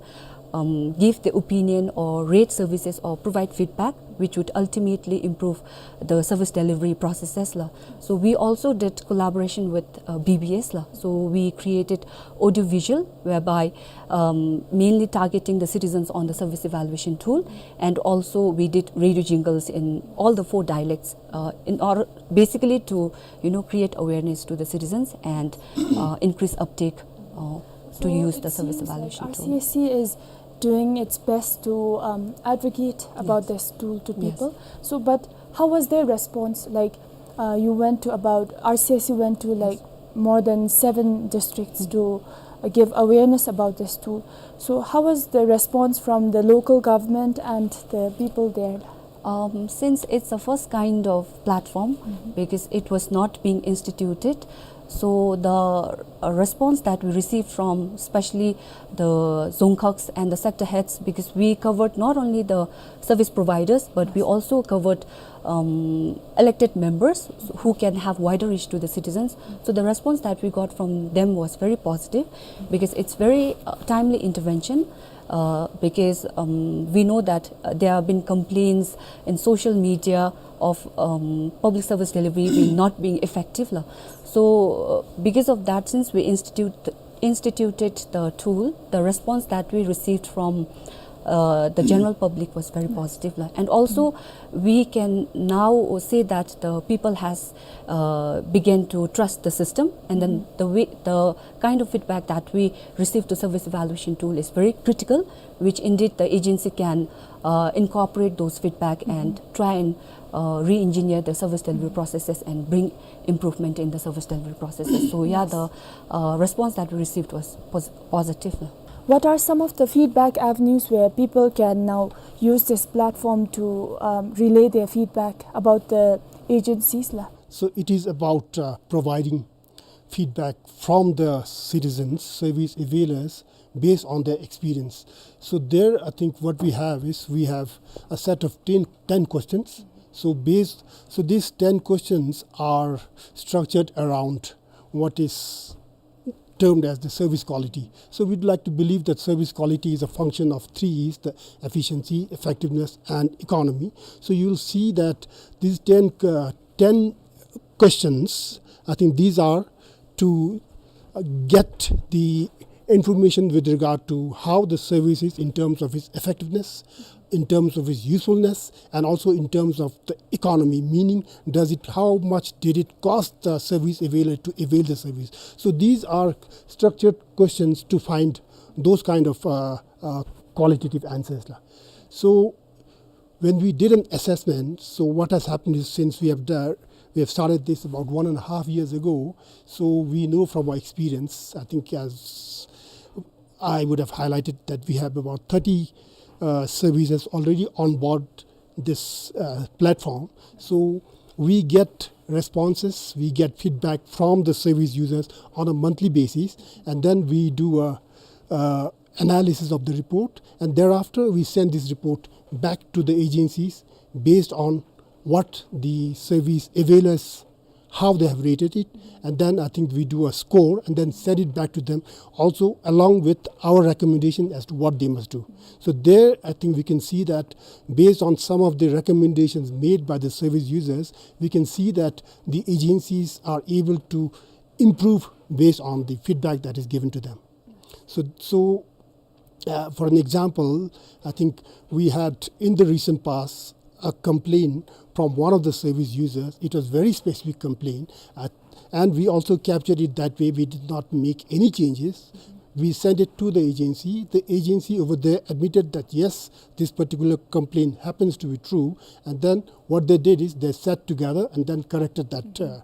um, give their opinion or rate services or provide feedback, which would ultimately improve the service delivery processes la. So we also did collaboration with, uh, B B S la. So we created audiovisual, whereby, um, mainly targeting the citizens on the service evaluation tool, and also we did radio jingles in all the four dialects, uh, in order basically to, you know, create awareness to the citizens and, uh, increase uptake, uh, to use the service evaluation tool. So it seems like R C S C is doing its best to, um, advocate about this tool to people. So, but how was their response? Like, uh, you went to about, R C S C went to, like, more than seven districts to, uh, give awareness about this tool. So, how was the response from the local government and the people there? Um, since it's the first kind of platform, because it was not being instituted, so the, uh, response that we received from especially the Dzongkhags and the sector heads, because we covered not only the service providers, but we also covered, um, elected members who can have wider reach to the citizens. So the response that we got from them was very positive, because it's very, uh, timely intervention, uh, because, um, we know that, uh, there have been complaints in social media of, um, public service delivery being not being effective la. So, uh, because of that, since we institute instituted the tool, the response that we received from, uh, the general public was very positive la. And also, we can now say that the people has, uh, began to trust the system, and then the way, the kind of feedback that we receive to service evaluation tool is very critical, which indeed the agency can, uh, incorporate those feedback and try and, uh, re-engineer the service delivery processes and bring improvement in the service delivery processes. So yeah, the, uh, response that we received was pos- positive la. What are some of the feedback avenues where people can now use this platform to, um, relay their feedback about the agencies la? So it is about, uh, providing feedback from the citizens, service availers, based on their experience. So there, I think what we have is we have a set of ten, ten questions. So based, so these ten questions are structured around what is termed as the service quality. So we'd like to believe that service quality is a function of three E's, the efficiency, effectiveness, and economy. So you'll see that these ten, uh, ten questions, I think these are to, uh, get the information with regard to how the service is in terms of its effectiveness, in terms of its usefulness, and also in terms of the economy, meaning does it, how much did it cost the service availer to avail the service. So these are structured questions to find those kind of, uh, uh, qualitative answers la. So when we did an assessment, so what has happened is, since we have done, we have started this about one and a half years ago, so we know from our experience, I think as I would have highlighted that we have about thirty, uh, services already on board this, uh, platform. So we get responses, we get feedback from the service users on a monthly basis, and then we do a, uh, analysis of the report, and thereafter we send this report back to the agencies based on what the service availers, how they have rated it, and then I think we do a score and then send it back to them, also along with our recommendation as to what they must do. So there, I think we can see that based on some of the recommendations made by the service users, we can see that the agencies are able to improve based on the feedback that is given to them. So, so, uh, for an example, I think we had in the recent past a complaint from one of the service users. It was very specific complaint, uh, and we also captured it that way. We did not make any changes. We sent it to the agency. The agency over there admitted that yes, this particular complaint happens to be true, and then What they did is they sat together and then corrected that, uh,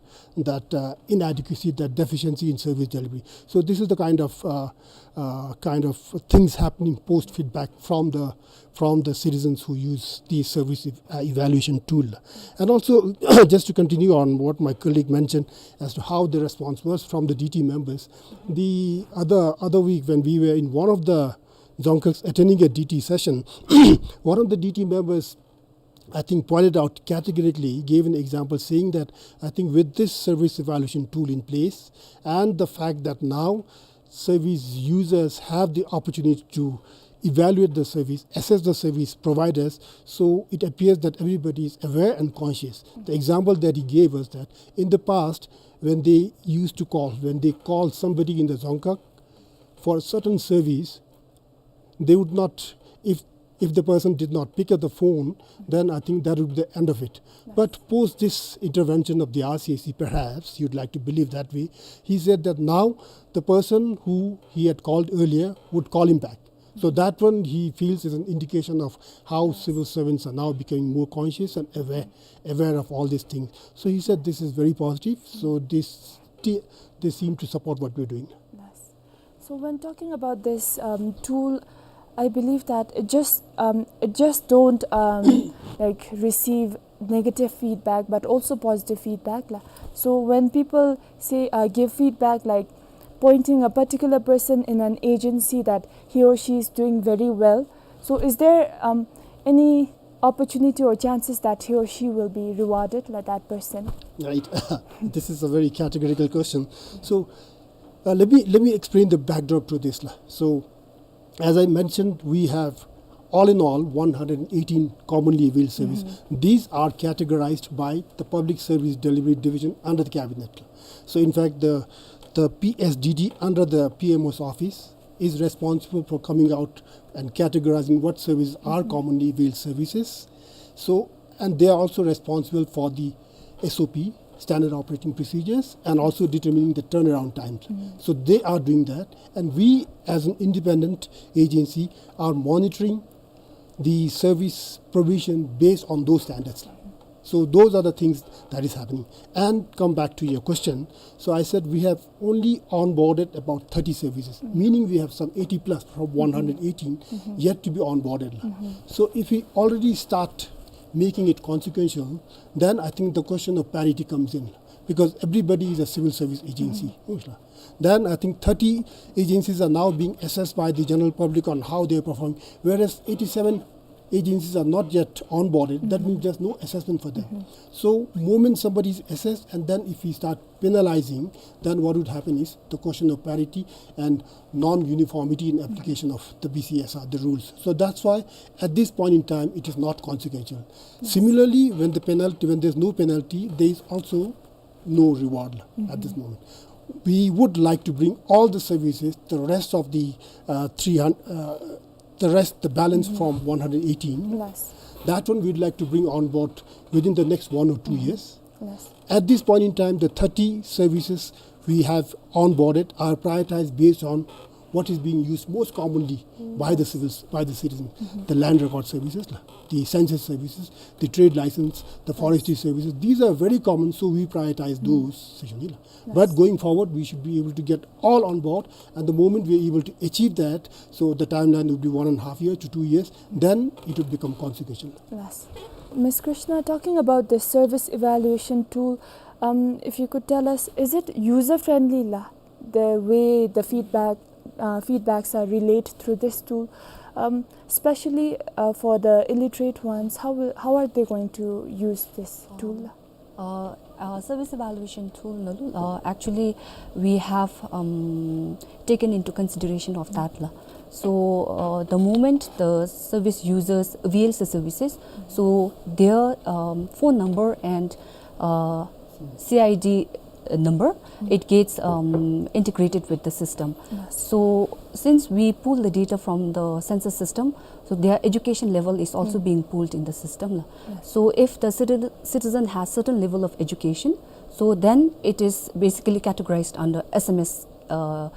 that, uh, inadequacy, that deficiency in service delivery. So this is the kind of, uh, uh, kind of things happening post feedback from the, from the citizens who use the service ev-, uh, evaluation tool. And also, just to continue on what my colleague mentioned as to how the response was from the D T members, the other, other week when we were in one of the Dzongkhags attending a D T session, one of the D T members, I think, pointed out categorically, gave an example saying that, I think, with this service evaluation tool in place and the fact that now service users have the opportunity to evaluate the service, assess the service providers, so it appears that everybody is aware and conscious. The example that he gave us that in the past, when they used to call, when they call somebody in the Dzongkhag for a certain service, they would not, if, if the person did not pick up the phone, then I think that would be the end of it. But post this intervention of the R C A C, perhaps you'd like to believe that way, he said that now the person who he had called earlier would call him back. So that one he feels is an indication of how civil servants are now becoming more conscious and aware, aware of all these things. So he said this is very positive. So this, they seem to support what we're doing. Yes. So when talking about this, um, tool, I believe that it just, um, it just don't, um, like, receive negative feedback, but also positive feedback, la. So when people say, uh, give feedback, like, pointing a particular person in an agency that he or she is doing very well, so is there, um, any opportunity or chances that he or she will be rewarded, like that person? Right. This is a very categorical question. So, uh, let me, let me explain the backdrop to this, la. So, as I mentioned, we have, all in all, one hundred eighteen commonly availed services. These are categorized by the Public Service Delivery Division under the Cabinet. So, in fact, the, the P S D D under the P M O's office is responsible for coming out and categorizing what services are commonly availed services. So, and they are also responsible for the S O P, standard operating procedures, and also determining the turnaround times. So they are doing that, and we as an independent agency are monitoring the service provision based on those standards. So those are the things that is happening. And come back to your question. So I said we have only onboarded about thirty services, meaning we have some eighty plus from one hundred eighteen yet to be onboarded. So if we already start making it consequential, then I think the question of parity comes in, because everybody is a civil service agency. Then I think thirty agencies are now being assessed by the general public on how they are performing, whereas eighty-seven agencies are not yet onboarded. That means there's no assessment for them. So moment somebody is assessed, and then if we start penalizing, then what would happen is the question of parity and non-uniformity in application of the B C S R, the rules. So that's why at this point in time, it is not consequential. Similarly, when the penalty, when there's no penalty, there is also no reward at this moment. We would like to bring all the services, the rest of the, uh, three hundred, uh, the rest, the balance from one hundred eighteen. That one we'd like to bring on board within the next one or two years. At this point in time, the thirty services we have onboarded are prioritized based on what is being used most commonly by the civils, by the citizens. The land record services, la, the census services, the trade license, the forestry services. These are very common, so we prioritize those, section la. But going forward, we should be able to get all on board, and the moment we are able to achieve that, so the timeline would be one and a half year to two years, then it would become consequential. Yes. Miss Krishna, talking about the service evaluation tool, um, if you could tell us, is it user friendly la? The way the feedback, uh, feedbacks are relayed through this tool, um, especially, uh, for the illiterate ones, how will, how are they going to use this tool? Uh, uh, service evaluation tool, na, uh, actually, we have, um, taken into consideration of that la. So, uh, the moment the service users avails the services, so their, um, phone number and, uh, C I D number, it gets, um, integrated with the system. So since we pull the data from the census system, so their education level is also being pulled in the system la. So if the citi-, citizen has certain level of education, so then it is basically categorized under S M S, uh,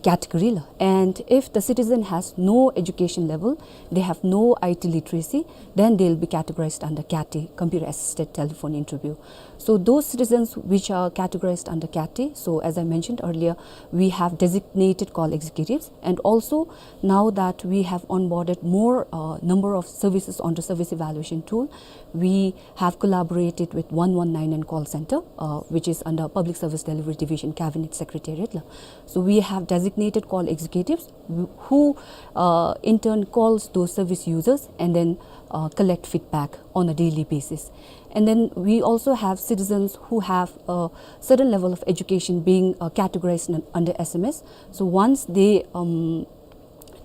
category la. And if the citizen has no education level, they have no I T literacy, then they'll be categorized under CATI, computer assisted telephone interview. So those citizens which are categorized under CATI, so as I mentioned earlier, we have designated call executives, and also now that we have onboarded more, uh, number of services onto service evaluation tool, we have collaborated with one one nine nine call center, uh, which is under Public Service Delivery Division, Cabinet Secretariat la. So we have designated call executives who, uh, in turn calls those service users and then, uh, collect feedback on a daily basis. And then we also have citizens who have a certain level of education being, uh, categorized un-, under S M S. So once they, um,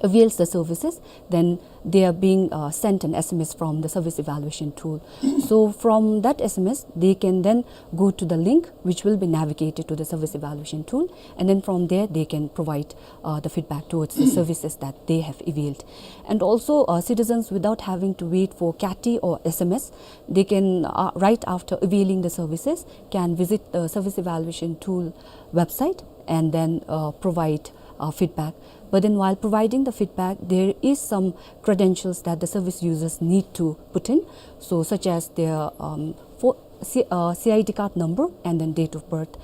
avails the services, then they are being, uh, sent an S M S from the service evaluation tool. So from that S M S, they can then go to the link which will be navigated to the service evaluation tool, and then from there they can provide, uh, the feedback towards the services that they have availed. And also, uh, citizens, without having to wait for CATI or S M S, they can, uh, right after availing the services, can visit the service evaluation tool website and then, uh, provide, uh, feedback. But then while providing the feedback, there is some credentials that the service users need to put in, so such as their, um, for C-, uh, C I D card number and then date of birth.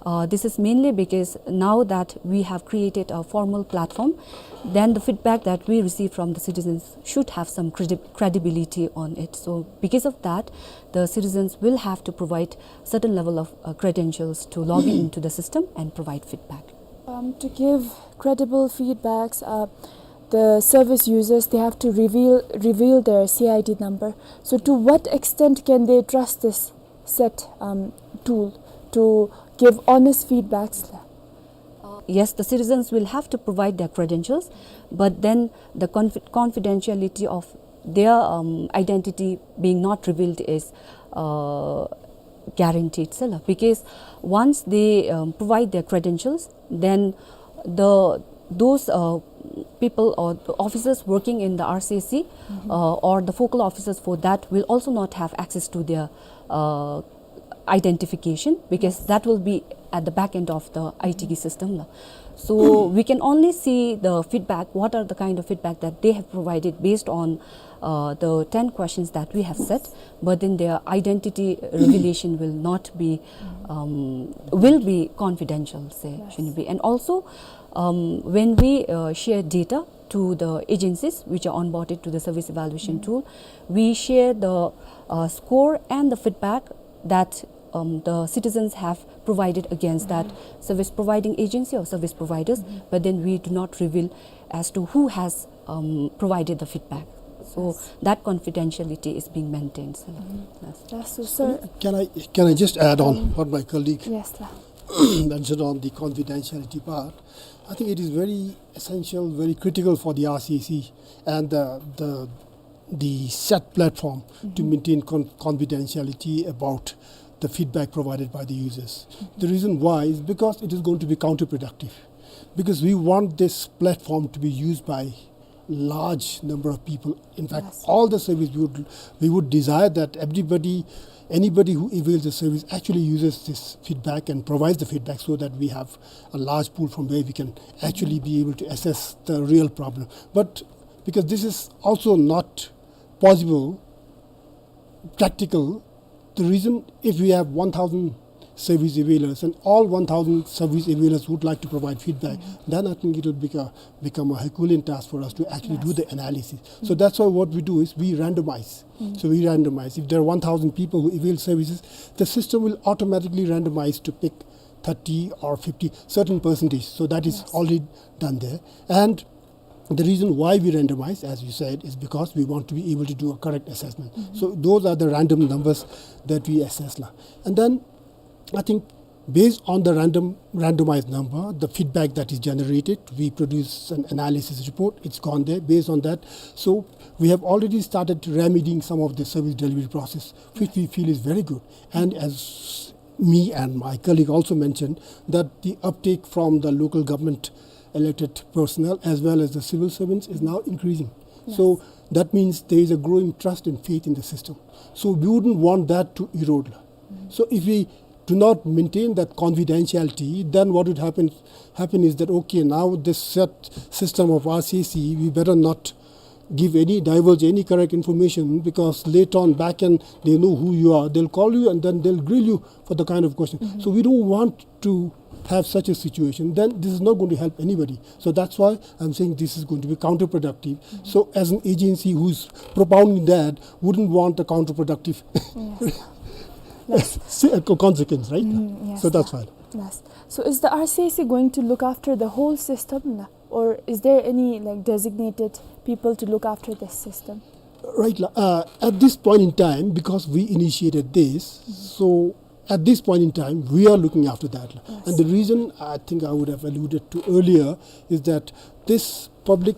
Uh, this is mainly because now that we have created a formal platform, then the feedback that we receive from the citizens should have some credi-, credibility on it. So because of that, the citizens will have to provide certain level of, uh, credentials to log in into the system and provide feedback. Um, to give credible feedbacks, uh, the service users, they have to reveal, reveal their C I D number. So to what extent can they trust this set, um, tool to give honest feedbacks? Uh, yes, the citizens will have to provide their credentials, but then the confi-, confidentiality of their, um, identity being not revealed is, uh, guaranteed, sir, because once they, um, provide their credentials, then the, those, uh, people or the officers working in the R C S C, uh, or the focal officers for that will also not have access to their, uh, identification, because that will be at the back end of the I T system la. So we can only see the feedback, what are the kind of feedback that they have provided based on, uh, the ten questions that we have set, but then their identity revelation will not be, um, will be confidential, sir, shouldn't be. And also, um, when we, uh, share data to the agencies which are onboarded to the service evaluation tool, we share the, uh, score and the feedback that, um, the citizens have provided against that service providing agency or service providers, but then we do not reveal as to who has, um, provided the feedback. So that confidentiality is being maintained, sir. Yes. Yes, so, sir. Can I, can I just add on what my colleague mentioned on the confidentiality part? I think it is very essential, very critical for the R C S C and the, the, the set platform to maintain con-, confidentiality about the feedback provided by the users. The reason why is because it is going to be counterproductive, because we want this platform to be used by large number of people. In fact, all the service, we would, we would desire that everybody, anybody who avails the service actually uses this feedback and provides the feedback, so that we have a large pool from where we can actually be able to assess the real problem. But because this is also not possible, practical, the reason, if we have one thousand service availers and all one thousand service availers would like to provide feedback, then I think it will become, become a Herculean task for us to actually do the analysis. So that's why what we do is we randomize. So we randomize. If there are one thousand people who avail services, the system will automatically randomize to pick thirty or fifty, certain percentage. So that is already done there. And the reason why we randomize, as you said, is because we want to be able to do a correct assessment. So those are the random numbers that we assess la. And then I think based on the random, randomized number, the feedback that is generated, we produce an analysis report. It's gone there based on that. So we have already started remedying some of the service delivery process, which we feel is very good. And as me and my colleague also mentioned, that the uptake from the local government elected personnel as well as the civil servants is now increasing. So that means there is a growing trust and faith in the system. So we wouldn't want that to erode. So if we do not maintain that confidentiality, then what would happen, happen is that, okay, now this set system of R C S C, we better not give any, divulge any correct information, because later on back end, they know who you are. They'll call you and then they'll grill you for the kind of question. Mm-hmm. So we don't want to have such a situation. Then this is not going to help anybody. So that's why I'm saying this is going to be counterproductive. Mm-hmm. So as an agency who's propounding that, wouldn't want a counterproductive Yes. Yes. See, a co-, consequence, right? Mm, yes, So that's sir. fine. Yes. So is the R C S C going to look after the whole system, la? Or is there any, like, designated people to look after this system? Right, la. Uh, at this point in time, because we initiated this, Mm-hmm. so at this point in time, we are looking after that, la. Yes. And the reason I think I would have alluded to earlier is that this public,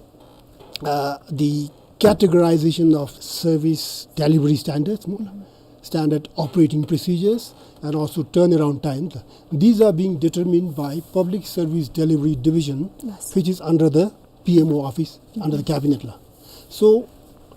uh, the categorization of service delivery standards, mo-, Mm-hmm. standard operating procedures, and also turnaround times, these are being determined by Public Service Delivery Division, Yes. which is under the P M O office, under the Mm-hmm. cabinet, la. So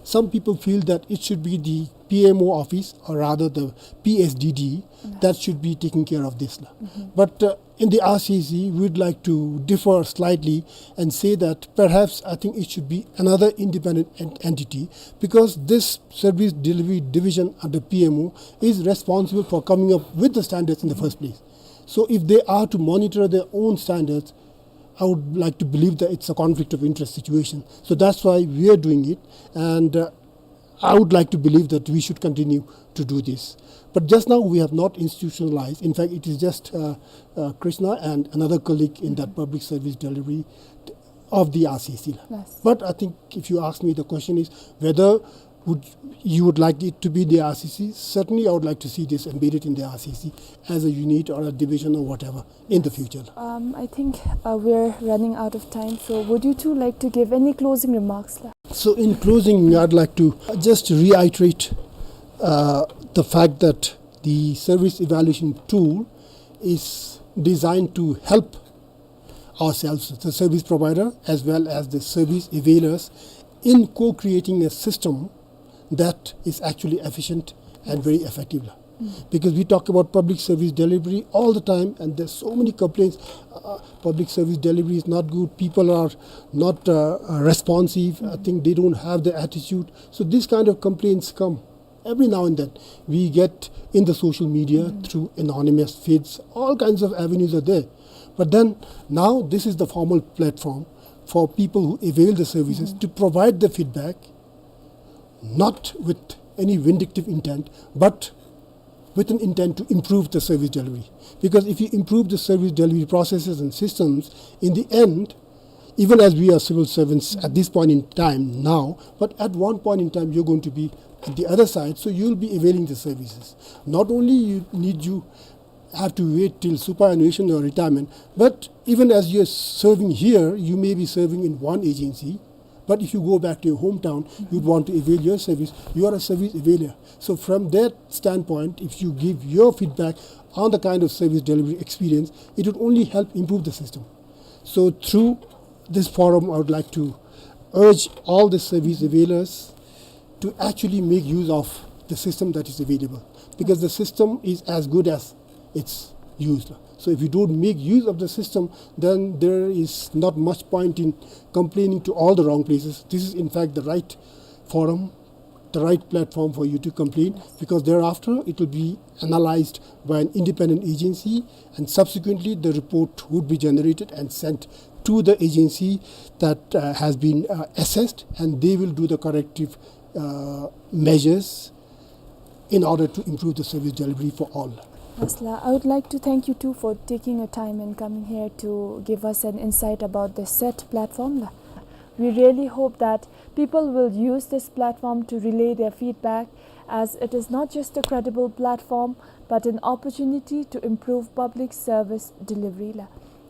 some people feel that it should be the P M O office, or rather the P S D D, Yes. that should be taking care of this, la. Mm-hmm. But, uh, in the R C S C, we would like to differ slightly and say that perhaps I think it should be another independent en-, entity, because this service delivery division under P M O is responsible for coming up with the standards in the first place. So if they are to monitor their own standards, I would like to believe that it's a conflict of interest situation. So that's why we are doing it, and, uh, I would like to believe that we should continue to do this. But just now we have not institutionalized. In fact, it is just, uh, uh, Krishna and another colleague in that Mm-hmm. public service delivery t-, of the R C S C. Yes. But I think if you ask me, the question is whether would, you would like it to be the R C S C. Certainly, I would like to see this embedded in the R C S C as a unit or a division or whatever in the future. Um, I think, uh, we're running out of time, so would you two like to give any closing remarks, la? So in closing, I'd like to just reiterate, uh, the fact that the service evaluation tool is designed to help ourselves, the service provider, as well as the service availers, in co-creating a system that is actually efficient and very effective. Mm. Because we talk about public service delivery all the time, and there's so many complaints. Uh, public service delivery is not good. People are not, uh, uh, responsive. I Mm. think they don't have the attitude. So these kind of complaints come every now and then. We get in the social media Mm. through anonymous feeds. All kinds of avenues are there. But then now this is the formal platform for people who avail the services Mm. to provide the feedback, not with any vindictive intent, but with an intent to improve the service delivery. Because if you improve the service delivery processes and systems, in the end, even as we are civil servants at this point in time now, but at one point in time you're going to be at the other side, so you'll be availing the services. Not only you need, you have to wait till superannuation or retirement, but even as you're serving here, you may be serving in one agency, but if you go back to your hometown, you'd want to avail your service, you are a service availer. So from that standpoint, if you give your feedback on the kind of service delivery experience, it would only help improve the system. So through this forum, I would like to urge all the service availers to actually make use of the system that is available, because the system is as good as its use. So if you don't make use of the system, then there is not much point in complaining to all the wrong places. This is in fact the right forum, the right platform for you to complain, because thereafter it will be analyzed by an independent agency, and subsequently the report would be generated and sent to the agency that, uh, has been, uh, assessed, and they will do the corrective, uh, measures in order to improve the service delivery for all. Yes, la. I would like to thank you two for taking your time and coming here to give us an insight about the set platform, la. We really hope that people will use this platform to relay their feedback, as it is not just a credible platform, but an opportunity to improve public service delivery, la.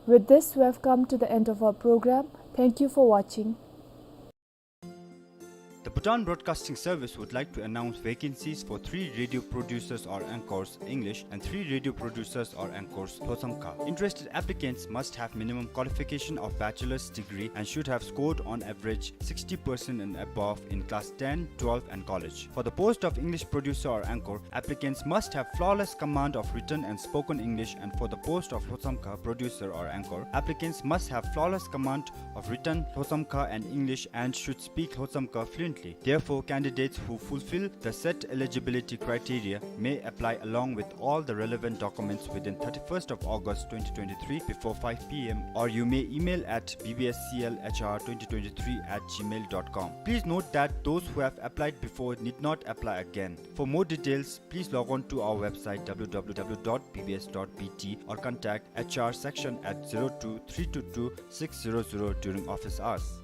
With this, we have come to the end of our program. Thank you for watching. The Bhutan Broadcasting Service would like to announce vacancies for three radio producers or anchors, English, and three radio producers or anchors, Lhotshamkha. Interested applicants must have minimum qualification of bachelor's degree and should have scored on average sixty percent and above in class ten, twelve, and college. For the post of English producer or anchor, applicants must have flawless command of written and spoken English, and for the post of Lhotshamkha producer or anchor, applicants must have flawless command of written Lhotshamkha and English and should speak Lhotshamkha fluently. Therefore, candidates who fulfill the set eligibility criteria may apply along with all the relevant documents within thirty-first of August twenty twenty-three before five p m, or you may email at b b s c l h r twenty twenty-three at gmail dot com. Please note that those who have applied before need not apply again. For more details, please log on to our website w w w dot b b s dot b t or contact h r section at zero two three two two six zero zero during office hours.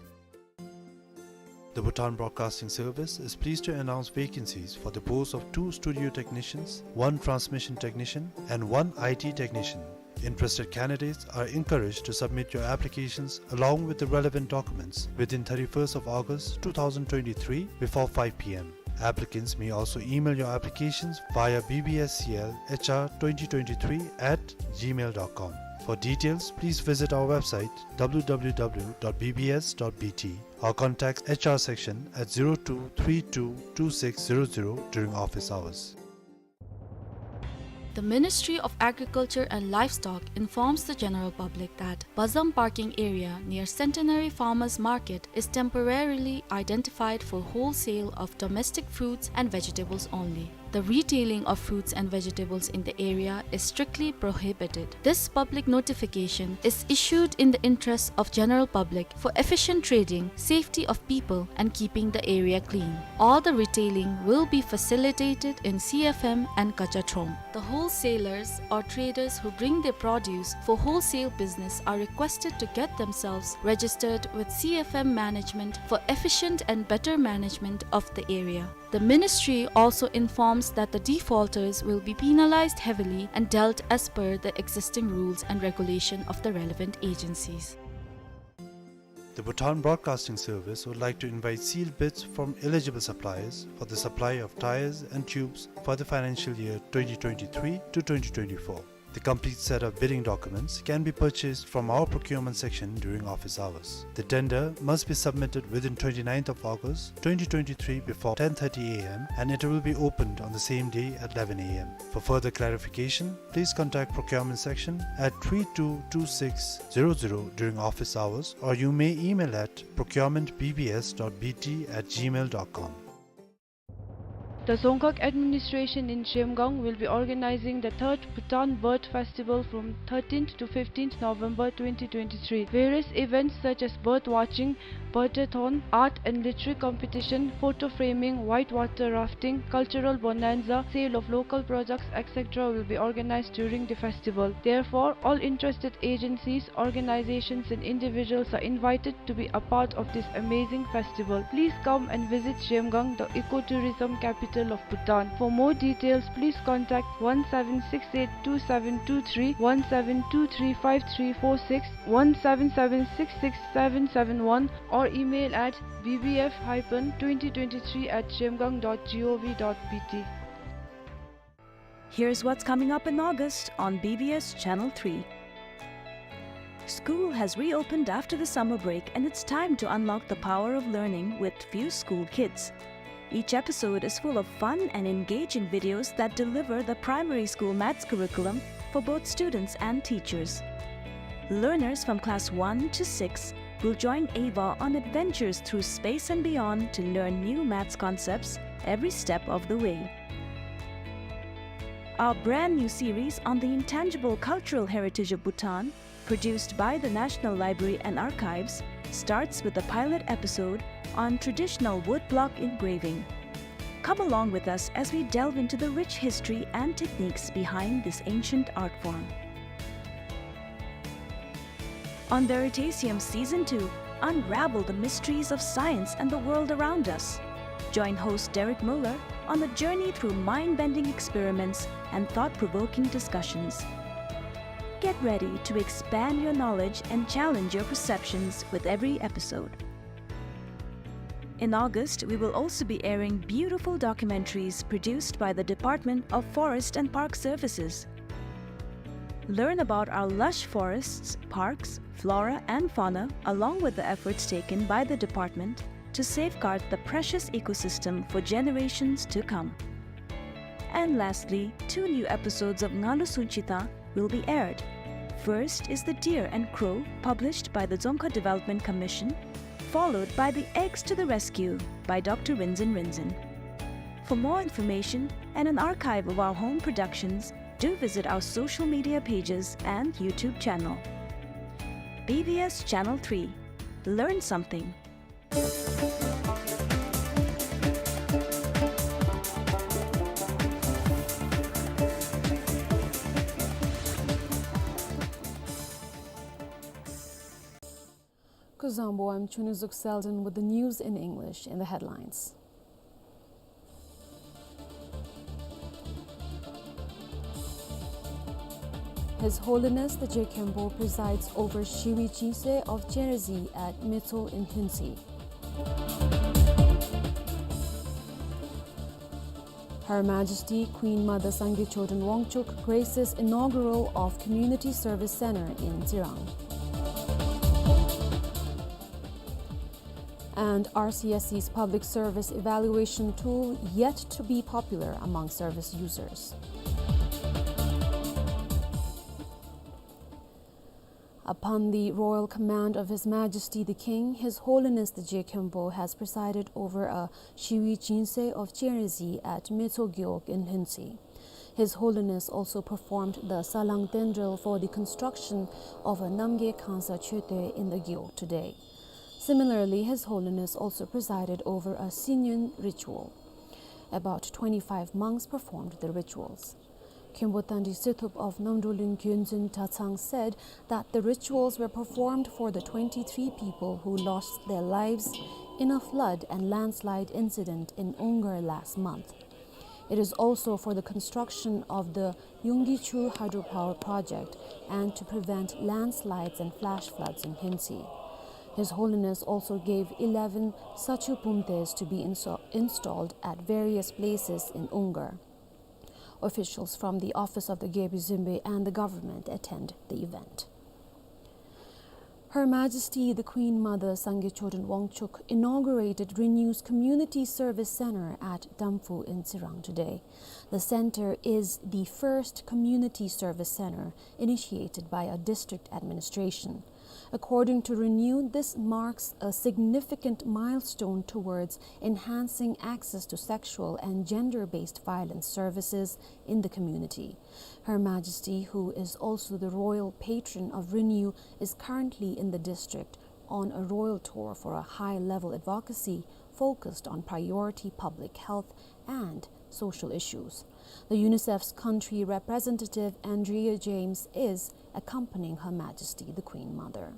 The Bhutan Broadcasting Service is pleased to announce vacancies for the post of two studio technicians, one transmission technician, and one I T technician. Interested candidates are encouraged to submit your applications along with the relevant documents within thirty-first of August two thousand twenty-three before five p m. Applicants may also email your applications via b b s c l h r twenty twenty-three at gmail dot com. For details, please visit our website w w w dot b b s dot b t or contact h r section at zero two three two two six zero zero during office hours. The Ministry of Agriculture and Livestock informs the general public that Bazam parking area near Centenary Farmers Market is temporarily identified for wholesale of domestic fruits and vegetables only. The retailing of fruits and vegetables in the area is strictly prohibited. This public notification is issued in the interest of general public for efficient trading, safety of people, and keeping the area clean. All the retailing will be facilitated in C F M and Kachathrong. The wholesalers or traders who bring their produce for wholesale business are requested to get themselves registered with C F M management for efficient and better management of the area. The ministry also informs that the defaulters will be penalized heavily and dealt as per the existing rules and regulation of the relevant agencies. The Bhutan Broadcasting Service would like to invite sealed bids from eligible suppliers for the supply of tyres and tubes for the financial year twenty twenty-three to twenty twenty-four. The complete set of bidding documents can be purchased from our procurement section during office hours. The tender must be submitted within twenty-ninth of August twenty twenty-three before ten thirty a m and it will be opened on the same day at eleven a m. For further clarification, please contact procurement section at three two two six zero zero during office hours, or you may email at procurement b b s dot b t at gmail dot com. The Dzongkhag administration in Zhemgang will be organizing the third Bhutan Bird Festival from thirteenth to fifteenth November twenty twenty-three. Various events such as bird watching, birdathon, art and literary competition, photo framing, whitewater rafting, cultural bonanza, sale of local products, et cetera will be organized during the festival. Therefore, all interested agencies, organizations and individuals are invited to be a part of this amazing festival. Please come and visit Zhemgang, the ecotourism capital of Bhutan. For more details, please contact one seven six eight two seven two three, one seven two three five three four six, one seven seven six six seven seven one, or email at b b f hyphen twenty twenty-three at zhemgang dot g o v dot b t. Here's what's coming up in August on B B S Channel three. School has reopened after the summer break, and it's time to unlock the power of learning with Few School Kids. Each episode is full of fun and engaging videos that deliver the primary school maths curriculum for both students and teachers. Learners from class one to six will join Ava on adventures through space and beyond to learn new maths concepts every step of the way. Our brand new series on the intangible cultural heritage of Bhutan, produced by the National Library and Archives, starts with a pilot episode on traditional woodblock engraving. Come along with us as we delve into the rich history and techniques behind this ancient art form. On Veritasium Season two, unravel the mysteries of science and the world around us. Join host Derek Muller on a journey through mind-bending experiments and thought-provoking discussions. Get ready to expand your knowledge and challenge your perceptions with every episode. In August, we will also be airing beautiful documentaries produced by the Department of Forest and Park Services. Learn about our lush forests, parks, flora, and fauna, along with the efforts taken by the department to safeguard the precious ecosystem for generations to come. And lastly, two new episodes of Ngalu Sunchita will be aired. First is The Deer and Crow, published by the Dzongkha Development Commission, followed by The Eggs to the Rescue by Doctor Rinzin Rinzin. For more information and an archive of our home productions, do visit our social media pages and YouTube channel. B B S Channel three. Learn something. Kuzuzangpo, I'm Chunizuk Selden with the news in English. In the headlines, His Holiness the Je Khenpo presides over Shiwi Jinse of Chenrezig at Metso in Hluentsui. Her Majesty Queen Mother Sangay Choden Wangchuck graces inaugural of Community Service Centre in Tsirang. And R C S C's public service evaluation tool yet to be popular among service users. Upon the royal command of His Majesty the King, His Holiness the Je Khenpo has presided over a Shiwi Jinse of Chenrezig at Metso Gewog in Hluentsui. His Holiness also performed the Salang Tendrel for the construction of a Namgay Kangsa Choetwe in the Gewog today. Similarly, His Holiness also presided over a Sinyen ritual. About twenty-five monks performed the rituals. Khenpo Tandri Sethup of Namdrolung Gyonzun Tatsang said that the rituals were performed for the twenty-three people who lost their lives in a flood and landslide incident in Ungar last month. It is also for the construction of the Yunggi Chur hydropower project and to prevent landslides and flash floods in Hluentsui. His Holiness also gave eleven Sachu Pumtes to be inso-, installed at various places in Ungar. Officials from the office of the Gyalpo Dzinpo and the government attend the event. Her Majesty the Queen Mother Sangay Choden Wangchuck inaugurated Renew's Community Service Centre at Damphu in Tsirang today. The centre is the first community service centre initiated by a district administration. According to Renew, this marks a significant milestone towards enhancing access to sexual and gender-based violence services in the community. Her Majesty, who is also the royal patron of Renew, is currently in the district on a royal tour for a high-level advocacy focused on priority public health and social issues. The UNICEF's country representative, Andrea James, is accompanying Her Majesty the Queen Mother.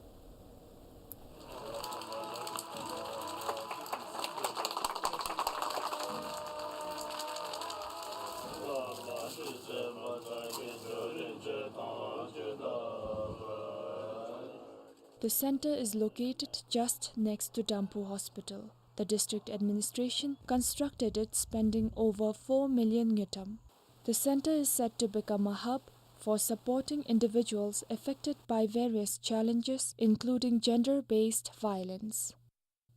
The centre is located just next to Damphu Hospital. The district administration constructed it spending over four million ngultrum. The centre is set to become a hub for supporting individuals affected by various challenges, including gender-based violence.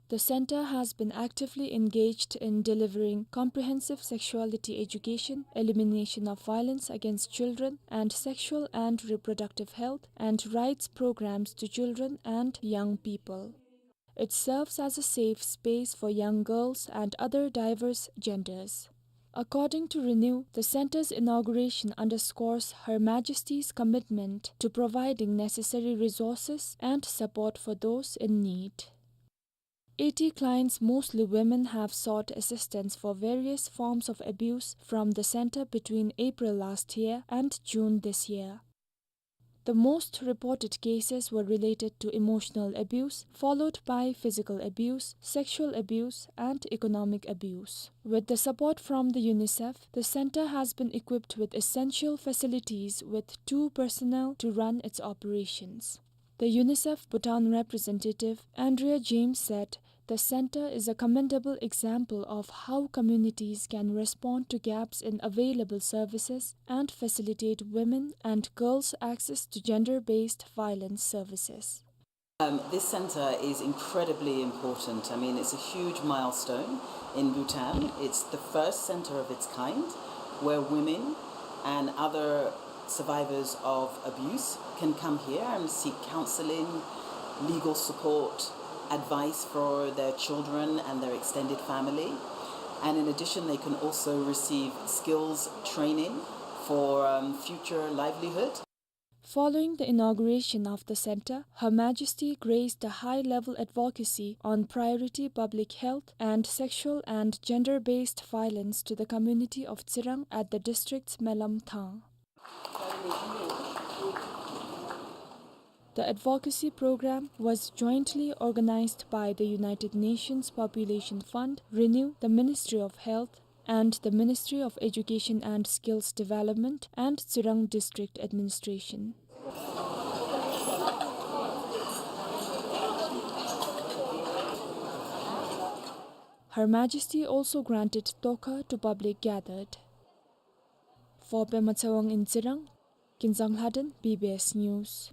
The centre has been actively engaged in delivering comprehensive sexuality education, elimination of violence against children, and sexual and reproductive health and rights programs to children and young people. It serves as a safe space for young girls and other diverse genders. According to Renew, the centre's inauguration underscores Her Majesty's commitment to providing necessary resources and support for those in need. Eighty clients, mostly women, have sought assistance for various forms of abuse from the centre between April last year and June this year. The most reported cases were related to emotional abuse, followed by physical abuse, sexual abuse, and economic abuse. With the support from the UNICEF, the centre has been equipped with essential facilities with two personnel to run its operations. The UNICEF Bhutan representative, Andrea James, said The center is a commendable example of how communities can respond to gaps in available services and facilitate women and girls' access to gender-based violence services. Um, this center is incredibly important. I mean, it's a huge milestone in Bhutan. It's the first center of its kind where women and other survivors of abuse can come here and seek counseling, legal support, advice for their children and their extended family. And in addition, they can also receive skills training for um, future livelihood. Following the inauguration of the center, Her Majesty graced a high-level advocacy on priority public health and sexual and gender-based violence to the community of Tsirang at the district's Melam Thang. The advocacy program was jointly organized by the United Nations Population Fund, Renew, the Ministry of Health, and the Ministry of Education and Skills Development and Tsirang District Administration. Her Majesty also granted tokha to public gathered. For Pema Tsewang in Tsirang, Kinzang Lhaden, B B S News.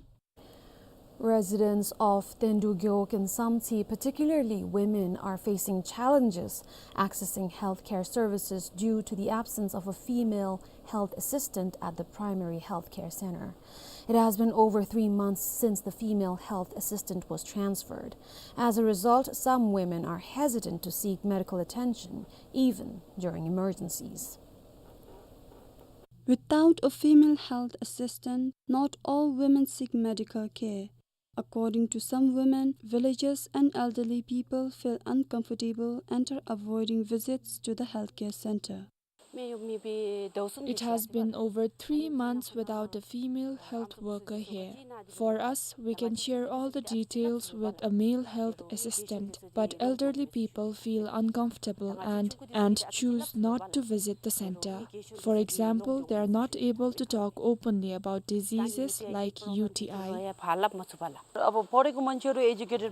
Residents of Tendu Gewog and Samtse, particularly women, are facing challenges accessing healthcare services due to the absence of a female health assistant at the primary healthcare center. It has been over three months since the female health assistant was transferred. As a result, some women are hesitant to seek medical attention, even during emergencies. Without a female health assistant, not all women seek medical care. According to some women, villagers and elderly people feel uncomfortable and are avoiding visits to the healthcare center. It has been over three months without a female health worker here. For us, we can share all the details with a male health assistant, but elderly people feel uncomfortable and, and choose not to visit the center. For example, they are not able to talk openly about diseases like U T I.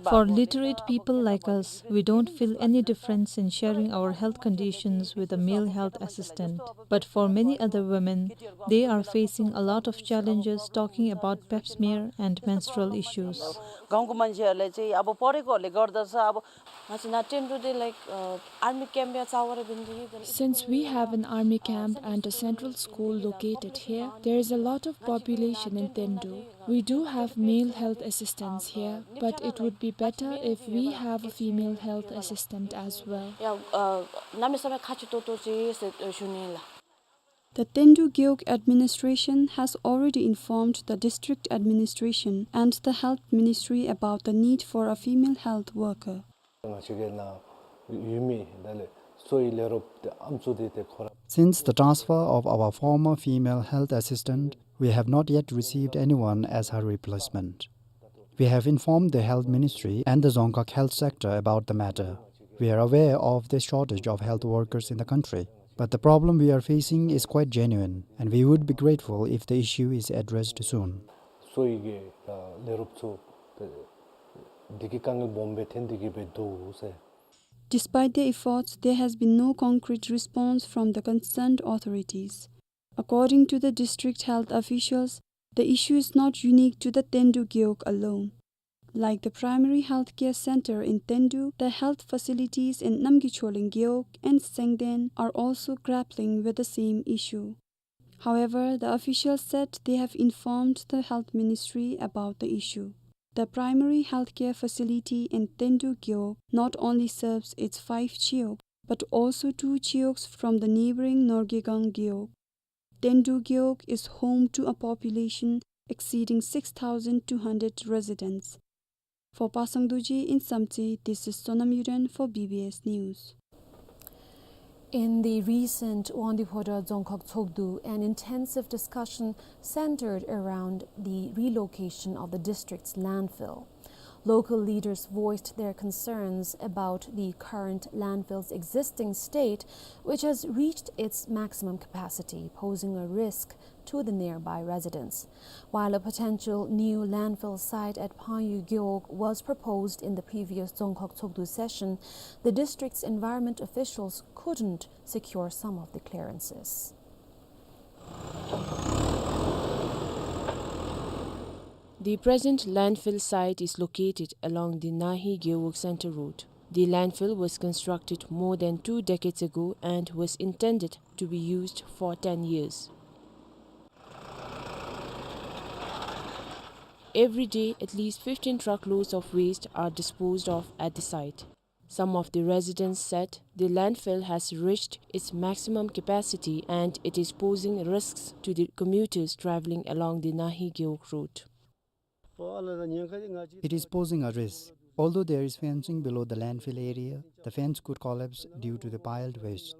For literate people like us, we don't feel any difference in sharing our health conditions with a male health assistant. But for many other women, they are facing a lot of challenges talking about pap smear and menstrual issues. गाउँको मान्छेहरूले चाहिँ अब पढेकोहरूले गर्दछ। अब Since we have an army camp and a central school located here, there is a lot of population in Tendu. We do have male health assistants here, but it would be better if we have a female health assistant as well. या, अ, नामी समय खाँची तोतो चाहिँ, अ, सुनेला। The Tendu Gewog administration has already informed the district administration and the health ministry about the need for a female health worker. Since the transfer of our former female health assistant, we have not yet received anyone as her replacement. We have informed the health ministry and the Dzongkhag health sector about the matter. We are aware of the shortage of health workers in the country, but the problem we are facing is quite genuine, and we would be grateful if the issue is addressed soon. གསོ་བའི་གི་ལས་རོགས་ཚོ་འདི་གི་དཀའ་ངལ་སྦོམ་སྦེ་ཐོན་ཏེ་གི་སྦེ་འདུག་ཟེར། Despite their efforts, there has been no concrete response from the concerned authorities. According to the district health officials, the issue is not unique to the Tendu Gewog alone. Like the primary healthcare center in Tendu, the health facilities in Namgay Choleng Gewog and Sengden are also grappling with the same issue. However, the officials said they have informed the health ministry about the issue. The primary healthcare facility in Tendu Gewog not only serves its five chiwog, but also two chiwogs from the neighboring Norgaygang Gewog. Tendu Gewog is home to a population exceeding six thousand two hundred residents. For Pasang Dorji in Samtse, this is Sonam Yuden for B B S News. In the recent Wangdue Phodrang Dzongkhag Tshogdu, an intensive discussion centered around the relocation of the district's landfill. Local leaders voiced their concerns about the current landfill's existing state, which has reached its maximum capacity, posing a risk to the nearby residents. While a potential new landfill site at Pangyu Gewog was proposed in the previous Dzongkhag Tshogdu session, the district's environment officials couldn't secure some of the clearances. The present landfill site is located along the Nahi Gewog Center Road. The landfill was constructed more than two decades ago and was intended to be used for ten years. Every day, at least fifteen truckloads of waste are disposed of at the site. Some of the residents said the landfill has reached its maximum capacity and it is posing risks to the commuters traveling along the Nahi Gewog route. It is posing a risk. Although there is fencing below the landfill area, the fence could collapse due to the piled waste.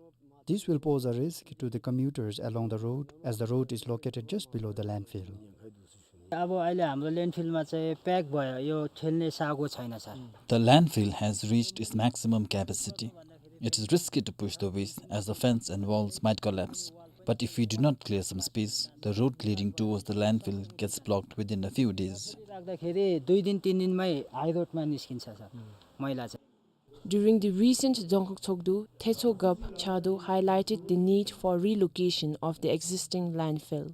This will pose a risk to the commuters along the road, as the road is located just below the landfill. अब अहिले हाम्रो ल्यान्डफिलमा चाहिँ प्याक भयो, यो खेल्ने सागो छैन, sir. The landfill has reached its maximum capacity. It is risky to push the waste as the fence and walls might collapse. But if we do not clear some space, the road leading towards the landfill gets blocked within a few days. राख्दाखेरि दुई दिन, तिन दिनमै हाई रोडमा निस्किन्छ, सर, मैला चाहिँ। During the recent Dzongkhag Tshogdu, Tetsho Gab Chado highlighted the need for relocation of the existing landfill.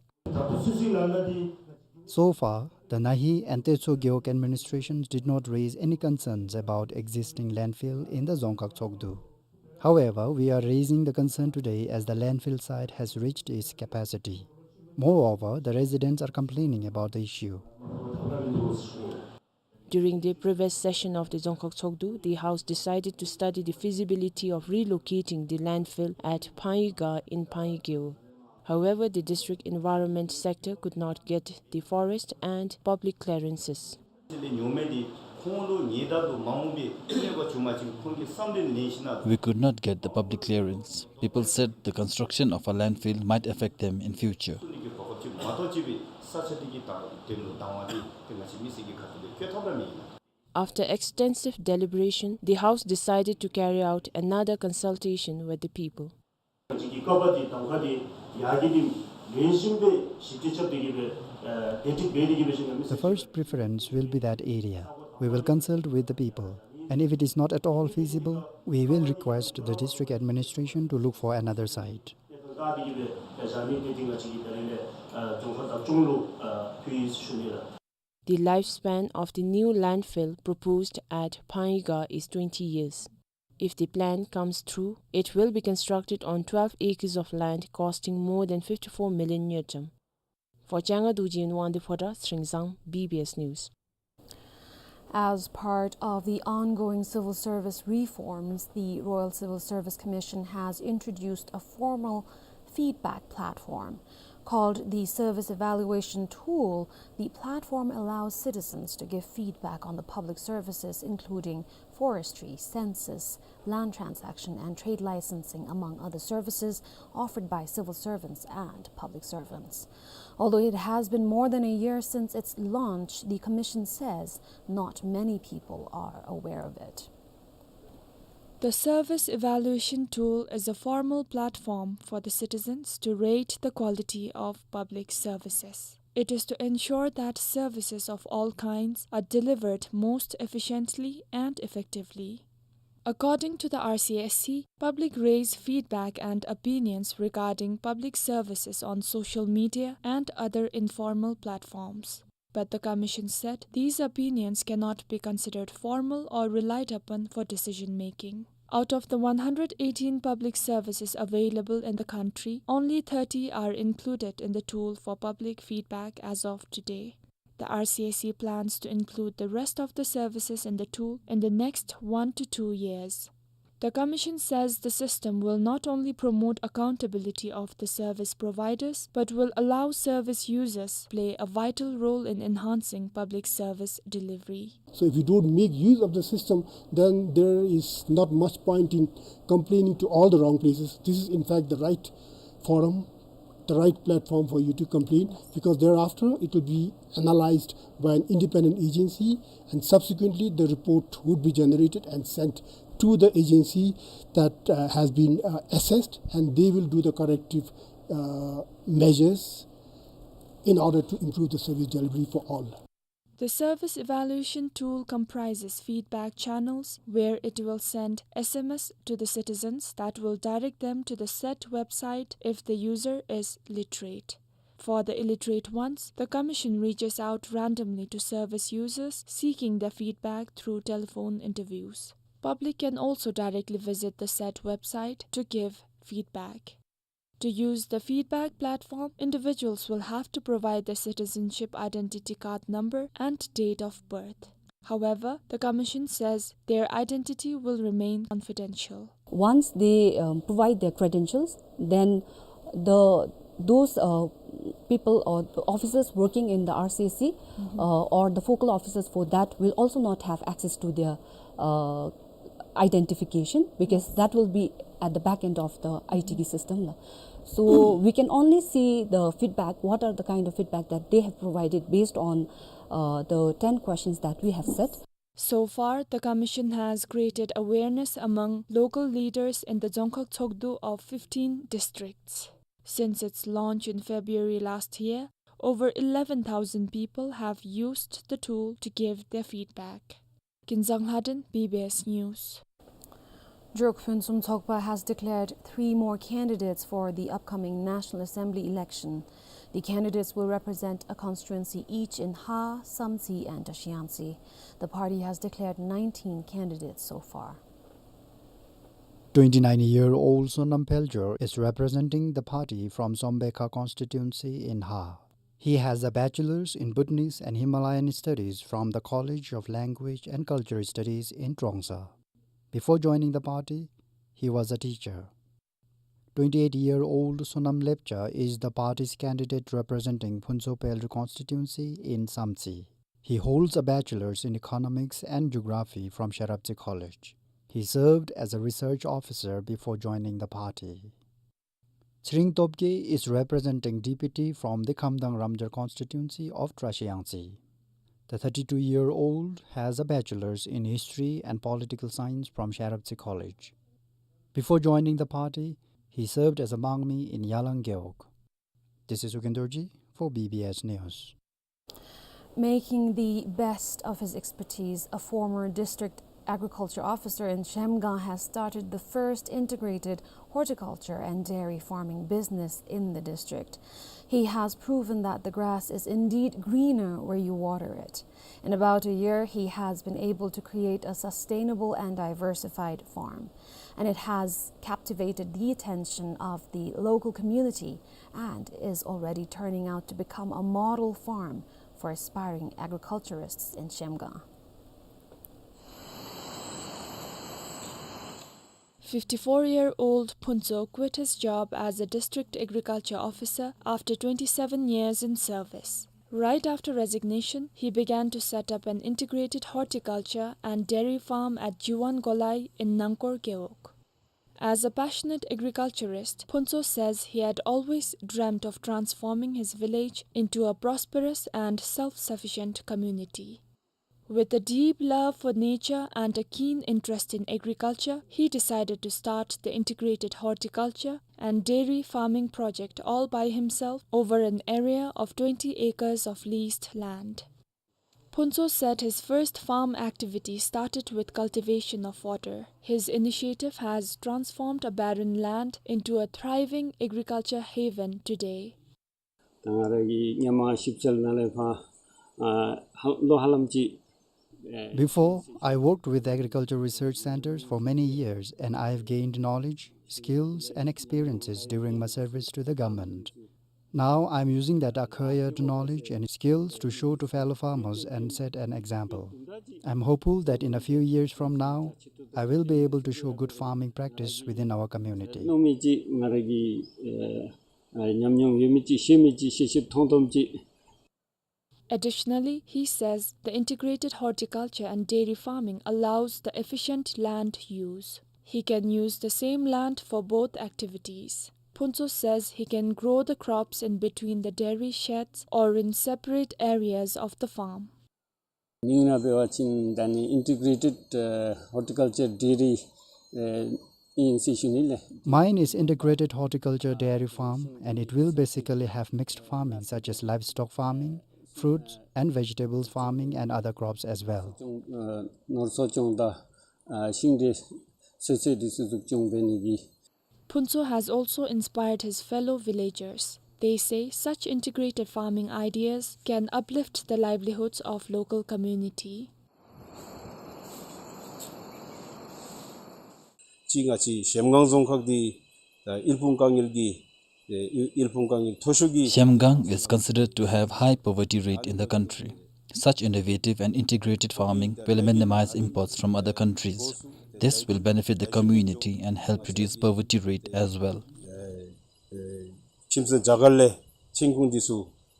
So far, the Nahi and Tetsho Gewog administrations did not raise any concerns about existing landfill in the Dzongkhag Tshogdu. However, we are raising the concern today as the landfill site has reached its capacity. Moreover, the residents are complaining about the issue. During the previous session of the Dzongkhag Tshogdu, the House decided to study the feasibility of relocating the landfill at Phangyuga in Phangyugeo. However, the district environment sector could not get the forest and public clearances. We could not get the public clearance. People said the construction of a landfill might affect them in future. After extensive deliberation, the House decided to carry out another consultation with the people. The first preference will be that area. We will consult with the people, and if it is not at all feasible, we will request the district administration to look for another site. The lifespan of the new landfill proposed at Phangyuga is twenty years. If the plan comes through, it will be constructed on twelve acres of land costing more than fifty-four million ngultrum. For Changa Dorji and Wangde Phodrang, Sringzang, B B S News. As part of the ongoing civil service reforms, the Royal Civil Service Commission has introduced a formal feedback platform. Called the Service Evaluation Tool, the platform allows citizens to give feedback on the public services, including forestry, census, land transaction, and trade licensing, among other services offered by civil servants and public servants. Although it has been more than a year since its launch, the Commission says not many people are aware of it. The Service Evaluation Tool is a formal platform for the citizens to rate the quality of public services. It is to ensure that services of all kinds are delivered most efficiently and effectively. According to the R C S C, public raise feedback and opinions regarding public services on social media and other informal platforms. But the Commission said these opinions cannot be considered formal or relied upon for decision-making. Out of the one hundred eighteen public services available in the country, only thirty are included in the tool for public feedback as of today. The R C S C plans to include the rest of the services in the tool in the next one to two years. The Commission says the system will not only promote accountability of the service providers, but will allow service users to play a vital role in enhancing public service delivery. So if you don't make use of the system, then there is not much point in complaining to all the wrong places. This is in fact the right forum the right platform for you to complain, because thereafter it will be analyzed by an independent agency, and subsequently the report would be generated and sent to the agency that, uh, has been, uh, assessed, and they will do the corrective, uh, measures in order to improve the service delivery for all. The service evaluation tool comprises feedback channels where it will send S M S to the citizens that will direct them to the said website if the user is literate. For the illiterate ones, the commission reaches out randomly to service users seeking their feedback through telephone interviews. Public can also directly visit the said website to give feedback. To use the feedback platform, individuals will have to provide their citizenship identity card number and date of birth. However, the commission says their identity will remain confidential. Once they, um, provide their credentials, then the, those, uh, people or the officers working in the R C C, uh, or the focal officers for that will also not have access to their, uh, identification, because that will be at the back end of the I T system la. So we can only see the feedback, what are the kind of feedback that they have provided based on, uh, the ten questions that we have set. So far, the commission has created awareness among local leaders in the Dzongkhag Tshogdu of fifteen districts. Since its launch in February last year, over eleven thousand people have used the tool to give their feedback. Kinzang Lhaden, B B S News. Druk Phuentsum Tshogpa has declared three more candidates for the upcoming National Assembly election. The candidates will represent a constituency each in Ha, Samtse and Trashiyangtse. The party has declared nineteen candidates so far. Twenty-nine-year-old Sonam Pheljor is representing the party from Sombe Kha constituency in Ha. He has a bachelor's in Bhutanese and Himalayan studies from the College of Language and Culture Studies in Trongsa. Before joining the party, he was a teacher. Twenty-eight-year-old Sonam Lepcha is the party's candidate representing Phuntsho Pheljor constituency in Samtse. He holds a bachelor's in economics and geography from Sherabtse College. He served as a research officer before joining the party. Tshering Topgay is representing D P T from the Khamdang Ramjar constituency of Trashiyangtse. The thirty-two-year-old has a bachelor's in history and political science from Sherabtse College. Before joining the party, he served as a Mangmi in Yalang Gewog. This is Ugen Dorji for B B S News. Making the best of his expertise, a former district agriculture officer in Zhemgang has started the first integrated horticulture and dairy farming business in the district. He has proven that the grass is indeed greener where you water it. In about a year, he has been able to create a sustainable and diversified farm, and it has captivated the attention of the local community and is already turning out to become a model farm for aspiring agriculturists in Zhemgang. Fifty-four-year-old Phuntsho quit his job as a district agriculture officer after twenty-seven years in service. Right after resignation, he began to set up an integrated horticulture and dairy farm at Jiwan Golai in Nangkor Gewog. As a passionate agriculturist, Phuntsho says he had always dreamt of transforming his village into a prosperous and self-sufficient community. With a deep love for nature and a keen interest in agriculture, he decided to start the integrated horticulture and dairy farming project all by himself over an area of twenty acres of leased land. Phuntsho said his first farm activity started with cultivation of fodder. His initiative has transformed a barren land into a thriving agriculture haven today. ད་ང་ར་གིས་སྔོན་མ་ཞིབ་འཚོལ་ནང་ལས་ཕར་ཨ་ཧ་ལོ་ཧ་ལམ་ཅིག་ཨེ། Before, I worked with agriculture research centers for many years, and I have gained knowledge, skills, and experiences during my service to the government. Now, I am using that acquired knowledge and skills to show to fellow farmers and set an example. I am hopeful that in a few years from now, I will be able to show good farming practice within our community. གནང་མི་ཅིག་ང་ར་གིས་ཨེ་ཨ་ཉམས་མྱོང་ཡོད་མི་ཅིག་ཤེས་མི་ཅིག་ཤེས་ཤེསཔ་མཐོང་མཐོངམ་ཅིག Additionally, he says the integrated horticulture and dairy farming allows the efficient land use. He can use the same land for both activities. Phuntsho says he can grow the crops in between the dairy sheds or in separate areas of the farm. མིང་ནང་འབད་བ་ཅིན་ད་ནི་Integrated, uh, Horticulture Dairy, uh, ཨིན་ཟེར་ཞུ་ནི་ལགས། Mine is integrated horticulture dairy farm, and it will basically have mixed farming such as livestock farming, fruits and vegetables farming and other crops as well. ཨ་ནོར་གསོ་སྐྱོང་དང་ཨ་ཤིང་འབྲས་ཚོད་ཚོད་འདི་ཚུ་འཛུགས་སྐྱོང་འབད་ནི་གི། Phuntsho has also inspired his fellow villagers. They say such integrated farming ideas can uplift the livelihoods of local community. ཅིག་ང་བཅས་གཞལམ་སྒང་རྫོང་ཁག་འདི་ཨ་དབུལ་ཕོངས་དཀའ་ངལ་གྱི་ཨེ་དབུལ་ཕོངས་དཀའ་ངལ་མཐོ་ཤོས་ཀྱི། Zhemgang is considered to have high poverty rate in the country. Such innovative and integrated farming will minimize imports from other countries. This will benefit the community and help reduce poverty rate as well. ཨེ་ཁྱིམ་ཚང་རྒྱ་གར་ལས་མཆན་ཁུང་འདི་ཚུ་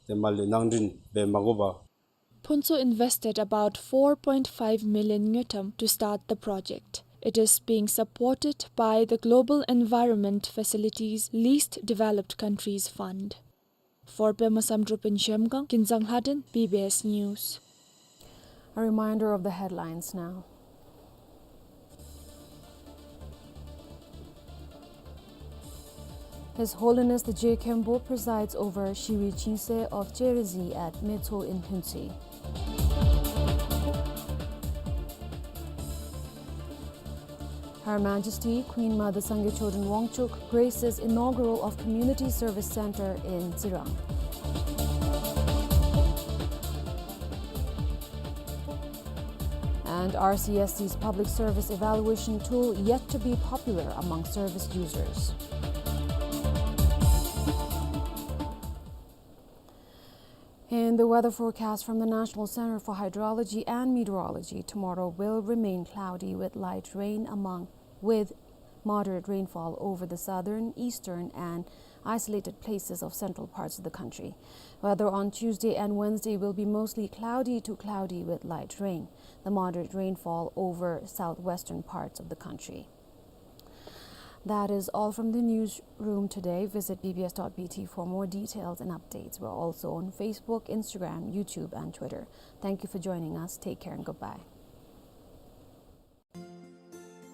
དེ་མ་ལས་ནང་འདྲེན་འབད་མ་དགོ་པར། Phuntsho invested about four point five million ngultrum to start the project. It is being supported by the Global Environment Facility's Least Developed Countries Fund. For Pema Samdrup in Zhemgang, Kinzang Lhaden, B B S News. A reminder of the headlines now. His Holiness the Je Khenpo presides over Shiwi Chingse of Cherizi at Metso in Hunsi. Her Majesty Queen Mother Sangay Choden Wangchuck graces inaugural of Community Service Center in Tsirang. And R C S C's public service evaluation tool yet to be popular among service users. In the weather forecast from the National Center for Hydrology and Meteorology, tomorrow will remain cloudy with light rain among, with moderate rainfall over the southern, eastern, and isolated places of central parts of the country. Weather on Tuesday and Wednesday will be mostly cloudy to cloudy with light rain, the moderate rainfall over southwestern parts of the country. That is all from the newsroom today. Visit B B S dot B T for more details and updates. We're also on Facebook, Instagram, YouTube, and Twitter. Thank you for joining us. Take care and goodbye.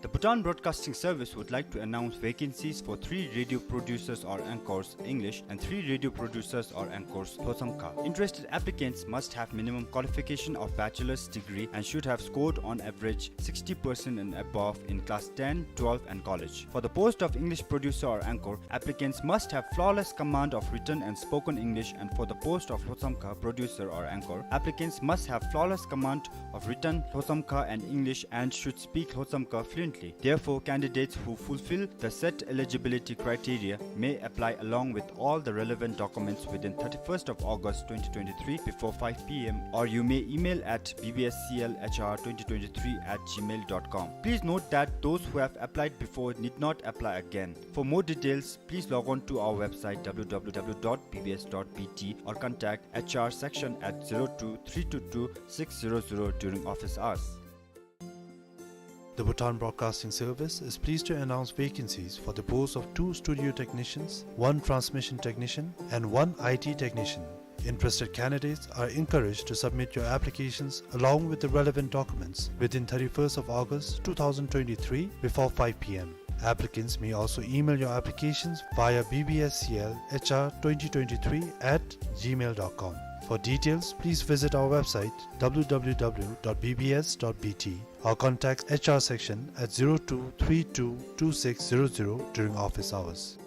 The Bhutan Broadcasting Service would like to announce vacancies for three radio producers or anchors, English, and three radio producers or anchors, Lhotshamkha. Interested applicants must have minimum qualification of bachelor's degree and should have scored on average sixty percent and above in class ten, twelve, and college. For the post of English producer or anchor, applicants must have flawless command of written and spoken English, and for the post of Lhotshamkha producer or anchor, applicants must have flawless command of written Lhotshamkha and English and should speak Lhotshamkha fluently. Therefore, candidates who fulfill the set eligibility criteria may apply along with all the relevant documents within thirty-first of August twenty twenty-three before five P M, or you may email at B B S C L H R twenty twenty-three at gmail dot com. Please note that those who have applied before need not apply again. For more details, please log on to our website W W W dot B B S dot B T or contact H R section at zero two three two two six zero zero during office hours. The Bhutan Broadcasting Service is pleased to announce vacancies for the post of two studio technicians, one transmission technician, and one I T technician. Interested candidates are encouraged to submit your applications along with the relevant documents within thirty-first of August two thousand twenty-three before five P M. Applicants may also email your applications via B B S C L H R twenty twenty-three at gmail dot com. For details, please visit our website W W W dot B B S dot B T or contact H R section at zero two three two two six zero zero during office hours.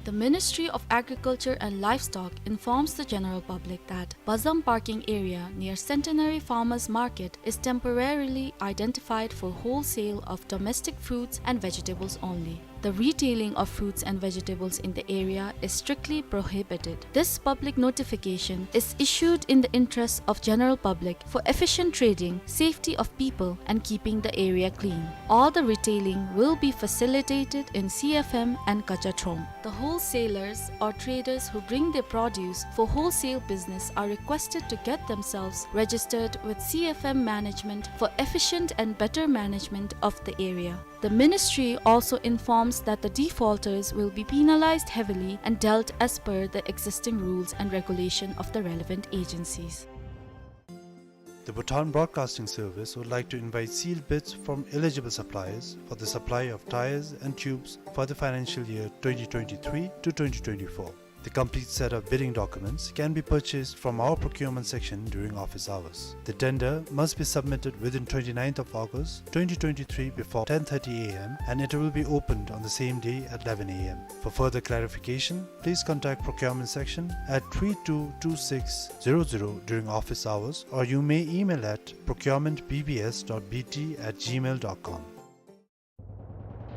The Ministry of Agriculture and Livestock informs the general public that Bazam parking area near Centenary Farmers Market is temporarily identified for wholesale of domestic fruits and vegetables only. The retailing of fruits and vegetables in the area is strictly prohibited. This public notification is issued in the interest of general public for efficient trading, safety of people, and keeping the area clean. All the retailing will be facilitated in C F M and Kachathrong. The wholesalers or traders who bring their produce for wholesale business are requested to get themselves registered with C F M management for efficient and better management of the area. The ministry also informs that the defaulters will be penalized heavily and dealt as per the existing rules and regulation of the relevant agencies. The Bhutan Broadcasting Service would like to invite sealed bids from eligible suppliers for the supply of tyres and tubes for the financial year twenty twenty-three to twenty twenty-four. The complete set of bidding documents can be purchased from our procurement section during office hours. The tender must be submitted within twenty-ninth of August twenty twenty-three before ten thirty A M and it will be opened on the same day at eleven A M. For further clarification, please contact procurement section at three two two six zero zero during office hours, or you may email at procurement B B S dot B T at gmail dot com.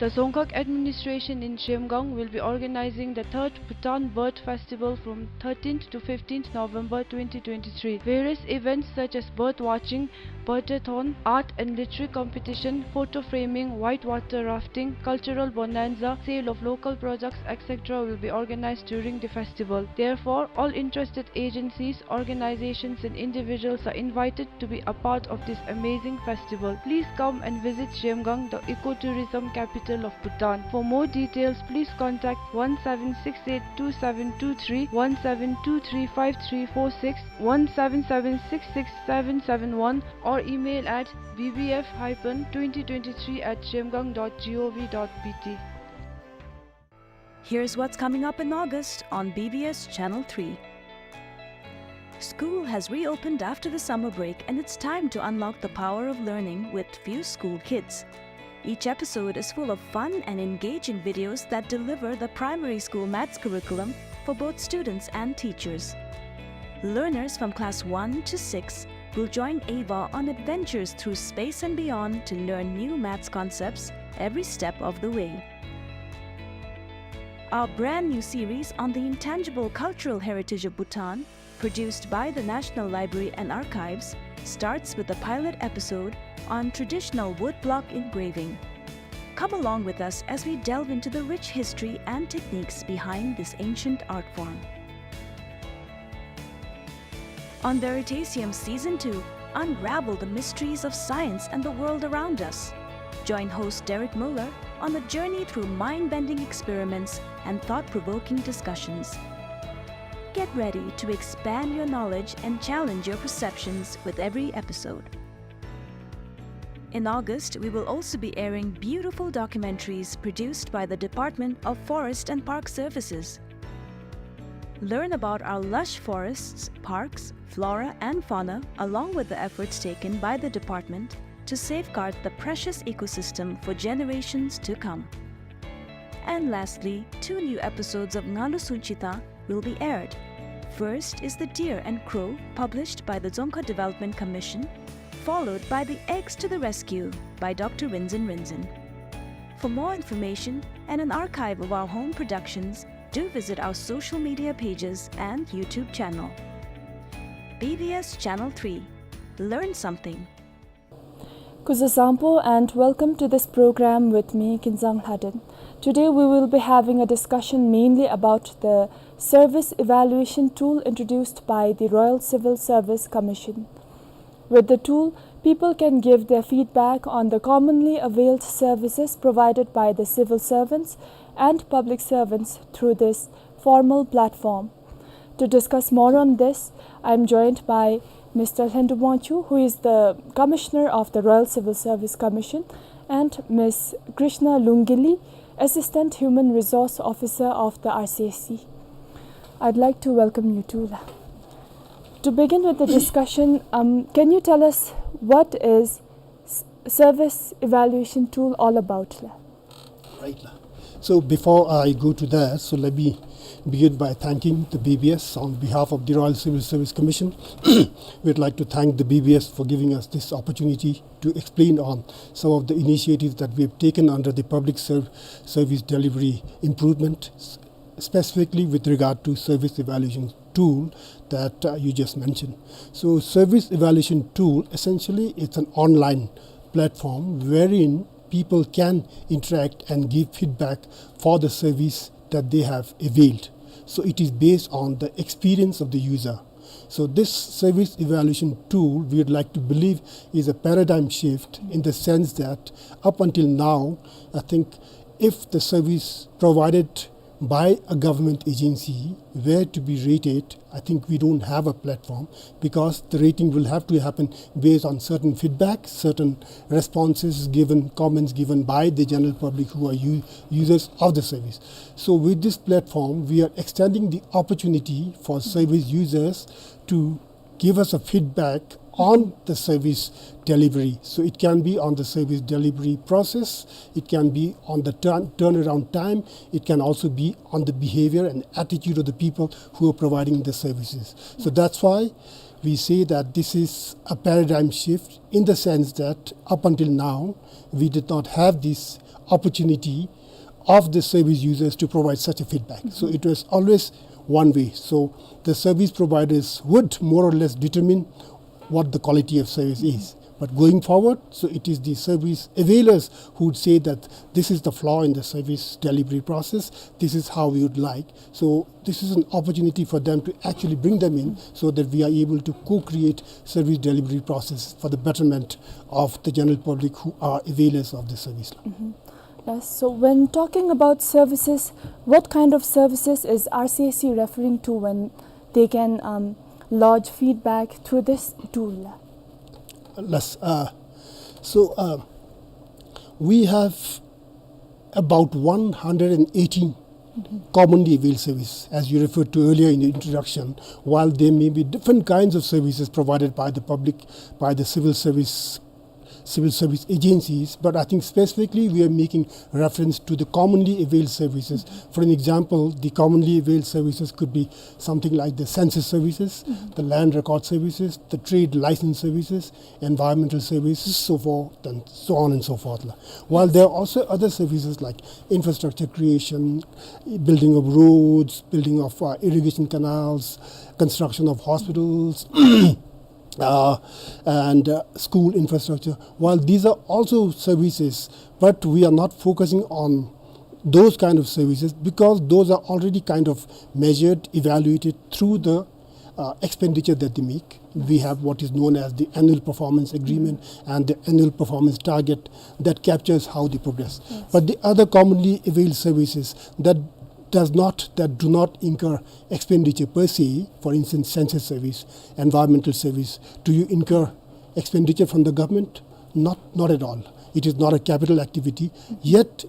The Dzongkhag administration in Zhemgang will be organizing the third Bhutan Bird Festival from thirteenth to fifteenth November twenty twenty-three. Various events such as bird watching, birdathon, art and literary competition, photo framing, whitewater rafting, cultural bonanza, sale of local products, et cetera will be organized during the festival. Therefore, all interested agencies, organizations and individuals are invited to be a part of this amazing festival. Please come and visit Zhemgang, the ecotourism capital of Bhutan. For more details, please contact one seven six eight two seven two three, one seven two three five three four six, one seven seven six six seven seven one, or email at B B F hyphen twenty twenty-three at zhemgang dot gov dot B T. Here's what's coming up in August on B B S Channel three. School has reopened after the summer break, and it's time to unlock the power of learning with Few School Kids. Each episode is full of fun and engaging videos that deliver the primary school maths curriculum for both students and teachers. Learners from class one to six will join Ava on adventures through space and beyond to learn new maths concepts every step of the way. Our brand new series on the intangible cultural heritage of Bhutan, produced by the National Library and Archives, starts with a pilot episode on traditional woodblock engraving. Come along with us as we delve into the rich history and techniques behind this ancient art form. On Veritasium Season two, unravel the mysteries of science and the world around us. Join host Derek Muller on a journey through mind-bending experiments and thought-provoking discussions. Get ready to expand your knowledge and challenge your perceptions with every episode. In August, we will also be airing beautiful documentaries produced by the Department of Forest and Park Services. Learn about our lush forests, parks, flora and fauna, along with the efforts taken by the department to safeguard the precious ecosystem for generations to come. And lastly, two new episodes of Ngalu Sunchita will be aired. First is The Deer and Crow, published by the Dzongkha Development Commission, followed by The Eggs to the Rescue by Doctor Rinzin Rinzin. For more information and an archive of our home productions, do visit our social media pages and YouTube channel. B B S Channel three. Learn something. Kuzuzangpo and welcome to this program with me, Kinzang Lhaden. Today we will be having a discussion mainly about the service evaluation tool introduced by the Royal Civil Service Commission. With the tool, people can give their feedback on the commonly availed services provided by the civil servants and public servants through this formal platform. To discuss more on this, I am joined by Mister Lhendu Wangchuk, who is the Commissioner of the Royal Civil Service Commission, and Miss Krishna Lungili, Assistant Human Resource Officer of the R C S C. I'd like to welcome you too, la. To begin with the discussion, um, can you tell us what is s-, service evaluation tool all about, la? Right, la. So before I go to that, so let me begin by thanking the B B S on behalf of the Royal Civil Service Commission. We'd like to thank the B B S for giving us this opportunity to explain on some of the initiatives that we have taken under the public serv-, service delivery improvement, s-, specifically with regard to service evaluation tool that, uh, you just mentioned. So service evaluation tool, essentially, it's an online platform wherein people can interact and give feedback for the service that they have availed. So it is based on the experience of the user. So this service evaluation tool, we would like to believe, is a paradigm shift in the sense that up until now, I think if the service provided by a government agency were to be rated, I think we don't have a platform, because the rating will have to happen based on certain feedback, certain responses given, comments given by the general public who are u-, users of the service. So with this platform, we are extending the opportunity for service users to give us a feedback on the service delivery. So it can be on the service delivery process, it can be on the turn-, turnaround time, it can also be on the behavior and attitude of the people who are providing the services. So that's why we say that this is a paradigm shift in the sense that up until now, we did not have this opportunity of the service users to provide such a feedback. So it was always one way. So the service providers would more or less determine what the quality of service is. But going forward, so it is the service availers who would say that this is the flaw in the service delivery process, this is how we would like. So this is an opportunity for them to actually bring them in so that we are able to co-create service delivery process for the betterment of the general public who are availers of the service. Mhm. Yes, so when talking about services, what kind of services is R C A C referring to when they can, um, lodge feedback through this tool? Yes, uh, so, uh, we have about one hundred eighteen commonly availed service, as you referred to earlier in the introduction, while there may be different kinds of services provided by the public, by the civil service, civil service agencies, but I think specifically we are making reference to the commonly availed services. For an example, the commonly availed services could be something like the census services, the land record services, the trade license services, environmental services, so forth and so on and so forth la. While there are also other services like infrastructure creation, building of roads, building of, uh, irrigation canals, construction of hospitals, uh, and, uh, school infrastructure. While these are also services, but we are not focusing on those kind of services because those are already kind of measured, evaluated through the, uh, expenditure that they make. We have what is known as the annual performance agreement and the annual performance target that captures how they progress. Yes. But the other commonly availed services that does not, that do not incur expenditure per se, for instance, census service, environmental service, do you incur expenditure from the government? Not, not at all. It is not a capital activity. Yet,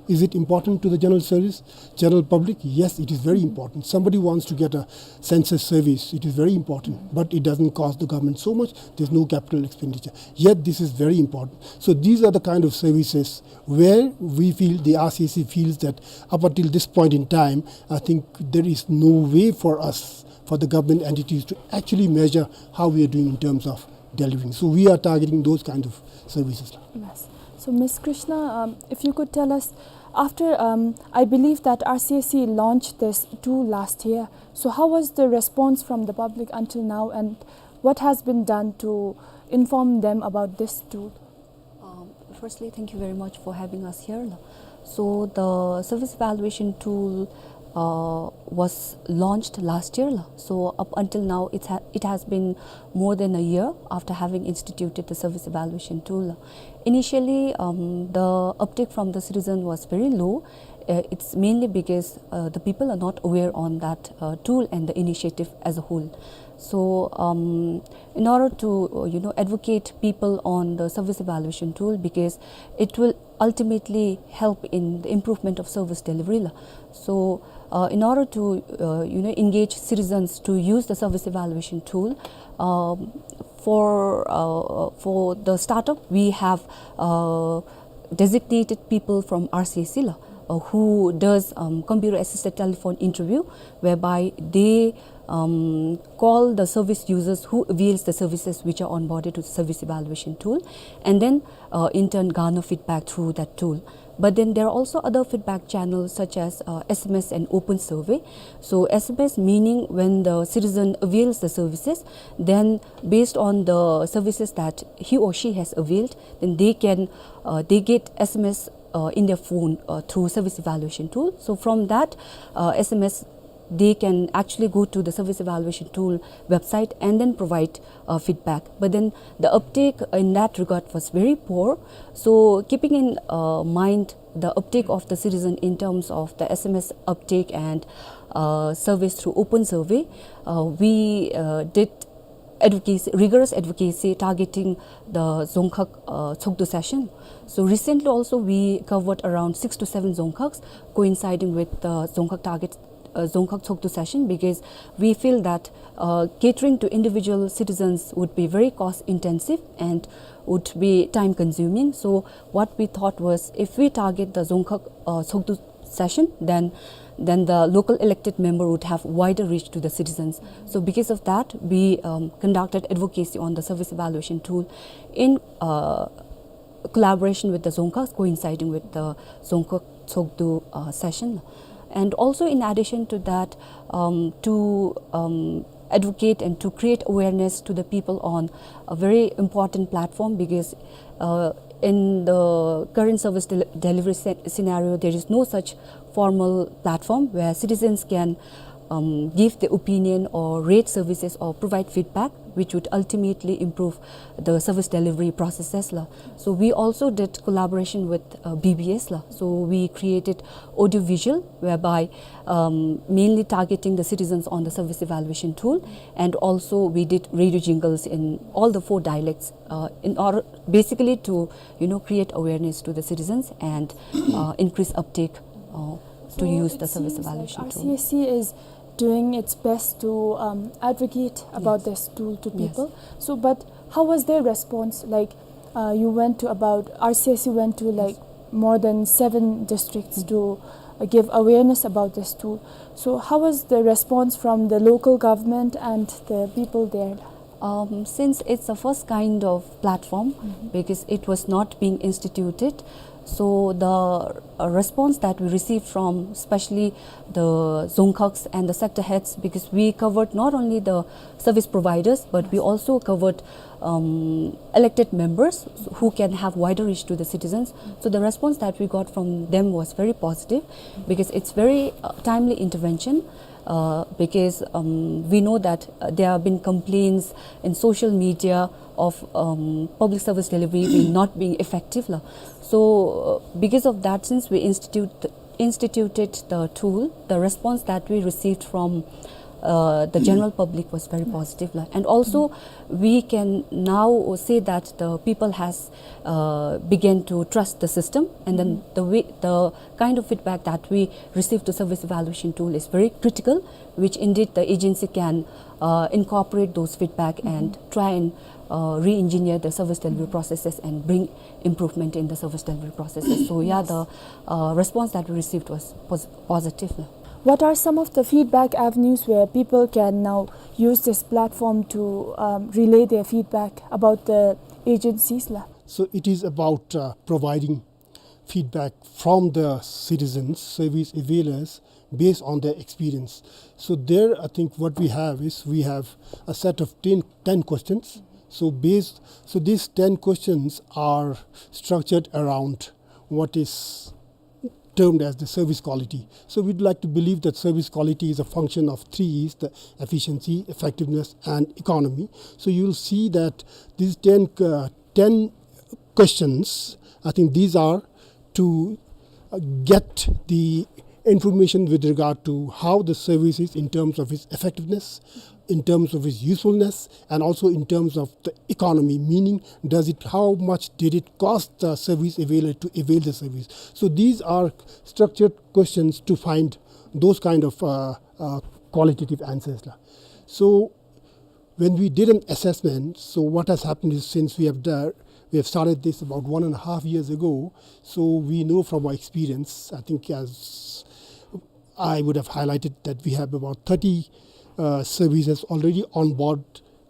is it important to the general service, general public? Yes, it is very important. Somebody wants to get a census service, it is very important, but it doesn't cost the government so much. There's no capital expenditure. Yet, this is very important. So these are the kind of services where we feel, the R C A C feels that up until this point in time, I think there is no way for us, for the government entities to actually measure how we are doing in terms of delivering. So we are targeting those kind of services. Yes. So, Miss Krishna, um, if you could tell us, after, um, I believe that R C A C launched this tool last year, so how was the response from the public until now, and what has been done to inform them about this tool? Um, firstly, thank you very much for having us here la. So the service evaluation tool, uh, was launched last year la. So up until now, it ha-, it has been more than a year after having instituted the service evaluation tool la. Initially, um, the uptake from the citizen was very low. Uh, it's mainly because, uh, the people are not aware on that, uh, tool and the initiative as a whole. So, um, in order to, uh, you know, advocate people on the service evaluation tool, because it will ultimately help in the improvement of service delivery la. So, uh, in order to, uh, you know, engage citizens to use the service evaluation tool, um, for, uh, for the startup, we have, uh, designated people from R C A C la, uh, who does, um, computer assisted telephone interview, whereby they, um, call the service users who avails the services which are onboarded to the service evaluation tool, and then, uh, in turn garner feedback through that tool. But then there are also other feedback channels such as, uh, S M S and open survey. So S M S meaning when the citizen avails the services, then based on the services that he or she has availed, then they can, uh, they get S M S, uh, in their phone, uh, through service evaluation tool. So from that, uh, S M S, they can actually go to the service evaluation tool website and then provide uh, feedback. But then the uptake in that regard was very poor. So keeping in uh, mind the uptake of the citizen in terms of the S M S uptake and uh, service through open survey, uh, we uh, did advocacy, rigorous advocacy targeting the Dzongkhag uh, Tshogdu session. So recently also we covered around six to seven Dzongkhags, coinciding with the Dzongkhag target, uh, Dzongkhag Tshogdu session, because we feel that uh, catering to individual citizens would be very cost intensive and would be time consuming. So what we thought was, if we target the Dzongkhag uh, Tshogdu session, then then the local elected member would have wider reach to the citizens. So because of that, we um, conducted advocacy on the service evaluation tool in uh, collaboration with the Dzongkhags, coinciding with the Dzongkhag Tshogdu uh, session. And also, in addition to that, um, to um, advocate and to create awareness to the people on a very important platform, because uh, in the current service del- delivery sce- scenario, there is no such formal platform where citizens can um, give their opinion or rate services or provide feedback, which would ultimately improve the service delivery processes la. So we also did collaboration with uh, B B S la. So we created audiovisual, whereby um, mainly targeting the citizens on the service evaluation tool, and also we did radio jingles in all the four dialects uh, in order, basically, to you know create awareness to the citizens and uh, increase uptake uh, to use the service evaluation tool. So it seems like R C S C is doing its best to um, advocate about this tool to people. So, but how was their response? Like, uh, you went to about, R C S C went to like more than seven districts to uh, give awareness about this tool. So how was the response from the local government and the people there? Um, since it's a first kind of platform, because it was not being instituted, so the uh, response that we received from especially the Dzongkhags and the sector heads, because we covered not only the service providers, but we also covered um, elected members who can have wider reach to the citizens. So the response that we got from them was very positive, because it's very uh, timely intervention, uh, because um, we know that uh, there have been complaints in social media of um, public service delivery being not being effective la. So uh, because of that, since we institute instituted the tool, the response that we received from uh, the general public was very positive la. And also, we can now say that the people has uh, began to trust the system, and then the way, the kind of feedback that we receive to service evaluation tool is very critical, which indeed the agency can uh, incorporate those feedback and try and uh, re-engineer the service delivery processes and bring improvement in the service delivery processes. So yeah, the uh, response that we received was pos- positive. What are some of the feedback avenues where people can now use this platform to um, relay their feedback about the agencies la? So it is about uh, providing feedback from the citizens, service availers, based on their experience. So there, I think what we have is we have a set of ten, ten questions. So based, so these ten questions are structured around what is termed as the service quality. So we'd like to believe that service quality is a function of three E's, the efficiency, effectiveness, and economy. So you'll see that these ten, uh, ten questions, I think these are to uh, get the information with regard to how the service is in terms of its effectiveness, in terms of its usefulness, and also in terms of the economy, meaning does it, how much did it cost the service availer to avail the service. So these are structured questions to find those kind of uh, uh, qualitative answers la. So when we did an assessment, so what has happened is, since we have done, we have started this about one and a half years ago, so we know from our experience, I think as I would have highlighted that we have about thirty uh, services already on board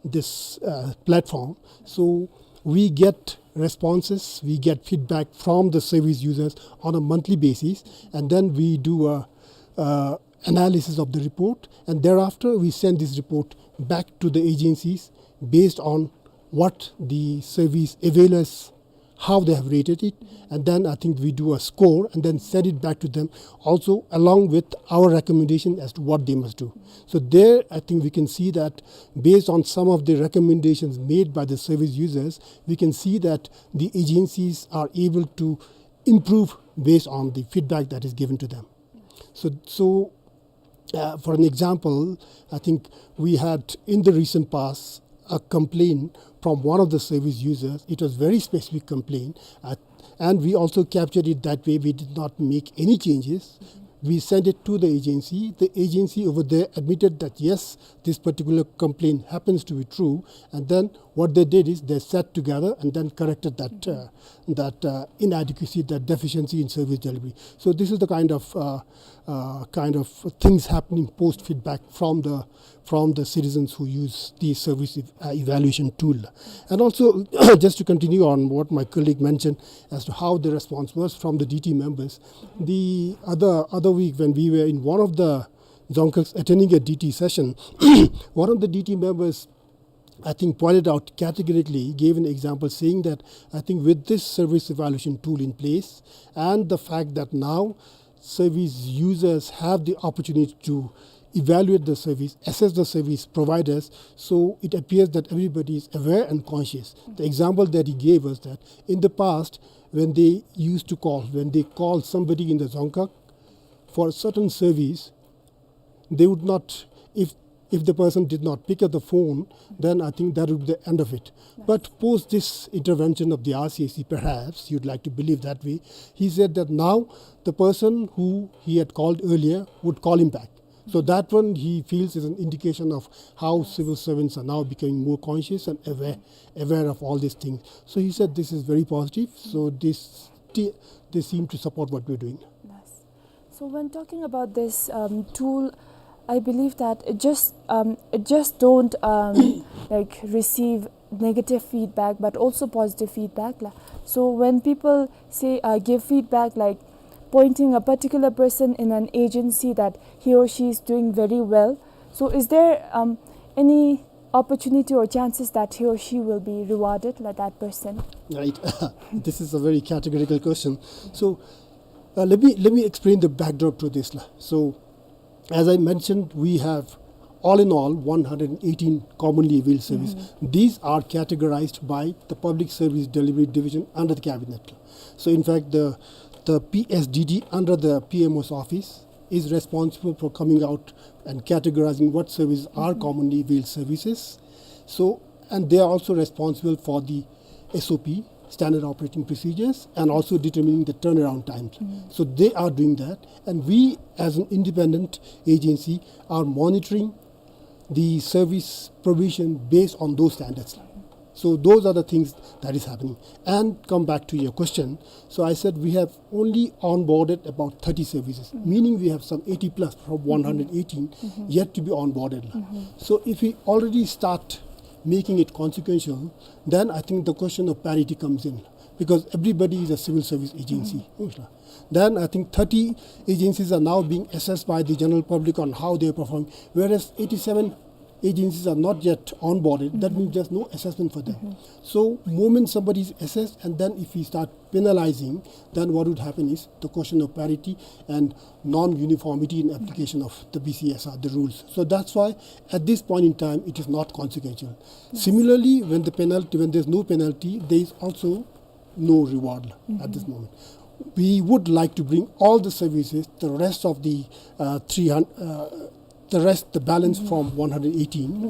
this uh, platform. So we get responses, we get feedback from the service users on a monthly basis, and then we do a, uh, analysis of the report, and thereafter we send this report back to the agencies based on what the service availers how they have rated it, and then I think we do a score and then send it back to them, also along with our recommendation as to what they must do. So there, I think we can see that based on some of the recommendations made by the service users, we can see that the agencies are able to improve based on the feedback that is given to them. So, so uh, for an example, I think we had in the recent past a complaint from one of the service users. It was very specific complaint, uh, and we also captured it that way. We did not make any changes. We sent it to the agency. The agency over there admitted that yes, this particular complaint happens to be true, and then what they did is they sat together and then corrected that, uh, that, uh, inadequacy, that deficiency in service delivery. So this is the kind of, uh, uh, kind of things happening post feedback from the, from the citizens who use the service ev-, uh, evaluation tool. And also, just to continue on what my colleague mentioned as to how the response was from the D T members, the other, other week when we were in one of the Dzongkhag attending a D T session, one of the D T members, I think, pointed out categorically, gave an example saying that, I think, with this service evaluation tool in place and the fact that now service users have the opportunity to evaluate the service, assess the service providers, so it appears that everybody is aware and conscious. The example that he gave us that in the past, when they used to call, when they call somebody in the Dzongkhag for a certain service, they would not, if, if the person did not pick up the phone, then I think that would be the end of it. But post this intervention of the R C A C, perhaps you'd like to believe that way, he said that now the person who he had called earlier would call him back. So that one he feels is an indication of how civil servants are now becoming more conscious and aware, aware of all these things. So he said this is very positive. So this, they seem to support what we're doing. Yes. So when talking about this, um, tool, I believe that it just, um, it just don't, um, like, receive negative feedback, but also positive feedback, la. So when people say, uh, give feedback, like pointing a particular person in an agency that he or she is doing very well, so is there, um, any opportunity or chances that he or she will be rewarded, like that person? Right. This is a very categorical question. So, uh, let me, let me explain the backdrop to this, la. So, as I mentioned, we have all in all one hundred eighteen commonly availed service. These are categorized by the Public Service Delivery Division under the cabinet. So in fact, the, the P S D D under the P M O's office is responsible for coming out and categorizing what services are commonly availed services. So, and they are also responsible for the S O P, standard operating procedures, and also determining the turnaround time. So they are doing that, and we as an independent agency are monitoring the service provision based on those standards. So those are the things that is happening. And come back to your question. So I said we have only onboarded about thirty services, meaning we have some eighty plus from one hundred eighteen yet to be onboarded. So if we already start making it consequential, then I think the question of parity comes in, because everybody is a civil service agency. Then I think thirty agencies are now being assessed by the general public on how they perform, whereas eighty-seven agencies are not yet onboarded. That means there's no assessment for them. So moment somebody is assessed, and then if we start penalizing, then what would happen is the question of parity and non-uniformity in application of the B C S R, the rules. So that's why at this point in time, it is not consequential. Similarly, when the penalty, when there's no penalty, there is also no reward at this moment. We would like to bring all the services, the rest of the, uh, three hundred, uh, the rest, the balance from one hundred eighteen,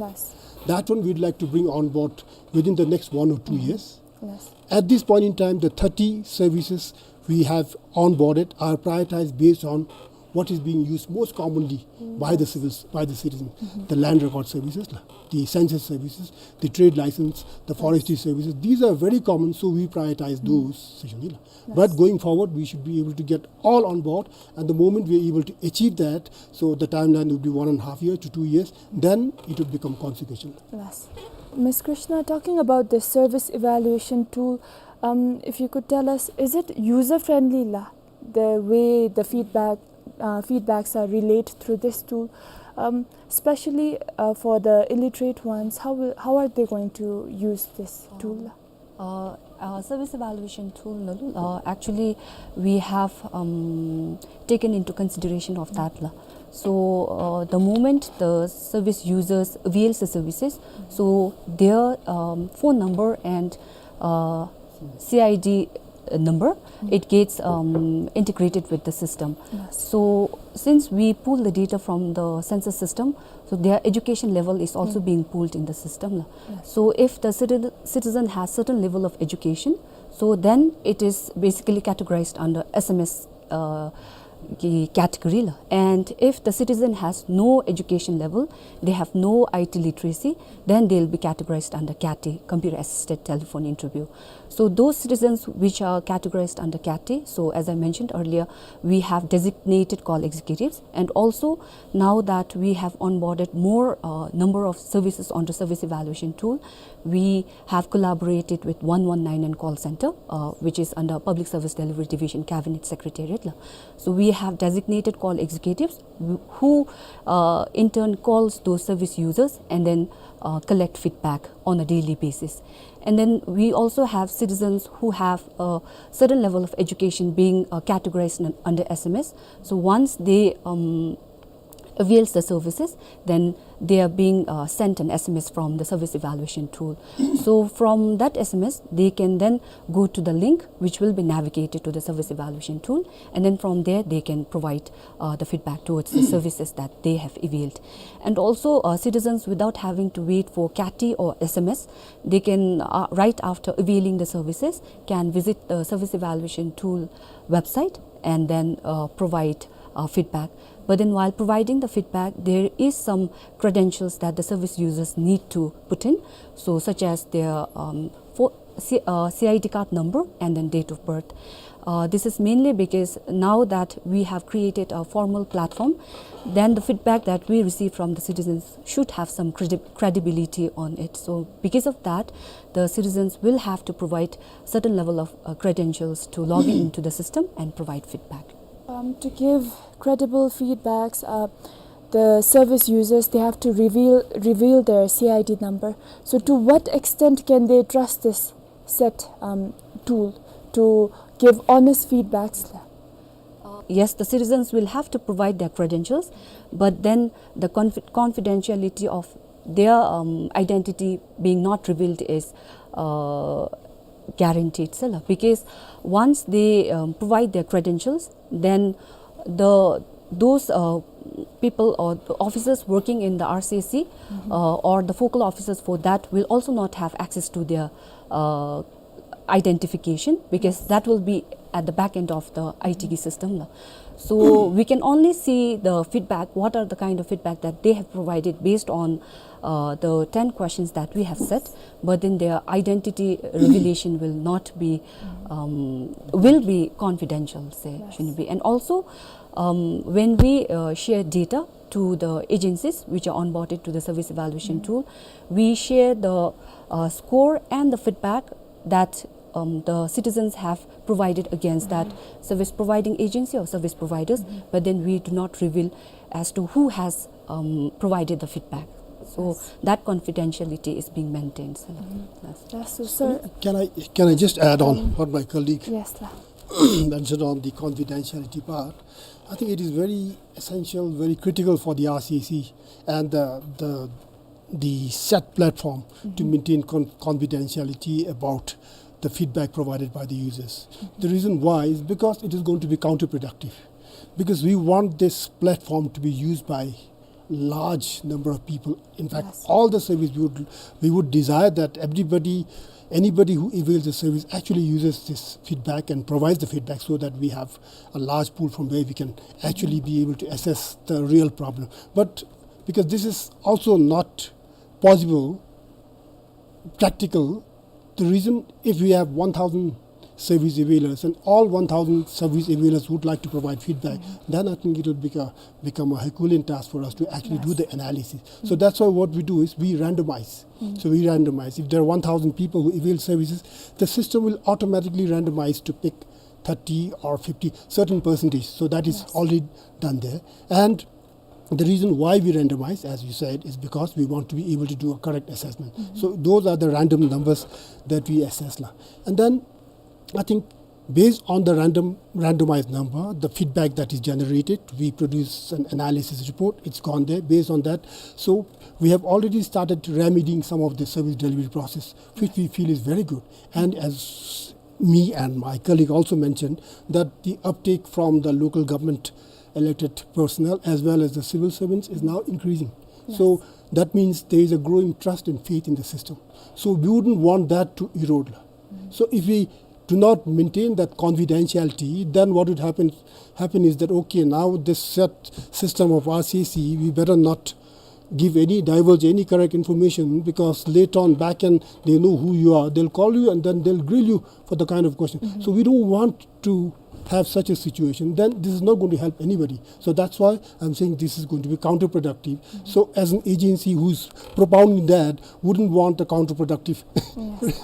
that one we'd like to bring on board within the next one or two years. At this point in time, the thirty services we have onboarded are prioritized based on what is being used most commonly by the civils, by the citizens. The land record services, la, the census services, the trade license, the forestry services. These are very common, so we prioritize those, session la. But going forward, we should be able to get all on board, and the moment we are able to achieve that, so the timeline would be one and a half year to two years, then it would become consequential. Yes. Miss Krishna, talking about the service evaluation tool, um, if you could tell us, is it user-friendly la, the way the feedback, uh, feedbacks are relayed through this tool, um, especially, uh, for the illiterate ones? How will, how are they going to use this tool la? Uh, Uh, service evaluation tool, na, uh, actually, we have, um, taken into consideration of that, la. So, uh, the moment the service users avails the services, so their, um, phone number and, uh, C I D number, it gets, um, integrated with the system. Yes. So, since we pull the data from the census system, so their education level is also being pulled in the system, la. Yes. So, if the citi-, citizen has certain level of education, so then it is basically categorized under S M S, uh, ki-, category, la. And if the citizen has no education level, they have no I T literacy, then they'll be categorized under CATI, computer assisted telephone interview. So those citizens which are categorized under CATI, so as I mentioned earlier, we have designated call executives, and also now that we have onboarded more, uh, number of services onto service evaluation tool, we have collaborated with one one nine nine call center, uh, which is under Public Service Delivery Division, Cabinet Secretariat, la. So we have designated call executives who, who, uh, in turn calls those service users and then, uh, collect feedback on a daily basis. And then we also have citizens who have a certain level of education being, uh, categorized un-, under S M S. So once they, um, avails the services, then they are being, uh, sent an S M S from the service evaluation tool. So from that S M S, they can then go to the link which will be navigated to the service evaluation tool, and then from there they can provide, uh, the feedback towards the services that they have availed. And also, uh, citizens, without having to wait for CATI or S M S, they can, uh, right after availing the services, can visit the service evaluation tool website and then, uh, provide, uh, feedback. But then while providing the feedback, there is some credentials that the service users need to put in, so such as their, um, for C-, uh, C I D card number and then date of birth. Uh, this is mainly because now that we have created a formal platform, then the feedback that we receive from the citizens should have some credi-, credibility on it. So because of that, the citizens will have to provide certain level of, uh, credentials to log in into the system and provide feedback. Um, to give credible feedbacks, uh, the service users, they have to reveal, reveal their C I D number. So to what extent can they trust this set, um, tool to give honest feedbacks? Uh, yes, the citizens will have to provide their credentials, but then the confi-, confidentiality of their, um, identity being not revealed is, uh, guaranteed, sir, because once they, um, provide their credentials, then the, those, uh, people or the officers working in the R C S C, uh, or the focal officers for that will also not have access to their, uh, identification, because that will be at the back end of the I T system, la. So we can only see the feedback, what are the kind of feedback that they have provided based on, uh, the ten questions that we have set, but then their identity revelation will not be, um, will be confidential, say, shouldn't be. And also, um, when we, uh, share data to the agencies which are onboarded to the service evaluation tool, we share the, uh, score and the feedback that, um, the citizens have provided against that service providing agency or service providers, but then we do not reveal as to who has, um, provided the feedback. So that confidentiality is being maintained. So that's Yes, so, sir. Can I, can I just add on what my colleague Yes, la. mentioned on the confidentiality part? I think it is very essential, very critical for the R C S C and the, the, the set platform to maintain con-, confidentiality about the feedback provided by the users. The reason why is because it is going to be counterproductive. Because we want this platform to be used by large number of people. In fact, Yes. all the service we would, we would desire that everybody, anybody who avails the service actually uses this feedback and provides the feedback so that we have a large pool from where we can actually be able to assess the real problem. But because this is also not possible, practical, the reason, if we have one thousand service availers and all one thousand service availers would like to provide feedback, then I think it will become, become a Herculean task for us to actually do Yes. the analysis. So that's why what we do is we randomize. So we randomize. If there are one thousand people who avail services, the system will automatically randomize to pick thirty or fifty, certain percentage. So that is Yes. already done there. And The reason why we randomize, as you said, is because we want to be able to do a correct assessment. Mm-hmm. So those are the random numbers that we assess la. And then I think based on the random, randomized number, the feedback that is generated, we produce an analysis report. It's gone there. Based on that, so we have already started remedying some of the service delivery process, which we feel is very good. And as me and my colleague also mentioned, that the uptake from the local government elected personnel as well as the civil servants is now increasing. Yes. So that means there is a growing trust and faith in the system. So we wouldn't want that to erode. Mm. So if we do not maintain that confidentiality, then what would happen, happen is that, okay, now this set system of R C S C, we better not give any, divulge any correct information, because later on back end, they know who you are. They'll call you and then they'll grill you for the kind of question. Mm-hmm. So we don't want to have such a situation. Then this is not going to help anybody. So that's why I'm saying this is going to be counterproductive. Mm-hmm. So as an agency who's propounding that, wouldn't want a counterproductive Yes.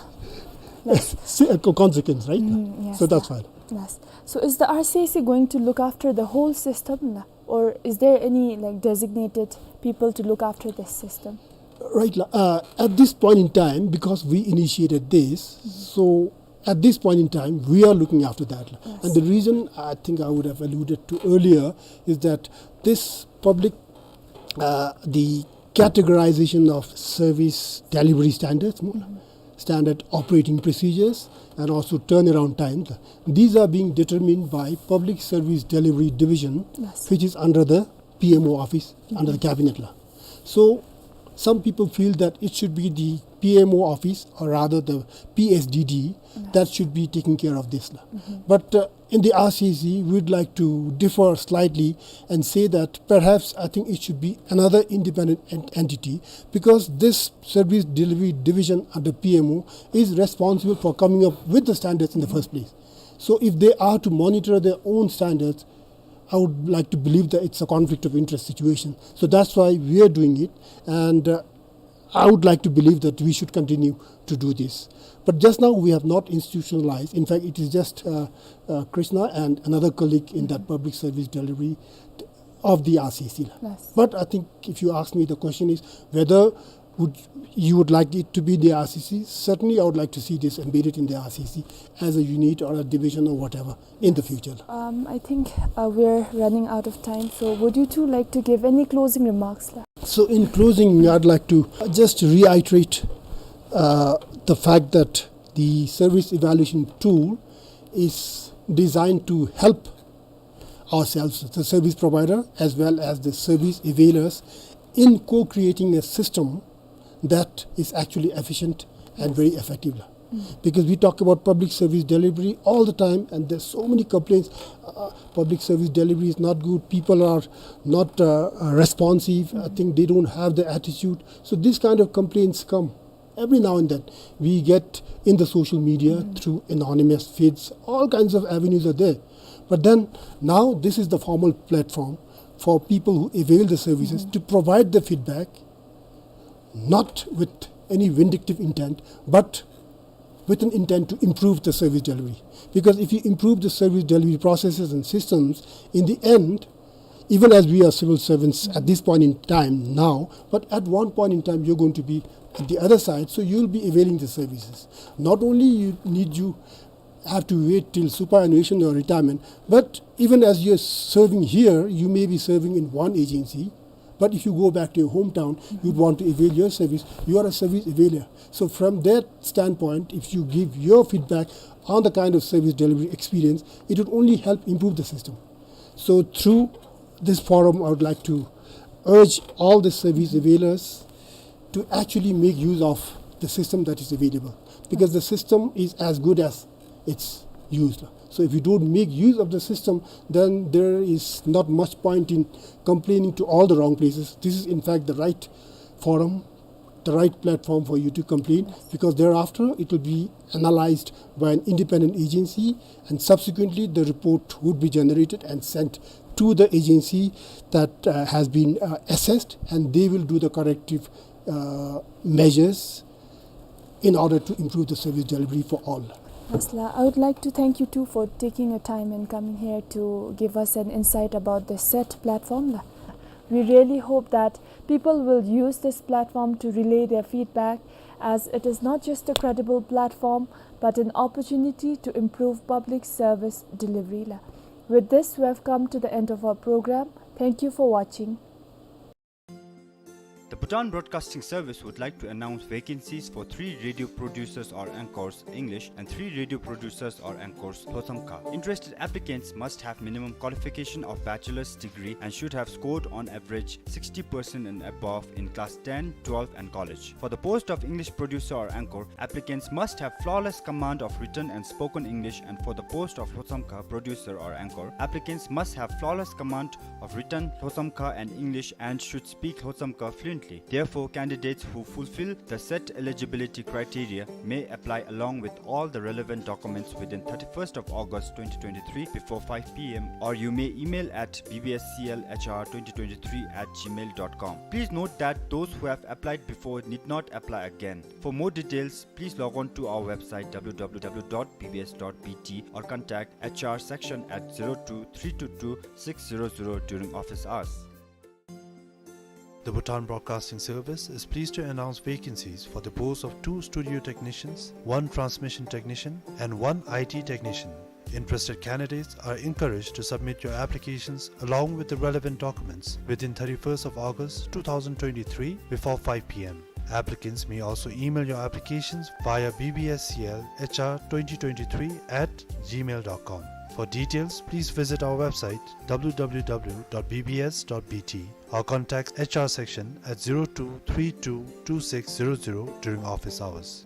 Yes. See, uh, co-, consequence, right? Mm, yes, So that's la. Fine. Yes. So is the R C S C going to look after the whole system, la? Or is there any, like, designated people to look after this system? Right, la. Uh, at this point in time, because we initiated this, Mm-hmm. so at this point in time, we are looking after that, la. Yes. And the reason I think I would have alluded to earlier is that this public, uh, the categorization of service delivery standards, mo-, Mm-hmm. standard operating procedures, and also turnaround times, these are being determined by Public Service Delivery Division, Yes. which is under the P M O office, under the Mm-hmm. cabinet la. So some people feel that it should be the P M O office, or rather the P S D D, Yes. that should be taking care of this la. Mm-hmm. But, uh, in the R C S C, we'd like to differ slightly and say that perhaps I think it should be another independent en-, entity, because this service delivery division under P M O is responsible for coming up with the standards in the first place. So if they are to monitor their own standards, I would like to believe that it's a conflict of interest situation. So that's why we are doing it, and, uh, I would like to believe that we should continue to do this. But just now we have not institutionalized. In fact, it is just, uh, uh, Krishna and another colleague in that Mm-hmm. public service delivery of the R C S C la. Yes. But I think if you ask me, the question is whether would, you would like it to be the R C S C. Certainly, I would like to see this embedded in the R C S C as a unit or a division or whatever in the future. Um, I think, uh, we're running out of time, so would you two like to give any closing remarks, la? So in closing, I'd like to just reiterate, uh, the fact that the service evaluation tool is designed to help ourselves, the service provider, as well as the service availers, in co-creating a system that is actually efficient and very effective. Mm. Because we talk about public service delivery all the time, and there's so many complaints. Uh, public service delivery is not good. People are not, uh, uh, responsive. I Mm. think they don't have the attitude. So these kind of complaints come every now and then. We get in the social media Mm. through anonymous feeds. All kinds of avenues are there. But then now this is the formal platform for people who avail the services Mm. to provide the feedback, not with any vindictive intent, but with an intent to improve the service delivery. Because if you improve the service delivery processes and systems, in the end, even as we are civil servants at this point in time now, but at one point in time you're going to be at the other side, so you'll be availing the services. Not only you need, you have to wait till superannuation or retirement, but even as you're serving here, you may be serving in one agency, but if you go back to your hometown, you'd want to avail your service, you are a service availer. So from that standpoint, if you give your feedback on the kind of service delivery experience, it would only help improve the system. So through this forum, I would like to urge all the service availers to actually make use of the system that is available, because the system is as good as its use. So if you don't make use of the system, then there is not much point in complaining to all the wrong places. This is in fact the right forum, the right platform for you to complain, because thereafter it will be analyzed by an independent agency, and subsequently the report would be generated and sent to the agency that, uh, has been, uh, assessed, and they will do the corrective, uh, measures in order to improve the service delivery for all. Yes, la. I would like to thank you two for taking your time and coming here to give us an insight about the set platform, la. We really hope that people will use this platform to relay their feedback, as it is not just a credible platform, but an opportunity to improve public service delivery la. With this, we have come to the end of our program. Thank you for watching. The Bhutan Broadcasting Service would like to announce vacancies for three radio producers or anchors, English, and three radio producers or anchors, Lhotshamkha. Interested applicants must have minimum qualification of bachelor's degree and should have scored on average sixty percent and above in class ten, twelve, and college. For the post of English producer or anchor, applicants must have flawless command of written and spoken English, and for the post of Lhotshamkha producer or anchor, applicants must have flawless command of written Lhotshamkha and English and should speak Lhotshamkha fluently. Therefore, candidates who fulfill the set eligibility criteria may apply along with all the relevant documents within thirty-first of August twenty twenty-three before five P M, or you may email at B B S C L H R twenty twenty-three at gmail dot com. Please note that those who have applied before need not apply again. For more details, please log on to our website, W W W dot B B S dot B T, or contact H R section at zero two three two two six zero zero during office hours. The Bhutan Broadcasting Service is pleased to announce vacancies for the post of two studio technicians, one transmission technician, and one I T technician. Interested candidates are encouraged to submit your applications along with the relevant documents within thirty-first of August two thousand twenty-three before five P M. Applicants may also email your applications via B B S C L H R twenty twenty-three at gmail dot com. For details, please visit our website, W W W dot B B S dot B T, or contact H R section at zero two three two two six zero zero during office hours.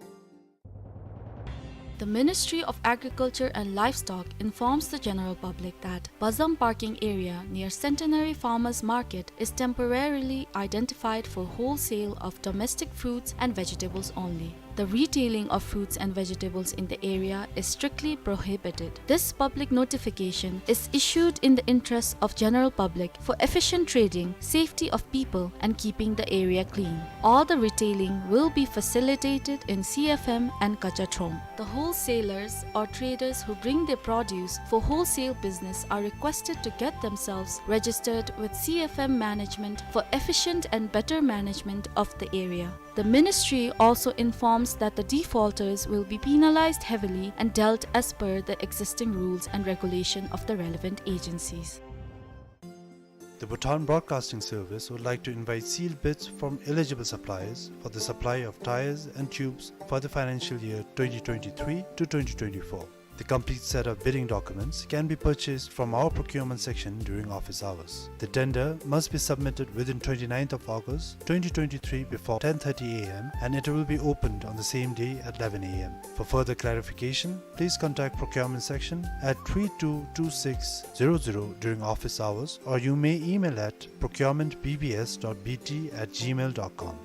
The Ministry of Agriculture and Livestock informs the general public that Bazam parking area near Centenary Farmers Market is temporarily identified for wholesale of domestic fruits and vegetables only. The retailing of fruits and vegetables in the area is strictly prohibited. This public notification is issued in the interests of general public for efficient trading, safety of people, and keeping the area clean. All the retailing will be facilitated in C F M and Kacha Throm. The wholesalers or traders who bring their produce for wholesale business are requested to get themselves registered with C F M management for efficient and better management of the area. The ministry also informs that the defaulters will be penalized heavily and dealt as per the existing rules and regulation of the relevant agencies. The Bhutan Broadcasting Service would like to invite sealed bids from eligible suppliers for the supply of tires and tubes for the financial year twenty twenty-three to twenty twenty-four. The complete set of bidding documents can be purchased from our procurement section during office hours. The tender must be submitted within twenty-ninth of August twenty twenty-three before ten thirty A M, and it will be opened on the same day at eleven A M. For further clarification, please contact procurement section at three two two six zero zero during office hours, or you may email at procurement B B S dot B T at gmail dot com.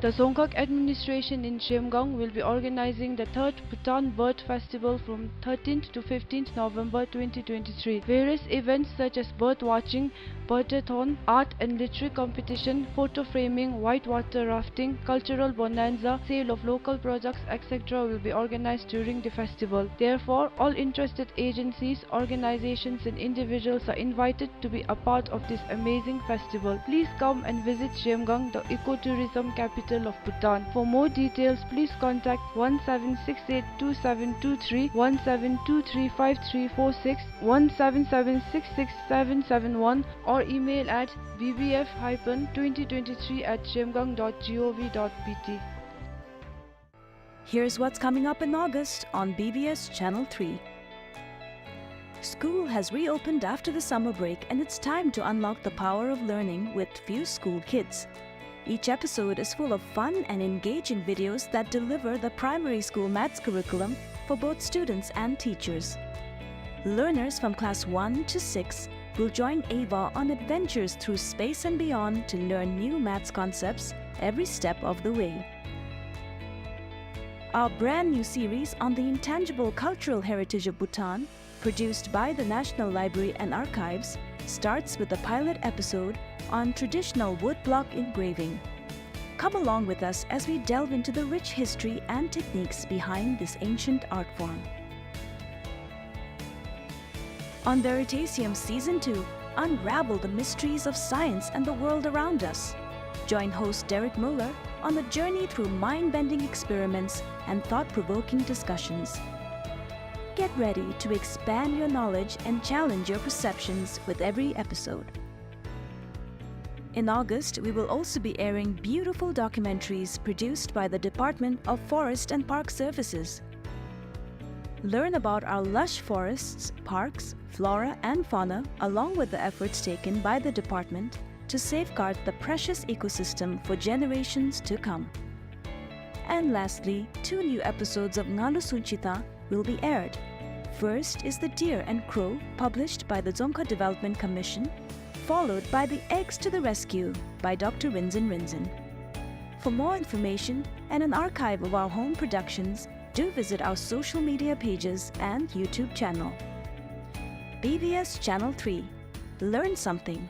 The Dzongkhag administration in Zhemgang will be organizing the third Bhutan Bird Festival from thirteenth to fifteenth November twenty twenty-three. Various events such as bird watching, birdathon, art and literary competition, photo framing, whitewater rafting, cultural bonanza, sale of local products, et cetera will be organized during the festival. Therefore, all interested agencies, organizations and individuals are invited to be a part of this amazing festival. Please come and visit Zhemgang, the ecotourism capital of Bhutan. For more details, please contact one seven six eight two seven two three, one seven two three five three four six, one seven seven six six seven seven one, or email at B B F hyphen twenty twenty-three at zhemgang dot gov dot B T. Here's what's coming up in August on B B S Channel three. School has reopened after the summer break, and it's time to unlock the power of learning with Few School Kids. Each episode is full of fun and engaging videos that deliver the primary school maths curriculum for both students and teachers. Learners from class one to six will join Ava on adventures through space and beyond to learn new maths concepts every step of the way. Our brand new series on the intangible cultural heritage of Bhutan, produced by the National Library and Archives, starts with a pilot episode on traditional woodblock engraving. Come along with us as we delve into the rich history and techniques behind this ancient art form. On Veritasium Season two, unravel the mysteries of science and the world around us. Join host Derek Muller on a journey through mind-bending experiments and thought-provoking discussions. Get ready to expand your knowledge and challenge your perceptions with every episode. In August, we will also be airing beautiful documentaries produced by the Department of Forest and Park Services. Learn about our lush forests, parks, flora, and fauna, along with the efforts taken by the department to safeguard the precious ecosystem for generations to come. And lastly, two new episodes of Ngalu Sunchita will be aired. First is The Deer and Crow, published by the Dzongkha Development Commission, followed by The Eggs to the Rescue by Doctor Rinzin Rinzin. For more information and an archive of our home productions, do visit our social media pages and YouTube channel. B B S Channel three. Learn something.